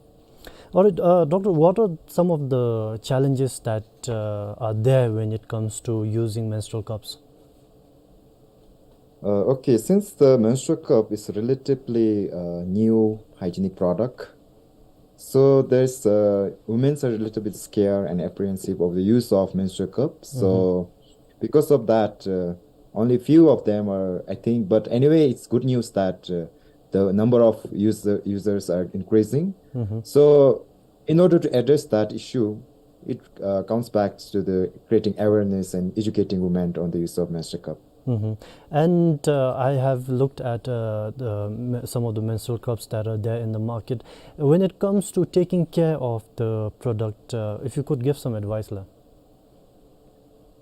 All right, uh, Doctor, what are some of the challenges that, uh, are there when it comes to using menstrual cups? Uh, okay, since the menstrual cup is relatively, uh, new hygienic product, So there's, uh, women are a little bit scared and apprehensive of the use of menstrual cup. So because of that, uh, only few of them are, I think, but anyway, it's good news that, uh, the number of user, users are increasing. So in order to address that issue, it, uh, comes back to the creating awareness and educating women on the use of menstrual cup. And, uh, I have looked at, uh, the, me-, some of the menstrual cups that are there in the market. When it comes to taking care of the product, uh, if you could give some advice, la.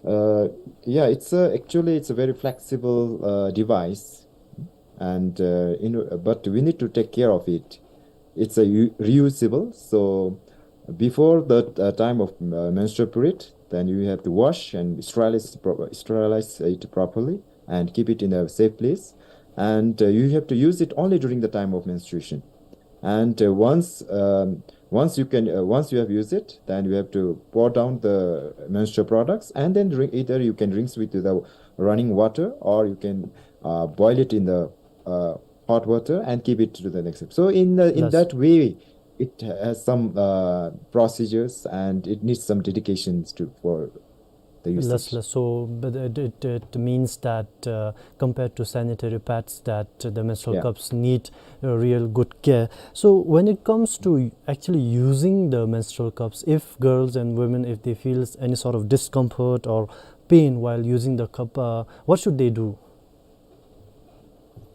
Uh, yeah, it's a, actually, it's a very flexible, uh, device, and, uh, you know, but we need to take care of it. It's a u-, reusable. So before the, uh, time of, uh, menstrual period, then you have to wash and sterilize, pro-, sterilize it properly and keep it in a safe place. And, uh, you have to use it only during the time of menstruation. And, uh, once, um, once you can, uh, once you have used it, then you have to pour down the menstrual products, and then drink, either you can rinse with the running water, or you can, uh, boil it in the, uh, hot water and keep it to the next step. So in the, in that way, it has some, uh, procedures, and it needs some dedications to, for the usage. Less, less. So, but it, it, it means that, uh, compared to sanitary pads, that, uh, the menstrual cups need, uh, real good care. So when it comes to actually using the menstrual cups, if girls and women, if they feel any sort of discomfort or pain while using the cup, uh, what should they do?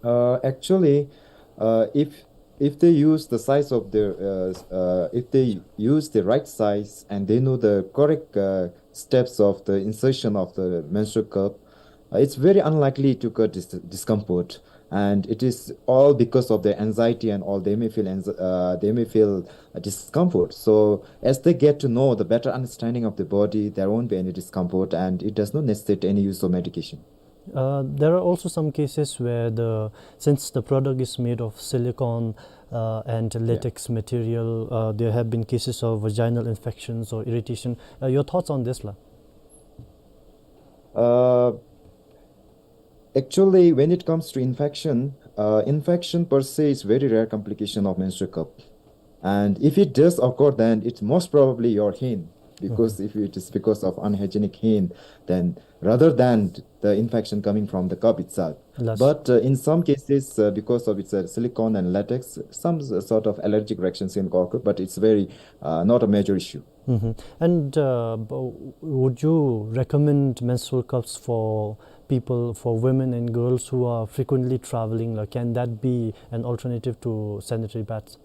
Uh, actually, uh, if, if they use the size of their, uh, s-, uh, if they use the right size and they know the correct, uh, steps of the insertion of the menstrual cup, uh, it's very unlikely to get dis-, discomfort. And it is all because of their anxiety and all. They may feel anxi-, uh, they may feel a discomfort. So as they get to know the better understanding of the body, there won't be any discomfort, and it does not necessitate any use of medication. Uh, there are also some cases where the, since the product is made of silicone, uh, and latex material, uh, there have been cases of vaginal infections or irritation. Uh, your thoughts on this, la? Uh, actually, when it comes to infection, uh, infection per se is very rare complication of menstrual cup. And if it does occur, then it's most probably your hand, because if it is because of unhygienic hand, then rather than the infection coming from the cup itself. But, uh, in some cases, uh, because of its, uh, silicone and latex, some s-, sort of allergic reactions can occur, but it's very, uh, not a major issue. And, uh, b-, would you recommend menstrual cups for people, for women and girls who are frequently traveling? Like, can that be an alternative to sanitary pads?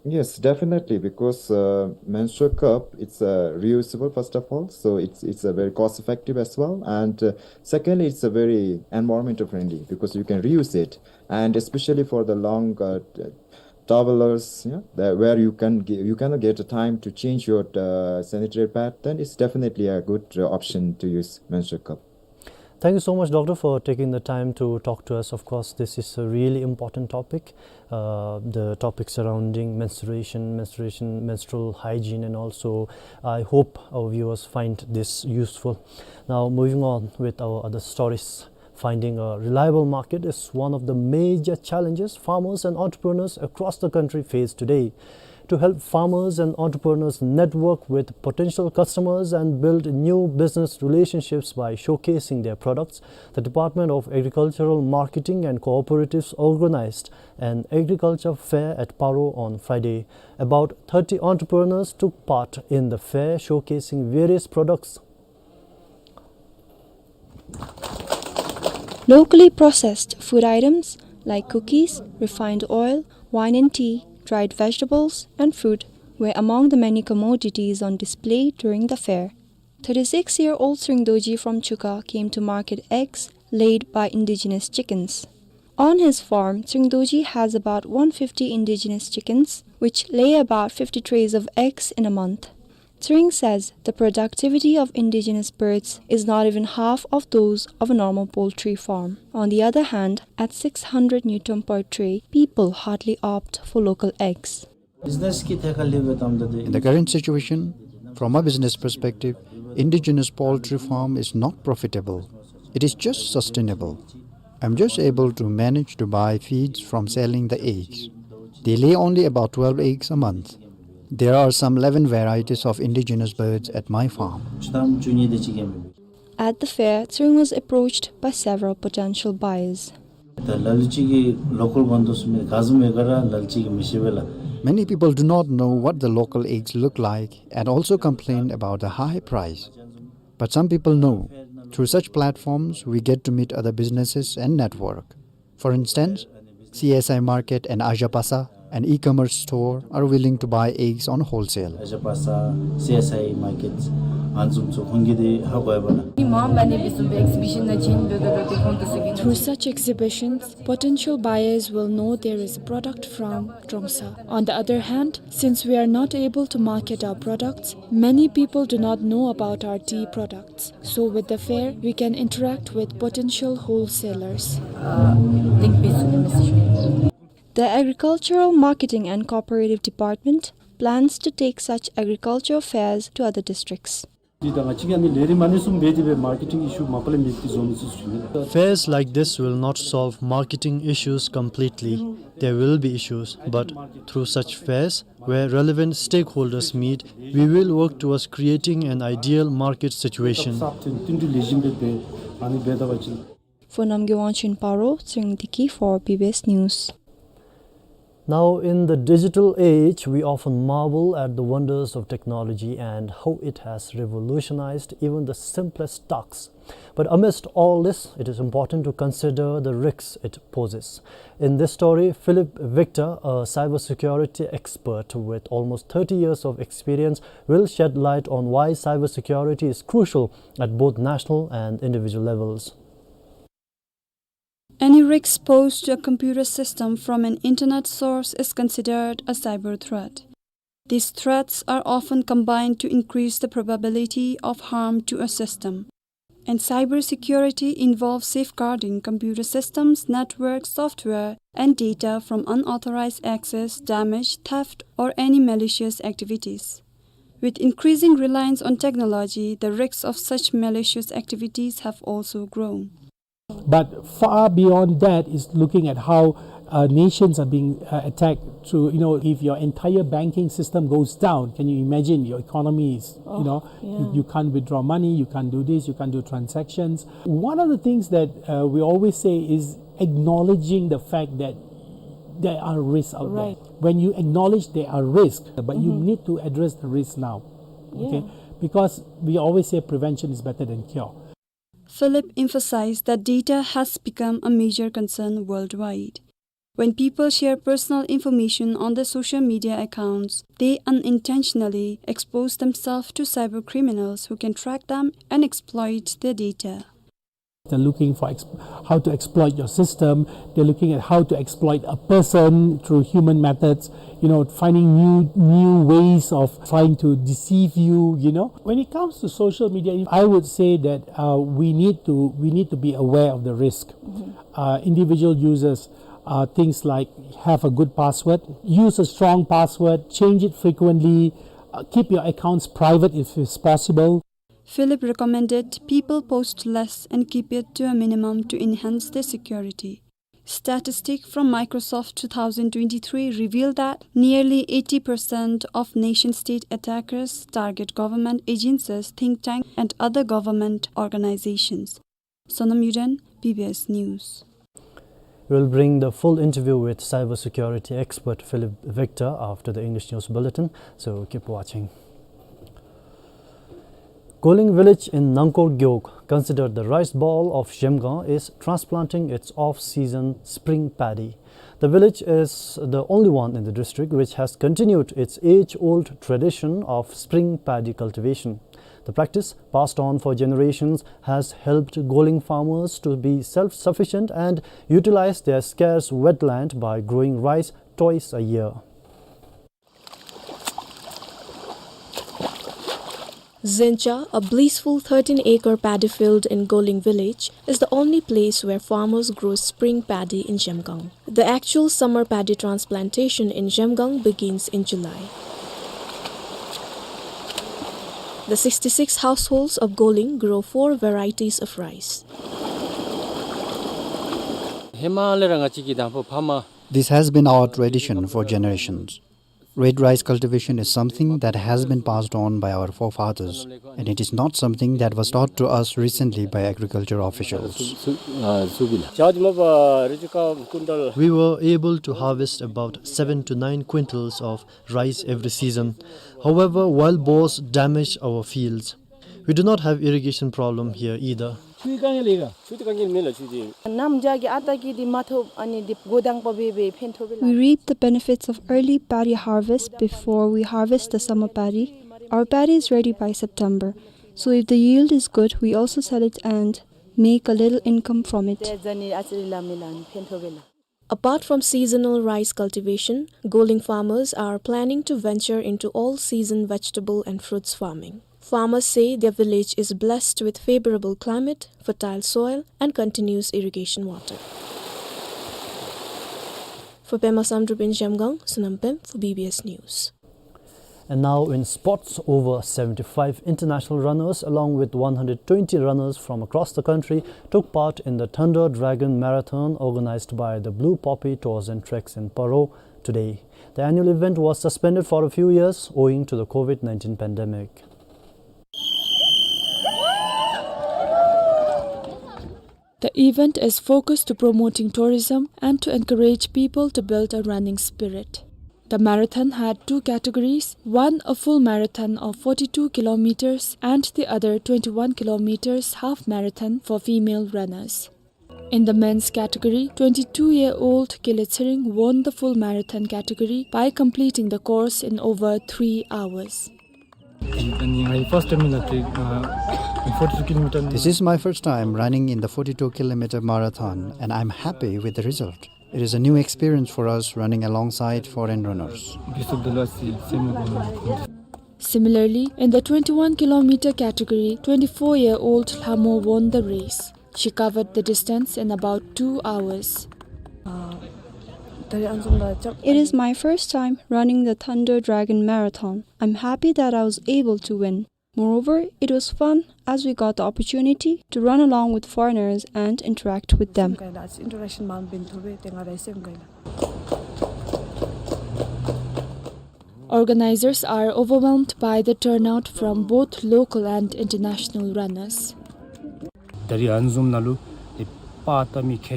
Yes, definitely, because, uh, menstrual cup, it's, uh, reusable, first of all, so it's, it's a very cost effective as well, and, uh, secondly, it's a very environmental friendly because you can reuse it, and especially for the long, uh, t-, travelers, yeah, that where you can ge-, you cannot get a time to change your, uh, sanitary pad, then it's definitely a good, uh, option to use menstrual cup. Thank you so much, Doctor, for taking the time to talk to us. Of course, this is a really important topic, uh, the topic surrounding menstruation, menstruation, menstrual hygiene, and also I hope our viewers find this useful. Now, moving on with our other stories. Finding a reliable market is one of the major challenges farmers and entrepreneurs across the country face today. To help farmers and entrepreneurs network with potential customers and build new business relationships by showcasing their products, the Department of Agricultural Marketing and Cooperatives organized an agriculture fair at Paro on Friday. About thirty entrepreneurs took part in the fair, showcasing various products. Locally processed food items like cookies, refined oil, wine and tea, dried vegetables, and fruit were among the many commodities on display during the fair. Thirty-six-year-old Tshering Dorji from Chukha came to market eggs laid by indigenous chickens. On his farm, Tshering Dorji has about one fifty indigenous chickens, which lay about fifty trays of eggs in a month. Tshering says the productivity of indigenous birds is not even half of those of a normal poultry farm. On the other hand, at six hundred ngultrum per tray, people hardly opt for local eggs. In the current situation, from a business perspective, indigenous poultry farm is not profitable. It is just sustainable. I'm just able to manage to buy feeds from selling the eggs. They lay only about twelve eggs a month. There are some eleven varieties of indigenous birds at my farm. At the fair, Tshering was approached by several potential buyers. Many people do not know what the local eggs look like and also complain about the high price. But some people know. Through such platforms, we get to meet other businesses and network. For instance, C S I Market and Ajapasa, an e-commerce store, are willing to buy eggs on wholesale. Ajapasa, C S I Markets, ཨ་ནི་བཟུམ་ཚུ་ཁོང་གིས་འདི་ཧ་གོ་ཡོདཔ་ལགས། Through such exhibitions, potential buyers will know there is a product from Trongsa. On the other hand, since we are not able to market our products, many people do not know about our tea products. So with the fair, we can interact with potential wholesalers. The Agricultural Marketing and Cooperative Department plans to take such agricultural fairs to other districts. འདི་ད་ང་བཅས་ཀྱིས་ཨ་ནི་ལས་རིམ་ཨ་ནི་བཟུམ་འབད་དེ་སྦེ་marketing issue མ་པ་ལས་མེདཔ་གི་བཟོ་ནི་ཚུ་ཞུ་ནི། Fairs like this will not solve marketing issues completely. There will be issues, but through such fairs, where relevant stakeholders meet, we will work towards creating an ideal market situation. For Namgay Wangchuk Paro, Tshering Deki for B B S News. Now, in the digital age, we often marvel at the wonders of technology and how it has revolutionized even the simplest tasks. But amidst all this, it is important to consider the risks it poses. In this story, Philip Victor, a cybersecurity expert with almost thirty years of experience, will shed light on why cybersecurity is crucial at both national and individual levels. Any risk posed to a computer system from an internet source is considered a cyber threat. These threats are often combined to increase the probability of harm to a system. And cybersecurity involves safeguarding computer systems, network, software, and data from unauthorized access, damage, theft, or any malicious activities. With increasing reliance on technology, the risks of such malicious activities have also grown. But far beyond that is looking at how, uh, nations are being, uh, attacked through, you know, if your entire banking system goes down, can you imagine your economy is, you know, you, you can't withdraw money, you can't do this, you can't do transactions. One of the things that, uh, we always say is acknowledging the fact that there are risks out there. Right. When you acknowledge there are risks, but you need to address the risk now. Okay? Because we always say prevention is better than cure. Philip emphasized that data has become a major concern worldwide. When people share personal information on their social media accounts, they unintentionally expose themselves to cyber criminals who can track them and exploit their data. They're looking for ex-, how to exploit your system. They're looking at how to exploit a person through human methods, you know, finding new, new ways of trying to deceive you, you know. When it comes to social media, I would say that, uh, we need to, we need to be aware of the risk. Uh, individual users, uh, things like have a good password, use a strong password, change it frequently, uh, keep your accounts private if it's possible. Philip recommended people post less and keep it to a minimum to enhance their security. Statistic from Microsoft two thousand twenty-three revealed that nearly eighty percent of nation-state attackers target government agencies, think tank, and other government organizations. Sonam Yuden, B B S News. We'll bring the full interview with cybersecurity expert Philip Victor after the English news bulletin, so keep watching. Goling village in Nangkor Gyog, considered the rice bowl of Zhemgang, is transplanting its off-season spring paddy. The village is the only one in the district which has continued its age-old tradition of spring paddy cultivation. The practice, passed on for generations, has helped Goling farmers to be self-sufficient and utilize their scarce wetland by growing rice twice a year. Zencha, a blissful thirteen-acre paddy field in Goling village, is the only place where farmers grow spring paddy in Zhemgang. The actual summer paddy transplantation in Zhemgang begins in July. The sixty-six households of Goling grow four varieties of rice. ཧེ་མ་ལས་ར་ང་བཅས་ཀྱི་དང་ཕུ་ཕ་མ་ This has been our tradition for generations. Red rice cultivation is something that has been passed on by our forefathers, and it is not something that was taught to us recently by agriculture officials. We were able to harvest about seven to nine quintals of rice every season. However, wild boars damage our fields. We do not have irrigation problem here either. We reap the benefits of early paddy harvest before we harvest the summer paddy. Our paddy is ready by September, so if the yield is good, we also sell it and make a little income from it. Apart from seasonal rice cultivation, Goling farmers are planning to venture into all-season vegetable and fruits farming. Farmers say their village is blessed with favorable climate, fertile soil, and continuous irrigation water. For Pema Samdrup in Zhamgang, Sonam Pem for B B S News. And now in sports, over seventy-five international runners along with one hundred twenty runners from across the country took part in the Thunder Dragon Marathon organized by the Blue Poppy Tours and Treks in Paro today. The annual event was suspended for a few years owing to the COVID nineteen pandemic. The event is focused to promoting tourism and to encourage people to build a running spirit. The marathon had two categories, one a full marathon of forty-two kilometers and the other twenty-one kilometers half marathon for female runners. In the men's category, twenty-two-year-old Kele Tshering won the full marathon category by completing the course in over three hours. Ini first time ini, uh, forty-two kilometer. This is my first time running in the forty-two kilometer marathon, and I'm happy with the result. It is a new experience for us running alongside foreign runners. Similarly, in the twenty-one kilometer category, twenty-four-year-old Lhamo won the race. She covered the distance in about two hours. It is my first time running the Thunder Dragon Marathon. I'm happy that I was able to win. Moreover, it was fun as we got the opportunity to run along with foreigners and interact with them. Organizers are overwhelmed by the turnout from both local and international runners.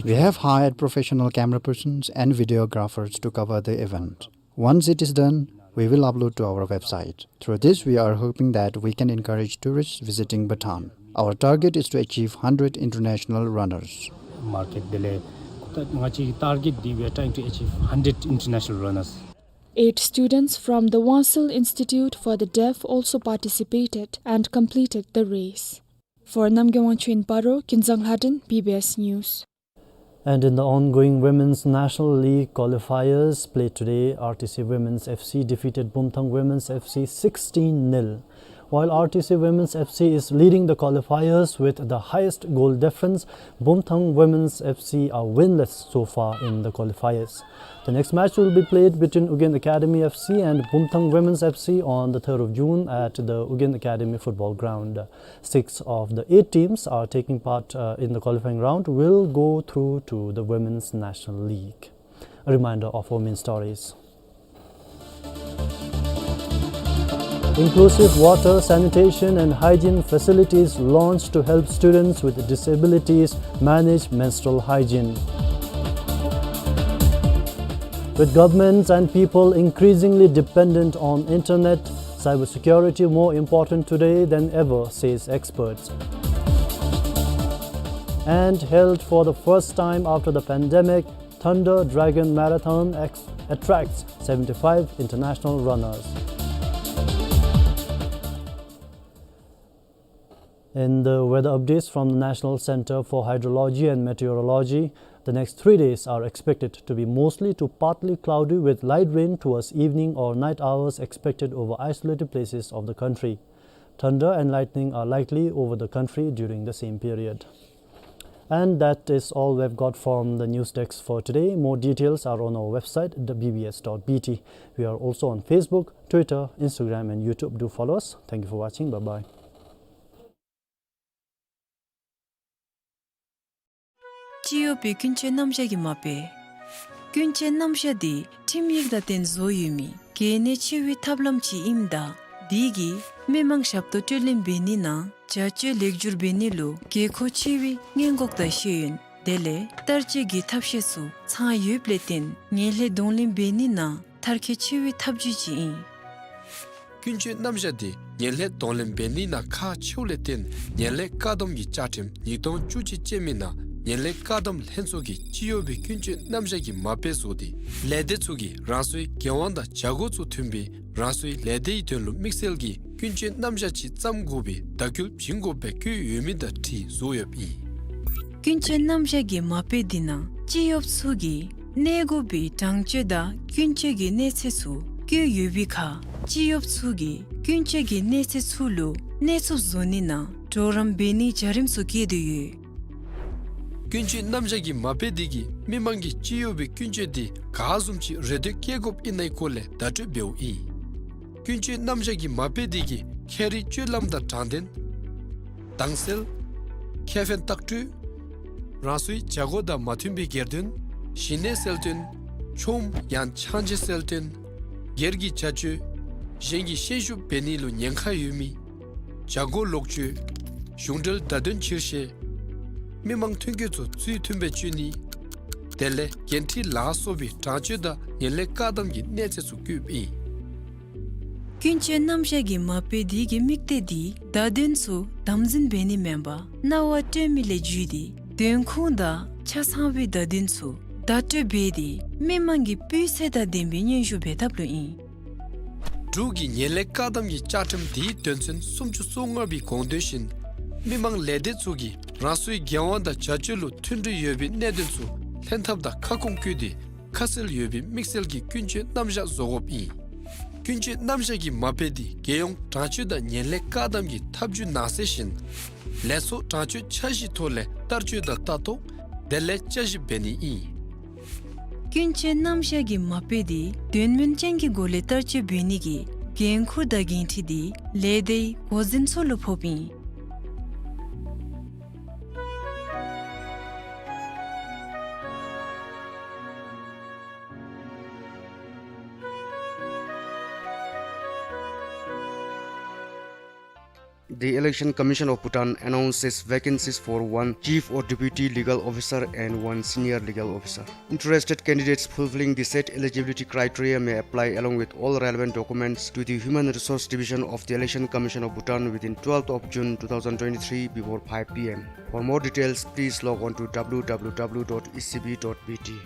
We have hired professional camera persons and videographers to cover the event. Once it is done, we will upload to our website. Through this, we are hoping that we can encourage tourists visiting Bhutan. Our target is to achieve hundred international runners. Market dele, ta-, ngachi target di, we are trying to achieve hundred international runners. Eight students from the Wangsil Institute for the Deaf also participated and completed the race. For Namgay Wangchuk in Paro, Kinzang Lhaden, B B S News. And in the ongoing Women's National League qualifiers played today, R T C Women's F C defeated Bumthang Women's F C sixteen nil. While R T C Women's F C is leading the qualifiers with the highest goal difference, Bumthang Women's F C are winless so far in the qualifiers. The next match will be played between Ugyen Academy F C and Bumthang Women's F C on the third of June at the Ugyen Academy football ground. Six of the eight teams are taking part, uh, in the qualifying round will go through to the Women's National League. A reminder of our main stories. Inclusive water, sanitation and hygiene facilities launched to help students with disabilities manage menstrual hygiene. With governments and people increasingly dependent on internet, cybersecurity more important today than ever, says experts. And held for the first time after the pandemic, Thunder Dragon Marathon ex-, attracts seventy-five international runners. In the weather updates from the National Center for Hydrology and Meteorology, the next three days are expected to be mostly to partly cloudy with light rain towards evening or night hours expected over isolated places of the country. Thunder and lightning are likely over the country during the same period. And that is all we've got from the news desk for today. More details are on our website, the B B S dot B T. We are also on Facebook, Twitter, Instagram, and YouTube. Do follow us. Thank you for watching. Bye-bye. སྤྱི་ཡོངས་བོད་ཀུན་སྤྱོད་རྣམ་གཞག་གི་མ་དཔེ། ཀུན་སྤྱོད་རྣམ་གཞག་འདི་ཁྲིམས་ཡིག་དང་བསྟུན་བཟོ་ཡོད་མི་གལ་གནད་ཆེ་བའི་ཐབས་ལམ་ཅིག་ཨིནམ་ད་འདི་གིས་མི་མང་ཞབས་ཏོག་སྤྲོད་ལེན་འབད་ནི་ནང་བྱ་སྤྱོད་ལེགས་བསྒྱུར་འབད་ནི་ལུ་དགོས་མཁོ་ཆེ་བའི་སྔོན་འགོག་དང་ཤེས་ཡོན་དེ་ལས་བསྟར་སྤྱོད་ཀྱི་ཐབས་ཤེས་ཚུ་ཚང་ཡོདཔ་ལས་བརྟེན་ངན་ལྷད་གདོང་ལེན་འབད་ནི་ནང་མཐར་འཁྱོལ་ཆེ་བའི་ཐབས་བྱུས་ཅིག་ཨིན། ཀུན་སྤྱོད་རྣམ་གཞག་འདི་ངན་ལྷད་གདོང་ལེན་འབད་ནི་ནང་ཁག་ཆེཝ་ལས་བརྟེན་ངན་ལྷད་བཀག་སྡོམ་གྱི་བཅའ་ཁྲིམས་ཉིས་སྟོང་བཅུ་གཅིག་ཅན་མའི་ནང་ངན་ལྷད་བཀག་སྡོམ་ལྷན་ཚོགས་ཀྱིས་སྤྱི་གཡོགཔ་སྦེ་ཀུན་སྤྱོད་རྣམ་གཞག་གི་མ་དཔེ་བཟོ་སྟེ་ལས་སྡེ་ཚུ་གིས་རང་སོའི་འགན་དབང་དང་བྱ་སྒོ་ཚུ་མཐུན་པའི་རང་སོའི་ལས་སྡེའི་དོན་ལུ་དམིགས་བསལ་གྱི་ཀུན་སྤྱོད་རྣམ་གཞག་ཅིག་བརྩམ་དགོ་པའི་བརྡ་སྐུལ་བྱིན་དགོཔ་སྦེ་བཀོད་ཡོད་མི་དང་འཁྲིལ་བཟོ་ཡོདཔ་ཨིན། ཀུན་སྤྱོད་རྣམ་གཞག་གི་མ་དཔེ་འདི་ནང་སྤྱི་གཡོགཔ་ཚུ་གིས་གནས་དགོ་པའི་དྲང་སྤྱོད་དང་ཀུན་སྤྱོད་ཀྱི་གནས་ཚད་ཚུ་བཀོད་ཡོད་པའི་ཁར་སྤྱི་གཡོགཔ་ཚུ་གིས་ཀུན་སྤྱོད་ཀྱི་གནས་ཚད་ཚུ་ལུ་གནས་ཚུགསཔ་བཟོ་ནི་ནང་གྲོགས་རམ་འབད་ནིའི་བྱ་རིམ་ཚུ་བཀོད་དེ་ཡོད། ཀུན་སྤྱོད་རྣམ་གཞག་གི་མ་དཔེ་འདི་གིས་མི་མང་གིས་སྤྱི་གཡོགཔ་སྦེ་ཀུན་སྤྱོད་འདི་ག་བཟུམ་ཅིག་རེ་འདོད་བསྐྱེད་དགོཔ་ཨིན་ནའི་སྐོར་ལས་བརྡ་སྤྲོད་འབདཝ་ཨིན། ཀུན་སྤྱོད་རྣམ་གཞག་གི་མ་དཔེ་འདི་གིས་ཁྱད་རིག་སྤྱོད་ལམ་དང་དྲང་བདེན། དྭངས་གསལ། ཁེ་ཕན་ལྟག་སྤྲོད། རང་སོའི་བྱ་སྒོ་དང་མ་མཐུན་པའི་སྒེར་དོན། ཞི་གནས་གསལ་སྟོན། ཆོམ་ཡང་ཆང་བརྗེ་གསལ་སྟོན། སྒེར་གྱི་བྱ་སྤྱོད། གཞན་གྱིས་ཤན་ཤུགས་འབད་ནི་ལུ་ཉེན་ཁ་ཡོད་མི། བྱ་སྒོ་ལོག་སྤྱོད། གཞུང་འབྲེལ་བརྡ་དོན་ཕྱིར་བཤེར། མི་མང་ཐོན་སྐྱེད་ཚུ་ཚུལ་མཐུན་སྦེ་སྤྱོད་ནི། དེ་ལས་འགན་འཁྲི་ལ་སོགས་པའི་དྲང་སྤྱོད་དང་ངན་ལྷད་བཀག་སྡོམ་གྱི་གནས་ཚད་ཚུ་བཀོདཔ་ཨིན། ཀུན་སྤྱོད་རྣམ་གཞག་གི་མ་དཔེ་འདི་གི་དམིགས་གཏད་འདི་བརྡ་དོན་ཚུ་དམ་འཛིན་འབད་ནི་མེན་པར་རྣ་བར་སྤྲོད་མི་ལས་བརྒྱུད་དེ་དོན་ཁུངས་དང་ཆ་ཚང་བའི་བརྡ་དོན་ཚུ་བརྡ་སྤྲོད་འབད་དེ་མི་མང་གི་སྤུས་ཚད་དང་ལྡན་པའི་སྙན་ཞུ་འབད་ཐབས་ལུ་ཨིན། འབྲུག་གི་ངན་ལྷད་བཀག་སྡོམ་གྱི་བཅའ་ཁྲིམས་འདིའི་དོན་ཚན་སུམ་ཅུ་སོ་ལྔ་པའི་དགོངས་དོན་བཞིན་མི་མང་ལས་སྡེ་ཚུ་གིས་རང་སོའི་འགན་དབང་དང་བྱ་སྤྱོད་ལུ་མཐུན་སྒྲིལ་ཡོད་པའི་གནད་དོན་ཚུ་ལྷན་ཐབས་དང་ཁ་སྐོང་བཀོད་དེ་ཁ་གསལ་ཡོད་པའི་དམིགས་བསལ་གྱི་ཀུན་སྤྱོད་རྣམ་གཞག་བཟོ་དགོཔ་ཨིན། ཀུན་སྤྱོད་རྣམ་གཞག་གི་མ་དཔེ་འདི་རྒྱལ་ཡོངས་དྲང་སྤྱོད་དང་ངན་ལྷད་བཀག་སྡོམ་གྱི་ཐབས་བྱུས་ནང་གསེས་བཞིན་ལས་ཚོགས་དྲང་སྤྱོད་འཆར་གཞིའི་ཐོག་ལས་བསྟར་སྤྱོད་དང་ལྟ་རྟོག་དེ་ལས་བསྐྱར་ཞིབ་འབད་ནི་ཨིན། ཀུན་སྤྱོད་རྣམ་གཞག་གི་མ་དཔེ་འདི་དོན་སྨིན་ཅན་གྱི་སྒོ་ལས་བསྟར་སྤྱོད་འབད་ནི་གི་འགན་ཁུར་དང་འགན་འཁྲི་འདི་ལས་སྡེའི་འགོ་འཛིན་ཚུ་ལུ་ཕོགཔ་ཨིན། The Election Commission of Bhutan announces vacancies for one chief or deputy legal officer and one senior legal officer. Interested candidates fulfilling the set eligibility criteria may apply along with all relevant documents to the Human Resource Division of the Election Commission of Bhutan within twelfth of June two thousand twenty-three before five P M. For more details, please log on to W W W dot E C B dot B T.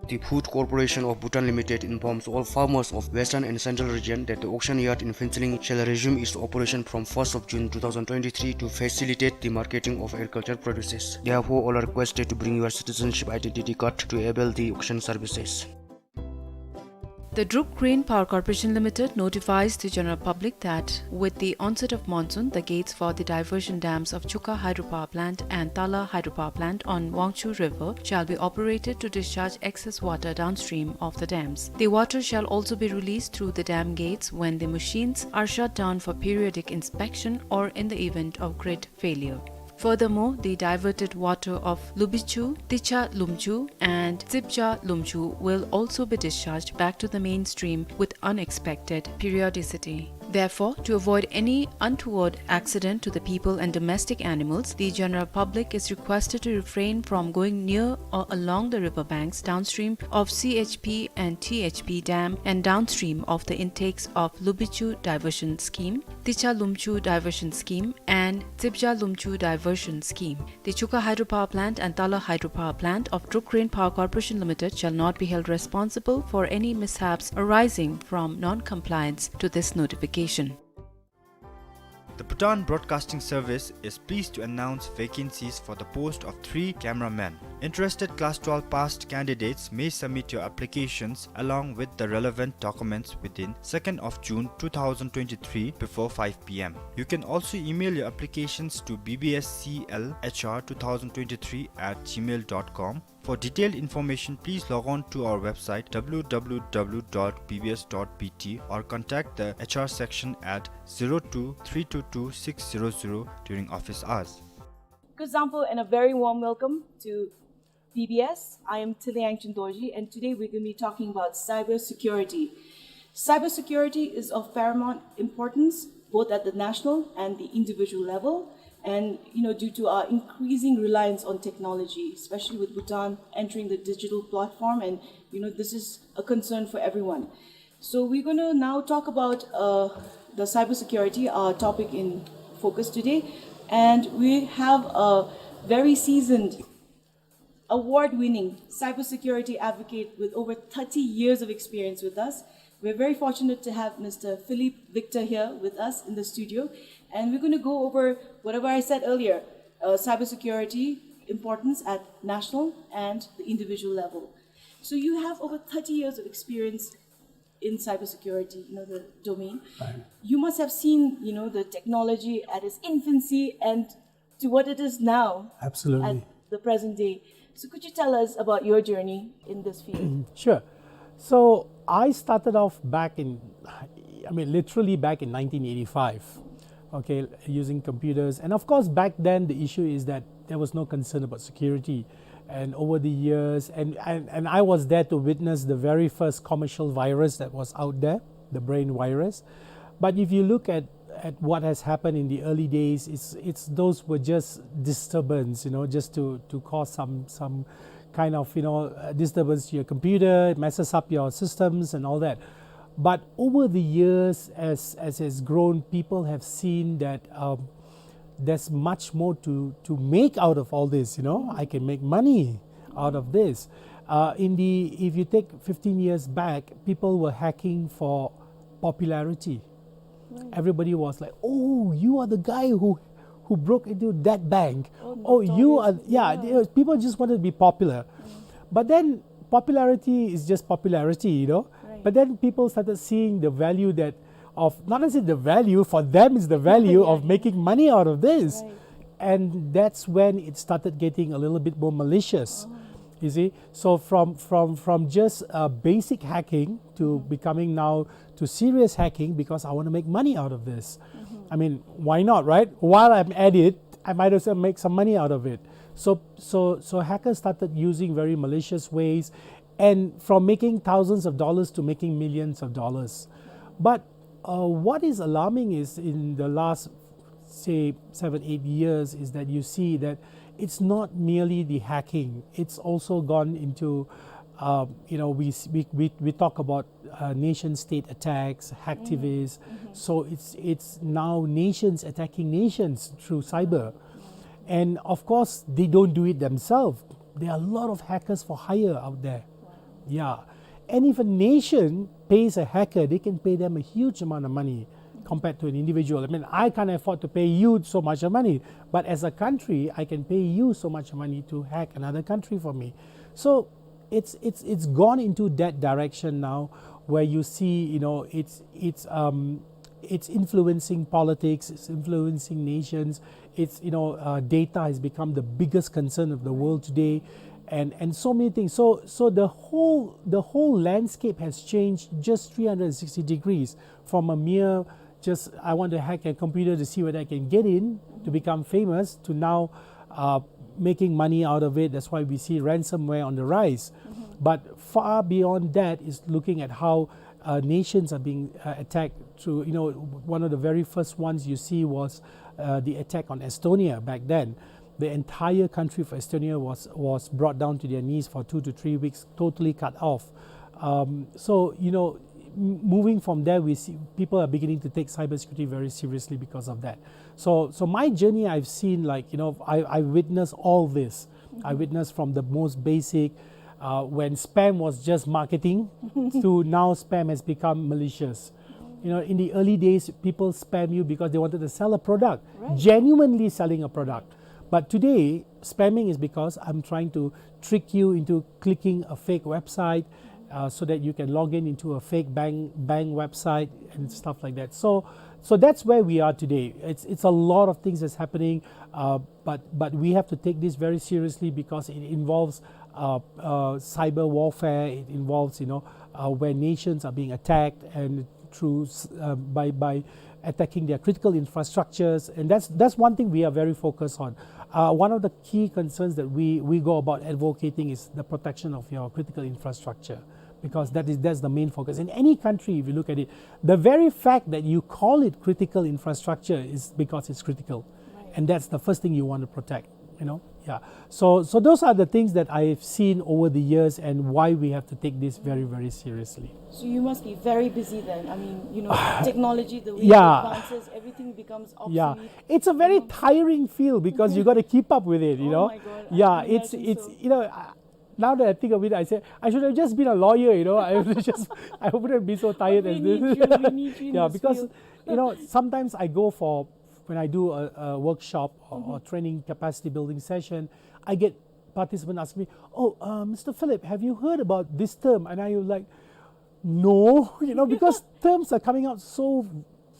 The Food Corporation of Bhutan Limited informs all farmers of Western and Central Region that the auction yard in Phuentsholing shall resume its operation from first of June two thousand twenty-three to facilitate the marketing of agriculture produces. Therefore, all are requested to bring your citizenship identity card to avail the auction services. The Druk Green Power Corporation Limited notifies the general public that with the onset of monsoon, the gates for the diversion dams of Chukha Hydropower Plant and Tala Hydropower Plant on Wangchhu River shall be operated to discharge excess water downstream of the dams. The water shall also be released through the dam gates when the machines are shut down for periodic inspection or in the event of grid failure. Furthermore, the diverted water of Lubichu, Ticha Lumchu, and Tsipcha Lumchu will also be discharged back to the main stream with unexpected periodicity. Therefore, to avoid any untoward accident to the people and domestic animals, the general public is requested to refrain from going near or along the river banks downstream of C H P and T H P dam and downstream of the intakes of Lubichu Diversion Scheme, Ticha Lumchu Diversion Scheme, and Tsipcha Lumchu Diversion Scheme. The Chukha Hydropower Plant and Tala Hydropower Plant of Druk Green Power Corporation Limited shall not be held responsible for any mishaps arising from non-compliance to this notification. The Bhutan Broadcasting Service is pleased to announce vacancies for the post of three cameramen. Interested class twelve passed candidates may submit your applications along with the relevant documents within second of June two thousand twenty-three before five P M. You can also email your applications to B B S C L H R two thousand twenty-three at gmail dot com. For detailed information, please log on to our website W W W dot B B S dot B T or contact the H R section at zero two three two two six zero zero during office hours. Good example and a very warm welcome to B B S. I am Tiliang Chindorji, and today we're going to be talking about cybersecurity. Cybersecurity is of paramount importance both at the national and the individual level. And you know, due to our increasing reliance on technology, especially with Bhutan entering the digital platform, and you know, this is a concern for everyone. So we're going to now talk about uh, the cybersecurity, our topic in focus today, and we have a very seasoned, award-winning cybersecurity advocate with over thirty years of experience with us. We're very fortunate to have Mister Philippe Victor here with us in the studio, and we're going to go over whatever I said earlier, uh, cybersecurity importance at national and the individual level. So you have over thirty years of experience in cybersecurity, you know, the domain. Right. You must have seen, you know, the technology at its infancy and to what it is now. Absolutely. At the present day. So could you tell us about your journey in this field? Sure. So I started off back in, I mean, literally back in nineteen eighty-five, okay, using computers. And of course, back then, the issue is that there was no concern about security. And over the years, and, and, and I was there to witness the very first commercial virus that was out there, the brain virus. But if you look at, at what has happened in the early days, it's, it's, those were just disturbance, you know, just to, to cause some, some kind of, you know, uh, disturbance to your computer, messes up your systems and all that. But over the years, as, as has grown, people have seen that, um, there's much more to, to make out of all this, you know. I can make money out of this. Uh, in the, if you take fifteen years back, people were hacking for popularity. Right. Everybody was like, "Oh, you are the guy who, who broke into that bank." Oh, you are, yeah, notorious. Yeah. They, people just wanted to be popular. Mm. But then popularity is just popularity, you know. Right. But then people started seeing the value that of, not necessarily the value, for them is the value of making money out of this. Right. And that's when it started getting a little bit more malicious. Oh. You see? So from, from, from just, uh, basic hacking to becoming now to serious hacking because I want to make money out of this. Mm-hmm. I mean, why not, right? While I'm at it, I might as well make some money out of it. So, so, so hackers started using very malicious ways, and from making thousands of dollars to making millions of dollars. But, uh, what is alarming is in the last, say, seven, eight years is that you see that it's not merely the hacking. It's also gone into, uh, you know, we, s-, we, we, we talk about, uh, nation state attacks, hacktivists. Mm-hmm. So it's, it's now nations attacking nations through cyber. And of course, they don't do it themselves. There are a lot of hackers for hire out there. Wow. Yeah. And if a nation pays a hacker, they can pay them a huge amount of money compared to an individual. I mean, I can't afford to pay you so much of money, but as a country, I can pay you so much money to hack another country for me. So it's, it's, it's gone into that direction now, where you see, you know, it's, it's, um, it's influencing politics, it's influencing nations, it's, you know, uh, data has become the biggest concern of the world today, and, and so many things. So, so the whole, the whole landscape has changed just three hundred sixty degrees from a mere just, "I want to hack a computer to see what I can get in to become famous," to now, uh, making money out of it. That's why we see ransomware on the rise. Mm-hmm. But far beyond that is looking at how, uh, nations are being, uh, attacked through, you know, one of the very first ones you see was, uh, the attack on Estonia back then. The entire country of Estonia was, was brought down to their knees for two to three weeks, totally cut off. Um, so, you know, m-, moving from there, we see people are beginning to take cybersecurity very seriously because of that. So, so my journey, I've seen, like, you know, I, I witnessed all this. I witnessed from the most basic, uh, when spam was just marketing, to now spam has become malicious. You know, in the early days, people spam you because they wanted to sell a product, genuinely selling a product. But today, spamming is because I'm trying to trick you into clicking a fake website, uh, so that you can log in into a fake bank, bank website and stuff like that. So, so that's where we are today. It's, it's a lot of things that's happening, uh, but, but we have to take this very seriously because it involves, uh, uh, cyber warfare. It involves, you know, uh, where nations are being attacked and through s-, uh, by, by attacking their critical infrastructures, and that's, that's one thing we are very focused on. uh, one of the key concerns that we, we go about advocating is the protection of your critical infrastructure, because that is, that's the main focus. In any country, if you look at it, the very fact that you call it critical infrastructure is because it's critical. Right. And that's the first thing you want to protect, you know? Yeah. So, so those are the things that I've seen over the years and why we have to take this very, very seriously. So you must be very busy then. I mean, you know, technology, the way it, yeah, advances, everything becomes, yeah, obsolete, it's a very, you know, tiring field because you gotta keep up with it, you know? Oh my God, I can imagine. Yeah, it's, it's, so, you know, I, now that I think of it, I say, "I should have just been a lawyer, you know? I would have just, I wouldn't be so tired as this." But we need you, we need you in this field. Yeah, because, you know, sometimes I go for, when I do a, a workshop or, or, mm-hmm, training capacity building session, I get participant ask me, "Oh, uh, Mister Philip, have you heard about this term?" And I was like, "No," you know, because terms are coming out so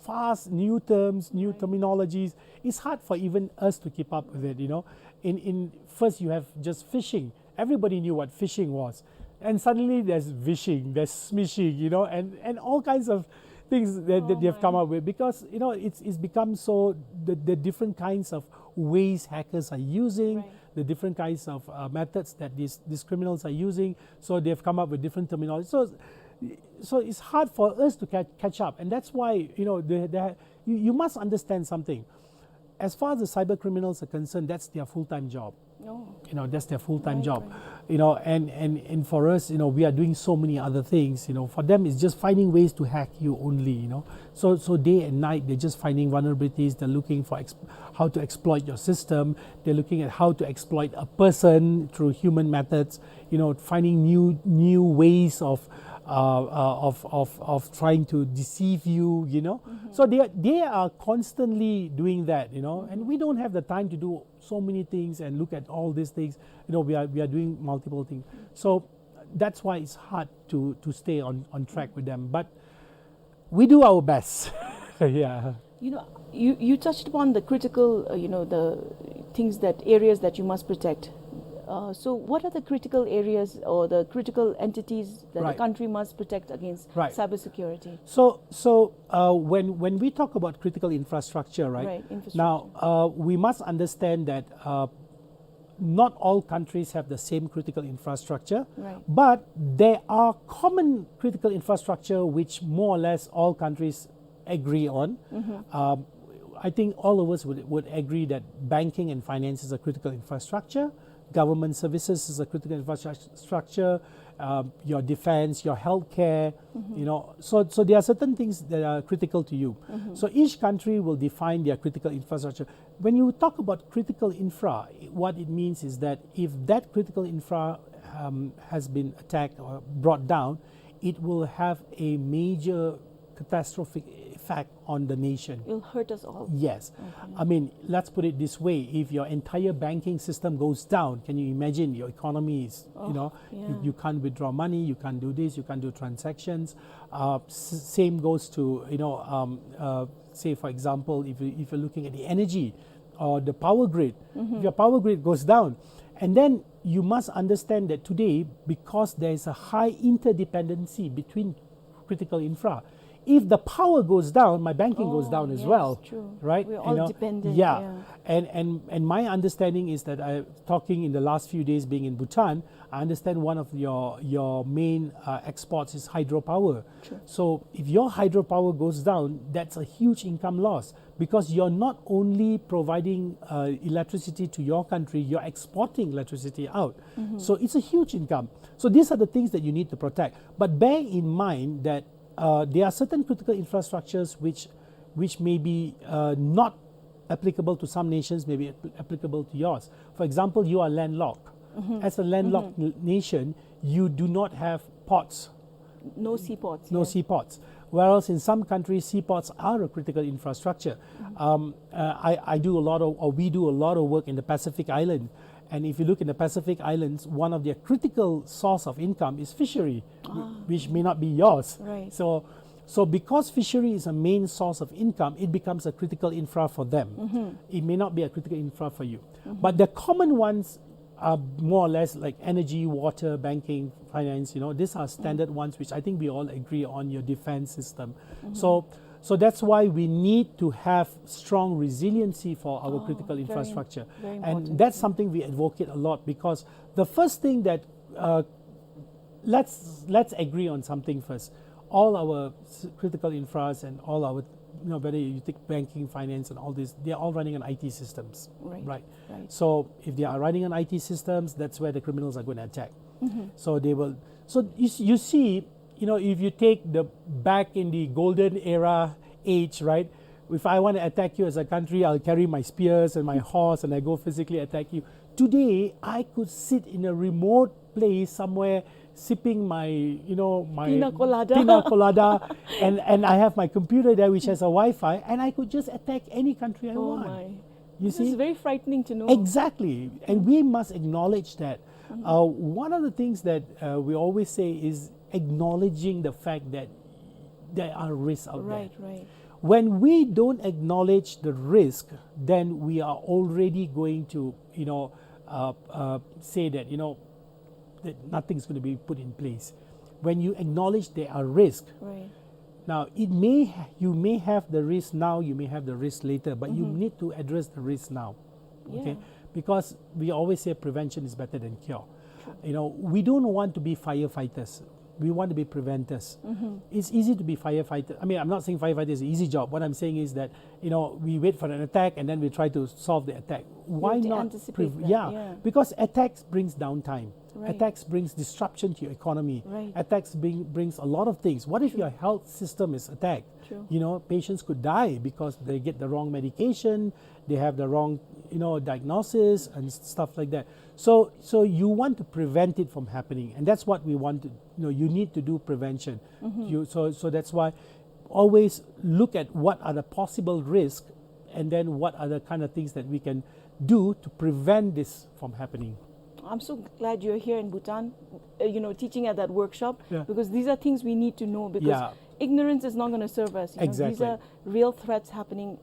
fast, new terms, new, right, terminologies. It's hard for even us to keep up with it, you know. In, in first you have just phishing. Everybody knew what phishing was. And suddenly there's vishing, there's smishing, you know, and, and all kinds of things that, that they've come, oh my, up with, because, you know, it's, it's become so, the, the different kinds of ways hackers are using, right, the different kinds of, uh, methods that these, these criminals are using. So they've come up with different terminology. So, so it's hard for us to catch, catch up, and that's why, you know, they, they, you, you must understand something. As far as the cyber criminals are concerned, that's their full-time job. Oh. You know, that's their full-time job. Right, right. You know, and, and, and for us, you know, we are doing so many other things. You know, for them, it's just finding ways to hack you only, you know. So, so day and night, they're just finding vulnerabilities. They're looking for ex-, how to exploit your system. They're looking at how to exploit a person through human methods. You know, finding new, new ways of, uh, uh, of, of, of trying to deceive you, you know. Mm-hmm. So they are, they are constantly doing that, you know, and we don't have the time to do so many things and look at all these things. You know, we are, we are doing multiple things. So that's why it's hard to, to stay on, on track with them. But we do our best. Yeah. You know, you, you touched upon the critical, uh, you know, the things that, areas that you must protect. Uh, so what are the critical areas or the critical entities that the, right, country must protect against, right, cybersecurity? So, so, uh, when, when we talk about critical infrastructure, right? Right, infrastructure. Now, uh, we must understand that, uh, not all countries have the same critical infrastructure, right, but there are common critical infrastructure which more or less all countries agree on. Mm-hmm. Um, I think all of us would, would agree that banking and finance is a critical infrastructure. Government services is a critical infrastructure. Um, your defense, your healthcare, mm-hmm, you know. So, so there are certain things that are critical to you. Mm-hmm. So each country will define their critical infrastructure. When you talk about critical infra, what it means is that if that critical infra, um, has been attacked or brought down, it will have a major catastrophic effect on the nation. It'll hurt us all. Yes. Okay. I mean, let's put it this way. If your entire banking system goes down, can you imagine your economy is, you know, you, yeah, you can't withdraw money, you can't do this, you can't do transactions. Uh, s-, same goes to, you know, um, uh, say, for example, if you, if you're looking at the energy or the power grid, mm-hmm, if your power grid goes down, and then you must understand that today, because there is a high interdependency between critical infra, if the power goes down, my banking goes down as well, right? Oh, yes, true. We're all dependent, yeah. And, and, and my understanding is that I, talking in the last few days being in Bhutan, I understand one of your, your main, uh, exports is hydropower. True. So if your hydropower goes down, that's a huge income loss, because you're not only providing, uh, electricity to your country, you're exporting electricity out. Mm-hmm. So it's a huge income. So these are the things that you need to protect. But bear in mind that, uh, there are certain critical infrastructures which, which may be, uh, not applicable to some nations, may be apl-, applicable to yours. For example, you are landlocked. Mm-hmm. As a landlocked, mm-hmm, n-, nation, you do not have ports. No seaports, no, yeah, seaports. Whereas in some countries, seaports are a critical infrastructure. Mm-hmm. Um, uh, I, I do a lot of, or we do a lot of work in the Pacific Island. And if you look in the Pacific Islands, one of their critical source of income is fishery, wh-, ah, which may not be yours. Right. So, so because fishery is a main source of income, it becomes a critical infra for them. Mm-hmm. It may not be a critical infra for you. Mm-hmm. But the common ones are more or less like energy, water, banking, finance, you know, these are standard, mm, ones which I think we all agree on, your defense system. Mm-hmm. So, So that's why we need to have strong resiliency for our critical infrastructure. And that's something we advocate a lot, because the first thing that, uh, let's, let's agree on something first. All our s-, critical infras and all our, you know, whether you take banking, finance and all this, they're all running on I T systems, right? So if they are running on I T systems, that's where the criminals are gonna attack. So they will, so you, s- you see, you know, if you take the back in the golden era age, right? If I wanna attack you as a country, I'll carry my spears and my horse and I go physically attack you. Today, I could sit in a remote place somewhere sipping my, you know, my pina colada, pina colada, and, and I have my computer there which has a Wi-Fi, and I could just attack any country I want. You see? This is very frightening to know. Exactly. And we must acknowledge that. Uh, one of the things that, uh, we always say is acknowledging the fact that there are risks out there. Right, right. When we don't acknowledge the risk, then we are already going to, you know, uh, uh, say that, you know, that nothing's gonna be put in place. When you acknowledge there are risks, right, now it may ha-, you may have the risk now, you may have the risk later, but you need to address the risk now. Okay? Because we always say prevention is better than cure. You know, we don't want to be firefighters. We want to be preventers. It's easy to be firefighter. I mean, I'm not saying firefighter is an easy job. What I'm saying is that, you know, we wait for an attack and then we try to solve the attack. Why not anticipate that? Yeah, because attacks brings downtime. Attacks brings disruption to your economy. Attacks bring, brings a lot of things. What if your health system is attacked? You know, patients could die because they get the wrong medication, they have the wrong, you know, diagnosis and s-, stuff like that. So, so you want to prevent it from happening, and that's what we want to, you know, you need to do prevention. You, so, so that's why always look at what are the possible risks, and then what are the kind of things that we can do to prevent this from happening. I'm so glad you're here in Bhutan, uh, you know, teaching at that workshop, because these are things we need to know, because ignorance is not gonna serve us. You know, these are real threats happening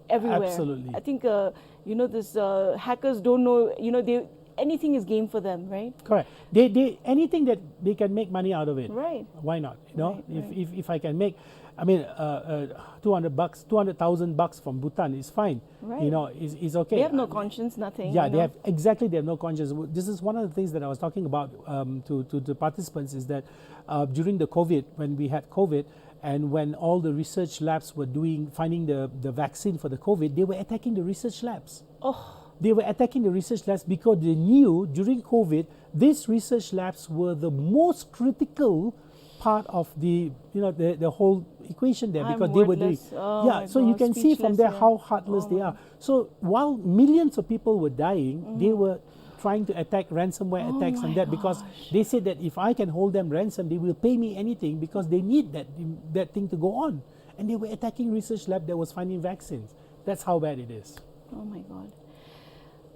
everywhere. Absolutely. I think, uh, you know, this, uh, hackers don't know, you know, they, anything is game for them, right? Correct. They, they, anything that they can make money out of it. Right. Why not? You know, if, if, if I can make, I mean, uh, uh, two hundred bucks, two hundred thousand bucks from Bhutan is fine. Right. You know, is, is okay. They have no conscience, nothing. Yeah, they have, exactly, they have no conscience. W-, this is one of the things that I was talking about, um, to, to the participants, is that, uh, during the COVID, when we had COVID, and when all the research labs were doing, finding the, the vaccine for the COVID, they were attacking the research labs. Oh. They were attacking the research labs because they knew during COVID, these research labs were the most critical part of the, you know, the, the whole equation there, because they were doing, yeah, so you can see from there how heartless they are. So while millions of people were dying, they were trying to attack ransomware attacks and that, because they said that if I can hold them ransom, they will pay me anything, because they need that, that thing to go on. And they were attacking research lab that was finding vaccines. That's how bad it is. Oh my God.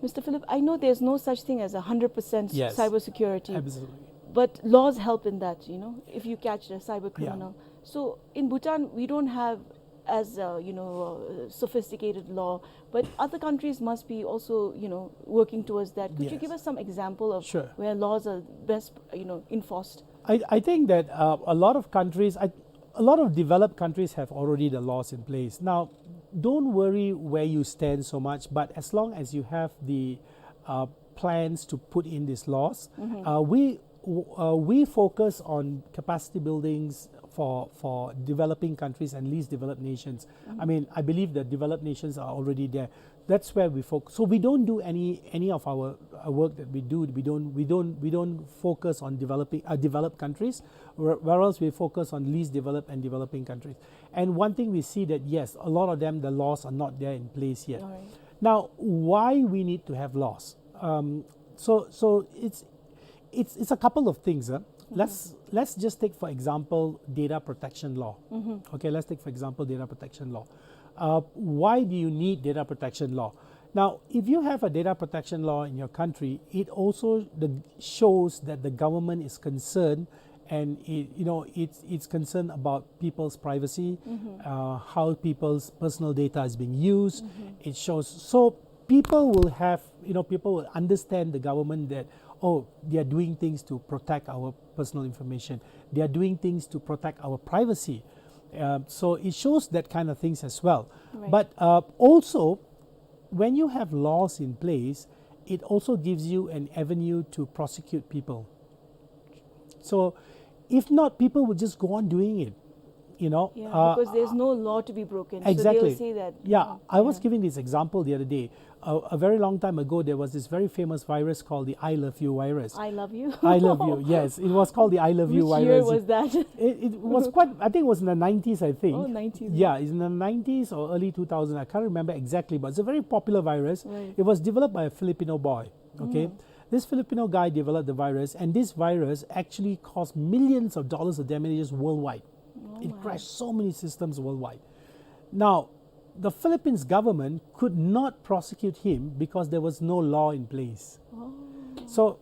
Mister Philip, I know there's no such thing as a hundred percent cybersecurity. Absolutely. But laws help in that, you know, if you catch a cyber criminal. So in Bhutan, we don't have as, uh, you know, uh, sophisticated law, but other countries must be also, you know, working towards that. Could you give us some example of where laws are best, you know, enforced? I, I think that, uh, a lot of countries, I, a lot of developed countries have already the laws in place. Now, don't worry where you stand so much, but as long as you have the, uh, plans to put in these laws, uh, we, w-, uh, we focus on capacity buildings for, for developing countries and least developed nations. I mean, I believe the developed nations are already there. That's where we focus. So we don't do any, any of our, uh, work that we do. We don't, we don't, we don't focus on developing, uh, developed countries, whe-, whereas we focus on least developed and developing countries. And one thing we see that, yes, a lot of them, the laws are not there in place yet. All right. Now, why we need to have laws? Um, so, so it's, it's, it's a couple of things, huh? Let's, let's just take, for example, data protection law. Okay, let's take, for example, data protection law. Uh, why do you need data protection law? Now, if you have a data protection law in your country, it also the, shows that the government is concerned, and it, you know, it's, it's concerned about people's privacy, uh, how people's personal data is being used. It shows, so people will have, you know, people will understand the government that, oh, they are doing things to protect our personal information. They are doing things to protect our privacy. Uh, so it shows that kind of things as well. Right. But uh, also, when you have laws in place, it also gives you an avenue to prosecute people. So if not, people would just go on doing it, you know. Yeah, Uh, because there's no law to be broken. So Exactly. They'll say that. Yeah, Oh, I was yeah. giving this example the other day. A, a very long time ago, there was this very famous virus called the "I love you" virus. I love you. I love you. Yes, it was called the "I love you" Which virus. Year was that? It, it was quite, I think it was in the nineties, I think. Oh, nineties. Yeah, it's in the nineties or early two thousand. I can't remember exactly, but it's a very popular virus. Right. It was developed by a Filipino boy. Okay. Mm. This Filipino guy developed the virus, and this virus actually caused millions of dollars of damages worldwide. Oh It my. Crashed so many systems worldwide. Now, the Philippines government could not prosecute him because there was no law in place. Oh. So,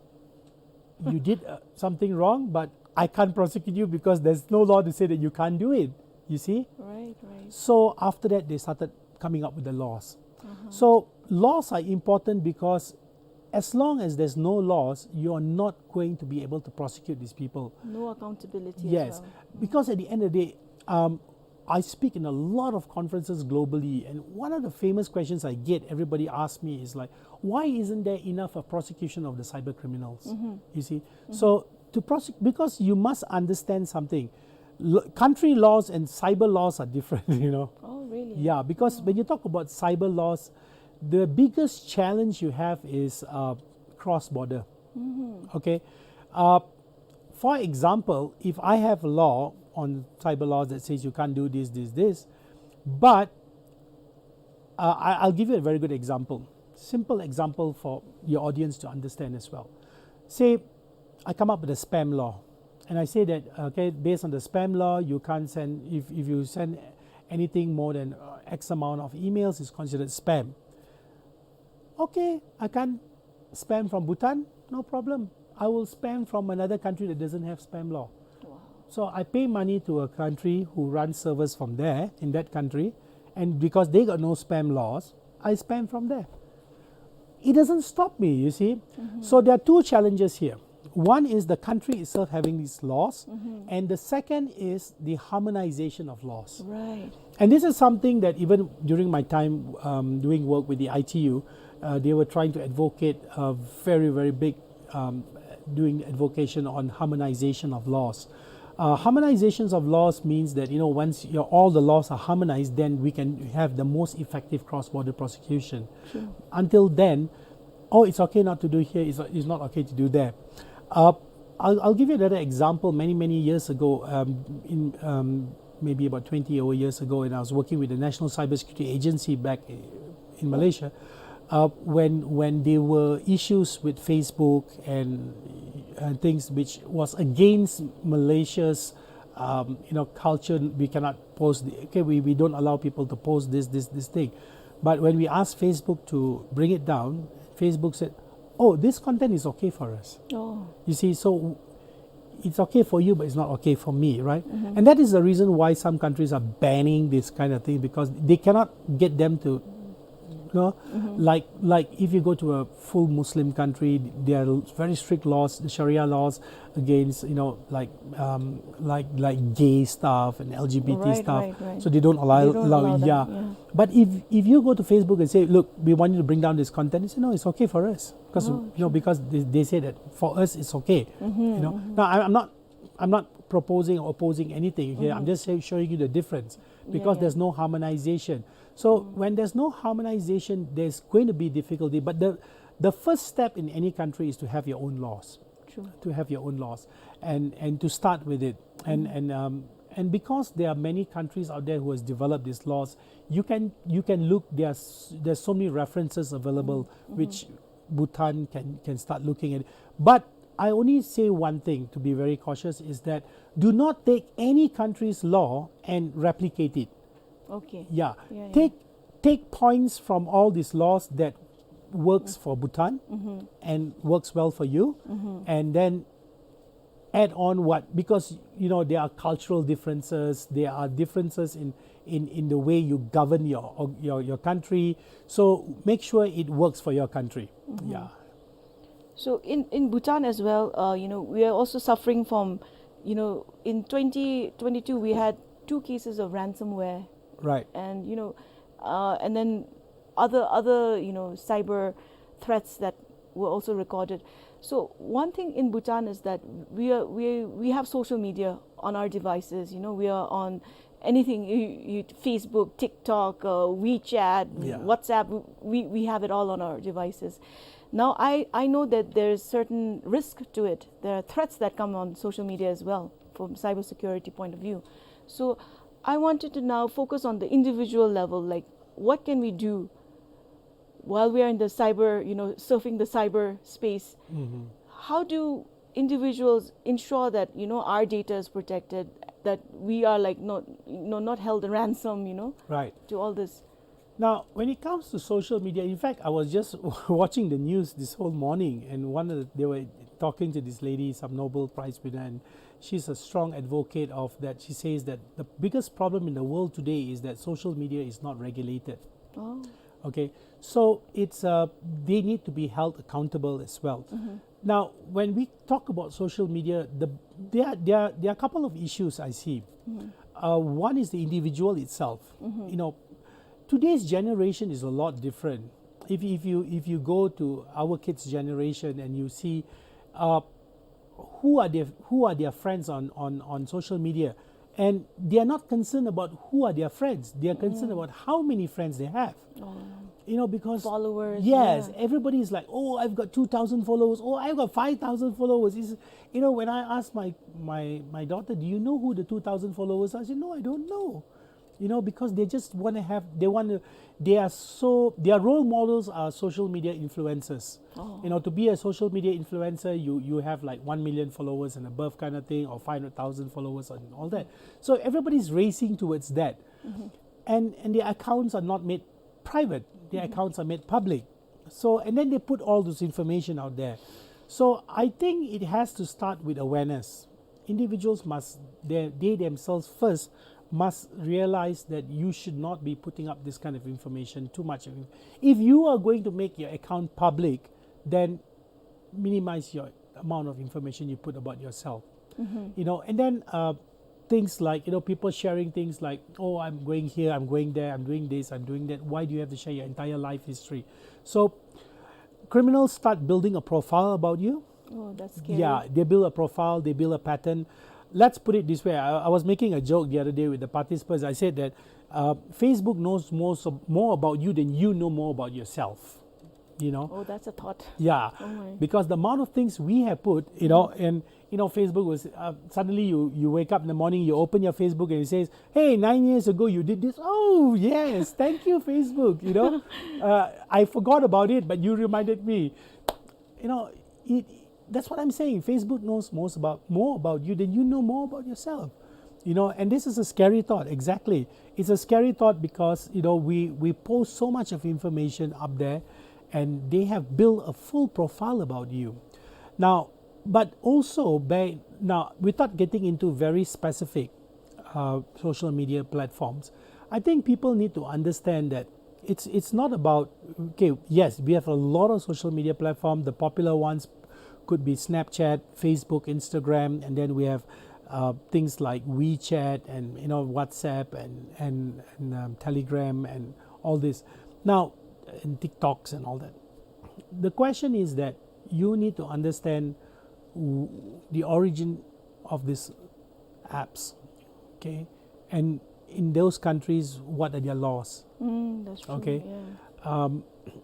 you did uh, something wrong, but I can't prosecute you because there's no law to say that you can't do it. You see? Right, right. So after that, they started coming up with the laws. Uh-huh. So laws are important because as long as there's no laws, you're not going to be able to prosecute these people. No accountability Yes, as well. Because at the end of the day, um, I speak in a lot of conferences globally, and one of the famous questions I get, everybody asks me, is like, "Why isn't there enough of prosecution of the cyber criminals?" Mhm. You see, so to prosecute, because you must understand something. L- country laws and cyber laws are different, you know. Oh, really? Yeah, because when you talk about cyber laws, the biggest challenge you have is uh, cross border. Mhm. Okay. Uh, for example, if I have a law on cyber laws that says you can't do this, this, this, but uh, I, I'll give you a very good example, simple example for your audience to understand as well. Say, I come up with a spam law, and I say that, okay, based on the spam law, you can't send, if, if you send anything more than uh, X amount of emails, it's considered spam. Okay, I can't spam from Bhutan, no problem. I will spam from another country that doesn't have spam law. Wow. So I pay money to a country who runs servers from there, in that country, and because they got no spam laws, I spam from there. It doesn't stop me, you see. Mhm. So there are two challenges here. One is the country itself having these laws, Mhm. and the second is the harmonization of laws. Right. And this is something that even during my time um, doing work with the I T U, uh, they were trying to advocate a very, very big um, doing advocation on harmonization of laws. Uh, harmonizations of laws means that, you know, once your, all the laws are harmonized, then we can have the most effective cross-border prosecution. Sure. Until then, oh, it's okay not to do here, it's, it's not okay to do there. Uh, I'll, I'll give you another example. Many, many years ago, um, in um, maybe about twenty over years ago, and I was working with the National Cybersecurity Agency back i- in Malaysia, uh, when when there were issues with Facebook and uh, things which was against Malaysia's um, you know, culture, we cannot post. The, okay, we, we don't allow people to post this this this thing. But when we asked Facebook to bring it down, Facebook said, "Oh, this content is okay for us." Oh. You see, so it's okay for you, but it's not okay for me, right? Mhm. And that is the reason why some countries are banning this kind of thing, because they cannot get them to, you know, Mhm. like like if you go to a full Muslim country, there are very strict laws, the Sharia laws against, you know, like um, like like gay stuff and L G B T Right, stuff. Right, right. So they don't allow, They don't allow, allow that, yeah. Yeah. But if if you go to Facebook and say, "Look, we want you to bring down this content," they say, "No, it's okay for us," because Oh, you know, okay. Because they, they say that for us it's okay. Mhm, You know, mhm. Now I, I'm not I'm not proposing or opposing anything here. I'm Mhm. Just say, showing you the difference Yeah, because yeah. There's no harmonization. So Mm. When there's no harmonization, there's going to be difficulty. But the the first step in any country is to have your own laws. True. To have your own laws and and to start with it. And Mm. and um, and because there are many countries out there who has developed these laws, you can you can look. There's there's so many references available Mm-hmm. Which Bhutan can can start looking at. But I only say one thing to be very cautious is that do not take any country's law and replicate it. Okay. Yeah. Yeah, yeah. Take take points from all these laws that works for Bhutan Mm-hmm. and works well for you, Mm-hmm. and then add on what, because you know there are cultural differences, there are differences in in in the way you govern your your your country. So make sure it works for your country. Mm-hmm. Yeah. So in, in Bhutan as well, uh, you know, we are also suffering from, you know, in twenty twenty-two we had two cases of ransomware, Right. and you know, uh, and then other other you know cyber threats that were also recorded. So one thing in Bhutan is that we are we we have social media on our devices. You know, we are on anything, you, you, Facebook, TikTok, uh, WeChat, Yeah. WhatsApp. We we have it all on our devices. Now I I know that there is certain risk to it. There are threats that come on social media as well from cybersecurity point of view. So I wanted to now focus on the individual level, like what can we do while we are in the cyber, you know, surfing the cyber space? Mhm. How do individuals ensure that you know our data is protected, that we are like not you know not held ransom, you know, Right. to all this? Now, when it comes to social media, in fact, I was just watching the news this whole morning, and one of the, they were talking to this lady, some Nobel Prize winner, and she's a strong advocate of that. She says that the biggest problem in the world today is that social media is not regulated. Oh. Okay, so it's uh, they need to be held accountable as well. Now, when we talk about social media, the there are, there are, there are a couple of issues I see. Uh, one is the individual itself. You know, today's generation is a lot different. If if you if you go to our kids' generation and you see, uh, who are their who are their friends on on on social media, and they are not concerned about who are their friends. They are concerned about how many friends they have. You know, because Followers, yes, yeah. Everybody is like, "Oh, I've got two thousand followers. Oh, I've got five thousand followers." Is, you know, when I ask my my my daughter, "Do you know who the two thousand followers are?" She said, "No, I don't know." You know, because they just want to have, they want to, they are so, their role models are social media influencers. You know, to be a social media influencer, you you have like one million followers and above kind of thing, or five hundred thousand followers and all that. So everybody's racing towards that, and and their accounts are not made private. Their accounts are made public. So, and then they put all this information out there. So I think it has to start with awareness. Individuals must, they, they themselves first must realize that you should not be putting up this kind of information, too much. If you are going to make your account public, then minimize your amount of information you put about yourself. You know, and then uh, things like, you know, people sharing things like, "Oh, I'm going here, I'm going there, I'm doing this, I'm doing that." Why do you have to share your entire life history? So criminals start building a profile about you. Oh, that's scary. Yeah, they build a profile, they build a pattern. Let's put it this way. I, I was making a joke the other day with the participants. I said that uh, Facebook knows most of, more about you than you know more about yourself. You know? Oh, that's a thought. Yeah, Oh my. Because the amount of things we have put, you know, and you know, Facebook was uh, suddenly you you wake up in the morning, you open your Facebook, and it says, "Hey, nine years ago you did this." Oh yes, thank you, Facebook. You know, uh, I forgot about it, but you reminded me. You know, it, that's what I'm saying. Facebook knows most about, more about you than you know more about yourself. You know, and this is a scary thought. Exactly, it's a scary thought because, you know, we we post so much of information up there, and they have built a full profile about you. Now, but also by now, without getting into very specific uh, social media platforms, I think people need to understand that it's it's not about, okay, yes, we have a lot of social media platforms. The popular ones could be Snapchat, Facebook, Instagram, and then we have uh, things like WeChat and, you know, WhatsApp and and, and um, Telegram and all this. Now, and TikToks and all that. The question is that you need to understand w- the origin of these apps, okay, and in those countries, what are their laws? Mm, that's true. Okay. Yeah. Um,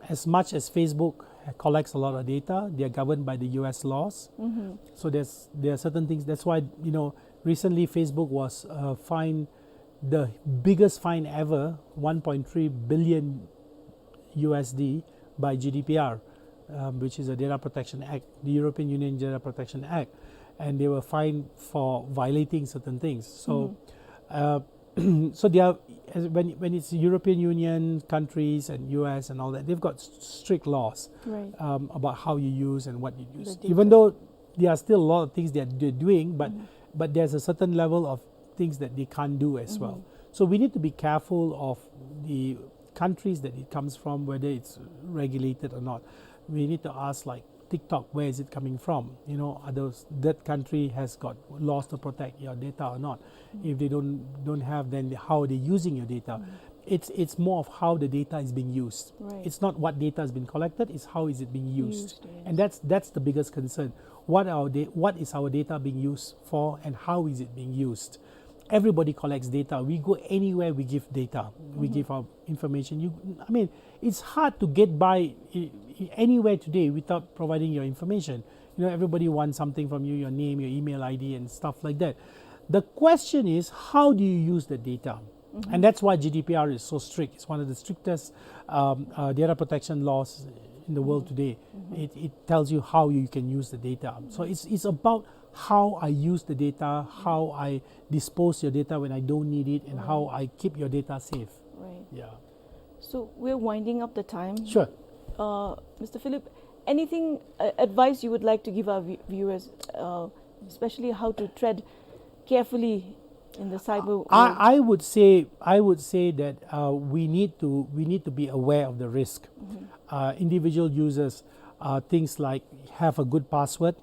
as much as Facebook collects a lot of data, they are governed by the U S laws. So there's there are certain things. That's why, you know, recently Facebook was uh, fined the biggest fine ever, one point three billion U S D, by G D P R, um, which is a Data Protection Act, the European Union Data Protection Act, and they were fined for violating certain things. So, uh, so they are, as when when it's European Union countries and U S and all that, they've got s- strict laws Right. um, about how you use and what you use. The Even data. Though there are still a lot of things that they're doing, but but there's a certain level of things that they can't do as well. So we need to be careful of the countries that it comes from, whether it's regulated or not. We need to ask, like, TikTok, where is it coming from? You know, are those, that country has got laws to protect your data or not? If they don't, don't have, then how are they using your data? It's, it's more of how the data is being used. Right. It's not what data has been collected, it's how is it being used. Used, yes. And that's, that's the biggest concern. What are they, what is our data being used for and how is it being used? Everybody collects data. We go anywhere, we give data. We give our information. You, I mean, it's hard to get by i-, i-, anywhere today without providing your information. You know, everybody wants something from you, your name, your email I D, and stuff like that. The question is, how do you use the data? And that's why G D P R is so strict. It's one of the strictest, um, uh, data protection laws in the world today. It, it tells you how you can use the data. So it's, it's about how I use the data, how I dispose your data when I don't need it, and how I keep your data safe. Right. Yeah. So we're winding up the time. Sure. Uh, Mister Philip, anything, uh, advice you would like to give our vi-, viewers, uh, especially how to tread carefully in the cyber world? I, I would say, I would say that, uh, we need to, we need to be aware of the risk. Uh, individual users, uh, things like have a good password,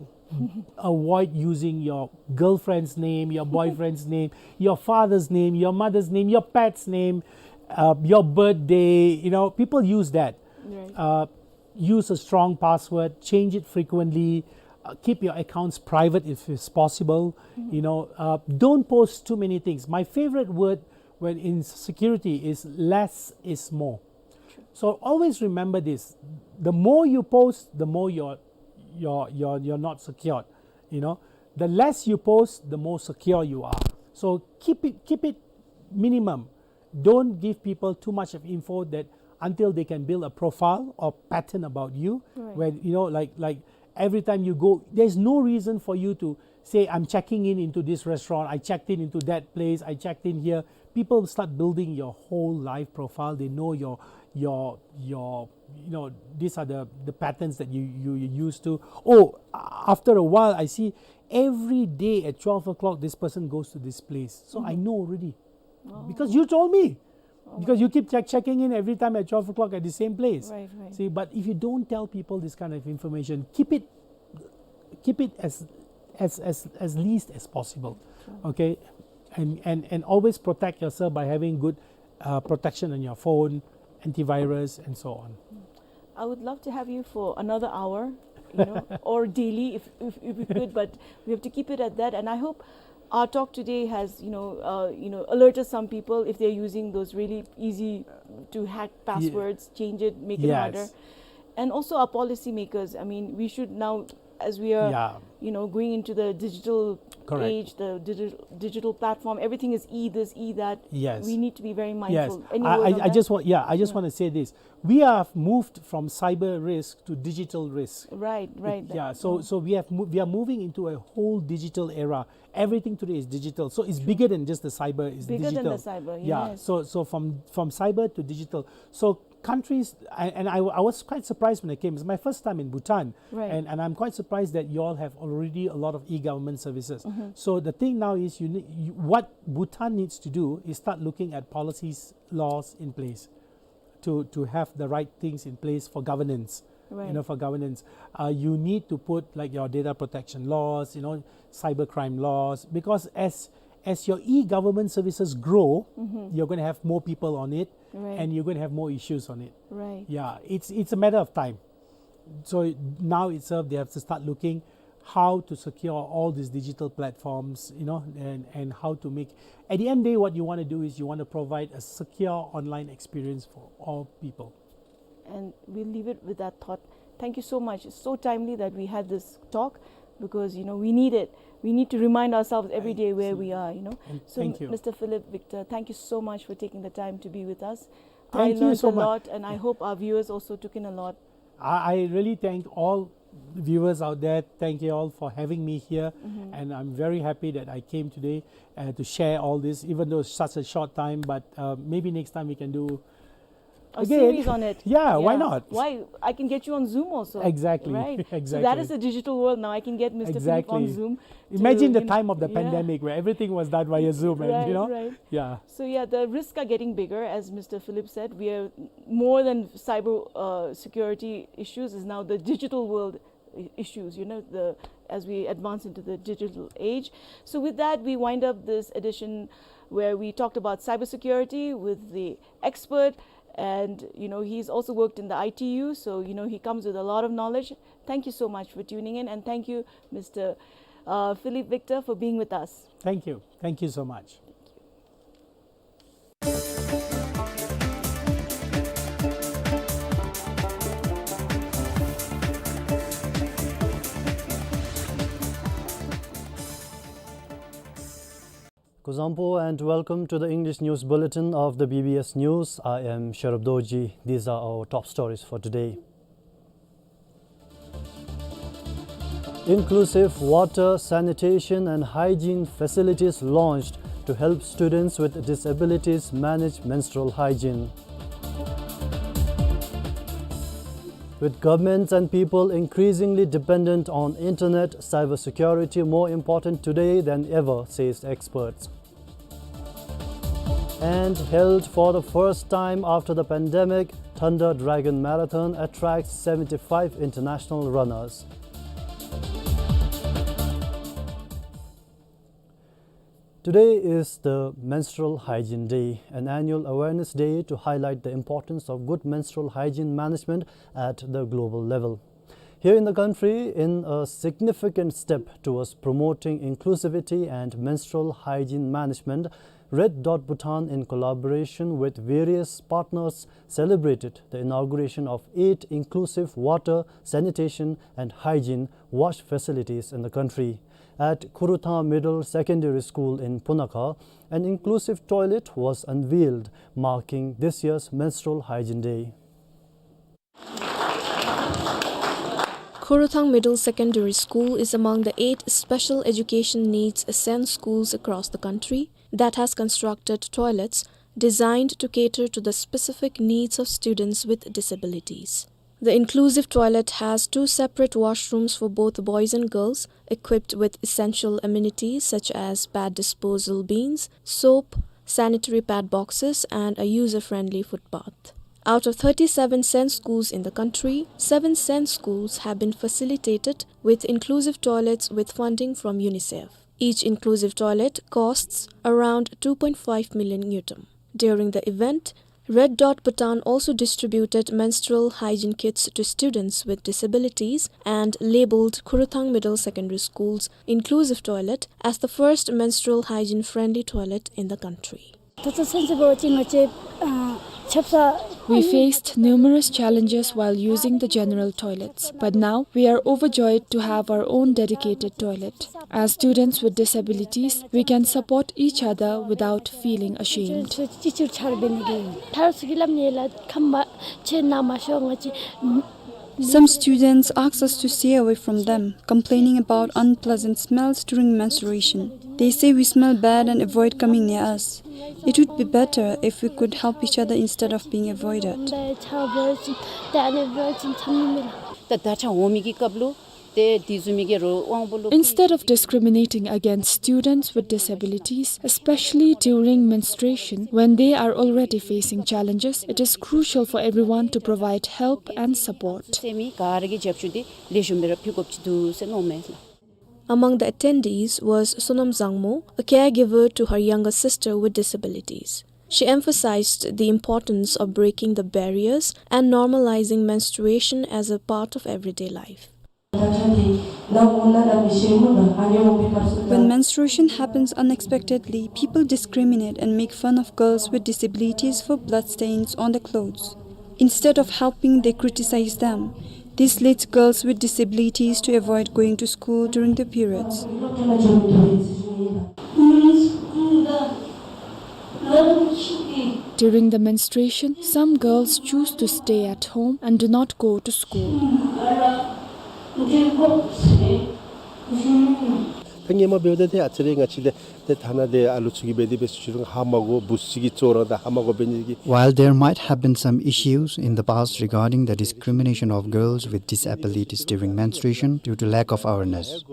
avoid using your girlfriend's name, your boyfriend's name, your father's name, your mother's name, your pet's name, uh, your birthday. You know, people use that. Right. Uh, use a strong password, change it frequently, uh, keep your accounts private if it's possible. You know, uh, don't post too many things. My favorite word when in security is less is more. So always remember this. The more you post, the more you're, you're, you're, you're not secured. You know, the less you post, the more secure you are. So keep it, keep it minimum. Don't give people too much of info that until they can build a profile or pattern about you, right, where, you know, like, like, every time you go, there's no reason for you to say, "I'm checking in into this restaurant, I checked in into that place, I checked in here." People start building your whole life profile. They know your, your, your, you know, these are the, the patterns that you, you, you used to. Oh, a-, after a while, I see every day at twelve o'clock, this person goes to this place. So I know already. Because you told me. Because you keep check-, checking in every time at twelve o'clock at the same place. Right, right. See, but if you don't tell people this kind of information, keep it, keep it as, as, as, as least as possible. Sure. Okay? And, and, and always protect yourself by having good, uh, protection on your phone, antivirus, and so on. I would love to have you for another hour, you know, or daily if, if, if we could, but we have to keep it at that. And I hope our talk today has, you know, uh, you know, alerted some people if they're using those really easy to hack passwords, change it, make it harder. And also our policymakers. I mean, we should now, as we are, you know, going into the digital age, the digital, digital platform, everything is e this, e that. Yes. We need to be very mindful. Any word on that? I, I, I just want, yeah, I just want to say this. We have moved from cyber risk to digital risk. Right, right. Yeah, so, so we have mo-, we are moving into a whole digital era. Everything today is digital. So it's bigger than just the cyber, it's digital. Bigger than the cyber, yes. Yeah, so, so from, from cyber to digital. So countries, I, and I, I was quite surprised when I came. It's my first time in Bhutan. Right. And, and I'm quite surprised that you all have already a lot of e-government services. So the thing now is, you ne-, you, what Bhutan needs to do is start looking at policies, laws in place to, to have the right things in place for governance. Right. You know, for governance, uh, you need to put, like, your data protection laws, you know, cybercrime laws, because as, as your e-government services grow, you're gonna have more people on it, and you're gonna have more issues on it. Right. Yeah, it's, it's a matter of time. So now itself, they have to start looking how to secure all these digital platforms, you know, and, and how to make, at the end of the day, what you wanna do is you wanna provide a secure online experience for all people. And we'll leave it with that thought. Thank you so much. It's so timely that we had this talk because, you know, we need it. We need to remind ourselves every day where we are, you know. So, Mister Philip, Victor, thank you so much for taking the time to be with us. I learned a lot, and I hope our viewers also took in a lot. I, I really thank all viewers out there. Thank you all for having me here. And I'm very happy that I came today, uh, to share all this, even though it's such a short time, but, uh, maybe next time we can do a series on it. Yeah, why not? Why? I can get you on Zoom also. Exactly. Right? So that is the digital world now. I can get Mister Philip on Zoom. Imagine the time of the pandemic where everything was done via Zoom, and, you know? Right, right. Yeah. So yeah, the risks are getting bigger, as Mister Philip said. We are more than cyber, uh, security issues is now the digital world. i-, issues, you know, the, as we advance into the digital age. So with that, we wind up this edition where we talked about cybersecurity with the expert, and, you know, he's also worked in the I T U, so, you know, he comes with a lot of knowledge. Thank you so much for tuning in, and thank you, Mister uh, Philippe Victor, for being with us. Thank you. Thank you so much. Kuzuzangpo and welcome to the English News Bulletin of the B B S News. I am Sherub Dorji. These are our top stories for today. Inclusive water, sanitation and hygiene facilities launched to help students with disabilities manage menstrual hygiene. With governments and people increasingly dependent on internet, cybersecurity more important today than ever, says experts. And held for the first time after the pandemic, Thunder Dragon Marathon attracts seventy-five international runners. Today is the Menstrual Hygiene Day, an annual awareness day to highlight the importance of good menstrual hygiene management at the global level. Here in the country, in a significant step towards promoting inclusivity and menstrual hygiene management, Red Dot Bhutan, in collaboration with various partners, celebrated the inauguration of eight inclusive water, sanitation and hygiene WASH facilities in the country. At Khoroothang Middle Secondary School in Punakha, an inclusive toilet was unveiled, marking this year's Menstrual Hygiene Day. Khoroothang Middle Secondary School is among the eight special education needs SEN schools across the country that has constructed toilets designed to cater to the specific needs of students with disabilities. The inclusive toilet has two separate washrooms for both boys and girls, equipped with essential amenities such as pad disposal bins, soap, sanitary pad boxes, and a user-friendly footbath. Out of thirty-seven SEN schools in the country, seven SEN schools have been facilitated with inclusive toilets with funding from UNICEF. Each inclusive toilet costs around two point five million ngultrum. During the event, Red Dot Bhutan also distributed menstrual hygiene kits to students with disabilities and labeled Khoroothang Middle Secondary School's inclusive toilet as the first menstrual hygiene-friendly toilet in the country. ད་ལྟ་ཚུན་ཚོད་འབད་བ་ཅིན་ང་བཅས་ཨ་ཆབ་གསང་། We faced numerous challenges while using the general toilets, but now we are overjoyed to have our own dedicated toilet. As students with disabilities, we can support each other without feeling ashamed. ཅི་ཅི་ཆར་འབད་ནི་གི་ཐར་སུ་གི་ལམ་ནི་ལ་ཁམས་མ་ཆེ་ན་མ་ཤོ་ང་ཅི། Some students ask us to stay away from them, complaining about unpleasant smells during menstruation. They say we smell bad and avoid coming near us. It would be better if we could help each other instead of being avoided. ད་ད་ཆ་འོང་མི་གི་སྐབས་ལུ་ཏེ་དེ་བཟུམ་མི་གི་རོགས་དབང་པོ་ལུ། Instead of discriminating against students with disabilities, especially during menstruation, when they are already facing challenges, it is crucial for everyone to provide help and support. སེ་མི་ག་ར་གི་རྒྱབ་སྐྱོར་འདི་ལེགས་ཤོམ་སྦེ་ར་ཕུལ་དགོཔ་ཅིག་འདུག་ཟེར་མནོཝ་མས་ལགས། Among the attendees was Sonam Zangmo, a caregiver to her younger sister with disabilities. She emphasized the importance of breaking the barriers and normalizing menstruation as a part of everyday life. When menstruation happens unexpectedly, people discriminate and make fun of girls with disabilities for bloodstains on their clothes. Instead of helping, they criticize them. This leads girls with disabilities to avoid going to school during their periods. During the menstruation, some girls choose to stay at home and do not go to school. ད་ངེ་མ་འབདཝ་ད་ཏེ་ཨ་ཙི་རེ་ང་བཅས་ལས་ཏེ་ཐ་ན་ཏེ་ཨ་ལུ་ཚུ་གིས་འབད་དེ་འབད་ཚུགས་རུང་ཧ་མ་གོ་བུཚ་ཅིག་གིས་བཙོ་རུང་ད་ཧ་མ་གོ་འབད་ནི་གི། While there might have been some issues in the past regarding the discrimination of girls with disabilities during menstruation due to lack of awareness,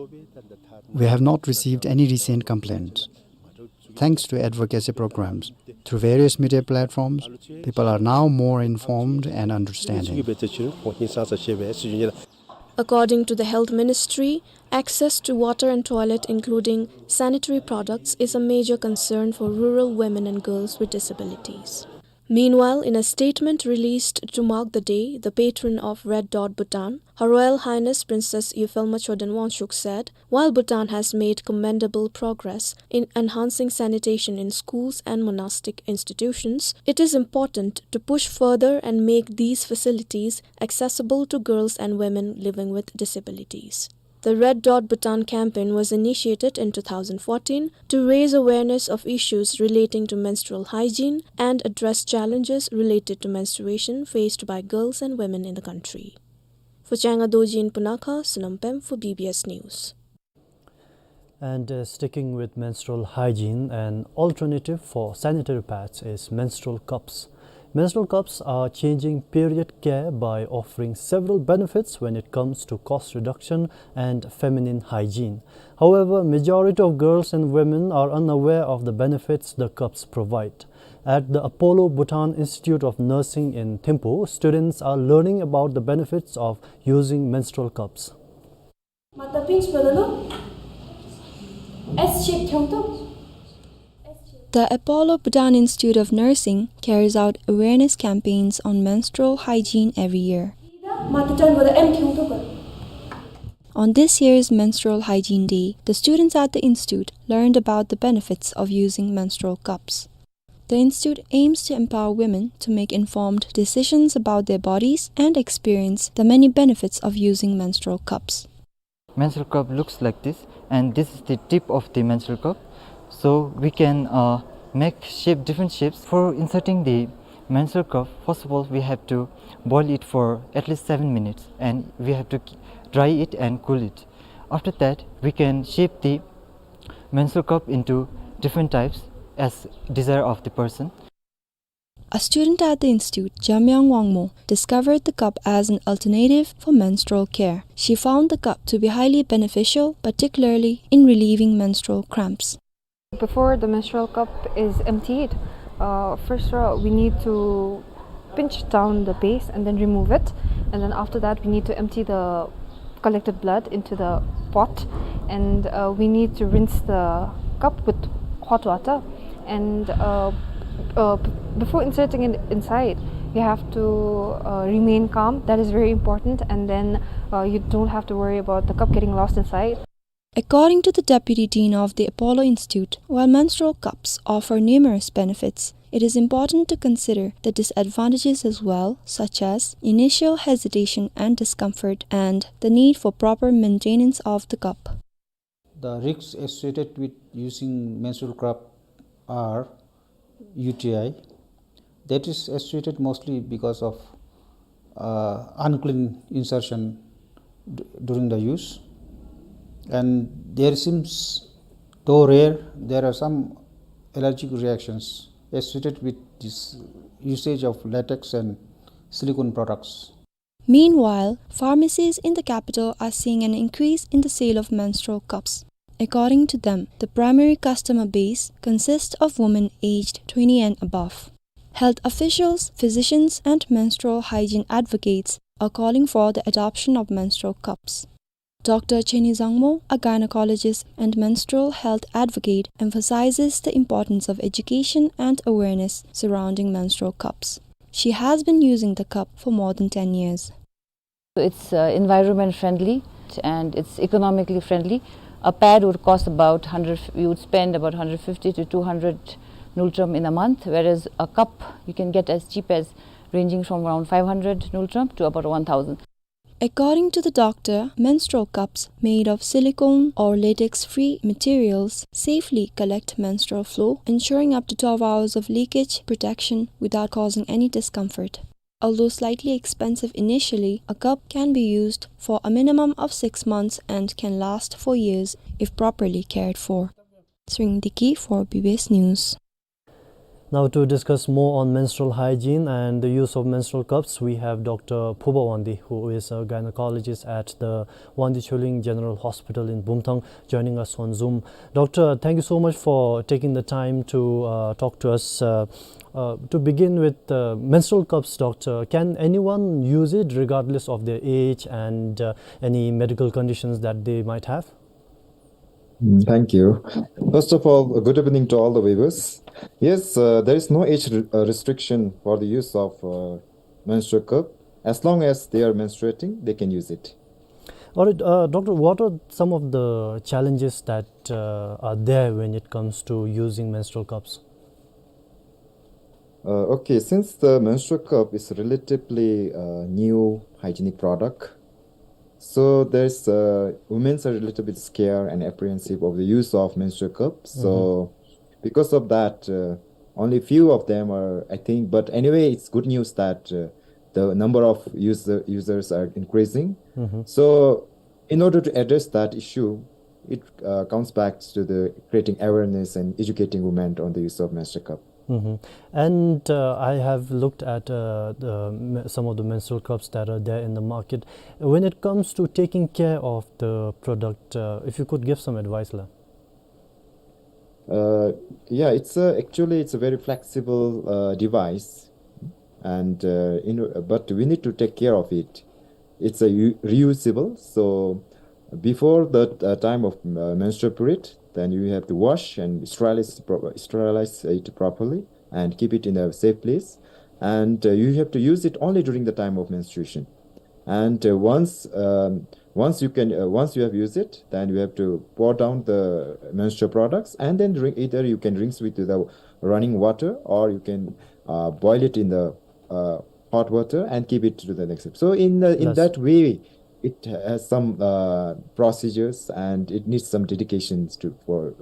we have not received any recent complaints. Thanks to advocacy programs through various media platforms, people are now more informed and understanding. According to the Health Ministry, access to water and toilet, including sanitary products, is a major concern for rural women and girls with disabilities. Meanwhile, in a statement released to mark the day, the patron of Red Dot Bhutan, Her Royal Highness Princess Yuphelma Choden Wangchuck said, while Bhutan has made commendable progress in enhancing sanitation in schools and monastic institutions, it is important to push further and make these facilities accessible to girls and women living with disabilities. The Red Dot Bhutan campaign was initiated in two thousand fourteen to raise awareness of issues relating to menstrual hygiene and address challenges related to menstruation faced by girls and women in the country. For Changa Dorji in Punakha, Sonam Pem for B B S News. And, uh, sticking with menstrual hygiene, an alternative for sanitary pads is menstrual cups. Menstrual cups are changing period care by offering several benefits when it comes to cost reduction and feminine hygiene. However, majority of girls and women are unaware of the benefits the cups provide. At the Apollo Bhutan Institute of Nursing in Thimphu, students are learning about the benefits of using menstrual cups. Mata pinch badalo. S shape thiongto. The Apollo Bhutan Institute of Nursing carries out awareness campaigns on menstrual hygiene every year. Mata turn bada M thiongto. On this year's Menstrual Hygiene Day, the students at the institute learned about the benefits of using menstrual cups. The institute aims to empower women to make informed decisions about their bodies and experience the many benefits of using menstrual cups. Menstrual cup looks like this, and this is the tip of the menstrual cup. So we can, uh, make shape, different shapes. For inserting the menstrual cup, first of all, we have to boil it for at least seven minutes, and we have to k-, dry it and cool it. After that, we can shape the menstrual cup into different types as desire of the person. A student at the institute, Jamyang Wangmo, discovered the cup as an alternative for menstrual care. She found the cup to be highly beneficial, particularly in relieving menstrual cramps. Before the menstrual cup is emptied, uh, first, uh, we need to pinch down the base and then remove it. And then after that, we need to empty the collected blood into the pot, and, uh, we need to rinse the cup with hot water. And, uh, uh, b-, before inserting it inside, you have to, uh, remain calm. That is very important. And then, uh, you don't have to worry about the cup getting lost inside. According to the deputy dean of the Apollo Institute, while menstrual cups offer numerous benefits, it is important to consider the disadvantages as well, such as initial hesitation and discomfort, and the need for proper maintenance of the cup. The risks associated with using menstrual cup are U T I, that is associated mostly because of, uh, unclean insertion d-, during the use. And there seems, though rare, there are some allergic reactions associated with this usage of latex and silicone products. Meanwhile, pharmacies in the capital are seeing an increase in the sale of menstrual cups. According to them, the primary customer base consists of women aged twenty and above. Health officials, physicians, and menstrual hygiene advocates are calling for the adoption of menstrual cups. Doctor Chenny Zangmo, a gynecologist and menstrual health advocate, emphasizes the importance of education and awareness surrounding menstrual cups. She has been using the cup for more than ten years. It's, uh, environment friendly and it's economically friendly. A pad would cost about hundred, you would spend about hundred fifty to two hundred ngultrum in a month, whereas a cup you can get as cheap as ranging from around five hundred ngultrum to about one thousand. According to the doctor, menstrual cups made of silicone or latex-free materials safely collect menstrual flow, ensuring up to twelve hours of leakage protection without causing any discomfort. Although slightly expensive initially, a cup can be used for a minimum of six months and can last for years if properly cared for. Swing Diki for B B S News. Now, to discuss more on menstrual hygiene and the use of menstrual cups, we have Doctor Phoba Wangdi, who is a gynecologist at the Wangdi Chuleng General Hospital in Bumthang, joining us on Zoom. Doctor, thank you so much for taking the time to, uh, talk to us. Uh, uh, to begin with, uh, menstrual cups, Doctor, can anyone use it regardless of their age and, uh, any medical conditions that they might have? Mm, thank you. First of all, good evening to all the viewers. Yes, uh, there is no age re-, uh, restriction for the use of, uh, menstrual cup. As long as they are menstruating, they can use it. All right, uh, Doctor, what are some of the challenges that, uh, are there when it comes to using menstrual cups? Uh, okay, since the menstrual cup is relatively, uh, new hygienic product, so there's, uh, women are a little bit scared and apprehensive of the use of menstrual cup. So, mm-hmm, because of that, uh, only few of them are, I think, but anyway, it's good news that, uh, the number of user, users are increasing. Mm-hmm. So, in order to address that issue, it, uh, comes back to the creating awareness and educating women on the use of menstrual cup. Mm-hmm. And, uh, I have looked at, uh, the, m-, some of the menstrual cups that are there in the market. When it comes to taking care of the product, uh, if you could give some advice, la. Uh, yeah, it's a, actually, it's a very flexible, uh, device, and, uh, in, but we need to take care of it. It's a u-, reusable, so before the, uh, time of, uh, menstrual period, then you have to wash and sterilize, pro-, sterilize it properly and keep it in a safe place. And, uh, you have to use it only during the time of menstruation. And, uh, once, um, once you can, uh, once you have used it, then you have to pour down the menstrual products, and then drink, either you can rinse with the running water, or you can, uh, boil it in the, uh, hot water and keep it to the next step. So in the, in, yes, that way, it has some, uh, procedures, and it needs some dedications to, for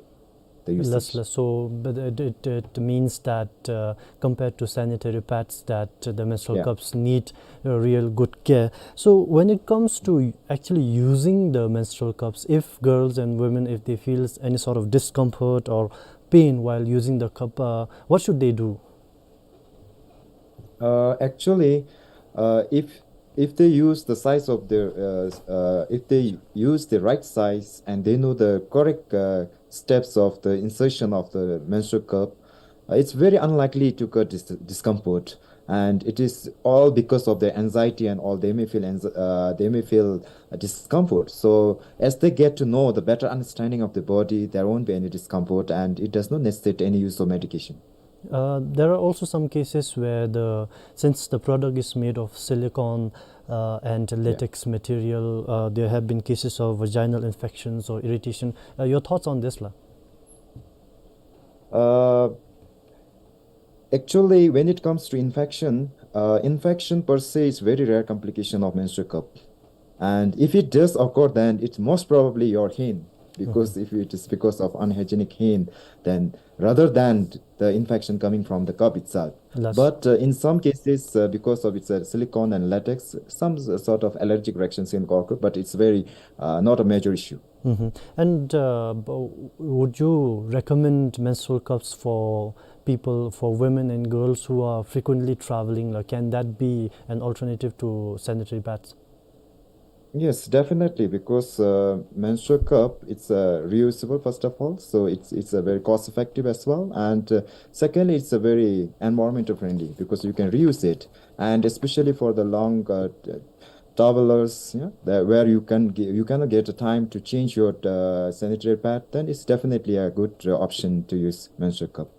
the usage. Less, less. So, but it, it, it means that, uh, compared to sanitary pads, that the menstrual, yeah, cups need, uh, real good care. So when it comes to actually using the menstrual cups, if girls and women, if they feel any sort of discomfort or pain while using the cup, uh, what should they do? Uh, actually, uh, if, if they use the size of their, uh, s-, uh, if they use the right size and they know the correct, uh, steps of the insertion of the menstrual cup, uh, it's very unlikely to get dis-, discomfort. And it is all because of their anxiety and all. They may feel anx-, uh, they may feel, uh, discomfort. So as they get to know the better understanding of the body, there won't be any discomfort, and it does not necessitate any use of medication. Uh, there are also some cases where the, since the product is made of silicone, uh, and, yeah, latex material, uh, there have been cases of vaginal infections or irritation. Uh, your thoughts on this, la? Uh, actually, when it comes to infection, uh, infection per se is very rare complication of menstrual cup. And if it does occur, then it's most probably your hand, because, mm-hmm, if it is because of unhygienic hand, then rather than the infection coming from the cup itself. Yes. But, uh, in some cases, uh, because of its, uh, silicone and latex, some s-, sort of allergic reactions can occur, but it's very, uh, not a major issue. Mm-hmm. And, uh, b-, would you recommend menstrual cups for people, for women and girls who are frequently traveling? Like, can that be an alternative to sanitary pads? Yes, definitely, because, uh, menstrual cup, it's, uh, reusable, first of all, so it's, it's a very cost effective as well, and, uh, secondly, it's a very environmental friendly because you can reuse it, and especially for the long, uh, t-, travelers, yeah, the, where you can g-, you cannot get a time to change your, uh, sanitary pad, then it's definitely a good, uh, option to use menstrual cup.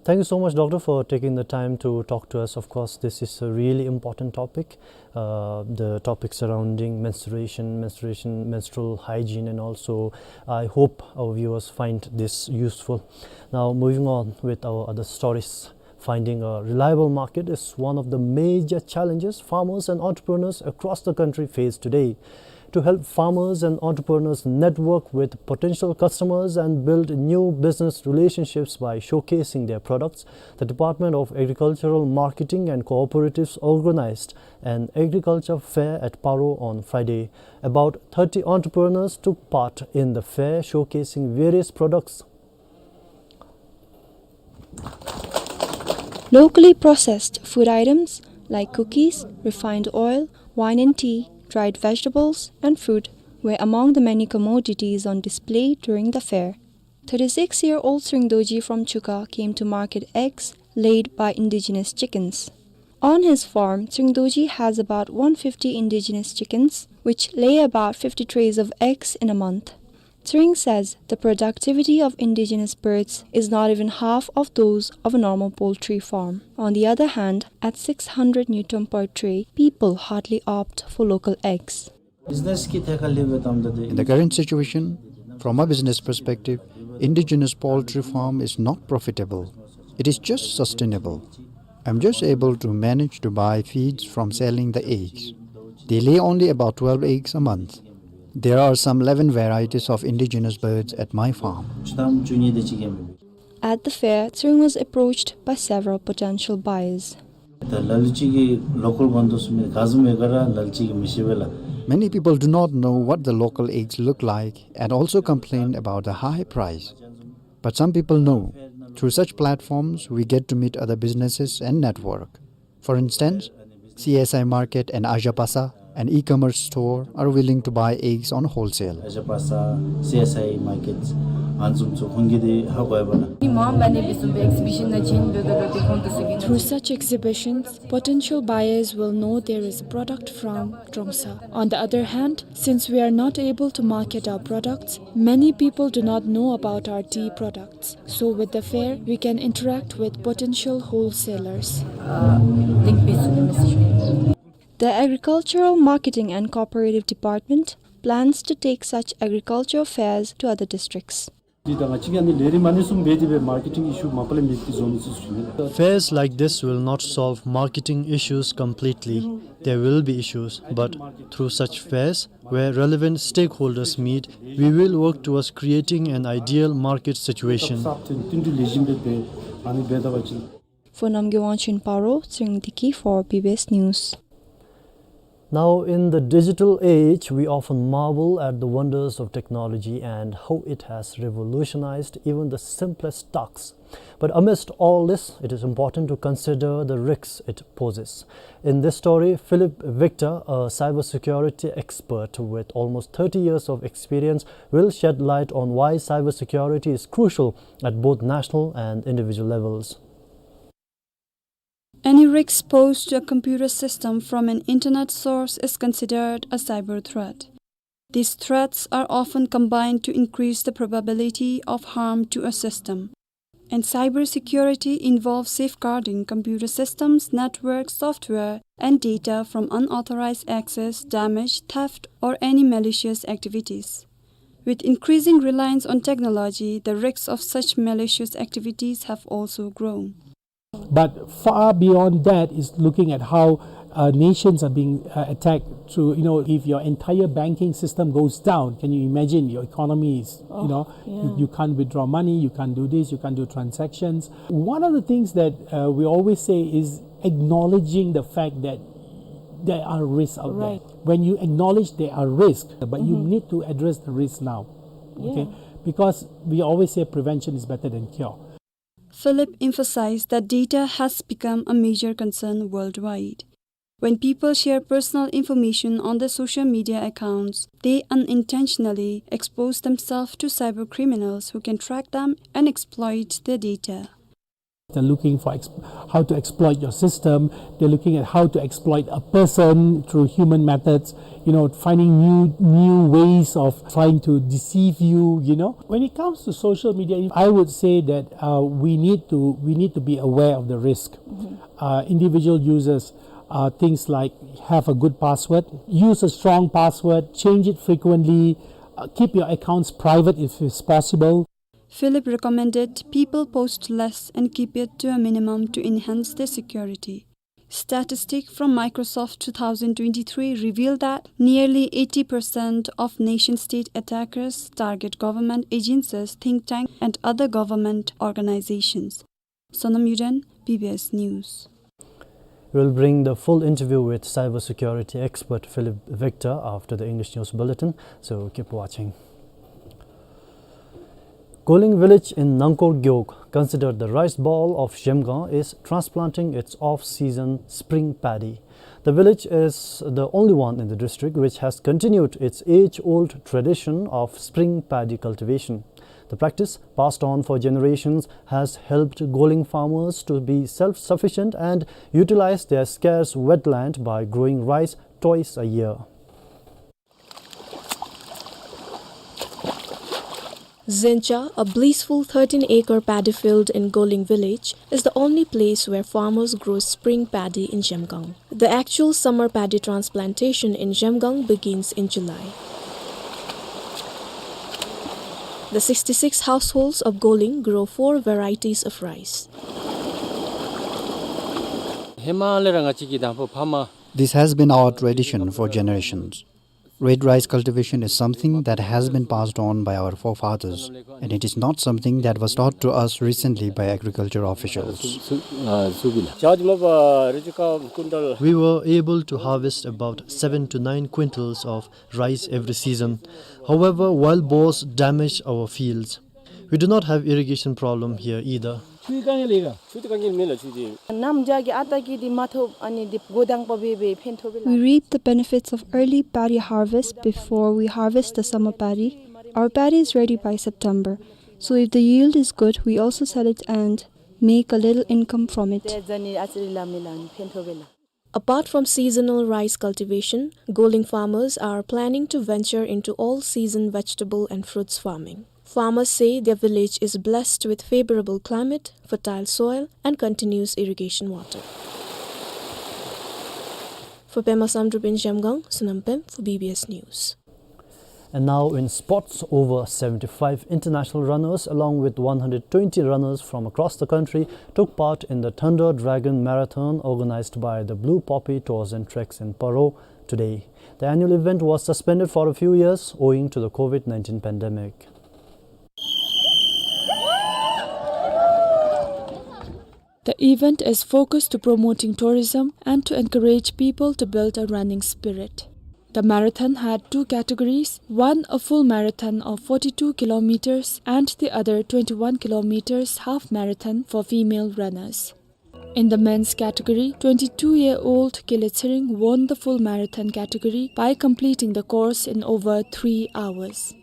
Thank you so much, Doctor, for taking the time to talk to us. Of course, this is a really important topic, uh, the topic surrounding menstruation, menstruation, menstrual hygiene, and also I hope our viewers find this useful. Now, moving on with our other stories. Finding a reliable market is one of the major challenges farmers and entrepreneurs across the country face today. To help farmers and entrepreneurs network with potential customers and build new business relationships by showcasing their products, the Department of Agricultural Marketing and Cooperatives organized an agriculture fair at Paro on Friday. About thirty entrepreneurs took part in the fair, showcasing various products. Locally processed food items like cookies, refined oil, wine and tea, dried vegetables, and fruit were among the many commodities on display during the fair. Thirty-six-year-old Tshering Dorji from Chukha came to market eggs laid by indigenous chickens. On his farm, Tshering Dorji has about one fifty indigenous chickens, which lay about fifty trays of eggs in a month. Tshering says the productivity of indigenous birds is not even half of those of a normal poultry farm. On the other hand, at six hundred ngultrum per tray, people hardly opt for local eggs. In the current situation, from a business perspective, indigenous poultry farm is not profitable. It is just sustainable. I'm just able to manage to buy feeds from selling the eggs. They lay only about twelve eggs a month. There are some eleven varieties of indigenous birds at my farm. At the fair, Tshering was approached by several potential buyers. Many people do not know what the local eggs look like and also complain about the high price. But some people know. Through such platforms, we get to meet other businesses and network. For instance, C S I Market and Ajapasa, an e-commerce store, are willing to buy eggs on wholesale. Ajapasa, C S I Markets, Anzum so khongi de ha goi bana. Through such exhibitions, potential buyers will know there is a product from Trongsa. On the other hand, since we are not able to market our products, many people do not know about our tea products. So with the fair, we can interact with potential wholesalers. The Agricultural Marketing and Cooperative Department plans to take such agricultural fairs to other districts. Fairs like this will not solve marketing issues completely. There will be issues, but through such fairs, where relevant stakeholders meet, we will work towards creating an ideal market situation. For Namgay Wangchuk Paro, Tshering Deki for B B S News. Now, in the digital age, we often marvel at the wonders of technology and how it has revolutionized even the simplest tasks. But amidst all this, it is important to consider the risks it poses. In this story, Philip Victor, a cybersecurity expert with almost thirty years of experience, will shed light on why cybersecurity is crucial at both national and individual levels. Any risk posed to a computer system from an internet source is considered a cyber threat. These threats are often combined to increase the probability of harm to a system. And cybersecurity involves safeguarding computer systems, network, software, and data from unauthorized access, damage, theft, or any malicious activities. With increasing reliance on technology, the risks of such malicious activities have also grown. But far beyond that is looking at how, uh, nations are being, uh, attacked through, you know, if your entire banking system goes down, can you imagine your economy is, you know, you, you can't withdraw money, you can't do this, you can't do transactions. One of the things that, uh, we always say is acknowledging the fact that there are risks out there. When you acknowledge there are risks, but you need to address the risks now, okay? Because we always say prevention is better than cure. Philip emphasized that data has become a major concern worldwide. When people share personal information on their social media accounts, they unintentionally expose themselves to cyber criminals who can track them and exploit their data. They're looking for ex-, how to exploit your system. They're looking at how to exploit a person through human methods, you know, finding new, new ways of trying to deceive you, you know. When it comes to social media, I would say that, uh, we need to, we need to be aware of the risk. Uh, individual users, uh, things like have a good password, use a strong password, change it frequently, uh, keep your accounts private if it's possible. Philip recommended people post less and keep it to a minimum to enhance their security. Statistic from Microsoft two thousand twenty-three revealed that nearly eighty percent of nation-state attackers target government agencies, think tank, and other government organizations. Sonam Yuden, B B S News. We'll bring the full interview with cybersecurity expert Philip Victor after the English news bulletin, so keep watching. Goling village in Nangkor Gyog, considered the rice bowl of Zhemgang, is transplanting its off-season spring paddy. The village is the only one in the district which has continued its age-old tradition of spring paddy cultivation. The practice, passed on for generations, has helped Goling farmers to be self-sufficient and utilize their scarce wetland by growing rice twice a year. Zencha, a blissful thirteen-acre paddy field in Goling village, is the only place where farmers grow spring paddy in Zhemgang. The actual summer paddy transplantation in Zhemgang begins in July. The sixty-six households of Goling grow four varieties of rice. ཧེ་མ་ལས་ར་ང་བཅས་ཀྱི་དང་ཕུ་ཕ་མ། This has been our tradition for generations. Red rice cultivation is something that has been passed on by our forefathers, and it is not something that was taught to us recently by agriculture officials. We were able to harvest about seven to nine quintals of rice every season. However, wild boars damage our fields. We do not have irrigation problem here either. We reap the benefits of early paddy harvest before we harvest the summer paddy. Our paddy is ready by September, so if the yield is good, we also sell it and make a little income from it. Apart from seasonal rice cultivation, Goling farmers are planning to venture into all-season vegetable and fruits farming. Farmers say their village is blessed with favorable climate, fertile soil, and continuous irrigation water. For Pema Samdrup in Zhemgang, Sonam Pem for B B S News. And now in sports, over seventy-five international runners along with one hundred twenty runners from across the country took part in the Thunder Dragon Marathon organized by the Blue Poppy Tours and Treks in Paro today. The annual event was suspended for a few years owing to the COVID nineteen pandemic. The event is focused to promoting tourism and to encourage people to build a running spirit. The marathon had two categories, one a full marathon of forty-two kilometers and the other twenty-one kilometers half marathon for female runners. In the men's category, twenty-two-year-old Kile Tsering won the full marathon category by completing the course in over three hours.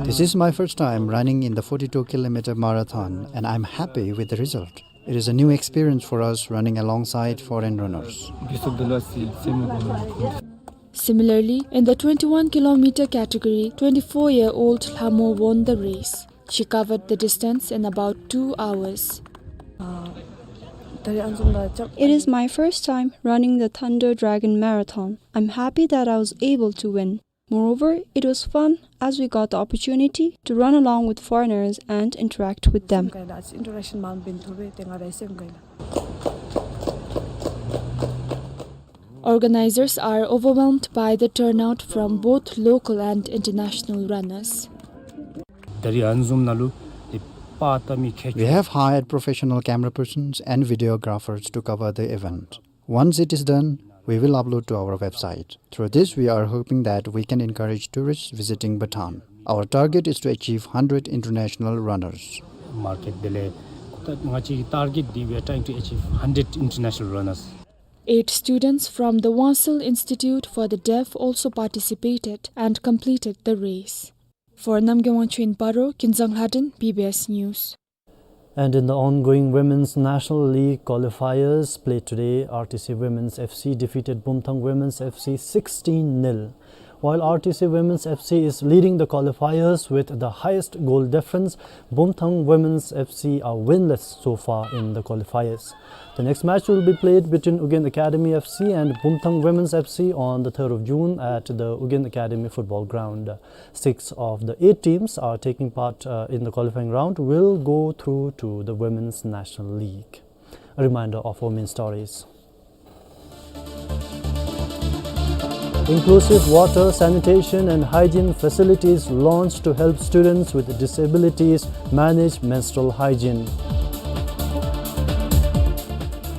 This is my first time running in the forty-two kilometer marathon, and I'm happy with the result. It is a new experience for us running alongside foreign runners. Similarly, in the twenty-one kilometer category, twenty-four-year-old Lhamo won the race. She covered the distance in about two hours. It is my first time running the Thunder Dragon Marathon. I'm happy that I was able to win. Moreover, it was fun as we got the opportunity to run along with foreigners and interact with them. Organizers are overwhelmed by the turnout from both local and international runners. We have hired professional camera persons and videographers to cover the event. Once it is done, we will upload to our website. Through this, we are hoping that we can encourage tourists visiting Bhutan. Our target is to achieve hundred international runners. Market དེ་ལས་ད་ང་བཅས་ཀྱི་target འདི་we are trying to achieve hundred international runners. Eight students from the Wansil Institute for the Deaf also participated and completed the race. For Namgay Wangchuk in Paro, Kinzang Lhaden, B B S News. And in the ongoing Women's National League qualifiers played today, R T C Women's F C defeated Bumthang Women's F C sixteen nil. While R T C Women's F C is leading the qualifiers with the highest goal difference, Bumthang Women's F C are winless so far in the qualifiers. The next match will be played between Ugyen Academy F C and Bumthang Women's F C on the third of June at the Ugyen Academy football ground. Six of the eight teams are taking part, uh, in the qualifying round will go through to the Women's National League. A reminder of our main stories. Inclusive water, sanitation and hygiene facilities launched to help students with disabilities manage menstrual hygiene.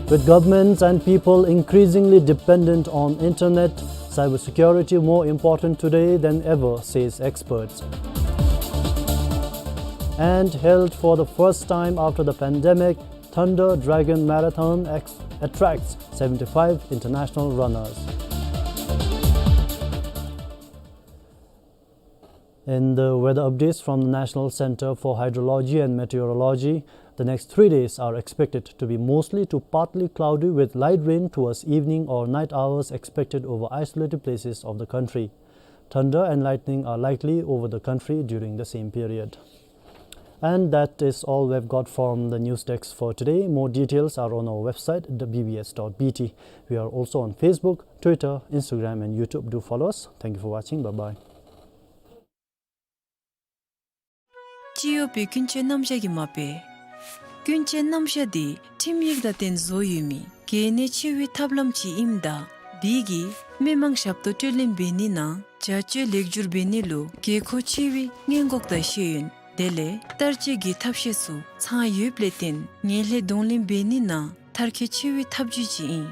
With governments and people increasingly dependent on internet, Cybersecurity more important today than ever, says experts. And held for the first time after the pandemic, Thunder Dragon Marathon ex-, attracts seventy-five international runners. In the weather updates from the National Center for Hydrology and Meteorology, the next three days are expected to be mostly to partly cloudy with light rain towards evening or night hours expected over isolated places of the country. Thunder and lightning are likely over the country during the same period. And that is all we've got from the news desk for today. More details are on our website, the B B S dot B T. We are also on Facebook, Twitter, Instagram, and YouTube. Do follow us. Thank you for watching. Bye-bye. སྤྱི་གཡོག་པའི་ཀུན་སྤྱོད་རྣམ་གཞག་གི་མ་དཔེ། ཀུན་སྤྱོད་རྣམ་གཞག་འདི་ཁྲིམས་ཡིག་དང་བསྟུན་བཟོ་ཡོད་མི་གལ་གནད་ཆེ་བའི་ཐབས་ལམ་ཅིག་ཨིནམ་ད་འདི་གིས་མི་མང་ཞབས་ཏོག་སྤྲོད་ལེན་འབད་ནི་ནང་བྱ་སྤྱོད་ལེགས་བསྒྱུར་འབད་ནི་ལུ་དགོས་མཁོ་ཆེ་བའི་སྔོན་འགོག་དང་ཤེས་ཡོན་དེ་ལས་བསྟར་སྤྱོད་ཀྱི་ཐབས་ཤེས་ཚུ་ཚང་ཡོདཔ་ལས་བརྟེན་ངན་ལྷད་གདོང་ལེན་འབད་ནི་ནང་མཐར་འཁྱོལ་ཆེ་བའི་ཐབས་བྱུས་ཅིག་ཨིན།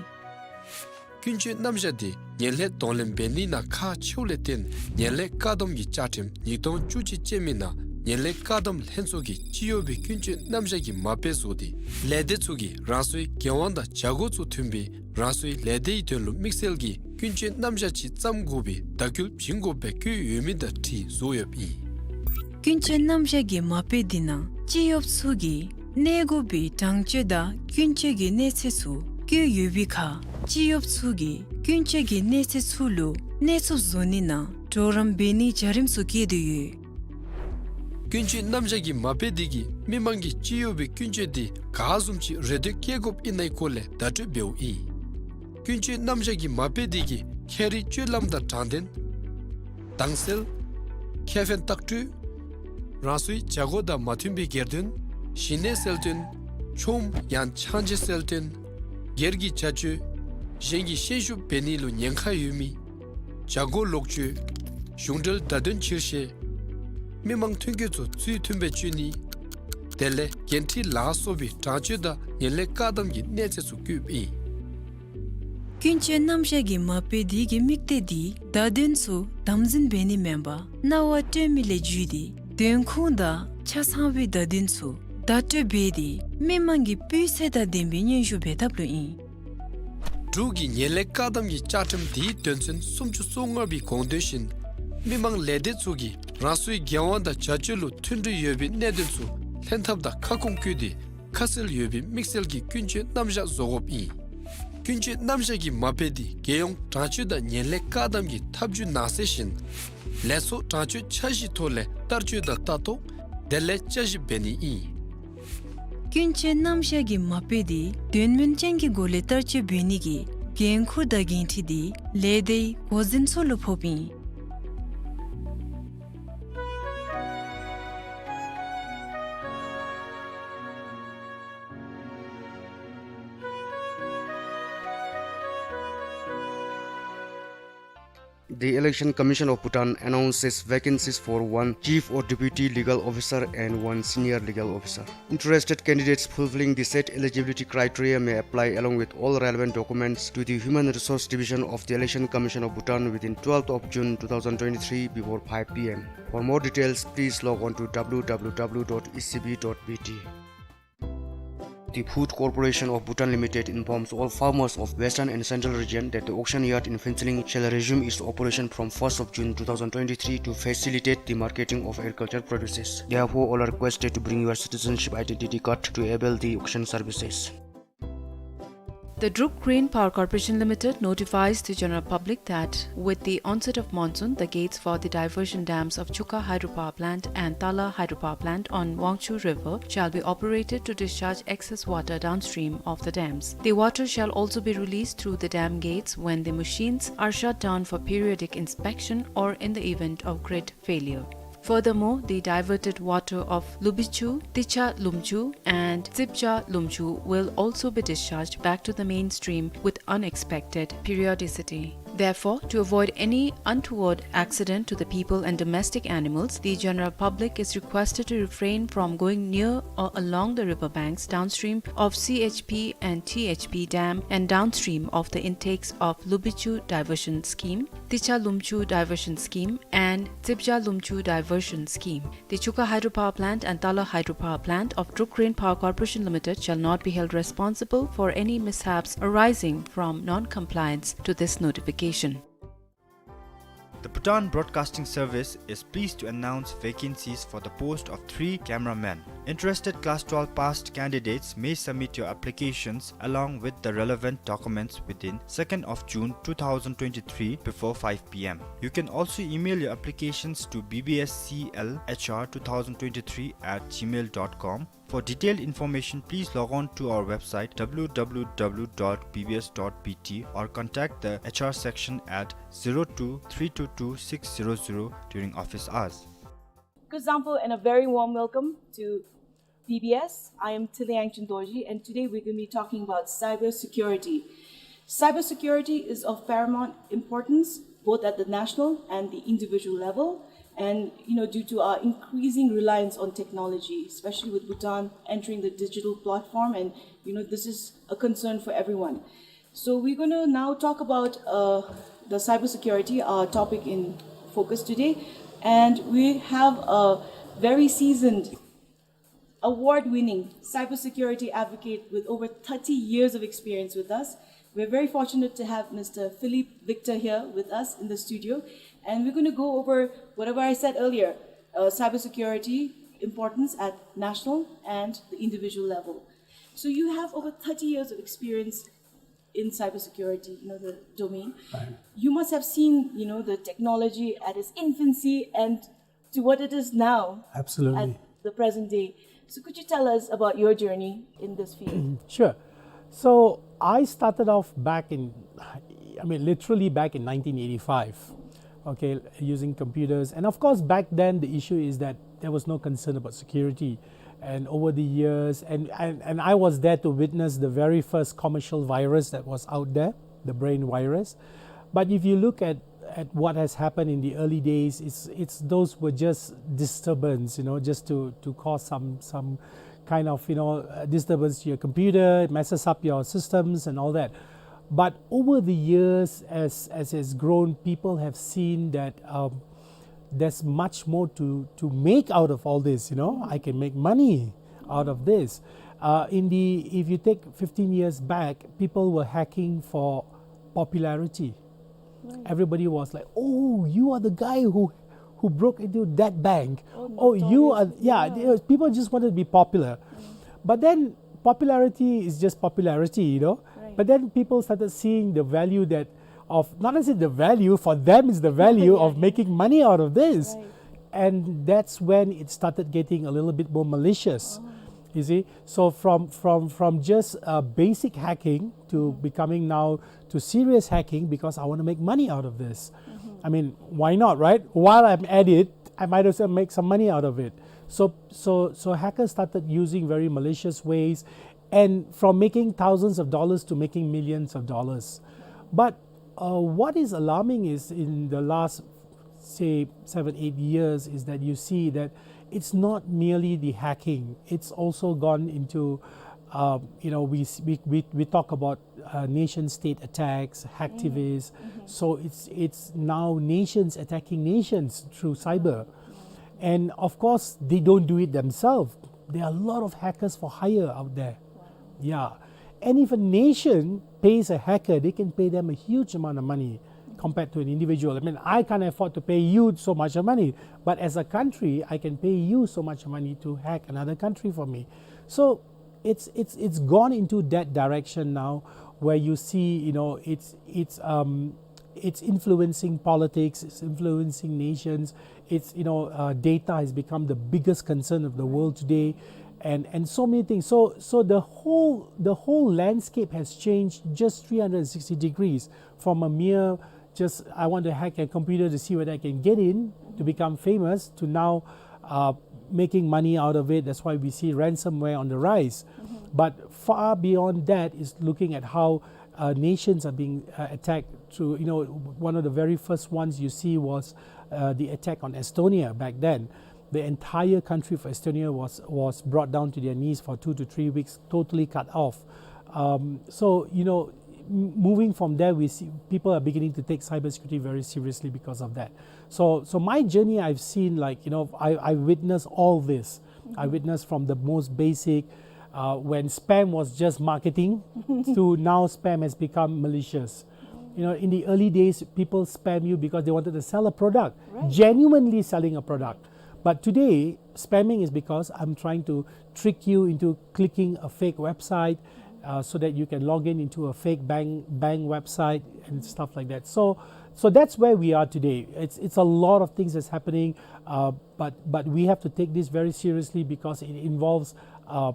ཀུན་སྤྱོད་རྣམ་གཞག་འདི་ངན་ལྷད་གདོང་ལེན་འབད་ནི་ནང་ཁག་ཆེཝ་ལས་བརྟེན་ངན་ལྷད་བཀག་སྡོམ་གྱི་བཅའ་ཁྲིམས་ཉིས་སྟོང་བཅུ་གཅིག་ཅན་མའི་ནང་ངན་ལྷད་བཀག་སྡོམ་ལྷན་ཚོགས་ཀྱིས་སྤྱི་གཡོག་པའི་ཀུན་སྤྱོད་རྣམ་གཞག་གི་མ་དཔེ་བཟོ་སྟེ་ལས་སྡེ་ཚུ་གིས་རང་སོའི་འགན་དབང་དང་བྱ་སྒོ་ཚུ་མཐུན་པའི་རང་སོའི་ལས་སྡེའི་དོན་ལུ་དམིགས་བསལ་གྱི་ཀུན་སྤྱོད་རྣམ་གཞག་ཅིག་བརྩམ་དགོ་པའི་བརྡ་སྐུལ་བྱིན་དགོཔ་སྦེ་བཀོད་ཡོད་མི་དང་འཁྲིལ་བཟོ་ཡོདཔ་ཨིན། ཀུན་སྤྱོད་རྣམ་གཞག་གི་མ་དཔེ་འདི་ནང་སྤྱི་གཡོགཔ་ཚུ་གིས་གནས་དགོ་པའི་དྲང་སྤྱོད་དང་ཀུན་སྤྱོད་ཀྱི་གནས་ཚད་ཚུ་བཀོད་ཡོད་པའི་ཁར་སྤྱི་གཡོགཔ་ཚུ་གིས་ཀུན་སྤྱོད་ཀྱི་གནས་ཚད་ཚུ་ལུ་གནས་ཚུགསཔ་བཟོ་ནི་ནང་གྲོགས་རམ་འབད་ནིའི་བྱ་རིམ་ཚུ་བཀོད་དེ་ཡོད། ཀུན་སྤྱོད་རྣམ་གཞག་གི་མ་དཔེ་འདི་གིས་མི་དམངས་ཀྱིས་སྤྱི་གཡོག་པའི་ཀུན་སྤྱོད་འདི་ག་བཟུམ་ཅིག་རེ་འདོད་བསྐྱེད་དགོཔ་ཨིན་ནའི་སྐོར་ལས་བརྡ་སྤྲོད་འབདཝ་ཨིན། ཀུན་སྤྱོད་རྣམ་གཞག་གི་མ་དཔེ་འདི་གིས་ཁྱད་རིག་སྤྱོད་ལམ་དང་དྲང་བདེན། དྭངས་གསལ། ཁེ་ཕན་ལྟག་སྤྲོད། རང་སོའི་བྱ་སྒོ་དང་མ་མཐུན་པའི་སྒེར་དོན། ཞི་གནས་གསལ་སྟོན། ཆོམ་ཡང་ཆང་ཅན་གསལ་སྟོན། སྒེར་གྱི་བྱ་སྤྱོད། གཞན་གྱི་ཤན་ཤུགས་འབད་ནི་ལུ་ཉེན་ཁ་ཡོད་མི། བྱ་སྒོ་ལོག་སྤྱོད། གཞུང་འབྲེལ་བརྡ་དོན་ཕྱིར་བཤེར། མི་དམངས་ཐོན་སྐྱེད་ཚུ་ཚུལ་མཐུན་སྦེ་སྤྱོད་ནི། དེ་ལས་འགན་འཁྲི་ལ་སོགས་པའི་དྲང་སྤྱོད་དང་ངན་ལྷད་བཀག་སྡོམ་གྱི་གནས་ཚད་ཚུ་བཀོདཔ་ཨིན། ཀུན་སྤྱོད་རྣམ་གཞག་གི་མ་དཔེ་འདི་གི་དམིགས་གཏད་འདི་བརྡ་དོན་ཚུ་དམ་འཛིན་འབད་ནི་མེན་པར་རྣ་བར་སྤྲོད་མི་ལས་བརྒྱུད་དེ་དོན་ཁུངས་དང་ཆ་ཚང་བའི་བརྡ་དོན་ཚུ་བརྡ་སྤྲོད་འབད་དེ་མི་དམངས་ཀྱི་སྤུས་ཚད་དང་ལྡན་པའི་སྙན་ཞུ་འབད་ཐབས་ལུ་ཨིན། འབྲུག་གི་ངན་ལྷད་བཀག་སྡོམ་གྱི་བཅའ་ཁྲིམས་འདིའི་དོན་ཚན་སུམ་ཅུ་སོ་ལྔ་པའི་དགོངས་དོན་བཞིན་མི་དམངས་ལས་སྡེ་ཚུ་གིས་རང་སོའི་འགན་དབང་དང་བྱ་སྤྱོད་ལུ་མཐུན་སྒྲིལ་ཡོད་པའི་གནད་དོན་ཚུ་ལྷན་ཐབས་དང་ཁ་སྐོང་བཀོད་དེ་ཁ་གསལ་ཡོད་པའི་དམིགས་བསལ་གྱི་ཀུན་སྤྱོད་རྣམ་གཞག་བཟོ་དགོཔ་ཨིན། ཀུན་སྤྱོད་རྣམ་གཞག་གི་མ་དཔེ་འདི་རྒྱལ་ཡོངས་དྲང་སྤྱོད་དང་ངན་ལྷད་བཀག་སྡོམ་གྱི་ཐབས་བྱུས་ནང་གསེས་བཞིན་ལས་ཚོགས་དྲང་སྤྱོད་འཆར་གཞིའི་ཐོག་ལས་བསྟར་སྤྱོད་དང་ལྟ་རྟོག་དེ་ལས་བསྐྱར་ཞིབ་འབད་ནི་ཨིན། ཀུན་སྤྱོད་རྣམ་གཞག་གི་མ་དཔེ་འདི་དོན་སྨིན་ཅན་གྱི་སྒོ་ལས་བསྟར་སྤྱོད་འབད་ནི་གི་འགན་ཁུར་དང་འགན་འཁྲི་འདི་ལས་སྡེའི་འགོ་འཛིན་ཚུ་ལུ་ཕོགཔ་ཨིན། The Election Commission of Bhutan announces vacancies for one Chief or Deputy Legal Officer and one Senior Legal Officer. Interested candidates fulfilling the set eligibility criteria may apply along with all relevant documents to the Human Resource Division of the Election Commission of Bhutan within twelfth of June two thousand twenty-three before five P M. For more details, please log on to W W W dot E C B dot B T. The Food Corporation of Bhutan Limited informs all farmers of Western and Central Region that the auction yard in Phuentsholing shall resume its operation from first of June two thousand twenty-three to facilitate the marketing of agricultural produces. Therefore, all are requested to bring your citizenship identity card to avail the auction services. The Druk Green Power Corporation Limited notifies the general public that with the onset of monsoon, the gates for the diversion dams of Chukha Hydropower Plant and Tala Hydropower Plant on Wangchhu River shall be operated to discharge excess water downstream of the dams. The water shall also be released through the dam gates when the machines are shut down for periodic inspection or in the event of grid failure. Furthermore, the diverted water of Lubichu, Ticha Lumchu, and Tsipcha Lumchu will also be discharged back to the main stream with unexpected periodicity. Therefore, to avoid any untoward accident to the people and domestic animals, the general public is requested to refrain from going near or along the river banks downstream of C H P and T H P dam and downstream of the intakes of Lubichu Diversion Scheme, Ticha Lumchu Diversion Scheme, and Tsibja Lumchu Diversion Scheme. The Chuka Hydropower Plant and Tala Hydropower Plant of Druk Rain Power Corporation Limited shall not be held responsible for any mishaps arising from non-compliance to this notification. The Bhutan Broadcasting Service is pleased to announce vacancies for the post of three cameramen. Interested Class twelve passed candidates may submit your applications along with the relevant documents within second of June two thousand twenty-three before five p m. You can also email your applications to B B S C L H R two thousand twenty-three at gmail dot com. For detailed information, please log on to our website, W W W dot B B S dot B T, or contact the H R section at zero two three two two six zero zero during office hours. Good zampo and a very warm welcome to B B S. I am Tiliang Chindorji, and today we're gonna be talking about cyber security. Cyber security is of paramount importance, both at the national and the individual level. And, you know, due to our increasing reliance on technology, especially with Bhutan entering the digital platform, and, you know, this is a concern for everyone. So we're gonna now talk about, uh, the cybersecurity, our topic in focus today. And we have a very seasoned, award-winning cybersecurity advocate with over thirty years of experience with us. We're very fortunate to have Mister Philippe Victor here with us in the studio. And we're gonna go over whatever I said earlier, uh, cybersecurity importance at national and the individual level. So you have over thirty years of experience in cybersecurity, you know, the domain. Right. You must have seen, you know, the technology at its infancy and to what it is now. Absolutely. At the present day. So could you tell us about your journey in this field? Sure. So I started off back in, I mean, literally back in nineteen eighty-five, okay, using computers. And of course, back then, the issue is that there was no concern about security. And over the years, and, and, and I was there to witness the very first commercial virus that was out there, the brain virus. But if you look at, at what has happened in the early days, it's, it's, those were just disturbance, you know, just to, to cause some, some kind of, you know, uh, disturbance to your computer, it messes up your systems and all that. But over the years, as, as it's grown, people have seen that, um, there's much more to, to make out of all this, you know. I can make money out of this. Uh, in the, if you take fifteen years back, people were hacking for popularity. Right. Everybody was like, "Oh, you are the guy who, who broke into that bank." Oh, you are, yeah, they were, people just wanted to be popular. But then popularity is just popularity, you know. Right. But then people started seeing the value that of, not necessarily the value, for them is the value of making money out of this. Right. And that's when it started getting a little bit more malicious. Oh. You see? So from, from, from just, uh, basic hacking to becoming now to serious hacking because I want to make money out of this. I mean, why not, right? While I'm at it, I might as well make some money out of it. So, so, so hackers started using very malicious ways, and from making thousands of dollars to making millions of dollars. But, uh, what is alarming is in the last, say, seven, eight years is that you see that it's not merely the hacking. It's also gone into, uh, you know, we, s-, we, we, we talk about, uh, nation state attacks, hacktivists. So it's, it's now nations attacking nations through cyber. And of course, they don't do it themselves. There are a lot of hackers for hire out there. Yeah. And if a nation pays a hacker, they can pay them a huge amount of money compared to an individual. I mean, I can't afford to pay you so much of money, but as a country, I can pay you so much money to hack another country for me. So it's, it's, it's gone into that direction now, where you see, you know, it's, it's, um, it's influencing politics, it's influencing nations, it's, you know, uh, data has become the biggest concern of the world today, and, and so many things. So, so the whole, the whole landscape has changed just three hundred sixty degrees from a mere just, "I want to hack a computer to see what I can get in to become famous," to now, uh, making money out of it. That's why we see ransomware on the rise. But far beyond that is looking at how, uh, nations are being, uh, attacked to, you know, one of the very first ones you see was, uh, the attack on Estonia back then. The entire country of Estonia was, was brought down to their knees for two to three weeks, totally cut off. Um, so, you know, m-, moving from there, we see people are beginning to take cybersecurity very seriously because of that. So, so my journey, I've seen, like, you know, I, I witnessed all this. I witnessed from the most basic, uh, when spam was just marketing, to now spam has become malicious. You know, in the early days, people spam you because they wanted to sell a product, right, genuinely selling a product. But today, spamming is because I'm trying to trick you into clicking a fake website, uh, so that you can log in into a fake bank, bank website and stuff like that. So, so that's where we are today. It's, it's a lot of things that's happening, uh, but, but we have to take this very seriously because it involves, uh, uh,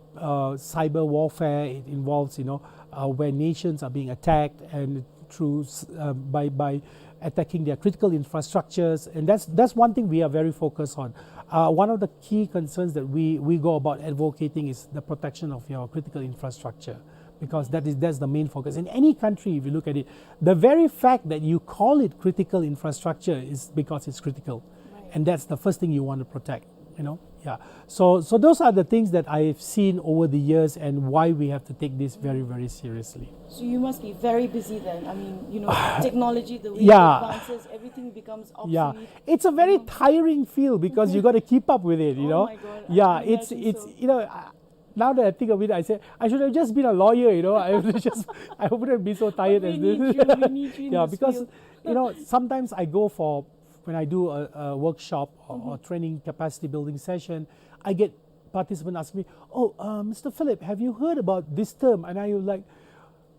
cyber warfare. It involves, you know, uh, where nations are being attacked and through s-, uh, by, by attacking their critical infrastructures. And that's, that's one thing we are very focused on. Uh, one of the key concerns that we, we go about advocating is the protection of your critical infrastructure, because that is, that's the main focus. In any country, if you look at it, the very fact that you call it critical infrastructure is because it's critical. Right. And that's the first thing you want to protect, you know? Yeah. So, so those are the things that I've seen over the years and why we have to take this very, very seriously. So you must be very busy then. I mean, you know, technology, the way it, yeah, advances, everything becomes, yeah, obsolete. It's a very, you know, tiring field because you gotta keep up with it, you know? Oh my God, I can imagine. Yeah, it's, it's, so, you know, I, now that I think of it, I say, "I should have just been a lawyer," you know? I would just, I wouldn't be so tired as this. But we need you, we need you in this field. Yeah, because, you know, sometimes I go for, when I do a, a workshop or, or training capacity building session, I get participant ask me, "Oh, uh, Mister Philip, have you heard about this term?" And I was like,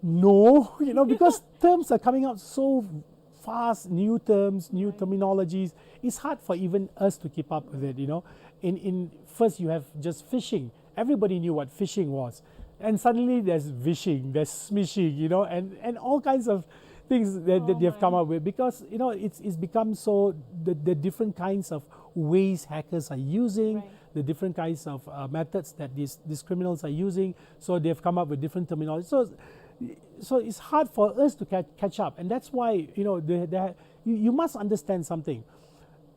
"No," you know, because terms are coming out so fast, new terms, new terminologies. It's hard for even us to keep up with it, you know. In, in first you have just phishing. Everybody knew what phishing was. And suddenly there's vishing, there's smishing, you know, and, and all kinds of things that, that they've come up with, because, you know, it's, it's become so, the, the different kinds of ways hackers are using, the different kinds of, uh, methods that these, these criminals are using. So they've come up with different terminology. So, so it's hard for us to catch, catch up. And that's why, you know, they, they, you, you must understand something.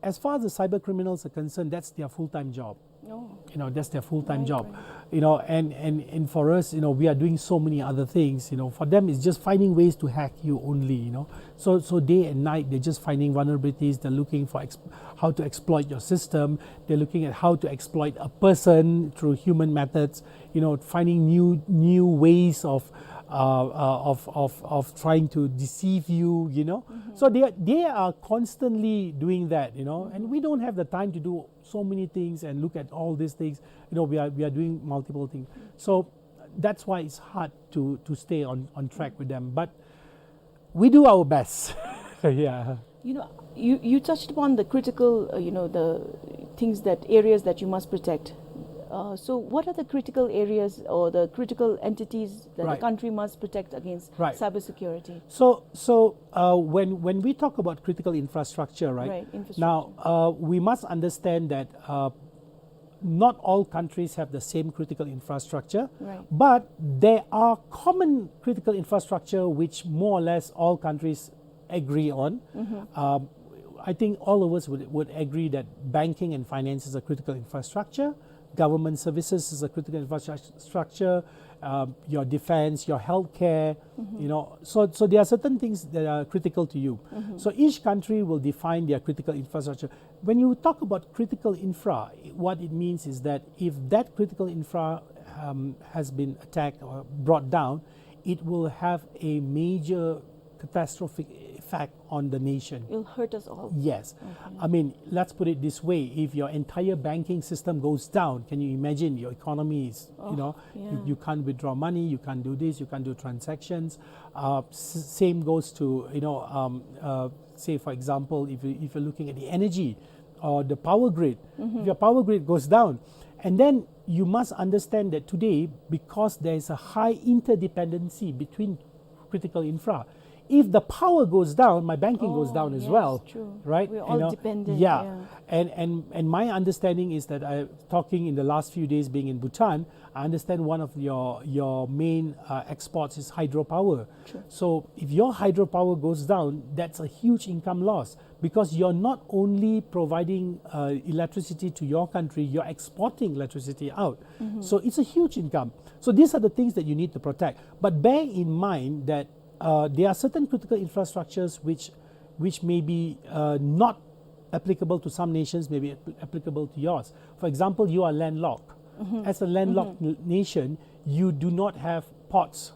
As far as the cyber criminals are concerned, that's their full-time job. Oh. You know, that's their full-time job. Right, right. You know, and, and, and for us, you know, we are doing so many other things, you know. For them, it's just finding ways to hack you only, you know. So, so day and night, they're just finding vulnerabilities. They're looking for ex-, how to exploit your system. They're looking at how to exploit a person through human methods, you know, finding new, new ways of, uh, uh, of, of, of trying to deceive you, you know. Mm-hmm. So they are, they are constantly doing that, you know, and we don't have the time to do so many things and look at all these things. You know, we are, we are doing multiple things. So that's why it's hard to, to stay on, on track with them. But we do our best. Yeah. You know, you, you touched upon the critical, uh, you know, the things that, areas that you must protect. Uh, so what are the critical areas or the critical entities that the country must protect against cybersecurity? Right. So, so, uh, when, when we talk about critical infrastructure, right? Right, infrastructure. Now, uh, we must understand that, uh, not all countries have the same critical infrastructure, right, but there are common critical infrastructure which more or less all countries agree on. Mm-hmm. Um, I think all of us would, would agree that banking and finance is a critical infrastructure, government services is a critical infrastructure, um, your defense, your healthcare, mm-hmm, you know. So, so there are certain things that are critical to you. Mm-hmm. So each country will define their critical infrastructure. When you talk about critical infra, what it means is that if that critical infra, um, has been attacked or brought down, it will have a major catastrophic effect on the nation. It'll hurt us all. Yes. Okay. I mean, let's put it this way. If your entire banking system goes down, can you imagine your economy is, you know, you, you can't withdraw money, you can't do this, you can't do transactions. Uh, s-, same goes to, you know, um, uh, say, for example, if you, if you're looking at the energy or the power grid, mm-hmm, if your power grid goes down, and then you must understand that today, because there is a high interdependency between critical infra, If the power goes down, my banking goes Oh, down as yes, well, true. right? We're You all know? dependent, Yeah. Yeah. And, and, and my understanding is that I, talking in the last few days being in Bhutan, I understand one of your, your main uh, exports is hydropower. True. So if your hydropower goes down, that's a huge income loss because you're not only providing uh, electricity to your country, you're exporting electricity out. Mm-hmm. So it's a huge income. So these are the things that you need to protect. But bear in mind that uh, there are certain critical infrastructures which, which may be uh, not applicable to some nations, may be applicable to yours. For example, you are landlocked. Mm-hmm. As a landlocked Mm-hmm. n- nation, you do not have ports.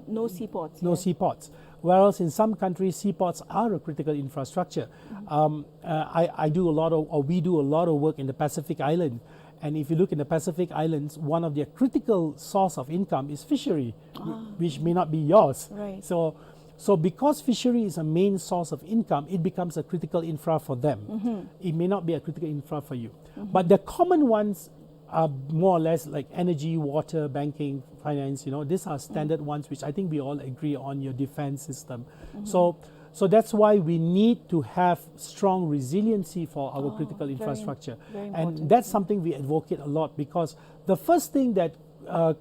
No seaports. No Yeah. Seaports. Whereas in some countries, seaports are a critical infrastructure. Mm-hmm. Um, uh, I, I do a lot of, or we do a lot of work in the Pacific Island. And if you look in the Pacific Islands, one of their critical source of income is fishery, wh- Ah. which may not be yours. Right. So, so because fishery is a main source of income, it becomes a critical infra for them. Mm-hmm. It may not be a critical infra for you. Mm-hmm. But the common ones are more or less like energy, water, banking, finance. You know, these are standard ones which I think we all agree on, your defense system. Mm-hmm. So, so that's why we need to have strong resiliency for our Oh, critical very, infrastructure. Very And important. That's something we advocate a lot because the first thing that uh,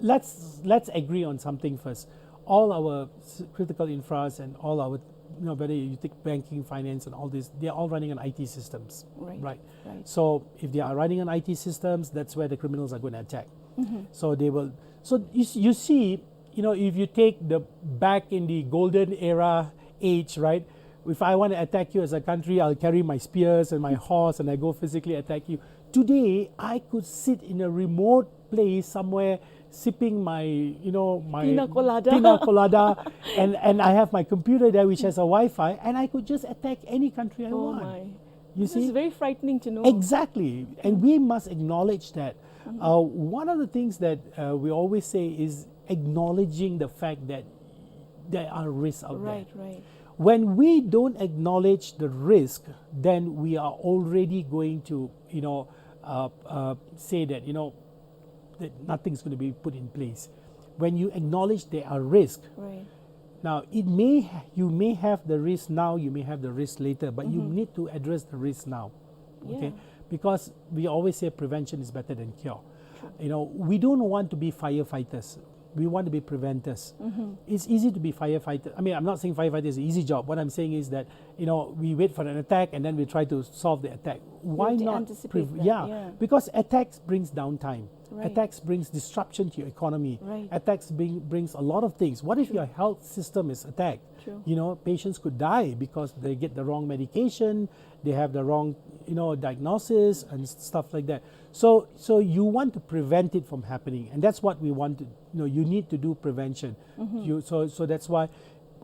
let's, let's agree on something first. All our s- critical infras and all our, you know, whether you take banking, finance, and all this, they're all running on I T systems. Right. Right. Right. So if they are running on I T systems, that's where the criminals are going to attack. Mm-hmm. So they will. So you, s- you see, you know, if you take the back in the golden era age, right? If I want to attack you as a country, I'll carry my spears and my horse and I go physically attack you. Today, I could sit in a remote place somewhere, sipping my, you know, my Pina colada. Pina colada, and, and I have my computer there, which has a Wi-Fi, and I could just attack any country I Oh want. My. You This see? Is very frightening to know. Exactly, and we must acknowledge that. Mm-hmm. Uh, one of the things that uh, we always say is acknowledging the fact that there are risks out Right. There. Right. When we don't acknowledge the risk, then we are already going to, you know, uh, uh, say that, you know, that nothing's going to be put in place. When you acknowledge there are risks, Right. Now, it may ha- you may have the risk now, you may have the risk later, but you Mm-hmm. Need to address the risk now. Okay? Yeah. Because we always say prevention is better than cure. True. You know, we don't want to be firefighters. We want to be preventers. Mm-hmm. It's easy to be firefighter. I mean, I'm not saying firefighter is an easy job. What I'm saying is that, you know, we wait for an attack and then we try to solve the attack. Why have to not anticipate that, yeah, yeah. Because attacks brings downtime. Right. Attacks brings disruption to your economy. Right. Attacks bring, brings a lot of things. What if True. Your health system is attacked? True. You know, patients could die because they get the wrong medication, they have the wrong, you know, diagnosis and s- stuff like that. So, so you want to prevent it from happening, and that's what we want to, you know, you need to do prevention. Mm-hmm. You, so, so that's why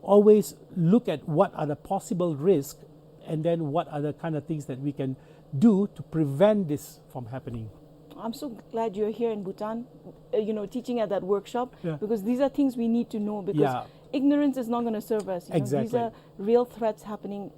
always look at what are the possible risks, and then what are the kind of things that we can do to prevent this from happening. I'm so glad you're here in Bhutan, uh, you know, teaching at that workshop, Yeah. Because these are things we need to know, because Yeah. Ignorance is not going to serve us. You know? These Exactly. Are real threats happening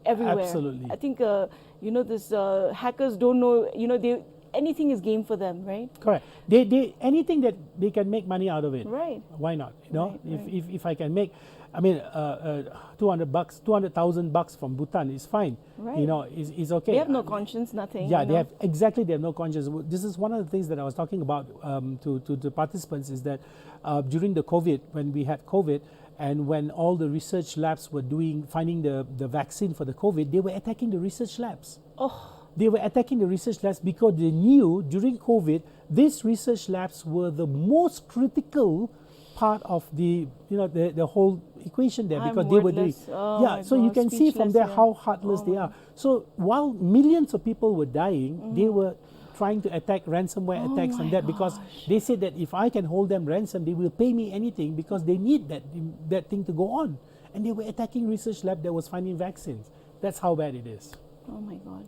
everywhere. Absolutely. I think, uh, you know, this uh, hackers don't know, you know, they anything is game for them, right? Correct. They, they, anything that they can make money out of it. Right. Why not? You know, Right, if, right. If, if I can make, I mean, uh, uh, two hundred bucks, two hundred thousand bucks from Bhutan is fine. Right. You know, it's, it's okay. They have no I- conscience, nothing. Yeah, You they know? Have exactly. They have no conscience. This is one of the things that I was talking about um, to, to the participants, is that uh, during the COVID, when we had COVID, and when all the research labs were doing, finding the, the vaccine for the COVID, they were attacking the research labs. Oh, They were attacking the research labs because they knew during COVID, these research labs were the most critical part of the, you know, the, the whole equation there. I'm Because they were doing. Wordless. Oh Yeah, my so you God, can see from speechless, there yeah. How heartless Oh they my are. So while millions of people were dying, they Mm. Were trying to attack ransomware Oh attacks and my that, because gosh. They said that if I can hold them ransom, they will pay me anything, because they need that, that thing to go on. And they were attacking research lab that was finding vaccines. That's how bad it is. Oh my God.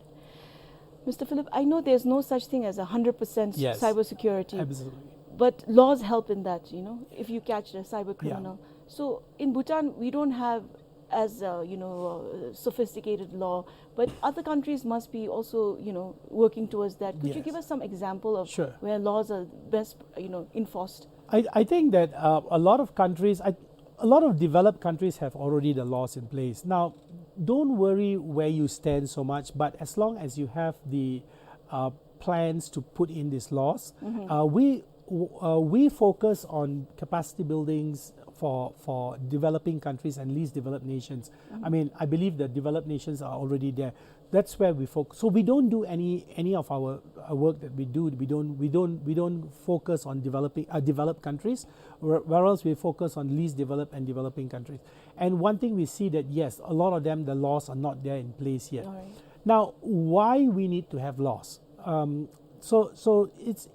Mister Philip, I know there's no such thing as a hundred percent Yes. Cybersecurity. Absolutely. But laws help in that, you know, if you catch a cyber criminal. So in Bhutan, we don't have as uh, you know, uh, sophisticated law, but other countries must be also, you know, working towards that. Could you Yes. Give us some example of Sure. Where laws are best, you know, enforced? I, I think that uh, a lot of countries, I, A lot of developed countries have already the laws in place. Now, don't worry where you stand so much, but as long as you have the uh, plans to put in these laws, uh, we w- uh, we focus on capacity buildings for for developing countries and least developed nations. I mean, I believe the developed nations are already there. That's where we focus. So we don't do any any of our uh, work that we do. We don't we don't we don't focus on developing uh, developed countries, where- whereas we focus on least developed and developing countries. And one thing we see that, yes, a lot of them, the laws are not there in place yet. All right. Now, why we need to have laws? Um, so so it's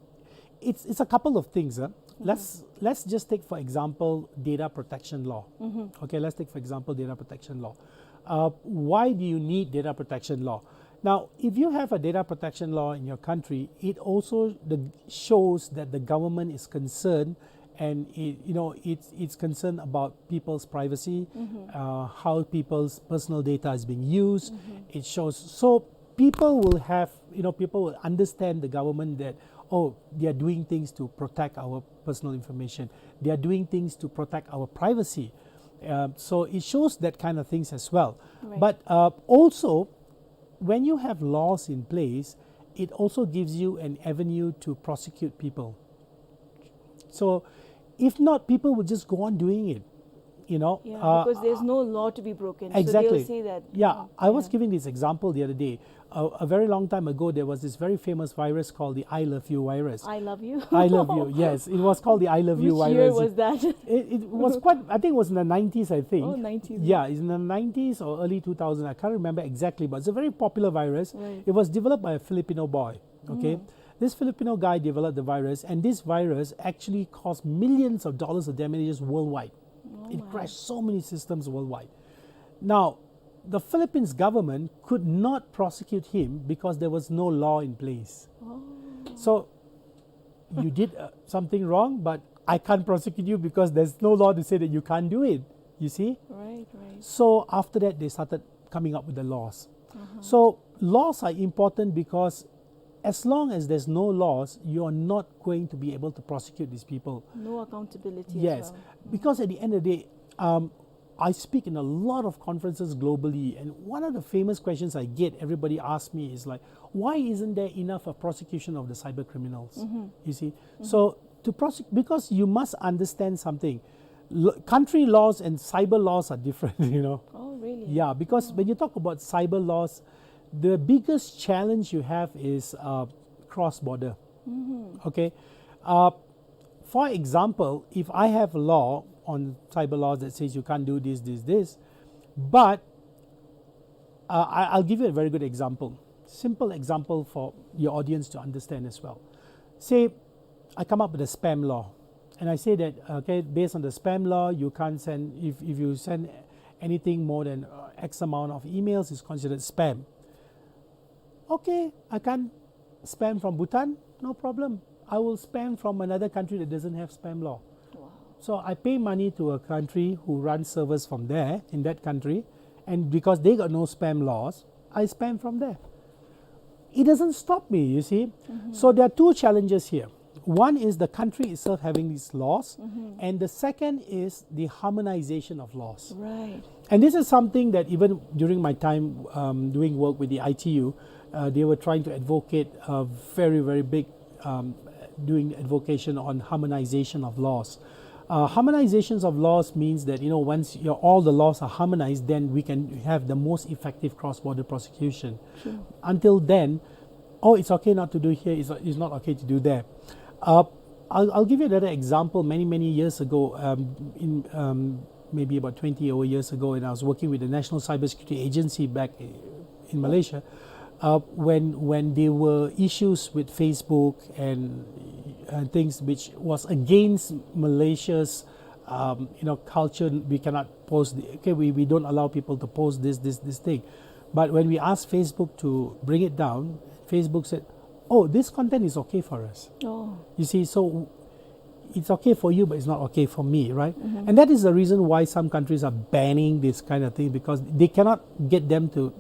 it's it's a couple of things. Huh? Let's let's just take, for example, data protection law. Okay, let's take, for example, data protection law. Uh, why do you need data protection law? Now, if you have a data protection law in your country, it also the, shows that the government is concerned, and it, you know, it's it's concerned about people's privacy, uh, how people's personal data is being used. It shows, so people will have, you know, people will understand the government that, oh, they are doing things to protect our personal information. They are doing things to protect our privacy. Um, so it shows that kind of things as well. Right. But uh, also, when you have laws in place, it also gives you an avenue to prosecute people. So if not, people will just go on doing it, you know. Yeah, uh, because there's no law to be broken. Exactly. So they'll say that. Yeah, I was giving this example the other day. A, a very long time ago, there was this very famous virus called the "I love you" virus. I love you. "I love you." Yes, it was called the "I love you" virus. Which year was that? It, it was quite, I think it was in the nineties, I think. Oh, nineties. Yeah, it's in the nineties or early two thousand. I can't remember exactly, but it's a very popular virus. Right. It was developed by a Filipino boy. Okay. This Filipino guy developed the virus, and this virus actually caused millions of dollars of damages worldwide. Oh, it crashed so many systems worldwide. Now, the Philippines government could not prosecute him because there was no law in place. Oh. So you did uh, something wrong, but I can't prosecute you because there's no law to say that you can't do it. You see? Right, right. So after that, they started coming up with the laws. Uh-huh. So laws are important because as long as there's no laws, you're not going to be able to prosecute these people. No accountability. Yes, as well. Because at the end of the day, um, I speak in a lot of conferences globally, and one of the famous questions I get, everybody asks me, is like, "Why isn't there enough of prosecution of the cyber criminals?" Mm-hmm. You see, so to prosecute, because you must understand something. L- country laws and cyber laws are different, you know. Oh, really? Yeah, because when you talk about cyber laws, the biggest challenge you have is uh, cross border. Mm-hmm. Okay. Uh, for example, if I have a law on cyber laws that says you can't do this, this, this, but uh, I, I'll give you a very good example, simple example for your audience to understand as well. Say, I come up with a spam law, and I say that, okay, based on the spam law, you can't send, if, if you send anything more than uh, X amount of emails, it's considered spam. Okay, I can't spam from Bhutan, no problem. I will spam from another country that doesn't have spam law. Wow. So I pay money to a country who runs servers from there, in that country, and because they got no spam laws, I spam from there. It doesn't stop me, you see. Mm-hmm. So there are two challenges here. One is the country itself having these laws, mm-hmm, and the second is the harmonization of laws. Right. And this is something that even during my time um, doing work with the I T U, uh, they were trying to advocate a very, very big um, doing advocation on harmonization of laws. Uh, harmonizations of laws means that, you know, once your, all the laws are harmonized, then we can have the most effective cross-border prosecution. Sure. Until then, oh, it's okay not to do here, it's, it's not okay to do there. Uh, I'll, I'll give you another example. Many, many years ago, um, in, um, maybe about twenty over years ago, and I was working with the National Cybersecurity Agency back i- in Malaysia, uh, when, when there were issues with Facebook and, and things which was against Malaysia's, um, you know, culture. We cannot post, the, okay, we, we don't allow people to post this, this, this thing. But when we asked Facebook to bring it down, Facebook said, "Oh, this content is okay for us." Oh. You see, so it's okay for you, but it's not okay for me, right? Mm-hmm. And that is the reason why some countries are banning this kind of thing, because they cannot get them to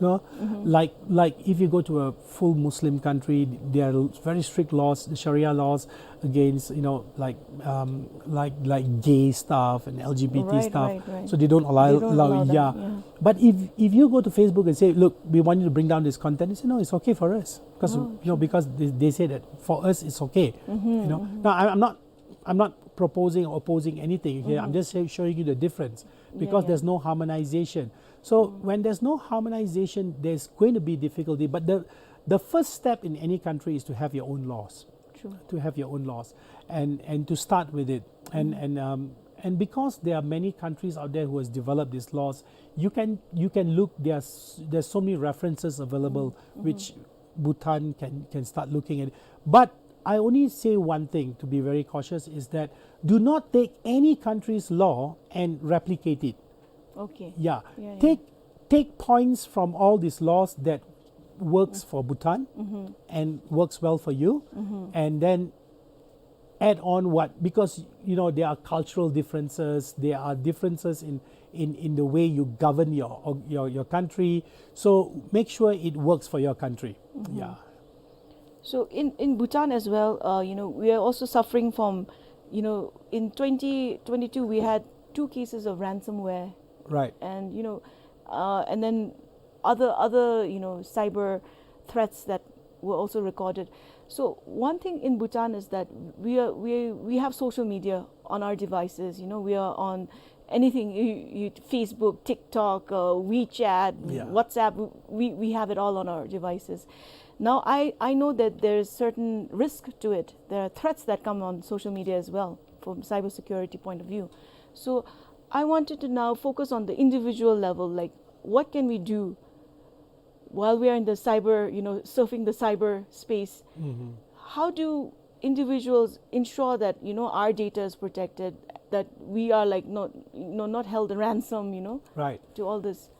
No? Like, like if you go to a full Muslim country, there are very strict laws, the Sharia laws against, you know, like, um, like, like gay stuff and L G B T Right, stuff. right, right. So they don't allow, They don't allow allow, that, yeah. yeah. But if, if you go to Facebook and say, "Look, we want you to bring down this content," they say, "No, it's okay for us." Because, Oh, you know, okay. because they, they say that for us, it's okay. You know? Now, I, I'm not, I'm not proposing or opposing anything here. I'm just say, showing you the difference Yeah, because yeah. there's no harmonization. So when there's no harmonization, there's going to be difficulty. But the, the first step in any country is to have your own laws. True. To have your own laws and, and to start with it. And, and, um, and because there are many countries out there who has developed these laws, you can, you can look, there's, there's so many references available which Bhutan can, can start looking at. But I only say one thing to be very cautious is that do not take any country's law and replicate it. Okay. Yeah. Yeah, yeah. Take, take points from all these laws that works for Bhutan and works well for you, and then add on what, because, you know, there are cultural differences, there are differences in, in, in the way you govern your, or your, your country. So make sure it works for your country. Yeah. So in, in Bhutan as well, uh, you know, we are also suffering from, you know, in twenty twenty-two, we had two cases of ransomware. Right. And, you know, uh, and then other, other, you know, cyber threats that were also recorded. So one thing in Bhutan is that we are, we, we have social media on our devices. You know, we are on anything, you, you, Facebook, TikTok, uh, WeChat, Yeah. WhatsApp, we, we have it all on our devices. Now, I, I know that there is certain risk to it. There are threats that come on social media as well from cybersecurity point of view. So I wanted to now focus on the individual level, like, what can we do while we are in the cyber, you know, surfing the cyber space? How do individuals ensure that, you know, our data is protected, that we are, like, not, you know, not held ransom, you know, Right. to all this?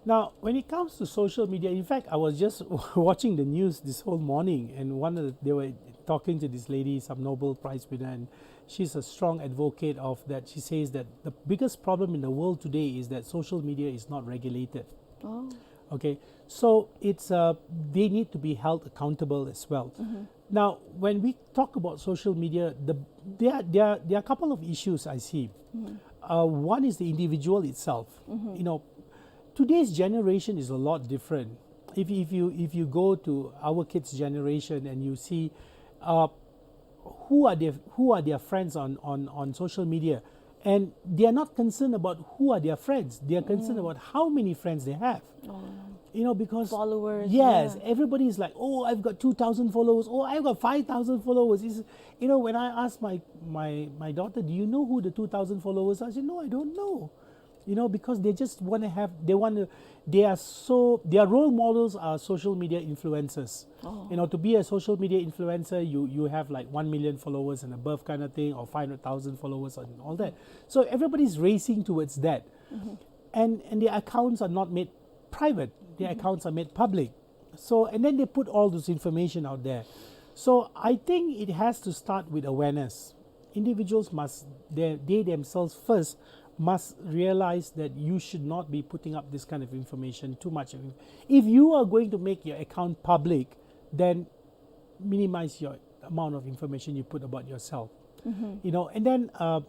Now, when it comes to social media, in fact, I was just watching the news this whole morning, and one of the, they were talking to this lady, some Nobel Prize winner, and she's a strong advocate of that. She says that the biggest problem in the world today is that social media is not regulated. Oh. Okay, so it's, uh, they need to be held accountable as well. Now, when we talk about social media, the, there, there, there are a couple of issues I see. Uh, one is the individual itself. You know, today's generation is a lot different. If, if you, if you go to our kids' generation and you see, uh, who are their, who are their friends on, on, on social media, and they are not concerned about who are their friends. They are concerned about how many friends they have. Oh. You know, because Followers, yes, yeah. everybody is like, "Oh, I've got two thousand followers. Oh, I've got five thousand followers." Is, you know, when I ask my, my, my daughter, "Do you know who the two thousand followers are?" She said, "No, I don't know." You know, because they just wanna have, they want to, they are so, their role models are social media influencers. Oh. You know, to be a social media influencer, you, you have, like, one million followers and above kind of thing, or five hundred thousand followers and all that. So everybody's racing towards that. And, and the accounts are not made private. The accounts are made public. So, and then they put all this information out there. So I think it has to start with awareness. Individuals must, they, they themselves first must realize that you should not be putting up this kind of information, too much of inf-, if you are going to make your account public, then minimize your amount of information you put about yourself. You know, and then, uh,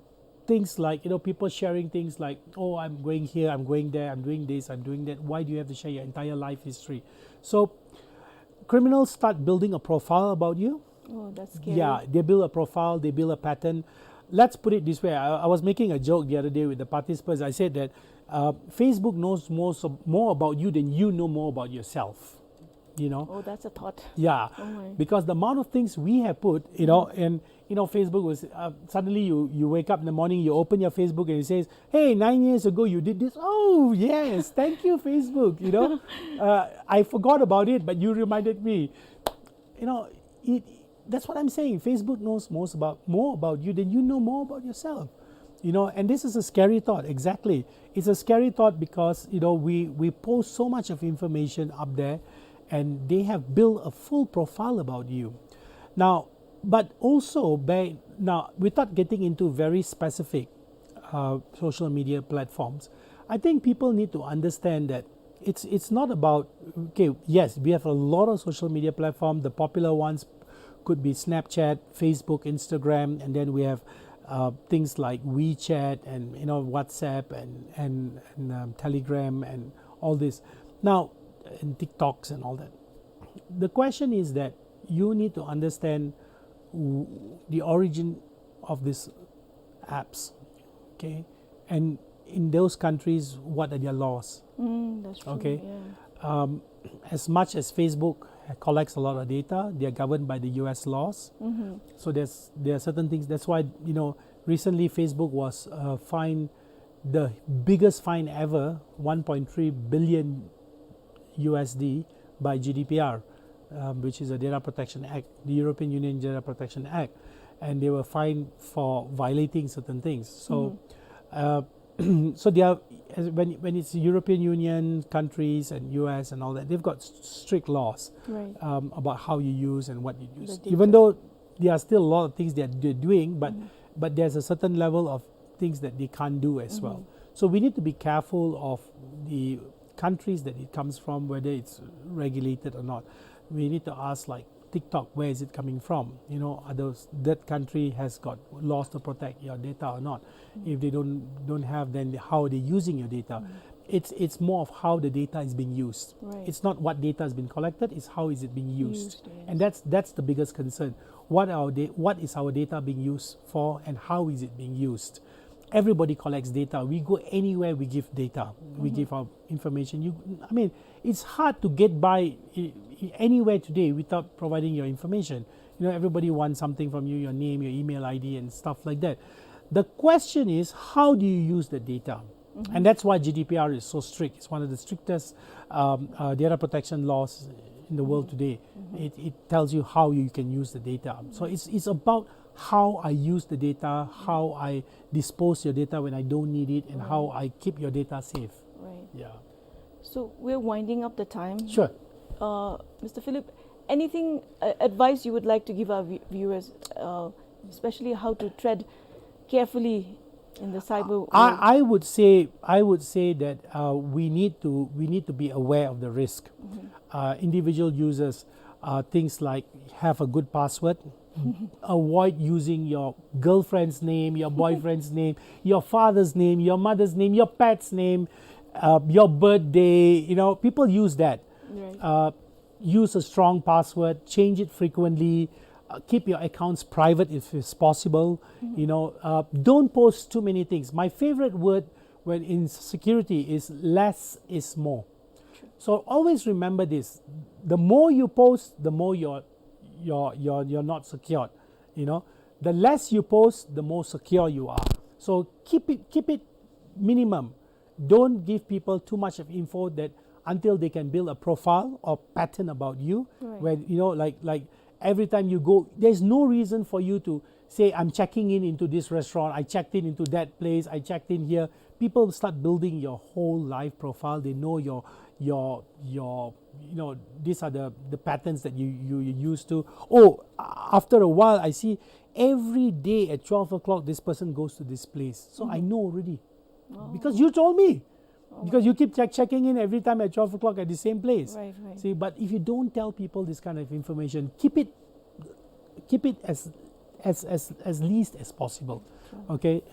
things like, you know, people sharing things like, "Oh, I'm going here, I'm going there, I'm doing this, I'm doing that." Why do you have to share your entire life history? So criminals start building a profile about you. Oh, that's scary. Yeah, they build a profile, they build a pattern. Let's put it this way. I, I was making a joke the other day with the participants. I said that, uh, Facebook knows more, so, more about you than you know more about yourself. You know? Oh, that's a thought. Yeah. Oh my. Because the amount of things we have put, you know, and, you know, Facebook was, uh, suddenly you, you wake up in the morning, you open your Facebook and it says, "Hey, nine years ago you did this." "Oh, yes, thank you, Facebook." You know, uh, "I forgot about it, but you reminded me." You know, it, that's what I'm saying. Facebook knows most about, more about you than you know more about yourself. You know, and this is a scary thought, exactly. It's a scary thought because, you know, we, we post so much of information up there, and they have built a full profile about you. Now, but also, by, now, without getting into very specific, uh, social media platforms, I think people need to understand that, it's, it's not about, okay, yes, we have a lot of social media platform. The popular ones could be Snapchat, Facebook, Instagram, and then we have, uh, things like WeChat and, you know, WhatsApp and, and, and, um, Telegram and all this. Now, and TikToks and all that. The question is that you need to understand w-, the origin of these apps, okay? And in those countries, what are their laws? Mm, that's true. Okay. Yeah. Um, as much as Facebook collects a lot of data, they are governed by the U S laws. Mm-hmm. So there's, there are certain things. That's why, you know, recently Facebook was, uh, fined the biggest fine ever, one point three billion U S D, by G D P R, um, which is a Data Protection Act, the European Union Data Protection Act, and they were fined for violating certain things. So, mm-hmm, uh, so they are, as when, when it's European Union countries and U S and all that, they've got s-, strict laws, right, um, about how you use and what you use. The data. Even though there are still a lot of things that they're doing, but, mm-hmm, but there's a certain level of things that they can't do as well. Mm-hmm. So we need to be careful of the countries that it comes from, whether it's regulated or not. We need to ask, like, TikTok, where is it coming from? You know, are those, that country has got laws to protect your data or not? Mm. If they don't, don't have, then how are they using your data? Mm. It's, it's more of how the data is being used. Right. It's not what data has been collected, it's how is it being used. Used, yes. And that's, that's the biggest concern. What are they, what is our data being used for, and how is it being used? Everybody collects data. We go anywhere, we give data. We, mm-hmm, give our information. You, I mean, it's hard to get by i-, i-, anywhere today without providing your information. You know, everybody wants something from you, your name, your email I D, and stuff like that. The question is, how do you use the data? Mm-hmm. And that's why G D P R is so strict. It's one of the strictest, um, uh, data protection laws in the world, mm-hmm, today. Mm-hmm. It, it tells you how you can use the data. So, mm-hmm, it's, it's about how I use the data, how I dispose your data when I don't need it, and how, right, I keep your data safe. Right. Yeah. So we're winding up the time. Sure. Uh, Mister Philip, anything, uh, advice you would like to give our vi-, viewers, uh, especially how to tread carefully in the cyber world? I, I would say, I would say that, uh, we need to, we need to be aware of the risk. Mm-hmm. Uh, individual users, uh, things like have a good password, avoid using your girlfriend's name, your boyfriend's name, your father's name, your mother's name, your pet's name, uh, your birthday. You know, people use that. Right. Uh, use a strong password, change it frequently, uh, keep your accounts private if it's possible. Mm-hmm. You know, uh, don't post too many things. My favorite word when in security is less is more. True. So always remember this. The more you post, the more you're, you're, you're, you're not secured. You know, the less you post, the more secure you are. So keep it, keep it minimum. Don't give people too much of info that until they can build a profile or pattern about you, right, where, you know, like, like, every time you go, there's no reason for you to say, "I'm checking in into this restaurant, I checked in into that place, I checked in here." People start building your whole life profile. They know your, your, your, you know, these are the, the patterns that you, you, you used to. Oh, a-, after a while, I see every day at twelve o'clock, this person goes to this place. So I, mm-hmm, know already. Oh. Because you told me. Oh. Because you keep check-, checking in every time at twelve o'clock at the same place. Right, right. See, but if you don't tell people this kind of information, keep it, keep it as, as, as, as least as possible. Sure. Okay?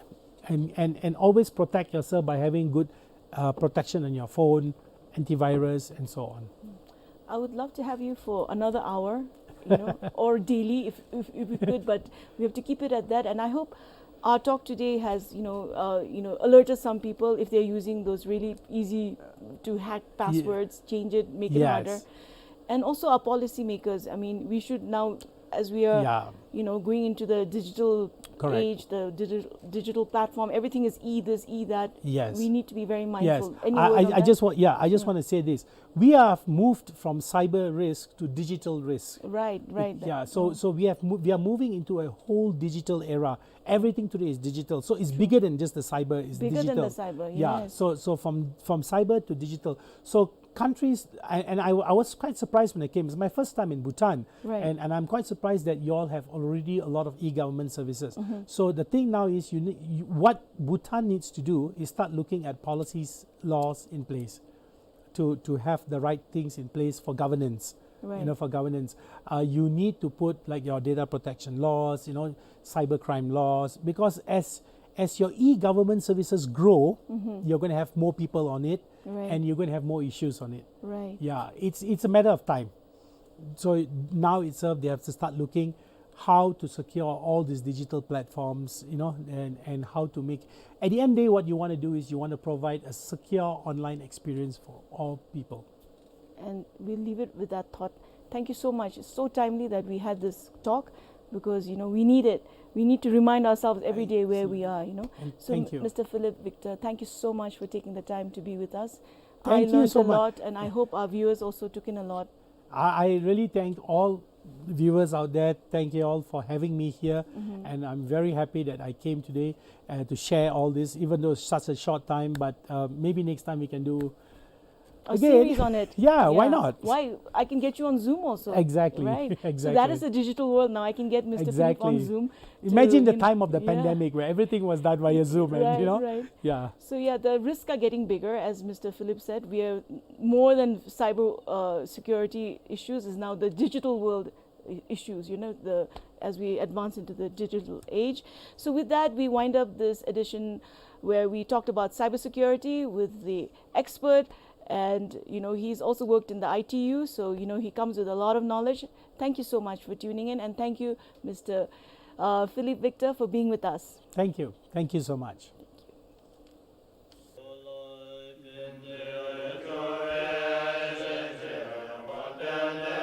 And, and, and always protect yourself by having good, uh, protection on your phone, antivirus, and so on. I would love to have you for another hour, you know, or daily if, if, if we could, but we have to keep it at that. And I hope our talk today has, you know, uh, you know, alerted some people if they're using those really easy to hack, ye-, passwords, change it, make it harder. Yes. And also our policymakers. I mean, we should now, as we are, yeah, you know, going into the digital, correct, age, the digi-, digital platform, everything is e this, e that. Yes. We need to be very mindful. Yes. Any word on that? I, I, I just want, yeah, I just, yeah, want to say this. We have moved from cyber risk to digital risk. Right, right. Yeah, so, yeah, so we have mo-, we are moving into a whole digital era. Everything today is digital, so it's, true, bigger than just the cyber. It's bigger than digital. The cyber, yeah, yes. So, so from, from cyber to digital. So countries, I, and I, I was quite surprised when I came. It's my first time in Bhutan, right, and, and I'm quite surprised that you all have already a lot of e-government services. Mm-hmm. So the thing now is, you need, you, what Bhutan needs to do is start looking at policies, laws in place. to, to have the right things in place for governance. Right. You know, for governance, uh, you need to put, like, your data protection laws, you know, cybercrime laws, because as, as your e-government services grow, mm-hmm, you're gonna have more people on it, right, and you're gonna have more issues on it. Right. Yeah, it's, it's a matter of time. So now itself, they have to start looking how to secure all these digital platforms, you know, and, and how to make, at the end of the day, what you wanna do is you wanna provide a secure online experience for all people. And we'll leave it with that thought. Thank you so much. It's so timely that we had this talk because, you know, we need it. We need to remind ourselves every day where we are, you know. And so, thank you. Mister Philip Victor, thank you so much for taking the time to be with us. Thank you so much. I learned a lot, and I hope our viewers also took in a lot. I, I really thank all viewers out there. Thank you all for having me here. Mm-hmm. And I'm very happy that I came today, uh, to share all this, even though it's such a short time, but, uh, maybe next time we can do a series on it. Yeah, why not? Why? I can get you on Zoom also. Exactly. Right? Exactly. So that is the digital world now. I can get Mister Philip on Zoom. Exactly. Imagine the time of the pandemic where everything was done via Zoom, and, you know? Right, right. Yeah. So yeah, the risks are getting bigger, as Mister Philip said. We are more than cyber, uh, security issues is now the digital world i-, issues, you know, the, as we advance into the digital age. So with that, we wind up this edition where we talked about cybersecurity with the expert, and, you know, he's also worked in the I T U, so, you know, he comes with a lot of knowledge. Thank you so much for tuning in, and thank you, Mister uh, Philip Victor, for being with us. Thank you. Thank you so much.